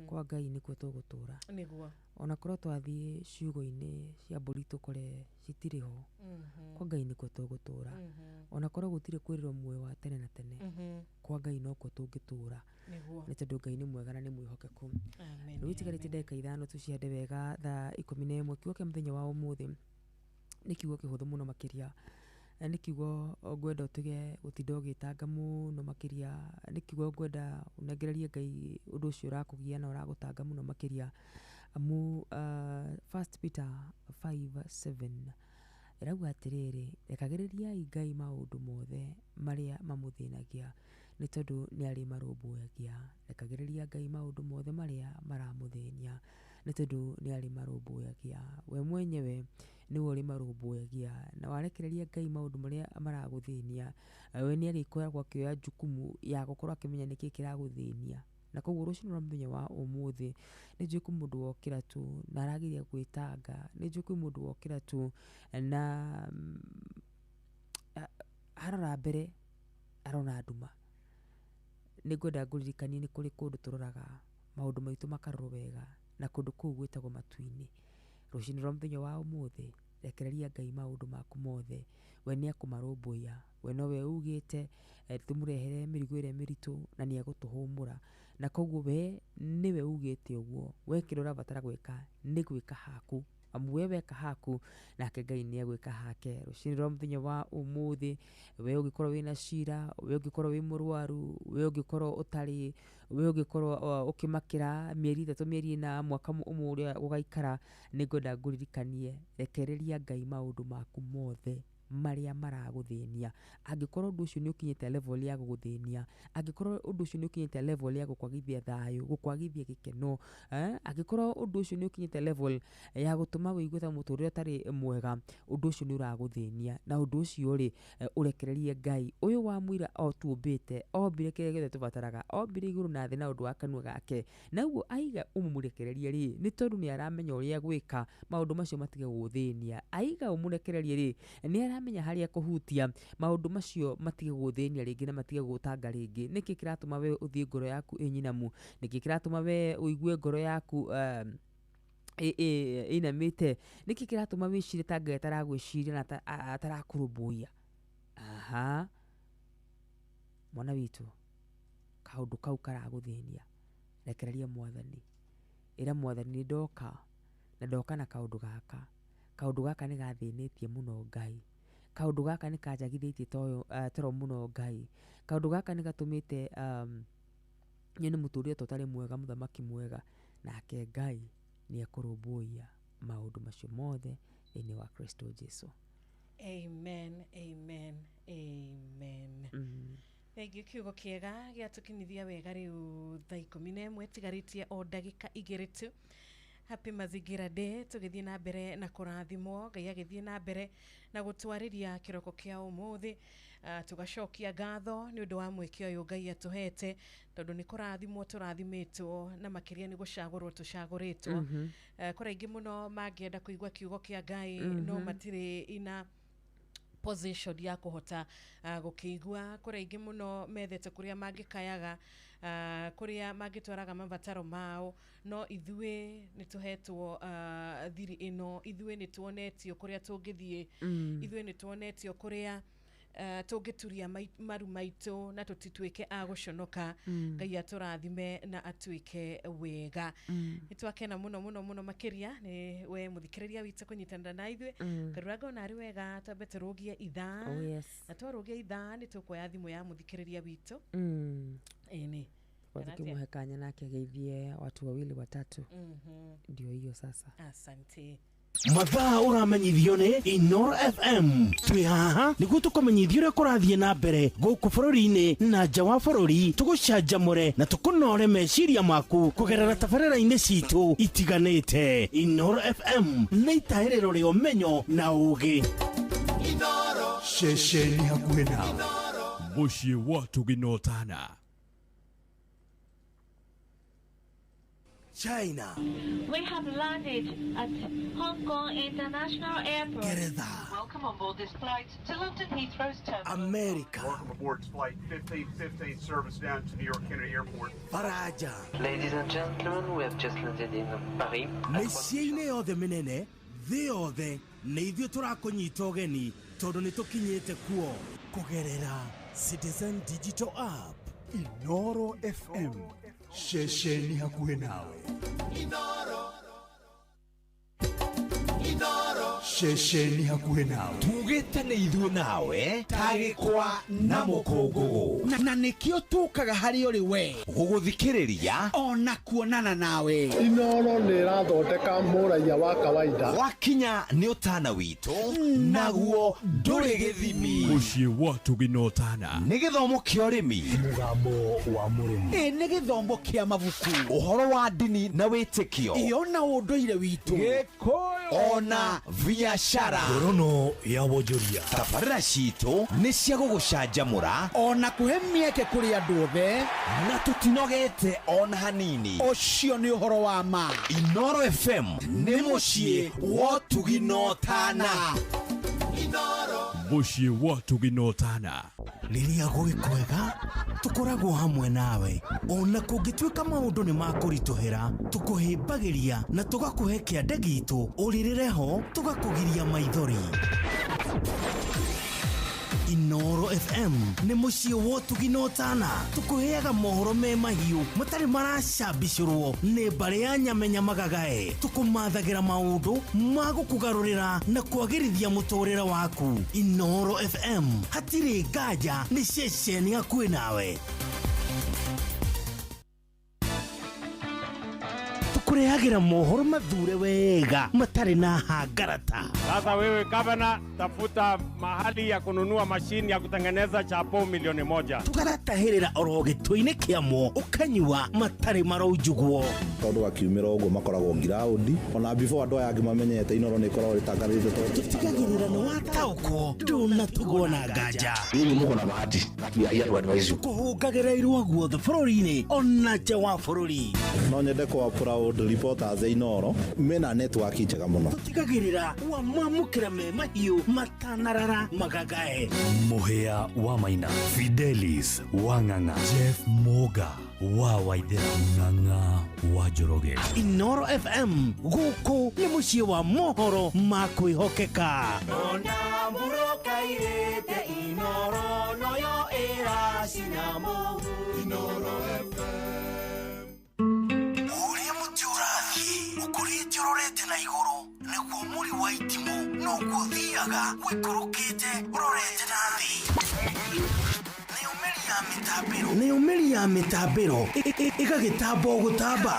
kwa Ngai nĩkuo tũgũtũra. Nĩguo. Ona korwo twathiĩ ciugũ-inĩ cia mbũri tũkore citirĩ ho, kwa Ngai nĩkuo tũgũtũra. Ona korwo gũtirĩ kwĩrĩrwo muoyo wa tene na tene, kwa Ngai nokuo tũngĩtũra. Nĩguo. Nĩ tondũ Ngai nĩ mwega na nĩ mwĩhokeku. Amen. Rĩu itigarĩtie ndagĩka 5 tũciande wega thaa 11. Kiugo kĩa mũthenya wa ũmũthĩ nĩ kiugo kĩhũthũ mũno makĩria. Nĩ kiugo ngwenda ũtige gũtinda ũgĩtanga mũno makĩria. Nĩ kiugo ngwenda ũnengererie Ngai ũndũ ũcio ũrakũgia na ũragũtanga mũno makĩria. Amu 1 Peter 5:7 ĩrauga atĩrĩrĩ, rekagĩrĩriai Ngai maũndũ mothe marĩa mamũthĩnagia, nĩ tondũ nĩ arĩmarũmbũyagia. Rekagĩrĩria Ngai maũndũ mothe marĩa maramũthĩnia, nĩ tondũ nĩ arĩmarũmbũyagia. We mwenyewe nĩwe ũrĩmarũmbũyagia, na warekereria Ngai maũndũ marĩa maragũthĩnia, we nĩ arĩkoragwo akĩoya jukumu ya gũkorwo akĩmenya nĩkĩĩ kĩragũthĩnia. Na koguo rũcinĩ rwa mũthenya wa ũmũthĩ nĩ njũĩ kwĩ mũndũ wokĩra tu na arageria gwĩtanga, nĩ njũĩ kwĩ mũndũ wokĩra tu na arora mbere arona nduma. Nĩ ngwenda ngũririkanie nĩ kũrĩ kũndũ tũroraga maũndũ maitũ makarorwo wega, na kũndũ kũu gwĩtagwo matu-inĩ. Rũcinĩ rwa mũthenya wa ũmũthĩ rekereria Ngai maũndũ maku mothe, we nĩ ekũmarũmbũiya. We nowe ugĩte tũmũrehere mĩrigo ĩrĩa mĩritũ na nĩ egũtũhũmũra. Na koguo we nĩwe ugĩte ũguo, we kĩrĩa ũrabatara gwĩka nĩ gwĩka haku, amu we weka haku nake Ngai nĩ egwĩka hake. Rũcinĩ rwa mũthenya wa ũmũthĩ we ũngĩkorwo wĩna cira, we ũngĩkorwo wĩ mũrwaru, we ũngĩkorwo ũtarĩ, we ũngĩkorwo ũkĩmakĩra mĩeri 3 mĩeri 4 mwaka ũmwe ũrĩa gũgaikara, nĩ ngwenda ngũririkanie rekereria Ngai maũndũ maku mothe marĩa maragũthĩnia. Angĩkorwo ũndũ ũcio nĩ ũkinyĩte level ya gũgũthĩnia, angĩkorwo ũndũ ũcio nĩ ũkinyĩte level ya gũkwagithia thayũ, gũkwagithia gĩkeno, angĩkorwo ũndũ ũcio nĩ ũkinyĩte level ya gũtũma wĩigue ta mũtũrĩre ũtarĩ mwega, ũndũ ũcio nĩ ũragũthĩnia. Na ũndũ ũcio rĩ, ũrekererie Ngai ũyũ wa mũira o tuũmbĩte, ombire kĩrĩa gĩothe tũbataraga, ombire igũrũ na thĩ na ũndũ wa kanua gake. Na ũguo aiga ũmũrekererie rĩ, nĩ tondũ nĩ aramenya ũrĩa gwĩka maũndũ macio matige gũgũthĩnia. Aiga ũmũrekererie rĩ, nĩ aramenya harĩa kũhutia maũndũ macio matige gũgũthĩnia rĩngĩ na matige gũgũtanga rĩngĩ. Nĩkĩ kĩratũma we ũthiĩ ngoro yaku ĩnyinamu? Nĩkĩ kĩratũma we ũigue ngoro yaku ĩinamĩte? Nĩkĩ kĩratũma wĩcirie ta Ngai ataragwĩciria na atarakũrũmbũiya? Aha, mwana witũ, kaũndũ kau karagũthĩnia, rekereria mwathani. Ĩra mwathani nĩ ndoka, na ndoka na kaũndũ gaka. Kaũndũ gaka nĩ gathĩnĩtie mũno Ngai. Kaũndũ gaka nĩ kanjagithĩtie toro mũno Ngai. Kaũndũ gaka nĩ gatũmĩte nyone mũtũrĩre ta ũtarĩ mwega, mũthamaki mwega. Nake Ngai nĩ ekũrũmbũiya maũndũ macio mothe thĩinĩ wa Kristo Jesu. Amen, amen, amen. Thengiũ kiugo kĩega gĩatũkinyithia wega rĩu thaa 11 tigarĩtie o ndagĩka 2 tu. Happy Mazingira Day, tũgĩthiĩ na mbere na kũrathimwo, Ngai agĩthiĩ na mbere na gũtwarĩria kĩroko kĩa ũmũthĩ. Tũgacokia ngatho nĩ ũndũ wa mweke ũyũ Ngai atũhete, tondũ nĩ kũrathimwo tũrathimĩtwo na makĩria nĩ gũcagũrwo tũcagũrĩtwo. Kũrĩ aingĩ mũno mangĩenda kũigua kiugo kĩa Ngai no matirĩ ina position ya kũhota gũkĩigua. Kũrĩ aingĩ mũno methete kũrĩa mangĩkayaga, kũrĩa mangĩtwaraga mabataro mao, no ithuĩ nĩ tũhetwo thiri ĩno, ithuĩ nĩ tuonetio kũrĩa tũngĩthiĩ, ithuĩ nĩ tuonetio kũrĩa tũngĩturia maru maitũ na tũtituĩke a gũconoka. Ngai atũrathime na atuĩke wega. Nĩ twakena mũno mũno mũno makĩria nĩ we mũthikĩrĩria witũ kũnyitanĩra na ithuĩ. Karuranga ona arĩ wega twambe tũrũgie ithaa. Oh, yes. Na twarũgia ithaa nĩ tũkuoya thimũ ya mũthikĩrĩria witũ. Ĩni. Kwa tukimuhe kanya nake ageithie watu wawili watatu. Ndio hiyo sasa. Asante. Mathaa ũramenyithio nĩ Inoro FM. Twĩ haha nĩguo tũkũmenyithie ũrĩa kũrathiĩ na mbere gũkũ bũrũri-inĩ na nja wa bũrũri, tũgũcanjamũre na tũkũnore meciria maku kũgerera tabarĩra-inĩ citũ itiganĩte. Inoro FM nĩ itahĩrĩro rĩa ũmenyo na ũũgĩ. Ceceni hakuhĩ nawe. Mũciĩ wa Tũginotana. China. We have landed at Hong Kong International Airport. Gereza. Welcome on board this flight to London Heathrow's terminal. America. Welcome aboard flight 1515 service down to New York Kennedy Airport. Faraja. Ladies and gentlemen, we have just landed in Paris. Mĩciĩ-inĩ yothe mĩnene, thĩ yothe, nĩ ithuĩ tũrakũnyita ũgeni tondũ nĩ tũkinyĩte kuo kũgerera Citizen Digital App. Inoro FM. Ceceni hakuhĩ nawe. Inoro. Ceceni hakuhĩ nawe. Tugĩte nĩ ithuĩ nawe tagĩkwa na mũkũngũgũ. Na nĩkĩo tũkaga harĩ ũrĩ we gũgũthikĩrĩria ona kuonana nawe. Inoro nĩ ĩrathondeka mũraiya wa kawaida. Wakinya nĩ ũtana witũ naguo ndũrĩ gĩthimi. Mũciĩ wa Tũginotana. Nĩ gĩthomo kĩa ũrĩmi. Mũgambo wa mũrĩmi. Ĩ nĩ gĩthomo kĩa mabuku. Ũhoro wa ndini na wĩtĩkio. Ĩ ona ũndũire witũ. Gĩkũyũ. Ona biashara. Ngorono ya wonjoria. Tabarĩra citũ nĩ cia gũgũcanjamũra ona kũhe mĩeke kũrĩ andũ othe, na tũtinogete ona hanini. Ũcio nĩ ũhoro wa ma. Inoro FM nĩ mũciĩ wa Tũginotana. Mũciĩ wa Tũginotana. Rĩrĩa gwĩ kwega tũkoragwo hamwe nawe, ona kũngĩtuĩka maũndũ nĩ makũritũhĩra, tũkũhĩmbagĩria na tũgakũhe kĩande gitũ, ũrĩrĩre ho tũgakũgiria maithori. Inoro FM nĩ mũciĩ wa Tũginotana, tũkũheaga mohoro me mahiũ matarĩ maracambicũrwo nĩ mbarĩ ya nyamenya magagae, tũkũmathagĩra maũndũ ma gũkũgarũrĩra na kwagĩrithia mũtũrĩre waku. Inoro FM hatirĩ nganja, nĩ ceceni hakuhĩ nawe. Tũkũrehagĩra mohoro mathure wega matarĩ na hangarata. Sasa wewe gavana, tafuta mahali ya kununua mashini ya kutengeneza chapo 1,000,000. Tũgaratahĩrĩra oro gĩtũ-inĩ kĩamo ũkanyua matarĩ maraunjugwo. Tondũ akiumĩra ũguo makoragwo ngiraũndi ona before andũ aya angĩ mamenyete Inoro nĩ ĩkoragwo ĩtangathĩte tondũ tũtigagĩrĩra nĩ wataũkwo ndũnatugwo na nganja. Nyinyi muko na bahati but we are here to advise you. Kũhũngagĩra irua guothe bũrũri-inĩ ona nja wa bũrũri. No nyende kwa proud reporters a Inoro mena network njega mũno. Tũtigagĩrĩra wamamũkĩra me mahiũ matanarara magagae. Mũhĩa wa Maina, Fidelis wa Ng'ang'a, Jeff Moga wa Waithera, Ng'ang'a wa Njoroge. Inoro FM gũkũ nĩ mũciĩ wa mohoro ma kwĩhokeka. Ona mũrũkairĩte Inoro noyo ĩracina mũhu. Inoro FM. Ũrĩa mũtĩ ũrathiĩ ũkũrĩte ũrorete na igũrũ nĩguo mũri wa itimũ noguo ũthiaga wĩikũrũkĩte ũrorete na thĩ. Nĩyo mĩri ya mĩtambĩro ĩgagĩtamba o gũtamba,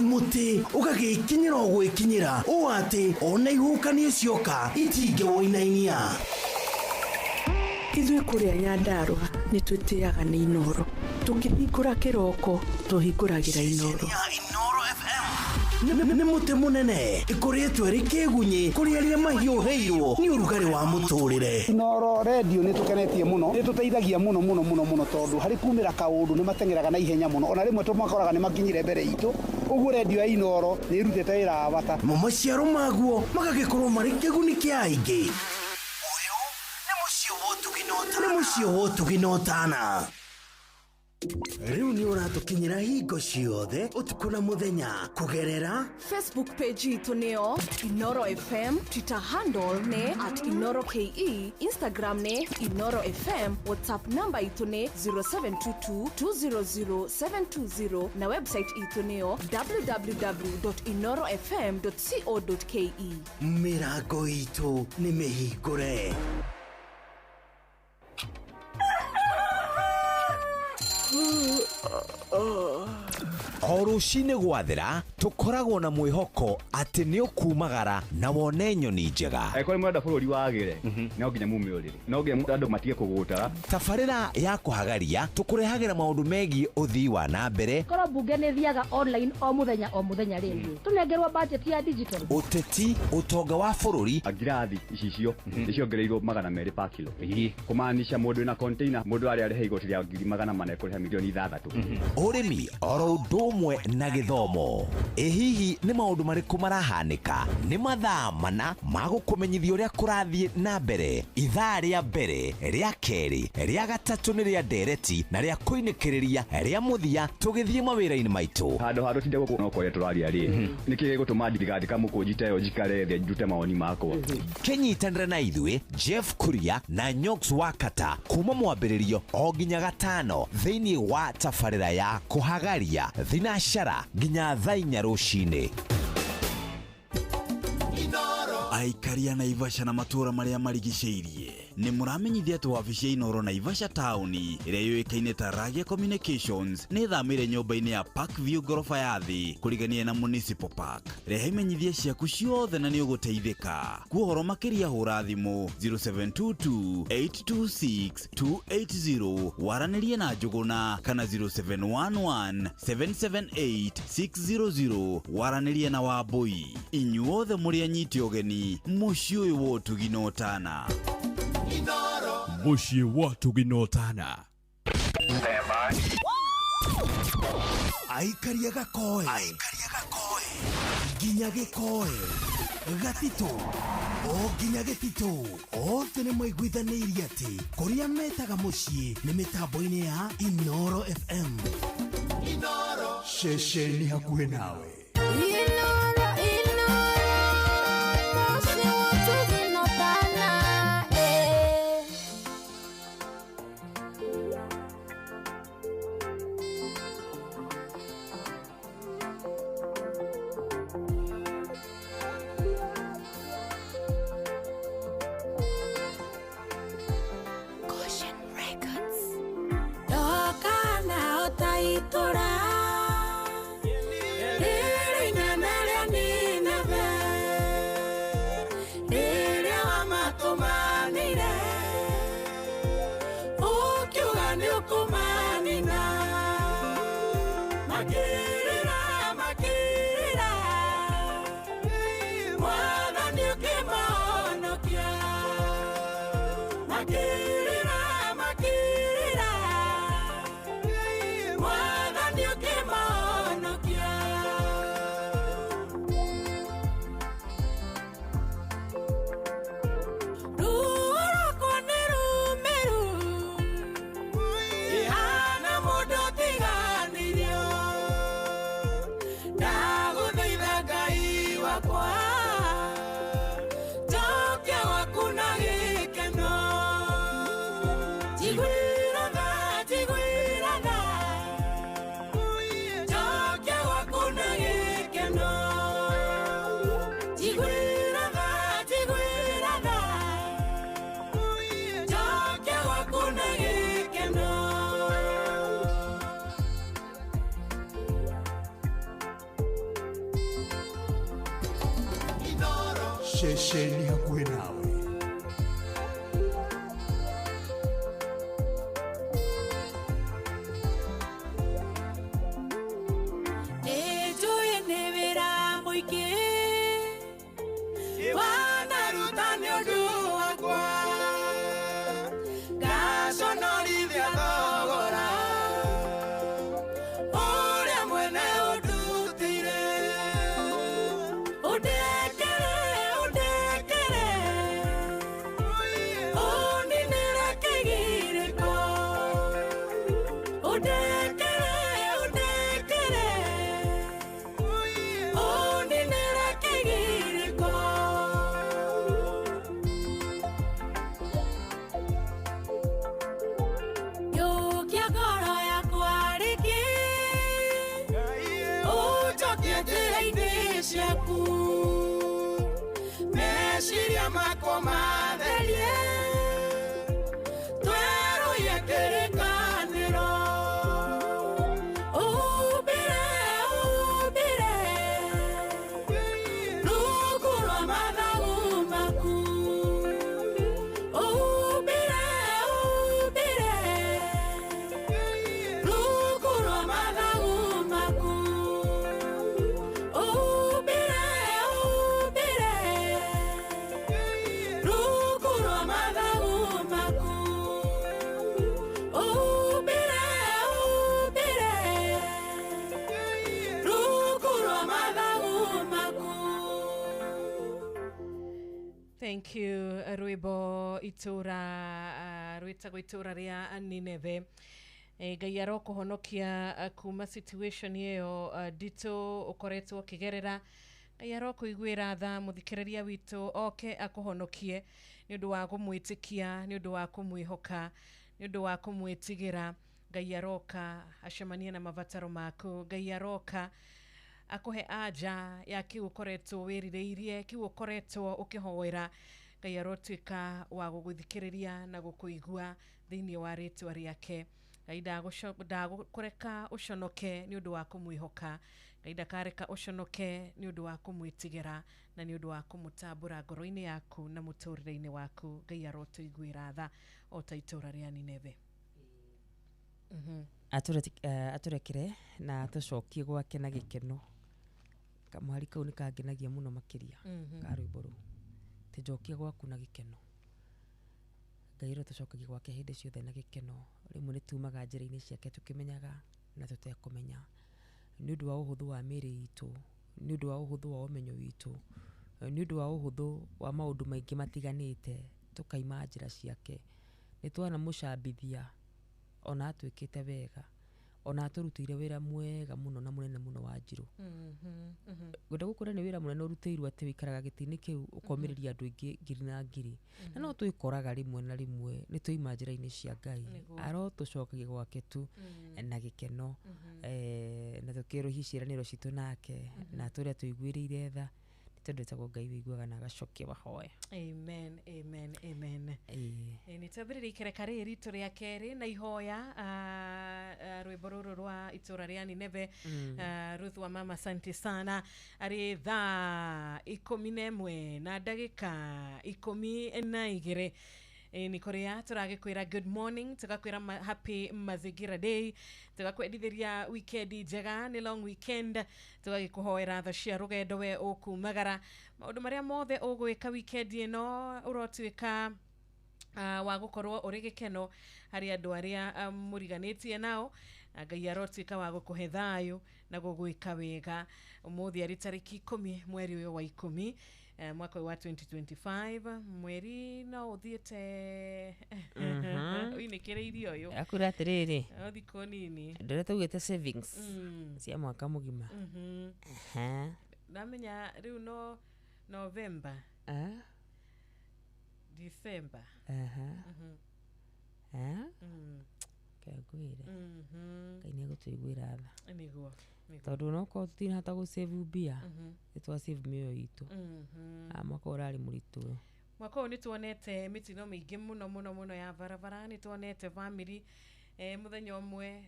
mũtĩ ũgagĩkinyĩra o gwĩkinyĩra ũũ atĩ ona ihuhũkanio cioka itingĩwũinainia. Ithuĩ kũrĩa Nyandarũa nĩ twĩtĩaga nĩ Inoro. Tũkĩhingũra kĩroko tũhingũragĩra Inoro. Nĩ mũtĩ mũnene ĩkũrĩtwo ĩrĩ kĩgunyĩ kũrĩ arĩa mahiũhĩirwo nĩ ũrugarĩ wa mũtũrĩre. Inoro redio nĩ tũkenetie mũno, nĩ tũteithagia mũno mũno mũno mũno tondũ harĩ kumĩra kaũndũ nĩ mateng'eraga na ihenya mũno, ona rĩmwe tũmakoraga nĩ makinyire mbere itũ. Ũguo redio ya Inoro nĩ ĩrutĩte wĩra wa bata. Mo maciaro maguo magagĩkorwo marĩ kĩguni kĩa aingĩ. Ũyũ nĩ mũciĩ wa ũtugi na ũtana. Rĩu nĩ ũratũkinyĩra hingo ciothe ũtukũ na mũthenya kũgerera Facebook page itũ nĩyo Inoro FM, Twitter handle nĩ @InoroKE, Instagram nĩ Inoro FM, WhatsApp namba itũ nĩ 0722 200 720 na website itũ nĩyo www.inorofm.co.ke. Mĩrango itũ nĩ mĩhingũre. O rũcinĩ gwathera tũkoragwo na mwĩhoko atĩ nĩ ũkumagara na wone nyoni njega. Angĩkorwo nĩ mũrenda bũrũri wagĩre, no nginya mume ũrĩrĩ, no nginya andũ matige kũgũtara. Tabarĩra ya kũhagaria tũkũrehagĩra maũndũ megiĩ ũthii wa na mbere, Korwo mbunge nĩ thiaga online o mũthenya o mũthenya rĩ, tũnengerwo budget ya digital. Ũteti, ũtonga wa bũrũri. Ngirathi icicio nĩ ciongereirwo 200 pa kilo, kũmaanisha mũndũ wĩna container, mũndũ arĩa arĩha igoti rĩa 400,000 ekũrĩha 6 million. Ũrĩmi oro ũndũ ũmwe na gĩthomo. Ĩ hihi nĩ maũndũ marĩkũ marahanĩka? Nĩ mathaa mana ma gũkũmenyithia ũrĩa kũrathiĩ na mbere. Ithaa rĩa mbere, rĩa kerĩ, rĩa gatatũ nĩ rĩa ndereti na rĩa kũinĩkĩrĩria rĩa mũthia tũgĩthiĩ mawĩra-inĩ maitũ. Handũ ha tũtinde gũkũ no kwaria tũraria rĩ, nĩkĩ gĩgũtũma ndigandĩka mũkũnji ta ĩyo njikare thĩ ndute mawoni makwa? Kĩnyitanĩre na ithuĩ Jeff Kuria na Nyox Wakata kuma mwambĩrĩrio o nginya gatano thĩinĩ wa tabarĩra ya kũhagaria thinacara nginya thaa 4 rũcinĩ. Aikari a Naivasha na matũũra marĩa marigicĩirie nĩ mũramenyithia atĩ wabici ya Inoro Naivasha taũni ĩrĩa yũĩkaine ta Ragia Communications nĩ ĩthamĩire nyũmba-inĩ ya Park View ngoroba ya thĩ kũrigania na Municipal Park. Rehe imenyithia ciaku ciothe na nĩ ũgũteithĩka. Kuohoro makĩria hũra thimũ 0722 826 280 waranĩrie na Njũgũna kana 0711 778 600 waranĩrie na Wambui. Inyuothe mũrĩ anyiti ũgeni mũciĩ ũyũ wa ũtugi na ũtana. Mũciĩ wa ũtugi na ũtana. Aikaria gakoe nginya gĩkoe gatitũ o nginya gĩtitũ othe nĩ maiguithanĩirie atĩ kũrĩa metaga mũciĩ nĩ mĩtambo-inĩ ya Inoro FM. Ceceni hakuhĩ nawe. Inoro, Inoro, mũciĩ wa ũtugi na ũtana, eh. Caution Records. Ndoka na ũtaitũra rĩrĩ inene rĩa Nineve, rĩrĩa wamatũmanĩire ũkiuga nĩ ũkũmanina, makĩrĩra makĩrĩra, Mwathani ũkĩmahonokia, makĩrĩra makĩrĩra, Mwathani ũkĩmahonokia. Ruo rwakwa nĩ rũmĩru, ihana mũndũ ũtiganĩirio, ndagũthaitha Ngai wakwa, njokia gwaku na gĩkeno, njiguĩra tha, njiguĩra tha, njokia gwaku na gĩkeno, njiguĩra tha, njiguĩra tha, njokia gwaku na gĩkeno. Ceceni hakuhĩ nawe. Nĩnjũĩ nĩ wĩra mũingĩ wanaruta nĩ ũndũ wakwa, ngaconorithia thogora ũrĩa mwene ũndutĩire, ũndekere ũndekere, ũninĩre kĩgirĩko, ũndekere ũndekere, ũninĩre kĩgirĩko. Yũkia ngoro yakwa rĩngĩ, ũnjokie njĩra-inĩ ciaku, meciria makwa matherie, twerũhie kĩrĩkanĩro. Thank you. Rwĩmbo itũra rwĩtagwo itũra rĩa Nineve. Ngai arokũhonokia kuma situation ĩyo nditũ ũkoretwo ũkĩgerera. Ngai arokũiguĩra tha mũthikĩrĩria witũ oke akũhonokie nĩ ũndũ wa kũmwĩtĩkia, nĩ ũndũ wa kũmwĩhoka, nĩ ũndũ wa kũmwĩtigĩra. Ngai aroka acemanie na mabataro maku. Ngai aroka akuhe anja ya kiu ũkoretwo wĩrirĩirie, kiu ũkoretwo ũkĩhoera. Ngai arotuĩka wa gũgũthikĩrĩria na gũkũigua thĩinĩ wa rĩtwa rĩake. Ngai ndagũkũreka ũconoke nĩ ũndũ wa kũmwĩhoka. Ngai ndakareka ũconoke nĩ ũndũ wa kũmwĩtigĩra na nĩ ũndũ wa kũmũtambũra ngoro-inĩ yaku na mũtũrĩre-inĩ waku. Ngai arotũiguĩra tha o ta itũra rĩa Nineve. Atũrekere na atũcokie gwake na gĩkeno. Kamũhari kau nĩ kangenagia mũno makĩria ka rwĩmbo rũu. Tũnjokie gwaku na gĩkeno. Ngai arotũcokagia gwake hĩndĩ ciothe na gĩkeno. Rĩmwe nĩ tumaga njĩra-inĩ ciake tũkĩmenyaga na tũtekũmenya, nĩ ũndũ wa ũhũthũ wa mĩĩrĩ itũ, nĩ ũndũ wa ũhũthũ wa ũmenyo witũ, nĩ ũndũ wa ũhũthũ wa maũndũ maingĩ matiganĩte, tũkaima njĩra ciake. Nĩ twanamũcambithia ona atwĩkĩte wega, ona atũrutĩire wĩra mwega mũno na mũnene mũno wa Njirũ. Ngwenda gũkwĩra nĩ wĩra mũnene ũrutĩirwo atĩ wĩikaraga gĩtĩ-inĩ kĩu ũkomĩrĩria andũ aingĩ ngiri na ngiri. Na no twĩkoraga rĩmwe na rĩmwe nĩ twaima njĩra-inĩ cia Ngai. Arotũcokagia gwake tu na gĩkeno, na tũkĩerũhie ciĩranĩro citũ nake, na tũrĩa tũiguĩrĩire tha, nĩ tondũ etagwo Ngai wĩiguaga na agacokia mahoya. Amen, amen, amen. Nĩ twambĩrĩria ikereka rĩrĩ ritũ rĩa kerĩ na ihoya rwĩmbo rũrũ rwa itũra rĩa Nineve. Ruth wa mama, asante sana. Arĩ thaa 11 na ndagĩka 12. Nĩ kũrĩa tũragĩkwĩra good morning, tũgakwĩra happy Mazingira Day, tũgakwendithĩria weekend njega, nĩ long weekend, tũgagĩkũhoera tha cia rũgendo we ũkumagara. Maũndũ marĩa mothe ũgwĩka weekend ĩno ũrotuĩka wa gũkorwo ũrĩ gĩkeno harĩ andũ arĩa mũriganĩtie nao. Ngai arotuĩka wa gũkũhe thayũ na gũgwĩka wega. Ũmũthĩ arĩ tarĩki 10 mweri ũyũ wa 10 mwaka wa 2025, mweri no ũthiĩte ũinĩkĩrĩirie ũyũ. Akwĩra atĩrĩrĩ, o thikũ nini ndĩrĩa taugĩte savings cia mwaka mũgima. Ndamenya rĩu no November, December. Ngwĩre Ngai nĩ egũtũiguĩra tha. Nĩguo. Tondũ onokorwo tũtinahota gũ-save mbia, nĩ twa-save mĩoyo itũ. Mwaka ũrarĩ mũritũ. Mwaka ũyũ nĩ tuonete mĩtino mĩingĩ mũno mũno mũno ya barabara. Nĩ tuonete family mũthenya ũmwe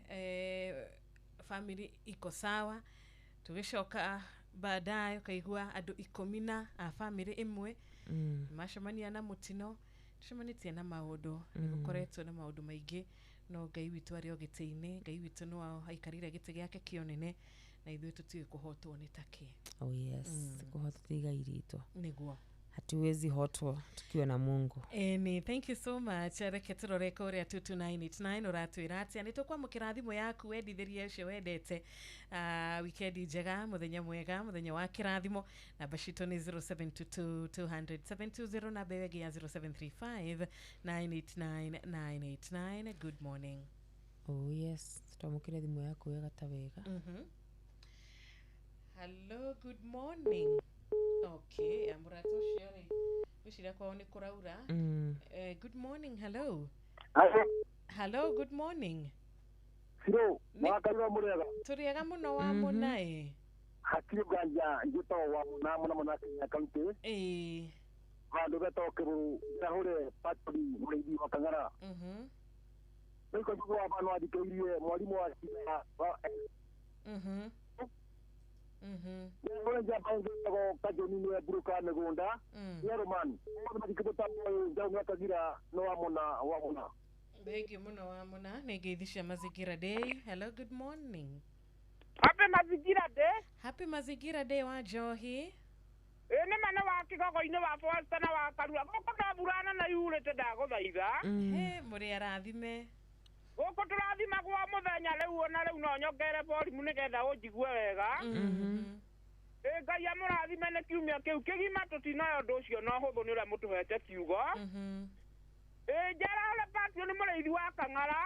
family iko sawa, tũgĩcoka baadaye ũkaigua andũ 10 na a family ĩmwe macemania na mũtino. Tũcemanĩtie na maũndũ, nĩ gũkoretwo na maũndũ maingĩ, no Ngai witũ arĩ o gĩtĩ-inĩ. Ngai witũ no aikarĩire gĩtĩ gĩake kĩa ũnene, na ithuĩ tũtiũĩ kũhotwo nĩ takĩ. Oh yes, kũhotwo ti igai ritũ. Nĩguo. Hatuwezi hotwo tukiwa na Mungu. Eni, thank you so much. Reke tũrore kũrĩa 22989 ũratwĩra atĩa. Nĩ tũkwamũkĩra thimũ yaku wendithĩrie ũcio wendete. Weekend njega, mũthenya mwega, mũthenya wa kĩrathimo. Namba citũ nĩ 0722 200 720 na ĩyo ĩngĩ ya 0735 989 989. Good morning. Oh yes, twamũkĩre thimũ yaku wega ta wega. Hello, good morning. Okay, amũrata ũcio rĩ, ngwĩciria kwao nĩ kũraura. Good morning, hello. Hello, good morning. Ciro, mwakairwo mũrĩega. Tũrĩega mũno wa mũna ĩ. Hatirĩ nganja njĩtagwo wa mũna mũna mũna Kenya County. Handũ betagwo Kĩbũrũ, ndĩrahũre Patrick mũrĩithi wa Kang'ara. Rĩu kwa wa bano athikĩrĩirie mwarimũ wa cira wa Nĩ njamba ĩtagwo Kajũni nĩwe mburũka ya mĩgũnda, nĩ arũmani. Othe mathikĩte mũtambo ũyũ njaũ mĩakagira nĩ wa mũna wa mũna. Thank you mũno wa mũna. Nĩ ngeithi cia Mazingira Day. Hello, good morning. Happy Mazingira Day. Happy Mazingira Day wa Njohi. Ĩ nĩ ma nĩ wa Kĩgogo-inĩ wa Foster na wa Karura. Gũkũ no mbura nene yurĩte ndagũthaitha. He, mũrĩ arathime. Gũkũ tũrathimagwo mũthenya rĩu ona rĩu no nyongere volume nĩgetha ũnjigue wega. Ngai amũrathime nĩ kiumia kĩu kĩgima tũtinayo ũndũ ũcio na ũhũthũ nĩ ũrĩa mũtũhete kiugo. Njaraũre Patio nĩ mũrĩithi wa Kang'ara.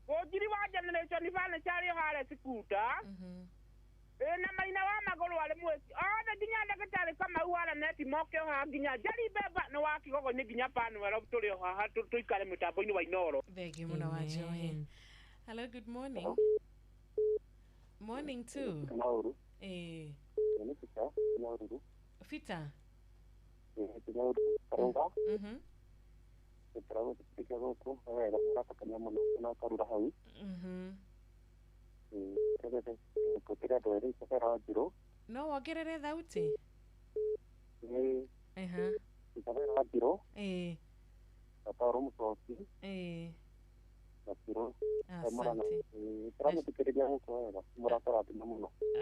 Gũnjiri wa Generation Furniture arĩ o harĩa Sikuta. Na Maina wa magũrũ arĩ mwĩki othe nginya ndagĩtarĩ Kamau wa Raneti moke o haha nginya Njeri Mbemba nĩ wa Kigogo-inĩ nginya Panuelo tũrĩ o haha tũikare mũtambo-inĩ wa Inooro. Thengiũ mũno wa Njohi. Hello, good morning. Morning too. Fita. No wongerere thauti. Asante.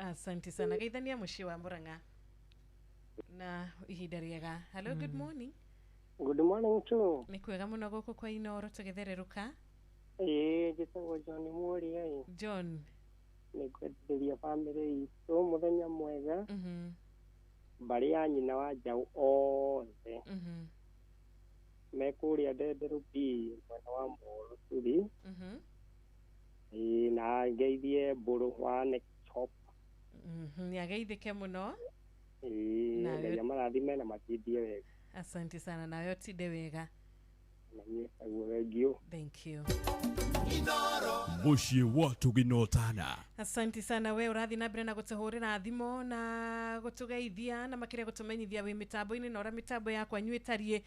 Asante sana. Geithania muciĩ wa Murang'a na ihinda rĩega. Hello, good morning. Good morning too. Nĩ kwega mũno gũkũ kwa Inooro tũgĩthererũka. Njĩtagwo John Mũria. John. Nĩ ngwenderia bamĩrĩ itũ mũthenya mwega. Mbarĩ ya nyina wa Njaũ othe. Me kũrĩa Ndenderũ B mwena wa Mũrũturi. Na ngeithie Mbũrũ wa Next Top. Nĩ ageithĩke mũno. Ngai amarathime na matindie wega. Asante sana, nawe ũtinde wega. Thank you. Mũciĩ wa Tũginotana. Asante sana we ũrathiĩ na mbere na gũtũhũrĩra thimũ na gũtũgeithia na makĩria gũtũmenyithia wĩ mĩtambo-inĩ na ũrĩa mĩtambo yakwa inyuĩ ĩtariĩ.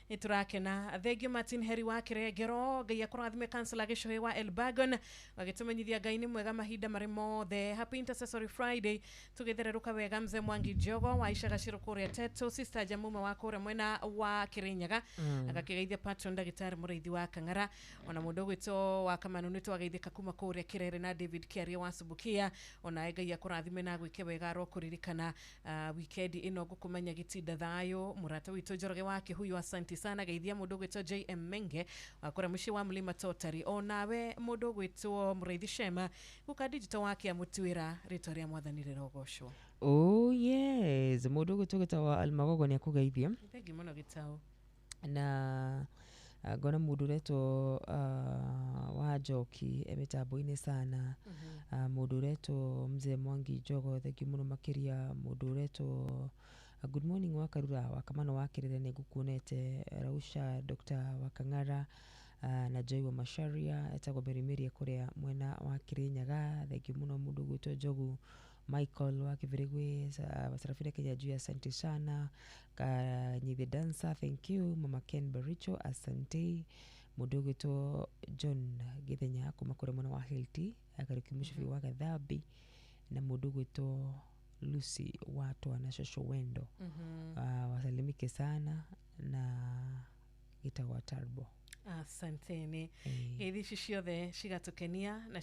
Nĩ tũrakena. Thengiũ Martin Heri wa Kĩrengero, Ngai akũrathime. Kansela Gĩcũhĩ wa Elbagon wagĩtũmenyithia Ngai nĩ mwega mahinda marĩ mothe. Happy Intercessory Friday. Tũgĩthererũka wega. Mzee Mwangi Njogo wa Icaga Cirũ kũrĩa Teto, Sister Jamuma wa kũrĩa mwena wa Kĩrĩnyaga agakĩgeithia patron ndagĩtarĩ mũrĩithi wa Kang'ara, ona mũndũ ũgwĩtwo wa Kamanu nĩ twageithĩka kuma kũrĩa Kĩrere na David Kĩaria wa Subukia, ona Ngai akũrathime na gwĩke wega arokũririkana weekend ĩno ngũkũmenya gĩtinda thayũ. Mũrata witũ Njoroge wa Kĩhuyu, asante sana. Geithia mũndũ ũgwĩtwo JM Menge wa kũrĩa mũciĩ wa Mlima Totari, onawe mũndũ ũgwĩtwo Mũrĩithi Shema gũka digital wake amũtuĩra rĩtwa rĩa Mwathani rĩrogocwo. Oh yes, mũndũ ũgwĩtwo gĩtagwo Almagogo nĩ akũgeithia. Thengiũ mũno Gĩtaũ. Na ngona mũndũ ũretwo wa Njoki e mĩtambo-inĩ sana. Mũndũ ũretwo Mzee Mwangi Njogo, thengiũ mũno makĩria. Mũndũ ũretwo good morning wa Karura wa Kamano wa Kĩrere nĩ ngũkuonete. Rausha Dr. wa Kang'ara na Joy wa Macharia etagwo Mary kũrĩa mwena wa Kĩrĩnyaga, thengiũ mũno. Mũndũ ũgwĩtwo Njogu Michael wa Kĩbĩrĩgwĩ, Sarafina Kenya juu, asante sana. Kanyithe dancer, thank you. Mama Ken Baricho, asante. Mũndũ ũgwĩtwo John Gĩthenya kuma kũrĩa mwena wa Hilti, Kariuki Mũcibi wa Gathambi, na mũndũ ũgwĩtwo Lucy wa Twana Shosho Wendo. Wasalimike sana na gĩtagwo Tarbo. Asanteni. Ngeithi ici ciothe cigatũkenia na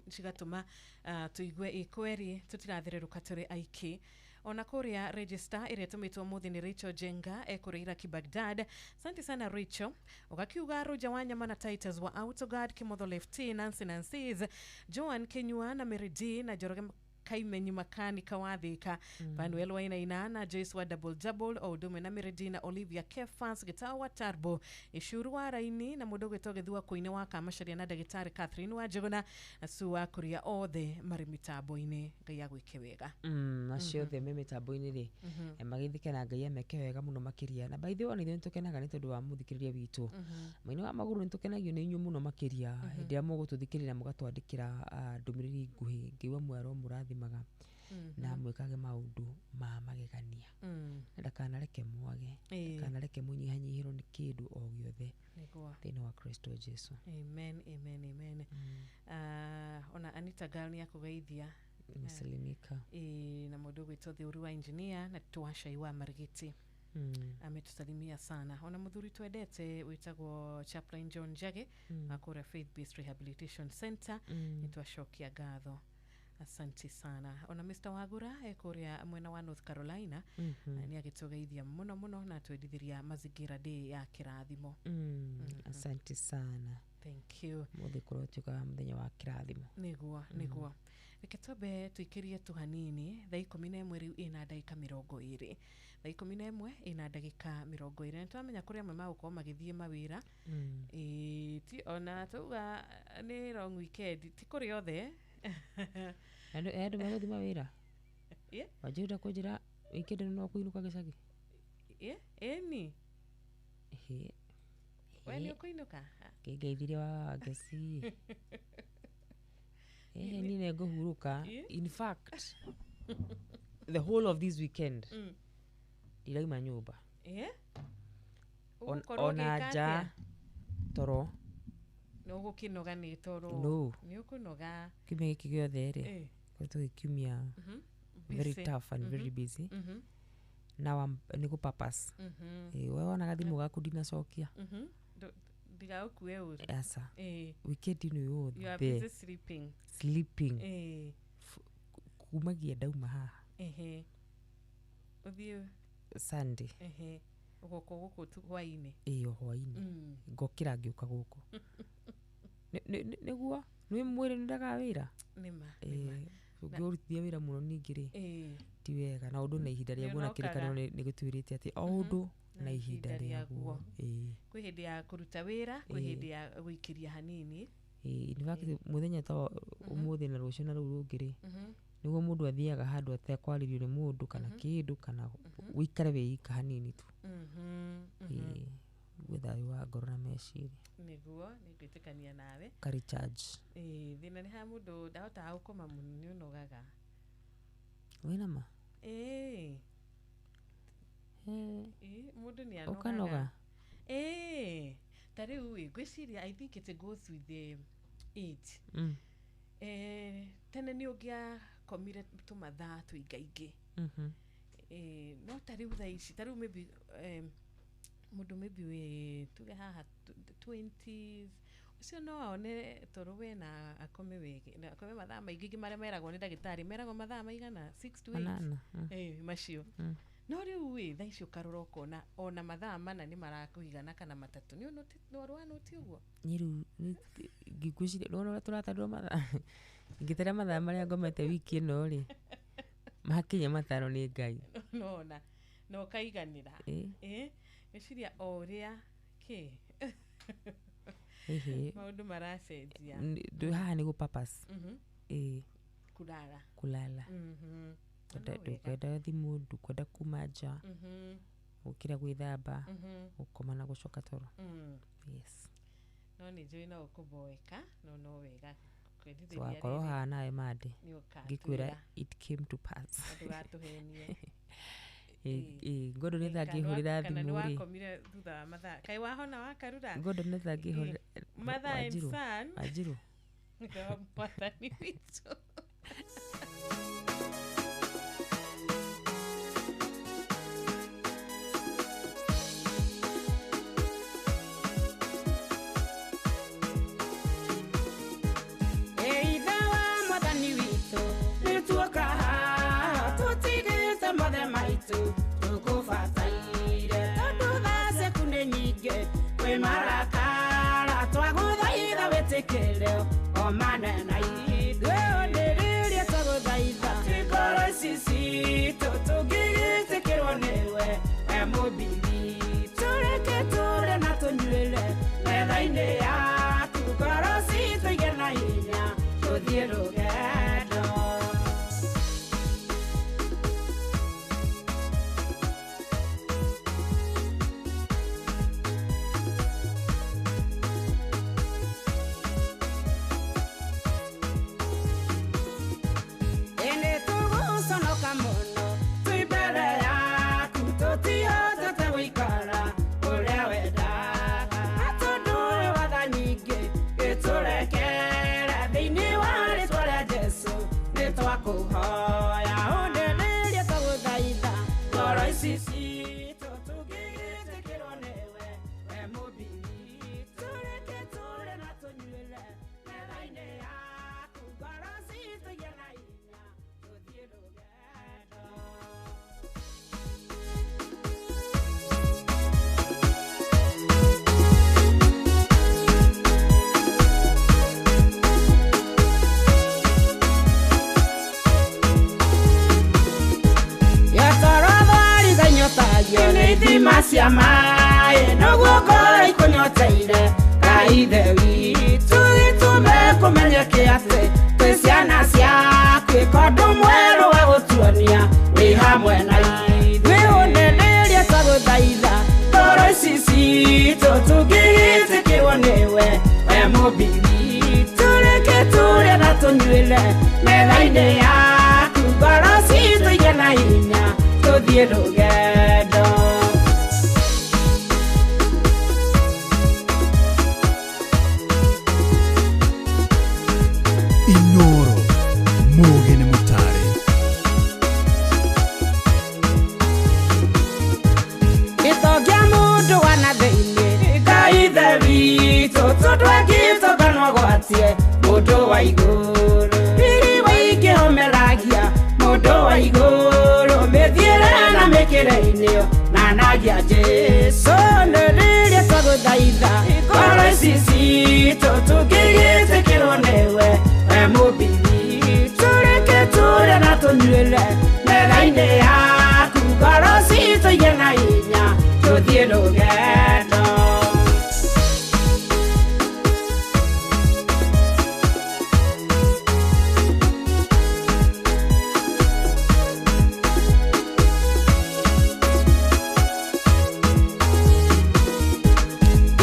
cigatũma tũigue ikweri tũtirathererũka tũrĩ aiki. Ona kũrĩa register ĩrĩa ĩtũmĩtwo ũmũthĩ nĩ Rachel Jenga ekũrĩa Iraki Baghdad. Asante sana Rachel. Ũgakiuga Roger Wanyama na Titus wa Autoguard, Kimotho Lefty, Nancy Nancy's, Joan Kenyua na Mary D na Njoroge Kaimenyi makanika wa Thika, Panuel Wainaina na Joyce wa Double Double, o ũndũ ũmwe na Mary na Olivia Kefas Gĩtaũ wa Tarbo, Icuru wa Raini na mũndũ ũgwĩtwo Gĩthua Kũine wa Kamacaria na ndagĩtarĩ Catherine wa Njũgũna na Sue wa Kũrĩa, othe marĩ mĩtambo-inĩ. Ngai agwĩke wega. Acio othe me mĩtambo-inĩ rĩ, magĩthike na Ngai ameke wega mũno makĩria. Na by the way, ona ithuĩ nĩtũkenaga nĩ tondũ wa mũthikĩrĩria witũ. Mũini wa magũrũ nĩtũkenagio nĩ inyuĩ mũno makĩria hĩndĩ ĩrĩa mũgũtũthikĩrĩria mũgatwandĩkĩra ndũmĩrĩri nguhĩ. Ngai wa muoyo aromũrathimaga na mwĩkage maũndũ ma magegania. Na ndakanareke mwage, ndakanareke mũnyihanyihĩrwo nĩ kĩndũ o gĩothe thĩinĩ wa Kristo Jesu. Amen, amen, amen. Ona Anita Gal nĩ akũgeithia. Nimesalimika. Na mũndũ ũgwĩtwo Theuru wa engineer na Twacai wa Marigiti. Ametusalimia sana. Ona mũthuri twendete wĩtagwo Chaplain John Njage wa kũrĩa Faith Based Rehabilitation Center, nĩtwacokia ngatho. Asante sana. Ona Mr. Wagura ekũrĩa mwena wa North Carolina nĩ agĩtũgeithia mũno mũno na twendithiria mazingira day ya kĩrathimo. Asante sana. Thank you. Mũthĩ kũrotuĩka mũthenya wa kĩrathimo. Nĩguo, nĩguo. Reke twambe tũikĩrie tu hanini thaa 11 rĩu ĩna ndagĩka 20, thaa 11 ĩna ndagĩka 20. Nĩ twamenya kũrĩ amwe magũkorwo magĩthiĩ mawĩra. Ĩĩ, ti ona tauga nĩ long weekend, ti kũrĩ othe. Andũ megũthiĩ mawĩra. Yeah. Wanjĩrĩra kũnjĩra weekend ĩno no kũinũka gĩcagi. Ĩni. Ĩhĩ. We nĩ ũkũinũka? Kĩngeithirie wa Wangeci. Ĩhĩ, niĩ nĩ ngũhurũka. In fact, the whole of this weekend ndirauma nyũmba. Ũgũkorwo Ona ũgĩka nja atĩa? toro. Nĩ ũgũkĩnoga nĩ toro. No. Nĩ ũkũnoga. Kiumia gĩkĩ gĩothe rĩ, koretwo gĩ kiumia very Busy. tough and very busy. Now I'm nĩ gũ purpose. Ĩĩ, we wonaga thimũ gaku ndinacokia. Ndigagũkue ũru. Aca. Weekend ĩno You are yothe. busy sleeping. Sleeping. Kumagia ndauma haha. Ũthiĩ Sunday. Ũgoka gũkũ tu hwaĩ-inĩ. Ĩĩ, o hwaĩ-inĩ. Ngokĩra ngĩũka gũkũ. Nĩguo nĩ mwĩrĩ nĩndaga wĩra. Nĩma. Ĩĩ, ũngĩũrutithia wĩra mũno ningĩ rĩ, ti wega. Na ũndũ na ihinda rĩaguo na Nĩũnokaga. kĩrĩkanĩro nĩ gĩtwĩrĩte atĩ o ũndũ na ihinda rĩaguo. Ĩĩ. Kwĩ hĩndĩ ya kũruta wĩra, kwĩ hĩndĩ ya gũikĩria hanini. Ĩĩ, in fact mũthenya ta ũmũthĩ na rũciũ na rũu rũngĩ rĩ, nĩguo mũndũ athiaga handũ atekwarĩrio nĩ mũndũ kana kĩndũ kana ũikare wĩ ika hanini tu. Ĩĩ, ũigue thayũ wa ngoro na meciria. Nĩguo, nĩngwĩtĩkania nawe. Ka recharge. Ĩĩ, thĩna nĩ harĩa mũndũ ndahotaga gũkoma mũno, nĩ ũnogaga. Wĩna ma? Ĩĩ. Ĩĩ, mũndũ nĩ anogaga. Ũkanoga? Ĩĩ, ta rĩu ĩ, ngwĩciria I think it goes with the age. Tene nĩ ũngĩakomire tũmathaa tũingaingĩ. No ta rĩu thaa ici, ta rĩu maybe mũndũ maybe wĩ tuge haha 20s ũcio no one toro we na akome wega, na akome mathaa maingĩ marĩa meragwo nĩ ndagĩtarĩ, meragwo mathaa maigana 6 to 8. Manana. Ĩĩ, macio. No rĩu ĩ, thaa ici ũkarora ũkona ona mathaa 4 nĩ marakũigana kana 3. Nĩ ũrona ti ũguo? Niĩ rĩu ngĩkwĩciria nĩwona ũrĩa tũratarĩrwo mathaa, ingĩtara mathaa marĩa ngomete wiki ĩno rĩ, makinya 5 nĩ Ngai. Nona na ũkaiganĩra. Ĩĩ, ngwĩciria o ũrĩa kĩ Ĩhĩ. maũndũ maracenjia. Haha nĩ gũ purpose. Ĩĩ. Kulala. Kulala. Ndũkwenda thimũ, ndũkwenda kuma nja, gũkĩra gwĩthamba, gũkoma na gũcoka toro. Yes. No nĩ njũĩ no ũkũboeka, no no wega kwendithĩria Tũgakorwo rĩrĩ. haha nawe Monday. Nĩ Ngĩkwĩra ũkatwĩra. it came to pass. Ndũgatũhenie. Ĩĩ, Gordon nĩ tangĩhũrĩra Kana nĩ thimũ rĩ. wakomire thutha wa mathaa. Kaĩ wahona wakarura? Gordon nĩ tangĩhũrĩra. Mother and son. Wanjiru. Nĩwe mwathani witũ. Ithe wa mwathani witũ nĩtuoka haha tũtigĩte mothe maitũ tũkũbataire tondũ tha ciaku nĩ nyingĩ kwĩ marakara twagũthaitha wĩtĩkĩre o manena ithuĩ ũndĩrĩrie twagũthaitha ti ngoro ici citũ tũngĩgĩtĩkĩrwo nĩwe we mũmbi witũ reke tũrĩe na tũnyuĩre metha-inĩ yaku ngoro citũ igĩe na hinya tũthiĩ rũgendo. Ĩndĩ tũgũconoka mũno twĩ mbere yaku tũtihotete gũikara ũrĩa wendaga na tondũ wĩ watha nyingĩ gĩtũrekere thĩinĩ wa rĩtwa rĩa Jesũ nĩtwakũhoya ũndĩrĩrie twagũthaitha ngoro ici citũ tũngĩgĩtĩkĩrwo nĩwe we mũmbi witũ reke tũrĩe na tũnyuĩre metha-inĩ yaku ngoro citũ igĩe na hinya tũthiĩ rũgendo. Tũthengiũ nĩ ithima cia maĩ noguo ngoro ikũnyoteire Ngai Ithe witũ gĩtũme kũmenyeke atĩ twĩ ciana ciaku ĩka ũndũ mwerũ wa gũtuonia wĩ hamwe na ithuĩ ũneneria twagũthaitha ngoro ici citũ tũngĩgĩtĩkĩrwo nĩwe we Mũmbi witũ reke tũrĩe na tũnyuĩre metha-inĩ yaku ngoro citũ igĩe na hinya tũthiĩ rũgendo. Inoro muge nĩ mũtare. Gĩtongia mũndũ wa na thĩinĩ Ngai Ithe witũ tondũ angĩtonga no agwatie mũndũ wa igũrũ riri waingĩhomeragia mũndũ wa igũrũ mĩthiĩre na mĩkĩre-inĩ nanagia Jesũ nĩ rĩrĩa twagũthaitha ngoro ici citũ tũngĩgĩtĩkĩrwo nĩwe we Mũmbi witũ reke tũrĩe na tũnyuĩre metha-inĩ yaku ngoro citũ igĩe na hinya tũthiĩ rũgendo.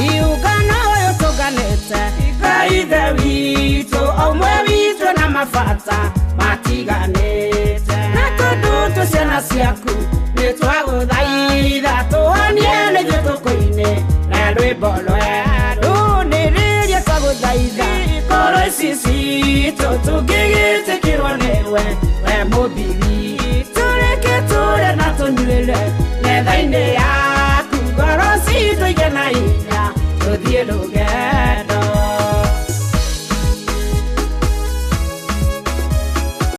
Iũngano ũyũ tũnganĩte Ngai Ithe witũ ũmwe witũ na mabata matiganĩte na tondũ twĩ ciana ciaku nĩ twagũthaitha tũhonie nĩithuĩ tũkũine na rwĩmbo rwerũ nĩ rĩrĩa twagũthaitha ngoro ici citũ tũngĩgĩtĩkĩrwo nĩwe we Mũmbi witũ reke tũrĩe na tũnyuĩre metha-inĩ yaku ngoro citũ igĩe na hinya tũthiĩ rũgendo.